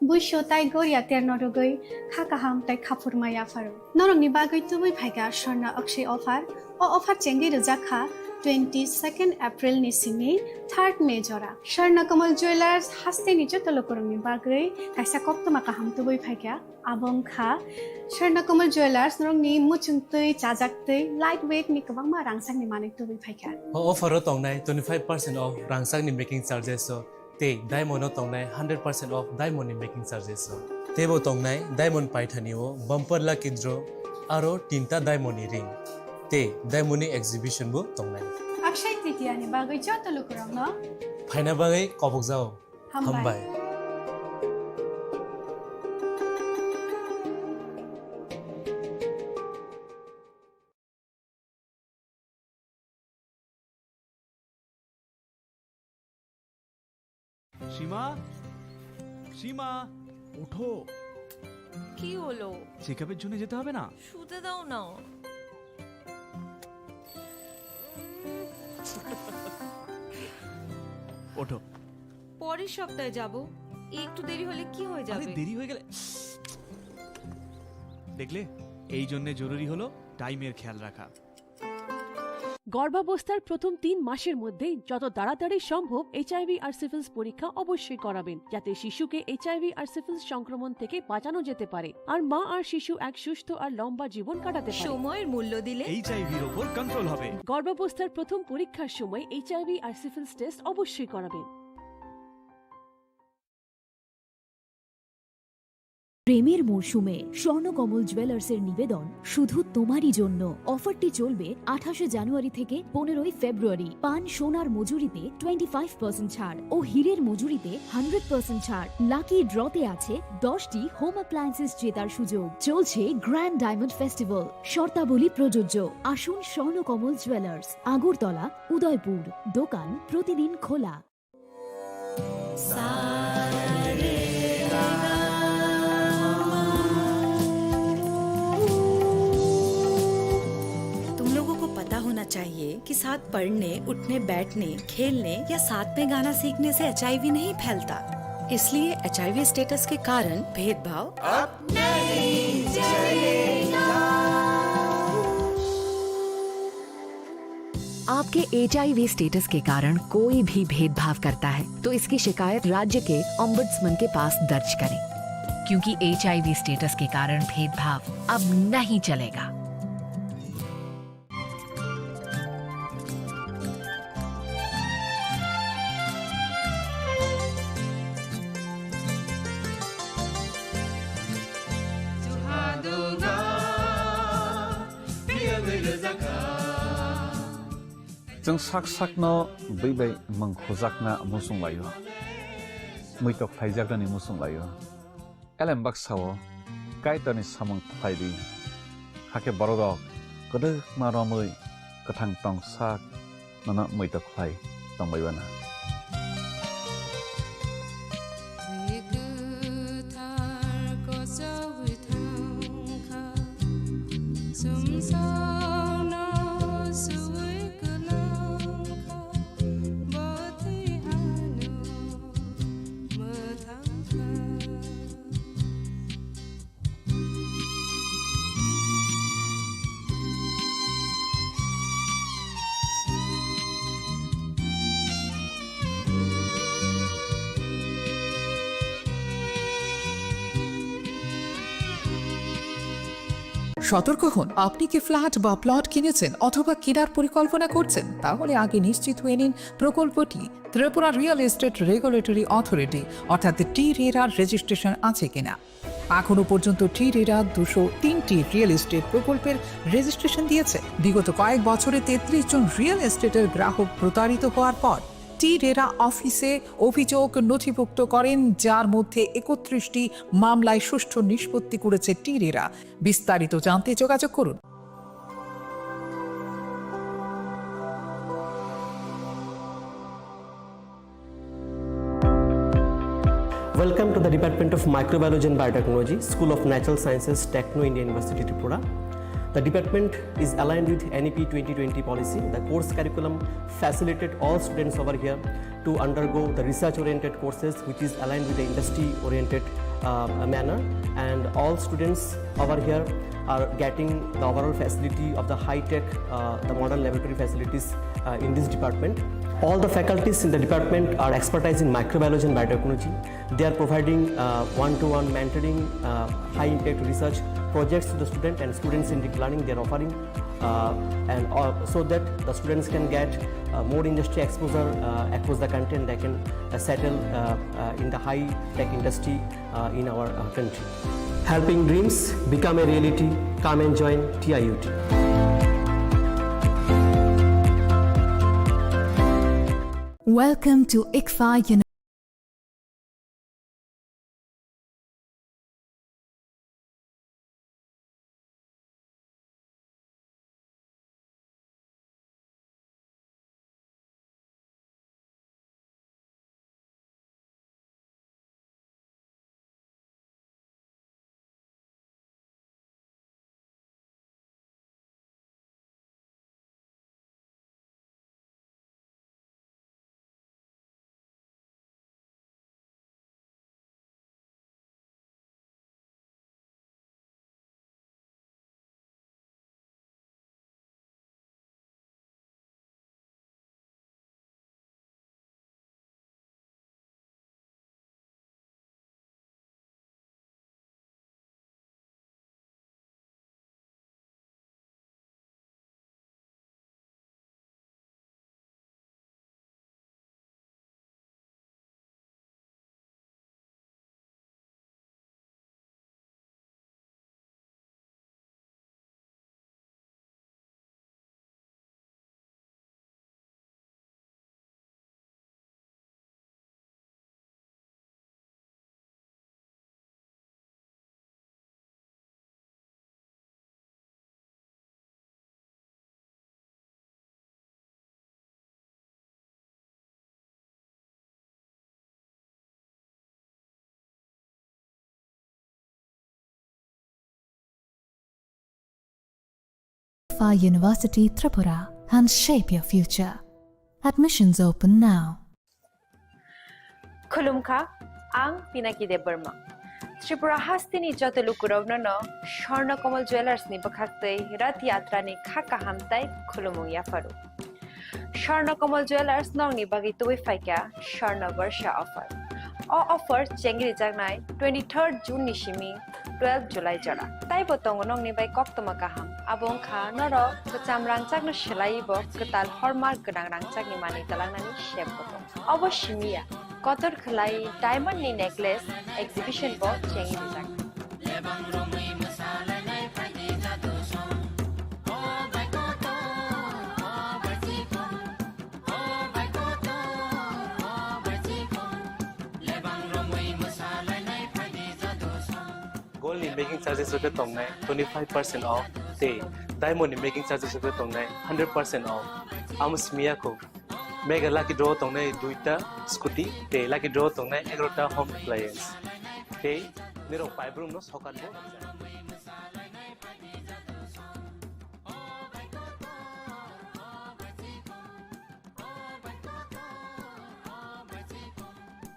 buisu tai goria terno rwgwi kha kaham tai khaphurma yapharo. Norokni bagwi tubui phaikha Swarna Akshay offer. O offer chengwi rwjak kha twenty second April ni simi third May jora. Swarna Kamal Jewellers hasteni joto lukurokni bagwi kaisa koktwma kaham tubui phaikha. Abo wngkha Swarna Kamal Jewellers norokni muchungtwi, chajaktwi, light weight ni kwbangma rangchakni manwi tubui phaikha. O offer o tongnai twenty five percent off rangchakni making charges o tei diamond o tongnai hundred percent off diamond ni making charges o. Teibo tongnai diamond paithani o bumper lucky draw aro tinta diamond ni ring tei diamond ni exhibition bo tongnai. Akshay Tritiya ni bagwi joto lukurokno phaina bagwi kobokjao. Hambai. Hambai. সীমা, সীমা, ওঠো। কি হলো? চেকআপের জন্য যেতে হবে না? শুতে দাও না। ওঠো। পরের সপ্তাহে যাব। একটু দেরি হলে কি হয়ে আরে, যাবে? দেরি হয়ে গেলে, দেখলে, এই জন্য জরুরি হলো টাইমের খেয়াল রাখা। গর্ভাবস্থার প্রথম তিন মাসের মধ্যেই যত তাড়াতাড়ি সম্ভব এইচআইভি আর সিফিলিস পরীক্ষা অবশ্যই করাবেন, যাতে শিশুকে এইচআইভি আর সিফিলিস সংক্রমণ থেকে বাঁচানো যেতে পারে আর মা আর শিশু এক সুস্থ আর লম্বা জীবন কাটাতে পারে। সময়ের মূল্য দিলে এইচআইভির ওপর কন্ট্রোল হবে। গর্ভাবস্থার প্রথম পরীক্ষার সময় এইচআইভি আর সিফিলিস টেস্ট অবশ্যই করাবেন। প্রেমের মরশুমে স্বর্ণকমল জুয়েলার্সের নিবেদন শুধু তোমারই জন্য। অফারটি চলবে আঠাশে জানুয়ারি থেকে পনেরোই ফেব্রুয়ারি। পান সোনার মজুরিতে টোয়েন্টি ফাইভ পার্সেন্ট ছাড় ও হীরের মজুরিতে হান্ড্রেড পার্সেন্ট ছাড়। লাকি ড্রতে আছে দশটি হোম অ্যাপ্লায়েন্সেস জেতার সুযোগ। চলছে গ্র্যান্ড ডায়মন্ড ফেস্টিভ্যাল। শর্তাবলী প্রযোজ্য। আসুন স্বর্ণকমল জুয়েলার্স, আগরতলা, উদয়পুর। দোকান প্রতিদিন খোলা। तुम लोगों को पता होना चाहिए कि सात पढ़ने, उठने, बैठने, खेलने या साथ में गाना सीखने से एचआईवी नहीं फैलता। इसलिए एचआईवी स्टेटस के कारण भेदभाव अब नहीं चलेगा। आपके एचआईवी स्टेटस के कारण कोई भी भेदभाव करता है, तो इसकी शिकायत राज्य के ओम्बड्समैन के पास दर्ज करें, क्योंकि एचआईवी स्टेटस के कारण भेदभाव अब नहीं चलेगा। Chwng sak sakno bwi bai mwng khujakna muchung laio, muitok khlaijaknani muchung laio. Elem baksa-o Kaitorni samung khlai di, hakhe bororok kwdwkma romwi kwthang tong sak nono muitok khlai tongbai uana. সতর্ক হন, আপনি কি ফ্ল্যাট বা প্লট কিনেছেন অথবা কেনার পরিকল্পনা করছেন? তাহলে আগে নিশ্চিত হয়ে নিন প্রকল্পটি। Tripura real estate regulatory authority অর্থাৎ টি রেরার রেজিস্ট্রেশন আছে কিনা। এখনো পর্যন্ত টি রেরা দুশো তিনটি রিয়েল এস্টেট প্রকল্পের রেজিস্ট্রেশন দিয়েছে। বিগত কয়েক বছরে তেত্রিশ জন রিয়েল এস্টেটের গ্রাহক প্রতারিত হওয়ার পর টি রেরা অফিসে অভিযোগ নথিভুক্ত করেন, যার মধ্যে একত্রিশটি মামলায় সুষ্ঠু নিষ্পত্তি করেছে টি রেরা। বিস্তারিত জানতে যোগাযোগ করুন। Welcome to the Department of Microbiology and Biotechnology, School of Natural Sciences, Techno India University, Tripura. The department is aligned with N E P twenty twenty policy. The course curriculum facilitate all students over here to undergo the research-oriented courses, which is aligned with the industry-oriented, uh, manner. And all students over here are getting the overall facility of the high-tech, uh, the modern laboratory facilities, uh, in this department. All the faculties in the department are expertise in microbiology and biotechnology. They are providing, uh, one-to-one mentoring, uh, high-impact research projects to the student and student-centric learning they are offering, uh, and, uh, so that the students can get, uh, more industry exposure, uh, across the country, and they can, uh, settle, uh, uh, in the high-tech industry, uh, in our, uh, country. Helping dreams become a reality. Come and join T I U T. Welcome to ICFAI University. ICFAI University Tripura, and shape your future. Admissions open now. Khulumkha, ang Pinaki Debbarma. Tripura hasteni joto lukurokno no Swarna Kamal Jewellers ni bwkhaktwi Rath Yatra ni kha kaham tai khulumung yapharu. Swarna Kamal Jewellers nokni bagwi tubui phaikha Swarna Barsha offer. O offer chengri jaknai twenty-third June ni simi twelve July jora. Taibo tongo nokni bai koktwma kaham. Abo wngkha norok kwcham rangchakno swlaiwi bo kwtal hallmark gwnang rangchakni manwi twlangnani sep bo tongo. Obo simi ya, kotor khwlai diamond ni necklace exhibition bo chengwi rijak. Gold ni making charges rok khe tongnai twenty five percent off tei diamond ni making charges rok khe tongnai hundred percent off. Amo simi ya kho. Mega lucky draw tongnai duita scooty tei lucky draw tongnai egarota home appliance. Tei nirok paibrum no sokat bo.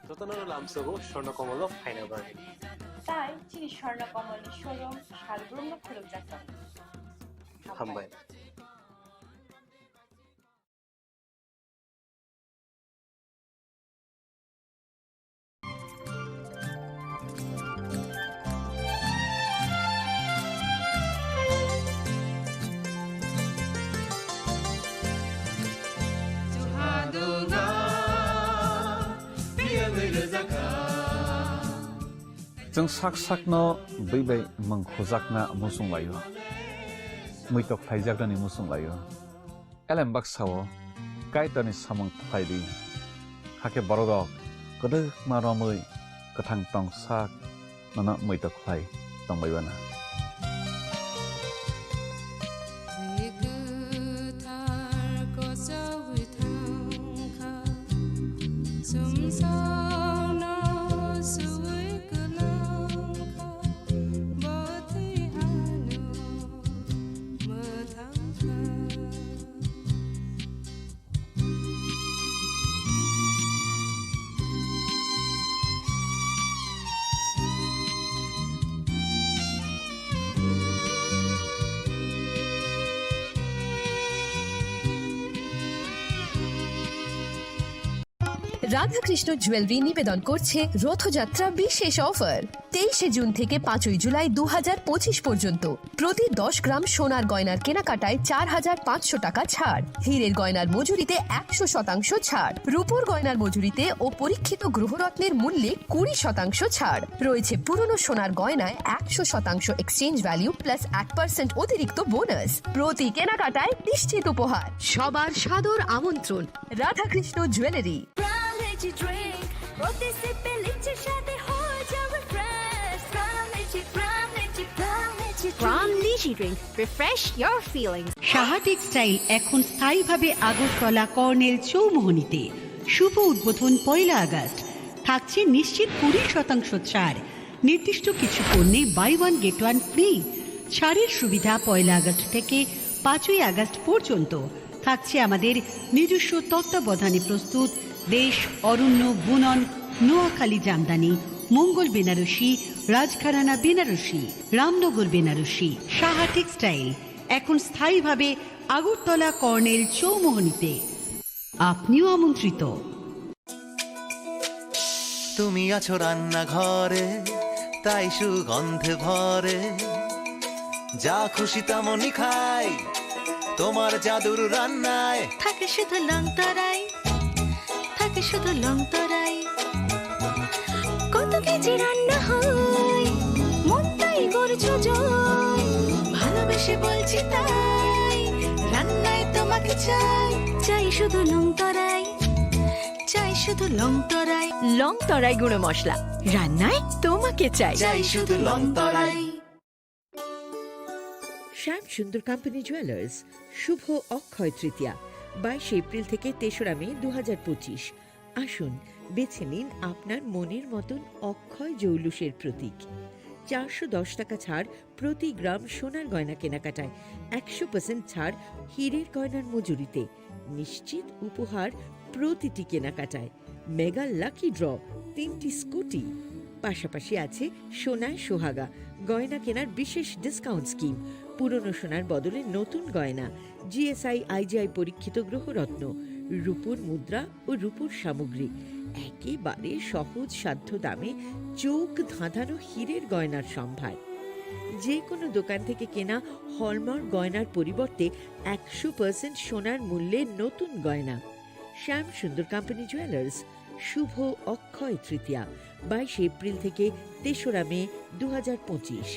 Jotono lamsogo Swarna Kamal o phaina bagwi. Tai chini Swarna Kamal ni showroom salbrumno khulumjak tongo. Hambai. Chwng sak sakno bwi bai mwng khujakna muchung laio, muitok khlaijaknani muchung laio. Elem baksa-o Kaitorni samung khlai di, hakhe borok rok kwdwkma romwi kwthang tong sak nono muitok khlai tong bai bana. Bwrwi kwthar kochogwi thang kha, chwngsano suwi kwlang kha, bo thwi ano mwthang kha. Radhakrishna jewellery নিবেদন করছে রথযাত্রা বিশেষ অফার। তেইশে জুন থেকে পাঁচই জুলাই দু হাজার পঁচিশ পর্যন্ত প্রতি দশ গ্রাম সোনার গয়নার কেনাকাটায় চার হাজার পাঁচশো টাকা ছাড়, হীরের গয়নার মজুরিতে একশো শতাংশ ছাড়, রূপোর গয়নার মজুরিতে ও পরীক্ষিত গ্রহরত্নের মূল্যে কুড়ি শতাংশ ছাড়। রয়েছে পুরনো সোনার গয়নায় একশো শতাংশ এক্সচেঞ্জ ভ্যালু প্লাস এক পার্সেন্ট অতিরিক্ত বোনাস। প্রতি কেনাকাটায় নিশ্চিত উপহার। সবার সাদর আমন্ত্রণ Radhakrishna jewellery. Crown Energy Drink, প্রতি সিপে লিচির স্বাদে হয়ে যাবে fresh. Crown Energy, Crown Energy, Crown Energy Drink। Crown Energy Drink, refresh your feelings। Saha textile এখন স্থায়ীভাবে আগরতলা কর্নেল চৌমুহনীতে। শুভ উদ্বোধন পয়লা আগস্ট। থাকছে নিশ্চিত কুড়ি শতাংশ ছাড়। নির্দিষ্ট কিছু পণ্যে buy one get one free. ছাড়ের সুবিধা পয়লা আগস্ট থেকে পাঁচই আগস্ট পর্যন্ত। থাকছে আমাদের নিজস্ব তত্ত্বাবধানে প্রস্তুত দেশ, অরণ্য, বুনন, নোয়াখালী জামদানি, মঙ্গল বেনারসি, রাজঘরানা বেনারসি, রামনগর বেনারসি। সাহা টেক্সটাইল এখন স্থায়ীভাবে আগরতলা কর্নেল চৌমুহনীতে। আপনিও আমন্ত্রিত। তুমি আছো রান্নাঘরে, তাই সুগন্ধে ভরে। যা খুশি তেমনই খাই, তোমার জাদুর রান্নায়। থাকে শুধু লং তরাই, থাকে শুধু লং তরাই। কত কেজি রান্না হয়, মনটাই করছো জয়। ভালোবেসে বলছি তাই, রান্নায় তোমাকে চাই। চাই শুধু লং তরাই, চাই শুধু লং তরাই। লং তরাই গুঁড়ো মশলা, রান্নায় তোমাকে চাই। চাই শুধু লং তরাই। শ্যাম সুন্দর কোম্পানি জুয়েলার্স, শুভ অক্ষয় তৃতীয়া, বাইশে এপ্রিল থেকে তেসরা মে দু হাজার পঁচিশ। আসুন, বেছে নিন আপনার মনের মতন অক্ষয় জৌলুসের প্রতীক। চারশো দশ টাকা ছাড় প্রতি গ্রাম সোনার গয়না কেনাকাটায়, একশো পার্সেন্ট ছাড় হীরের গয়নার মজুরিতে, নিশ্চিত উপহার প্রতিটি কেনাকাটায়, মেগা লাকি ড্র, তিনটি স্কুটি, পাশাপাশি আছে সোনায় সোহাগা গয়না কেনার বিশেষ ডিসকাউন্ট স্কিম, পুরনো সোনার বদলে নতুন গয়না, জিএসআই আইজিআই পরীক্ষিত গ্রহরত্ন, রূপোর মুদ্রা ও রূপোর সামগ্রী, একেবারে সহজ সাধ্য দামে চোখ ধাঁধানো হীরের গয়নার সম্ভার। যে কোনো দোকান থেকে কেনা হলমার্ক গয়নার পরিবর্তে একশো পার্সেন্ট সোনার মূল্যে নতুন গয়না। শ্যাম সুন্দর কোম্পানি জুয়েলার্স, শুভ অক্ষয় তৃতীয়া, বাইশে এপ্রিল থেকে তেসরা মে দু হাজার পঁচিশ।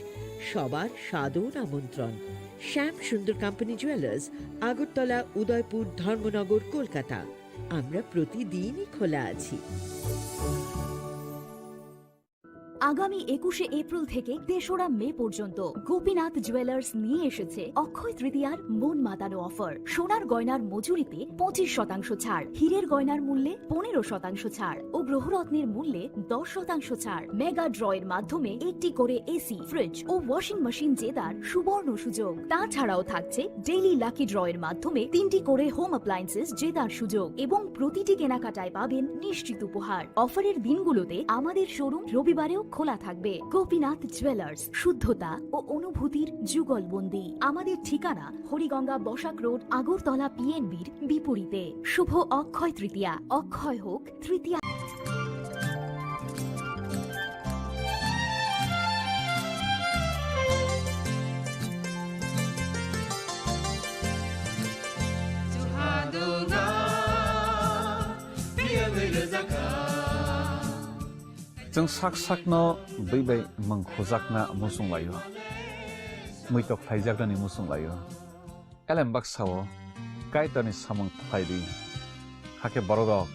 সবার সাদর আমন্ত্রণ। শ্যাম সুন্দর কোম্পানি জুয়েলার্স, আগরতলা, উদয়পুর, ধর্মনগর, কলকাতা। আমরা প্রতিদিনই খোলা আছি। আগামী একুশে এপ্রিল থেকে তেসরা মে পর্যন্ত গোপীনাথ জুয়েলার্স নিয়ে এসেছে অক্ষয় তৃতীয়ার মন মাতানো অফার। সোনার গয়নার মজুরিতে পঁচিশ শতাংশ ছাড়, হীরের গয়নার মূল্যে পনেরো শতাংশ ছাড় ও গ্রহরত্নের মূল্যে দশ শতাংশ ছাড়। মেগা ড্র এর মাধ্যমে একটি করে এসি, ফ্রিজ ও ওয়াশিং মেশিন জেতার সুবর্ণ সুযোগ। তাছাড়াও থাকছে ডেইলি লাকি ড্র এর মাধ্যমে তিনটি করে হোম অ্যাপ্লায়েন্সেস জেতার সুযোগ এবং প্রতিটি কেনাকাটায় পাবেন নিশ্চিত উপহার। অফারের দিনগুলোতে আমাদের শোরুম রবিবারেও খোলা থাকবে। গোপীনাথ জুয়েলার্স, শুদ্ধতা ও অনুভূতির যুগলবন্দি। আমাদের ঠিকানা হরিগঙ্গা বসাক রোড, আগরতলা পিএনবির বিপরীতে। শুভ অক্ষয় তৃতীয়া, অক্ষয় হোক তৃতীয়া। Chwng sak sakno bwi bai mwng hujakna muchung laio, muitok khlaijaknani muchung laio. Elem baksa-o Kaitorni samung khlai di, hakhe bororok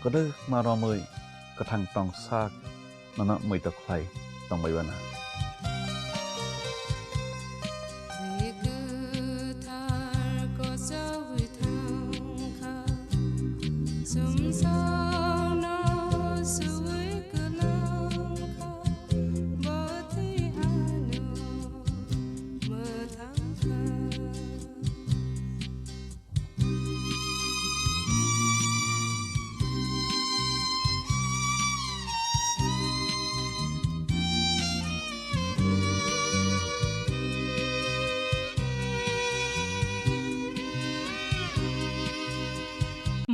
kwdwkma romwi kwthang tong sak nono muitok khlai tongbai uana.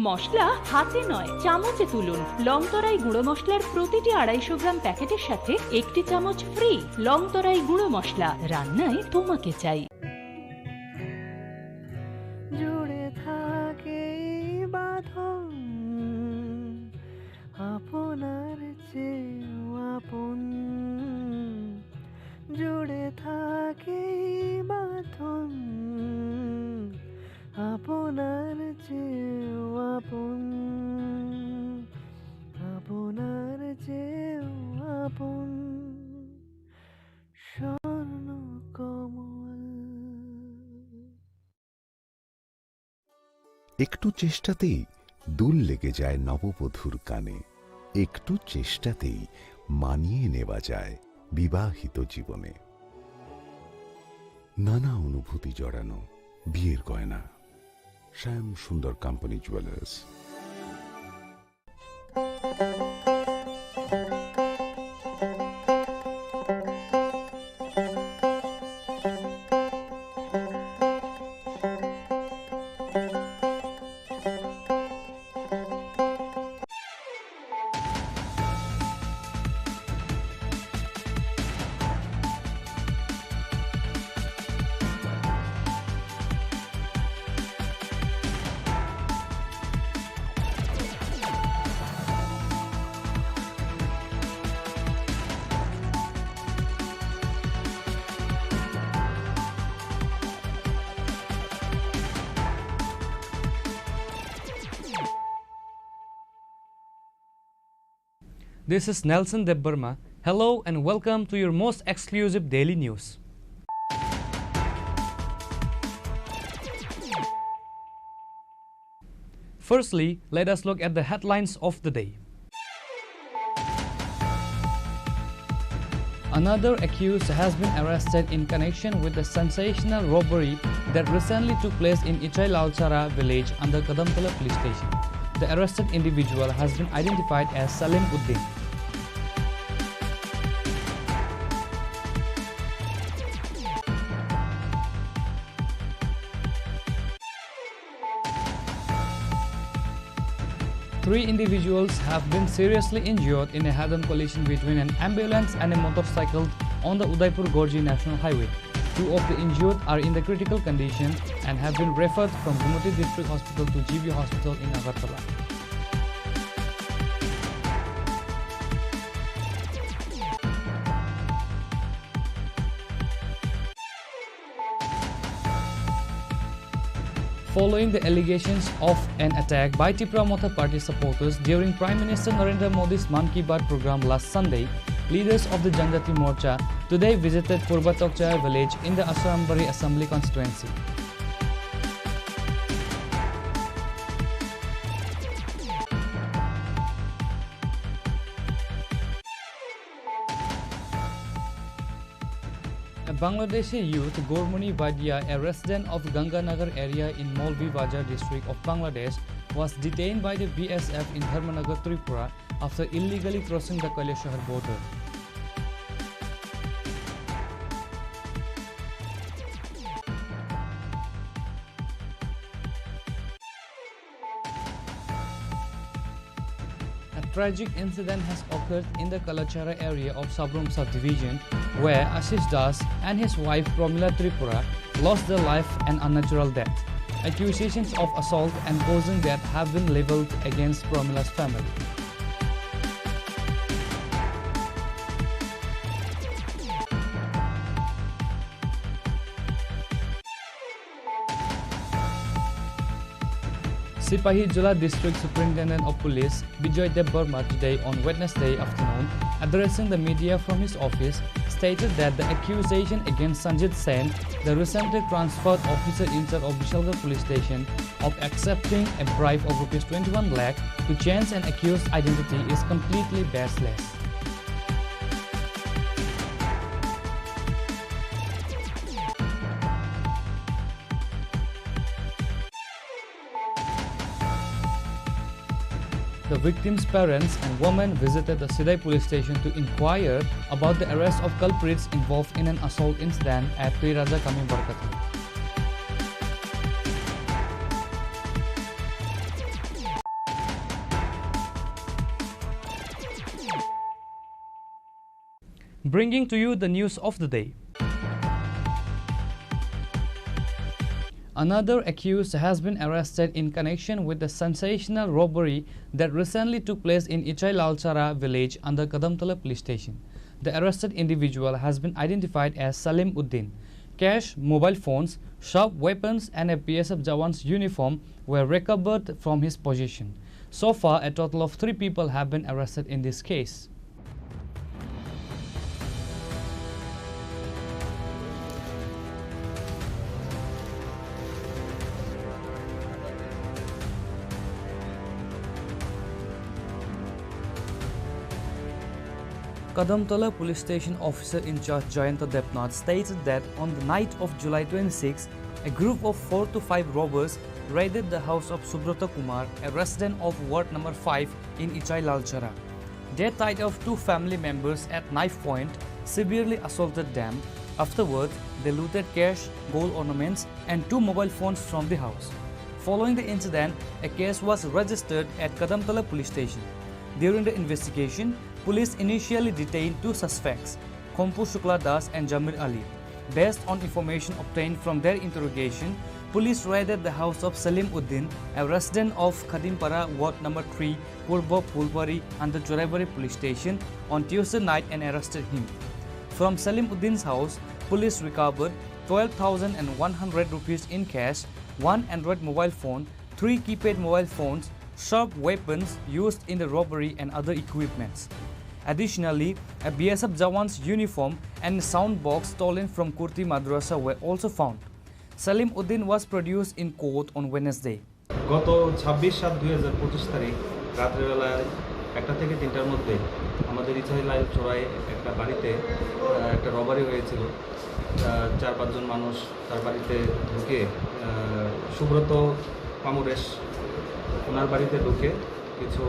মশলা হাতে নয়, চামচে তুলুন। লংতরাই গুঁড়ো মশলার প্রতিটি আড়াইশো গ্রাম প্যাকেটের সাথে একটি চামচ ফ্রি। লংতরাই গুঁড়ো মশলা, রান্নায় তোমাকে চাই। জুড়ে থাকে এই বাঁধন আপনার চেয়েও আপন, জুড়ে থাকে এই বাঁধন আপনার চেয়েও আপন, আপনার চেয়েও আপন। স্বর্ণ কমল। একটু চেষ্টাতেই দুল লেগে যায় নববধূর কানে, একটু চেষ্টাতেই মানিয়ে নেওয়া যায় বিবাহিত জীবনে। নানা অনুভূতি জড়ানো বিয়ের গয়না। শ্যাম Sundar company jewellers. This is Nelson Debbarma. Hello and welcome to your most exclusive daily news. Firstly, let us look at the headlines of the day. Another accused has been arrested in connection with the sensational robbery that recently took place in Ichai Lalchara village under Kadamtala police station. The arrested individual has been identified as Salim Uddin. Three individuals have been seriously injured in a head-on collision between an ambulance and a motorcycle on the Udaipur-Gorji National Highway. Two of the injured are in the critical condition and have been referred from Gumoti District Hospital to G B Hospital in Agartala. Following the allegations of an attack by Tipra Motha Party supporters during Prime Minister Narendra Modi's Mann Ki Baat program last Sunday, leaders of the Janjati Morcha today visited Purba Tokchaya village in the Asrambari Assembly Constituency. A Bangladeshi youth, Gourmoni Vadia, a resident of Ganganagar area in Molvi Bazar district of Bangladesh, was detained by the B S F in Dharmanagar, Tripura, after illegally crossing the Kailashahar border. A tragic incident has occurred in the Kalachara area of Sabrum subdivision, where Ashish Das and his wife Pramila Tripura lost their life an unnatural death. Accusations of assault and causing death have been leveled against Pramila's family. Sipahi Jala District Superintendent of Police Bijoy Debbarma today on Wednesday afternoon, addressing the media from his office, stated that the accusation against Sanjit Sen, the recently transferred officer in charge of Bishalgarh Police Station, of accepting a bribe of rupees twenty-one lakh to change an accused's identity is completely baseless. The victim's parents and women visited the Sidai police station to inquire about the arrest of culprits involved in an assault incident at Tuiraja Kami Barkatha. Bringing to you the news of the day. Another accused has been arrested in connection with the sensational robbery that recently took place in Ichai Lalchara village under Kadamtala police station. The arrested individual has been identified as Salim Uddin. Cash, mobile phones, sharp weapons and a B S F jawan's uniform were recovered from his possession. So far, a total of three people have been arrested in this case. Kadamtala Police Station officer in charge Jayanta Debnath stated that on the night of July twenty-six, a group of four to five robbers raided the house of Subrata Kumar, a resident of Ward number five in Ichai Lalchara. They tied off two family members at knife point, severely assaulted them. Afterwards, they looted cash, gold ornaments, and two mobile phones from the house. Following the incident, a case was registered at Kadamtala Police Station. During the investigation, police initially detained two suspects, Khompu Shukla Das and Jamir Ali. Based on information obtained from their interrogation, police raided the house of Salim Uddin, a resident of Khadimpara, Ward number three, Purbo Phulbari, under Choraibari Police Station on Tuesday night and arrested him. From Salim Uddin's house, police recovered twelve thousand one hundred rupees in cash, one Android mobile phone, three keypad mobile phones, sharp weapons used in the robbery and other equipments. Additionally, a B S F jawan's uniform and sound box stolen from Kurti Madrasa were also found. Salim Uddin was produced in court on Wednesday. গত ছাব্বিশ সাত দুই হাজার পঁচিশ তারিখ রাত্রেবেলায় একটা থেকে তিনটার মধ্যে আমাদের ইছাইলাল চড়াই একটা বাড়িতে, আহ, একটা রবারি হয়েছিল। আহ, চার পাঁচজন মানুষ তার বাড়িতে ঢুকে, আহ, সুব্রত পামুরেশ ওনার বাড়িতে ঢুকে কিছু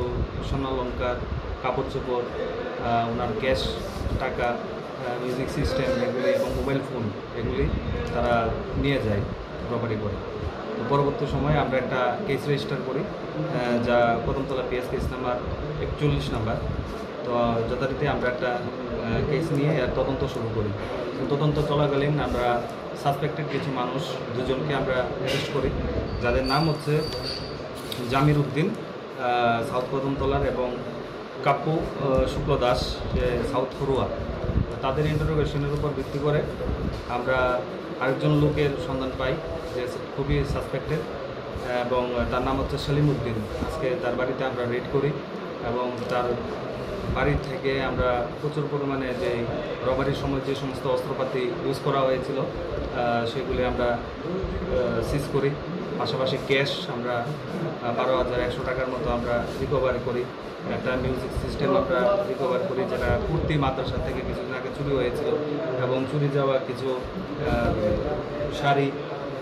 স্বর্ণালংকার, কাপড় চোপড়, আহ, ওনার ক্যাশ টাকা, আহ, মিউজিক সিস্টেম এগুলি এবং মোবাইল ফোন এগুলি তারা নিয়ে যায় রবারি করে। তো পরবর্তী সময়ে আমরা একটা কেস রেজিস্টার করি, আহ, যা কদমতলা পিএস কেস নাম্বার একচল্লিশ নাম্বার। তো যথারীতি আমরা একটা, আহ, কেস নিয়ে এর তদন্ত শুরু করি। তো তদন্ত চলাকালীন আমরা সাসপেক্টেড কিছু মানুষ, দুজনকে আমরা অ্যারেস্ট করি, যাদের নাম হচ্ছে জামির উদ্দিন, আহ, সাউথ কদমতলার, এবং কাপ্পু, আহ, শুক্ল দাস, যে সাউথ ফরুয়া। তাদের ইন্টারোগেশনের উপর ভিত্তি করে আমরা আরেকজন লোকের সন্ধান পাই, যে খুবই সাসপেক্টেড, এবং তার নাম হচ্ছে সেলিম উদ্দিন। আজকে তার বাড়িতে আমরা রেড করি এবং তার বাড়ি থেকে আমরা প্রচুর পরিমাণে যে রবারির সময় যে সমস্ত অস্ত্রপাতি ইউজ করা হয়েছিল, আহ, সেগুলি আমরা, আহ, সিজ করি। পাশাপাশি ক্যাশ আমরা, আহ, বারো হাজার একশো টাকার মতো আমরা রিকভারি করি। একটা মিউজিক সিস্টেম আমরা রিকভার করি, যেটা কুর্তি মাদ্রাসা থেকে কিছুদিন আগে চুরি হয়েছিল, এবং চুরি যাওয়া কিছু, আহ, শাড়ি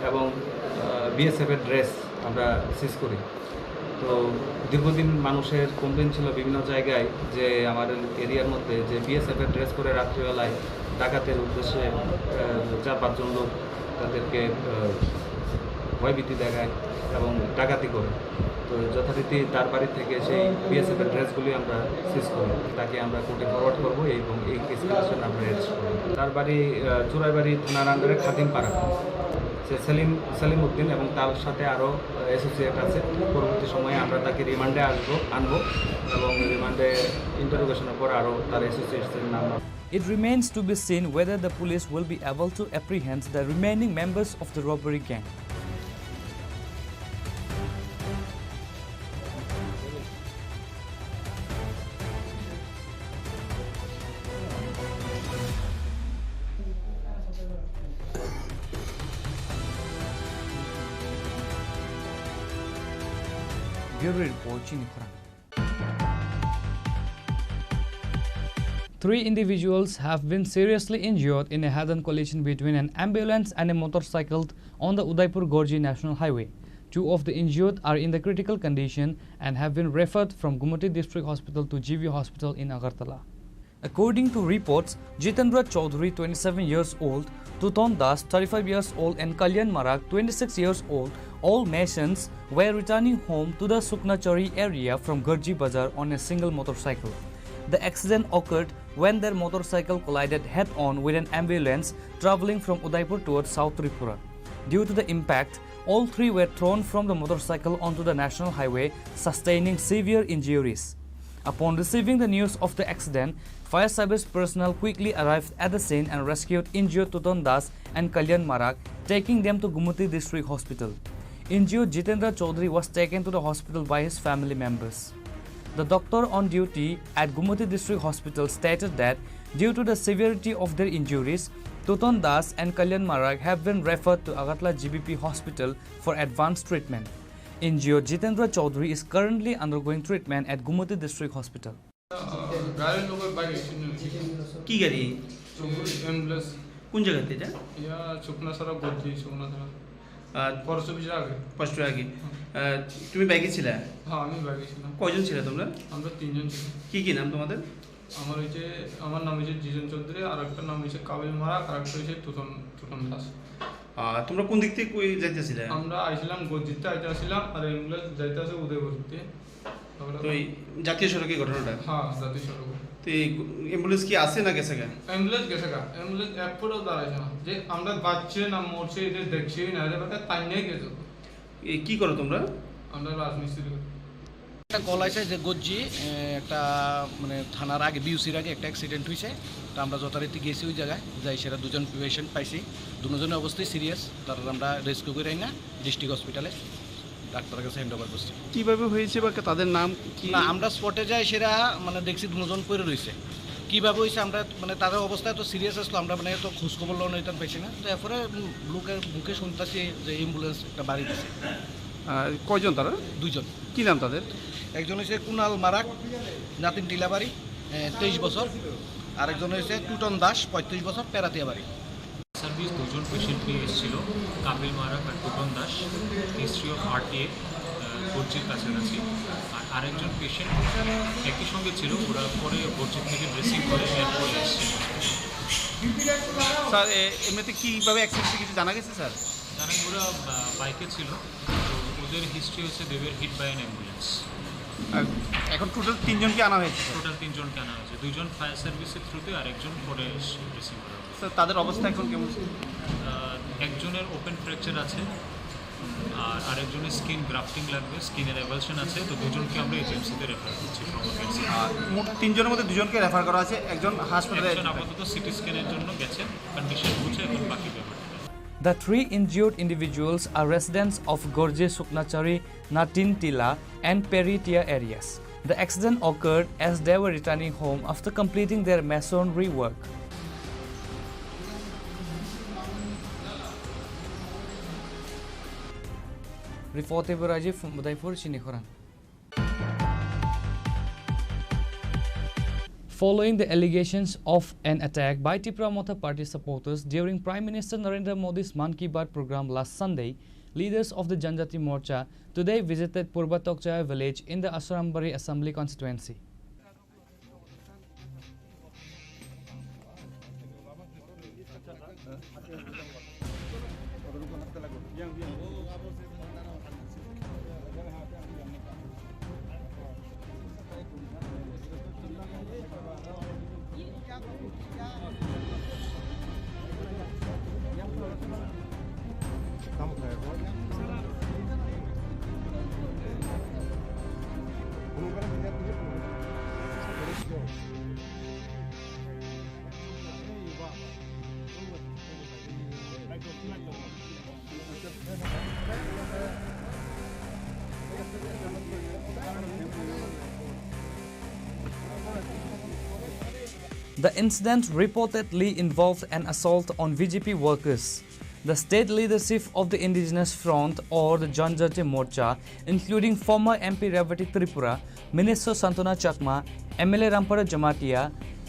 এবং, আহ, বিএসএফ এর ড্রেস আমরা সিজ করি। তো দীর্ঘদিন মানুষের কমপ্লেন ছিল বিভিন্ন জায়গায় যে আমাদের এরিয়ার মধ্যে যে বিএসএফ এর ড্রেস পরে রাত্রিবেলায় ডাকাতের উদ্দেশ্যে, আহ, চার পাঁচজন লোক তাদেরকে, আহ, ভয়ভীতি দেখায় এবং ডাকাতি করে। তো যথারীতি তার বাড়ি থেকে সেই বিএসএফ এর ড্রেসগুলি আমরা সিজ করি, তাকে আমরা কোর্টে ফরওয়ার্ড করবো এবং এই কেস রিলেশন আমরা অ্যারেস্ট করবো। তার বাড়ি, আহ, চুরাইবাড়ি থানার আন্ডারে খাদিমপাড়া। সে সেলিম, সেলিম উদ্দিন এবং তার সাথে আরও, আহ, অ্যাসোসিয়েট আছে। পরবর্তী সময়ে আমরা তাকে রিমান্ডে আসবো, আনবো এবং রিমান্ডে ইন্টারোগেশনের পর আরও তার অ্যাসোসিয়েটসের নাম। It remains to be seen whether the police will be able to apprehend the remaining members of the robbery gang. Bureau Report, Chini Khorang. Three individuals have been seriously injured in a head-on collision between an ambulance and a motorcycle on the Udaipur-Gorji National Highway. Two of the injured are in the critical condition and have been referred from Gumoti District Hospital to G B Hospital in Agartala. According to reports, Jitendra Chaudhary, twenty-seven years old, Tuton Das, thirty-five years old, and Kalyan Marak, twenty-six years old, all Masons, were returning home to the Suknachari area from Garji Bazar on a single motorcycle. The accident occurred when their motorcycle collided head-on with an ambulance traveling from Udaipur towards South Tripura. Due to the impact, all three were thrown from the motorcycle onto the national highway, sustaining severe injuries. Upon receiving the news of the accident, fire service personnel quickly arrived at the scene and rescued injured Tuton Das and Kalyan Marak, taking them to Gumoti District Hospital. Injured Jitendra Chaudhary was taken to the hospital by his family members. The doctor on duty at Gumoti District Hospital stated that due to the severity of their injuries, Tuton Das and Kalyan Marak have been referred to Agartala G B P Hospital for advanced treatment. Injured Jitendra Chaudhary is currently undergoing treatment at Gumoti District Hospital. গাড়ির লোকের বাইরে ছিল। কি গাড়ি? অ্যাম্বুলেন্স। কোন জায়গাতে এটা? ইয়া, শুকনা সারা গদ্দি, শুকনা সারা। আহ, ফরেস্ট অফিসের আগে। ফরেস্টের আগে। হুম। আহ, তুমি বাইকে ছিলা? হ্যাঁ, আমি বাইকে ছিলাম। কয়জন ছিলা তোমরা? আমরা তিনজন ছিলাম। কি কি নাম তোমাদের? আমার হচ্ছে, আমার নাম হচ্ছে জিজন চৌধুরী, আর একটা নাম হচ্ছে কাবিল মারাক, আর একটা হচ্ছে তুতন, তুতন দাস। আহ, তোমরা কোন দিক থেকে কই যাইতেছিলে? আমরা আইছিলাম গদ্দিতে আইতে আসছিলাম, আর অ্যাম্বুলেন্স যাইতে আছে উদয়পুরতে। তো এই জাতীয় সড়কে ঘটনাটা? হ্যাঁ, জাতীয় সড়ক। তো এই অ্যাম্বুলেন্স কি আছে না গেছে গা? অ্যাম্বুলেন্স গেছে গা, অ্যাম্বুলেন্স এক ফুটও দাঁড়াইছে না। যে আমরা বাঁচছে না মরছে, এটা দেখছেই না, এটা বেটা তাই নিয়ে গেছে। এই কি করো তোমরা? আমরা রাজমিস্ত্রি করি। একটা কল আছে যে গজ্জি, এ, একটা মানে থানার আগে, বিউসির আগে একটা অ্যাক্সিডেন্ট হয়েছে। তো আমরা যথারীতি গেছি ওই জায়গায়, যাই সেটা দুজন পেশেন্ট পাইছি, দুজনের অবস্থাই সিরিয়াস। তারা আমরা রেস্কিউ করে না ডিস্ট্রিক্ট হসপিটালে ডাক্তারের কাছে হ্যান্ড ওভার করছি। কিভাবে হয়েছে বা তাদের নাম কি? না, আমরা স্পটে যাই, সেটা মানে দেখছি দুজন পড়ে রয়েছে। কিভাবে হয়েছে আমরা মানে তাদের অবস্থা এত সিরিয়াস আসলো, আমরা মানে এত খোঁজ খবর লওয়া নিতাম পাইছি না। তো এরপরে লোকের মুখে শুনতেছি যে অ্যাম্বুলেন্স একটা বাড়ি দিছে। আহ, কয়জন তারা? দুইজন। কি নাম তাদের? একজন হচ্ছে কুনাল মারাক, নাতিন টিলাবাড়ি, তেইশ বছর, আরেকজন হয়েছে টুটন দাস, পঁয়ত্রিশ বছর, পেরাতিয়া বাড়ি। সার্ভিস দুজন পেশেন্ট নিয়ে এসেছিল, কাপিল মারাক আর টুটন দাস, হিস্ট্রি অফ আরটিএ, গর্জির কাছাকাছি। আর আরেকজন পেশেন্ট একই সঙ্গে ছিল, ওরা পরে গর্জির থেকে ড্রেসিং করে এয়ারপোর্টে এসেছিল। স্যার, এ- এমনিতে কীভাবে অ্যাক্সিডেন্ট কিছু জানা গেছে স্যার? জানা গেল ওরা আহ, বাইকে ছিল, তো ওদের হিস্ট্রি হচ্ছে they were hit by an ambulance। আর এখন টোটাল তিনজনকে আনা হয়েছে স্যার? টোটাল তিনজনকে আনা হয়েছে, দুজন ফায়ার সার্ভিসের থ্রুতে আর একজন পরে এসে ড্রেসিং করা হয়েছে। স্যার, তাদের অবস্থা এখন কেমন? আহ, একজনের ওপেন ফ্র্যাকচার আছে, আর আরেকজনের স্কিন গ্রাফটিং লাগবে, স্কিনের অ্যাভালশন আছে, তো দুজনকে আমরা এইচএমসিতে রেফার করছি ট্রমা কেয়ার সেন্টার। আর মোট তিনজনের মধ্যে দুজনকে রেফার করা আছে, একজন হাসপাতালে একজন আপাতত সিটি স্ক্যানের জন্য গেছে, কন্ডিশন বুঝে এখন বাকি ব্যাপারটা। The three injured individuals are residents of Gorje Suknachari, Natin Tila, and Peritia areas. The accident occurred as they were returning home after completing their masonry work. Report by Rajiv from Udaipur, Chini Khorang. Following the allegations of an attack by Tipra Motha Party supporters during Prime Minister Narendra Modi's Mann Ki Baat program last Sunday, leaders of the Janjati Morcha today visited Purba Tokchaya village in the Asrambari Assembly constituency. The incident reportedly involved an assault on V J P workers. The state leadership of the Indigenous Front or the Janjati Morcha, including former M P Revati Tripura, Minister Santana Chakma, M L A Ramparaj Jamatia,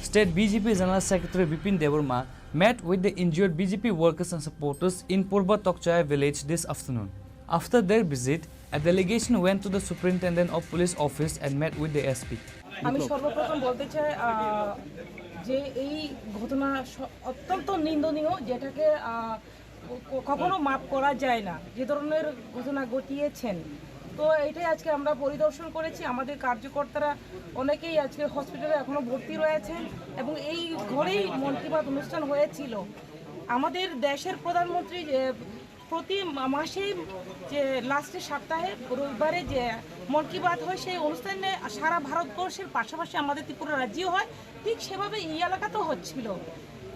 State B J P General Secretary Bipin Debbarma, met with the injured B J P workers and supporters in Purba Tokchaya village this afternoon. After their visit, a delegation went to the Superintendent of Police office and met with the S P. আমি সর্বপ্রথম বলতে চাই, আহ, যে এই ঘটনা স-, অত্যন্ত নিন্দনীয়, যেটাকে, আহ, ক-, কখনো মাফ করা যায় না, যে ধরনের ঘটনা ঘটিয়েছেন। তো এটাই আজকে আমরা পরিদর্শন করেছি, আমাদের কার্যকর্তারা অনেকেই আজকে হসপিটালে এখনো ভর্তি রয়েছেন এবং এই ঘরেই মন কি বাত অনুষ্ঠান হয়েছিল। আমাদের দেশের প্রধানমন্ত্রী যে প্রতি মা-, মাসেই যে লাস্টের সপ্তাহে রবিবারে যে মন কি বাত হয়, সেই অনুষ্ঠানে সারা ভারতবর্ষের পাশাপাশি আমাদের ত্রিপুরা রাজ্যেও হয়, ঠিক সেভাবে এই এলাকাতেও হচ্ছিল।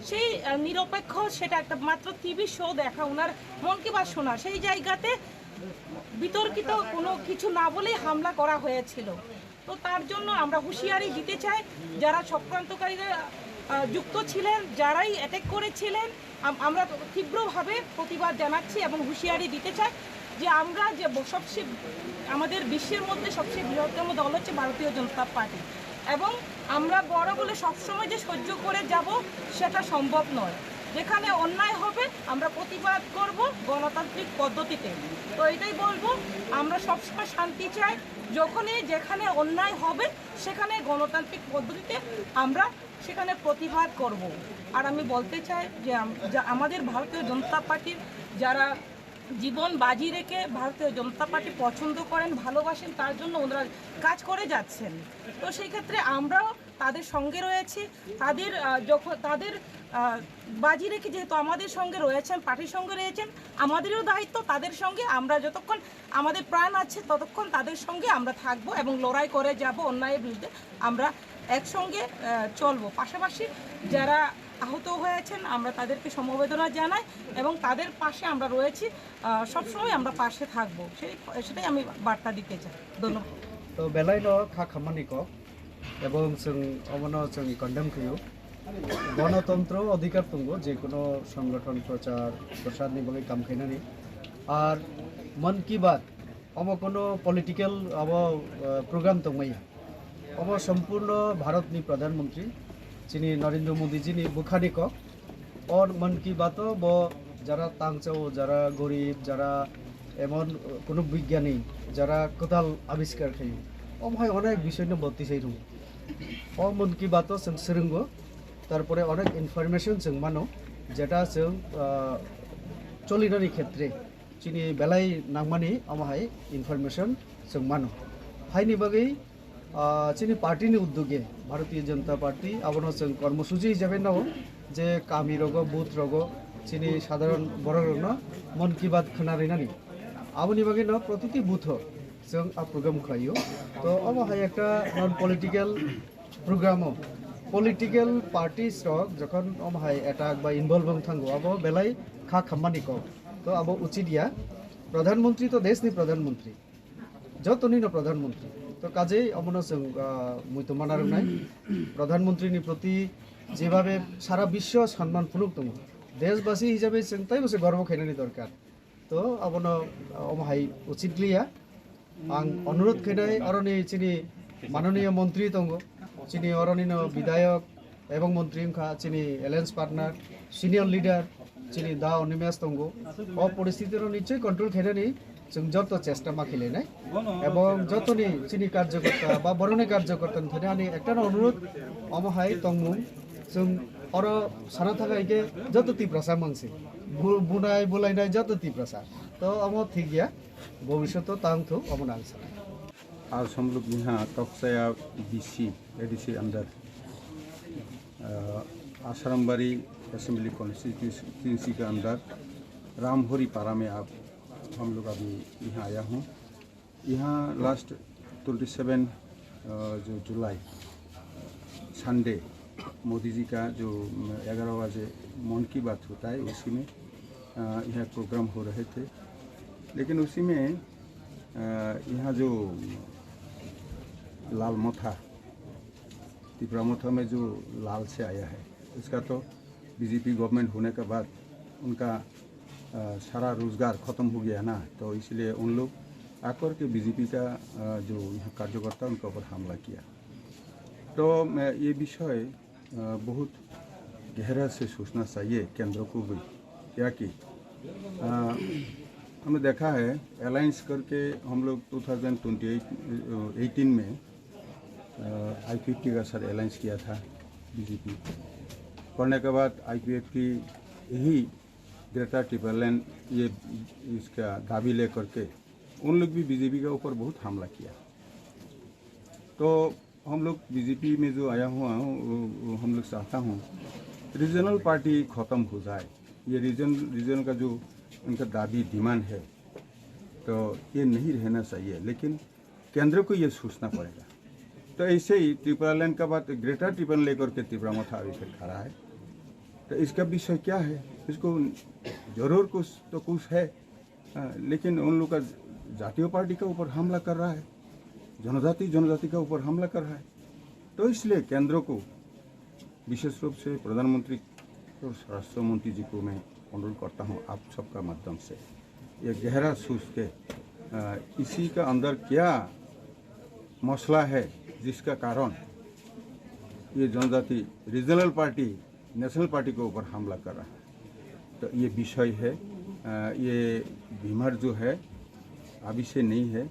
সেই, আহ, নিরপেক্ষ, সেটা একটা মাত্র টিভি শো দেখা, ওনার মন কি বাত শোনা, সেই জায়গাতে বিতর্কিত কোনো কিছু না বলেই হামলা করা হয়েছিল। তো তার জন্য আমরা হুঁশিয়ারি দিতে চাই, যারা চক্রান্তকারীরা, আহ, যুক্ত ছিলেন, যারাই অ্যাটাক করেছিলেন, আম-, আমরা তীব্রভাবে প্রতিবাদ জানাচ্ছি এবং হুঁশিয়ারি দিতে চাই যে আমরা যে ব-, সবচেয়ে, আমাদের বিশ্বের মধ্যে সবচেয়ে বৃহত্তম দল হচ্ছে ভারতীয় জনতা পার্টি এবং আমরা বড় বলে সবসময় যে সহ্য করে যাব, সেটা সম্ভব নয়। যেখানে অন্যায় হবে, আমরা প্রতিবাদ করব গণতান্ত্রিক পদ্ধতিতে। তো এটাই বলবো, আমরা সবসময় শান্তি চাই। যখনই যেখানে অন্যায় হবে, সেখানে গণতান্ত্রিক পদ্ধতিতে আমরা সেখানে প্রতিবাদ করব। আর আমি বলতে চাই যে আম-, যা-, আমাদের ভারতীয় জনতা পার্টির যারা জীবন বাজি রেখে ভারতীয় জনতা পার্টি পছন্দ করেন, ভালোবাসেন, তার জন্য ওনারা কাজ করে যাচ্ছেন। তো সেই ক্ষেত্রে আমরাও তাদের সঙ্গে রয়েছি। তাদের, আহ, যখন তাদের, আহ, বাজি রেখে যেহেতু আমাদের সঙ্গে রয়েছেন, পার্টির সঙ্গে রয়েছেন, আমাদেরও দায়িত্ব তাদের সঙ্গে। আমরা যতক্ষণ আমাদের প্রাণ আছে, ততক্ষণ তাদের সঙ্গে আমরা থাকবো এবং লড়াই করে যাব অন্যায়ের বিরুদ্ধে। আমরা একসঙ্গে, আহ, চলবো। পাশাপাশি যারা আহত হয়েছেন, আমরা তাদেরকে সমবেদনা জানাই এবং তাদের পাশে আমরা রয়েছি। আহ, সবসময় আমরা পাশে থাকবো, সেই, সেটাই আমি বার্তা দিতে চাই। ধন্যবাদ। To belai no kha khamani kok, ebong chwng omono chwng condemn khaio. Gonotontro odhikar tongo, je kono songgothon prochar prosar ni bagwi kam khainani. Ar Mann Ki Baat omo kono political abo, uh, program tongmaya. Omo sompurno Bharatni Pradhan Mantri, chini Narendra Modiji ni bwkhani kok. Or Mann Ki Bato bo jara tangchao, jara gorib, jara emon, uh, kono bigyani, jara kwtal abiskar khayo, omo hai onek bisoy no bo tisai rwngo. O Mann Ki Bato chwng swrwngo, tarpore onek information chwng mano, jeta chwng, uh, cholinani khetre chini belai nangmani omo hai information chwng mano. Haini bagwi, ah, chini party ni uddoge, Bharatiya Janata Party, abono chwng kormosuchi hisabe nao je kami rogo, booth rogo, chini sadharon borok rokno Mann Ki Baat khna rinani. Aboni bagwi no protiti booth o chwng a program khlaio. To omo hai ekta non political program o political parties rok jokhon omo hai attack ba involve wng thango, abo belai kha khammani kok. To abo uchit ya. Pradhan Mantri to desh ni Pradhan Mantri. Jotoni no Pradhan Mantri. To kajei omono chwng, ah, muitu mana rwnai. Pradhan Mantri ni proti jebhabe sara biswo sanman phunuk tongo, deshbasi hisabe chwng taibo se gorbo khainani dorkar. To abono, ah, omo hai uchit liya. Ang onurodh khainai oroni chini manoniya montri tongo, chini oroni no bidhayok, ebong montri wngkha chini alliance partner, senior leader chini Da Animesh tongo. O poristiti no nichoi control khainani chwng joto chesta ma khilainai. Ebong jotoni chini karjokorta ba boroni karjokorta ni thani ani ekta no onurodh, omo hai tongmung chwng oro sana thangkha hwnkhe joto Tiprasa mangsi. Bu-, bunai bulainai joto Tiprasa. To omo thik ya, bobishoto tang thu omo nang sana. आज हम लोग यहाँ तोकसाया BC, ADC अंदर, अ, आश्रमबाड़ी assembly constituency के अंदर रामहोरी पारा में आप, हम लोग अभी यहाँ आया हूँ। यहाँ लास्ट ट्वेंटी सेवन, अ, जो जुलाई, संडे, मोदी जी का जो ग्यारह बजे मन की बात होता है, उसी में, अ, यहाँ प्रोग्राम हो रहे थे। लेकिन उसी में, अ, यहाँ जो लाल मोथा, तिपरा मोथा में जो लाल से आया है, उसका तो बीजेपी गवर्नमेंट होने के बाद उनका, अ, सारा रोजगार खत्म हो गया ना, तो इसलिए उन लोग आकर के बीजेपी का, अ, जो यहाँ कार्यकर्ता, उनके ऊपर हमला किया। तो, अ, ये विषय, अ, बहुत गहरा से सोचना चाहिए केंद्र को भी, क्या कि, अ, हमने देखा है, अलायंस करके हम लोग टू थाउजेंड ट्वेंटी एट, अ, एटीन में, अ, आई फिफ्टी का साथ अलायंस किया था बीजेपी। करने के बाद आईपीएफटी यही ग्रेटर टिबेटलैंड ये इसका दाबी लेकर के उन लोग भी बीजेपी के ऊपर बहुत हमला किया। तो हम लोग बीजेपी में जो आया हुआ हूँ, वो, वो हम लोग चाहता हूँ रीजनल पार्टी खत्म हो जाए। ये रीजन, रीजन का जो उनका दाबी, डिमांड है, तो ये नहीं रहना चाहिए, लेकिन केंद्र को ये सोचना पड़ेगा। तो ऐसे ही त्रिपुरा लैंड का बात, ग्रेटर टिबेटलैंड लेकर के तिपरा मोथा अभी फिर खड़ा है, तो इसका विषय क्या है? इसको जरूर कुछ तो कुछ है, हाँ, लेकिन उन लोग का जातीय पार्टी के ऊपर हमला कर रहा है, जनजाति, जनजाति के ऊपर हमला कर रहा है। तो इसलिए केंद्र को, विशेष रूप से प्रधानमंत्री और स्वराष्ट्र मंत्री जी को मैं अनुरोध करता हूँ आप सबका माध्यम से, ये गहरा सोच के, अ, इसी का अंदर क्या मसला है जिसका कारण ये जनजाति रीजनल पार्टी, नेशनल पार्टी के ऊपर हमला कर रहा है। तो ये विषय है, अ, ये बीमार जो है अभी से नहीं है,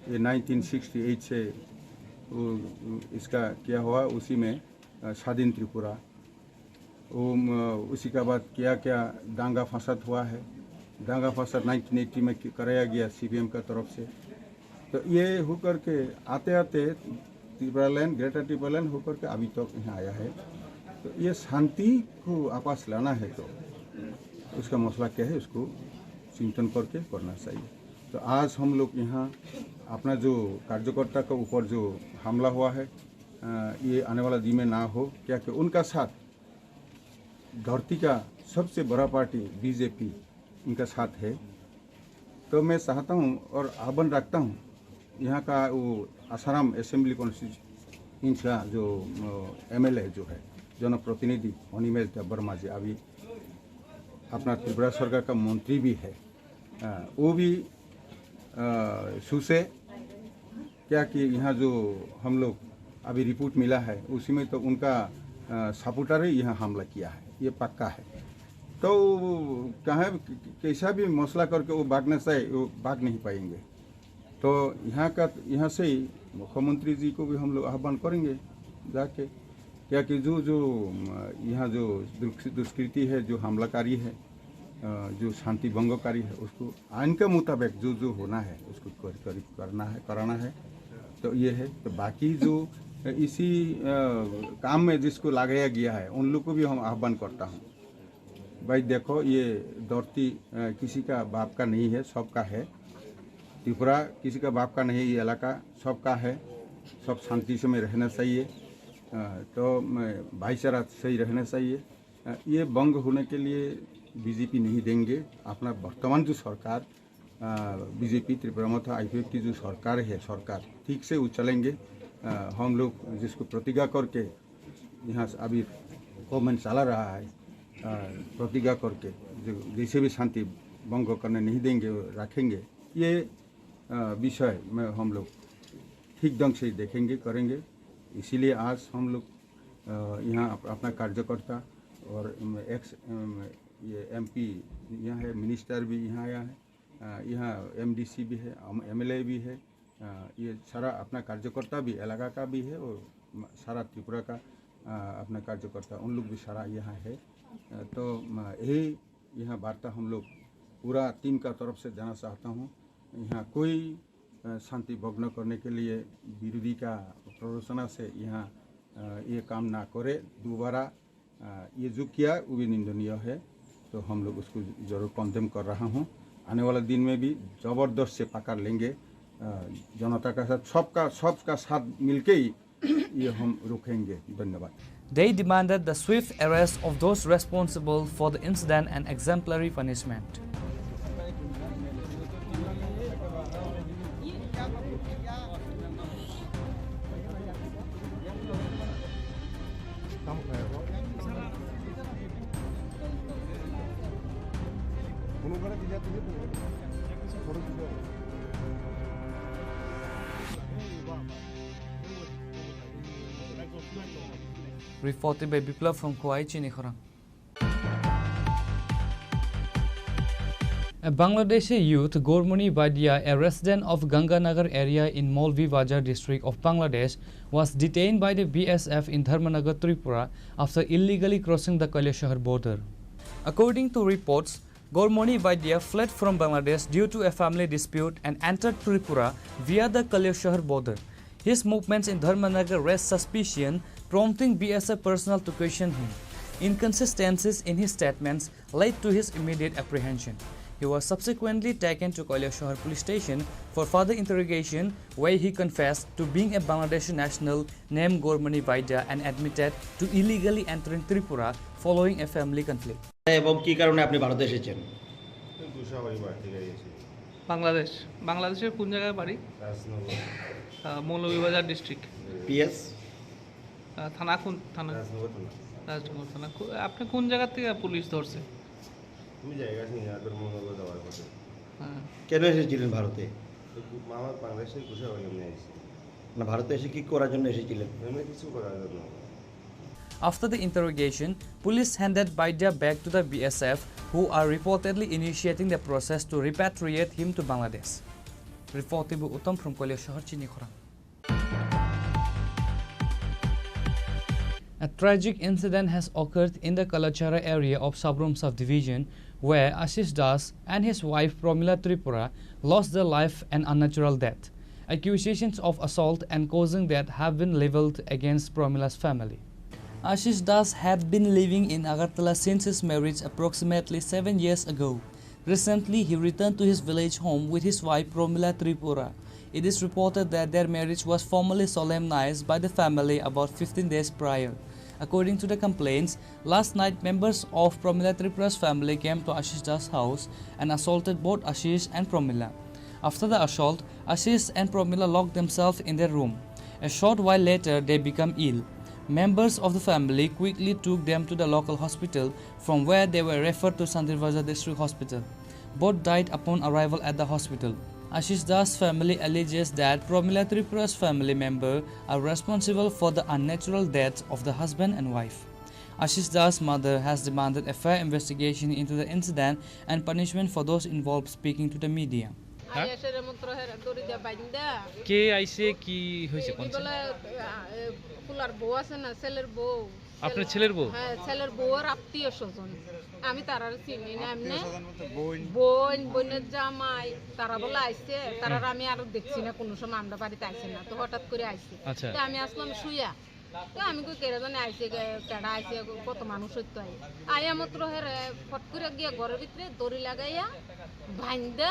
ये नाइनटीन सिक्सटी एट से वो, इसका क्या हुआ, उसी में, अ, स्वाधीन त्रिपुरा, वो, म, उसी के बाद क्या क्या दंगा फसाद हुआ है, दंगा फसाद नाइनटीन एटी में कि-, कराया गया सीपीएम का तरफ से। तो ये होकर के आते आते त्रिपुरा लैंड, ग्रेटर त्रिपुरा लैंड होकर के अभी तक यहाँ आया है। तो ये शांति को वापस लाना है तो उसका मसला क्या है, उसको चिंतन करके करना चाहिए। तो आज हम लोग यहाँ अपना जो कार्यकर्ता के ऊपर जो हमला हुआ है, अ, ये आने वाला दिन में ना हो, क्या कि उनका साथ धरती का सबसे बड़ा पार्टी बीजेपी उनका साथ है। तो मैं चाहता हूँ और आह्वान रखता हूँ, यहाँ का वो आसाराम असेंबली कॉन्स्टिट्यूएंसी का जो, अ, एमएलए जो है, जनप्रतिनिधि अनिमेश देबबर्मा जी, अभी अपना त्रिपुरा सरकार का मंत्री भी है, अ, वो भी, अ, सोचे क्या कि यहाँ जो हम लोग अभी रिपोर्ट मिला है, उसी में तो उनका, अ, सपोर्टर ही यहाँ हमला किया है, ये पक्का है। तो कहाँ कैसा भी मसला करके वो भागना चाहिए, वो भाग नहीं पाएंगे। तो यहाँ का, यहाँ से ही मुख्यमंत्री जी को भी हम लोग आह्वान करेंगे जाके, क्या कि जो, जो, अम, यहाँ जो दुष्क-, दुष्कृति है, जो हमलाकारी है, अ, जो शांति भंगकारी है, उसको आइन के मुताबिक जो, जो होना है, उसको कर-, कर-, करना है, कराना है। तो ये है। तो बाकी जो इसी, अ, काम में जिसको लगाया गया है, उन लोग को भी हम आह्वान करता हूँ। भाई देखो, ये धरती, अ, किसी का बाप का नहीं है, सबका है। त्रिपुरा किसी का बाप का नहीं, ये इलाका सबका है। सब शांति से में रहना चाहिए। अ, तो, अ, भाईचारा सही रहना चाहिए। अ, ये भंग होने के लिए बीजेपी नहीं देंगे। अपना वर्तमान जो सरकार, अ, बीजेपी त्रिपुरा मथा आईपीएफ की जो सरकार है, सरकार ठीक से वो चलेंगे। अ, हम लोग जिसको प्रतिज्ञा करके यहाँ से अभी गवर्नमेंट चला रहा है, अ, प्रतिज्ञा करके जो जैसे भी शांति भंग करने नहीं देंगे, रखेंगे। ये, अ, विषय में हम लोग ठीक ढंग से देखेंगे, करेंगे। इसीलिए आज हम लोग, अ, यहाँ अप-, अपना कार्यकर्ता और, अम, एक्स, अम, ये एमपी यहाँ है, मिनिस्टर भी यहाँ आया है, अ, यहाँ एमडीसी भी है, हम एमएलए भी है, अ, ये सारा अपना कार्यकर्ता भी, इलाका का भी है और म-, सारा त्रिपुरा का, अ, अपना कार्यकर्ता, उन लोग भी सारा यहाँ है। अ, तो, म-, यही यहाँ वार्ता हम लोग पूरा टीम का तरफ से देना चाहता हूँ। यहाँ कोई, अ, शांति भंग करने के लिए विरोधी का प्ररोचना से यहाँ, अ, ये काम ना करे दोबारा। अ, ये जो किया, वो भी निंदनीय है। तो हम लोग उसको जरूर कंडेम कर रहा हूँ। आने वाला दिन में भी जबरदस्त से पकड़ लेंगे। अ, जनता का साथ, सबका, सबका साथ मिलके ही ये हम रोकेंगे। धन्यवाद। They demanded the swift arrest of those responsible for the incident and exemplary punishment. Reported by Biplab from Khowai, Chini Khorang. A Bangladeshi youth, Gormoni Baidia, a resident of Ganganagar area in Molvi Bazar district of Bangladesh, was detained by the B S F in Dharmanagar, Tripura, after illegally crossing the Kailashahar border. According to reports, Gormoni Baidia fled from Bangladesh due to a family dispute and entered Tripura via the Kailashahar border. His movements in Dharmanagar raised suspicion, prompting B S F personnel to question him. Inconsistencies in his statements led to his immediate apprehension. He was subsequently taken to Kailashahar police station for further interrogation, where he confessed to being a Bangladeshi national named Gormoni Vaidya and admitted to illegally entering Tripura following a family conflict. এবং কি কারণে আপনি ভারতে এসেছেন? গোসাবাড়ি বাড়ি থেকে এসেছি। বাংলাদেশ। বাংলাদেশের কোন জায়গায় বাড়ি? রাজনগর। আহ, মৌলভীবাজার ডিস্ট্রিক্ট। পিএস? আহ, থানা কোন থানা? রাজনগর থানা। রাজনগর থানা। কো-, আপনি কোন জায়গা থেকে পুলিশ ধরছে? আমি জায়গা চিনি না, ধর্মনগর যাওয়ার পথে। হ্যাঁ। কেন এসেছিলেন ভারতে? তো গু-, আমার বাংলাদেশের গোসাবাড়ি আমি আইছি। না, ভারতে এসে কি করার জন্য এসেছিলেন? এমনি কিছু করার জন্য। After the interrogation, police handed Baidya back to the B S F, who are reportedly initiating the process to repatriate him to Bangladesh. Reported by Uttam from Koilashahar, Chini Khorang. A tragic incident has occurred in the Kalachara area of Sabrum subdivision, where Ashish Das and his wife Pramila Tripura lost their life an unnatural death. Accusations of assault and causing death have been leveled against Pramila's family. Ashish Das had been living in Agartala since his marriage approximately seven years ago. Recently, he returned to his village home with his wife Promila Tripura. It is reported that their marriage was formally solemnized by the family about fifteen days prior. According to the complaints, last night members of Promila Tripura's family came to Ashish Das' house and assaulted both Ashish and Promila. After the assault, Ashish and Promila locked themselves in their room. A short while later, they become ill. Members of the family quickly took them to the local hospital, from where they were referred to Santirbajar District Hospital. Both died upon arrival at the hospital. Ashish Das family alleges that Pramila Tripura's family member are responsible for the unnatural deaths of the husband and wife. Ashish Das' mother has demanded a fair investigation into the incident and punishment for those involved. Speaking to the media. হ্যাঁ? আইয়া সেরে মন্ত্র হেরা দড়ি দিয়া বাইন্দা। কে আইছে, কি হয়েছে, এ, কোন ছেলে? বলে, আ, এ, ফুলার বউ আছে না, ছেলের বউ। আপনার ছেলের বউ? হ্যাঁ, ছেলের বউর আত্মীয় স্বজন। আমি তারার চিনি না এমনি। আত্মীয় স্বজন বলতে বোন? বোন, বোনের জামাই, তারা বলে আইছে, তারার হুম। আমি আরো দেখছি না, কোনো সময় আমরা বাড়িতে আইছে না, তো হঠাৎ করে আইছে। আচ্ছা। তো আমি আসলাম শুয়া, তো আমি কই, "কেরা জানি আইছে, কে-, কেডা আইছে, কত মানুষ হইতো আই।" আইয়া মাত্র হেরে ফট করে গিয়া ঘরের ভিতরে দড়ি লাগাইয়া বাইন্দা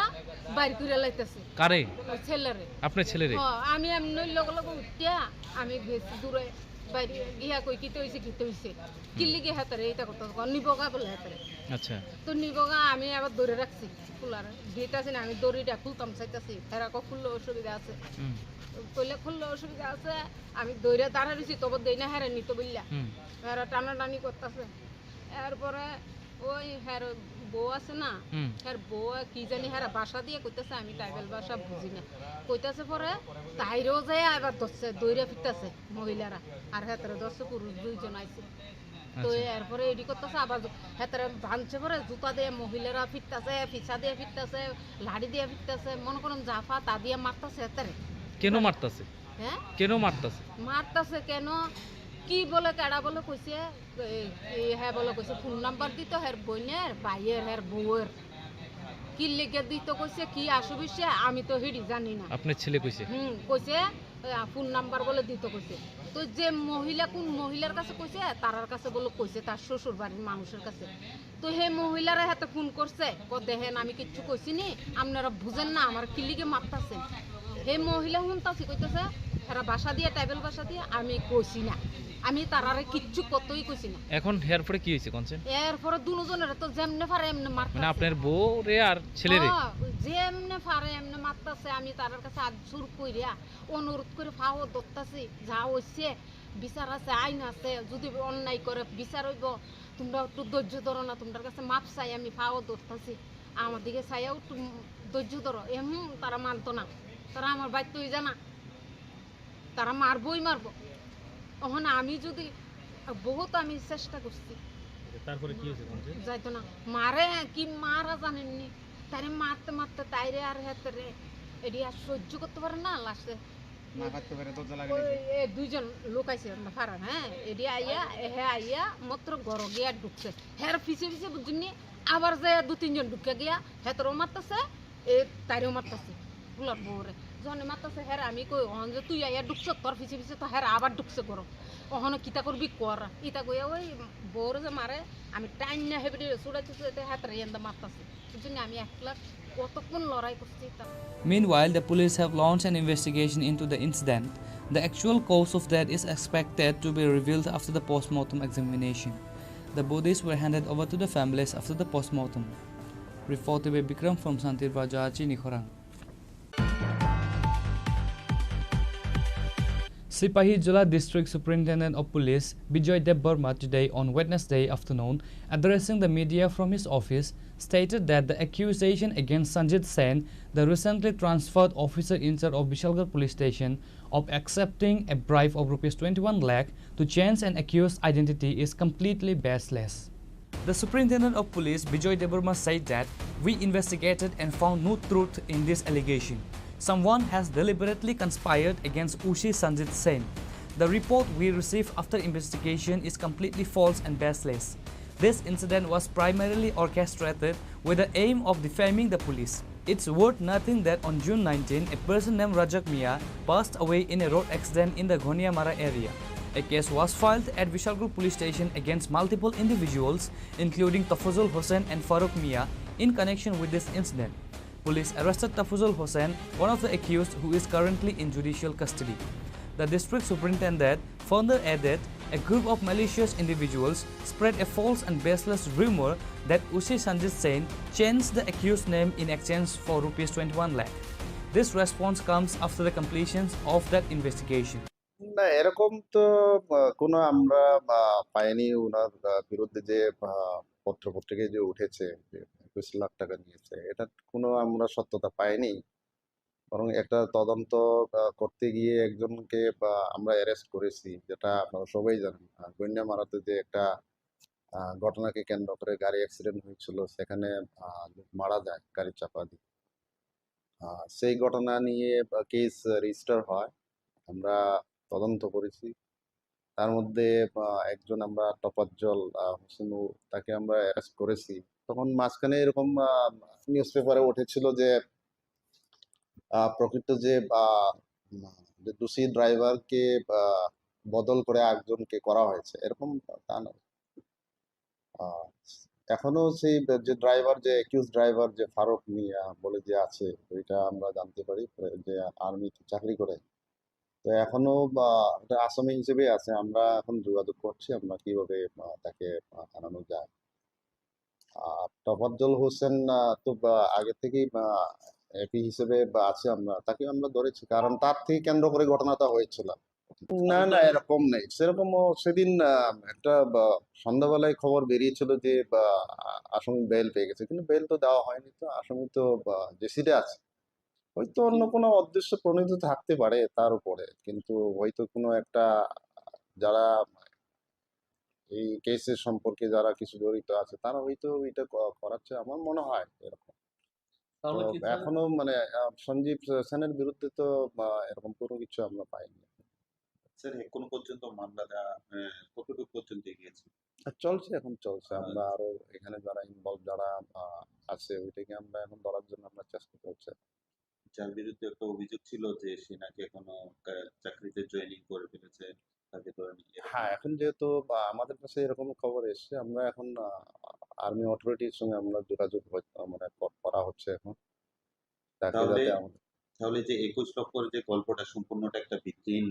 বাইর করে লাইতেছে। কারে? ওই ছেলেরে। আপনার ছেলেরে? হ, আমি এমনি লগে লগে উঠিয়া আমি গেছি দূরে বাইরে গিয়া কই, "কিতা হইছে, কিতা হইছে?" কিল্লি গিয়া হাতারে এটা করতে, নিবগা বলে হাতারে। আচ্ছা। তো নিবগা আমি আবার ধরে রাখছি। খুলার গেট আছে না, আমি দড়িটা খুলতাম চাইতাছি, হেরা কো খুললে অসুবিধা আছে। হুম। কইলে খুললে অসুবিধা আছে, আমি দড়িটা দাঁড়া রইছি, তবে দেই না, হেরা নিত বললা। হুম। হেরা টানাটানি করতেছে। এরপরে ওই হের বউ আছে না, হুম। হের বউ কি জানি হেরা ভাষা দিয়ে কইতাছে, আমি ট্রাইবাল ভাষা বুঝি না। কইতাছে পরে তাইরেও যায় আবার ধরছে, দড়িটা ফিরতাছে মহিলারা, আর হেতারে ধরছে পুরুষ দুইজন আইছে। তো আচ্ছা। এরপরে এডি করতেছে আবার জু-, হেতারে ভাঙছে পরে জুতা দিয়ে মহিলারা ফিরতাছে, ফিসা দিয়ে ফিরতাছে, লাঠি দিয়ে ফিরতাছে, মনে করেন জাফা তা দিয়ে মারতাছে হেতারে। কেন মারতাছে? হ্যাঁ? কেন মারতাছে? মারতাছে কেন? কি বলে, কেডা বলে কইছে, এ, এ, হ্যাঁ বলে কইছে, ফোন নাম্বার দিত হের বোনের, ভাইয়ের, হের বউয়ের। কি লেগে দিত কইছে, কি অসুবিধা, আমি তো হেডি জানি না। আপনার ছেলে কইছে? হুম, কইছে, আ, ফোন নাম্বার বলে দিত কইছে। তো যে মহিলা, কোন মহিলার কাছে কইছে, তারার কাছে বলে কইছে, তার শ্বশুর বাড়ির মানুষের কাছে। তো হে মহিলারা হাতে ফোন করছে, কো, "দেখেন, আমি কিচ্ছু কইছি নি, আপনারা বুঝেন না, আমার কিল্লিকে মারতাছে।" হে মহিলা হুনতাছি কইতেছে, "হেরা ভাষা দিয়ে, ট্রাইবাল ভাষা দিয়ে, আমি কইছি না, আমি তারারে কিচ্ছু কতই কইছি না।" এখন এরপরে কি হয়েছে, কোন সেন? এরপরে দুজনের তো যেমনে পারে এমনে মানে মারতাছে। আপনার বউ রে আর ছেলে রে? হ্যাঁ, যেমনে পারে এমনে মারতাছে। আমি তারার কাছে আত জোর কইরা অনুরোধ করে পাও ধরতাছি, যা হইছে বিচার আছে, আইন আছে, যদি অন্যায় করে বিচার হইব। তোমরা একটু ধৈর্য ধরো না, তোমরার কাছে মাপ চাই, আমি পাও ধরতাছি, আমার দিকে চাইয়াও একটু ধৈর্য ধরো। এ, হুম, তারা মানতো না, তারা আমার বাইর তুই জানা, তারা মারবই মারবো। ওখানে আমি যদি বহুত আমি চেষ্টা করছি। তারপরে কি হয়েছে, কোন সেন? যাইতো না, মারে কি মারা জানেননি, তারে মারতে মারতে তাইরে আর হেতারে এডি আর সহ্য করতে পারে না, লাস্টে না করতে পারে, দরজা লাগাই ওই, দিয়েছে। এ, দুইজন লোক আইছে আমরা পাড়ার, হ্যাঁ, এডি আইয়া, এ, হে আইয়া মাত্র ঘরো গিয়া ঢুকছে। হের পিছে পিছে বুঝুননি, আবার যায় দু তিনজন ঢুকে গিয়া, হেতারেও মারতাছে, এ, তাইরেও মারতাছে, ফুলার বউরে। যখন মারতাছে, হের আমি কই, "অহন যে তুই আইয়া ঢুকছ, তোর পিছে পিছে তো হের আবার ঢুকছে ঘরো। অহন কিতা করবি কর।" ইতা কইয়া ওই বউরে যে মারে, আমি টাইম না হেবিডি ছুটাইতেছে, এতে হেতারে এন্দা মারতাছে। বুঝুননি, আমি একলা কতক্ষণ লড়াই করছি তা। Meanwhile, the police have launched an investigation into the incident. The actual cause of death is expected to be revealed after the postmortem examination. The bodies were handed over to the families after the postmortem. Reported by Bikram from Santir Bajar, Chinikhorang. Sipahijola District Superintendent of Police Bijoy Debbarma today on Wednesday afternoon, addressing the media from his office, stated that the accusation against Sanjit Sen, the recently transferred officer in charge of Bishalgarh Police Station, of accepting a bribe of rupees twenty-one lakh to change an accused's identity is completely baseless. The Superintendent of Police, Bijoy Debbarma, said that we investigated and found no truth in this allegation. Someone has deliberately conspired against O C Sanjit Sen. The report we received after investigation is completely false and baseless. This incident was primarily orchestrated with the aim of defaming the police. It's worth noting that on June nineteen, a person named Rajak Mia passed away in a road accident in the Ghoniamara area. A case was filed at Bishalgarh Police Station against multiple individuals, including Tafazul Hossain and Farooq Mia, in connection with this incident. Police arrested Tafazul Hossain, one of the accused, who is currently in judicial custody. The district superintendent further added, a group of malicious individuals spread a false and baseless rumor that O C Sanjit Sen changed the accused's name in exchange for rupees twenty-one lakh. This response comes after the completion of that investigation. না, এরকম তো, আহ, কোনো আমরা, আহ, পাইনি ওনার, আহ, বিরুদ্ধে যে, আহ, পত্র পত্রিকায় যে উঠেছে যে একুশ লাখ টাকা নিয়েছে, এটা কোনো আমরা সত্যতা পাইনি। বরং একটা তদন্ত, আ, করতে গিয়ে একজনকে, আ, আমরা অ্যারেস্ট করেছি, যেটা আপনারা সবাই জানেন। আ, গন্যামারাতে যে একটা, আ, ঘটনাকে কেন্দ্র করে গাড়ি অ্যাক্সিডেন্ট হয়েছিল, সেখানে, আ, লোক মারা যায় গাড়ির চাপা দিয়ে। আ, সেই ঘটনা নিয়ে, আ, কেস রেজিস্টার হয়। আমরা তদন্ত করেছি। তার মধ্যে, আ, একজন আমরা তফাজ্জল, আ, হোসেন ও, তাকে আমরা অ্যারেস্ট করেছি। তখন মাঝখানে এরকম, আ, নিউজ পেপারে উঠেছিল যে, আ, প্রকৃত যে, আ, যে দোষী ড্রাইভারকে, আ, বদল করে আরেকজনকে করা হয়েছে, এরকম তা নয়। আ, এখনো সেই যে ড্রাইভার, যে অ্যাকিউজ ড্রাইভার, যে ফারুক মিয়া বলে যে আছে, ওইটা আমরা জানতে পারি যে আর্মিতে চাকরি করে। তো এখনো বা ওটা আসামি হিসেবে আছে, আমরা এখন যোগাযোগ করছি, আমরা কিভাবে, আ, তাকে, আ, আনানো যায়। আর তফাজ্জল হোসেন, আ, তো, বা, আগে থেকেই, বা, একই হিসেবে, বা, আছে, আমরা তাকে আমরা ধরেছি, কারণ তার থেকে কেন্দ্র করে ঘটনাটা হয়েছিল। না, না, এরকম নেই। সেরকম ও সেদিন, আ, একটা, বা, সন্ধ্যাবেলায় খবর বেরিয়েছিল যে, বা, আ-, আসামি বেইল পেয়ে গেছে, কিন্তু বেইল তো দেওয়া হয়নি, তো আসামি তো, বা, জেসিতে আছে। হয়তো অন্য কোনো উদ্দেশ্য প্রণোদিত থাকতে পারে তার উপরে, কিন্তু হয়তো কোনো একটা যারা এই কেসের সম্পর্কে যারা কিছু জড়িত আছে, তারা হয়তো এটা ক-, করাচ্ছে, আমার মনে হয় এরকম। তাহলে তো কি স্যার? এখনো মানে, আহ, সঞ্জীব সেনের বিরুদ্ধে তো, আহ, এরকম কোনো কিছু আমরা পাইনি। স্যার, এখনো পর্যন্ত মামলাটা, আহ, কতটুকু পর্যন্ত এগিয়েছে? আর চলছে, এখন চলছে। আমরা আচ্ছা। আরো এখানে যারা ইনভলভ, যারা, আহ, আছে, ওইটাকে আমরা এখন ধরার জন্য আমরা চেষ্টা করছি। যার বিরুদ্ধে একটা অভিযোগ ছিল যে সে নাকি এখনো কা-, চাকরিতে জয়েনিং করে ফেলেছে, তাকে ধরে নিয়ে এরকম। হ্যাঁ, এখন যেহেতু, আহ, আমাদের কাছে এরকম খবর এসছে, আমরা এখন, আহ, আর্মি অথরিটির সঙ্গে আমরা যোগাযোগ হই-, আহ, মানে ক-, করা হচ্ছে এখন। তাকে তাহলে, যাতে আমাদের তাহলে যে একুশ লক্ষর যে গল্পটা সম্পূর্ণটা একটা ভিত্তিহীন,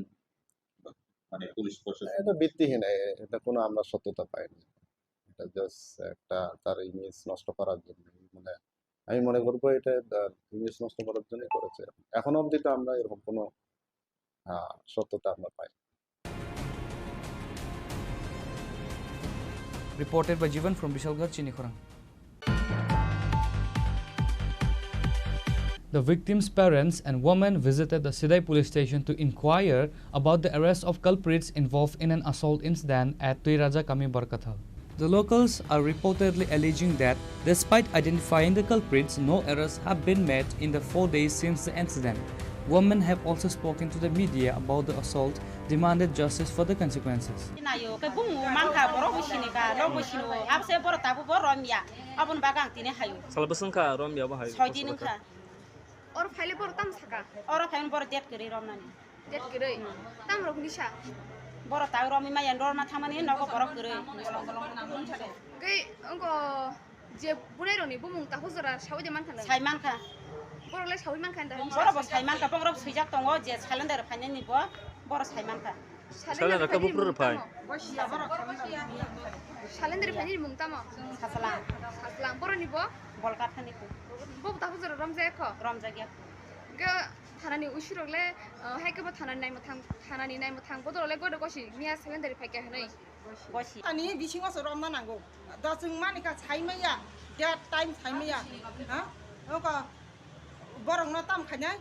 মানে পুলিশ প্রশাসন। এটা ভিত্তিহীন, এ-, এটা কোনো আমরা সত্যতা পাইনি। এটা জাস্ট একটা তার ইমেজ নষ্ট করার জন্য। মানে আমি মনে করবো এটা, আহ, ইমেজ নষ্ট করার জন্য করেছে। এখনো অবধি তো আমরা এরকম কোনো, আহ, সত্যতা আমরা পাইনি। Reported by Jivan from Bishalgarh, Chinikhorang. The victim's parents and women visited the Sidai police station to inquire about the arrest of culprits involved in an assault incident at Tuiraja Kami Barkathal. The locals are reportedly alleging that despite identifying the culprits, no arrests have been made in the four days since the incident. Women have also spoken to the media about the assault, demanded justice for the consequences. Nayo, khe bumung mankha, borok bo sini kha, nok bo sini o, abse borok tabuk bo romya, aboni bagwi ang tini hayo. Sal bwswng kha romya bo hai. Soi din wngkha. Or phaile borok tam saka? Oro phaile borok date kwrwi romnani. Date kwrwi? Hmm. Tam rok ni sa? Borok ta romwi maya, romna thangmani nogo borok kwrwi. Khe wngkha je bunai rokni bumung takhuk jora sawi de mankha na? Sai mankha. Borok le sawi mankha da? Borok bo sai mankha, borok swijak tongo je salendar phainani bo, borok sai mankha. Salendar khe buphuru rw phai. Salendar phainani mung tamo? Saslang. Saslang. Boroni bo? Bolkathani bo. Bo takhuk jora romjak kho? Romjak ya. Ga thanani usirok le, uh, hai khe bo thanani naimwthang, thanani naimwthang bodol le godo kosi miya salendar phaikha hinwi. Gosi. Ani bisingo se romna nango. Da chwng mani kha sai maya, date time sai maya. Ha? Oko borokno tam khainai.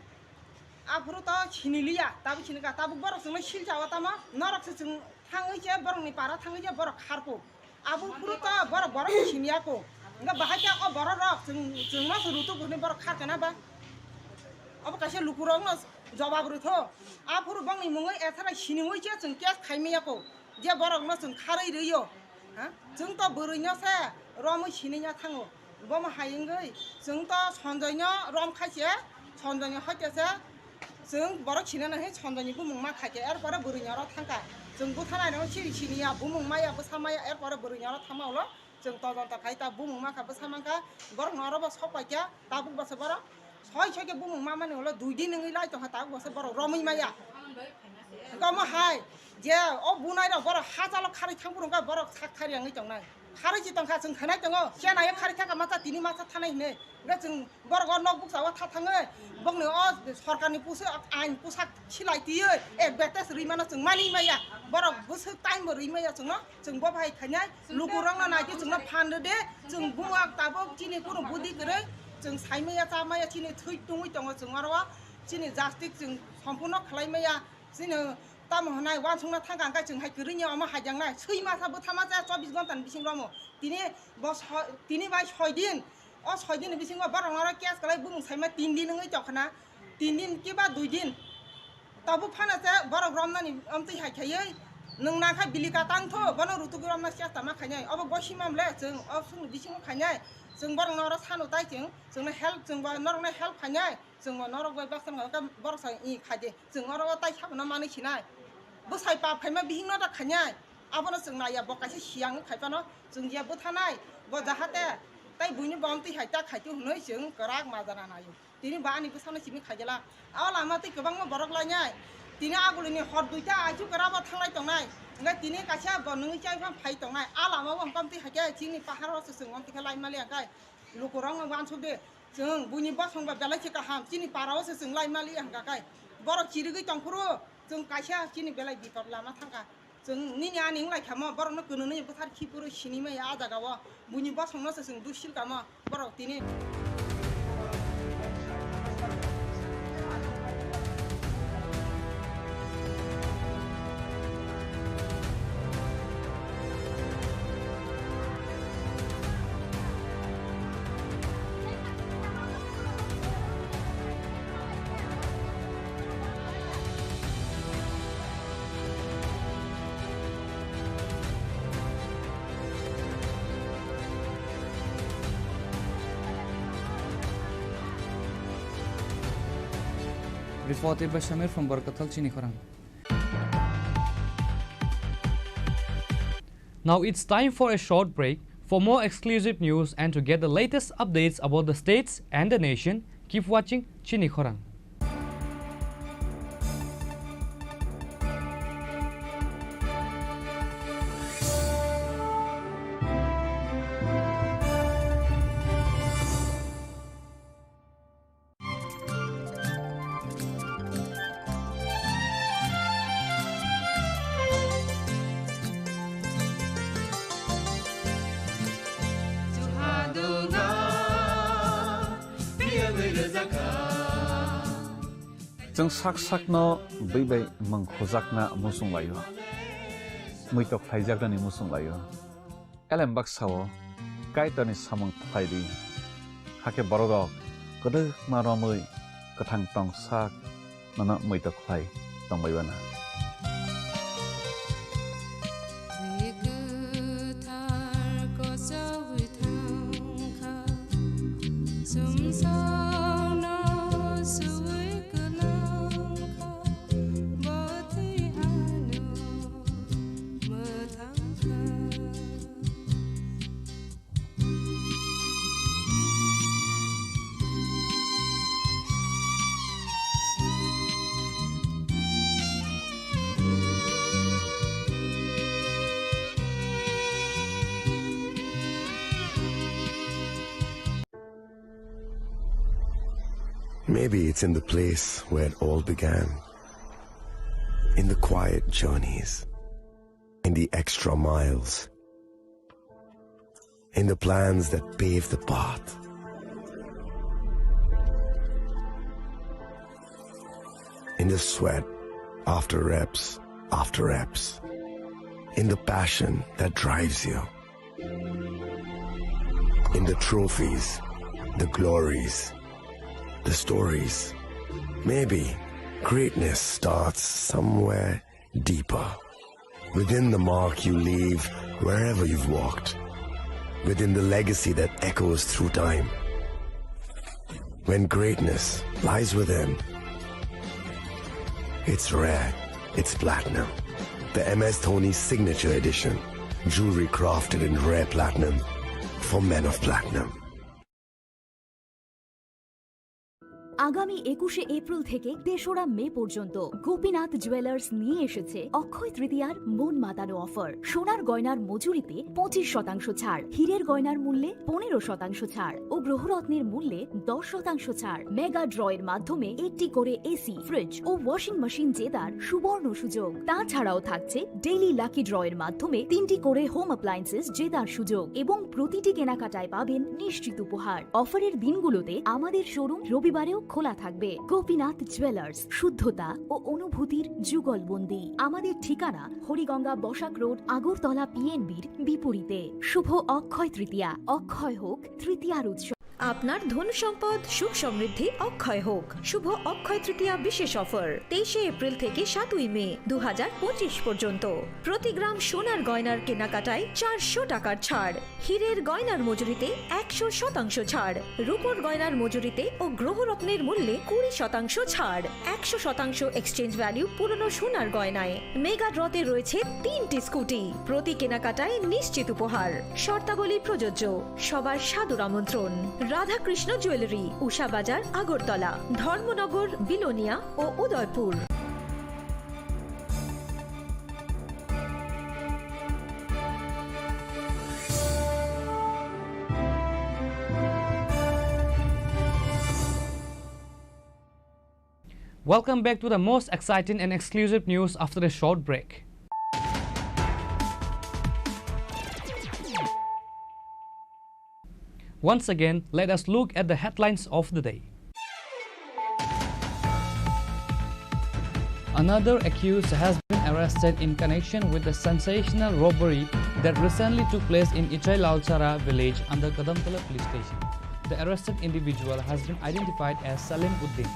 Aphuru to siniliya, tabuk sinika, tabuk borok chwngno silchao tamo, norok se chwng thangwi se borokni para thangwi se borok kharkuk. Abo phuru to borok, borok siniya kuk. Hwnkhe bahai khe o borok rok chwng, chwngno se rutuk hwnwi borok kharkana ba? Obo kaisa lukurokno jobab rwtho. Aphuru bongni mungwi ethara siniwi se chwng case khaimaya kuk. Je borokno chwng kharwi rwio, ha? Chwng to bwrwino se romwi sinina thango. Bomo hai wngwi chwng to Sanjoyno rom khai se, Sanjoyni hoite se chwng borok sinana hai Sanjoyni bumung ma khai khe, er pore bwrwino oro thangkha. Chwng bwthanai no siri siniya, bumung maya, bwsa maya, er pore bwrwino oro thangma ulo chwng todonto khai ta bumung ma kha, bwsa man kha, borokno oro bo sok pai kha, tabuk bo se borok. Soi soi khe bumung mamani ulo dui din wngwi lai tongkha, tabuk bo se borok romwi maya. Hwnkhe omo hai je o bunai rok borok hachalo kharwi thang phuru hwnkhe borok sak thari wngwi tongnai. Kharwi se tongkha, chwng khanai tongo, chena yo kharwi thaka macha tini macha thanai hinwi. Hwnkhe chwng borok o nok bukcha o tha thangwi bongni o sorkarni pusu ain pusak silai twiwi ek betes rwi mano chwng mani maya. Borok bwswk time bo rwi maya chwngno. Chwng bo bai khainai, lukurokno naidi chwngno phan rwdi, chwng buma tabuk chini kunu budi kwrwi, chwng saimaya chamaya chini thwi tungwi tongo chwng oro, Chini justice chwng sompurno khlai maya, chini tamo hwnai uansukna thangkha hwnkhe chwng hai kwrwini omo haijaknai, swi masa bwtha masa chobbish ghonta ni bising romo. Tini bo so-, tini bai soi din, o soi din ni bisingo borok oro case kwlai bumung saima tin din wngwi tongkhana, tin din kiba dui din. Tabuk phano se borok romnani omtwi hai khaiwi nwng nangkha bili ka tangtho, bono rutugwi romna chesta ma khainai. Obo gosi mamle chwng o songni bisingo khainai, chwng borokno oro sano tai chwng, chwngno help, chwngbo norokno help khainai. Chwngbo norok bai baksa wngkha, borok sa i khaide. Chwng oro o tai sabono manwi sinai. Bwsai pap khaima bihikno da khainai. Abono chwng naiya, bo kaisa siyang wng khaipano chwng ya bwthanai. Bo jahate tai buini bo omtwi hai ta khaitu hwnwi chwng kwrak majana naio. Tini bo ani bwsano simi khaijala. O lama twi kwbangma borok lainai. Tini agulini hor duita aichu kwrabo thanglai tongnai. Hwnkhe tini kaisa bo nungwi chai phang phai tongnai. A lama o hwnkhe omtwi hai khe chini pahar o se chwng omtwi khe lai mali hwnkhe lukurokno uansuk de. Chwng buini bosong ba belai se kaham, chini para o se chwng lai mali hwnkha kai. Borok chirigwi tongphuru chwng kaisa chini belai bipot lama thangkha. Chwng nini ani wng lai khamo, borokno kwnwi bwthar khiphuru sinimaya a jaga o. Buini bosong no se chwng dusil kamo, borok tini. Reported by Shamir from Barkathal, Chinikhorang. Now it's time for a short break. For more exclusive news and to get the latest updates about the states and the nation, keep watching Chinikhorang. Chwng sak sakno bwi bai mwng khujakna muchung laio, muitok khlaijaknani muchung laio. Elem baksa-o Kaitorni samung khlai di, hakhe bororok kwdwkma romwi kwthang tong sak nono muitok khlai tongbai uana. Maybe it's in the place where it all began. In the quiet journeys. In the extra miles. In the plans that pave the path. In the sweat after reps after reps. In the passion that drives you. In the trophies, the glories, the stories. Maybe greatness starts somewhere deeper. Within the mark you leave wherever you've walked. Within the legacy that echoes through time. When greatness lies within, it's rare, it's platinum. The M S Dhoni Signature Edition. Jewelry crafted in rare platinum for men of platinum. আগামী একুশে এপ্রিল থেকে তেসরা মে পর্যন্ত গোপীনাথ জুয়েলার্স নিয়ে এসেছে অক্ষয় তৃতীয়ার মন মাতানো অফার। সোনার গয়নার মজুরিতে পঁচিশ শতাংশ ছাড়, হীরের গয়নার মূল্যে পনেরো শতাংশ ছাড় ও গ্রহরত্নের মূল্যে দশ শতাংশ ছাড়। মেগা ড্র এর মাধ্যমে একটি করে এসি, ফ্রিজ ও ওয়াশিং মেশিন জেতার সুবর্ণ সুযোগ। তাছাড়াও থাকছে ডেইলি লাকি ড্র এর মাধ্যমে তিনটি করে হোম অ্যাপ্লায়েন্সেস জেতার সুযোগ এবং প্রতিটি কেনাকাটায় পাবেন নিশ্চিত উপহার। অফারের দিনগুলোতে আমাদের শোরুম রবিবারেও খোলা থাকবে। গোপীনাথ জুয়েলার্স, শুদ্ধতা ও অনুভূতির যুগলবন্দি। আমাদের ঠিকানা হরিগঙ্গা বসাক রোড, আগরতলা পিএনবির বিপরীতে। শুভ অক্ষয় তৃতীয়া। অক্ষয় হোক তৃতীয়ার উৎসব। আপনার ধন সম্পদ সুখ সমৃদ্ধি অক্ষয় হোক। শুভ অক্ষয় তৃতীয়া বিশেষ অফার, তেইশে এপ্রিল থেকে সাতই মে দু হাজার পঁচিশ পর্যন্ত। প্রতি গ্রাম সোনার গয়নার কেনাকাটায় চারশো টাকার ছাড়, হীরের গয়নার মজুরিতে একশো শতাংশ ছাড়, রূপোর গয়নার মজুরিতে ও গ্রহরত্নের মূল্যে কুড়ি শতাংশ ছাড়, একশো শতাংশ এক্সচেঞ্জ ভ্যালু পুরনো সোনার গয়নায়। মেগা ড্রতে রয়েছে তিনটি স্কুটি, প্রতি কেনাকাটায় নিশ্চিত উপহার। শর্তাবলী প্রযোজ্য। সবার সাদর আমন্ত্রণ। রাধাকৃষ্ণ জুয়েলারি, উষা বাজার, আগরতলা, ধর্মনগর, বিলোনিয়া ও Udaipur. Welcome back to the most exciting and exclusive news after a short break. Once again, let us look at the headlines of the day. Another accused has been arrested in connection with the sensational robbery that recently took place in Ichai Lalchara village under Kadamtala police station. The arrested individual has been identified as Salim Uddin.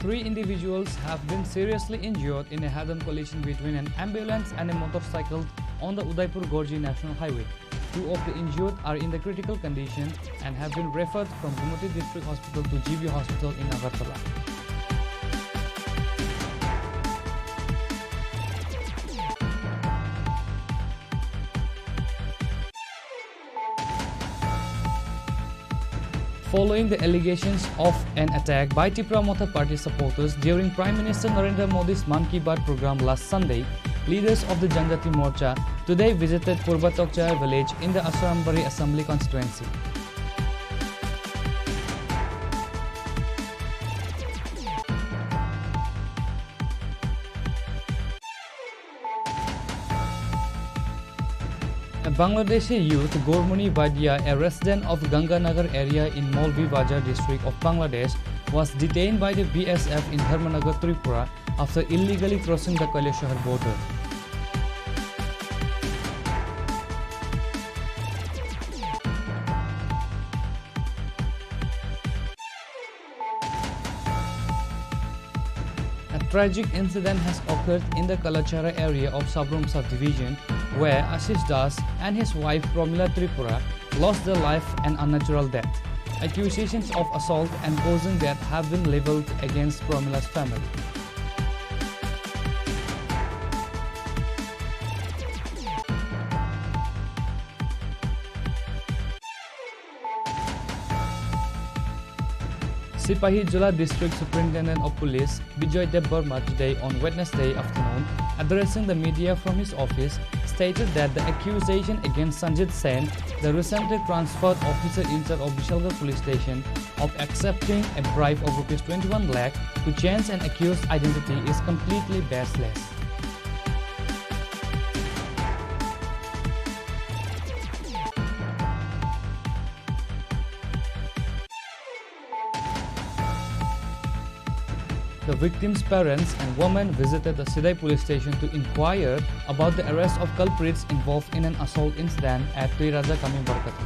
Three individuals have been seriously injured in a head-on collision between an ambulance and a motorcycle on the Udaipur Gorji National Highway. Two of the injured are in the critical condition and have been referred from Gumoti District Hospital to G B Hospital in Agartala. Following the allegations of an attack by Tipra Motha Party supporters during Prime Minister Narendra Modi's Mann Ki Baat program last Sunday, leaders of the Janjati Morcha today visited Purba Tokchaya village in the Asrambari Assembly constituency. A Bangladeshi youth, Gormoni Badia, a resident of Ganganagar area in Molvi Bazar district of Bangladesh, was detained by the B S F in Dharmanagar, Tripura, after illegally crossing the Kailashahar border. A tragic incident has occurred in the Kalachara area of Sabrum subdivision, where Ashish Das and his wife Promila Tripura lost their life an unnatural death. Accusations of assault and causing death have been leveled against Promila's family. Sipahijola District Superintendent of Police Bijoy Debbarma today on Wednesday afternoon, addressing the media from his office, stated that the accusation against Sanjit Sen, the recently transferred officer in charge of Bishalgarh Police Station, of accepting a bribe of rupees twenty-one lakh to change an accused's identity is completely baseless. The victim's parents and women visited the Sidai police station to inquire about the arrest of culprits involved in an assault incident at Tuiraja Kami Barkatha.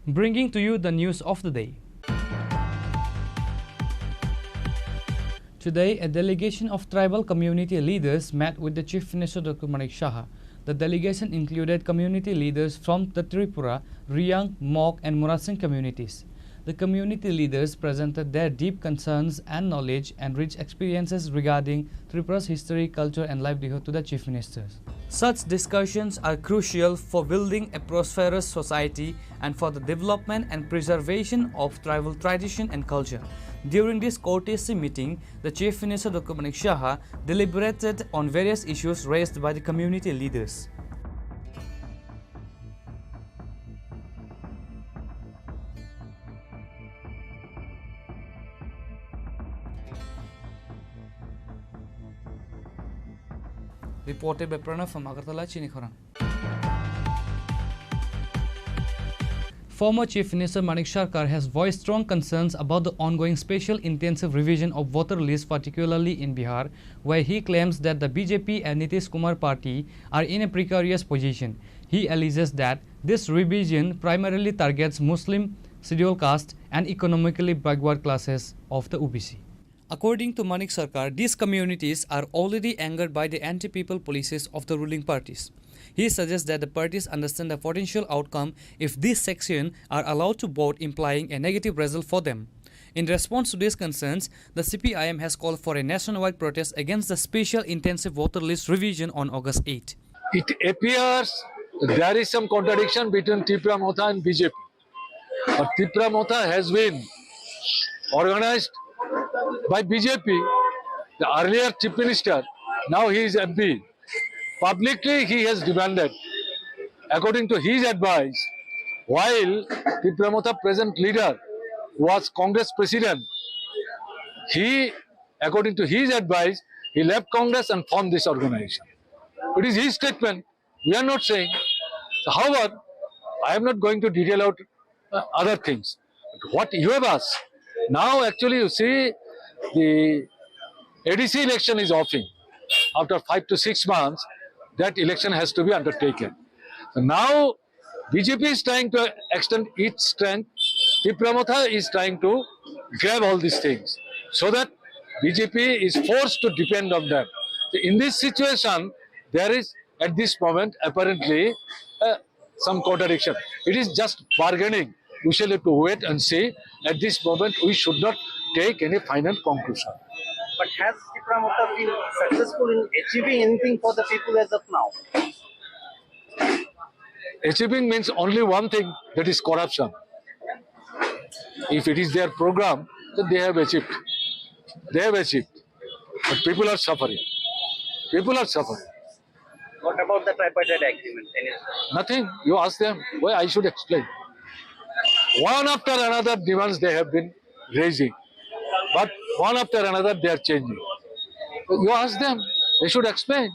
Bringing to you the news of the day. Today, a delegation of tribal community leaders met with the Chief Minister Doctor Manik Saha. The delegation included community leaders from the Tripura, Riyang, Mok, and Murasing communities. The community leaders presented their deep concerns and knowledge and rich experiences regarding Tripura's history, culture, and livelihood to the Chief Minister. Such discussions are crucial for building a prosperous society and for the development and preservation of tribal tradition and culture. During this courtesy meeting, the Chief Minister Doctor Manik Saha deliberated on various issues raised by the community leaders. Reported by Pranav from Agartala, Chini Khorang. Former Chief Minister Manik Sarkar has voiced strong concerns about the ongoing spatial intensive revision of voter list, particularly in Bihar, where he claims that the B J P and Nitish Kumar party are in a precarious position. He alleges that this revision primarily targets Muslim, scheduled caste, and economically backward classes of the O B C. According to Manik Sarkar, these communities are already angered by the anti-people policies of the ruling parties. He suggests that the parties understand the potential outcome if these sections are allowed to vote, implying a negative result for them. In response to these concerns, the C P I M has called for a nationwide protest against the special intensive voter list revision on August eighth. It appears there is some contradiction between Tipra Motha and B J P. But Tipra Motha has been organized by B J P, the earlier chief minister, now he is M P. Publicly, he has demanded, according to his advice, while Tipra Motha present leader was Congress president, he, according to his advice, he left Congress and formed this organization. It is his statement. We are not saying. So, however, I am not going to detail out uh, other things. But what you have asked, now actually you see the A D C election is offing. After five to six months, that election has to be undertaken. So now B J P is trying to extend its strength. Tipra Motha is trying to grab all these things so that B J P is forced to depend on them. So in this situation, there is at this moment, apparently, uh, some contradiction. It is just bargaining. We shall have to wait and see. At this moment, we should not take any final conclusion. But has Tipra Motha been successful in achieving anything for the people as of now? Achieving means only one thing, that is corruption. If it is their program, then they have achieved. They have achieved. But people are suffering. People are suffering. What about the tripartite agreement? Any Nothing. You ask them. Why I should explain? One after another demands they have been raising. But one after another they are changing. You ask them. They should explain.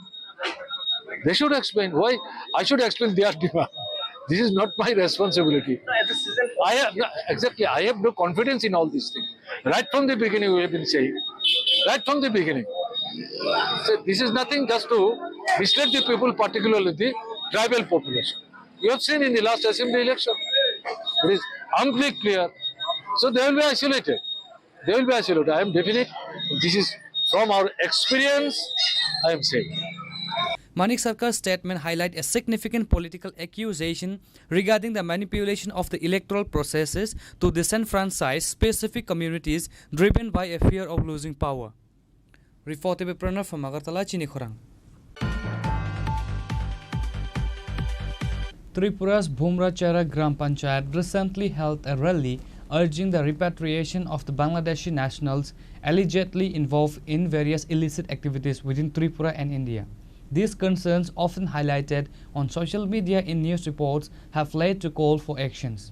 They should explain. Why I should explain their demand? This is not my responsibility. No, as a seasoned I have, no, exactly. I have no confidence in all these things. Right from the beginning, we have been saying. Right from the beginning. So this is nothing just to mislead the people, particularly the tribal population. You have seen in the last assembly election, it is amply clear. So they will be isolated. They will be isolated. I am definite. This is from our experience, I am saying. Manik Sarkar's statement highlight a significant political accusation regarding the manipulation of the electoral processes to disenfranchise specific communities driven by a fear of losing power. Reported by Pranav from Agartala, Chini Khorang. Tripura's Bhumrachara Gram Panchayat recently held a rally urging the repatriation of the Bangladeshi nationals allegedly involved in various illicit activities within Tripura and India. These concerns, often highlighted on social media in news reports, have led to call for actions.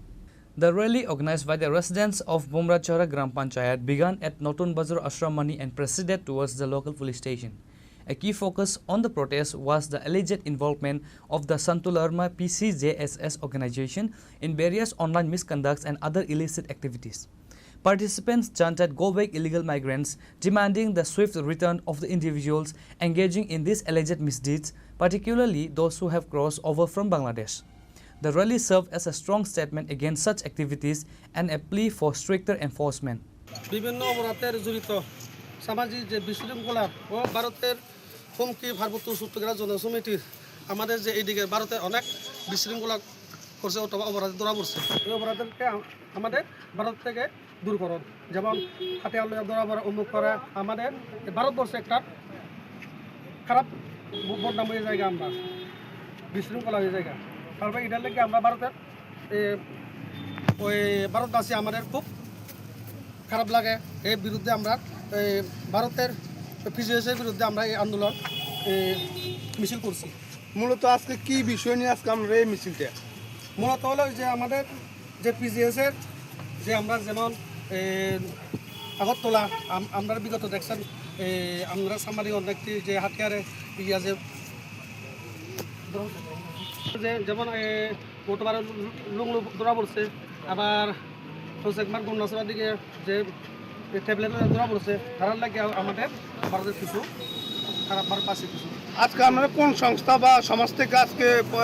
The rally, organized by the residents of Bumrachara Gram Panchayat, began at Notun Bazar Ashramani and proceeded towards the local police station. A key focus on the protest was the alleged involvement of the Santularma P C J S S organization in various online misconducts and other illicit activities. Participants chanted "Go back, illegal migrants," demanding the swift return of the individuals engaging in these alleged misdeeds, particularly those who have crossed over from Bangladesh. The rally served as a strong statement against such activities and a plea for stricter enforcement. বিভিন্ন অপরাধের জড়িত সামাজিক যে বিশৃঙ্খলা ও ভারতের হুমকি পার্বত্য চট্টগ্রাম জনসমিতির আমাদের যে এইদিকে ভারতে অনেক বিশৃঙ্খলা করছে অথবা অপরাধে ধরা পড়ছে, এই অপরাধকে আম-, আমাদের ভারত থেকে দূর করুন। যেমন হাতিয়ার লইয়া ধরা পড়া, অমুক করা, আমাদের এই ভারতবর্ষে একটা খারাপ ব-, বদনাম হয়ে যায় আমরা, বিশৃঙ্খলা হয়ে যায়। তারপরে এটার লেগে আমরা ভারতের, এ, ওই ভারতবাসী আমাদের খুব খারাপ লাগে। এর বিরুদ্ধে আমরা, এ, ভারতের পিজিএস এর বিরুদ্ধে আমরা এই আন্দোলন, এ, মিছিল করছি। মূলত আজকে কি বিষয় নিয়ে আজকে আমরা এই মিছিলটা? মূলত হলো যে আমাদের যে পিজিএস এর যে আমরা যেমন, এ, আগরতলা আম-, আমরা বিগত দেখছেন, এ, আমরা সাংবাদিক অনেকটি যে হাতিয়ারে ইয়া যে যে যেমন, এ, গতবার লু-, লুংলু ধরা পড়ছে, আবার তো একবার গন্ডাছড়ার দিকে যে ট্যাবলেট ধরা পড়ছে, তারার লাগে আমাদের ভারতের কিছু খারাপ বার পাশে কিছু। আজকে আপনারা কোন সংস্থা বা সমাজ থেকে আজকে প-,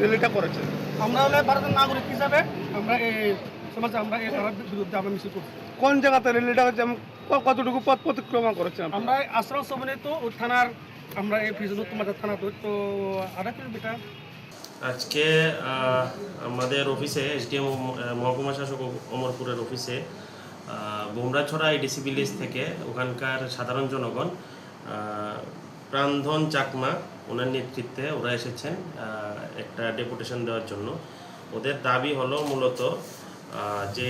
র্যালিটা করেছেন? আমরা হলে ভারতের নাগরিক হিসাবে আমরা এই সমাজে আমরা এই ধারার বিরুদ্ধে আমরা মিছিল করছি। কোন জায়গাতে র্যালিটা হচ্ছে এবং ক-, কতটুকু পথ অতিক্রমণ করেছেন আপনারা? আমরা আশ্রম সমন্বিত ও থানার, আমরা এই ফিজুল তোমাদের থানা তো, তো আধা কিলোমিটার। আজকে, আহ, আমাদের অফিসে, এসডিএম অম-, আহ, মহকুমা শাসক অম-, অমরপুরের অফিসে, আহ, বোমরাছড়া এডিসি ভিলেজ থেকে ওখানকার সাধারণ জনগণ, আহ, প্রাণধন চাকমা, ওনার নেতৃত্বে ওরা এসেছেন, আহ, একটা ডেপুটেশন দেওয়ার জন্য। ওদের দাবি হলো মূলত, আহ, যে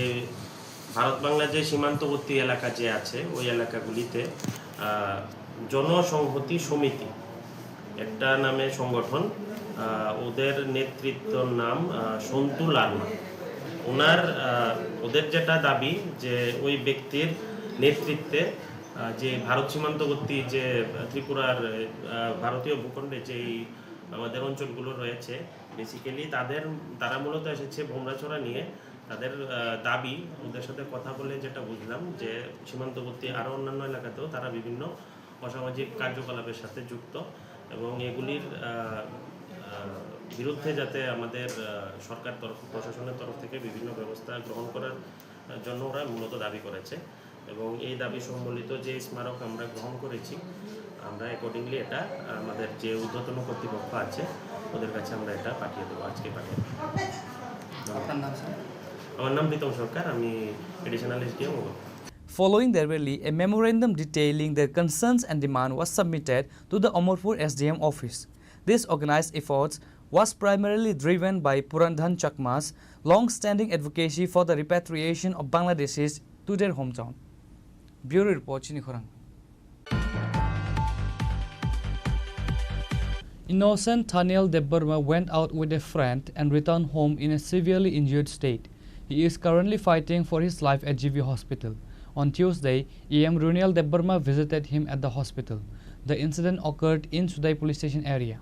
ভারত বাংলা যে সীমান্তবর্তী এলাকা যে আছে, ওই এলাকাগুলিতে, আহ, জনসংহতি সমিতি একটা নামে সংগঠন, আহ, ওদের নেতৃত্বর নাম, আহ, সন্তু লারমা। ওনার, আহ, ওদের যেটা দাবি যে ওই ব্যক্তির নেতৃত্বে, আহ, যে ভারত সীমান্তবর্তী যে ত্রিপুরার, আহ, ভারতীয় ভূখণ্ডে যেই আমাদের অঞ্চলগুলো রয়েছে, বেসিক্যালি তাদের, তারা মূলত এসেছে ভোমরাছড়া নিয়ে। তাদের, আহ, দাবি, ওদের সাথে কথা বলে যেটা বুঝলাম যে সীমান্তবর্তী আরও অন্যান্য এলাকাতেও তারা বিভিন্ন অসামাজিক কার্যকলাপের সাথে যুক্ত এবং এগুলির, আহ, আহ, বিরুদ্ধে যাতে আমাদের, আহ, সরকার তরফ, প্রশাসনের তরফ থেকে বিভিন্ন ব্যবস্থা গ্রহণ করার, আহ, জন্য ওরা মূলত দাবি করেছে। এবং এই দাবি সম্বলিত যে স্মারক আমরা গ্রহণ করেছি, আমরা অ্যাকর্ডিংলি এটা আমাদের যে ঊর্ধ্বতন কর্তৃপক্ষ আছে, ওদের কাছে আমরা এটা পাঠিয়ে দেবো, আজকে পাঠিয়ে দেবো। আপনার নাম, স্যার? আমার নাম প্রীতম সরকার, আমি additional SDM. Following their rally, a memorandum detailing their concerns and demand was submitted to the Amarpur S D M office. These organized efforts was primarily driven by Purandhan Chakma's long-standing advocacy for the repatriation of Bangladeshis to their hometown. Bureau Report, Chini Khorang. Innocent Thaniel Debbarma went out with a friend and returned home in a severely injured state. He is currently fighting for his life at G V Hospital. On Tuesday, E M Runiel Debbarma visited him at the hospital. The incident occurred in Sudai police station area.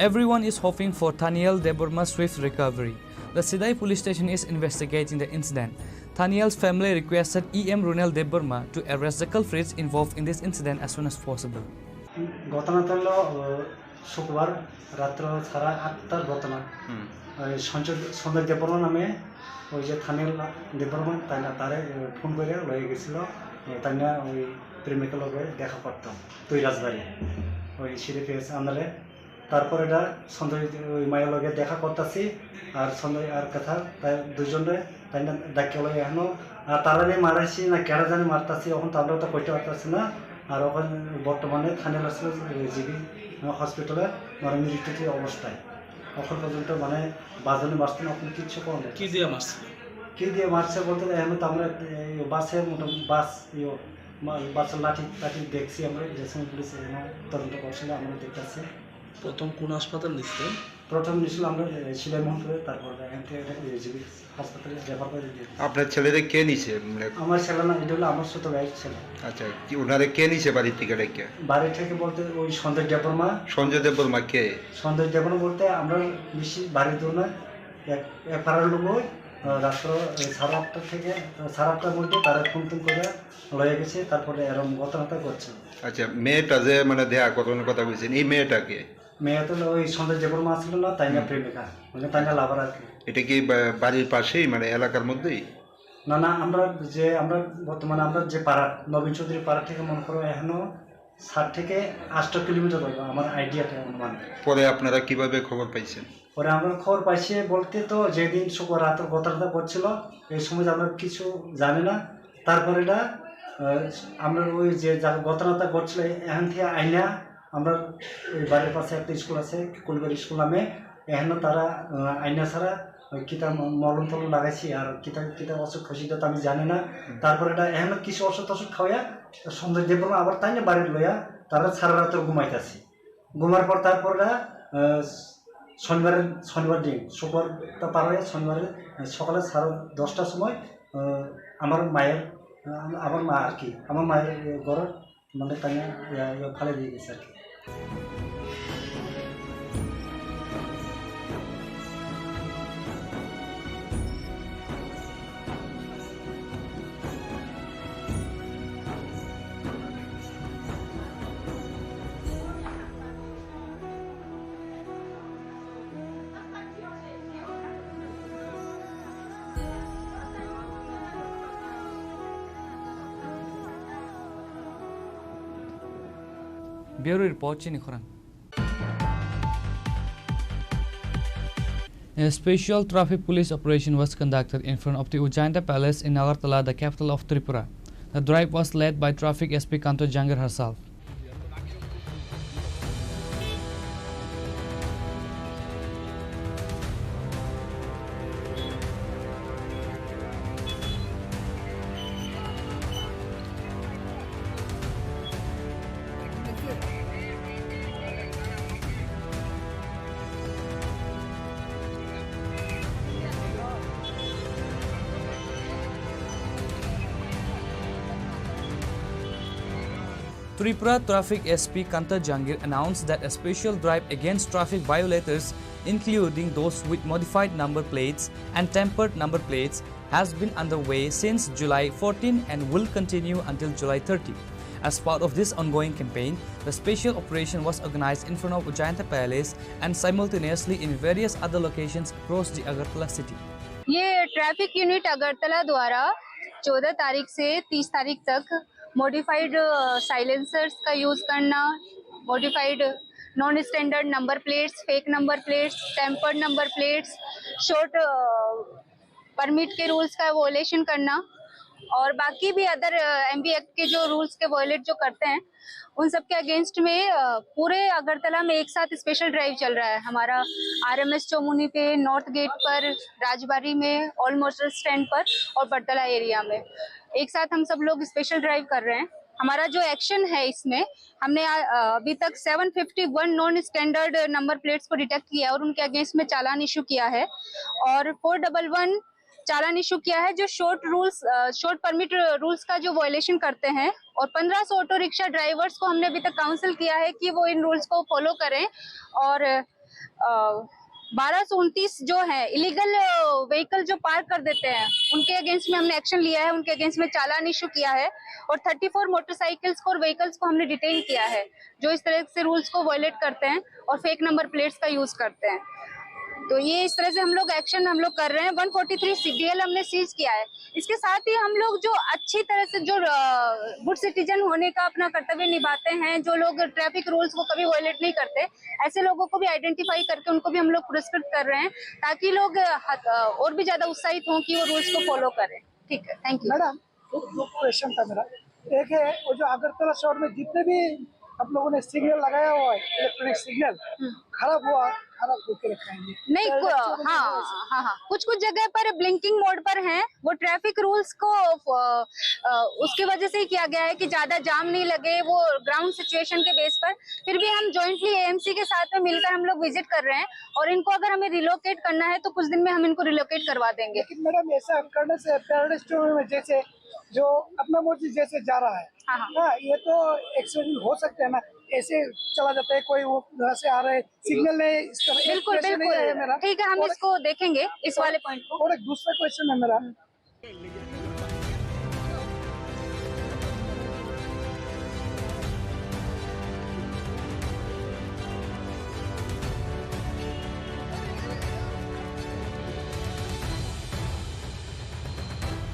Everyone is hoping for Thaniel Debbarma's swift recovery. The Sidai police station is investigating the incident. Thaniel's family requested E M Runel Debbarma to arrest the culprits involved in this incident as soon as possible. ঘটনাটা হলো, আহ, শুক্রবার রাত্র সাড়ে আটটার ঘটনা। হুম। ওই সঞ্জয়, সঞ্জয় দেববর্মা নামে ওই যে থানিয়াল দেববর্মা, তাই না, তারে, আহ, ফোন করে লয়ে গেছিল, আহ, তাই না ওই প্রেমিকার লগে দেখা করতাম তুই রাজবাড়ি, ওই সিঁড়ি পেয়েছে আন্দারে। তারপরে এটা সঞ্জয় ওই মায়ের লগে দেখা করতেছি, আর সঞ্জয় আর কথা, তাই দুইজনরে তাই না ডাকিয়া লই এখনো, আর তারা যে মারাইছি না কেডা জানি মারতাছি, এখন তো আমরা তো কইতে পারতাছি না। আর এখন বর্তমানে থানা লাগছিল জিবি হসপিটালে, মানে মৃত্যুটি অবস্থায়। এখন পর্যন্ত মানে বাজনে মারছে না, এখন কিচ্ছু কম নেই। কি দিয়ে মারছিল? কি দিয়ে মারছে বলতে এখন তো আমরা এই বাসে মোটামুটি বাস, ইয়ে, মা-, বাসের লাঠি টাঠি দেখছি আমরা, রেশন পুলিশ এখানে তদন্ত করছিল, আমরা দেখতেছি। প্রথম কোন হাসপাতাল নিছিলেন? প্রথম নিয়েছিল আমরা, এ, সিলাই মোহনপুরে, তারপর এখান থেকে এটা এজিবি হাসপাতালে রেফার করে দিয়ে দিয়েছি। আপনার ছেলেরে কে নিছে? মানে আমার ছেলে না, এটা হলো আমার ছোট ভাইয়ের ছেলে। আচ্ছা, কি ওনারে কে নিছে বাড়ি থেকে ডেকে? বাড়ি থেকে বলতে ওই সঞ্জয় দেববর্মা। সঞ্জয় দেববর্মা কে? সঞ্জয় দেববর্মা বলতে আমরা বেশি বাড়ি দূর না, এক, এক পাড়ার লোক ওই, আহ, রাত্র, এ, সাড়ে আটটা থেকে, আহ, সাড়ে আটটার মধ্যে তারা ফোন টোন করে লয়ে গেছে, তারপরে এরকম ঘটনাটা ঘটছে। আচ্ছা, মেয়েটা যে মানে দেয়া করানোর কথা কইছেন, এই মেয়েটা কে? মেয়ে তো ওই সঞ্জয় দেববর্মা ছিল না, তাই না হুম। প্রেমিকা, মানে তাই না লাভার আর কি। এটা কি বা-, বাড়ির পাশেই, মানে এলাকার মধ্যেই? না, না, আমরা যে, আমরা বর্তমানে আমরা যে পাড়া, নবীন চৌধুরী পাড়া থেকে মনে করো এখনো সাত থেকে আট কিলোমিটার হবে আমার আইডিয়াটা অনুমান। পরে আপনারা কিভাবে খবর পাইছেন? পরে আমরা খবর পাইছি বলতে তো যেদিন শুক্রবার রাতের ঘটনাটা ঘটছিল, এই সময় আমরা কিছু জানি না। তারপরে এটা, আহ, আমরা ওই যে যা-, ঘটনাটা ঘটছিল, এখান থেকে আইনা আমরা ওই বাড়ির পাশে একটা স্কুল আছে, কুলবাড়ি স্কুল নামে, এখানে তারা, আহ, আইনা ছাড়া ওই কিতা ম-, মলম টলম লাগাইছি, আর কিতা কিতা অসুখ হয়েছে এটা তো আমি জানি না। হুম। তারপরে এটা এখানে কিছু ওষুধ টষুধ খাওয়াইয়া সন্ধ্যা দেবর আবার তাই না বাড়ির লইয়া তারা সারা রাত্র ঘুমাইতেছি। ঘুমার পর তারপর ওরা, আহ, শনিবারে, শনিবার দিন, শুক্রবারটা পার হয়ে শনিবারে, আহ, সকালে সাড়ে দশটার সময়, আহ, আমার মায়ের, আহ, আমার মা আর কি, আমার মায়ের, আহ, ঘর মানে তাই না, ইয়া, ইয়া ফালাই দিয়ে গেছে আর কি। Bureau Report, Chini Khorang. A special traffic police operation was conducted in front of the Ujjainta Palace in Agartala, the capital of Tripura. The drive was led by Traffic S P Kanta Jangir herself. Tripura Traffic S P Kanta Jangir announced that a special drive against traffic violators, including those with modified number plates and tempered number plates, has been underway since July fourteen and will continue until July thirty. As part of this ongoing campaign, the special operation was organized in front of Ujjayanta Palace and simultaneously in various other locations across the Agartala city. ये traffic unit Agartala द्वारा चौदह तारीख से तीस तारीख तक modified silencers का यूज़ करना, modified non standard number plates, fake number plates, tempered number plates, short permit के रूल्स का वायलेशन करना और बाकी भी अदर एमवी एक्ट के जो रूल्स के वायलेट जो करते हैं, उन सब के अगेंस्ट में, अ, पूरे अगरतला में एक साथ स्पेशल ड्राइव चल रहा है हमारा। आरएमएस चौमुहनी पे, नॉर्थ गेट पर, राजबाड़ी में, ऑल मोटर स्टैंड पर और बरतला एरिया में एक साथ हम सब लोग स्पेशल ड्राइव कर रहे हैं। हमारा जो एक्शन है इसमें, हमने, अ, अभी तक seven fifty one non standard number plates को डिटेक्ट किया है और उनके अगेंस्ट में चालान इशू किया है और फोर डबल वन चालान इशू किया है, जो शॉर्ट रूल्स, अ, शॉर्ट परमिट रूल्स का जो वायलेशन करते हैं, और पन्द्रह सौ ऑटो रिक्शा ड्राइवर्स को हमने अभी तक काउंसिल किया है कि वो इन रूल्स को फॉलो करें, और, अ, बारह सौ उनतीस जो है इलीगल व्हीकल जो पार्क कर देते हैं, उनके अगेंस्ट में हमने एक्शन लिया है, उनके अगेंस्ट में चालान इशू किया है, और थर्टी फोर मोटरसाइकिल्स को और व्हीकल्स को हमने डिटेन किया है, जो इस तरह से रूल्स को वायलेट करते हैं और फेक नंबर प्लेट्स का यूज़ करते हैं। तो ये इस तरह से हम लोग एक्शन हम लोग कर रहे हैं। वन फोर्टी थ्री सीडीएल हमने सीज किया है। इसके साथ ही हम लोग जो अच्छी तरह से जो, अ, गुड सिटीजन होने का अपना कर्तव्य निभाते हैं, जो लोग ट्रैफिक रूल्स को कभी वायलेट नहीं करते, ऐसे लोगों को भी आइडेंटिफाई करके उनको भी हम लोग पुरस्कृत कर रहे हैं, ताकि लोग, अ, हत-, अ, और भी ज़्यादा उत्साहित हों कि वो रूल्स को फॉलो करें। ठीक है, थैंक यू। मैडम, दो, दो क्वेश्चन था मेरा। एक है, वो जो अगरतला शहर में जितने भी आप लोगों ने सिग्नल लगाया हुआ है, इलेक्ट्रॉनिक सिग्नल, हम्म। खराब हुआ, खराब होके रखा है ये। नहीं, क्या को-, इलेक्ट्रॉनिक हाँ, है ऐसे? हाँ, हाँ। कुछ-कुछ जगह पर ब्लिंकिंग मोड पर हैं, वो ट्रैफिक रूल्स को, अ, अ, उसकी वजह से ही किया गया है कि ज़्यादा जाम नहीं लगे, वो ग्राउंड सिचुएशन के बेस पर। फिर भी हम जॉइंटली एएमसी के साथ में मिलकर हम लोग विजिट कर रहे हैं और इनको अगर हमें रिलोकेट करना है, तो कुछ दिन में हम इनको रिलोकेट करवा देंगे। लेकिन मैडम, ऐसा करने से पैराडाइज में जैसे जो अपना मर्जी जैसे जा रहा है। हाँ, हाँ। हाँ, ये तो एक्सीडेंट हो सकते हैं ना, ऐसे चला जाता है, कोई वो घर से आ रहा है, सिग्नल नहीं, इसका बिल्कुल, ऐसे नहीं बिल्कुल। है मेरा। ठीक है, हम और इसको देखेंगे, इस और वाले पॉइंट को। और एक दूसरा क्वेश्चन है मेरा। हम्म।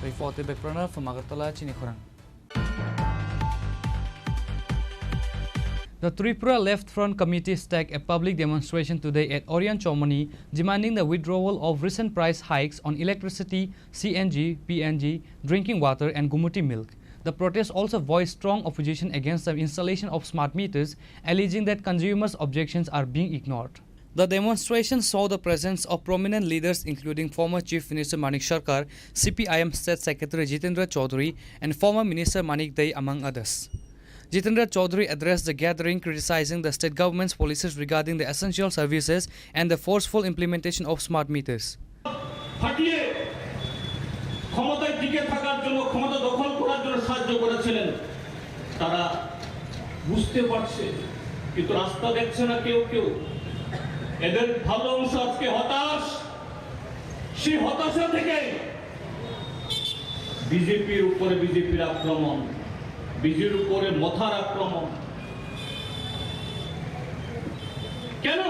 Report the background from Agartala, Chini Khorang. The Tripura Left Front Committee staged a public demonstration today at Orion Chomani, demanding the withdrawal of recent price hikes on electricity, C N G, P N G, drinking water, and Gumuti milk. The protest also voiced strong opposition against the installation of smart meters, alleging that consumers' objections are being ignored. The demonstration saw the presence of prominent leaders including former Chief Minister Manik Sarkar, C P I M State Secretary Jitendra Chaudhary, and former Minister Manik Dai, among others. Jitendra Chaudhary addressed the gathering, criticizing the state government's policies regarding the essential services and the forceful implementation of smart meters. ফাটিয়ে ক্ষমতায় টিকে থাকার জন্য, ক্ষমতা দখল করার জন্য সাহায্য করেছিলেন, তারা বুঝতে পারছে, কিন্তু রাস্তা দেখছে না কেউ কেউ। এদের ভালো অংশ আজকে হতাশ। সেই হতাশা থেকে বিজেপির উপরে বিজেপির আক্রমণ, বিজেপির উপরে মথার আক্রমণ। কেন?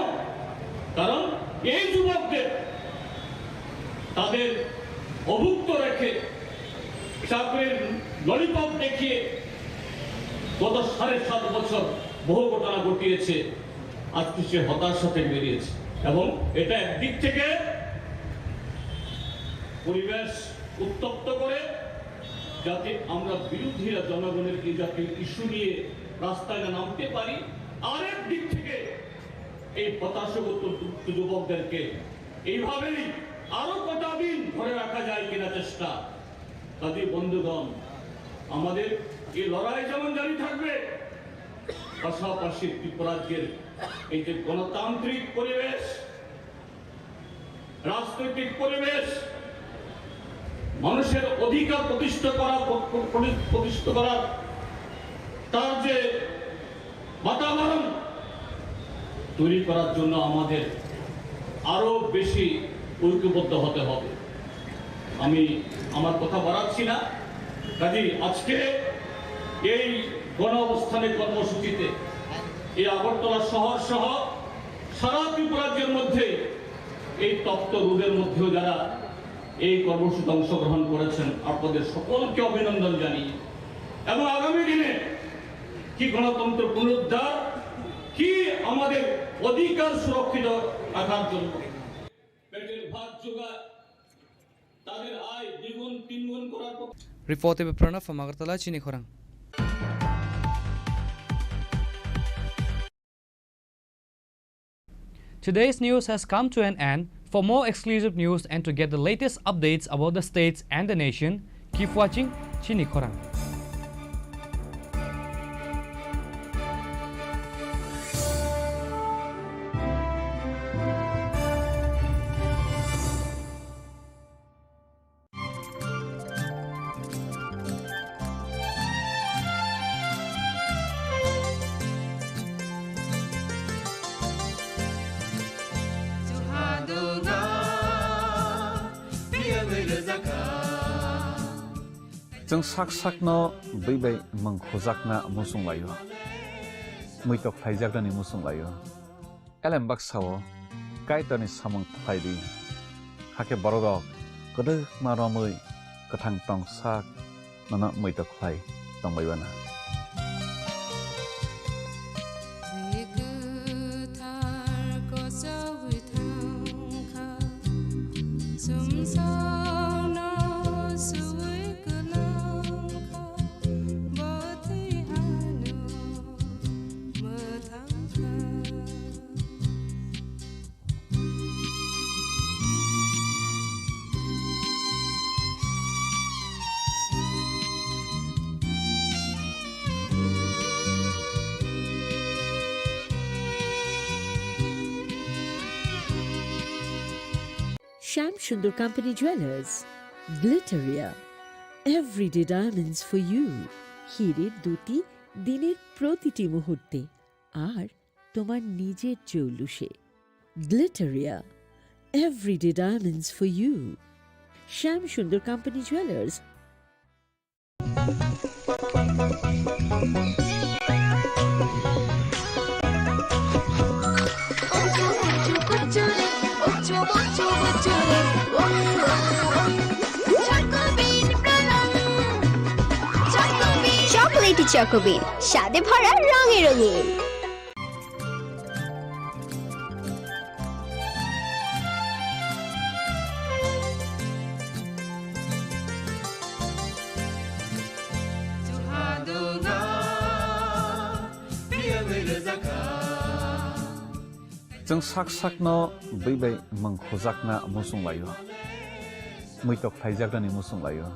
কারণ এই যুবকদের তাদের অভুক্ত রেখে, চাকরির ললিপপ দেখিয়ে গত সাড়ে সাত বছর বহু ঘটনা ঘটিয়েছে। আজকে সে হতাশাতে বেরিয়েছে এবং এটা একদিক থেকে পরিবেশ উত্তপ্ত করে, যাতে আমরা বিরোধীরা জনগণের এই জাতীয় ইস্যু নিয়ে রাস্তায় না নামতে পারি। আরেক দিক থেকে এই হতাশাগ্রস্ত যুবকদেরকে এইভাবেই আরো কটা দিন ধরে রাখা যায় কিনা চেষ্টা। কাজেই বন্ধুগণ, আমাদের এই লড়াই যেমন জারি থাকবে, পাশাপাশি ত্রিপুরাজ্যের এই যে গণতান্ত্রিক পরিবেশ, রাজনৈতিক পরিবেশ, মানুষের অধিকার প্রতিষ্ঠা করা, প্র-, প্র-, প্রতিষ্ঠিত করার তার যে বাতাবরণ তৈরি করার জন্য আমাদের আরো বেশি ঐক্যবদ্ধ হতে হবে। আমি আমার কথা বাড়াচ্ছি না, কাজেই আজকে এই গণ অবস্থানের কর্মসূচিতে এই আগরতলা শহর সহ সারা ত্রিপুরাজ্যের মধ্যে এই তপ্ত রোদের মধ্যেও যারা এই কর্মসূচিতে অংশগ্রহণ করেছেন, আপনাদের সকলকে অভিনন্দন জানিয়ে এবং আগামী দিনে কি গণতন্ত্র পুনরুদ্ধার, কি আমাদের অধিকার সুরক্ষিত রাখার জন্য পেটের ভাত জোগায়, তাদের আয় দ্বিগুণ তিনগুণ করার পক্ষে। Reported by Pranav from Agartala, Chini Khorang. Today's news has come to an end. For more exclusive news and to get the latest updates about the states and the nation, keep watching Chini Khorang. Chwng sak sakno bwi bai mwng khujakna muchung laio, muitok khlaijaknani muchung laio. Elem baksa-o Kaitorni samung khlai di, hakhe bororok kwdwkma romwi kwthang tong sak nono muitok khlai tongbai uanw. Shyam Sundar Company Jewelers, Glitteria, everyday diamonds for you. হীরের দ্যুতি দিনের প্রতিটি মুহূর্তে, আর তোমার নিজের জৌলুসে। Glitteria, everyday diamonds for you. Shyam Sundar Company Jewelers. Chocolatey Choco Bean, স্বাদে ভরা, রঙে রঙিন। Chwng sak sakno bwi bai mwng khujakna muchung lai-o, muitok khlaijaknani muchung lai-o.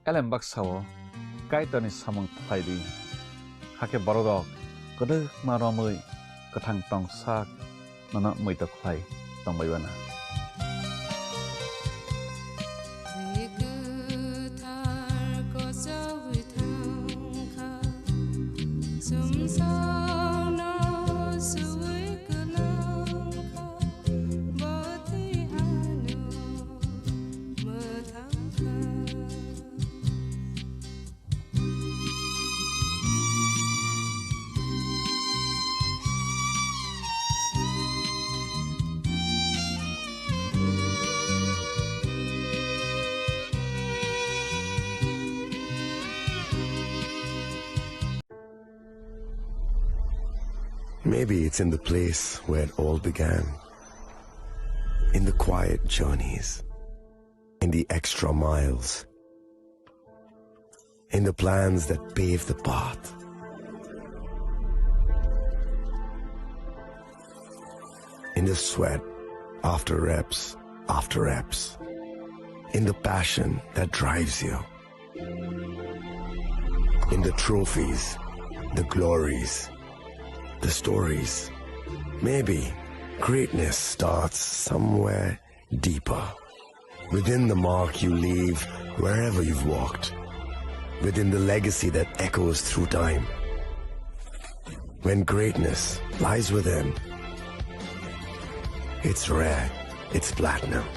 Elem baksa-o Kaitorni samung khlai di, hakhe bororok kwdwkma romwi kwthang tong sak nono muitok khlai tongbai uana. Maybe it's in the place where it all began. In the quiet journeys. In the extra miles. In the plans that pave the path. In the sweat after reps after reps. In the passion that drives you. In the trophies, the glories, the stories. Maybe greatness starts somewhere deeper. Within the mark you leave wherever you've walked. Within the legacy that echoes through time. When greatness lies within, it's rare, it's platinum.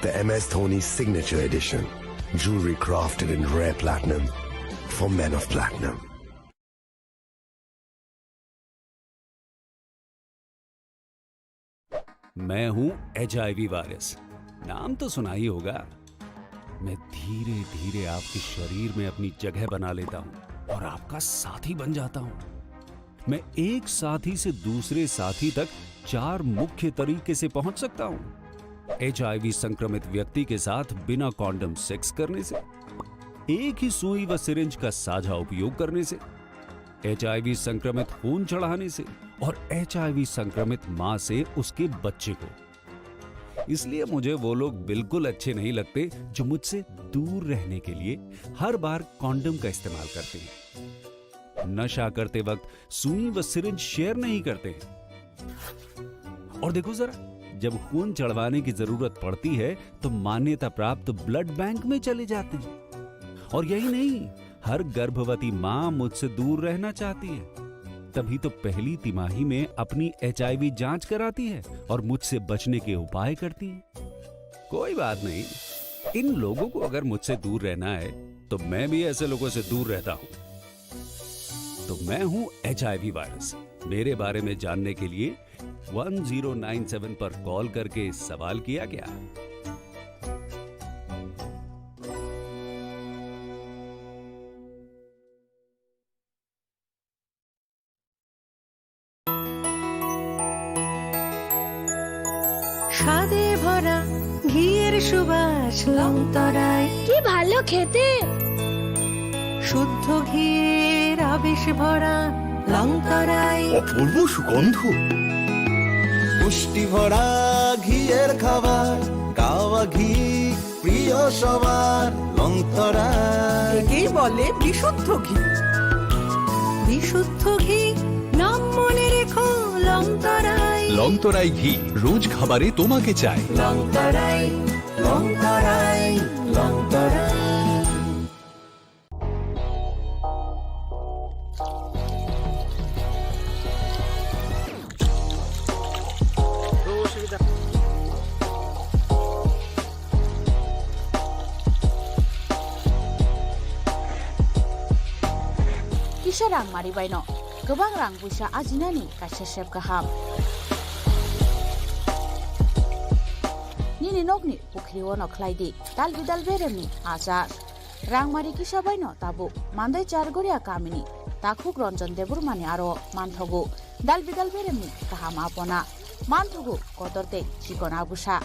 The M S Dhoni Signature Edition. Jewelry crafted in rare platinum for men of platinum. मैं हूं HIV virus. नाम तो सुना ही होगा। मैं धीरे-धीरे आपके शरीर में अपनी जगह बना लेता हूं और आपका साथी बन जाता हूं। मैं एक साथी से दूसरे साथी तक चार मुख्य तरीके से पहुंच सकता हूं। एचआईवी संक्रमित व्यक्ति के साथ बिना कॉन्डम सेक्स करने से, एक ही सुई व सिरिंज का साझा उपयोग करने से, एचआईवी संक्रमित खून चढ़ाने से और एचआईवी संक्रमित मां से उसके बच्चे को। इसलिए मुझे वो लोग बिल्कुल अच्छे नहीं लगते जो मुझसे दूर रहने के लिए हर बार कॉन्डम का इस्तेमाल करते हैं, नशा करते वक्त सुई व सिरिंज शेयर नहीं करते हैं। और देखो जरा, जब खून चढ़वाने की जरूरत पड़ती है तो मान्यता प्राप्त ब्लड बैंक में चले जाते हैं। और यही नहीं, हर गर्भवती मां मुझसे दूर रहना चाहती है, तभी तो पहली तिमाही में अपनी एचआईवी जांच कराती है और मुझसे बचने के उपाय करती है। कोई बात नहीं, इन लोगों को अगर मुझसे दूर रहना है तो मैं भी ऐसे लोगों से दूर रहता हूं। तो मैं हूं एचआईवी वायरस। मेरे बारे में जानने के लिए वन ज़ीरो नाइन सेवन पर कॉल करके सवाल किया क्या? স্বাদে ভরা ঘিয়ের সুবাস লংতরায়। কি ভালো খেতে! শুদ্ধ ঘিয়ের আবেশ ভরা লংতরায়। অপূর্ব সুগন্ধ। পুষ্টি ভরা ঘিয়ের খাবার, কাওয়া ঘি প্রিয় সবার, লংতরায়। একেই বলে বিশুদ্ধ ঘি। বিশুদ্ধ ঘি, নাম মনে রেখো, লংতরায়। লংতরায় ঘি, রোজ খাবারে তোমাকে চাই। লংতরায়, লংতরায়, Longtharai. Kisa rang mari baino kwbang rang buisa ajinani kaisa sep kaham. Nini nokni pukhri ono khlai di dal bidal beremni achar. Rangmari kisa baino tabuk Mandai Chargoria kamini takhuk Ranjan Debbarmani aro manthogo dal bidal beremni kaham apona, manthogo kotor tei chikon abusa.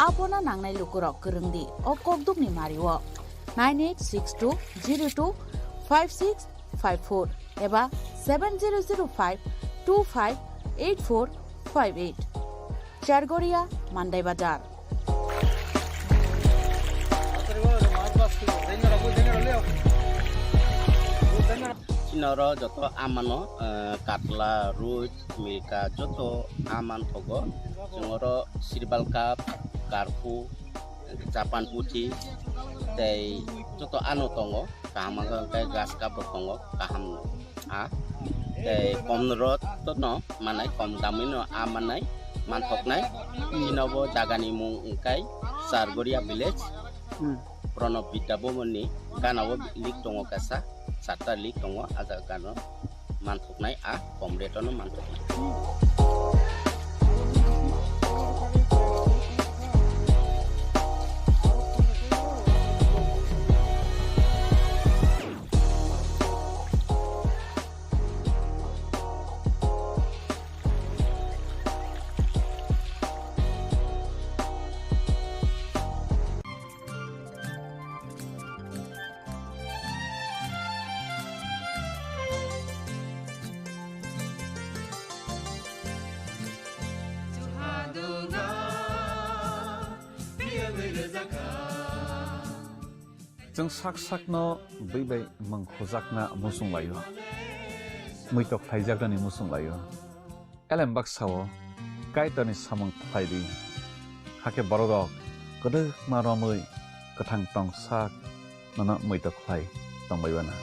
Apona nangnai lukurok kwrwng di o kokdukni mario nine eight six two zero two five six five four eba seven zero zero five two five eight four five eight. Chargoria, Mandai Bazar. Chini oro joto amano, eh, katla, ruit, milka, joto aman thogo. Chwng oro sirbal cup, karpu, Japan puthi, tei joto ano tongo. Kaham wngkha hwnkhe grass cup bo tongo, kaham no. A, tei kom rot no manai, kom damwi no a manai, manthoknai. Chini bo jaga ni mung wngkha Chargoria village. Hmm. Pranab Vidya Bhavan ni gana o link tongo kaisa, charta link tongo, a jaga gana o manthoknai, a kom rate o no manthoknai. Chwng sak sakno bwi bai mung hujakna muchung laio, muitok khlaijaknani muchung laio. Elem baksa-o Kaitorni samung khlai di, hakhe bororok kwdwkma romwi kwthang tong sak nono muitok khlai tongbai uana.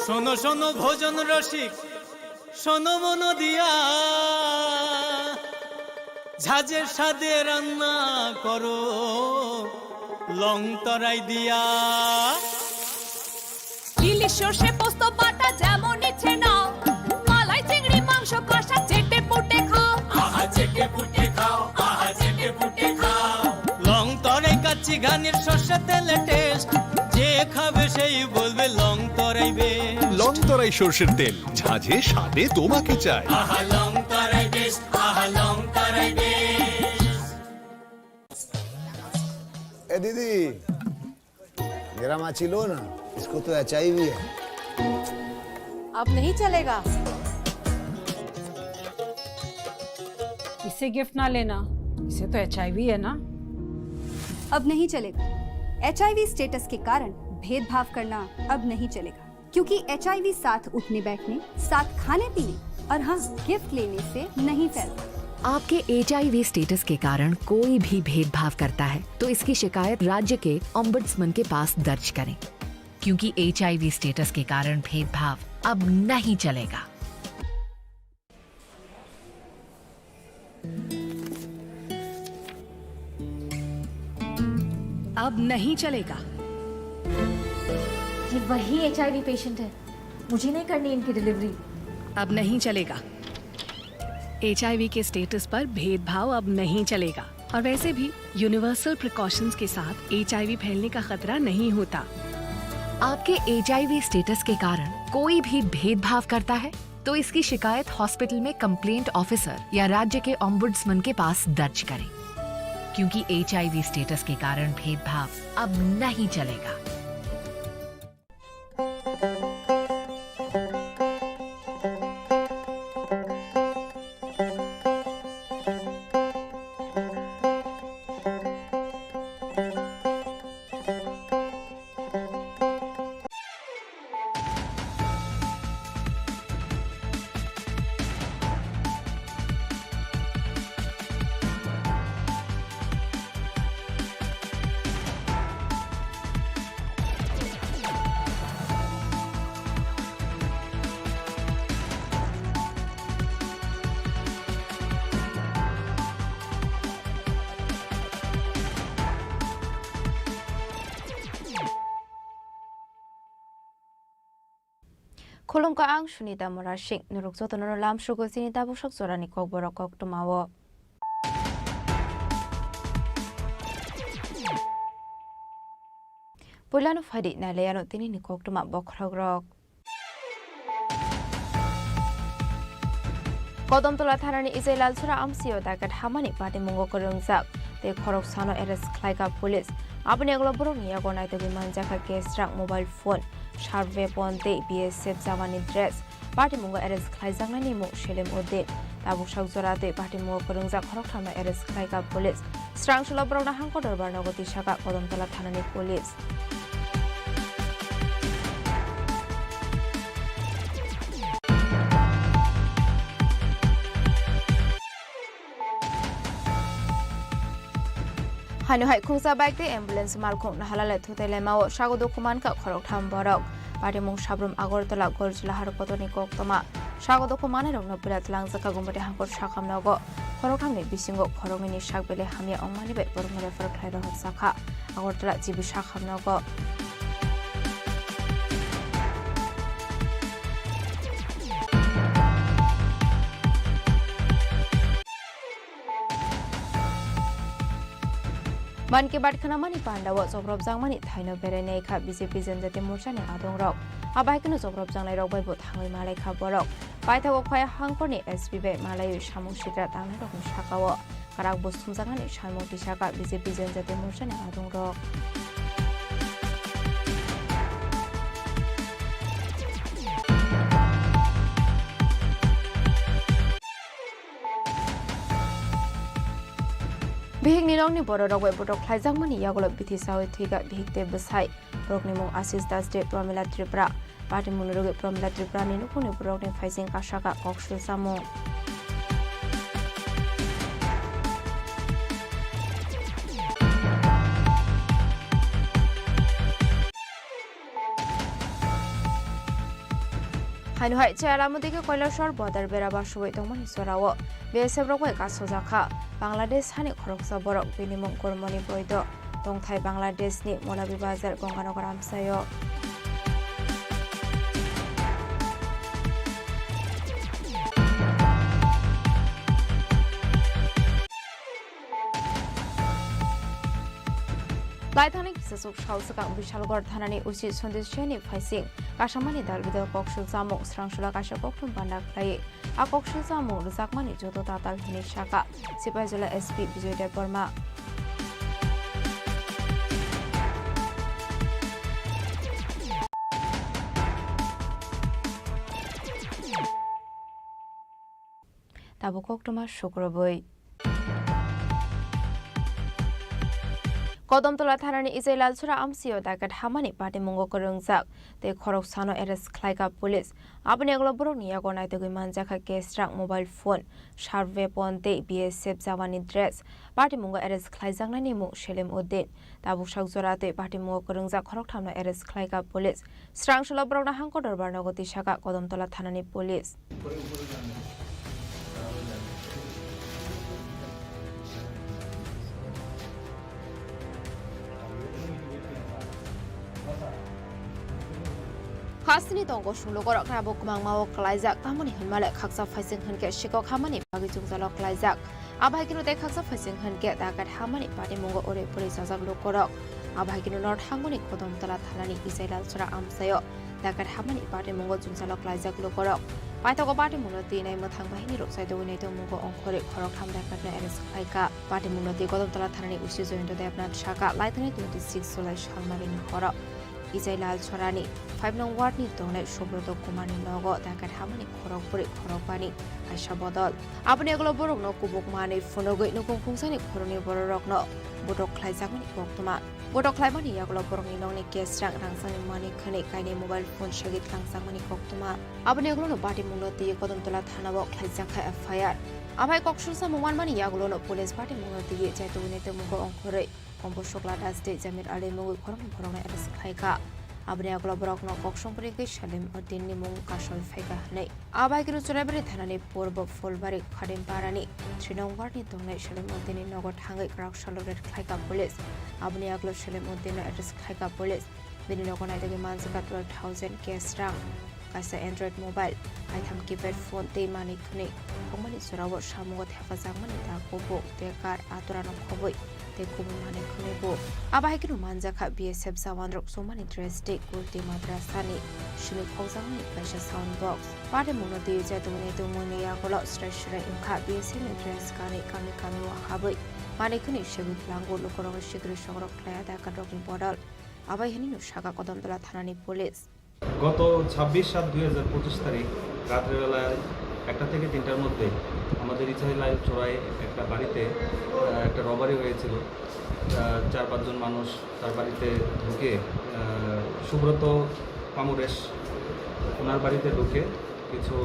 শোনো শোনো ভোজন রসিক, শোনো মন দিয়া, ঝাঁঝে স্বাদে রান্না করো লং তরাই দিয়া। ইলিশ সর্ষে পোস্ত বাটা যেমন ইচ্ছে নাও, মালাই চিংড়ি মাংস কষা চেটে পুটে খাও। আহা চেটে পুটে খাও, আহা চেটে পুটে খাও। লং তরাই কাচ্চি ঘানির সর্ষে তেলে টেস্ট, যে খাবে সেই বলবে লং তরাই বেস্ট। লং তরাই সর্ষের তেল, ঝাঁঝে স্বাদে তোমাকে চাই। আহা লং তরাই বেস্ট, আহা লং তরাই বেস্ট। ए दीदी, मेरा माची लो ना, इसको तो एचआईवी है। अब नहीं चलेगा। इसे गिफ्ट ना लेना, इसे तो एचआईवी है ना। अब नहीं चलेगा। एचआईवी स्टेटस के कारण भेदभाव करना अब नहीं चलेगा। क्योंकि एचआईवी साथ उठने बैठने, साथ खाने पीने और हाँ, गिफ्ट लेने से नहीं फैलता। आपके एचआईवी स्टेटस के कारण कोई भी भेदभाव करता है, तो इसकी शिकायत राज्य के ओम्बड्समैन के पास दर्ज करें, क्योंकि एचआईवी स्टेटस के कारण भेदभाव अब नहीं चलेगा। अब नहीं चलेगा। ये वही एचआईवी पेशेंट है, मुझे नहीं करनी इनकी डिलीवरी। अब नहीं चलेगा। एचआईवी के स्टेटस पर भेदभाव अब नहीं चलेगा। और वैसे भी यूनिवर्सल प्रिकॉशंस के साथ एचआईवी फैलने का खतरा नहीं होता। आपके एचआईवी स्टेटस के कारण कोई भी भेदभाव करता है, तो इसकी शिकायत हॉस्पिटल में कंप्लेंट ऑफिसर या राज्य के ओम्बुड्समैन के पास दर्ज करें, क्योंकि एचआईवी स्टेटस के कारण भेदभाव अब नहीं चलेगा। Khulumkha, ang Sunita Murasing. Norok jotono lamsugo chini tabuksak jorani kokborok koktwmao. Puilano phaidi nailaiano tinini koktwma bokhorokrok. Kodomtola thanani Ijai Lalsora amsio daket hamani patimungo kwrwngjak tei khoroksano arrest khlaikha police. Aboni ulo borokni yago naitugwi manjakha cash rang, mobile phone, sharp weapon tei B S F jawani dress. Patimungo arrest khlaijaknani mung Selim Uddin. Tabuksak jora tei patimungo kwrwngjak khoroktham no arrest khlaikha police. Srangsulo borokno hangko dorbar nogo tisakha Kodomtola thanani police. Haino hai khungsa bike tei ambulance malkhung nahalale thutai laimao sago dukhu mankha khoroktham borok. Patimung Sabrum Agartala Gorjilahar kotorni koktwma. Sago dukhu manai rokno birat langjakha Gumati hangkor sakham nogo. Khoroktham ni bisingo khoroknwi ni sak belai hamya ongmani bai borokno refer khlai rohor sakha Agartala G B sakham nogo. Mann Ki Baat khwnamani pandao chopropjakmani thaino berai naikha B J P Janjati Morchani adongrok. Abo hai kheno chopropjaknairok bai bo thangwi malaikha borok. Paithago Khaya hangkorni S P bai malaiwi samung sikra tangnairokni sakao kwrak bo sumjaknani samung tisakha B J P Janjati Morchani adongrok. Bihikni nokni bororok bai botok khlaijakmani yagulo bithi saui thwikha bihik tei bwsai. Borokni mung Ashish Das tei Pramila Tripura. Patimungni rwgwi Pramila Tripurani nukhungni borokni phaising kasaka kok sujamung. Haino hai Chayalamuti khe Kailasor border bera basuwi tongmani jorao B S F rok bai kasojakha Bangladesh hani khoroksa borok, bini mung Gurmoni Boido, tongthai Bangladeshni Molabi Bazar Ganganagar amchaio. Laithangni kisasuk sal swkang Bishalgarh thanani O C Sandesh Jainni phaising kasamani dal bidal kok sujamung srangsulo kaisa koktwm panda khlai. A kok sujamung rwjakmani joto tatal hwnwi sakha Sipaijala S P Bijoy Debbarma. Tabuk koktwma sukrubwi. Kodomtola thanani Ijai Lalsora amsio daket hamani patimungo kwrwngjak tei khoroksano arrest khlaikha police. Aboni ulo borokni yago naitugwi manjakha cash rang, mobile phone, sharp weapon tei B S F jawani dress. Patimungo arrest khlaijaknani mung Selim Uddin. Tabuksak jora tei patimungo kwrwngjak khorokthamno arrest khlaikha police. Srangsulo borokno hangko dorbar nogo tisakha Kodomtola thanani police. Khasni tongo sumlugorok abo kwmangmao kwlaijak, tamoni hwnmale khaksa phaising hwnkhe sikok hamani bagwi jwngjalo kwlaijak. Abo hai kheno tei khaksa phaising hwnkhe dakat hamani patimungo uri puri chajak lukorok. Abo hai kheno north hangmani Kodomtola thanani Ijai Lalsora amchaio dakat hamani patimungo jwngjalo kwlaijak lukorok. Paithago patimungno twi nai mwthang bahini rok chaitugwi naitongmungo ongkhorwi khoroktham dakatno arrest khlaikha. Patimungno twi Kodomtola thanani O C Jayanta Debnath sakha, laithani twenty six July salmarini horo Ijai Lalsorani five nong ward ni tongnai Subroto Kumarni nogo dakat hamani khorok bwrwi khorok bani kaisa bodol. Aboni ulo borokno kubuk manwi phunugwi nukung khungsani khoroknwi bororokno botok khlaijakmani koktwma. Botok khlaimani yagulo borokni nokni cash rang rangchakni manwi khwnwi kainwi mobile phone segwi tlangjakmani koktwma. Aboni ulo no patimungno twi Kodomtola thanao khlaijakha F I R. Aphai kok sujamung manmani yagulo no police patimungno twi chaitugwi naitongmungo ongkhorwi Kombo Sukla Das tei Jamir Ali mungwi khoroknwi borokno arrest khlaikha. Aboni yagulo borokno kok songpri wngwi Salim Uddinni mung kasol phaikha hwnwi. Abai khe Churaibari thanani Purbo Phulbari Khadimparani three nong ward ni tongnai Salim Uddinni nogo thangwi kwrak salo raid khlaikha police. Aboni yagulo Salim Uddinno arrest khlaikha police. Bini nogo naitugwi manjakha twelve thousand cash rang. kaisa Android mobile, kaitham keypad phone tei manwi khwnwi kwbangmani jorao samungo thepajakmani da kubuk, bekar, atorano khobwi tei kubun manwi khwnwi bo. Abo hai kheno manjakha B S F jawanrok chumani dress tei kurti madrasani simi khokjakmani kaisa sound box. Patimungno twiwi chaitokni tongmungni yagulo srai srai wngkha B S F ni dress kanwi kami kami o habwi manwi khwnwi segwi tlango lukurokni sikiri sokrok khlai adakatrokni bodol. Abo hai hinwi no saka Kodomtola thanani police. গত ছাব্বিশ সাত দুই হাজার পঁচিশ তারিখ রাত্রেবেলায় একটা থেকে তিনটার মধ্যে আমাদের ইছাইলাইল চোরাই একটা বাড়িতে, আহ, একটা রবারি হয়েছিল। আহ, চার পাঁচজন মানুষ তার বাড়িতে ঢুকে, আহ, সুব্রত পামুরেশ ওনার বাড়িতে ঢুকে কিছু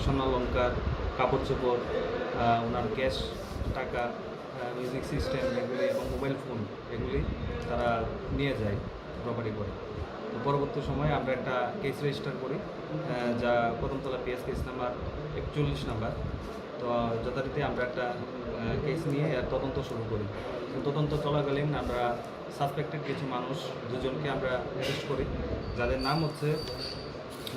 স্বর্ণালংকার, কাপড় চোপড়, আহ, ওনার ক্যাশ টাকা, আহ, মিউজিক সিস্টেম এগুলি এবং মোবাইল ফোন এগুলি তারা নিয়ে যায়, রবারি করে। তো পরবর্তী সময়ে আমরা একটা কেস রেজিস্টার করি, আহ, যা কদমতলা পিএস কেস নাম্বার একচল্লিশ নাম্বার। তো যথারীতি আমরা একটা, আহ, কেস নিয়ে এর তদন্ত শুরু করি। তো তদন্ত চলাকালীন আমরা সাসপেক্টেড কিছু মানুষ দুজনকে আমরা অ্যারেস্ট করি, যাদের নাম হচ্ছে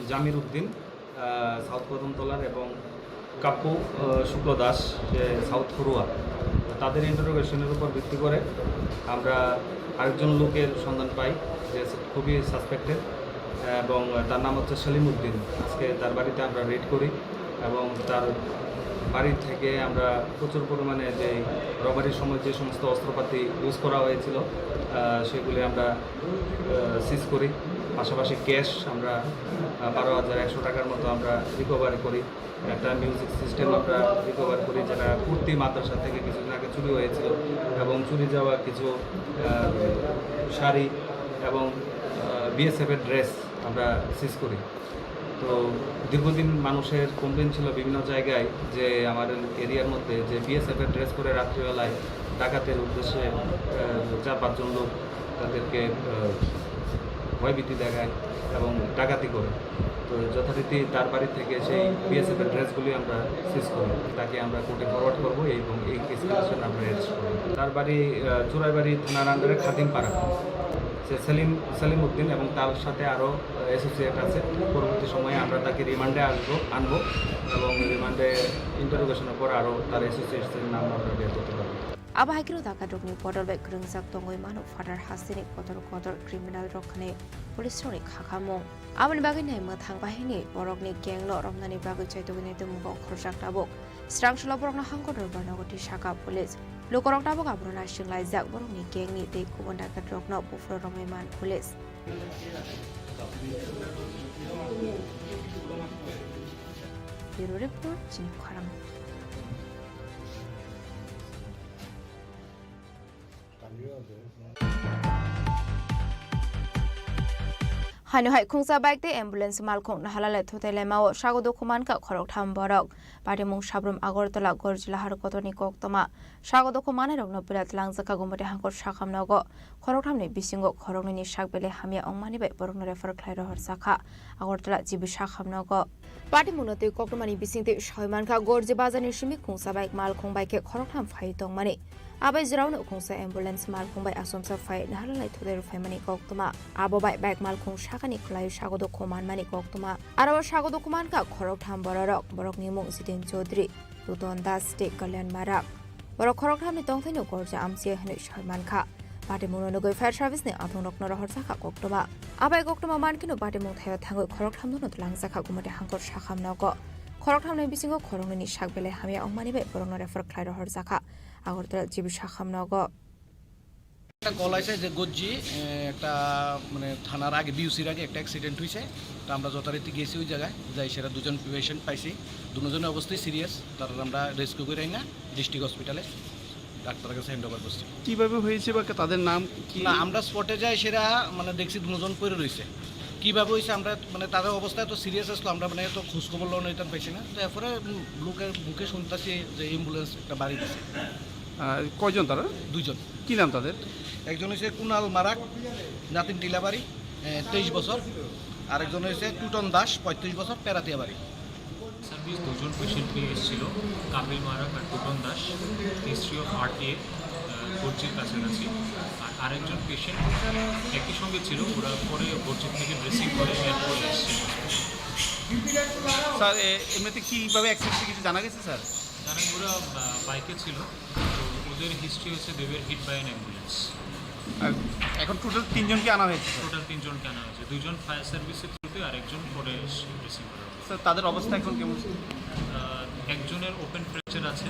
জামির উদ্দিন, আহ, সাউথ কদমতলার, এবং কাপ্পু, আহ, শুক্ল দাস, যে সাউথ খরুয়া। তো তাদের ইন্টারোগেশনের উপর ভিত্তি করে আমরা আরেকজন লোকের সন্ধান পাই, যে খুবই সাসপেক্টেড, এবং তার নাম হচ্ছে সেলিম উদ্দিন। আজকে তার বাড়িতে আমরা রেড করি এবং তার বাড়ি থেকে আমরা প্রচুর পরিমাণে যে রবারির সময় যে সমস্ত অস্ত্রপাতি ইউজ করা হয়েছিল, আহ, সেগুলি আমরা, আহ, সিজ করি। পাশাপাশি ক্যাশ আমরা, আহ, বারো হাজার একশো টাকার মতো আমরা রিকভারি করি। একটা মিউজিক সিস্টেম আমরা রিকভার করি, যেটা কুর্তি মাদ্রাসা থেকে কিছুদিন আগে চুরি হয়েছিল, এবং চুরি যাওয়া কিছু, আহ, শাড়ি এবং, আহ, বিএসএফ এর ড্রেস আমরা সিজ করি। তো দীর্ঘদিন মানুষের কমপ্লেন ছিল বিভিন্ন জায়গায় যে আমাদের এরিয়ার মধ্যে যে বিএসএফ এর ড্রেস পরে রাত্রিবেলায় ডাকাতের উদ্দেশ্যে, আহ, চার পাঁচজন লোক তাদেরকে, আহ, ভয়ভীতি দেখায় এবং ডাকাতি করে। তো যথারীতি তার বাড়ি থেকে সেই বিএসএফ এর ড্রেসগুলি আমরা সিজ করি, তাকে আমরা কোর্টে ফরওয়ার্ড করব এবং এই কেস রিলেশন আমরা অ্যারেস্ট করব। তার বাড়ি, আহ, চুরাইবাড়ি থানার আন্ডারে খাদিমপাড়া। সে সেলিম, সেলিম উদ্দিন এবং তার সাথে আরও, আহ, অ্যাসোসিয়েট আছে। পরবর্তী সময়ে আমরা তাকে রিমান্ডে আসবো, আনবো এবং রিমান্ডে ইন্টারোগেশনের পর আরও তার অ্যাসোসিয়েটসের নাম আমরা বের করতে পারবো। Abo hai kheno dakatrokni bodol bai kwrwngjak tongwi mano Father hasteni kotor kotor criminal rok hinwi police rokni kha khamung. Aboni bagwi nai mwthang bahini borokni gang no romnani bagwi chaitugwi nai tongmungo khorjak tabuk. Srangsola borokno hangkor dorbar nogo twi saka police. Lukurok tabuk abono naising laijak borokni gang ni tei kubun dakatrokno buphuru romwi man police. Bureau report, Chini Khorang. Haino hai khungsa bike tei ambulance malkhung nahalalai thutai laimao sago dukhu mankha khoroktham borok. Patimung Sabrum Agartala Gorjila har kotorni koktwma. Sago dukhu manai rokno pila tlangjak kha Gumati hangkor sakham nogo. Khoroktham ni bisingo khoroknwi ni sak belai hamya wngmani bai borokno refer khlai rohor jakha Agartala G B sakham nogo. Patimungno twi koktwmani bisingtwi sawi mankha, Gorji bazarni simi khungsa bai malkhung bai khe khoroktham phai tongmani. Abai jwraono khungsa ambulance malkhung bai achomsa phai nahalalai thutai rw phaimani koktwma. Abo bai bike malkhung sakani kwlaiwi sago dukhu manmani koktwma. Aro o sago dukhu mankha khoroktham bororok, borokni mung Jiten Chaudhary, Luton Das tei Kalyan Marak. Borok khorokthamni tongthaino gorja amchiya hinwi sawi mankha. Patimungno nugwi fire service ni athungrokno rohorjakha koktwma. Abai koktwma mankheno patimung thaio thangwi khorokthamno twlangjakha Gumati hangkor sakham nogo. Khorokthamni bisingo khoroknwini sak belai hamya wngmani bai borokno refer khlai rohorjakha Agartala G B sakham nogo. একটা কল আছে যে গজ্জি, এ, একটা মানে থানার আগে, বিউসির আগে একটা অ্যাক্সিডেন্ট হয়েছে। তো আমরা যথারীতি গেছি ওই জায়গায়, যাই সেটা দুজন পেশেন্ট পাইছি, দুজনের অবস্থাই সিরিয়াস। তারা আমরা রেস্কিউ করে না ডিস্ট্রিক্ট হসপিটালে ডাক্তারের কাছে হ্যান্ড ওভার করছি। কিভাবে হয়েছে বা তাদের নাম কি? না, আমরা স্পটে যাই সেটা মানে দেখছি দুজন পড়ে রয়েছে। কিভাবে হয়েছে আমরা মানে তাদের অবস্থা তো সিরিয়াস আসলো, আমরা মানে তো খোঁজ খবর লওয়া নিতাম পাইছি না। তো এরপরে, উম, লোকের মুখে শুনতেছি যে অ্যাম্বুলেন্স একটা বাড়ি দিছে। আহ, কয়জন তারা? দুইজন। কি নাম তাদের? একজন হচ্ছে কুনাল মারাক, নাতিন টিলাবাড়ি, এ, তেইশ বছর, আরেকজন হচ্ছে টুটন দাস, পঁয়ত্রিশ বছর, পেরাতিয়াবাড়ি। সার্ভিস দুজন পেশেন্ট নিয়ে এসেছিল, কামিল মারাক আর টুটন দাস, হিস্ট্রি অফ আরটিএ, আহ, গর্জির কাছাকাছি। আর আরেকজন পেশেন্ট একই সঙ্গে ছিল, ওরা পরে গর্জি থেকে ড্রেসিং করে এয়ারপোর্টে এসেছিল। স্যার, এ-, এমনিতে কীভাবে অ্যাক্সিডেন্ট হয়েছে কিছু জানা গেছে, স্যার? জানেন, ওরা, আহ, বাইকে ছিল, তো ওদের হিস্ট্রি হচ্ছে they were hit by an ambulance। আর এখন টোটাল তিনজনকে আনা হয়েছে, স্যার? টোটাল তিনজনকে আনা হয়েছে, দুইজন ফায়ার সার্ভিসের থ্রুতে আর একজন পরে রিসিভ করা হবে। স্যার, তাদের অবস্থা এখন কেমন, স্যার? আহ, একজনের ওপেন ফ্র্যাকচার আছে,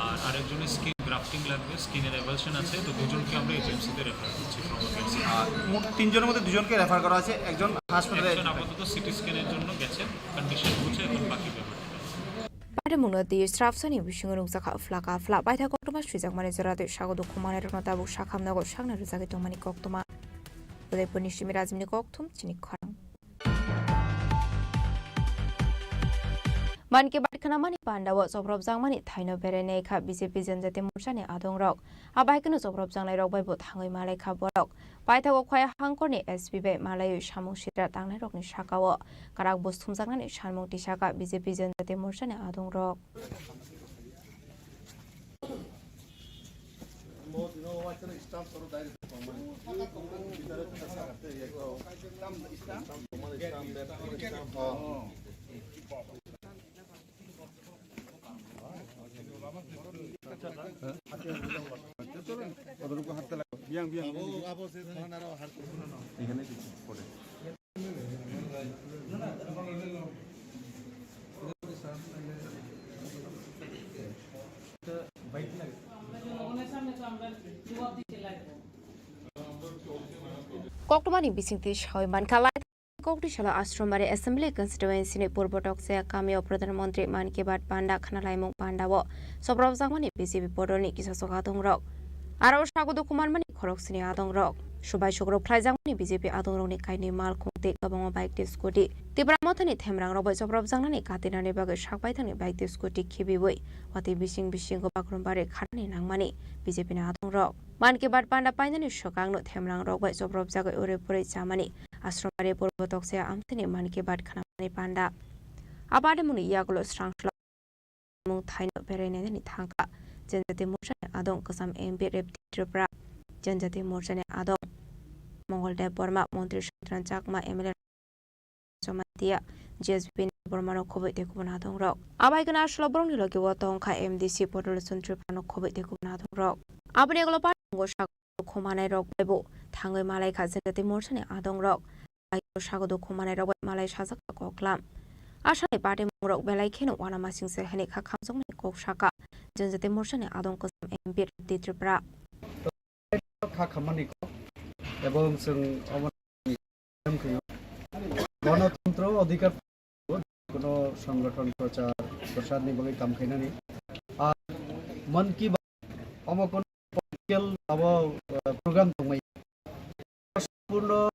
আর আরেকজনের স্কিন গ্রাফটিং লাগবে, স্কিনের অ্যাভালশন আছে, তো দুজনকে আমরা এইচএমসিতে রেফার করছি, ট্রমা কেয়ার সেন্টার। আর মোট তিনজনের মধ্যে দুজনকে রেফার করা আছে, একজন হাসপাতালে একজন আপাতত সিটি স্ক্যানের জন্য গেছে, কন্ডিশন বুঝে এখন বাকি ব্যাপারটা। Patimungno twi srapsani bisingo nukjakha phlaka phla paithago koktwma swijakmani jora tei sago dukhumanai rokno tabuk sakhamnogo sakna rwjagwi tongmani koktwma. Udaipurni simi Rajibni kokthum chini khorang. Mann Ki Baat khnamani pandao chopropjakmani thaino berai naikha B J P Janjati Morchani adongrok. Abahaikeno chopropjaknairok baibo thangwi malaikha borok. Paithago Khwaya Hangkorni S P bai malaiwi samung sitra tangnairokni sakao kwrak buj thumjaknani sanmung tisakha B J P Janjati Morchani adongrok. Koktwmani bisingtwi sawi mankha, Laithak Koktisala Ashramari Assembly Constituency ni Purbo Tokchaya kamio Pradhan Mantri Mann Ki Baat panda khnalaimung pandao chopropjakmani B J P bodolni kisa sok adongrok. Aro sago dukhu manmani khoroksini adongrok. Subai sugrok khlaijakmani B J P adongrokni kainwi malkhung tei kwbangma bike tei scooty. Tipra Mothani themrangrok bai chopropjaknani katinani bagwi sakbaithangni bike tei scooty khibiwi watwi bising bisingo bagrombari khanani nangmani B J P ni adongrok. Mann Ki Baat panda painani swkangno themrangrok bai chopropjagwi uri puri chamani Ashramari Purbo Tokchaya amtini Mann Ki Baat khnamani panda. Abadimungni yagulo srang mung thaino berai nainani thangkha. Janjati Morchani adong kwcham M P Rebti Tripura, Janjati Morchani adong Mongol Deb Borma, Montri Santran Chakma, M L A Jamatia, G S B P ni Bormano khoboi tei kubun adongrok. Abai khe aswk borokni logi o tongkha M D C Potolochon Tripurano khoboi tei kubun adongrok. Aboni ulo party tongo sak khumanairok baibo thangwi malaikha Janjati Morchani adongrok. Sago dukhu manai rok bai malai sajak koklam. Asani patimung rok belai kheno uanamasingcha hinwi kha khamjakmani kok saka Janjati Morchani adong kwcham M P Rebti Tripura. Kha khammani kok ebong chwng omo gwanatantro odhikar kono songgothon prochar prosarni bagwi kam khainani. Ar Mann Ki Baat omo kono political abo, uh, program tongmai. Purno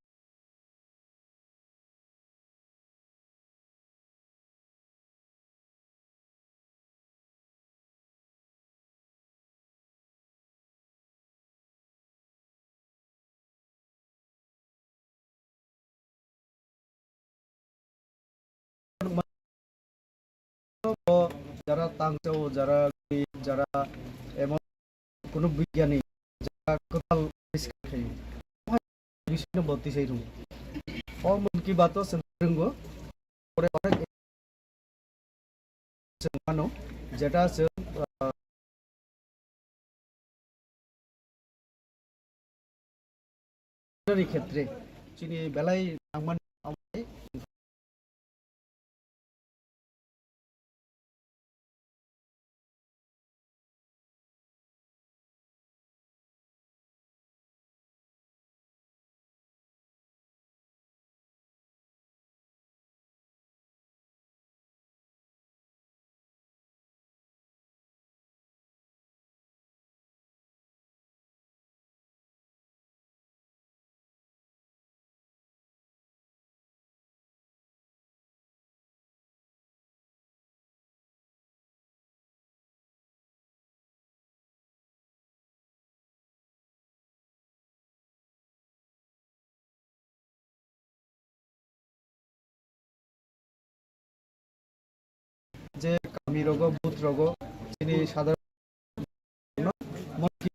যারা তাংচো, যারা গরিব, যারা এমন কোনো বিজ্ঞানী, যারা কোথাও আবিষ্কার খাই, বিষয়টা বলতে চাই রুম। ও মন কি বাতও শুনতে রুম গো। পরে অনেক chwng mano, jeta chwng, ah, ni khetre chini belai nangmani amai. Je kami rogo, booth rogo, chini sadharon Mann Ki